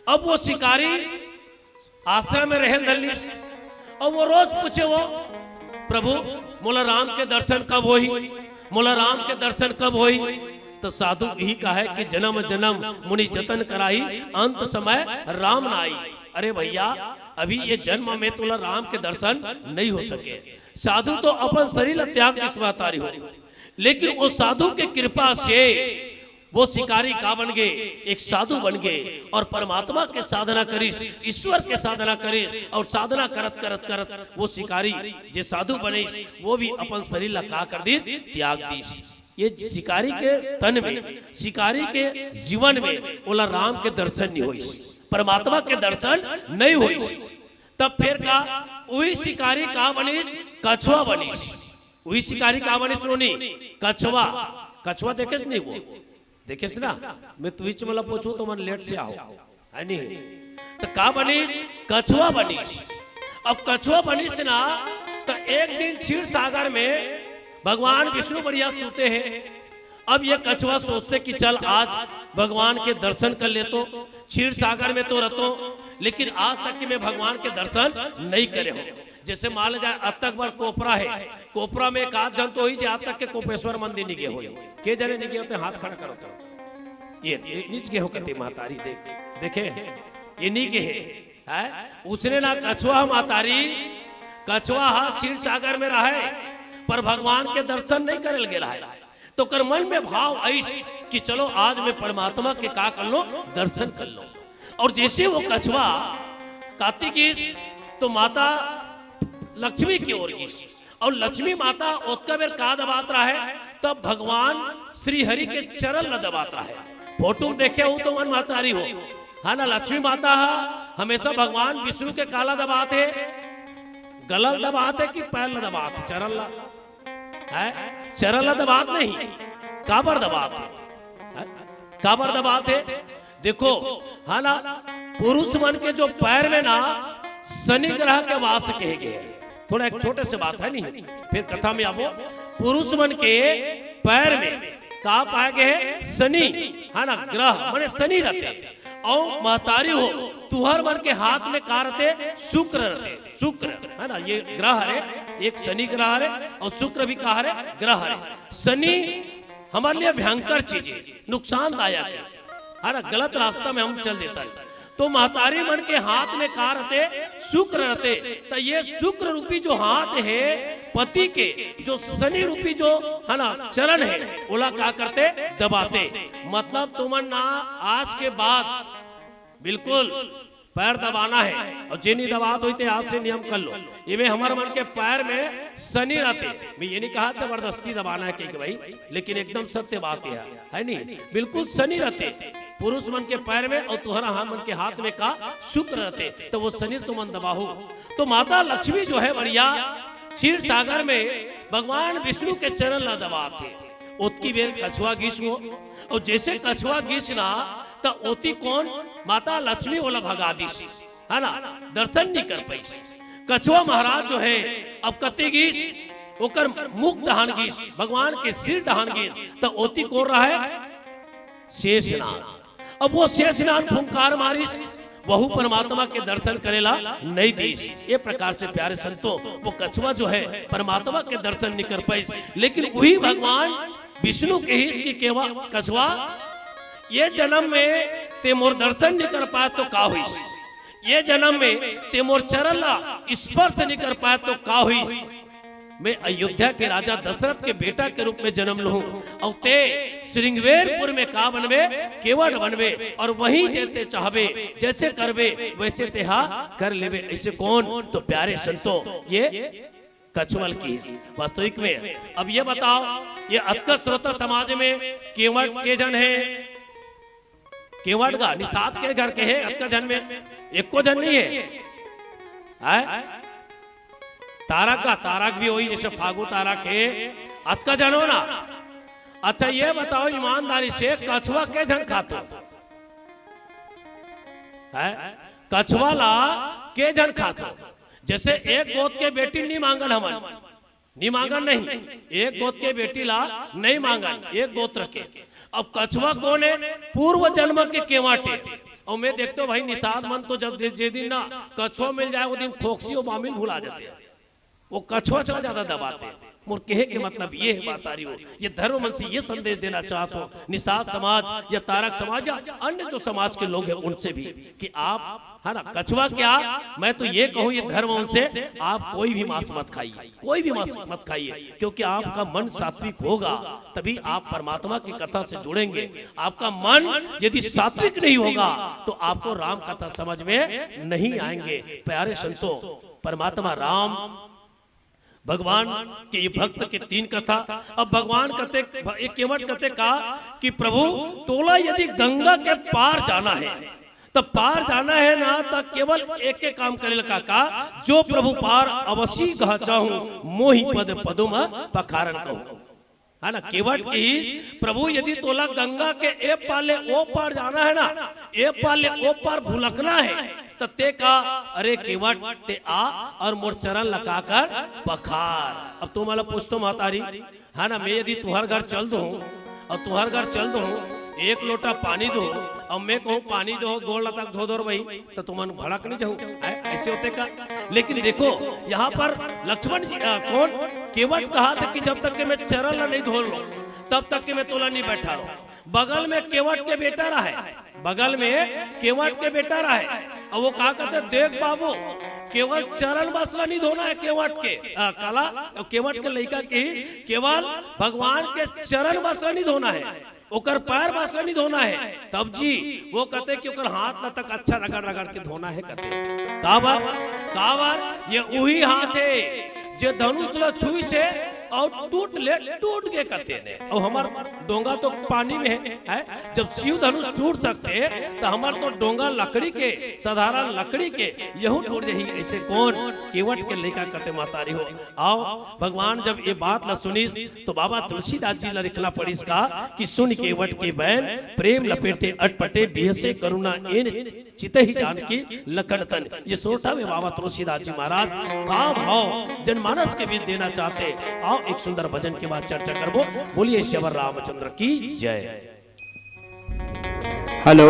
अब वो शिकारी आश्रम में रहे ल धर लिस। और वो रोज पूछे वो, "प्रभु, मोला राम के दर्शन कब होही? मोला राम के दर्शन कब होही?" तो साधु यही कहे कि "जन्म जन्म मुनि जतन कराही, अंत समय राम न आई।" अरे भैया, अभी ये जन्म में तोला राम के दर्शन नहीं हो सके। साधु तो अपन शरीर ला त्याग दिस महतारी हो, लेकिन वो साधु के कृपा से वो शिकारी का बन गए? एक साधु बन गए और परमात्मा के साधना करिस, ईश्वर के साधना करिस। और साधना करत करत करत वो शिकारी जे साधु बनिस, वो भी अपन शरीर ला का कर दिस? त्याग दिस। ये शिकारी के तन में, शिकारी के जीवन में ओला राम के दर्शन नहीं होइस, परमात्मा के दर्शन नहीं होइस। तब फिर का, वही शिकारी का बनिस? कछुआ बनिस। वही शिकारी का बनिस रोनी? कछुआ। कछुआ देखेस नहीं वो? देखेस ना? मैं तुही च मोला पूछूं तो मन लेट से आओ, है नहीं? तो का बनिस? कछुआ बनिस। अब कछुआ बनिस ना, तो एक दिन क्षीर सागर में भगवान विष्णु बढ़िया सूते हैं। अब ये कछुआ सोचते कि चल आज भगवान के दर्शन कर लेतो, क्षीर सागर में तो रहतो, लेकिन आज तक कि मैं भगवान के दर्शन नहीं करे हूँ। जैसे मान ला जाए, अतक बड़ कोपरा है, कोपरा में एक आध जन तो होही जे आज तक के कोपेश्वर मंदिर नहीं गए होही। के जने नहीं गए होते, हाथ खड़ा करो तो। ये, ये नहीं गए हो कहते महतारी, देख, देखे, ये नहीं गए है, है? उसने ना कछुआ महतारी, कछवा हा क्षीर सागर में रहे, पर भगवान के दर्शन नहीं करल गे रहे। तो ओकर मन में भाव आइस कि चलो आज मैं परमात्मा के का कर लो, दर्शन कर लो। और जैसे वो कछवा काती गिस, तो माता लक्ष्मी के ओर गिस, और लक्ष्मी माता ओतका बेर का दबात रहे, तब भगवान श्री हरि के चरण ला दबात रहे। फोटो में देखे हो तो मन महतारी हो, है ना? लक्ष्मी माता हा हमेशा भगवान विष्णु के काला दबात हे, गला ल दबात हे कि पैर ला दबात हे? चरण ला, है? चरण ला दबात नहीं, काबर दबात हे? है? काबर दबात हे? देखो, है ना, पुरुष मन के जो पैर में ना शनि ग्रह के वास कहे गए हे। थोड़ा एक छोटे से बात है नहीं, फिर कथा में आबो। पुरुष मन के पैर में का पाए गए हे? शनि, है ना, ग्रह माने शनि रहते। और महतारी हो, तुहर मन के हाथ में का रहते? शुक्र रहते। शुक्र, है ना, ये ग्रह हरे, एक शनि ग्रह हरे और शुक्र भी का हरे? ग्रह हरे। शनि हमारे लिए भयंकर चीज हे, नुकसानदायक हे, है ना, गलत रास्ता में हम चल देता है। तो महतारी मन के हाथ में का रहते? शुक्र रहते। तो ये शुक्र रूपी जो हाथ हे पति के, जो शनि रूपी जो, है ना, चरण हे, ओला का करते? दबाते। मतलब तुमन ना आज के बाद बिल्कुल पैर दबाना हे, और जे नहीं दबात होई ते आज से नियम कर लो। इमे हमर मन के पैर में शनि रहते। मैं ये नहीं कहा जबरदस्ती दबाना हे कहिके भाई, लेकिन एकदम सत्य बात हे, है नहीं? बिल्कुल शनि रहते पुरुष मन के पैर में, और तुहरा हा मन के हाथ में का? शुक्र रहते, तो वो शनि तुमन दबाहू। तो माता लक्ष्मी जो हे बढ़िया क्षीर सागर में भगवान विष्णु के चरण ला दबात हे। ओतकी बेर कछवा गिस हो, और जैसे कछवा गिस ना, त ओती कोन? माता लक्ष्मी ओला भगा दिस, है ना, दर्शन नहीं कर पाइस। कछवा महाराज जो हे, अब कते गिस? ओकर मुख डहान गिस, भगवान के सिर डहान गिस, त ओती कोन रहे? शेषनाग। अब वो शेषनाग फुंकार मारिस, वहू परमात्मा के दर्शन करेला नहीं दिस। ये प्रकार से प्यारे संतों, वो कछवा जो हे परमात्मा के दर्शन नहीं कर पाइस, लेकिन वही भगवान विष्णु कहिस कि केवा कछवा, ये जन्म में ते मोर दर्शन नहीं कर पाए तो का होइस? ये जन्म में ते मोर चरण ला स्पर्श नहीं कर पाए तो का होइस? मैं अयोध्या के राजा दशरथ के बेटा के रूप में जन्म लूं, और ते श्रृंगवेरपुर में का बनबे? केवट बनबे, और वहीं जैसे चाहबे, जैसे करबे, वैसे तेहा कर लेबे। ऐसे कोन? तो प्यारे संतों, ये कछवा ल किहिस। वास्तविक में अब ये बताओ, ये अतका श्रोता समाज में केवट के झन हे? केवट गा निषाद के घर के हे अतका झन में? एको झन नहीं हे, हैं? तारक गा, तारक भी होही जैसे फागू तारक हे, अतका झन हो ना। अच्छा ये बताओ ईमानदारी से, कछवा के झन खाथो? हैं? कछवा ला के झन खाथो? जैसे एक गोत के बेटी नहीं मांगन हमन, नहीं मांगन नहीं, एक गोत के बेटी ला नहीं मांगन, एक गोत्र के। अब कछवा कोन हे? पूर्व जन्म के केवट हे। और मैं देखता हूँ भाई निषाद मन तो जब दे-, जे दिन ना कछवा मिल जाए, वो दिन खोकसी और बामिल भुला जाते हैं। वो कछवा से ज्यादा दबाते हैं। मोर कहे के मतलब ये हे, महतारी हो, ये धर्म मन से ये संदेश देना चाहता हूँ, निषाद समाज या तारक समाज या अन्य जो समाज के लोग हैं उनसे भी, कि आप, है ना, कछवा क्या, मैं तो ये कहूँ ये धर्म मन से, आप कोई भी मांस मत खाइए, कोई भी मांस मत खाइए, क्योंकि आपका मन सात्विक होगा तभी आप परमात्मा की कथा से जुड़ेंगे। आपका मन यदि सात्विक नहीं होगा तो आपको राम कथा समझ में नहीं आएंगे। प्यारे संतों, परमात्मा राम भगवान के ये भक्त के तीन कथा। अब भगवान कथे, एक केवट कथे का कि प्रभु, तोला यदि गंगा के पार जाना हे, त पार जाना हे ना, त केवल एके काम करे ल का, का, जो प्रभु पार अवसी गह चाहूं, मोहि पद पदुम पखारन कहूं। है ना, केवट कही, प्रभु यदि तोला गंगा के ए पार ले ओ पार जाना हे ना, ए पार ले ओ पार भुलकना हे, त ते का, अरे केवट, ते आ और मोर चरण लका कर पखार। अब तुमला पूछतो महतारी, है ना, मैं यदि तुहर घर चल दूं और तुहर घर चल दूं, एक लोटा पानी दो और मैं कहूं पानी दो, गोड़ लतक धो दो रे भाई, त तुमन भड़क नहीं जाहू, ऐ-, ऐसे होथे का? लेकिन देखो, यहाँ पर लक्ष्मण जी, अ, कोन? केवट कहा था कि जब तक के मैं चरण ला नहीं धो लूं, तब तक के मैं तोला नहीं बैठा रहूं। बगल में केवट के बेटा रहे, बगल में केवट के बेटा रहे, और वो का कहते, देख बाबू, केवल चरण बस ला नहीं धोना है, केवट के, आ, काला, केवट के लइका के ही केवल भगवान के चरण बस ला नहीं धोना है, ओकर पैर बस ला नहीं धोना है। तब जी वो कहते कि ओकर हाथ ला तक अच्छा रगड़ रगड़ के धोना है कहते। काबर? काबर ये उही हाथ है जे धनुष ला छुइस हे अउ टूट ले, टूट गे कहते ने। अउ हमर डोंगा तो पानी में है, है? जब शिव धनुष टूट सकते त हमर तो डोंगा लकड़ी के, साधारण लकड़ी के, यहू टूट जही। ऐसे कोन? केवट के लइका कहते महतारी हो। अउ भगवान जब ये बात ला सुनिस तो बाबा तुलसीदास जी ला लिखना पड़िस का कि सुन केवट के बैन प्रेम लपेटे अटपटे बिहसे करुणा एन चितहि जानकी लखन तन। ये सोरठा में बाबा तुलसीदास जी महाराज का भाव जनमानस के बीच देना चाहते। आओ एक सुंदर भजन के बाद चर्चा करबो। बोलिए श्री रामचंद्र की जय। हेलो,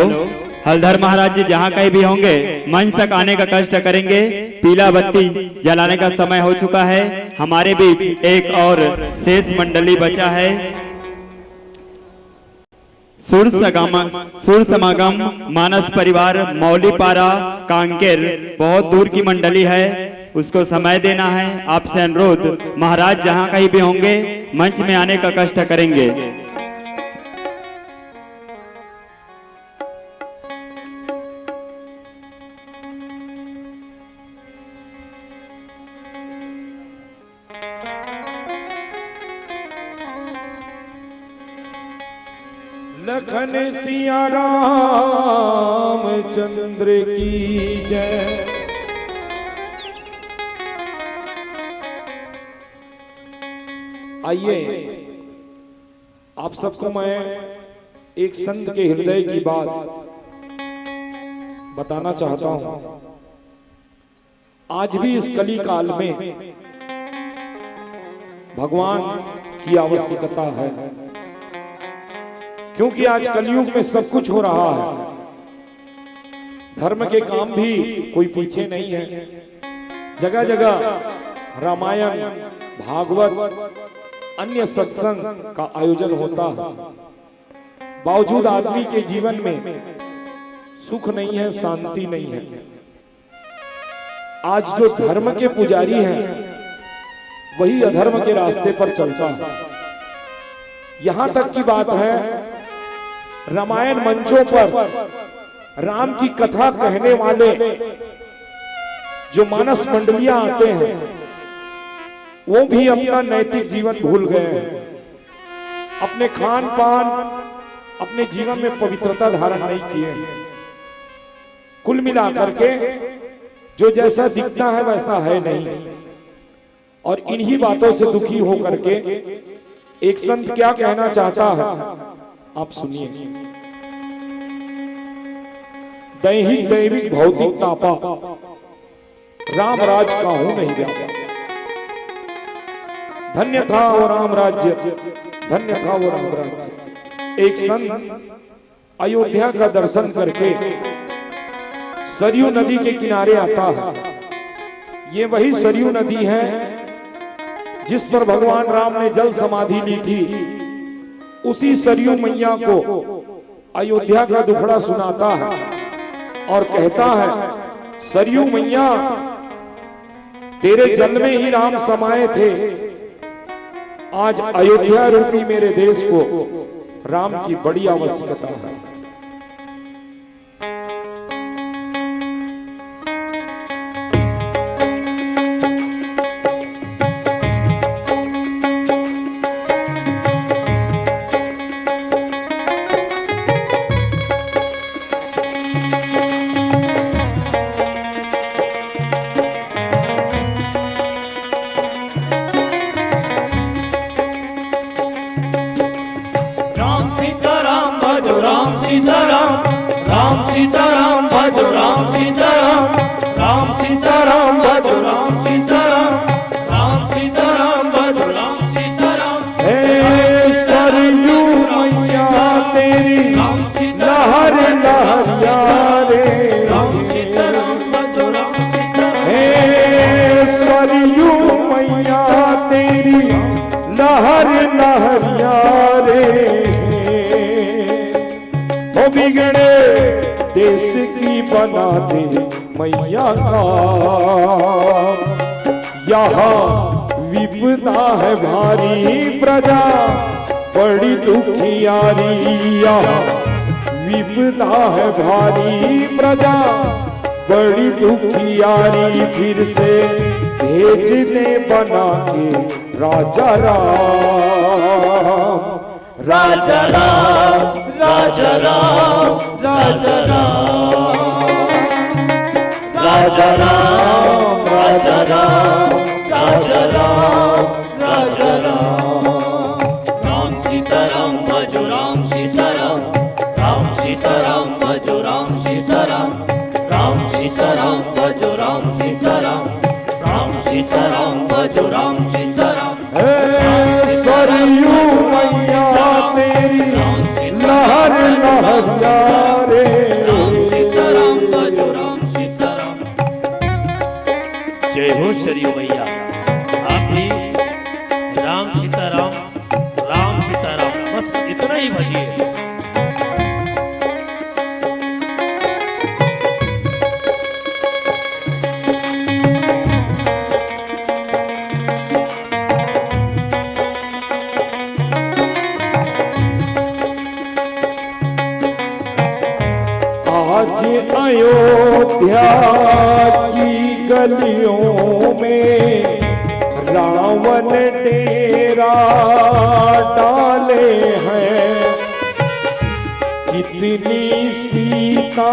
हलधर महाराज जी जहाँ कहीं भी होंगे मंच तक आने का कष्ट करेंगे। पीला बत्ती जलाने का समय हो चुका है। हमारे बीच एक और शेष मंडली बचा है। सुर सगम सुर समागम मानस परिवार मौलीपारा कांकेर बहुत दूर की मंडली है, उसको समय देना है। आपसे अनुरोध, महाराज जहाँ कहीं भी होंगे मंच में आने का कष्ट करेंगे। लखन सिया राम चंद्र की जय। आइए, आप सबको मैं एक संत के हृदय की बात बताना चाहता हूं। आज भी इस कली काल में भगवान की आवश्यकता है, क्योंकि आज कलयुग में सब कुछ हो रहा है। धर्म के काम भी कोई पीछे नहीं है। जगह जगह रामायण, भागवत, अन्य सत्संग का आयोजन होता है, बावजूद आदमी के जीवन में सुख नहीं है, शांति नहीं है। आज जो धर्म के पुजारी हैं, वही अधर्म के रास्ते पर चलता है। यहां तक की बात है, रामायण मंचों पर राम की कथा कहने वाले जो मानस मंडलियां आते हैं, वो भी अपना नैतिक जीवन भूल गए हैं। अपने खान पान, अपने जीवन में पवित्रता धारण नहीं किए हैं। कुल मिलाकर के जो जैसा दिखता है वैसा है नहीं। और इन्हीं बातों से दुखी होकर के एक संत क्या कहना चाहता है, आप सुनिए। दैहिक दैविक भौतिक तापा, राम राज काहू नहीं व्यापा। धन्य था वो राम राज्य, धन्य था वो राम राज्य। एक संत अयोध्या का दर्शन करके सरयू नदी के किनारे आता है। ये वही सरयू नदी है जिस पर भगवान राम ने जल समाधि ली थी। उसी सरयू मैया को अयोध्या का दुखड़ा सुनाता है और कहता है, सरयू मैया, तेरे जल में ही राम समाए थे। आज अयोध्या रूपी मेरे देश को राम की बड़ी आवश्यकता है। राम सीताराम भजो राम सीताराम, राम सीताराम भजो राम सीताराम, राम सीताराम भजो राम सीताराम, राम सीताराम भजो राम सीताराम। हे सरयू मैया तेरी लहर लहरिया रे, राम सीताराम भजो राम सीताराम। हे सरयू मैया तेरी लहर लहरिया रे, ओ बिगड़े देश की बना दे मैया का। यहाँ विपदा है भारी प्रजा, बड़ी दुखियारी। यहाँ विपदा है भारी प्रजा, बड़ी दुखियारी। फिर से भेज दे बना के राजा राम। राजा राम, राजा राम, राजा राम। राजा राम, राजा राम, राजा राम, राजा राम। राम सीताराम, भजो राम सीताराम। राम सीताराम, भजो राम सीताराम। राम सीताराम, भजो राम सीताराम। राम सीताराम, भजो राम सीताराम। हे सरयू मैया तेरी लहर लहर जा रे। जय हो सरयू मैया, आप भी राम सीताराम, राम सीताराम, बस इतना ही भजिए। आज अयोध्या की गलियों में रावण डेरा डाले हैं। कितनी सीता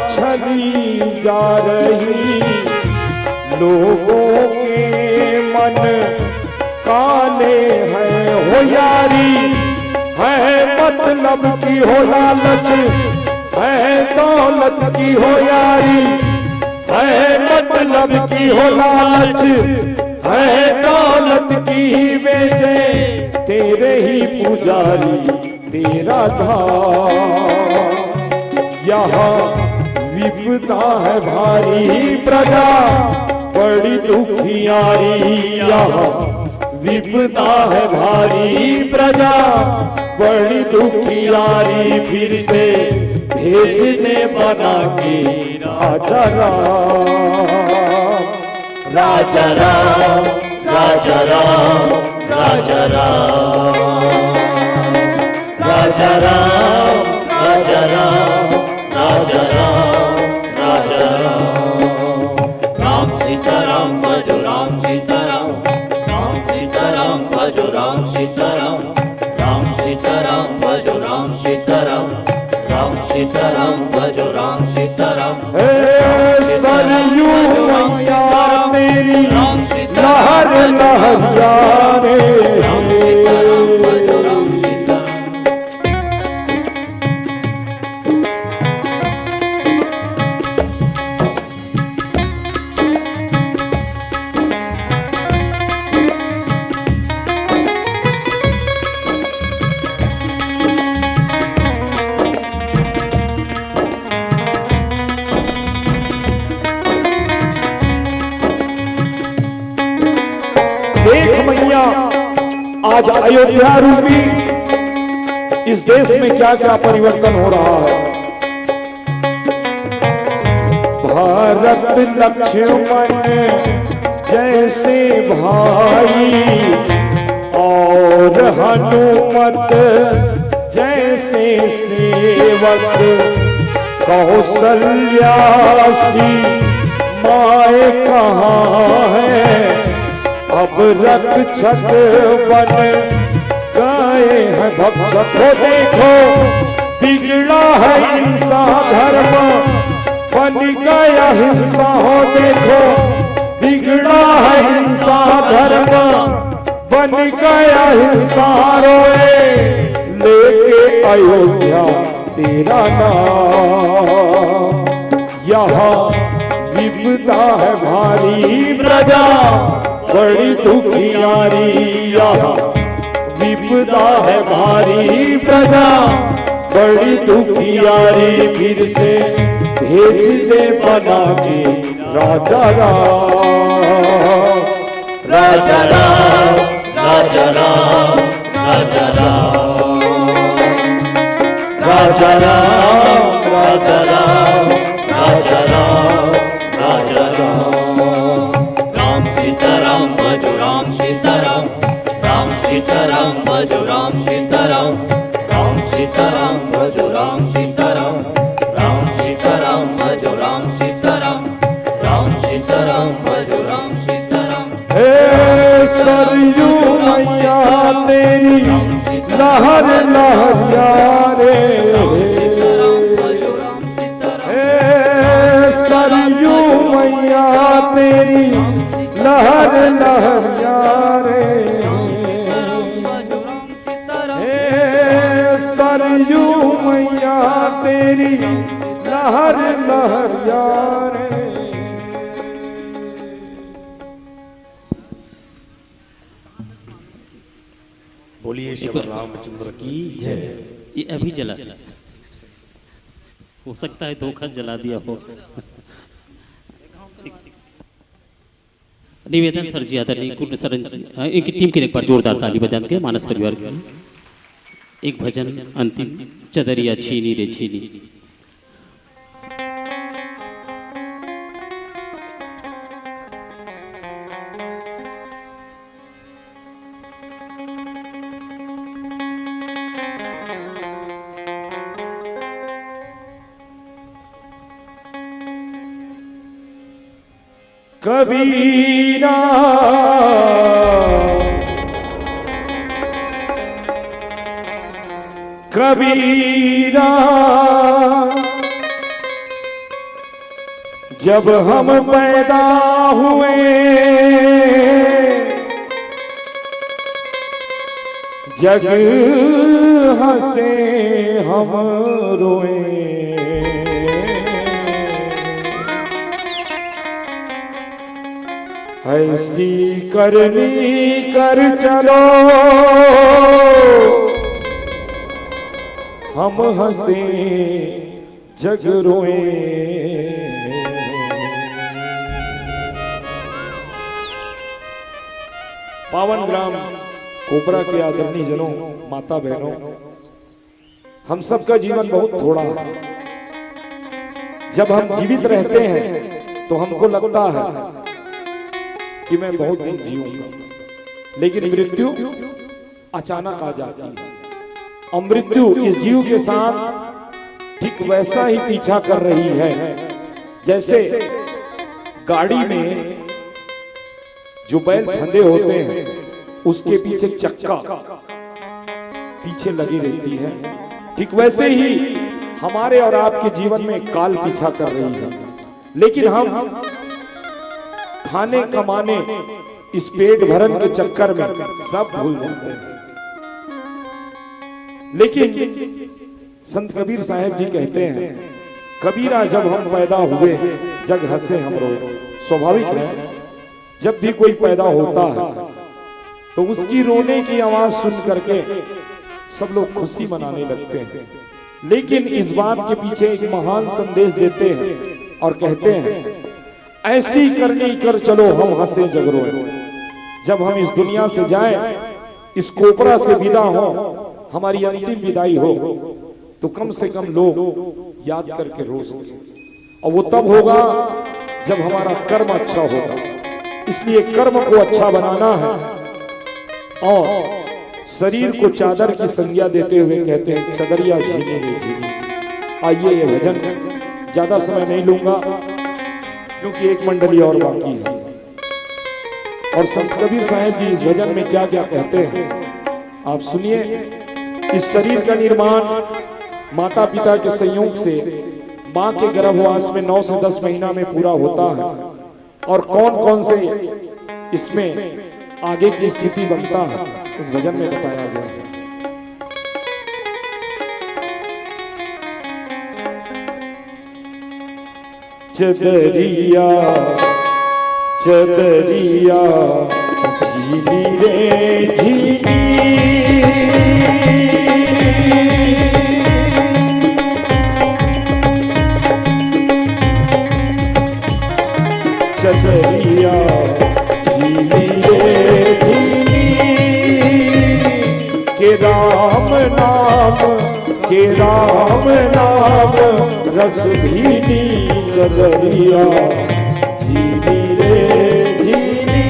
छली जा रही, लोगों के मन काले हैं। हो यारी है मतलब की, हो लालच है दौलत की, हो यारी है मतलब की, हो लालच है दौलत की। वे जय तेरे ही पुजारी, तेरा धाम। यहाँ विपदा है भारी प्रजा, बड़ी दुखियारी। यहाँ विपदा है भारी प्रजा, बड़ी दुखियारी। फिर से भेज दे बना के राजा राम। राजा राम, राजा राम, राजा राम। राजा राम, राजा राम, राजा राम, राजा राम। राम सीताराम, भजो राम सीताराम। राम सीताराम, भजो राम सीताराम। राम सीताराम, भजो राम सीताराम। राम सीताराम, भजो राम सीताराम। हे सरयू मैया तेरी लहर लहर जा रे। देख मैया, आज अयोध्या रूपी इस देश में क्या क्या परिवर्तन हो रहा है। भरत लक्ष्मण जैसे भाई और हनुमत जैसे सेवक, कौशल्या सी माए कहाँ है, अब रक्षक बन गए हैं भक्षक। हो देखो, बिगड़ा है इंसान धर्म, बन गया हिंसा। हो देखो, बिगड़ा है इंसान धर्म, बन गया हिंसा। रोए लेके अयोध्या तेरा नाम। यहाँ विपदा है भारी प्रजा, बड़ी दुखियारी। यहाँ विपदा है भारी प्रजा, बड़ी दुखियारी। फिर से भेज दे बना के राजा राम। राजा राम, राजा राम, राजा राम। राजा राम, राजा राम, राजा राम, राजा राम। सीताराम भजो राम सीताराम, राम सीताराम भजो राम सीताराम, राम सीताराम भजो राम सीताराम, राम सीताराम भजो राम सीताराम। हे सरयू मैया तेरी लहर लहरिया रे, हे सरयू मैया तेरी लहर लहरिया रे, हे सरयू मैया तेरी लहर लहरिया रे। बोलिए श्री रामचंद्र की जय। ये अभी जला, हो सकता है धोखा जला दिया हो। निवेदन सर जी, आदरणीय कुंड सरन जी, हाँ, इनकी टीम के लिए एक बार जोरदार ताली बजान के मानस परिवार के लिए एक भजन अंतिम, चदरिया छीनी रे छीनी। कबीरा, कबीरा, जब हम पैदा हुए, जग हंसे हम रोए। ऐसी करनी कर चलो, हम हंसे जग रोए। पावन ग्राम कोपरा के आदरणीय जनों, माता बहनों, हम सबका जीवन बहुत थोड़ा है। जब हम जीवित रहते हैं तो हमको लगता है कि मैं बहुत दिन जीऊंगा, लेकिन मृत्यु अचानक आ जाती है। और मृत्यु इस जीव के साथ ठीक वैसा ही पीछा कर रही है, जैसे गाड़ी में जो बैल फंदे होते हैं, उसके पीछे चक्का पीछे लगी रहती है, ठीक वैसे ही हमारे और आपके जीवन में काल पीछा कर रही है। लेकिन हम खाने कमाने, इस पेट भरन के चक्कर में सब भूल जाते हैं। लेकिन संत कबीर साहब जी कहते हैं, "कबीरा, जब हम पैदा हुए, जग हंसे हम रोए।" स्वाभाविक है, जब भी कोई पैदा होता है तो उसकी रोने की आवाज सुन करके सब लोग खुशी मनाने लगते हैं। लेकिन इस बात के पीछे एक महान संदेश देते हैं और कहते हैं, "ऐसी करनी कर चलो, हम हंसे जग रोए।" जब हम इस दुनिया से जाएं, इस कोपरा से विदा हो, हमारी अंतिम विदाई हो, तो कम से कम लोग याद करके रो सकें। और वो तब होगा जब हमारा कर्म अच्छा होगा। इसलिए कर्म को अच्छा बनाना है। और शरीर को चादर की संज्ञा देते हुए कहते हैं, "चदरिया झीनी रे झीनी।" आइए, ये भजन ज्यादा समय नहीं लूंगा, क्योंकि एक मंडली और बाकी है। और संत कबीर साहब जी इस भजन में क्या क्या कहते हैं, आप सुनिए। इस शरीर का निर्माण माता पिता के संयोग से माँ के गर्भवास में नौ से दस महीना में पूरा होता है। और कौन कौन से इसमें आगे की स्थिति बनता है, इस भजन में बताया गया है। चदरिया, चदरिया, झीली रे झीली। चदरिया, झीली रे झीली। के राम नाम, के राम नाम, रस भीनी चदरिया। झीली रे झीली,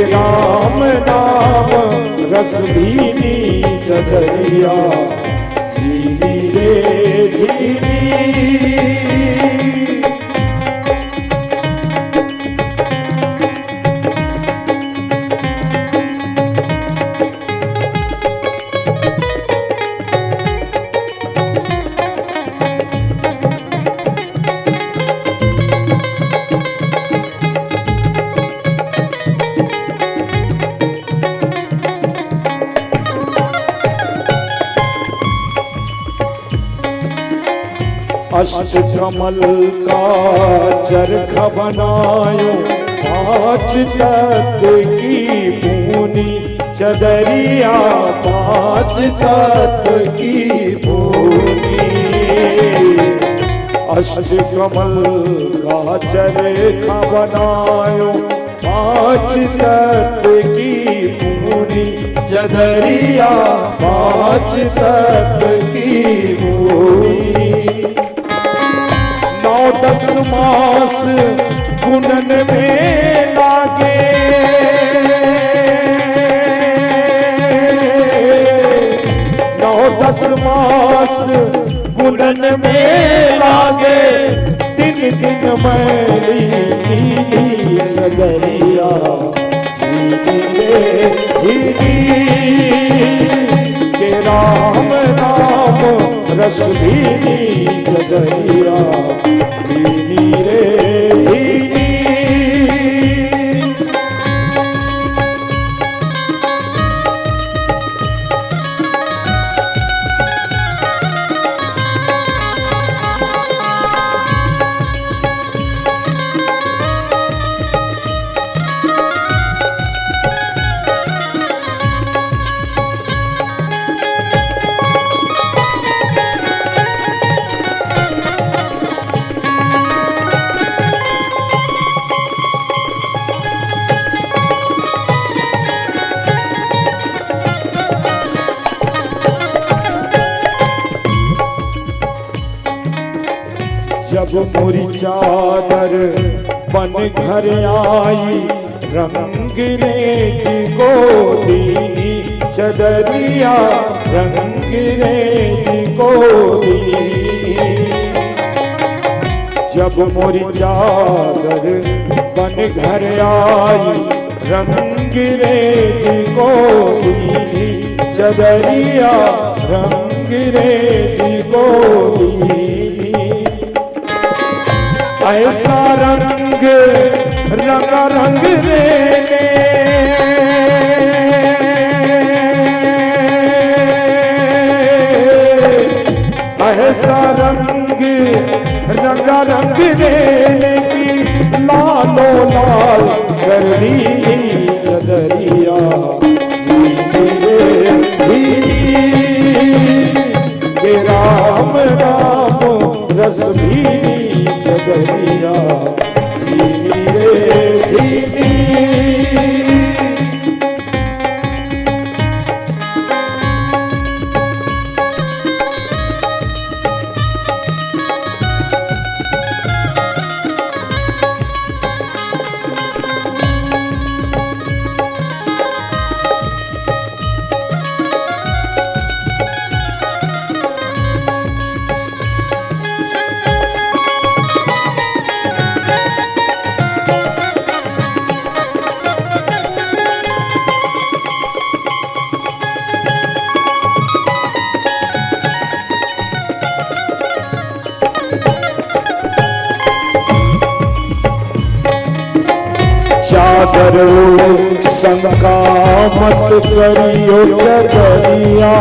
राम नाम रस भीनी चदरिया, भीनी रे भीनी। अष्ट कमल का चरख बनायो, पांच तत्व की पूनी चदरिया, पांच तत्व की पूनी। अष्ट कमल का चरखा बनायो, पांच तत्व की पूनी चदरिया, पांच तत्व की पूनी। नौ दस मास गुणन में लागे, नौ दस मास गुणन में लागे, दिन दिन मैली नीली चदरिया, भीनी रे भीनी। के राम नाम रस भीनी चदरिया, भीनी रे भीनी। जब मोरी चादर बन घर आई, रंग रेज को दीनी चदरिया, रंग रेज को दीनी। जब मोरी चादर बन घर आई, रंग रेज को दीनी चदरिया, रंग रेज को दीनी। ऐसा रंग रंग रंग रेने, ऐसा रंग रंग रंग रेने की लालो लाल कर दी चदरिया। भीनी रे भीनी, के राम नाम रस भीनी चदरिया, भीनी रे भीनी। चादर ओढ़ शंका मत करियो चदरिया।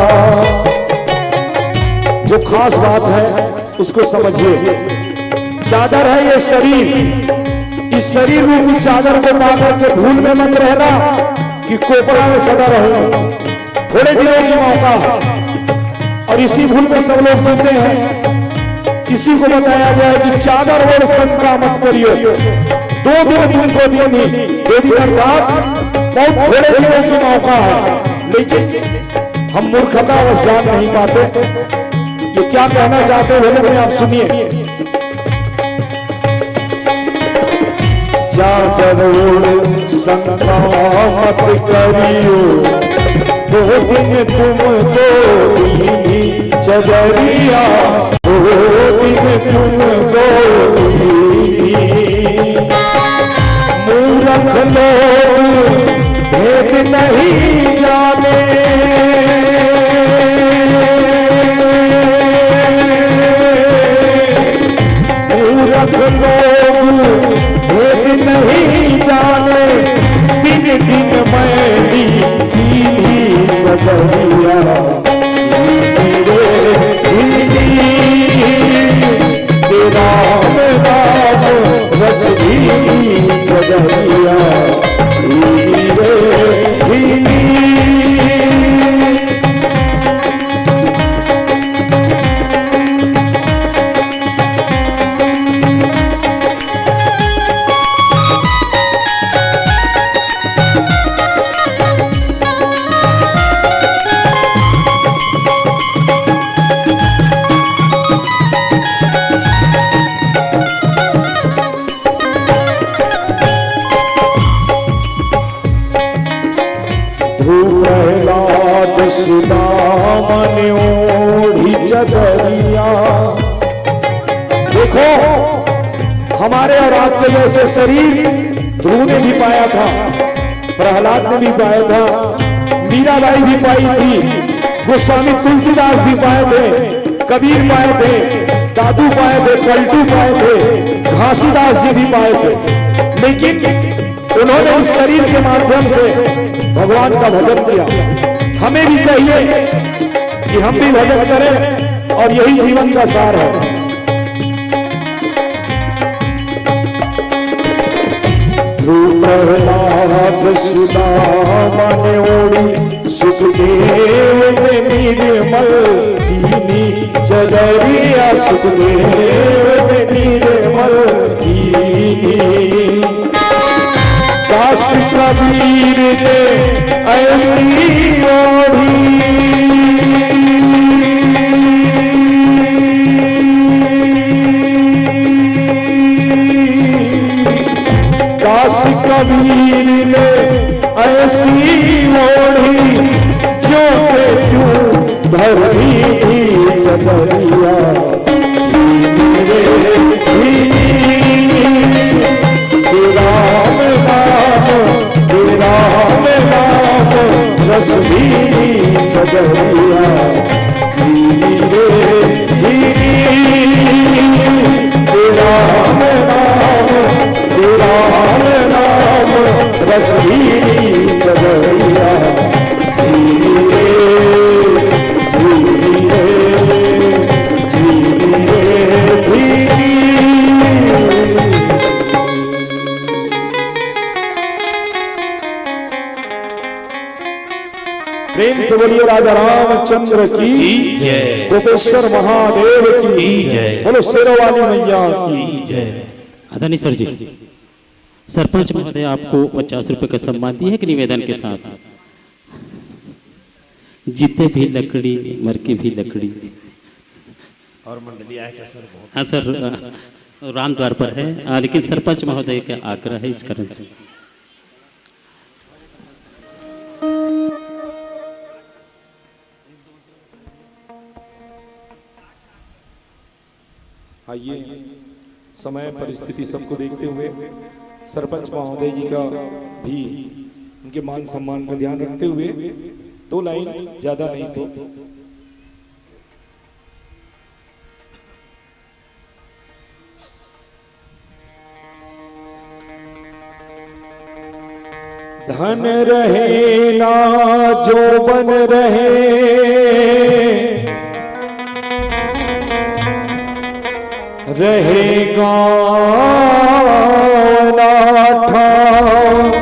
जो खास बात है, उसको समझिए। चादर है ये शरीर, इस शरीर रूपी चादर को पा करके भूल में मत रहना कि कोपरा में सदा रहो। थोड़े दिनों की मौका है और इसी भूल में सब लोग जीते हैं। इसी को बताया गया है कि चादर ओढ़ शंका मत करियो, दो दिन तुमको देनी, दो दिन अर्थात बहुत थोड़े दिनों की मौका है, लेकिन हम मूर्खतावश जान नहीं पाते। ये क्या कहना चाहते हैं, भले में आप सुनिए। करोड़ शंका मत करियो, दो दिन तुमको दीनी चदरिया, दो दिन तुमको दीनी। मूरख लोग भेद नहीं जाने, मूरख लोग भेद नहीं जाने, दिन दिन मैली कीनी चदरिया। धीरे धीरे तेरा नाम रस धीनी चदरिया। धीरे धीरे ध्रुव प्रहलाद सुदामा ने ओढ़ी चदरिया। देखो, हमारे और आपके जैसे शरीर ध्रुव ने भी पाया था, प्रहलाद ने भी पाया था, मीराबाई भी पाई थी, गोस्वामी तुलसीदास भी पाए थे, कबीर पाए थे, दादू पाए थे, पलटू पाए थे, घासीदास जी भी पाए थे। लेकिन उन्होंने इस शरीर के माध्यम से भगवान का भजन किया। हमें भी चाहिए कि हम भी भजन करें, और यही जीवन का सार है। ध्रुव प्रहलाद सुदामा ने ओढ़ी, सुखदेव ने निर्मल कीनी चदरिया, सुखदेव ने निर्मल कीनी। दास कबीर ने ऐसी ओढ़ी, दास कबीर ने ऐसी ओढ़ी, जो के क्यों धरती की चदरिया। धीरे धीरे राम नाम, राम नाम रस धीरे चदरिया। धीरे धीरे राम नाम, राम नाम रस धीरे चदरिया। धीरे धीरे धीरे धीरे। प्रेम से बोलिए राजा रामचंद्र की जय। गोपेश्वर महादेव की जय। बोलो शेरों वाली मैया की जय। आदरणीय सर जी, सरपंच महोदय आपको पचास रुपए का सम्मान दिए, एक निवेदन के साथ। जीते भी लकड़ी, मर के भी लकड़ी। और मंडली आए तो सर, बहुत हाँ सर, अ, राम द्वार पर है, अ, लेकिन सरपंच महोदय का आग्रह है, इस कारण से। आइए, समय परिस्थिति सबको देखते हुए सरपंच महोदय जी का भी, उनके मान सम्मान का ध्यान रखते हुए दो लाइन, ज्यादा नहीं तो। धन रहे ना जोबन रहे, रहे गाँव ना ठाँव।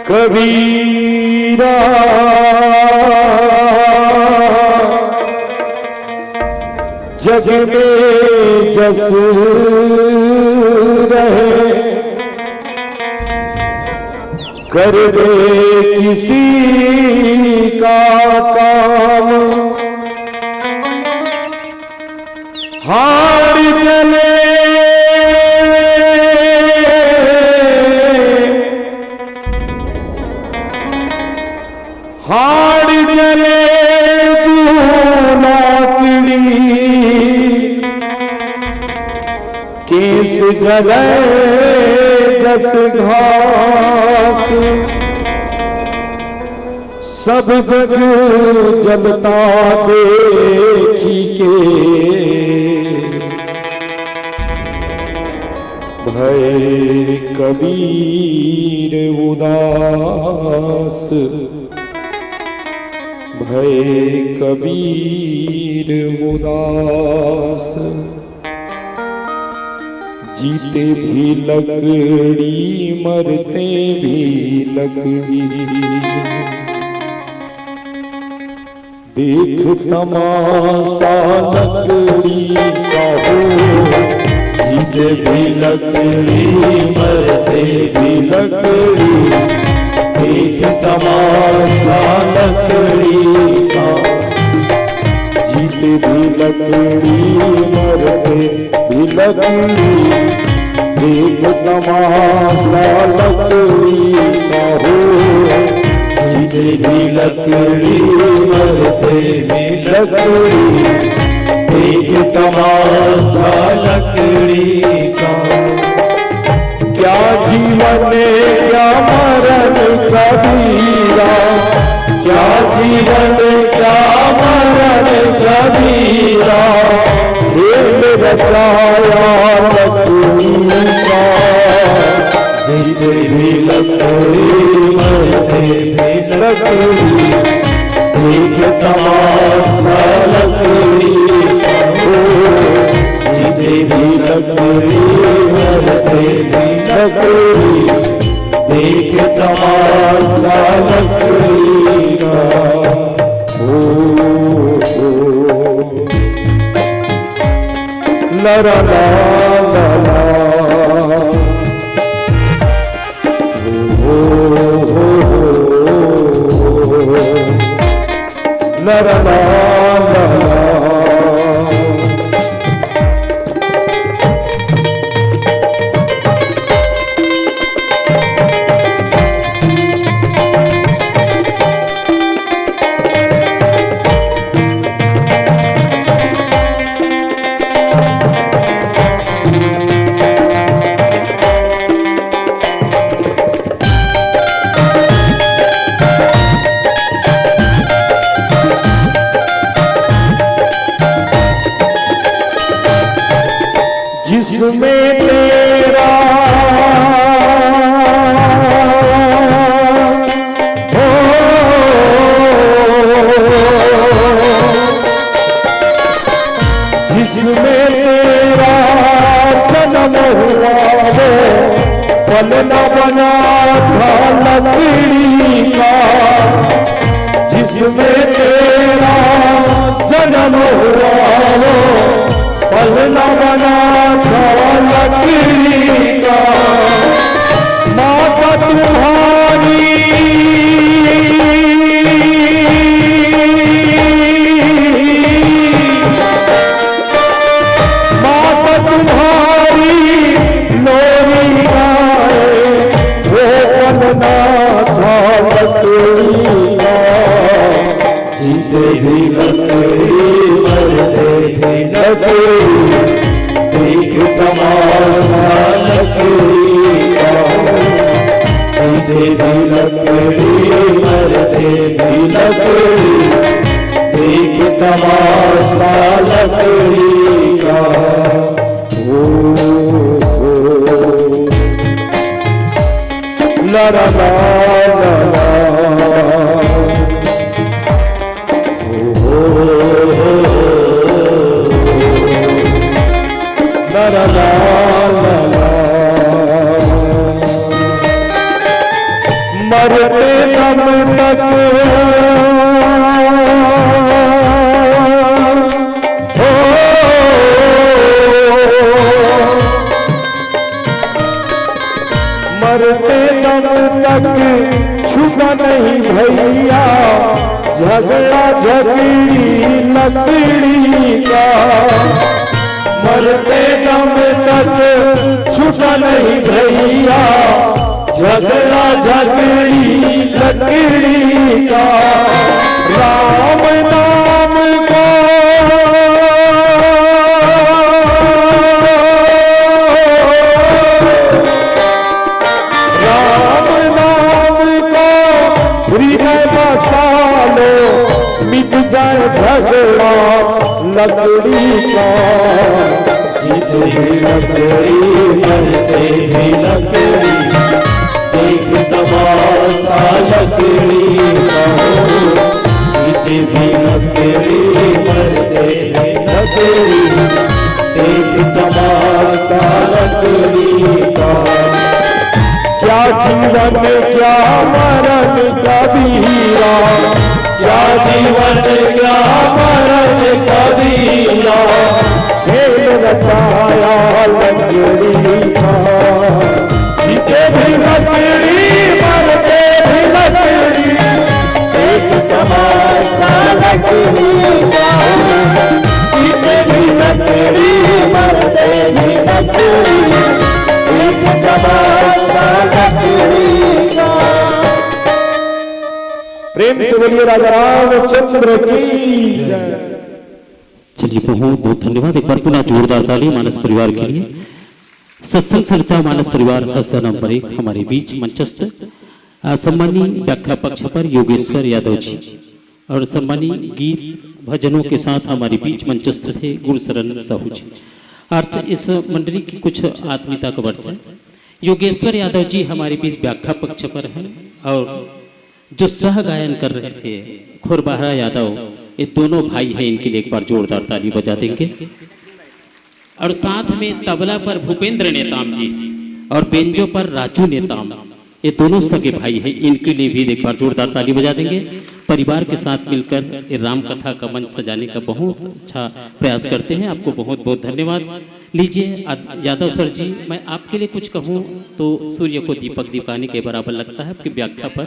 कबीरा जग में जस रहे, कर दे किसी का काम। हार चले जलय जस घास, सब जग जलता देखी के, भय कबीर उदास, भय कबीर उदास। जीते भी लकड़ी, मरते भी लकड़ी। देख तमाशा लकड़ी का हो, जीते भी लकड़ी, मरते भी लकड़ी। देख तमाशा लकड़ी का, जीते भी लकड़ी, मरते भी लकड़ी। देख तमाशा लकड़ी का हो, जीते भी लकड़ी, मरते भी लकड़ी। देख तमाशा लकड़ी का। क्या जीवन क्या मरण कबीरा, क्या जीवन क्या मरण कबीरा, खेल रचाया लकड़ी का। जीते भी लकड़ी, मरते भी लकड़ी, एक तमाशा लकड़ी का हो। जीते भी लकड़ी, मरते भी लकड़ी, देख तमाशा लकड़ी का। ओ, ओ, ला, ला, ला, ला, ला। ओ, ओ, ओ, ओ, ओ। ला, ला, ला, ला, ला। जिसमें तेरा हो, जिसमें तेरा जन्म हुआ, वो पलना बना था लकड़ी का। जिसमें तेरा जन्म हुआ, वो पलना बना था लकड़ी का। माता तुम्हारी, माता तुम्हारी लोरी गाए, वो पलना था लकड़ी का। जीते भी लकड़ी, मरते भी लकड़ी, देख तमाशा लकड़ी का। जीते भी लकड़ी, मरते भी लकड़ी, देख तमाशा लकड़ी का। ओ, ओ, ला, ला, ला, ला, ला। मरते दम तक हो, मरते दम तक छुपा नहीं भैया, झगड़ा झगड़ी लकड़ी का। मरते दम तक छुपा नहीं भैया, झगड़ा झगड़ी लकड़ी का। राम नाम को री में बसा लो, मिट जाए झगड़ा लकड़ी का। जित भी लकड़ी, मरते भी लकड़ी, देख तमाशा लकड़ी का हो। जित भी लकड़ी, मरते भी लकड़ी, देख तमाशा लकड़ी का। क्या जीवन, क्या मरण कबीरा, क्या जीवन, क्या मरण कबीरा, खेल रचाया लकड़ी का। जीते भी लकड़ी, मरते भी लकड़ी, एक तमाशा लकड़ी का। जीते भी लकड़ी, मरते भी लकड़ी, एक तमाशा लकड़ी का। प्रेम से बोलिए राजा रामचंद्र की जय। चलिए, बहुत बहुत धन्यवाद। एक बार पुनः जोरदार ताली मानस परिवार के लिए। सत्संग सरिता मानस परिवार, हसदा नंबर एक, हमारे बीच मंचस्थ, आ, सम्मानी व्याख्या पक्ष पर योगेश्वर यादव जी और सम्मानी गीत भजनों के साथ हमारे बीच मंचस्थ थे गुरुशरण साहू जी। अर्थ इस मंडली की कुछ आत्मीयता का बढ़ जाए। योगेश्वर यादव जी हमारे बीच व्याख्या पक्ष पर हैं और जो सह गायन कर रहे थे खुरबहरा यादव, ये दोनों भाई हैं, इनके लिए एक बार जोरदार ताली बजा देंगे। और साथ में तबला पर भूपेंद्र नेताम जी और बेंजो पर राजू नेताम, ये दोनों सगे भाई हैं, इनके लिए भी एक बार जोरदार ताली बजा देंगे। परिवार के साथ मिलकर ये राम कथा का मंच सजाने का बहुत अच्छा प्रयास करते हैं। आपको बहुत बहुत धन्यवाद। लीजिए, यादव सर जी, मैं आपके लिए कुछ कहूँ तो सूर्य को दीपक दिखाने के बराबर लगता है। आपकी व्याख्या पर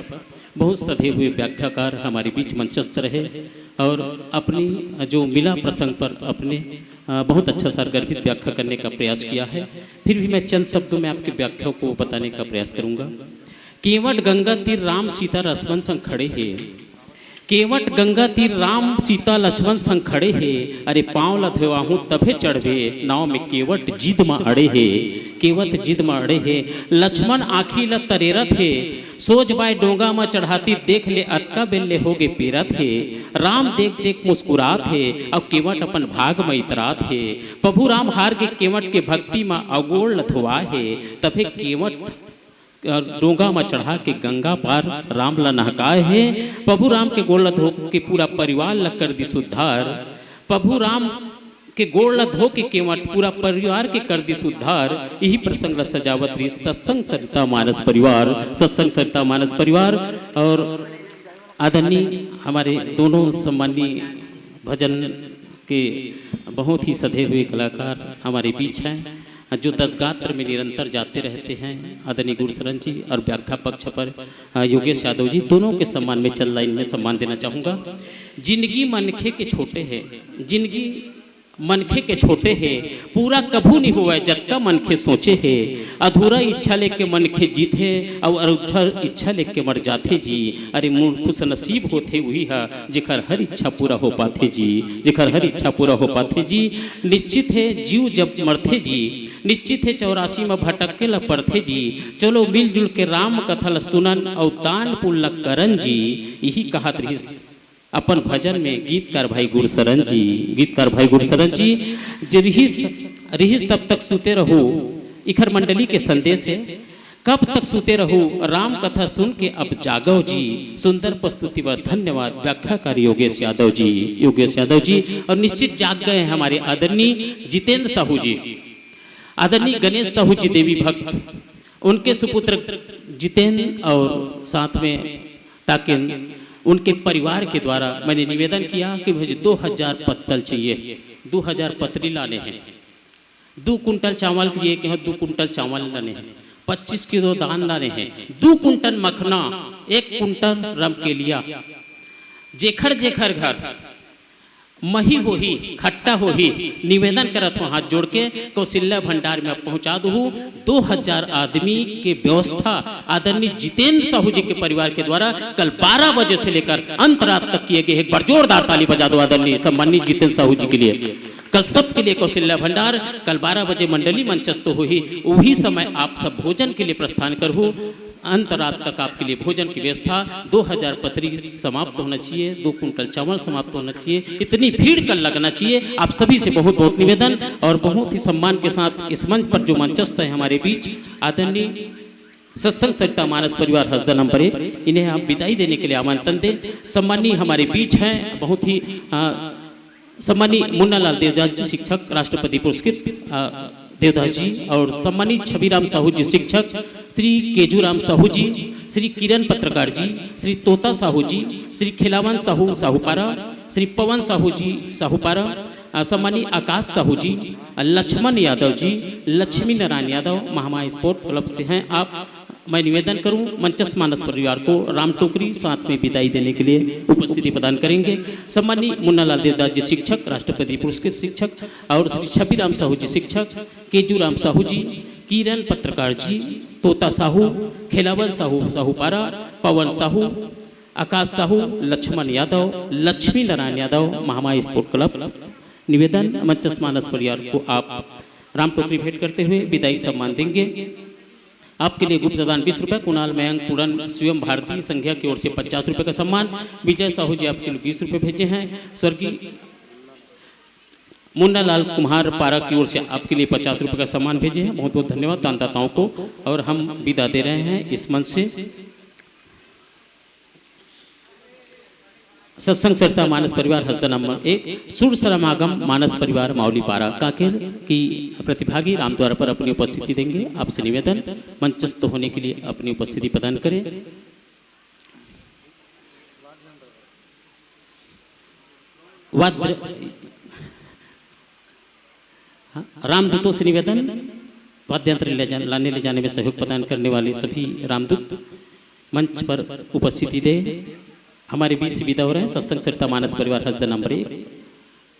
बहुत सधे हुए व्याख्याकार हमारे बीच मंचस्थ रहे और अपनी जो मिला प्रसंग पर अपने बहुत अच्छा सारगर्भित व्याख्या करने का प्रयास किया है। फिर भी मैं चंद शब्दों में आपकी व्याख्या को बताने का प्रयास करूंगा। केवट गंगा तीर राम सीता लक्ष्मण संग खड़े हे। केवट गंगा तीर राम सीता लक्ष्मण संग खड़े हे। अरे पांव ला धोवाहूं तभे चढ़बे, नाव में केवट जिद म अड़े हे। केवट जिद म अड़े हे। लक्ष्मण आँखी ला तरेरत हे। सोझ बाय डोंगा म चढ़ाती देख ले अतका बेल ले होगे पेरत हे। राम देख देख मुस्कुरात हे। अउ केवट अपन भाग म इतरात हे। प्रभु राम हार के केवट के भक्ति म अगोड़ ल धोवाए हे। तभे केवट डोंगा म चढ़ा के गंगा पार राम ल नहकाए हे। प्रभु राम के गोड़ ल धो के पूरा परिवार ल कर दिस उद्धार। प्रभु राम के गोड़ ल धो के केवट पूरा परिवार के कर दिस उद्धार। यही प्रसंग ल सजावत रहिस सत्संग सरिता मानस परिवार, सत्संग सरिता मानस परिवार। और आदरणीय हमारे दोनों सम्माननीय भजन के बहुत ही सधे हुए कलाकार हमारे बीच हैं, जो दस गात्र में निरंतर जाते रहते हैं, आदरणीय गुरुशरण जी और व्याख्या पक्ष पर, अ, योगेश यादव जी, दोनों के सम्मान में चंद लाइन में सम्मान देना चाहूँगा। जिंदगी मनखे के छोटे है, जिंदगी मनखे के छोटे हे, पूरा कभू नहीं होवय जतका मनखे सोचे हे। अधूरा इच्छा लेके मनखे जीत हे, अउ अधूरा इच्छा लेके मर जाथे जी। अरे मूल खुश नसीब होथे उही हा, जेकर हर इच्छा पूरा हो पाथे जी, जेकर हर इच्छा पूरा हो पाथे जी। निश्चित हे जीव जब मरथे जी, निश्चित हे चौरासी म भटके ल पड़थे जी। चलो मिलजुल के राम कथा ल सुनन अउ दान पुण्य ल करन जी। यही कहत रहिस अपन भजन में गीतकार भाई गुरसरन जी, गीतकार भाई गुरसरन जी, जे रिहिस, रिहिस तब तक सुते रहू, इखर मंडली के संदेश हे। कब तक सुते रहू, राम कथा सुन के अब जागव जी। सुंदर प्रस्तुति व धन्यवाद व्याख्याकार योगेश यादव जी, योगेश यादव जी। और निश्चित जाग गए हैं हमारे आदरणीय जितेंद्र साहू जी, आदरणीय गणेश साहू जी देवी भक्त, उनके सुपुत्र जितेंद्र और साथ में ताकिन, उनके परिवार के द्वारा मैंने निवेदन किया कि मुझे दो हज़ार पत्तल चाहिए, दो हज़ार पतरी लाने हैं, दो कुंटल चावल चाहिए कि हाँ, दो कुंटल चावल लाने हैं, पच्चीस किलो धान लाने हैं, दो कुंटल मखना, एक कुंटल रमकेलिया। जेखर जेखर घर मही होही, खट्टा होही, निवेदन करत हों हाथ जोड़ के, कौशल्या भंडार में पहुंचा दूहू। दो हज़ार आदमी के व्यवस्था आदरणीय जितेंद्र साहू जी के परिवार के द्वारा कल बारह बजे से लेकर अंत रात तक किए गए। एक बार जोरदार ताली बजा दो आदरणीय सम्मानित जितेंद्र साहू जी के लिए। कल सबके लिए कौशल्या भंडार, कल बारह बजे मंडली मंचस्थ होही, वही समय आप सब भोजन के लिए प्रस्थान करहू। अंत रात तक आपके लिए भोजन की व्यवस्था। दो हज़ार पतरी समाप्त होना चाहिए, दो कुंटल चावल समाप्त होना चाहिए। इतनी भीड़ कर लगना चाहिए। आप सभी से बहुत बहुत निवेदन और बहुत ही सम्मान के साथ इस मंच पर जो मंचस्थ है हमारे बीच आदरणीय सत्संग सरिता मानस परिवार हसदा नंबर एक, इन्हें हम विदाई देने के लिए आमंत्रण दें। सम्माननीय हमारे बीच हैं बहुत ही अ, सम्माननीय मुन्नालाल देवदास जी शिक्षक राष्ट्रपति पुरस्कृत अ, देवदास जी और सम्माननीय छविराम साहू जी शिक्षक, श्री केजूराम साहू जी, श्री किरण पत्रकार जी, श्री तोता साहू जी, श्री खिलावन साहू साहूपारा, श्री पवन साहू जी साहूपारा, अ, सम्माननीय आकाश साहू जी, अ, लक्ष्मण यादव जी, लक्ष्मी नारायण यादव महामाया स्पोर्ट क्लब से हैं आप। मैं निवेदन करूं मंचस्थ मानस परिवार को राम टोकरी साथ में विदाई देने के लिए उपस्थिति प्रदान करेंगे। सम्माननीय मुन्नालाल देवदास जी शिक्षक राष्ट्रपति पुरस्कृत शिक्षक और श्री छबीराम साहू जी शिक्षक, केजूराम साहू जी, किरण पत्रकार जी, तोता साहू, खेलावन साहू साहूपारा, पवन साहू, आकाश साहू, लक्ष्मण यादव, लक्ष्मी नारायण यादव महामाया स्पोर्ट क्लब। निवेदन मंचस्थ मानस परिवार को आप राम टोकरी भेंट करते हुए विदाई सम्मान देंगे। आपके लिए गुप्त दान बीस रुपए, कुणाल मयंक पूरन शिवम भारती संघिया की ओर से पचास रुपए का सम्मान, विजय साहू जी आपके लिए बीस रुपए भेजे हैं। स्वर्गीय मुन्नालाल कुम्हार पारा की ओर से आपके लिए पचास रुपए का सम्मान भेजे हैं। बहुत बहुत धन्यवाद दानदाताओं को। और हम विदा दे रहे हैं इस मंच से सत्संग सरिता मानस परिवार हसदा नंबर एक, सुर समागम मानस परिवार मावली पारा कांकेर की प्रतिभागी राम द्वार पर अपनी उपस्थिति देंगे। आपसे निवेदन मंचस्थ होने के लिए अपनी उपस्थिति प्रदान करें। वाद्य हाँ, रामदूतों से निवेदन, वाद्य यंत्र ले जाने, लाने ले जाने में सहयोग प्रदान करने वाले सभी रामदूत मंच पर उपस्थिति दे। हमारे बीच से विदा हो रहे हैं सत्संग सरिता मानस परिवार हसदा नंबर एक,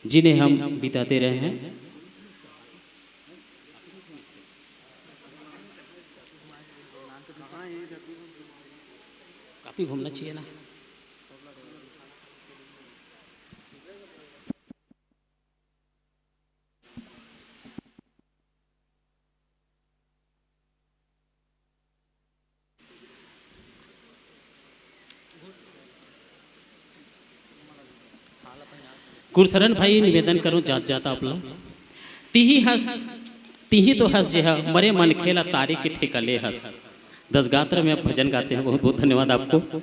जिन्हें हम विदा दे रहे हैं। काफी घूमना चाहिए ना। गुरसरन भाई, निवेदन करूं, जात जात आप लोग, तिही हस, तिही तो हस जे ह मरे मनखे ला तारे के ठेका ले हस। दस गात्र में आप भजन गाते हैं, बहुत बहुत धन्यवाद आपको।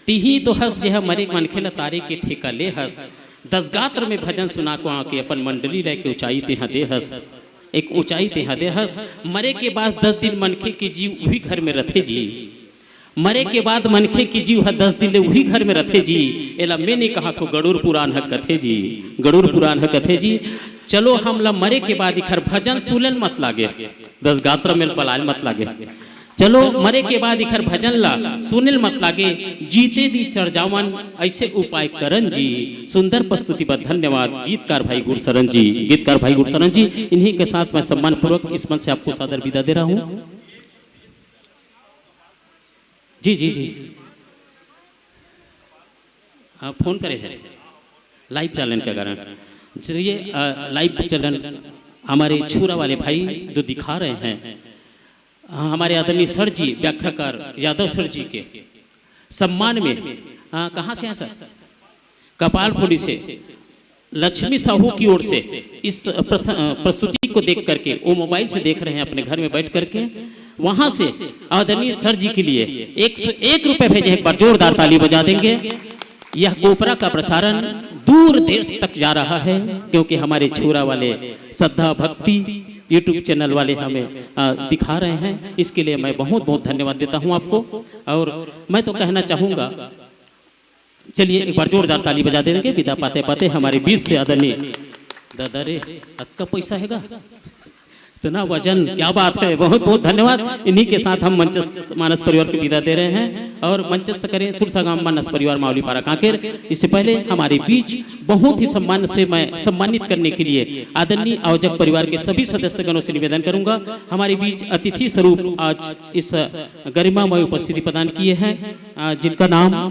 तिही तो हस जे ह मरे मनखे ला तारे के ठेका ले हस। दस गात्र में भजन सुना को आके अपन मंडली लेके ऊंचाई तेहा दे हस। एक ऊंचाई तेहा दे हस। मरे के बाद दस दिन मनखे के जीव उही घर में रथे जी। मरे के बाद मनखे के जीव ह दस दिन ले उही घर में रथे जी। एला मैं नहीं कहा थो, गरुड़ पुराण ह कथे जी, गरुड़ पुराण ह कथे जी। चलो हमला मरे के बाद इखर भजन सुनल मत लागे, दस गात्र में बलाल मत लागे। चलो मरे के बाद इखर भजन ला सुनल मत लागे, जीते जी चढ़ जावन ऐसे उपाय करन जी। सुंदर प्रस्तुति पर धन्यवाद गीतकार भाई गुरसरन जी, गीतकार भाई गुरसरन जी। इन्हीं के साथ मैं सम्मान पूर्वक इस मंच से आपको सादर विदा दे रहा हूँ। जी जी जी। हाँ, फोन करे हैं लाइव चैनल के कारण। चलिए, अ, लाइव चैनल हमारे छुरा वाले भाई जो दिखा रहे हैं, अ, हमारे आदरणीय सर जी, व्याख्याकार यादव सर जी के सम्मान में, अ, कहाँ से हैं सर? कपालपुरी से लक्ष्मी साहू की ओर से इस प्रस-, अ, प्रस्तुति को देख करके, वो मोबाइल से देख रहे हैं अपने घर में बैठ करके, वहां से आदरणीय सर जी के लिए एक सौ एक रुपए भेजे हैं। एक बार जोरदार ताली बजा देंगे। यह कोपरा का प्रसारण दूर देश तक जा रहा है, क्योंकि हमारे छुरा वाले श्रद्धा भक्ति YouTube चैनल वाले हमें, अ, दिखा रहे हैं। इसके लिए मैं बहुत बहुत धन्यवाद देता हूं आपको। और मैं तो कहना चाहूंगा, चलिए एक बार जोरदार ताली बजा देंगे। विदा पाते पाते हमारे बीच से आदरणीय, दादा रे, अतका पैसा हैगा, इतना वजन, क्या बात है, बहुत बहुत धन्यवाद। इन्हीं के साथ हम मंचस्थ मानस परिवार को विदा दे रहे हैं और मंचस्थ करें सुरसागाम मानस परिवार मावली पारा कांकेर। इससे पहले हमारे बीच बहुत ही सम्मान से मैं सम्मानित करने के लिए आदरणीय आयोजक परिवार के सभी सदस्यगणों से निवेदन करूंगा, हमारे बीच अतिथि स्वरूप आज इस गरिमामय उपस्थिति प्रदान किए हैं, अ, जिनका नाम मंडली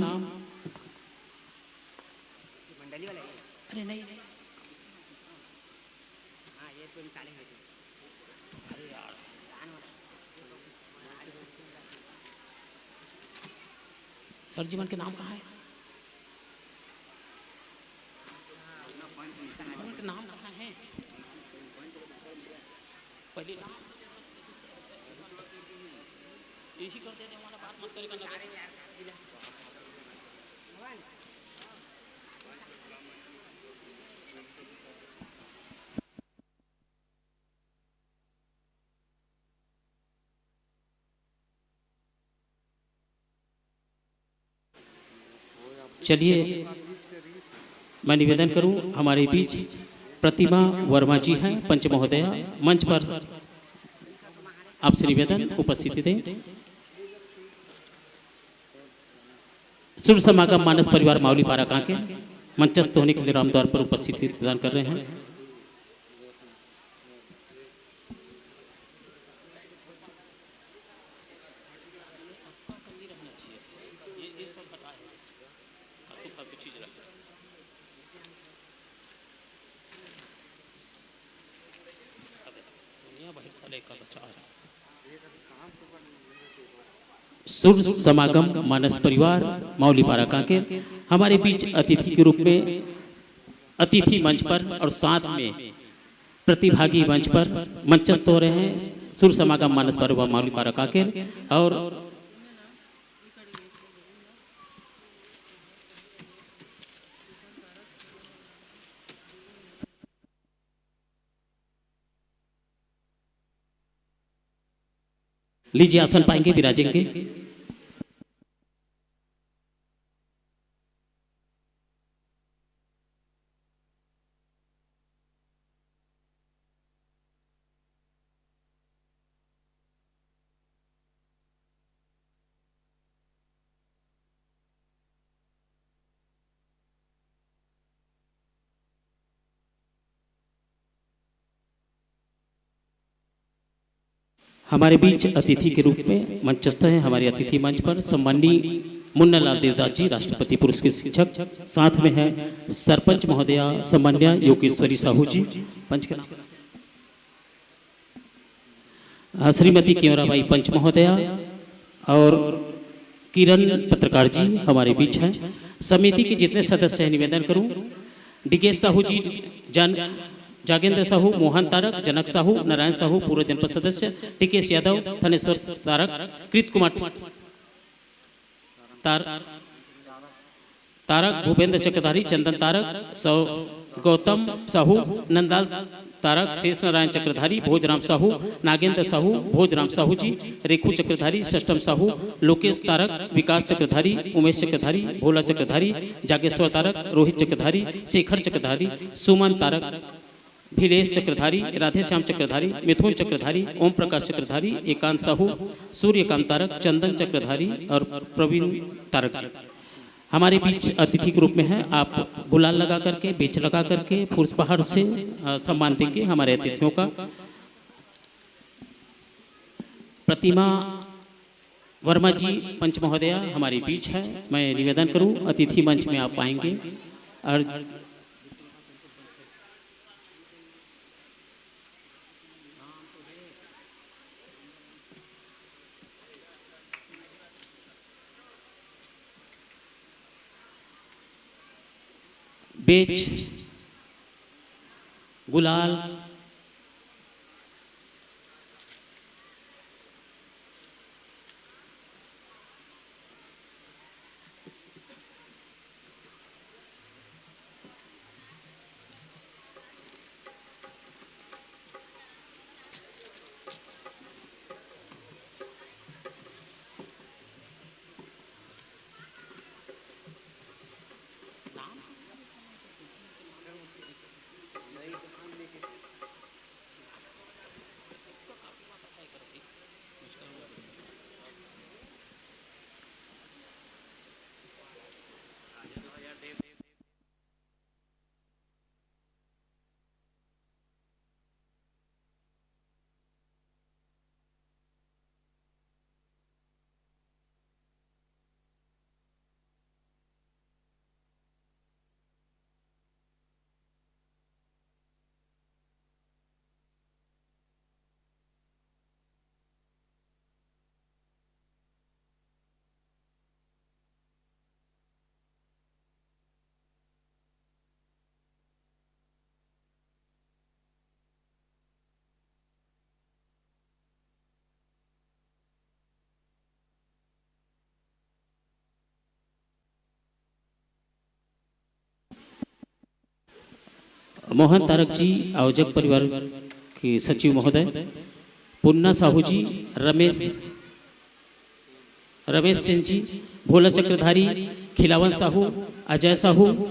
वाला है। अरे नहीं। हाँ, ये तो निकाले हैं। अरे यार। सर जी मन के नाम कहाँ है? उनके नाम कहाँ है? पहले नाम तो जैसे यही कर देते, हमारा बात मत करेगा ना। चलिए, मैं निवेदन करूं, हमारे बीच प्रतिमा वर्मा जी हैं, पंच महोदया, मंच पर आपसे निवेदन, उपस्थिति दें। सुर समागम मानस परिवार मावली पारा कांके मंचस्थ होने के लिए रामद्वार पर उपस्थिति प्रदान कर रहे हैं। सुर समागम मानस परिवार मावली पारा कांके हमारे बीच अतिथि के रूप में, अतिथि मंच पर और साथ में प्रतिभागी मंच पर मंचस्थ हो रहे हैं। सुर समागम मानस परिवार मावली पारा कांके और लीजिए, आसन पाएंगे, विराजेंगे। हमारे बीच अतिथि के रूप में मंचस्थ है हमारे अतिथि मंच पर सम्माननीय मुन्नालाल देवदास जी, राष्ट्रपति पुरस्कृत शिक्षक, साथ में है सरपंच महोदया, सम्मान्य योगेश्वरी साहू जी, पंच का नाम, अ, श्रीमती केवराबाई पंच महोदया और किरण पत्रकार जी हमारे बीच हैं। समिति के जितने सदस्य हैं, निवेदन करूं, डीके साहू जी, जन, जागेंद्र साहू, मोहन तारक, जनक साहू, नारायण साहू, पूर्व जनपद सदस्य, टीकेश यादव, थनेश्वर तारक, कृत कुमार तार-, तारक, भूपेंद्र चक्रधारी, चंदन तारक, सौ-, गौतम साहू, नंदलाल तारक, शेष नारायण चक्रधारी, भोजराम साहू, नागेंद्र साहू, भोजराम साहू जी, रेखू चक्रधारी, सष्टम साहू, लोकेश तारक, विकास चक्रधारी, उमेश चक्रधारी, भोला चक्रधारी, जागेश्वर तारक, रोहित चक्रधारी, शेखर चक्रधारी, सुमन तारक, भिलेश चक्रधारी, राधेश्याम चक्रधारी, मिथुन चक्रधारी, ओम प्रकाश चक्रधारी, एकांत साहू, सूर्यकांत तारक, चंदन चक्रधारी और प्रवीण तारक जी हमारे बीच अतिथि के रूप में हैं। आप गुलाल लगा करके, बेच लगा करके, फूस पहाड़ से, अ, सम्मान देंगे हमारे अतिथियों का। प्रतिमा वर्मा जी, पंच महोदया, हमारे बीच है। मैं निवेदन करूं, अतिथि मंच में आप आएंगे और बेच, गुलाल, मोहन तारक जी, आयोजक परिवार के सचिव महोदय, पुन्ना साहू जी, रमेश, रमेश सेन जी, भोला चक्रधारी, खिलावन साहू, अजय साहू,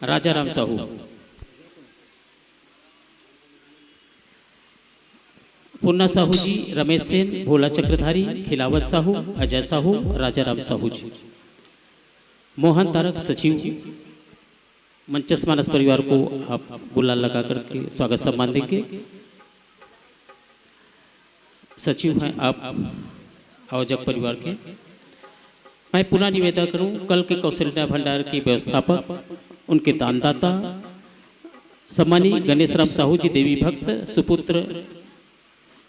राजा राम साहू। पुन्ना साहू जी, रमेश सेन, भोला चक्रधारी, खिलावन साहू, अजय साहू, राजा राम साहू जी। मोहन तारक सचिव, मंचस्थ मानस परिवार को आप गुलाल लगा करके स्वागत सम्मान देंगे। सचिव हैं आप आयोजक परिवार के। मैं पुनः निवेदन करूं, कल के कौशल्या भंडार के व्यवस्थापक, उनके दानदाता, सम्मानी गणेश राम साहू जी, देवी भक्त, सुपुत्र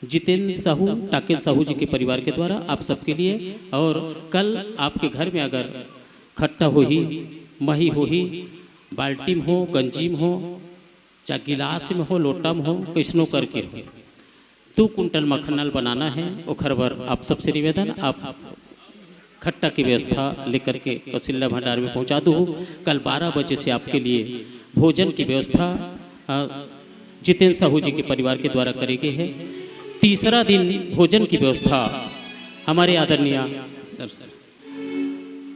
जितेंद्र साहू, टाकेन साहू जी के परिवार के द्वारा आप सबके लिए। और कल आपके घर में अगर खट्टा होही, मही होही, बाल्टी में हो, गंजी में हो, चाहे गिलास में हो, लोटा में हो, कैसनो करके हो, दो कुंटल मखनल बनाना है। ओखर बर आप सबसे निवेदन, आप खट्टा की व्यवस्था लेकर के कौशल्या भंडार में पहुंचा दो। कल बारह बजे से आपके लिए भोजन की व्यवस्था, अ, जितेंद्र साहू जी के परिवार के द्वारा करी गई है। तीसरा दिन भोजन की व्यवस्था हमारे आदरणीय सर,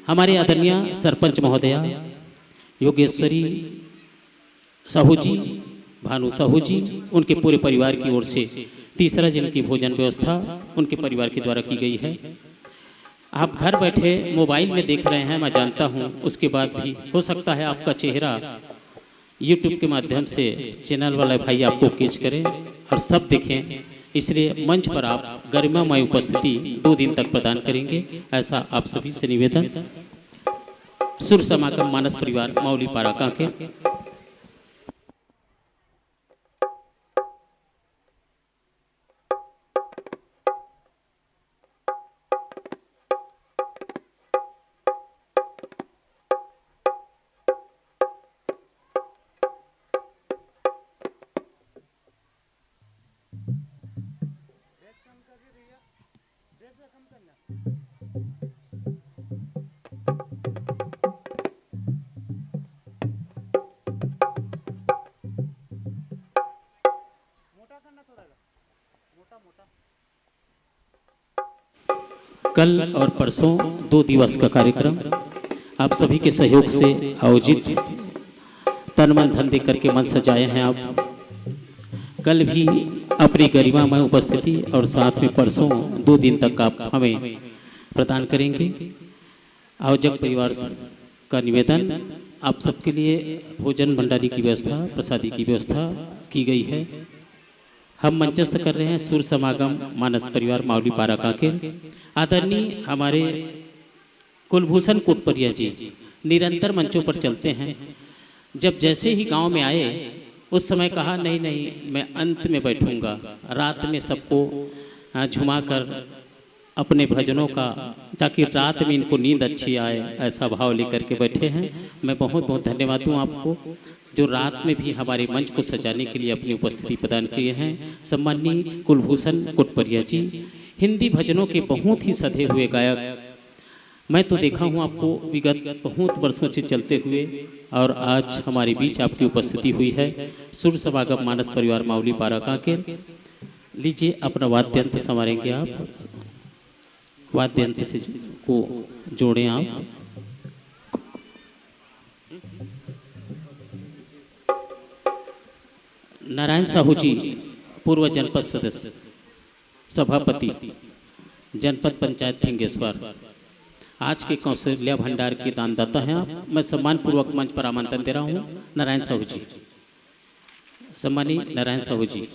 हमारे आदरणीय सरपंच महोदया योगेश्वरी साहू जी, भानु साहू जी, उनके पूरे परिवार की ओर से तीसरा दिन की भोजन व्यवस्था उनके परिवार के द्वारा की गई है। आप घर बैठे मोबाइल में देख रहे हैं, मैं जानता हूं, उसके बाद भी हो सकता है आपका चेहरा YouTube के माध्यम से चैनल वाले भाई आपको कैच करें और सब देखें, इसलिए मंच पर आप गरिमामय उपस्थिति दो दिन तक प्रदान करेंगे, ऐसा आप सभी से निवेदन। सुर समागम मानस परिवार मौली पारा कांकेर। कल और परसों दो दिवस का कार्यक्रम आप सभी के सहयोग से आयोजित, तन मन धन दे करके मन सजाए हैं आप। कल भी अपनी गरिमा में उपस्थिति और साथ में परसों दो दिन तक आप हमें प्रदान करेंगे। आयोजक परिवार का निवेदन, आप सबके लिए भोजन भंडारी की व्यवस्था, प्रसादी की व्यवस्था की गई है। हम मंचस्थ कर रहे हैं सुर समागम मानस परिवार मावली पारा कांकेर। आदरणीय हमारे कुलभूषण कोटपरिया जी निरंतर मंचों पर चलते हैं। जब जैसे ही गांव में आए, उस समय कहा, "नहीं, नहीं, मैं अंत में बैठूंगा, रात में सबको, आ, झुमा कर अपने भजनों का, ताकि रात में इनको नींद अच्छी आए," ऐसा भाव लेकर के बैठे हैं। मैं बहुत बहुत धन्यवाद दूं आपको, जो रात में भी हमारे मंच को सजाने के लिए अपनी उपस्थिति प्रदान किए हैं। सम्माननीय कुलभूषण कोटपरिया जी, हिंदी भजनों के बहुत ही सधे हुए गायक। मैं तो देखा हूँ आपको विगत बहुत वर्षों से चलते हुए, और आज हमारे बीच आपकी उपस्थिति हुई है। सुर समागम मानस परिवार मावली पारा कांकेर। लीजिए, अपना वाद्य यंत्र संवारेंगे आप, वाद्य यंत्र से को जोड़ें आप। नारायण साहू जी, पूर्व जनपद सदस्य, सभापति, जनपद पंचायत फिंगेश्वर, आज के कौशल्या भंडार के दानदाता हैं। मैं सम्मान पूर्वक मंच पर आमंत्रण दे रहा हूं नारायण साहू जी, सम्मानी नारायण साहू जी।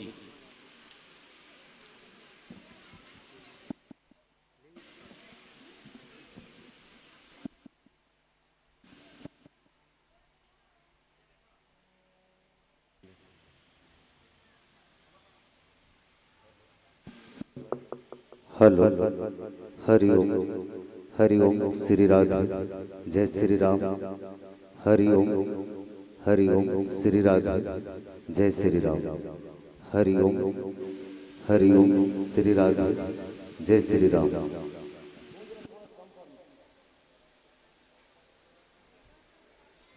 हेलो। हरि ओम। हरि ओम श्री राधे। जय श्री राम। हरि ओम। हरि ओम श्री राधे। जय श्री राम। हरि ओम। हरि ओम श्री राधे। जय श्री राम।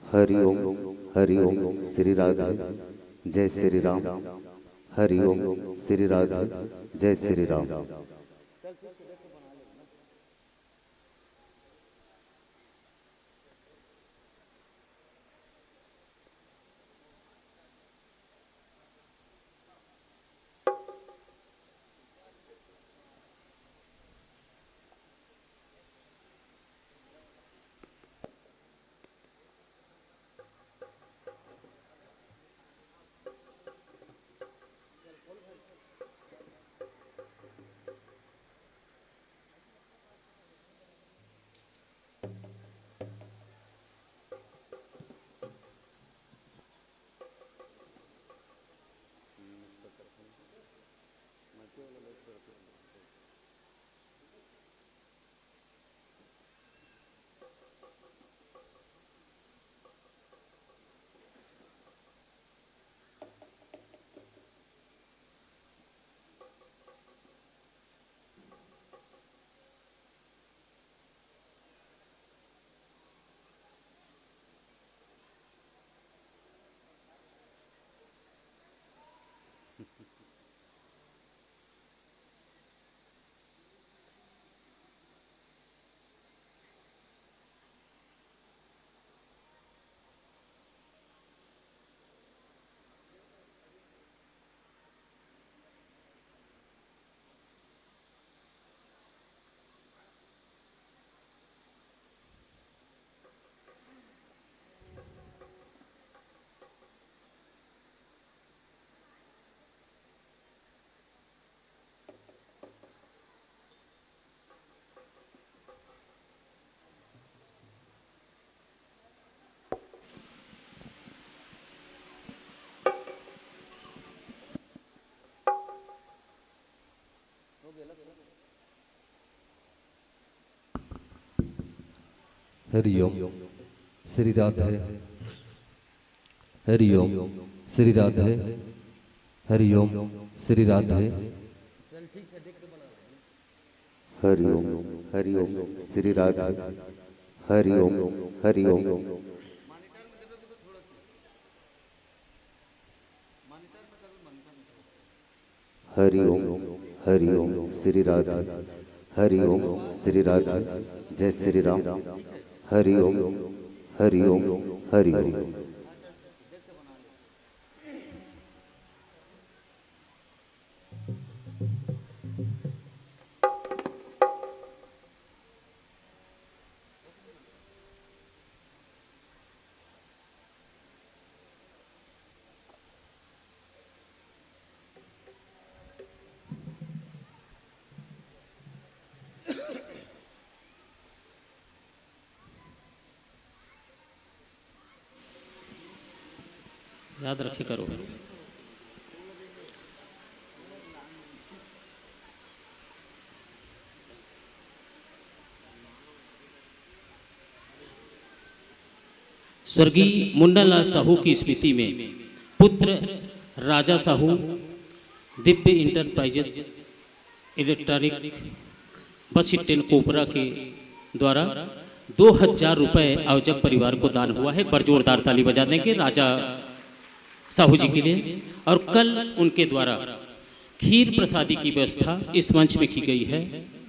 हरि ओम। हरि ओम श्री राधे। जय श्री राम। हरि ओम। श्री राधे। जय श्री राम। हरि ओम। श्री राधे। हरि ओम। श्री राधे। हरि ओम। श्री राधे। हरि ओम। हरि ओम। श्री राधे। हरि ओम। हरि ओम। हरि ओम। हरि ओम। श्री राधे। हरि ओम। श्री राधे। जय श्री राम। हरि ओम। हरि ओम। हरि ओम। याद रखे करो। स्वर्गीय मुन्नालाल साहू की स्मृति में पुत्र राजा Sahu Divya enterprises electronic bus stand कोपरा के द्वारा दो हज़ार रुपए आयोजक परिवार को दान हुआ है। एक बार जोरदार ताली बजा देंगे राजा साहू जी के लिए। और कल उनके द्वारा खीर प्रसादी की व्यवस्था इस मंच में की गई है।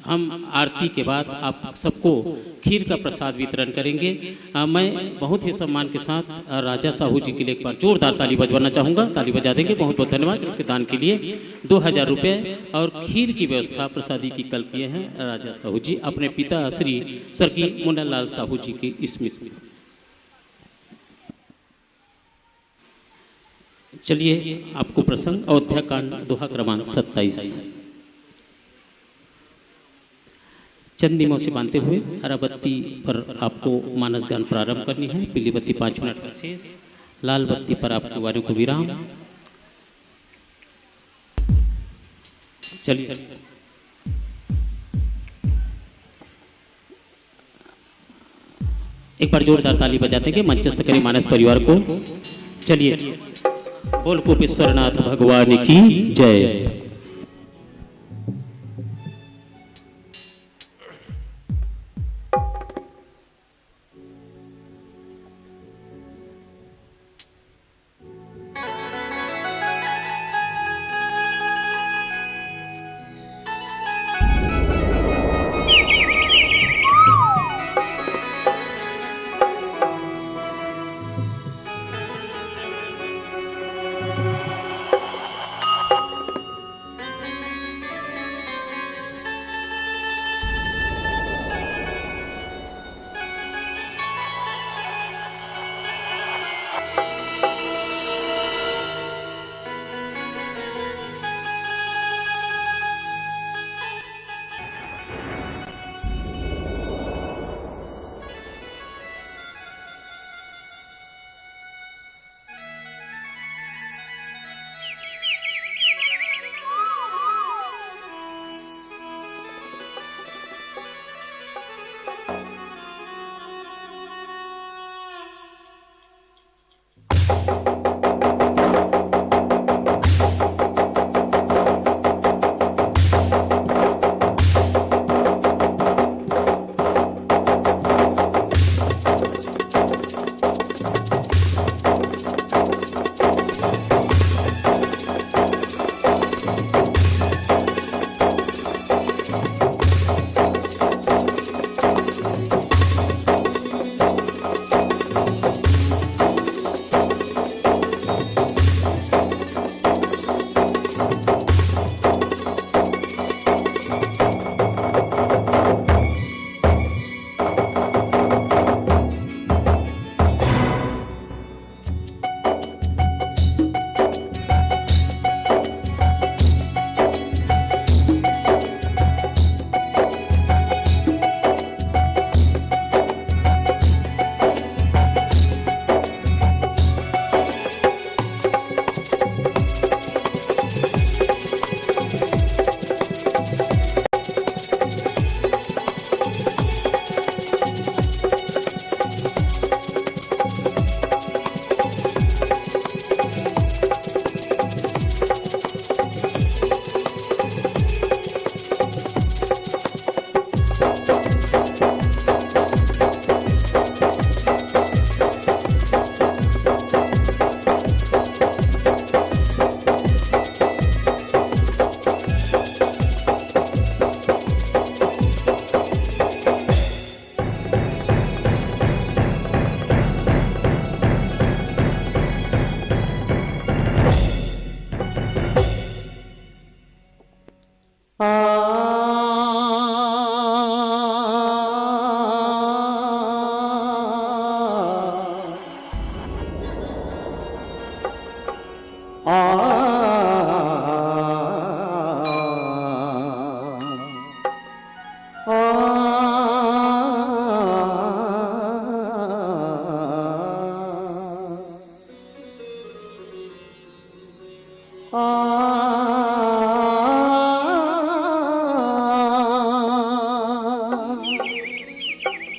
हम आरती के बाद आप सबको खीर का प्रसाद वितरण करेंगे। अ, मैं बहुत ही सम्मान के साथ, अ, राजा साहू जी के लिए एक बार जोरदार ताली बजवाना चाहूँगा। ताली बजा देंगे। बहुत बहुत धन्यवाद उसके दान के लिए। दो हज़ार रुपये और खीर की व्यवस्था प्रसादी की कल किए हैं राजा साहू जी, अपने पिता श्री स्वर्गीय मुन्नालाल साहू जी की स्मृति में। चलिए, आपको प्रसंग अयोध्या कांड, दोहा क्रमांक सत्ताईस। चंद नियमों से बांधते हुए हरा बत्ती पर आपको मानस गान प्रारंभ करनी है। पीली बत्ती पाँच मिनट का शेष, लाल बत्ती पर आपके वाणी को विराम। चलिए, एक बार जोरदार ताली बजाते हैं मंचस्थ करें मानस परिवार को। चलिए, बोल कोपेश्वरनाथ भगवान की जय।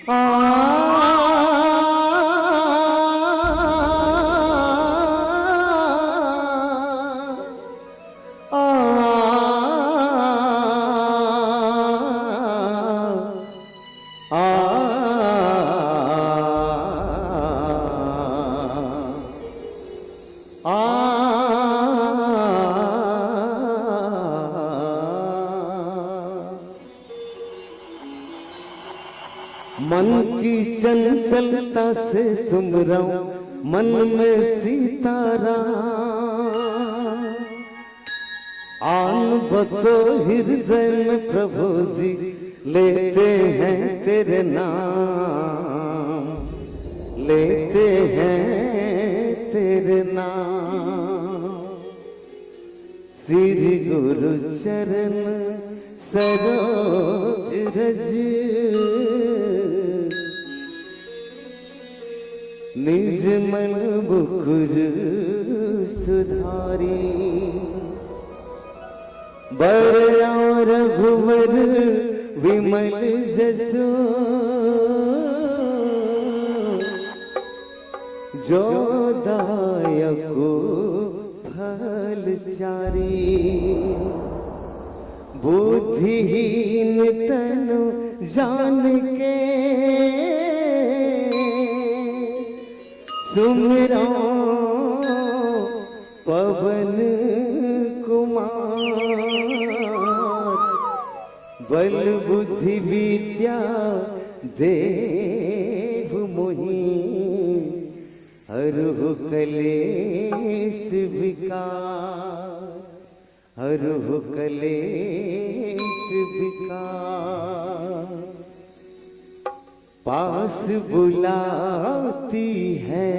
आ, आ, आ, आ। मन की चंचलता से सुमरऊं मन में सीताराम। आन बसो हृदय में प्रभु जी, लेते हैं तेरे नाम, लेते हैं तेरे नाम। श्री गुरु चरण सरोज रज, निज मन मुकुर सुधारी। बरया रघुवर विमल जसो, जो दायको फल चारी। बुद्धिहीन तनु जान के, सुमिरौं पवन कुमार। बल बुद्धि विद्या देहु मोहि, हरहु कलेस विकार, हरहु कलेस विकार। पास बुलाती है,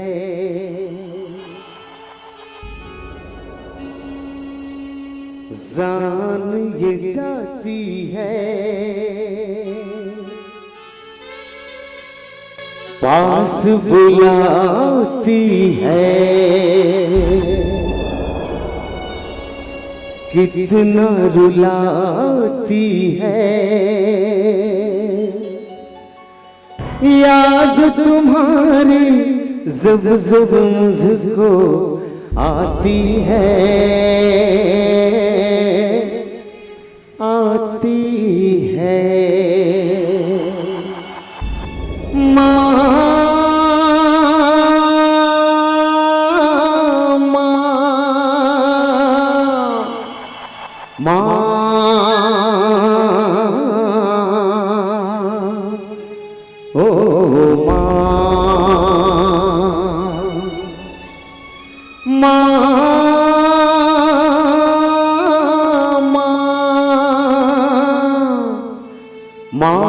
जान ये जाती है। पास बुलाती है, कितना रुलाती है। याद तुम्हारी जब जब मुझको आती है, आती है। माँ, माँ, माँ, ओ माँ, माँ, माँ, माँ,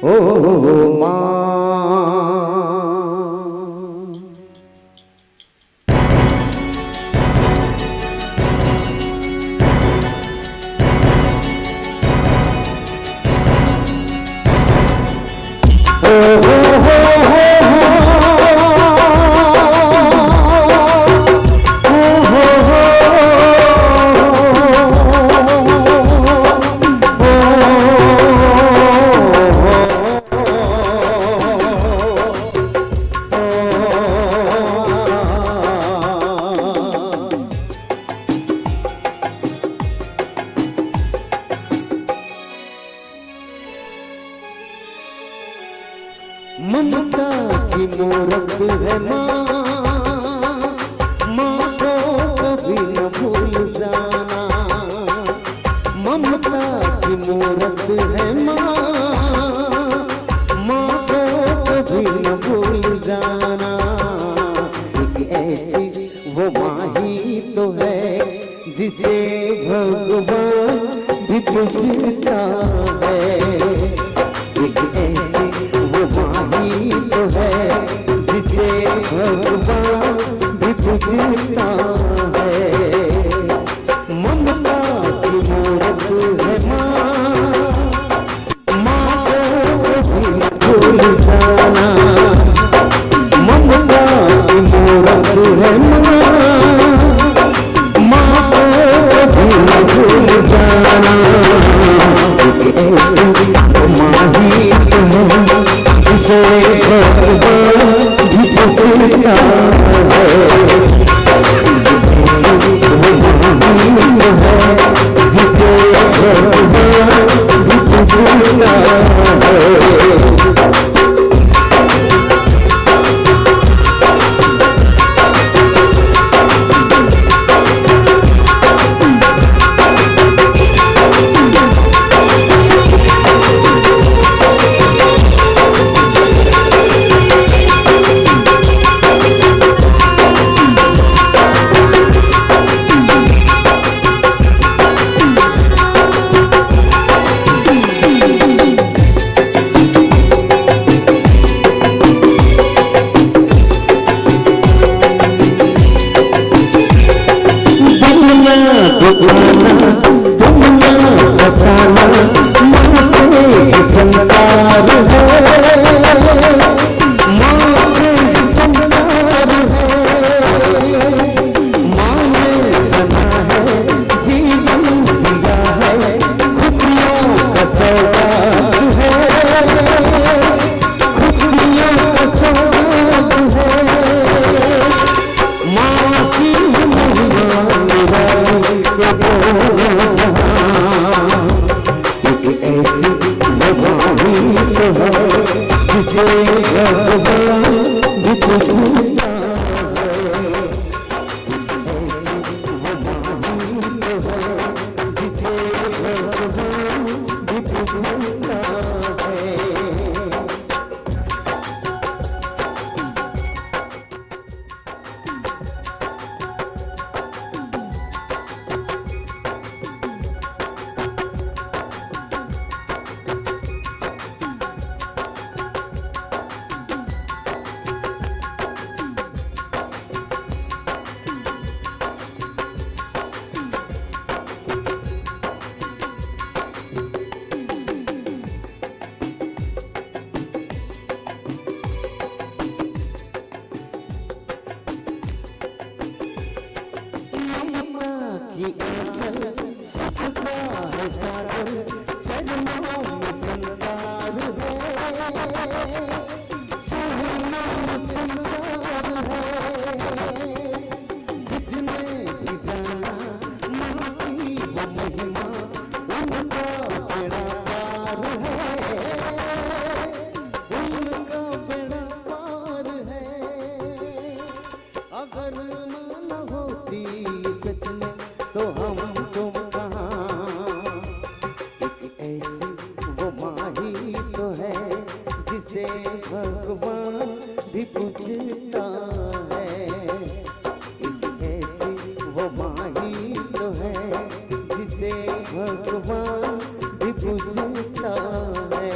ओ माँ। ममता की मूरत है माँ, माँ को कभी न भूल जाना। ममता की मूरत है माँ, माँ को कभी न भूल जाना। एक ऐसी वो माँ ही तो है, जिसे भगवान भी पूजता है। एक ऐसी वो माँ ही तो है, जिसे भगवान भी पूजता है। ममता की मूरत है माँ, माँ को भी भूल जाना। ममता की मूरत है माँ, माँ को भी भूल जाना। चलता है। ममता की आंचल, सुख का है सागर, चरणों में संसार है, चरणों में संसार है। जिसने भी जाना माँ की वो महिमा, उनका बेड़ा पार है, उनका बेड़ा पार है। अगर माँ न होती सच में, तो हम तुम कहाँ। एक ऐसी वो माँ ही तो है, जिसे भगवान भी पूजता है। एक ऐसी वो माँ ही तो है, जिसे भगवान भी पूजता है।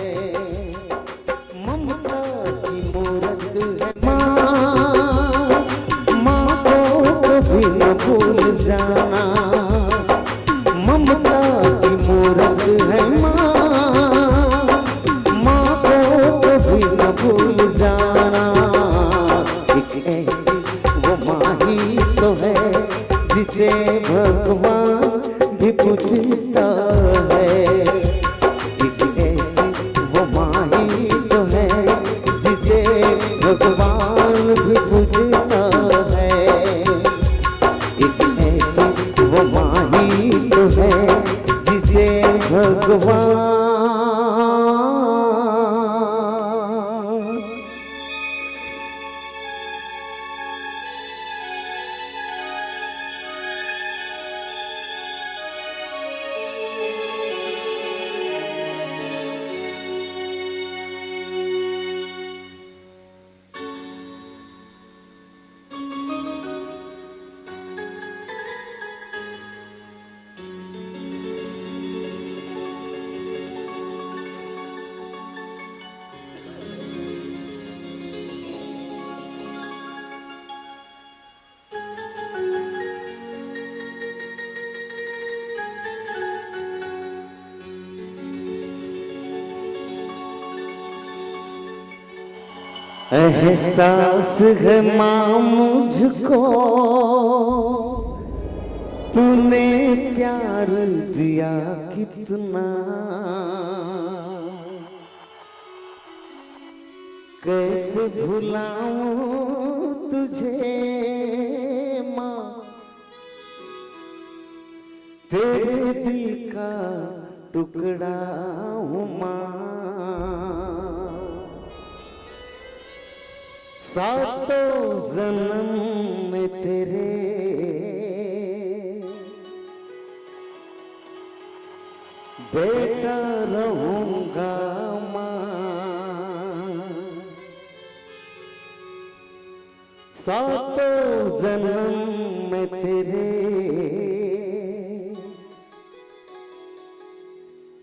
ममता की मूरत है माँ, माँ को कभी न भूल जाना। ममता की मूरत है माँ, माँ को कभी न भूल जाना। एक ऐसी वो माँ ही तो है, जिसे भगवान भी पूजता है। एक ऐसी वो माँ ही तो है, जिसे भगवान भी पूजता है। एक ऐसी वो माँ ही तो है, जिसे भगवान एहसास है माँ मुझको, तूने प्यार दिया कितना। कैसे भुलाऊं तुझे माँ, तेरे दिल का टुकड़ा हूँ माँ। सातों जन्म में तेरे बेटा रहूंगा माँ। सातों जन्म में तेरे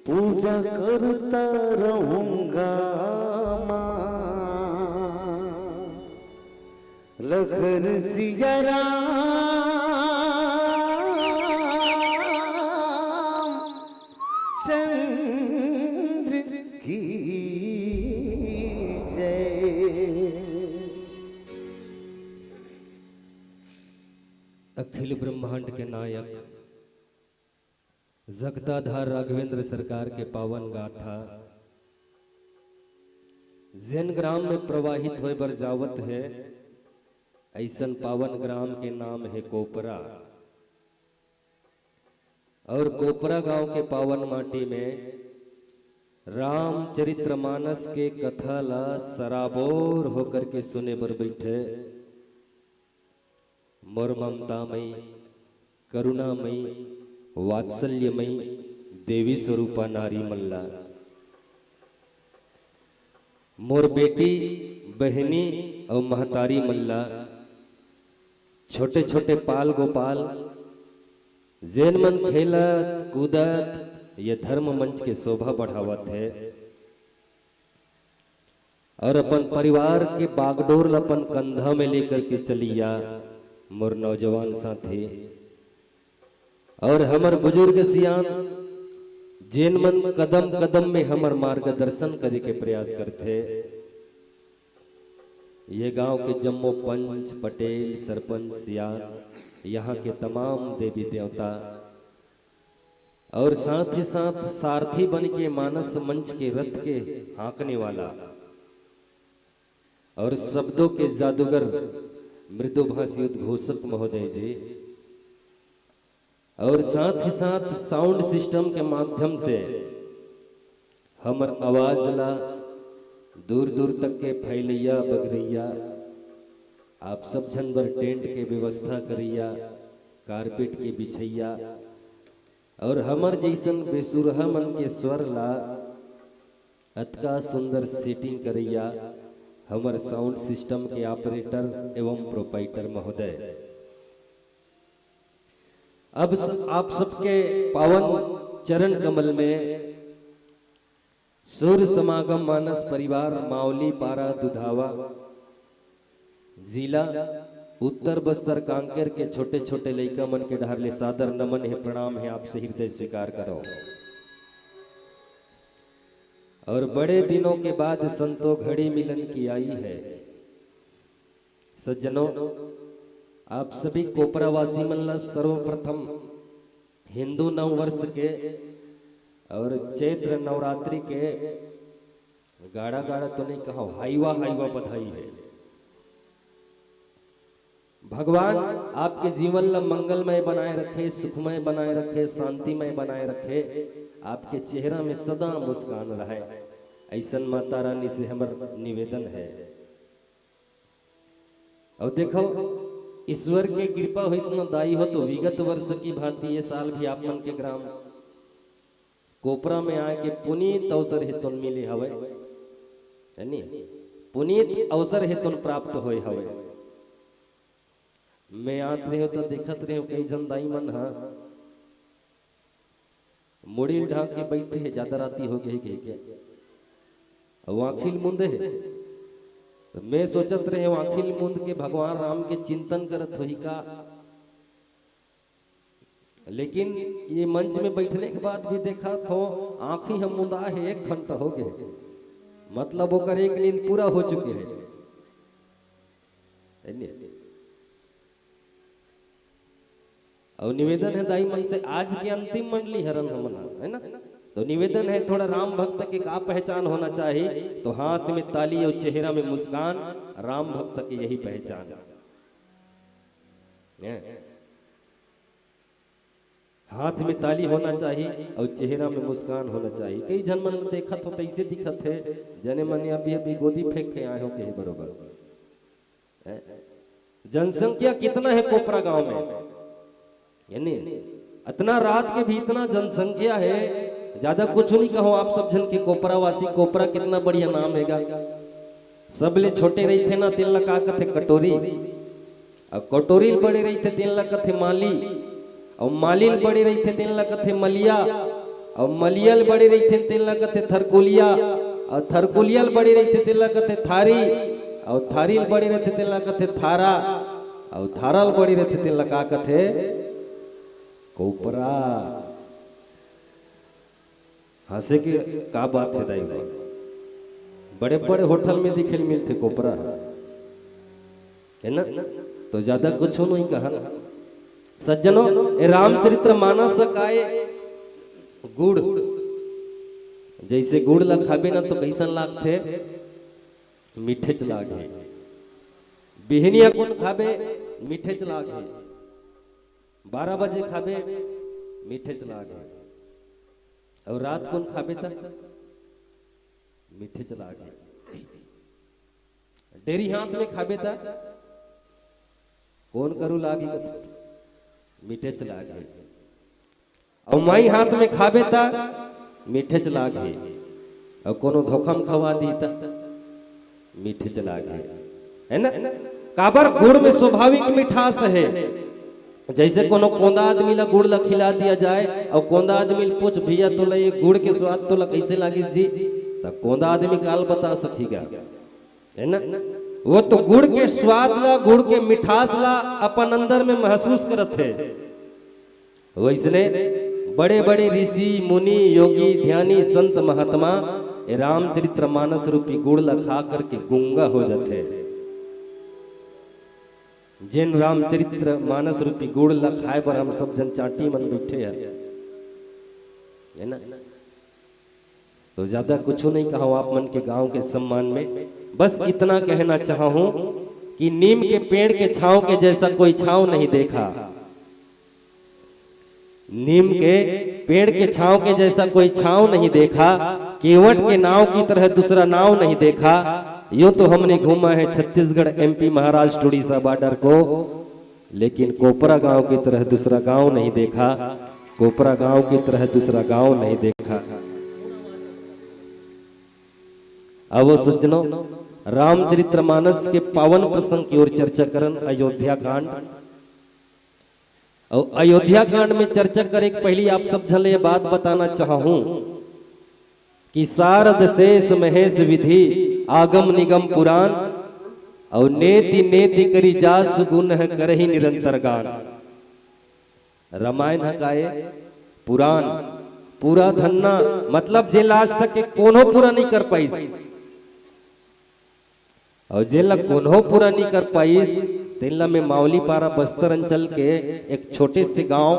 पूजा करता रहूंगा माँ। लखन सिया राम चंद्र की जय। अखिल ब्रह्मांड के नायक जगताधार राघवेंद्र सरकार के पावन गाथा जेन ग्राम में प्रवाहित होय बर जावत हे, अइसन पावन ग्राम के नाम हे कोपरा। और कोपरा गांव के पावन माटी में रामचरितमानस के कथा ला सराबोर होकर के सुने बर बैठे मोर ममतामयी, करुणामयी, वात्सल्यमयी देवी स्वरूपा नारी मन ला मोर बेटी, बहिनी अउ महतारी मन ला, छोटे-छोटे पाल गोपाल, जेन मन खेलत कूदत ये धर्म मंच के शोभा बढ़ावत हे, अउ अपन परिवार के बागडोर ल अपन कंधा में लेकर के चलिया मोर नौजवान साथी, अउ हमर बुजुर्ग सियान, जेन मन कदम कदम में हमर मार्गदर्शन करे के प्रयास करथे। ये गांव के जम्मो पंच, पटेल, सरपंच, सियान, यहाँ के तमाम देवी देवता अउ साथ ही साथ सारथी बन के मानस मंच के रथ के हाँकने वाला अउ शब्दों के जादूगर मृदुभाषी उद्घोषक महोदय जी, अउ साथ ही साथ साउंड सिस्टम के माध्यम से हमर आवाज ला दूर दूर तक के फैलैया बगरैया, आप सब झन बर टेंट के व्यवस्था करैया, कारपेट के बिछैया, अउ हमर जइसन बेसुरहा मन के स्वर ला अतका सुंदर सेटिंग करैया हमर साउंड सिस्टम के ऑपरेटर एवं प्रोपाइटर महोदय। अब स-, आप सबके पावन चरण कमल में सूर समागम मानस परिवार मावली पारा दुधावा, जिला उत्तर बस्तर कांकेर के छोटे छोटे लइका मन के डहर ले सादर नमन हे, प्रणाम हे, आप से हृदय स्वीकार करो। अउ बड़े दिनों के बाद संतो घड़ी मिलन की आई है। सज्जनों, आप सभी कोपरावासी मन ला सर्वप्रथम हिंदू नववर्ष के अउ चैत्र नवरात्रि के गाड़ा गाड़ा तो नहीं कहा, हाईवा हाईवा बधाई है। भगवान आपके जीवन ला मंगलमय बनाए रखे, सुखमय बनाए रखे, शांतिमय बनाए रखे, आपके चेहरा में सदा मुस्कान रहे, ऐसन माता रानी से हमर निवेदन है। अउ देखो, ईश्वर के कृपा होइस न दाई हो, तो विगत वर्ष की भांति ये साल भी आप मन के ग्राम कोपरा में आए के पुनीत अवसर हे तोन मिले हवय, है नी? पुनीत अवसर हे तोन प्राप्त होए हवय। मैं आत रहे तो देखत रहे कई झन दाई मन ह मुड़ी ल ढांक के बैठे हे, ज्यादा राती हो गई कह के, अउ आँखी ल मूंदे हे। तो मैं सोचत रहे आँखी ल मूंद के भगवान राम के चिंतन करत होही का। लेकिन ये मंच में बैठने के बाद भी देखा तो आँखी हम मुंदा हे, एक घंटा हो गए, मतलब ओकर एक नींद पूरा हो चुके हे। है नी? अउ निवेदन हे दाई मन से, आज के अंतिम मंडली हरन हमन, है ना? तो निवेदन हे, थोड़ा राम भक्त के का पहचान होना चाहिए, तो हाथ में ताली अउ चेहरा में मुस्कान, राम भक्त के यही पहचान है। हाथ में ताली होना चाहिए अउ चेहरा में मुस्कान होना चाहिए। कई झन मन देखत हो तैसे दिखत हे, जने मने अभी अभी गोदी फेंक के आए हो कहे बरोबर। हैं? जनसंख्या कितना है कोपरा गांव में? यानी अतना रात के भी इतना जनसंख्या है, ज्यादा कुछ नहीं कहो आप सब झन के। कोपरा वासी, कोपरा कितना बढ़िया नाम हेगा। सबले छोटे रहिथे ना, तेन ला का कथे? कटोरी। अउ कटोरी ल बड़े रहिथे, तेन ला कथे माली। अउ माली ल बड़े रहिथे, तेन ला कथे मलिया। अउ मलिया ल बड़े रहिथे, तेन ला कथे थरकुलिया। अउ थरकुलिया ल बड़े रहिथे, तेन ला कथे थारी। अउ थारी ल बड़े रहिथे, तेन ला कथे थारा। अउ थारा ल बड़े रहिथे, तेन ला का कथे? कोपरा। हंसे के का बात हे दाई हो? बड़े बड़े होटल में दिखे ल मिलथे कोपरा, है ना? तो ज्यादा कुछ नहीं कहा। सज्जनों, ए रामचरित्र मानस काय गुड़, जैसे गुड़ ला खाबे ना तो कैसन लागथे? मीठेच लागही। बिहनिया कुन खाबे, मीठेच लागही। बारह बजे खाबे, मीठेच लागही। अउ रात कुन खाबे त मीठेच लागही। डेरी हाथ में खाबे त कोन करू लागही? मीठेच लागही। अउ माई हाथ में खाबे त मीठेच लागही। अउ कोनो धोखा म खवा दी त मीठेच लागही, है ना? काबर गुड़ में स्वाभाविक मिठास हे। जैसे कोनो कोंदा आदमी ला गुड़ ला खिला दिया जाए अउ कोंदा आदमी ला पूछ, "भैया, तोला ये गुड़ के स्वाद तोला कैसे लागिस जी?" त कोंदा आदमी काल बता सकीगा, है ना? वो तो गुड़ के स्वाद ला, गुड़ के मिठास ला अपन अंदर में महसूस करत हे। वैसने बड़े-बड़े ऋषि, मुनि, योगी, ध्यानी, संत, महात्मा ए रामचरित्र मानस रूपी गुड़ ला खा करके गूंगा हो जाथे। जेन रामचरित्र मानस रूपी गुड़ ला खाए बर हम सब झन चांटी मन बैठे हन, है ना? तो ज्यादा कुछ नहीं कहूँ आप मन के गांव के सम्मान में, बस इतना कहना चाहूँ कि नीम के पेड़ के छांव के जैसा कोई छांव नहीं देखा। नीम के पेड़ के छांव के जैसा कोई छांव नहीं देखा, केवट के नाव की तरह दूसरा नाव नहीं देखा। यूं तो हमने घूमा है छत्तीसगढ़, एमपी, महाराष्ट्र, उड़ीसा बॉर्डर को, लेकिन कोपरा गांव की तरह दूसरा गांव नहीं देखा, कोपरा गांव की तरह दूसरा गांव नहीं देखा। अब वो सज्जनों, रामचरित्र मानस के पावन प्रसंग की ओर चर्चा करन, अयोध्या कांड। अउ अयोध्या कांड में चर्चा करे के पहिली आप सब झन ले ये बात बताना चाहूं कि सारद शेष महेश विधि आगम निगम पुराण, अउ नेति नेति करी जासु गुन करही निरंतर गान। रामायण ह काय? पुराण। पूरा धन्ना, मतलब जेला आज तक के कोनो पूरा नहीं कर पाइस। अउ जेला कोनो पूरा नहीं कर पाइस, तेला मैं मावली पारा बस्तर अंचल के एक छोटे से गांव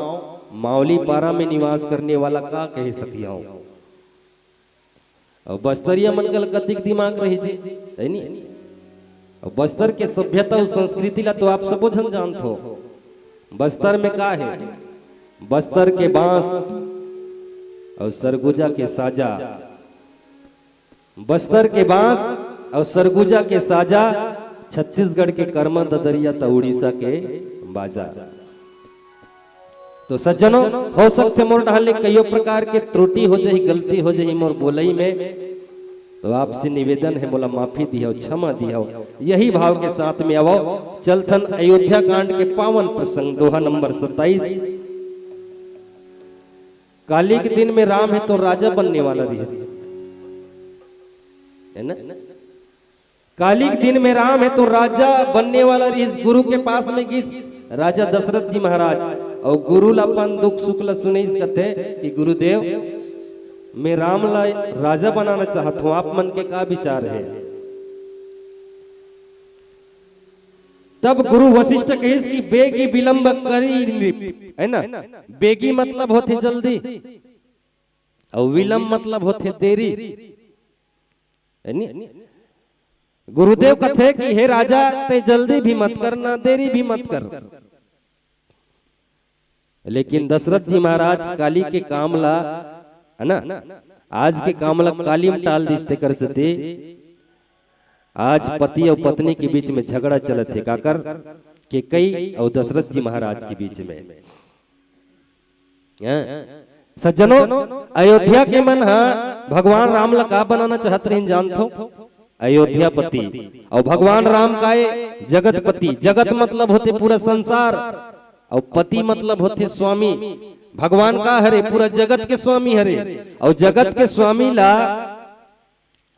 मावली पारा में निवास करने वाला का कह सकिहौं। अउ बस्तरिया मन के कतिक दिमाग रही जी, है नी? अउ बस्तर के सभ्यता अउ संस्कृति ला तो आप सबो झन जानत हो। बस्तर में का हे? बस्तर के बांस अउ सरगुजा के साजा, बस्तर के बांस अउ सरगुजा के साजा, छत्तीसगढ़ के करमा ददरिया त उड़ीसा के बाजा। तो सज्जनों, हो सकथे मोर डहान ले कइयो प्रकार के त्रुटि हो जाही, गलती हो जाही मोर बोलई में, तो आपसे निवेदन हे, मोला माफी दिहव, क्षमा दिहव। यही भाव के साथ में आवव, चलथन अयोध्या कांड के पावन प्रसंग, दोहा नंबर सत्ताईस। काली के दिन में राम हे तो राजा बनने वाला रिहिस, है ना? काली के दिन में राम हे तो राजा बनने वाला रिहिस, गुरु के पास में गिस राजा दशरथ जी महाराज, अउ गुरु ला अपन दुख सुख ला सुनइस, कथे कि गुरुदेव, मैं राम ला राजा बनाना चाहत हौं, आप मन के का विचार हे? तब गुरु वशिष्ठ कहिस कि बेगी विलंब करी नृप, है ना? बेगी मतलब होथे जल्दी, अउ विलंब मतलब होथे देरी, है नी? गुरुदेव कथे कि हे राजा, ते जल्दी भी मत कर, ना देरी भी मत कर। लेकिन दशरथ जी महाराज काली के काम ला, है ना, आज के काम ला काली में टाल दिस, तेकर सेती आज पति अउ पत्नी के बीच में झगड़ा चलत हे, काकर? केकई अउ दशरथ जी महाराज के बीच में। हैं? सज्जनों, अयोध्या के मन ह भगवान राम ला का बनाना चाहत रहिन जानथो? अयोध्यापति। अउ भगवान राम काय? जगतपति। जगत मतलब होथे पूरा संसार, अउ पति मतलब होथे स्वामी। भगवान का हरे? पूरा जगत के स्वामी हरे। अउ जगत के स्वामी ला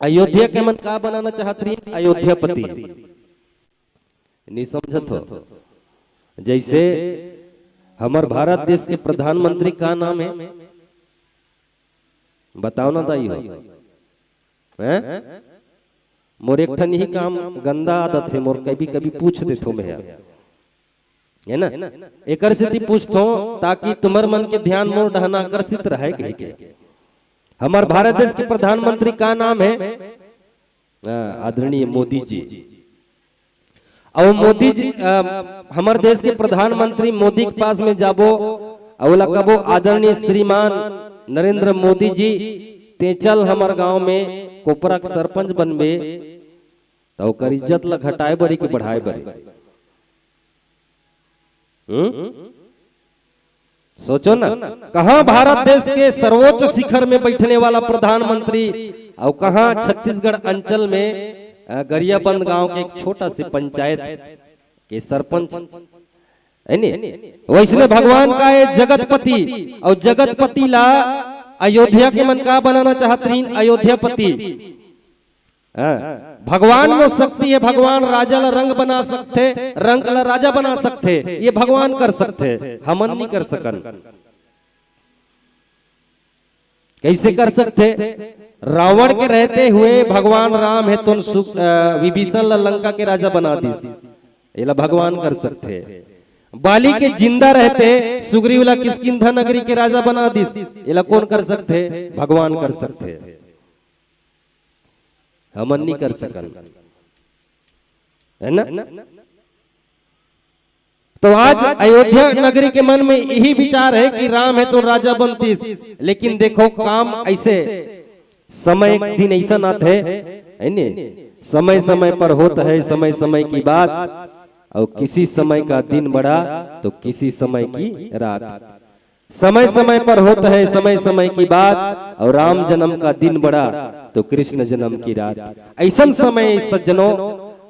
अयोध्या के मन का बनाना चाहत रहिन? अयोध्यापति। नहीं समझत हो? जैसे हमर भारत देश के प्रधानमंत्री का नाम हे? बताओ ना दाई हो, हैं? मोर एक ठन ही काम, गंदा आदत हे मोर, कभी कभी पूछ देथो मैं, है ना? एकर सेती पूछथो ताकि तुम्हर मन के ध्यान मोर डहन आकर्षित रहे कहिके। हमर भारत देश के प्रधानमंत्री का नाम हे? हाँ, आदरणीय मोदी जी। अउ मोदी जी, अ, हमर देश के प्रधानमंत्री मोदी के पास में जाबो, अउ ओला कबो, "आदरणीय श्रीमान नरेंद्र मोदी जी, ते चल हमर गांव में कोपरा के सरपंच बनबे," त ओकर इज्जत ला घटाए बरी कि बढ़ाए बरी? हम्म? सोचो ना, कहां भारत देश के सर्वोच्च शिखर में बैठने वाला प्रधानमंत्री अउ कहां छत्तीसगढ़ अंचल में अ, गरियाबंद गांव के एक छोटा से पंचायत के सरपंच, है नी? वैसने भगवान का ये जगतपति, अउ जगतपति ला अयोध्या के मन का बनाना चाहत रहिन, अयोध्यापति। हाँ, भगवान में शक्ति हे, भगवान राजा ला रंक बना सकथे, रंक ला राजा बना सकथे, ये भगवान कर सकथे, हमन नहीं कर सकन। कैसे कर सकथे? रावण के रहते हुए भगवान राम हे तो सु-, अ, विभीषण ला लंका के राजा बना दिस, एला भगवान कर सकथे। बाली के जिंदा रहते सुग्रीव ला किष्किंधा नगरी के राजा बना दिस, एला कौन कर सकथे? भगवान कर सकथे, हमन नहीं कर सकन, है ना? तो आज अयोध्या नगरी के मन में यही विचार हे कि राम हे तो राजा बनतिस, लेकिन देखो काम ऐसे, समय एक दिन ऐसा आथे, है ने? समय समय पर होत हे समय समय की बात, अउ किसी समय का दिन बड़ा तो किसी समय की रात। समय समय पर होत हे समय समय की बात, अउ राम जनम का दिन बड़ा तो कृष्ण जनम की रात। अइसन समय सज्जनों,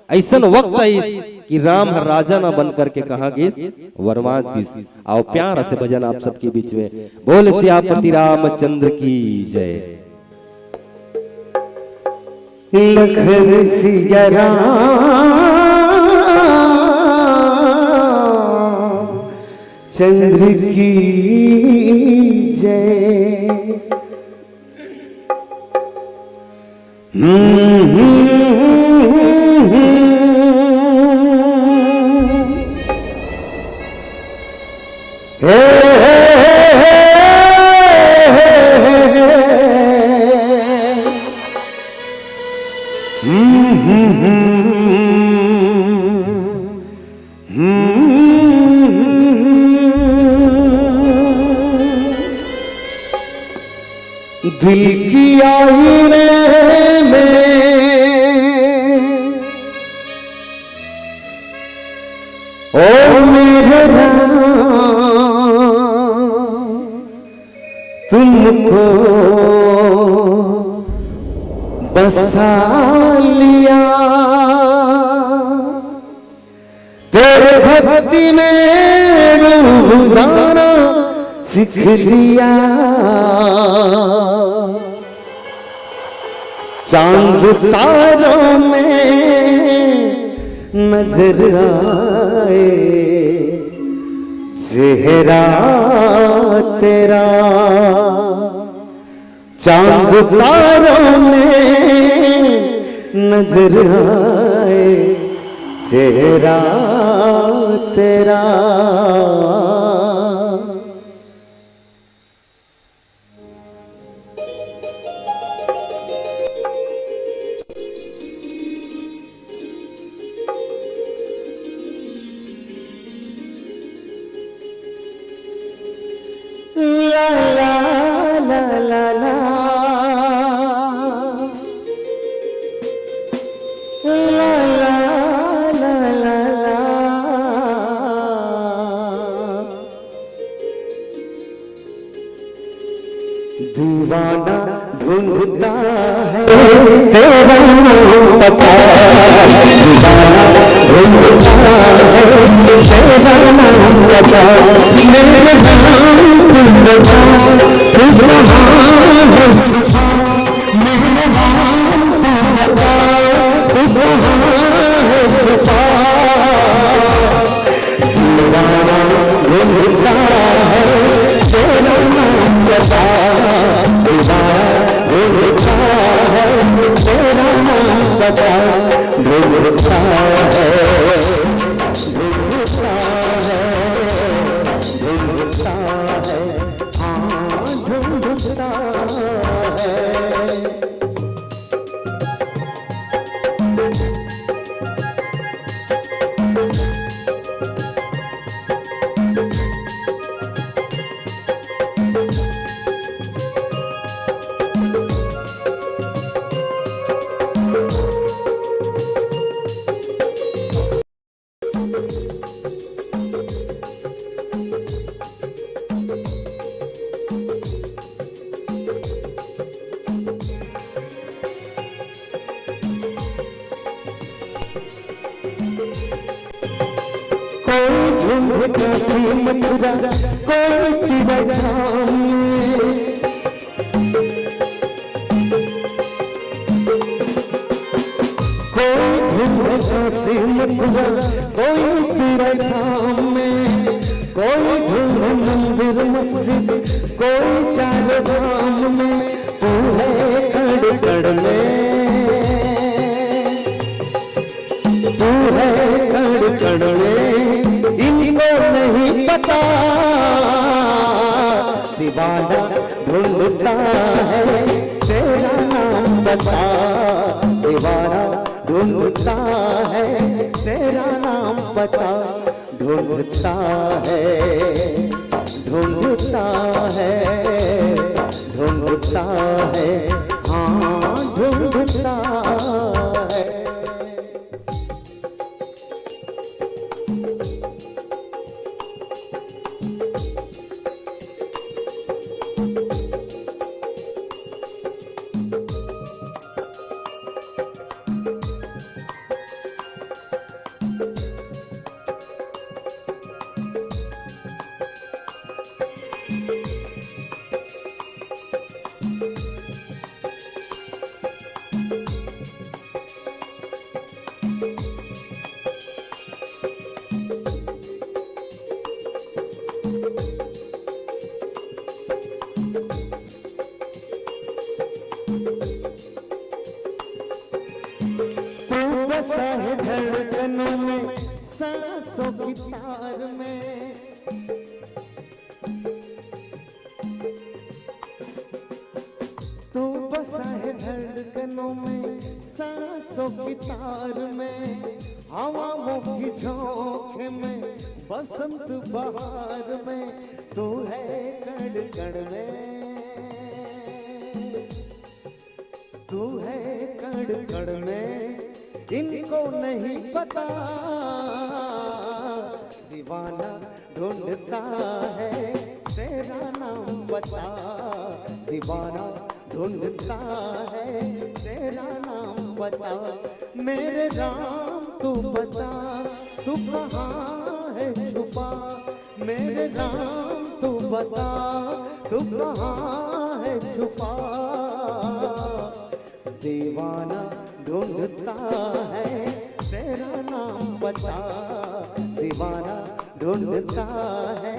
अइसन वक्त आइस कि राम ह राजा ना बन करके कहाँ गिस? वनवास गिस। आओ प्यार से भजन आप सबके बीच में। बोल सियापति रामचंद्र की जय। लखन सिया राम चंद्र की जय। दिल की आईने में, ओ मेरे राम, तुमको बसा लिया। तेरे भक्ति में डूब जाना सीख लिया। चांद तारों में नजर आए चेहरा तेरा। चांद तारों में नजर आए चेहरा तेरा। दीवाना ढूंढता है तेरा नाम पता। दीवाना ढूंढता है तेरा नाम पता। मेरे नाम तुम बता, तू कहाँ है? मेरे नाम तुम बता, तू कहाँ है? दीवाना ढूंढता है तेरा नाम बता। दीवाना ढूंढता है तेरा नाम बता। ढूंढता है, ढूंढता है, ढूंढता है, हाँ ढूंढता है। कोई ढूंढे काशी मथुरा, कोई तीरथ धाम में। कोई ढूंढे काशी मथुरा, कोई तीरथ धाम में। कोई ढूंढे मंदिर मस्जिद, कोई चार धाम में। तू है कण कण में, तू है कण कण में, इनको नहीं पता। दीवाना ढूंढता है तेरा नाम बता, दीवाना ढूंढता है तेरा नाम बता। ढूंढता है, ढूंढता है, ढूंढता है, हाँ, ढूंढता है। तू बसा है धड़कनों में, सांसों की तार में। तू बसा है धड़कनों में, सांसों की तार में, हवाओं की झोंके में, बसंत बहार में। तू है कण कण में, तू है कण कण में, इनको नहीं पता। दीवाना ढूंढता है तेरा नाम बता, दीवाना ढूंढता है तेरा नाम बता। मेरे राम तू बता, तू कहाँ है छुपा? मेरे राम तू बता, तू कहाँ है छुपा? दीवाना ढूंढता है तेरा नाम बता, दीवाना ढूंढता है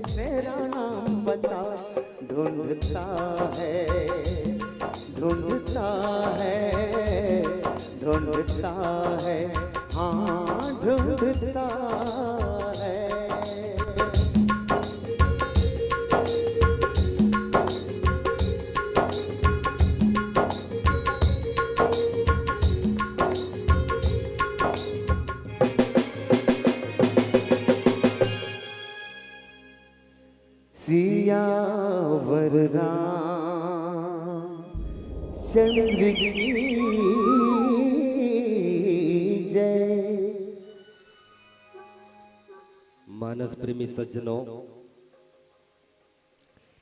तेरा नाम बता। ढूंढता है, ढूंढता है, ढूंढता है, हाँ, ढूंढता है। सियावर रामचंद्र की जय। मानस प्रेमी सज्जनों,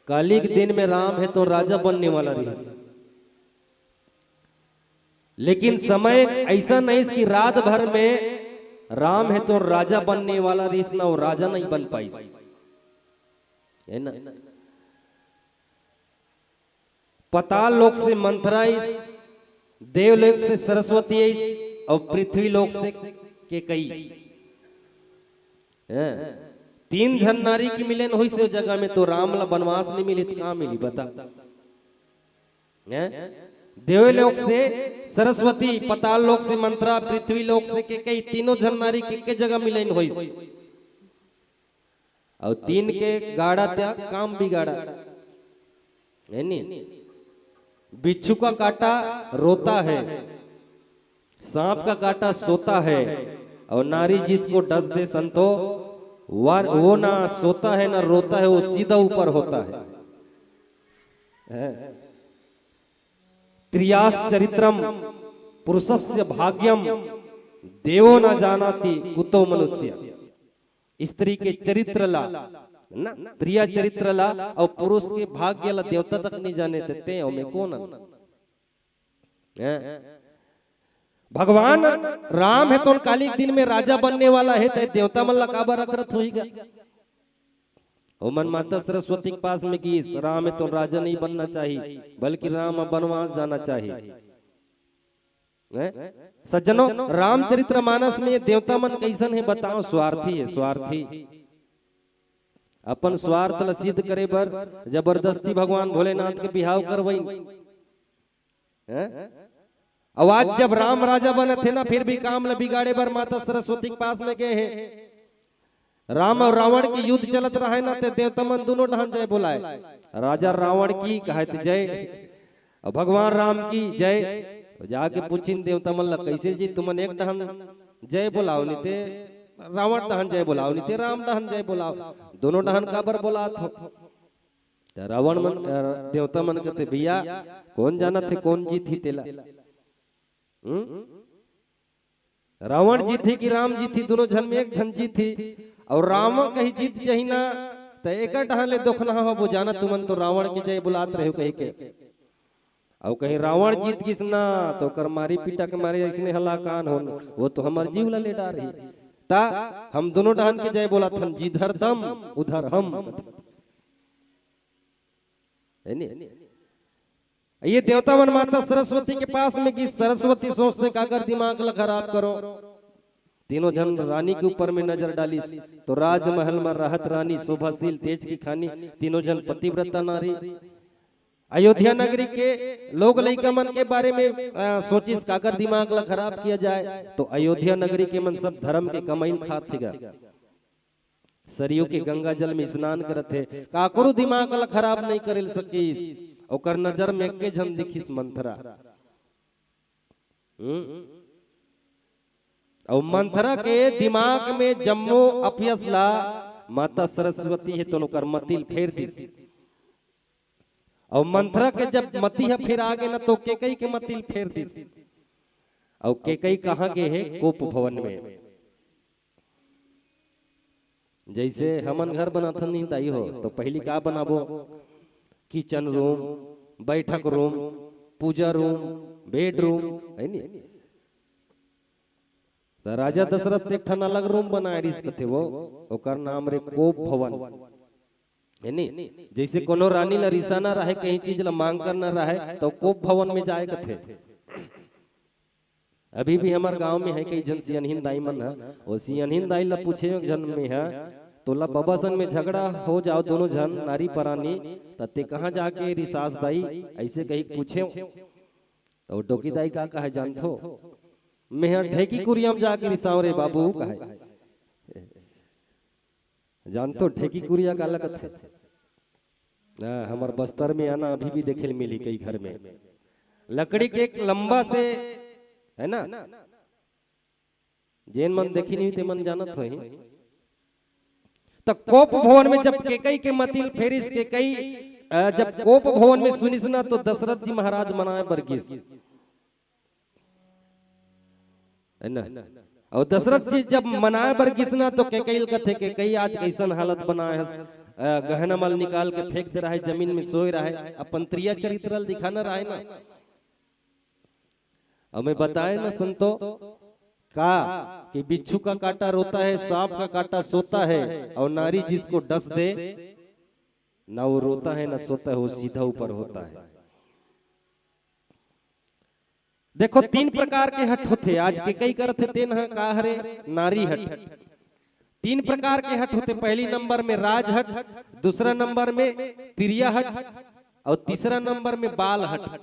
काली के दिन में राम हे तो राजा बनने वाला रहिस, लेकिन समय अइसन आइस कि रात भर में राम हे तो राजा बनने वाला रहिस ना, वो राजा नहीं बन पाइस, है ना? पताल लोक से मंथरा आइस, देवलोक से सरस्वती आइस अउ पृथ्वी लोक से केकई। हैं? तीन झन नारी के मिलन होइस ओ जगह में, तो राम ला बनवास नहीं मिली त का मिली बता? हैं? देवलोक से सरस्वती, पताल लोक से मंथरा, पृथ्वी लोक से केकई, तीनों झन नारी के एके जगह मिलन होइस। अउ तीन के गाड़ा त काम बिगाड़ा, है नी? बिच्छू का काटा रोता है, सांप का काटा सोता है, और नारी जिसको डस दे संतो, वा-, वो ना सोता है ना रोता है, वो सीधा ऊपर होता है। हैं? त्रियाश्चरित्रम पुरुषस्य भाग्यम देवो न जानाति कुतो मनुष्य। स्त्री के चरित्र ला, ना, स्त्रिया चरित्र ला अउ पुरुष के भाग्य ला देवता तक नहीं जाने देते, ओमे कौन अन? हैं? भगवान राम हे तोन काली दिन में राजा बनने वाला हे, ते देवता मन ला काबर अखरत होही गा? ओमन माता सरस्वती के पास में गिस, राम हे तोन राजा नहीं बनना चाहिए, बल्कि राम अब बनवास जाना चाहिए। हैं? सज्जनों, रामचरित्र मानस में ये देवता मन कैसन हे बताओ? स्वार्थी हे, स्वार्थी। अपन स्वार्थ ला सिद्ध करे बर जबरदस्ती भगवान भोलेनाथ के बिहाव करवइन। हैं? अउ आज जब राम राजा बनत हे ना, फिर भी काम ला बिगाड़े बर माता सरस्वती के पास में गए हे। राम अउ रावण के युद्ध चलत रहे ना, ते देवता मन दुनों डहान जय बोलाए। राजा रावण की कहे ते जय, अउ भगवान राम की जय। जाके पूछिन देवता मन ला, कैसे जी तुमन एक डहान जय बोलाओ, नीते रावण डहान जय बोलाओ, नीते राम डहान जय बोलाओ, दुनों डहान काबर बोलात हो? त रावण मन, अ, देवता मन कथे, भैया, कोन जानत हे कोन जीतही तेला? हम्म? रावण जीतही कि राम जीतही? दुनों झन में एक झन जीतही। अउ रावण कहीं जीत जही ना, त एकर डहान ले दोखना हो, वो जाना तुमन तो रावण के जय बुलात रहे हो कही के। अउ कहीं रावण जीत गिस ना, तो ओकर मारी पीटा के मारे अइसने हलाकान होन, वो तो हमर जीव ला ले डारही। ता हम दुनों डहान के जय बोलात हन, जिधर दम उधर हम। है नी? ये देवता मन माता सरस्वती के पास में गिस, सरस्वती सोचथे काकर दिमाग ला खराब करो। तीनों झन रानी के ऊपर में नजर डालिस, तो राजमहल में रहत रानी, शोभाशील, तेज की खानी, तीनों झन पतिव्रता नारी। अयोध्या नगरी के लोग लइका मन के बारे में, अ, सोचिस काकर दिमाग ला खराब किया जाए, तो अयोध्या नगरी के मन सब धर्म के कमाइन खात हे गा। सरयू के गंगा जल में स्नान करत हे, काकरो दिमाग ला खराब नहीं करे सकिस। ओकर नजर में एके झन दिखिस, मंथरा। हम्म? अउ मंथरा के दिमाग में जम्मो अपियस ला माता सरस्वती हे तो ओकर मति ल फेर दिस। अउ मंथरा के जब मति ह फेरा गे ना, तो केकई के मति ल फेर दिस। अउ केकई कहाँ गे हे? कोप भवन में। जैसे हमन घर बनाथन नहीं दाई हो, तो पहली का बनाबो? किचन रूम, बैठक रूम, पूजा रूम, बेडरूम, है नी? त राजा दशरथ एक ठन अलग रूम बनाए रिहिस कथे वो, ओकर नाम रे कोप भवन, है नी? जैसे कोनो रानी ला रिसाना रहे, कहीं चीज ला मांग करना रहे, तो कोप भवन में जाए कथे। अभी भी हमर गांव में हे कई झन सियनहिन दाई मन ह, वो सियनहिन दाई ला पूछे एक झन में ह, "तोला बबा सन में झगड़ा हो जाओ दोनों झन नारी परानी, त ते कहाँ जाके रिसास दाई?" ऐसे कही पूछे। तो डोकी दाई का कहे जानथो? "मैं ह ढेकी कुरिया में जाके रिसाव रे बाबू," कहे। जानथो ढेकी कुरिया काला कथे? हाँ, हमर बस्तर में आना अभी भी देखे ल मिली कई घर में। लकड़ी के एक लंबा से, है ना? जेन मन देखी नहीं ते मन जानत होही। त कोप भवन में जब केकई के मति ल फेरिस, केकई, अ, जब कोप भवन में सुनिस ना, तो दशरथ जी महाराज मनाए बर गिस। है ना? अउ दशरथ जी जब मनाए बर गिस ना, तो केकई ल कथे, "केकई, आज कैसन हालत बनाए हस?" अ, गहना माल निकाल के फेंक दे रहे, जमीन में सोए रहे, अपन त्रिया चरित्र ल दिखाना रहे ना। अउ मैं बताए ना संतो का कि बिच्छू का काटा रोता है, सांप का काटा सोता है, और नारी जिसको डस दे, ना वो रोता है, ना सोता है, वो सीधा ऊपर होता है। देखो, तीन प्रकार के हठ होथे। आज केकई करत हे तेन ह का हरे? नारी हठ। तीन प्रकार के हठ होथे। पहली नंबर में राज हठ, दूसरा नंबर में तिरिया हठ, और तीसरा नंबर में बाल हठ।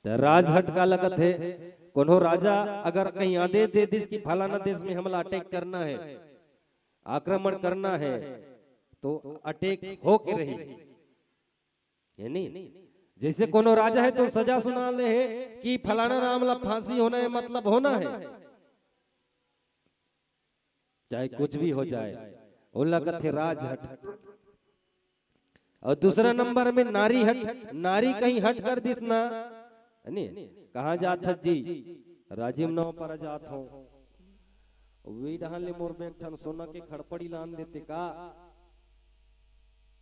त राज हठ काला कथे? कोनो राजा अगर कहीं आदेश दे दिस कि फलाना देश में हमला अटैक करना है, आक्रमण करना है, तो अटैक हो के रही। है नी? जैसे कोनो राजा है तो सजा सुना ले है कि फलाना राम ला फांसी होना है, मतलब होना है, चाहे कुछ भी हो जाए, ओला कथे राजहट। और दूसरा नंबर में नारी हट, नारी कहीं हट कर दिस ना, है नी? कहाँ जात हस जी? राजिम नाव पर जात हूँ। वी डहान ले मोर में एक ठन सोना के खड़पड़ी लान देते का?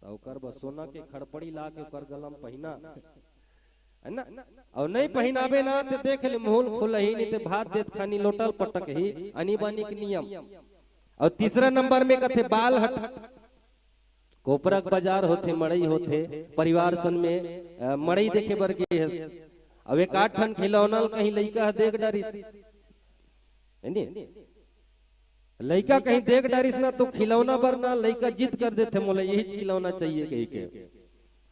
त ओकर बर सोना के खड़पड़ी ला के ओकर गला म पहिना। है ना? अउ नहीं पहिनाबे ना ते देख ले, मुँह ल फुलही, नहीं ते भात देत खानी लोटा ल पटकही, आनी बानी के नियम। अउ तीसरा नंबर में कथे बाल हट, कोपरा के बाजार होथे, मड़ई होथे, परिवार सन में, अ, मड़ई देखे बर गे हस। अब एक आध ठन खिलौना ल कहीं लइका ह देख डारिस, है नी? लइका कहीं देख डारिस ना तो खिलौना बर ना लइका जिद कर देथे, "मोला यही खिलौना चाहिए," कहि के।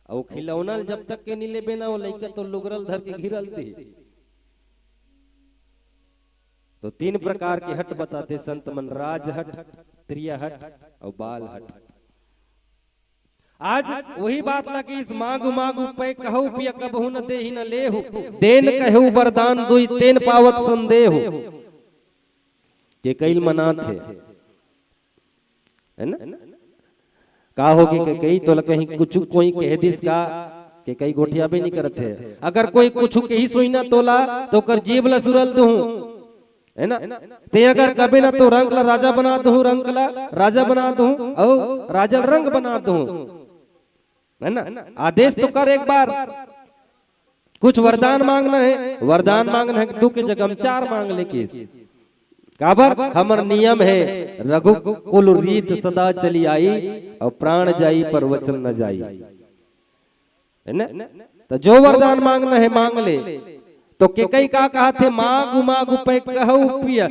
अउ खिलौना ल जब तक के नहीं लेबे ना, वो लइका तो लुगरा ल धर के घिरल दे। तो तीन प्रकार के हट बताथे संत मन, राज हट, त्रिया हट अउ बाल हट। आज वही बात ला कि इस मांगु मांगु पै कहउ पिया, कबहु न देहि न लेहु, देन कहउ वरदान दुई, तेन पावत संदेहु। केकई ल मनाथे, है ना? का होगे केकई, तोला कहीं कुछु कोई कह दिस का? केकई गोठियाबे नहीं करत हे। अगर कोई कुछु कहिस होही ना तोला, तो ओकर जीभ ला सुरल दूहूं, है ना? ते अगर कबे ना तो रंक ला राजा बना दूहूं, रंक ला राजा बना दूहूं, अउ राजा ल रंक बना दूहूं, है ना? आदेश तो कर एक बार। कुछ वरदान मांगना है, वरदान मांगना है, दू के जगह में चार मांग ले किस। काबर? हमर नियम है, रघुकुल रीत सदा चली आई, अउ प्राण जाई पर वचन न जाई, है ना? तो जो वरदान मांगना है मांग ले। तो केकई का कहथे, मांगु मांगु पै कहउ पिया।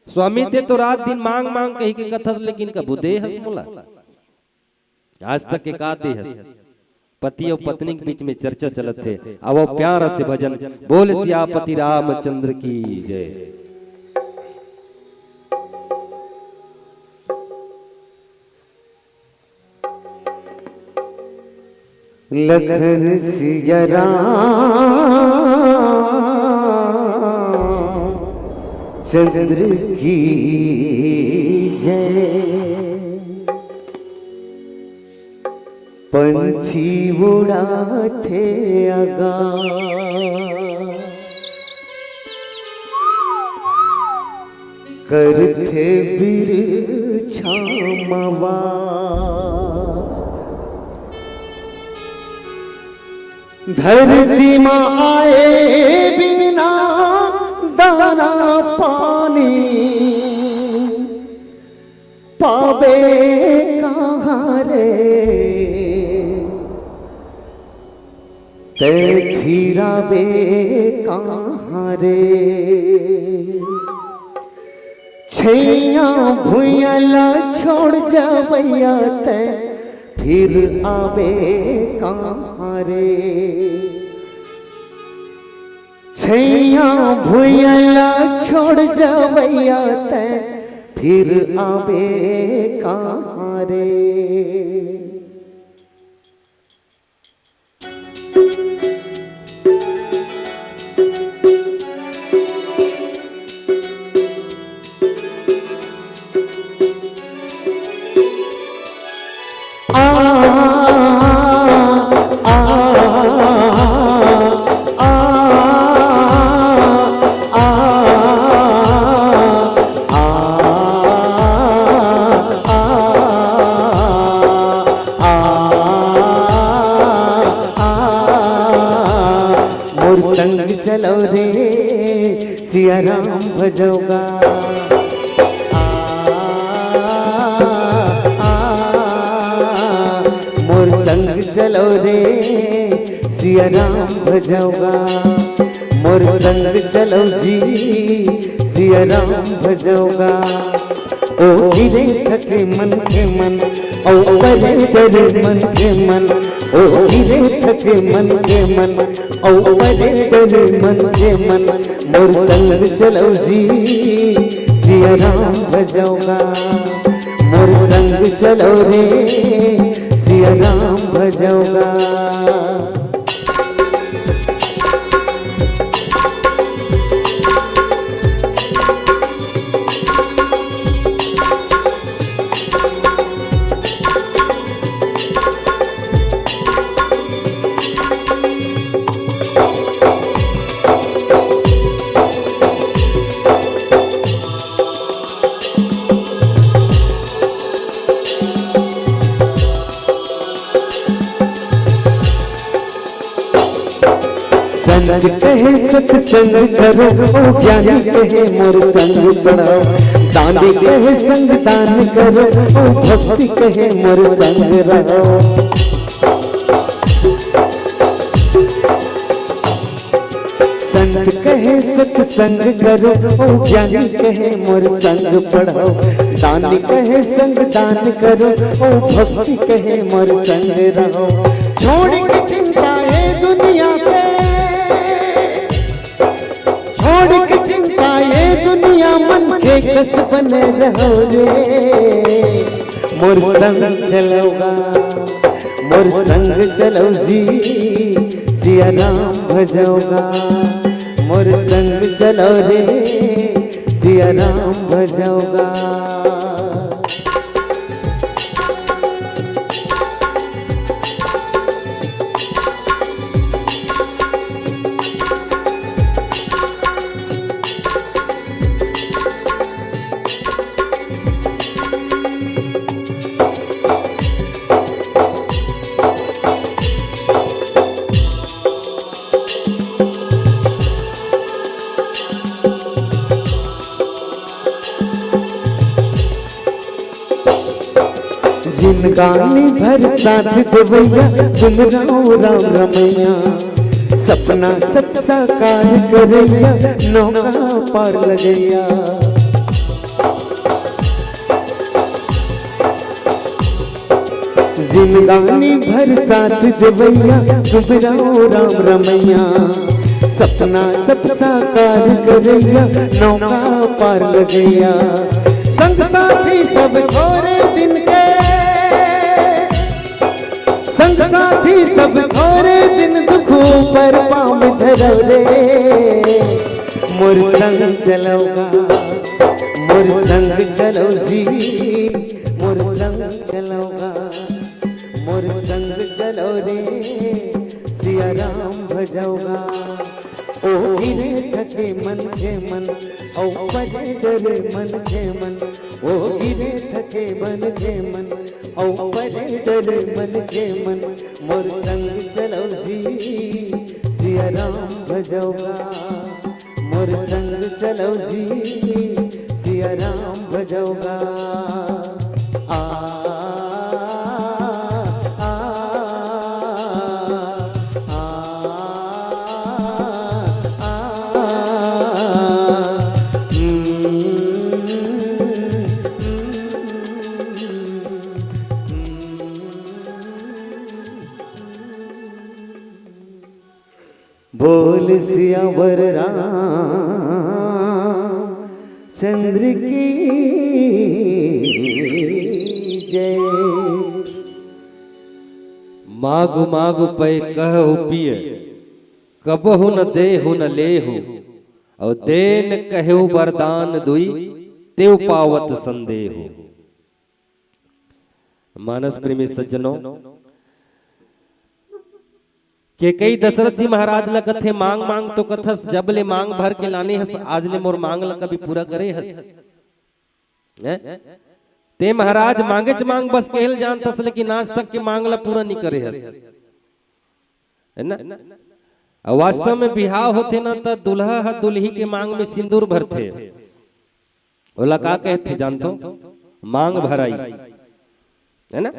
स्वामी ते तो रात दिन मांग मांग कहि के कथस, लेकिन कभू दे हस मोला? आज तक के का दे हस? पति अउ पत्नी के बीच में चर्चा चलत हे। आवो प्यार से भजन, बोल सियापति रामचंद्र की जय। लखन सिया राम चंद्र की जय। पंछी उड़ाथे अगा, करथे बिरछा मवा। धरती म आए बिना दाना पानी पाबे कहाँ रे, तै खिराबे कहाँ रे। छैया भुइयां ला छोड़ जावैया तै फिर आबे कहाँ रे। छैया भुइयां ला छोड़ जावैया तै फिर आबे कहाँ रे। मोर संग चलो रे सिया राम भजो गा। आ, आ, मोर संग चलो रे सिया राम भजो गा। मोर संग चलो जी सिया राम भजो गा। ओ गिरे थके मन के मन, ओ परे डरे मन के मन, ओ गिरे थके मन के मन, ओ परे डरे मन के मन। मोर संग चलो जी सिया राम भजो गा। मोर संग चलो रे सिया राम भजो गा। कहे सत्संग करो, ओ ज्ञानी कहे मोर संग पढ़ो। दानी कहे संग दान करो, ओ भक्ति कहे मोर संग रहो। संत कहे सत्संग करो, ओ ज्ञानी कहे मोर संग पढ़ो। दानी कहे संग दान करो, ओ भक्ति कहे मोर संग रहो। छोड़ के चिंता ये दुनिया के, छोड़ के चिंता ये दुनिया, मन के कस बने रहो रे। मोर संग चलो गा, मोर संग चलो जी, सिया राम भजो गा। मोर संग चलो रे, सिया राम भजो गा। जिनगानी भर साथ देवैया, सुमरव राम रमैया। सपना सब साकार करैया, नौका पार लगैया। जिनगानी भर साथ देवैया, सुमरव राम रमैया। सपना सब साकार करैया, नौका पार लगैया। संग साथी सब थोरे दिन के, संग साथी सब थोरे दिन, दुख ऊपर पाँव धरव रे। मोर संग चलो गा, मोर संग चलो जी, मोर संग चलो गा। मोर संग चलो रे, सिया राम भजो गा। ओ गिरे थके मन के मन, ओ परे डरे मन के मन। ओ गिरे थके मन के मन, ओ परे डरे मन के मन। मोर संग चलो जी, सिया राम भजो गा। मोर संग चलो जी, सिया राम भजो गा। आ, आ, आ, आ, आ, हम्म। बोल सियावर रामचंद्र की जय। मागु मागु पै कहु पिय, कबहु न देहु न लेहु, अउ देन कहेउ वरदान दुई, तेउ पावत संदेहु। मानस प्रेमी सज्जनों, केकई दशरथ जी महाराज ल कथे, "मांग मांग तो कथस, जब ले मांग भर के लाने हस, आज ले मोर मांग ल कभी पूरा करे हस?" हैं? ते महाराज मांगेच मांग बस कहेल जानत हस, लेकिन आज तक के मांग ल पूरा नहीं करे हस, है ना? अउ वास्तव में बिहाव होथे ना, त दूल्हा ह दुल्ही के मांग में सिंदूर भरथे। ओला का कहथे जानथो? मांग भराई, है ना?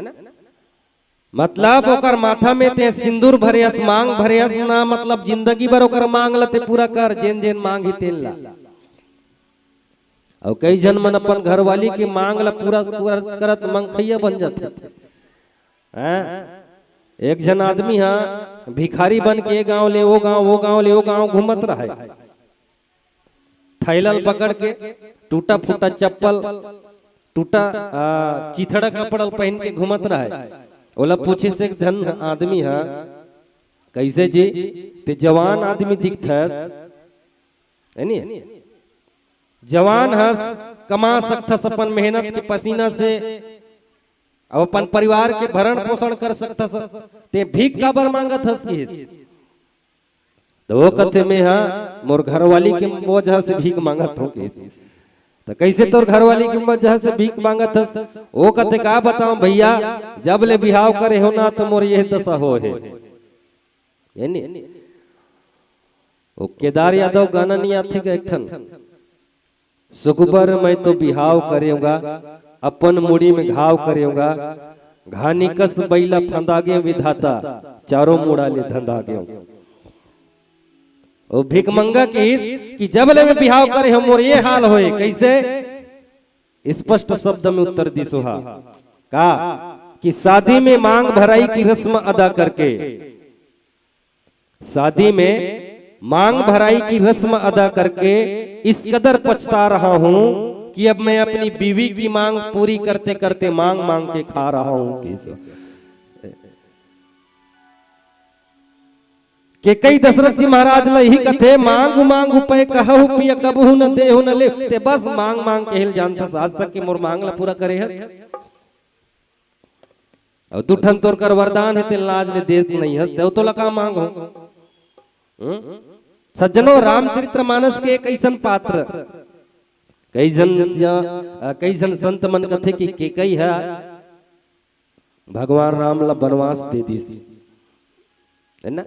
मतलब ओकर माथा में ते सिंदूर भरे हस, मांग भरे हस ना, मतलब जिंदगी भर ओकर मांग ल ते पूरा कर, जेन जेन मांग ही तेन ला। अउ कई झन मन अपन घरवाली के मांग ल पूरा, पूरा करत मंगखैया बन जाथे। हैं? एक झन आदमी ह भिखारी बन के ए गांव ले ओ गांव, ओ गांव ले ओ गांव घूमत रहय। थैला ल पकड़ के, टूटा फूटा चप्पल, टूटा, आ, चिथड़ा कपड़ा ल पहिन के घूमत रहय। ओला पूछिस एक झन आदमी ह, "कइसे जी, ते जवान आदमी दिखथस, है नी? जवान हस, कमा सकथस अपन मेहनत के पसीना से, अउ अपन परिवार के भरण पोषण कर सकथस, ते भीख काबर मांगत हस?" किहिस। त ओ कथे, "में हा मोर घरवाली के वजह से भीख मांगत हों," कहिस। "त कइसे तोर घरवाली के वजह से भीख मांगत हस?" ओ कथे, "का बतावं भइया, जब ले बिहाव करे हों ना, त मोर ये दशा होय हे।" यानी ओ केदार यादव गाना नहीं आथे का एक ठन? सुखबर मैं तो बिहाव करेंगा, अपन मुड़ी में घाव करेंगा, घानी कस बइला फंदा गे विधाता, चारों मुड़ा ले धंधा गे। ओ भिखमंगा किहिस कि जब ले मैं बिहाव करे हंव मोर ये हाल होए। कैसे? स्पष्ट शब्द में उत्तर दिस ओहा का कि शादी में मांग भराई की रस्म अदा करके, शादी में मांग भराई की रस्म अदा करके इस कदर पछता रहा हूं कि अब मैं अपनी बीवी की मांग पूरी करते करते मांग मांग के खा रहा हूं। किहिस। केकई दशरथ जी महाराज ला इही कथे, "मांगु मांगु पय कहहु पिय कबहु न देहु न लेव।" ते बस मांग मांग केहे ल जानथस, आज तक के मोर मांग ला पूरा करे हस? अउ दू ठन तोर कर वरदान हे, तेन ला आज ले देत नइ हस, ते तोला का मांगहूं? हम्म? सज्जनों, रामचरित्र मानस के एक अइसन पात्र, कई झन सिया-, अ, कई झन संत मन कथे कि केकई ह भगवान राम ला बनवास दे दिस, है ना?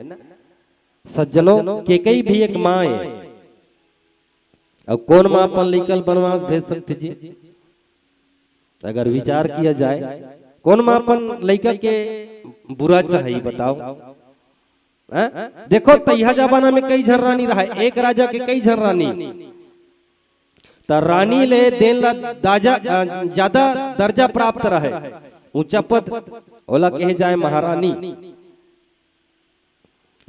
सज्जनों, केकई भी एक माँ है। अब कौन माँ अपन लइका ल बनवास भेज सकथे जी? अगर विचार किया जाए, कौन माँ अपन लइका के बुरा चाही, बताओ? हैं? देखो, तइहा जमाना में कई झन रानी रहय, एक राजा के कई झन रानी। त रानी ले जेन ला दाजा, अ, ज्यादा दर्जा प्राप्त रहय, ऊंचा पद, ओला कहे जाए महारानी।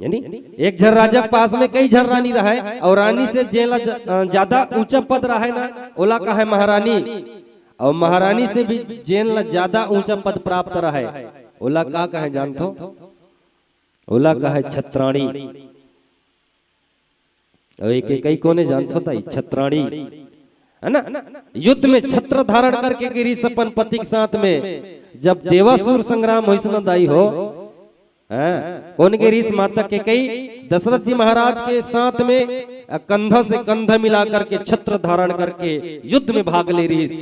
यानी एक झन राजा के पास में कई झन रानी रहय, अउ रानी से जेन ला ज-, अ, ज्यादा ऊंचा पद रहय ना, ओला कहय महारानी, अउ महारानी से भी जेन ला ज्यादा ऊंचा पद प्राप्त रहय, ओला का कहय जानथो? ओला कहय छत्राणी। अउ एके कई कोने जानथो ताई, छत्राणी, है ना? युद्ध में छत्र धारण करके गे रिहिस अपन पति के साथ में, जब देवासुर संग्राम होइस ना दाई हो, हैं? कोन गे रिहिस? माता केकई दशरथ जी महाराज के साथ में, अ, कंधा से कंधा मिला करके छत्र धारण करके युद्ध में भाग ले रिहिस।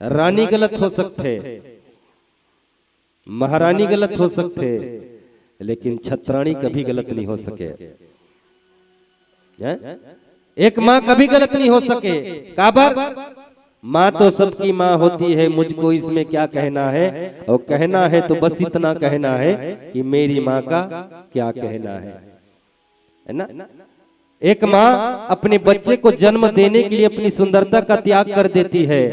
रानी गलत हो सकथे, महारानी गलत हो सकथे, लेकिन छत्राणी कभी गलत नहीं हो सके। हैं? एक माँ कभी गलत नहीं हो सके। काबर? माँ तो सबकी माँ होती है, मुझको इसमें क्या कहना है? और कहना है तो बस इतना कहना है कि मेरी माँ का क्या कहना है, है ना? एक माँ अपने बच्चे को जन्म देने के लिए अपनी सुंदरता का त्याग कर देती है।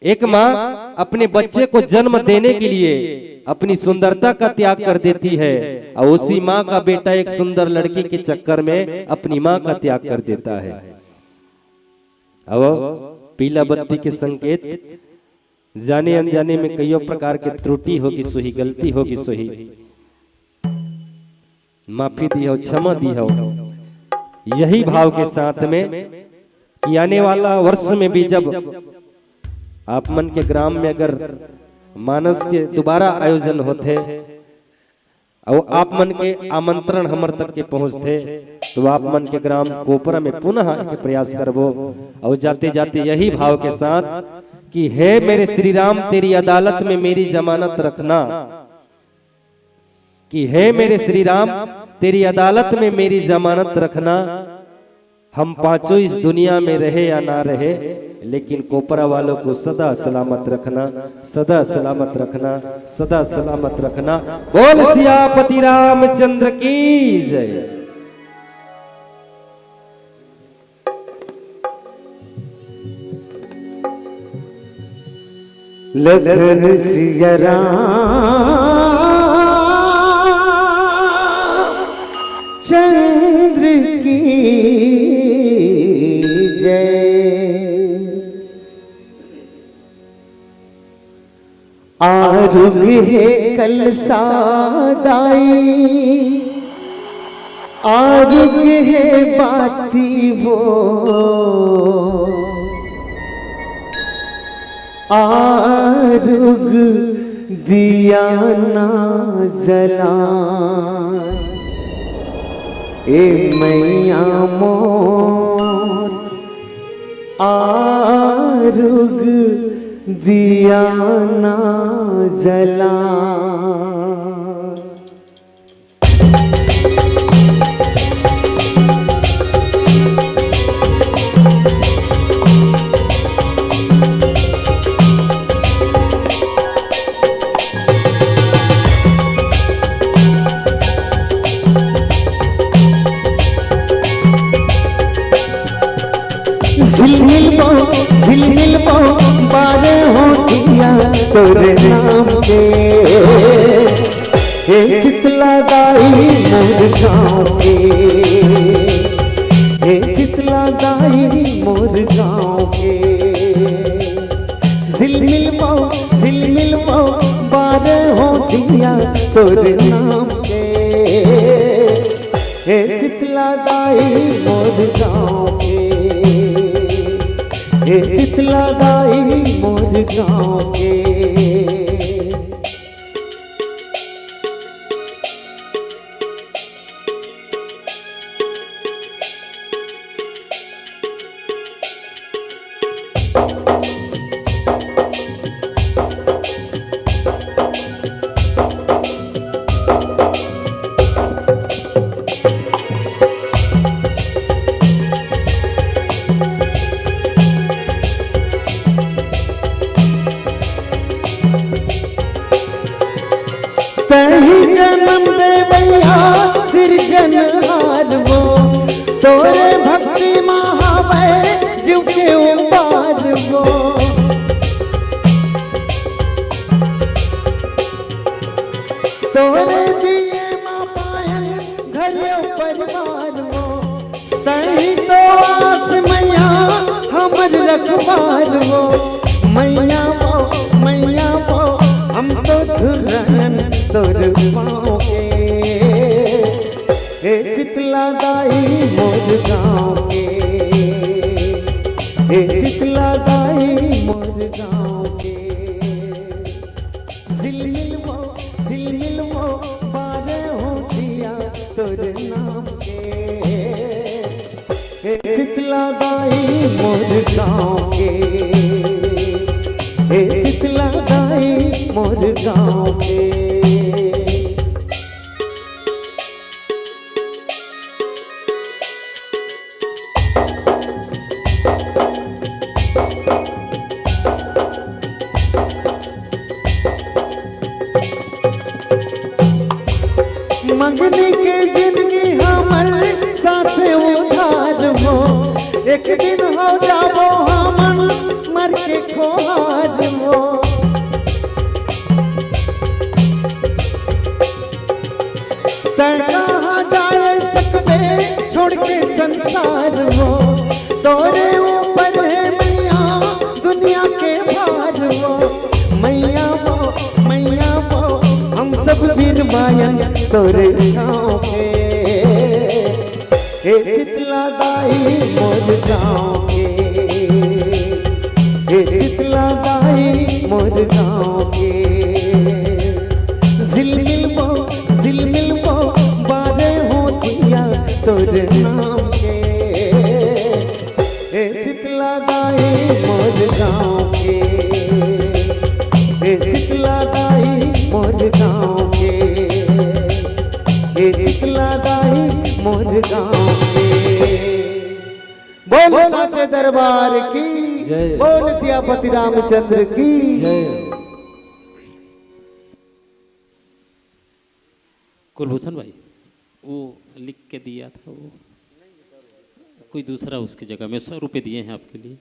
एक माँ अपने बच्चे को जन्म देने के लिए अपनी सुंदरता का त्याग कर देती है, और उसी माँ का बेटा एक सुंदर लड़की के चक्कर में अपनी माँ का त्याग कर देता है। अब पीला बत्ती के संकेत, जाने अनजाने में कइयो प्रकार के त्रुटि होगिस होही, गलती होगिस होही, माफी दिहव, क्षमा दिहव। यही भाव के साथ में कि आने वाला वर्ष में भी जब आप मन के ग्राम में अगर मानस के दोबारा आयोजन होथे, अउ आप मन के आमंत्रण हमर तक के पहुंचथे, तो आप मन के ग्राम कोपरा में पुनः आए के प्रयास करबो। अउ जाते जाते यही भाव के साथ कि हे मेरे श्री राम, तेरी अदालत में मेरी जमानत रखना, कि हे मेरे श्री राम, तेरी अदालत में मेरी जमानत रखना। हम पांचों इस दुनिया में रहे या ना रहे, लेकिन कोपरा वालों को सदा सलामत रखना, सदा सलामत रखना, सदा सलामत रखना। बोल सियापति रामचंद्र की जय। लखन सिया राम चंद्र की जय। आरुग हे कलसा दाई, आरुग हे बाती वो, आरुग दिया ना जला। ए मैया मोर, आरुग दिया ना जला। झिलमिल वो बारे हो दिया तोरे नाम के, हे शीतला दाई मोर गाँव के, हे शीतला दाई मोर गाँव के। झिलमिल वो, झिलमिल वो बारे हो दिया तोरे नाम के, हे शीतला दाई मोर गाँव के, हे शीतला दाई मोर गाँव के। तही जन्म देवैया सिरजनहार वो, तोरे भक्ति मा हावै जीव के उबार वो। तोरे दिए मा पायल घर परिवार वो। तही तो आस मैया हमर रखवार वो। मैया वो, मैया वो, हम तो धुर्रन तोर पाँव के। हे शीतला दाई मोर गाँव के, हे शीतला दाई मोर गाँव के। झिलमिल वो, झिलमिल वो बारे हो दिया तोर नाम के। हे शीतला दाई मोर गाँव के, हे शीतला दाई मोर गाँव के। मंगनी के जिंदगी हमर सासे उधार हो, एक दिन हो जाबो हमन मर के खोहार हो। तै कहाँ जाए सकबे छोड़ के संसार हो, तोरे ऊपर है मैया दुनिया के भार हो। मैया वो, मैया वो, हम सब बिरबायन तोरे छाँव के। हे शीतला दाई मोर गाँव के, हे शीतला दाई मोर गाँव के। झिलमिल वो, झिलमिल वो बारे हो दिया तोर नाम के। हे शीतला दाई मोर गाँव के, हे शीतला दाई मोर गाँव के, हे शीतला दाई मोर गाँव के। बोल साचे दरबार की जय। बोल सियापति रामचंद्र की जय। कुलभूषण भाई, वो लिख के दिया था, वो कोई दूसरा उसकी जगह में सौ रुपये दिए हैं आपके लिए।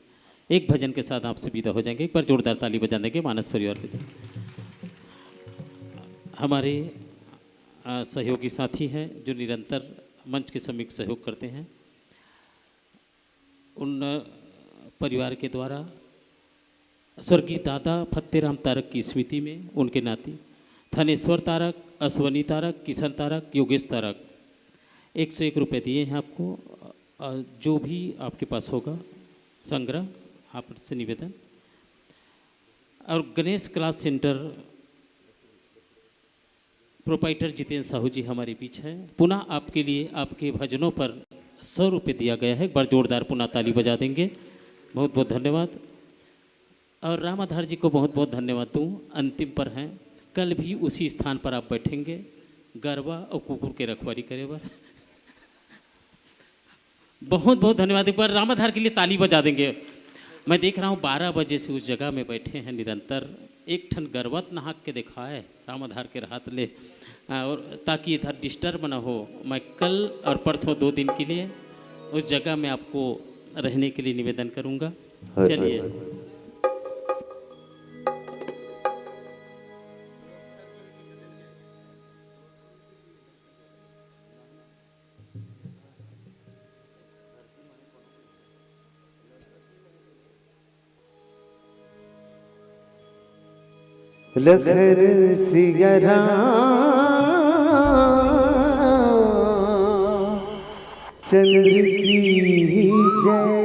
एक भजन के साथ आपसे विदा हो जाएंगे। एक बार जोरदार ताली बजा देंगे मानस परिवार के साथ। हमारे, आ, सहयोगी साथी हैं जो निरंतर मंच के समीप सहयोग करते हैं। उन परिवार के द्वारा स्वर्गीय दादा फतेराम तारक की स्मृति में उनके नाती थानेश्वर तारक, अश्वनी तारक, किशन तारक, योगेश तारक, एक सौ एक रुपये दिए हैं आपको। अ, जो भी आपके पास होगा संग्रह, आपसे निवेदन। और Ganesh class centre proprietor Jitendra Sahu ji हमारे बीच हैं। पुनः आपके लिए, आपके भजनों पर सौ रुपये दिया गया है। एक बार जोरदार पुनः ताली बजा देंगे। बहुत बहुत धन्यवाद। और राम आधार जी को बहुत बहुत धन्यवाद दूँ, अंतिम पर हैं, कल भी उसी स्थान पर आप बैठेंगे गरवा और कुकुर के रखवारी करे बर। बहुत बहुत धन्यवाद। एक बार राम आधार के लिए ताली बजा देंगे। मैं देख रहा हूँ बारह बजे से उस जगह में बैठे हैं निरंतर। एक ठन गरवा त नहाक के दिखाए राम आधार के रहत ले, आ, और ताकि इधर डिस्टर्ब ना हो। मैं कल और परसों दो दिन के लिए उस जगह में आपको रहने के लिए निवेदन करूँगा। हरि चलिए। लखन सिया राम चंद्र की जय।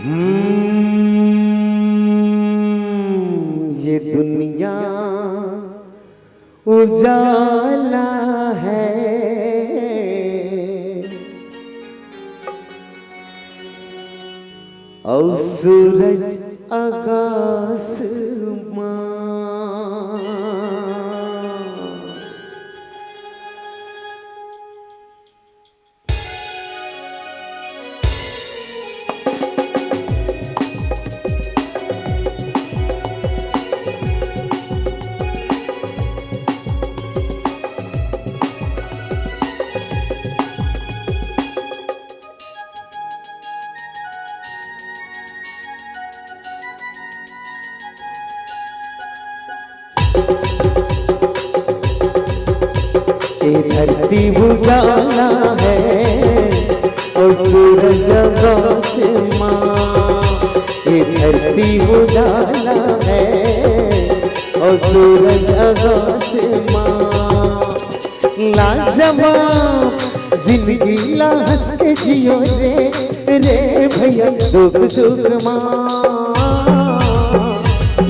हम्म, ये दुनिया उजाला है और सूरज आकाश माँ। ये धरती उजाला है और सूरज आकाश माँ। ये धरती उजाला है और सूरज आकाश माँ। लाजवाब जिंदगी ला हंस के जियो रे, रे भैया दुख सुख माँ।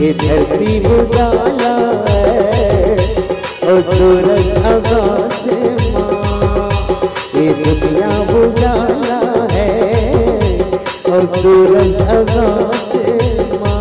ये धरती उजाला है और सूरज आकाश माँ। ये दुनिया उजाला है और सूरज आकाश माँ।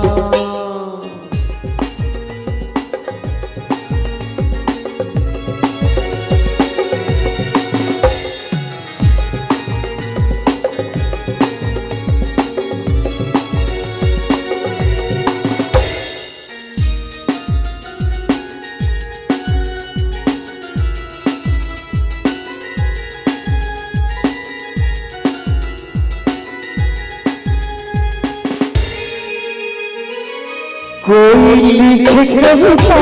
कोई लिखे कविता,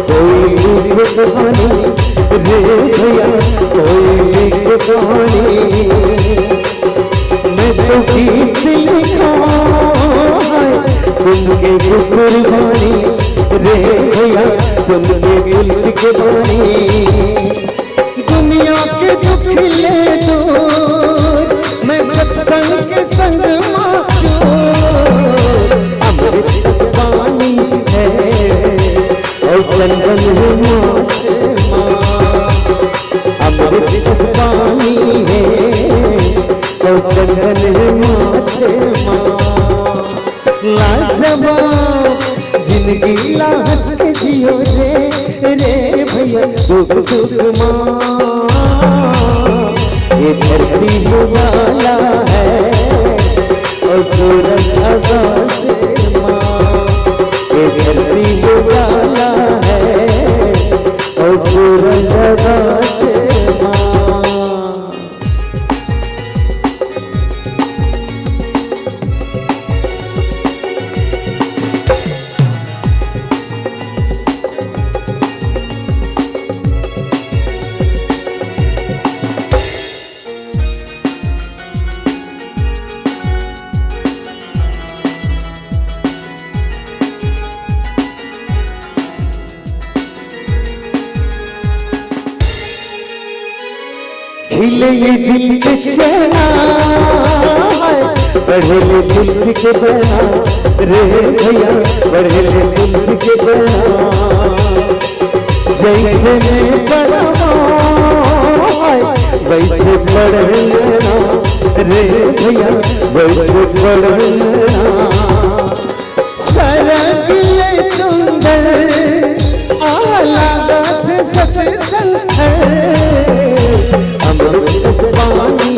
कोई लिखे कहानी, रे भैया, कोई लिखे कहानी। मैं तो गीत लिखा है, सुन के कुर्बानी, रे भैया, सुन के तुलसी के बानी। दुनिया के दुख ले दूर, मैं सत्संग के संग मा जोर। अमृत जस पानी है और चंदन है माथे मा। अमृत जस पानी है और चंदन है माथे मा। लाजवाब जिंदगी ला हंस के जियो रे, रे भैया दुख सुख माँ। ये धरती उजाला है और सूरज आकाश माँ। ये धरती उजाला है और सूरज आकाश माँ। खिले ये दिल के चैना, बढ़े ले तुलसी के बना, रे भैया, बढ़े ले तुलसी के बना। जैसे मैं बड़ा, वैसे बढ़े लेना, रे भैया, वैसे बढ़े लेना। सरग ले सुंदर आ लागत सत्संग है। अमृत जस पानी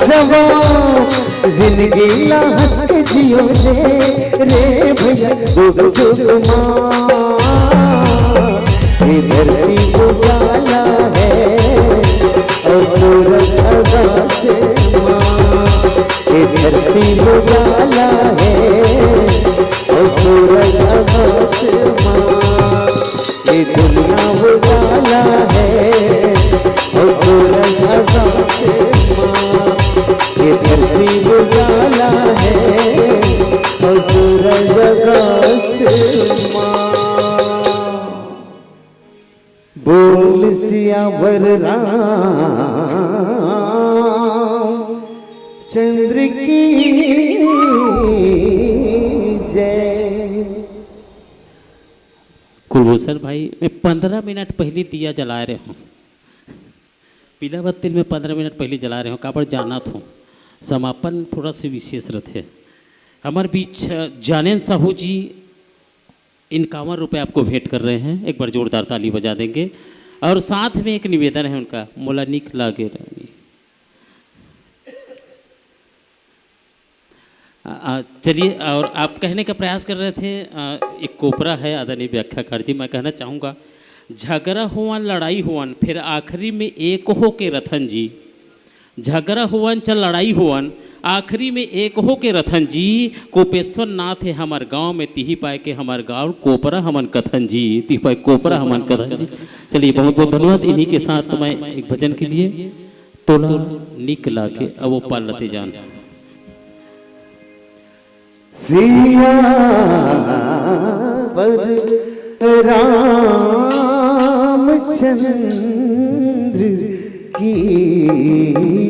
जवान जिंदगी ला हंस के जियो रे, रे भैया, दुख सुख मा। ये धरती उजाला है और सूरज आकाश मा। ये धरती उजाला है और सूरज आकाश मा। ये दुनिया उजाला है और सूरज आकाश मा। ये धरती उजाला है और सूरज आकाश मा। बोल सियावर राम चंद्र की जय। कुलभूषण भाई, मैं पंद्रह मिनट पहले दिया जला रहे हूँ, पीला बत्ती में पंद्रह मिनट पहले जला रहे हूँ, काबर जानत हूँ, समापन थोड़ा सा विशेष रहते। हमारे बीच अ, जानन साहू जी इक्यावन रुपये आपको भेंट कर रहे हैं, एक बार जोरदार ताली बजा देंगे। और साथ में एक निवेदन है उनका, मोला निक लागे रानी। आ, आ, चलिए, और आप कहने का प्रयास कर रहे थे, आ, एक कोपरा है आदरणीय व्याख्याकार जी, मैं कहना चाहूँगा, झगड़ा हुआ, लड़ाई हुआ, फिर आखिरी में एक हो के रथन जी। झगड़ा हुआ चाहे लड़ाई हुआ, आखिरी में एक हो के रथन जी। कोपेश्वर नाथ है हमार गांव में, तिही पाए के हमार गांव कोपरा हमन कथन जी, तिही पाए कोपरा हमन कथन जी। चलिए, बहुत बहुत धन्यवाद। इन्हीं के साथ मैं एक भजन के लिए तोला निक लागे अब वो पाल लते जान। सियावर रामचंद्र की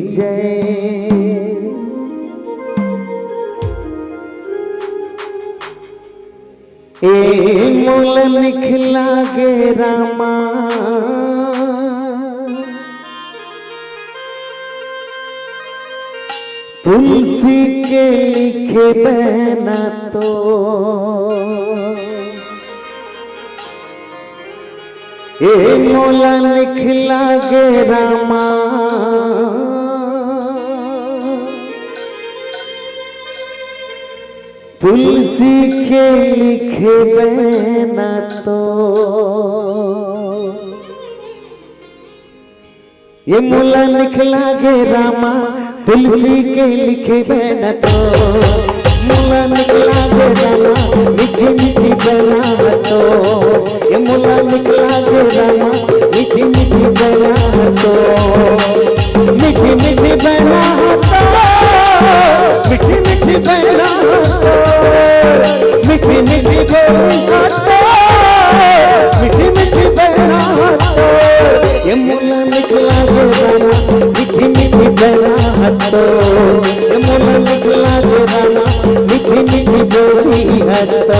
जय। ए मोला निक लागे रामा, तुलसी के लिखे बहना तो। ए मोला निक लागे रामा, तुलसी के लिखे बहना तो। ए मोला निक लागे रामा, तुलसी के लिखे बहना तो। मोला निक लागे रामा, मीठी मीठी बहना तो। ए मोला निक लागे रामा, मीठी मीठी बहना तो। मीठी मीठी बहना तो, मीठी मीठी बहना तो, मीठी मीठी बोली तो, मीठी मीठी बहना तो। ए मोला निक लागे रामा, मीठी मीठी बहना तो। ए मोला निक लागे रामा, मीठी मीठी बोली तो।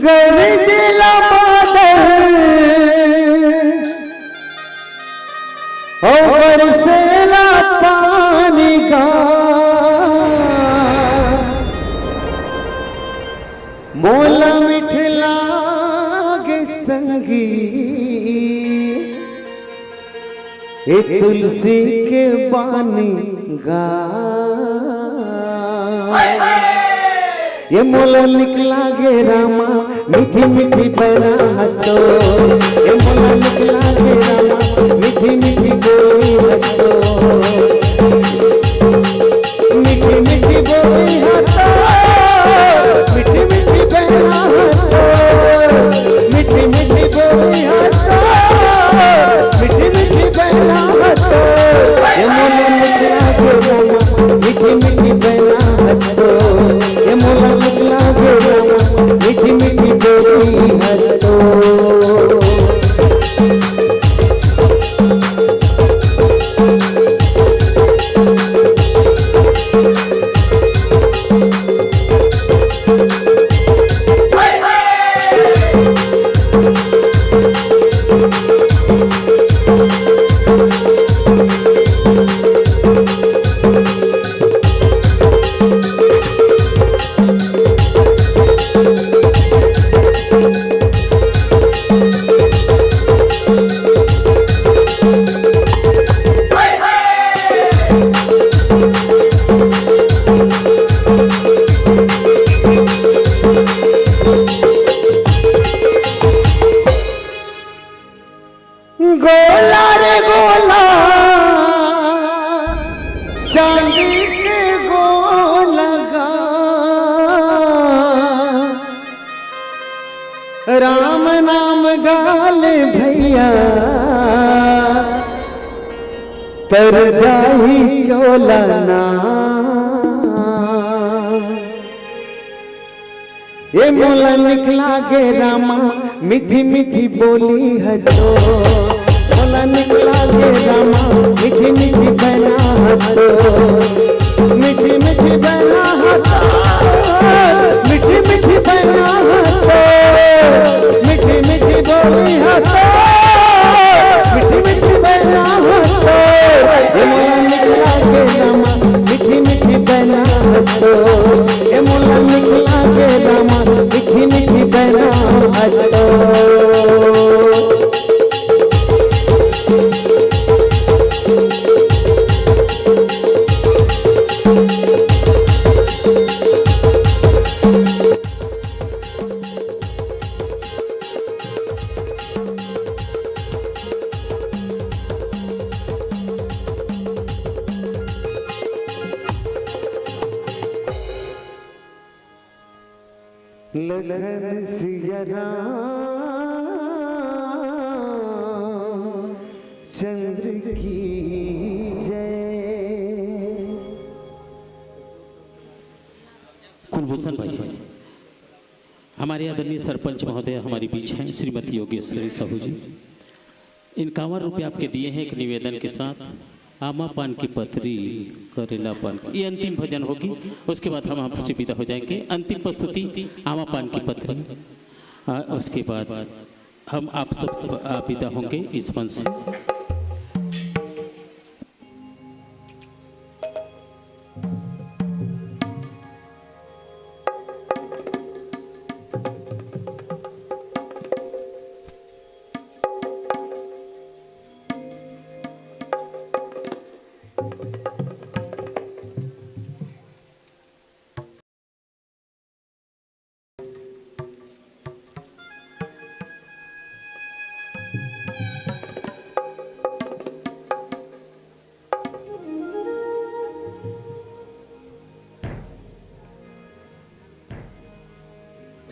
गरजेला बादल, ओ बरसेला पानी गा, मोला मिठ लागे संगी। ए तुलसी के बानी गा, ए मोला निक लागे रामा, मीठी मीठी बहना तो। ए मोला निक लागे रामा, मीठी मीठी बोली तो। मीठी मीठी बोली तो, मीठी मीठी बहना तो। मीठी मीठी बोली तो, गोला रे गोला, चांदी के गोला गा, राम नाम गाले भैया, तर जाही चोला ना। ए मोला निकला गे रामा, मीठी मीठी बोली ह तो। मोला निकला गे रामा, मीठी मीठी बहना ह तो। मीठी मीठी बहना ह तो। मीठी मीठी बहना ह तो। मीठी मीठी बोली ह तो। मीठी मीठी बहना ह तो। ए मोला निकला गे रामा, मीठी मीठी बहना ह तो। ए मोला निकला गे रामा, मीठी मीठी बहना ह तो। लखन सिया राम चंद्र की जय। कुलभूषण भाई, हमारे आदरणीय सरपंच महोदय हमारे बीच हैं, श्रीमती योगेश्वरी साहू जी। इनकावन रुपये आपके दिए हैं एक निवेदन के साथ। आमा पान की पतरी, करेला पान की, ये अंतिम भजन होगी। उसके बाद हम आपसे विदा हो जाएंगे। अंतिम प्रस्तुति आमा पान की पतरी। आ, उसके बाद हम आप सब, आ, विदा होंगे इस मंच से।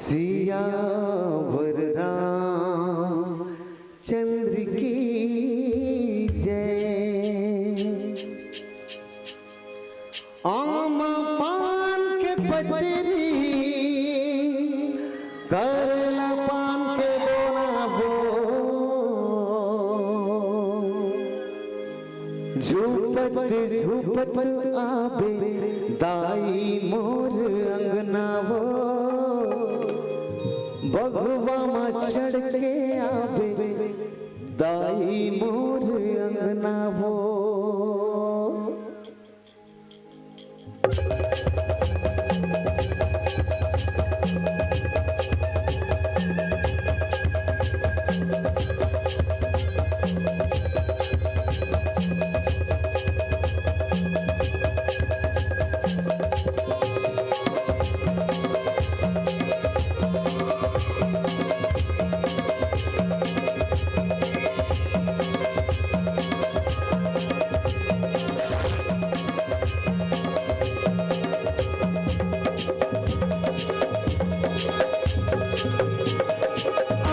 सियावर रामचंद्र की जय। आम पान के पतरी, करेला पान के दोना हो। झूपत झूपत आबे दाई मोर अंगना वो, बघवा मा चढ़ के आबे दाई मोर अंगना वो।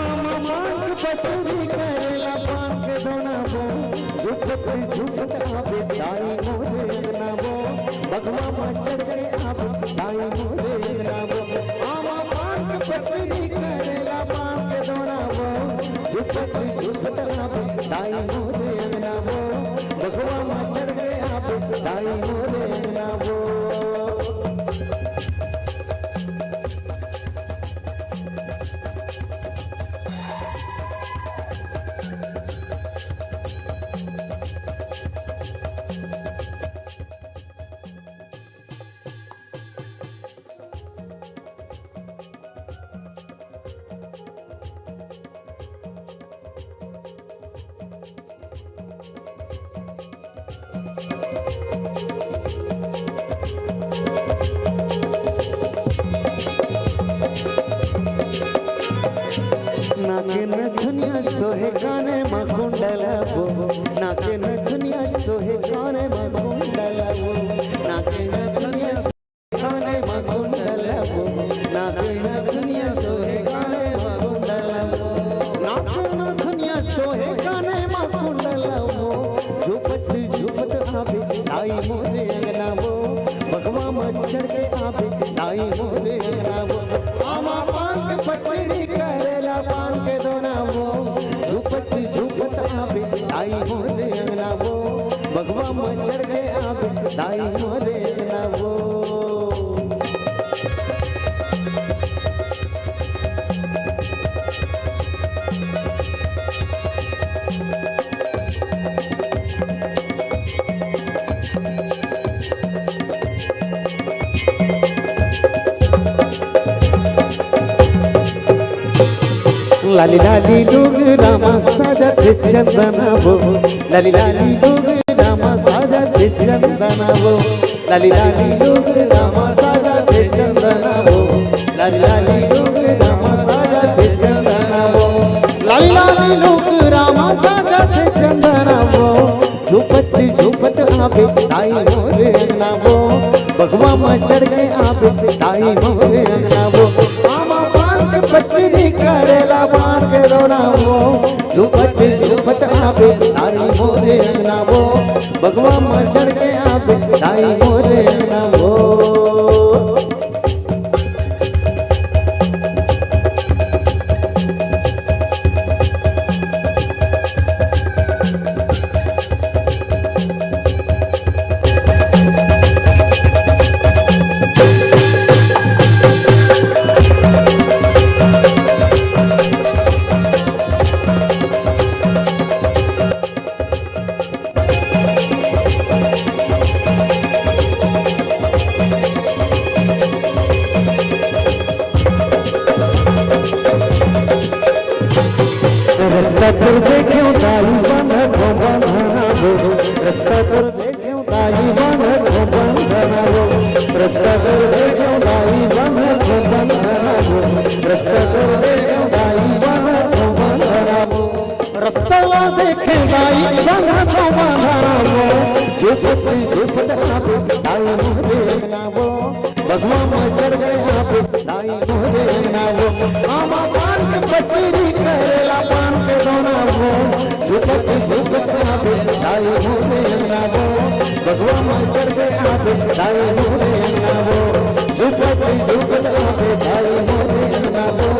आमा पान के पतरी, करेला पान के दोना वो, झूपत झूपत आबे दाई मोरे अंगना वो, बघवा मा चढ़ के आबे दाई मोरे अंगना वो। आमा पान के पतरी, करेला पान के दोना वो, झूपत झूपत आबे दाई मोरे अंगना वो, बघवा मा चढ़ के आबे दाई मोरे अंगना वो। नाके नथुनिया सोहे काने म कुंडल वो, नाके नथुनिया सोहे काने म कुंडल वो, नाके नथुनिया सोहे काने म कुंडल वो, नाके नथुनिया सोहे काने म कुंडल वो, नाके नथुनिया सोहे काने म कुंडल वो, झूपत झूपत आवे ताई मोरे अंगना वो, बगवा म चढ़ के आवे ताई मोरे अंगना वो, आमा पान के पतई करेला पान के दोना वो, झूपत झूपत आवे ताई मोरे अंगना वो, बगवा म चढ़ के आवे ताई मोरे अंगना वो। लाली लाली डोगरा मा साजथे चंदना वो, लाली लाली डोगरा मा साजथे चंदना वो, लाली लाली डोगरा मा साजथे चंदना वो, लाली लाली डोगरा मा साजथे चंदना वो, लाली लाली डोगरा मा साजथे चंदना वो, झूपत झूपत आवे ताई मोरे अंगना वो, बगवा म चढ़ के आवे ताई मोरे अंगना वो, आमा पान के पतई करेला पान के दोना वो, झूपत झूपत आवे ताई मोरे अंगना वो, बगवा म चढ़ के आवे ताई मोरे अंगना वो। रस्ता तोर देखेंव दाई बंधत हो बंधना वो, रस्ता तोर देखेंव दाई बंधत हो बंधना वो, रस्ता तोर देखेंव दाई बंधत हो बंधना वो, रस्ता तोर देखेंव दाई बंधत हो बंधना वो, रस्ता ला देखेंव दाई बंधत हो बंधना वो, झूपत झूपत आवे दाई मोरे अंगना वो। बगवा म चढ़ के आवे दाई मोरे अंगना वो, आमा पान के पतई करेला पान के दोना वो, झूपत झूपत आवे दाई मोरे अंगना वो, बगवा म चढ़ के आवे दाई मोरे अंगना वो, झूपत झूपत आवे दाई मोरे अंगना वो,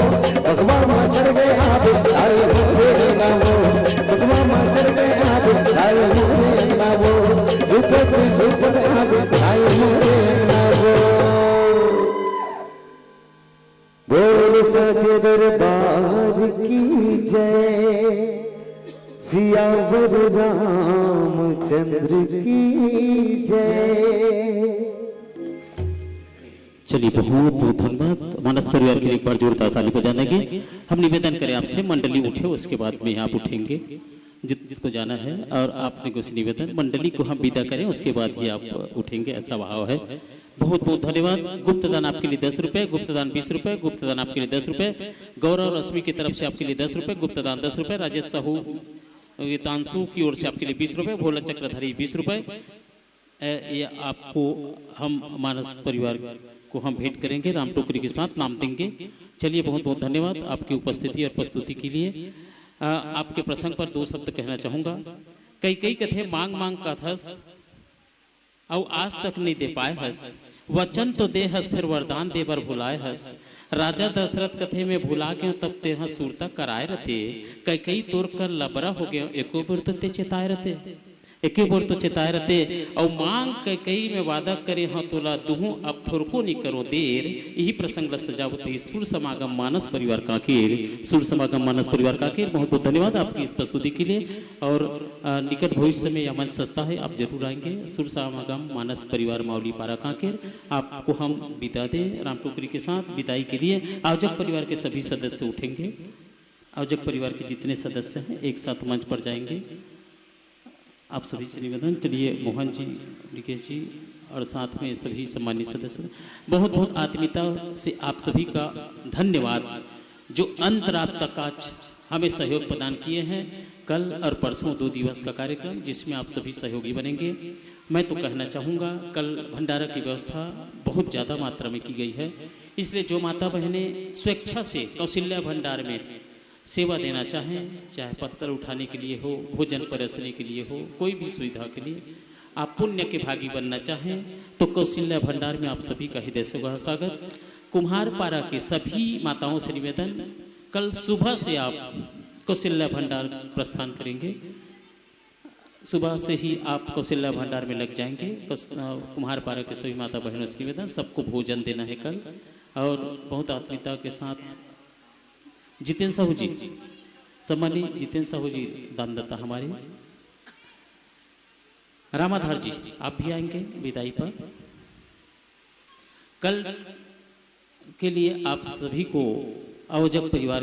बगवा म चढ़ के आवे दाई मोरे अंगना वो, बगवा म चढ़ के आवे दाई मोरे अंगना वो, झूपत झूपत आवे दाई मोरे अंगना वो। बोल साचे दरबार की जय, सियावर रामचंद्र की जय। चलिए, बहुत बहुत धन्यवाद। मानस परिवार के लिए एक बार जोरदार ताली बजाने की हम निवेदन करें आपसे, मंडली उठे, उसके बाद में आप उठेंगे। जित जित को जाना है। और आपसे कुछ निवेदन, मंडली को हम विदा करें, उसके बाद ही आप उठेंगे, ऐसा भाव है। बहुत बहुत धन्यवाद। गुप्त दान आपके लिए दस रुपए, गुप्त दान बीस रुपए, गुप्त दान आपके लिए दस रुपए, गौरव रश्मि की तरफ से आपके लिए दस रुपए, गुप्त दान दस रुपए, राजेश साहू, ये तानसू की ओर से आपके लिए बीस रुपए, भोला चक्रधारी बीस रुपए। ये आपको हम मानस परिवार को हम भेंट करेंगे, राम टोकरी के साथ नाम देंगे। चलिए, बहुत बहुत धन्यवाद आपकी उपस्थिति और प्रस्तुति के लिए। आपके प्रसंग पर दो शब्द कहना चाहूंगा। कई कई कथे मांग मांग कथस, अउ आज तक नहीं दे पाए हस। वचन तो दे हस, फिर वरदान दे बर भुलाए हस। राजा दशरथ कथे में भुला गयो, तब तेहा सुरता कराए रते। कई कई तोर कर लबरा हो गयो, एको बेर तो ते चेताए रते। एके बर तो चेताए रते, अउ मांग कई कई में वादा करे हंव तोला, दुहूं अब थोरको नी करो देर। यही प्रसंग ल सजावत रही सुर समागम मानस परिवार कांकेर। सुर समागम मानस परिवार कांकेर, बहुत बहुत धन्यवाद आपकी इस प्रस्तुति के लिए। और निकट भविष्य में यह मंच सजता है, आप जरूर आएंगे। सुर समागम मानस परिवार मावली पारा कांकेर, आपको हम विदा दे राम टोकरी के साथ विदाई के लिए आयोजक परिवार के सभी सदस्य उठेंगे। आयोजक परिवार के जितने सदस्य हैं, एक साथ मंच पर जाएंगे। आप सभी से निवेदन, चलिए मोहन जी, डीके जी और साथ में सभी सम्मानित सदस्य, बहुत बहुत आत्मीयता से आप सभी का धन्यवाद, जो अंत रात तक आज हमें सहयोग प्रदान किए हैं। कल और परसों दो दिवस का कार्यक्रम, जिसमें आप सभी सहयोगी बनेंगे। मैं तो कहना चाहूँगा, कल भंडारा की व्यवस्था बहुत ज़्यादा मात्रा में की गई है, इसलिए जो माता बहनें स्वेच्छा से कौशल्या भंडार में सेवा देना चाहें, चाहे पत्तल उठाने के लिए हो, भोजन परोसने के लिए हो, कोई भी सुविधा के लिए आप पुण्य के भागी बनना चाहें, तो कौशल्या भंडार में आप सभी का हृदय से स्वागत। कुम्हारपारा के सभी माताओं से निवेदन, कल सुबह से आप कौशल्या भंडार प्रस्थान करेंगे। सुबह से ही आप कौशल्या भंडार में लग जाएंगे। कौश- अ, कुम्हारपारा के सभी माता बहनों से निवेदन, सबको भोजन देना है कल। और बहुत आत्मीयता के साथ जितेंद्र साहू जी, सम्मानित जितेंद्र साहू जी, दानदाता हमारे, रामाधार जी, आप भी आएंगे विदाई पर। कल के लिए आप सभी को आयोजक परिवार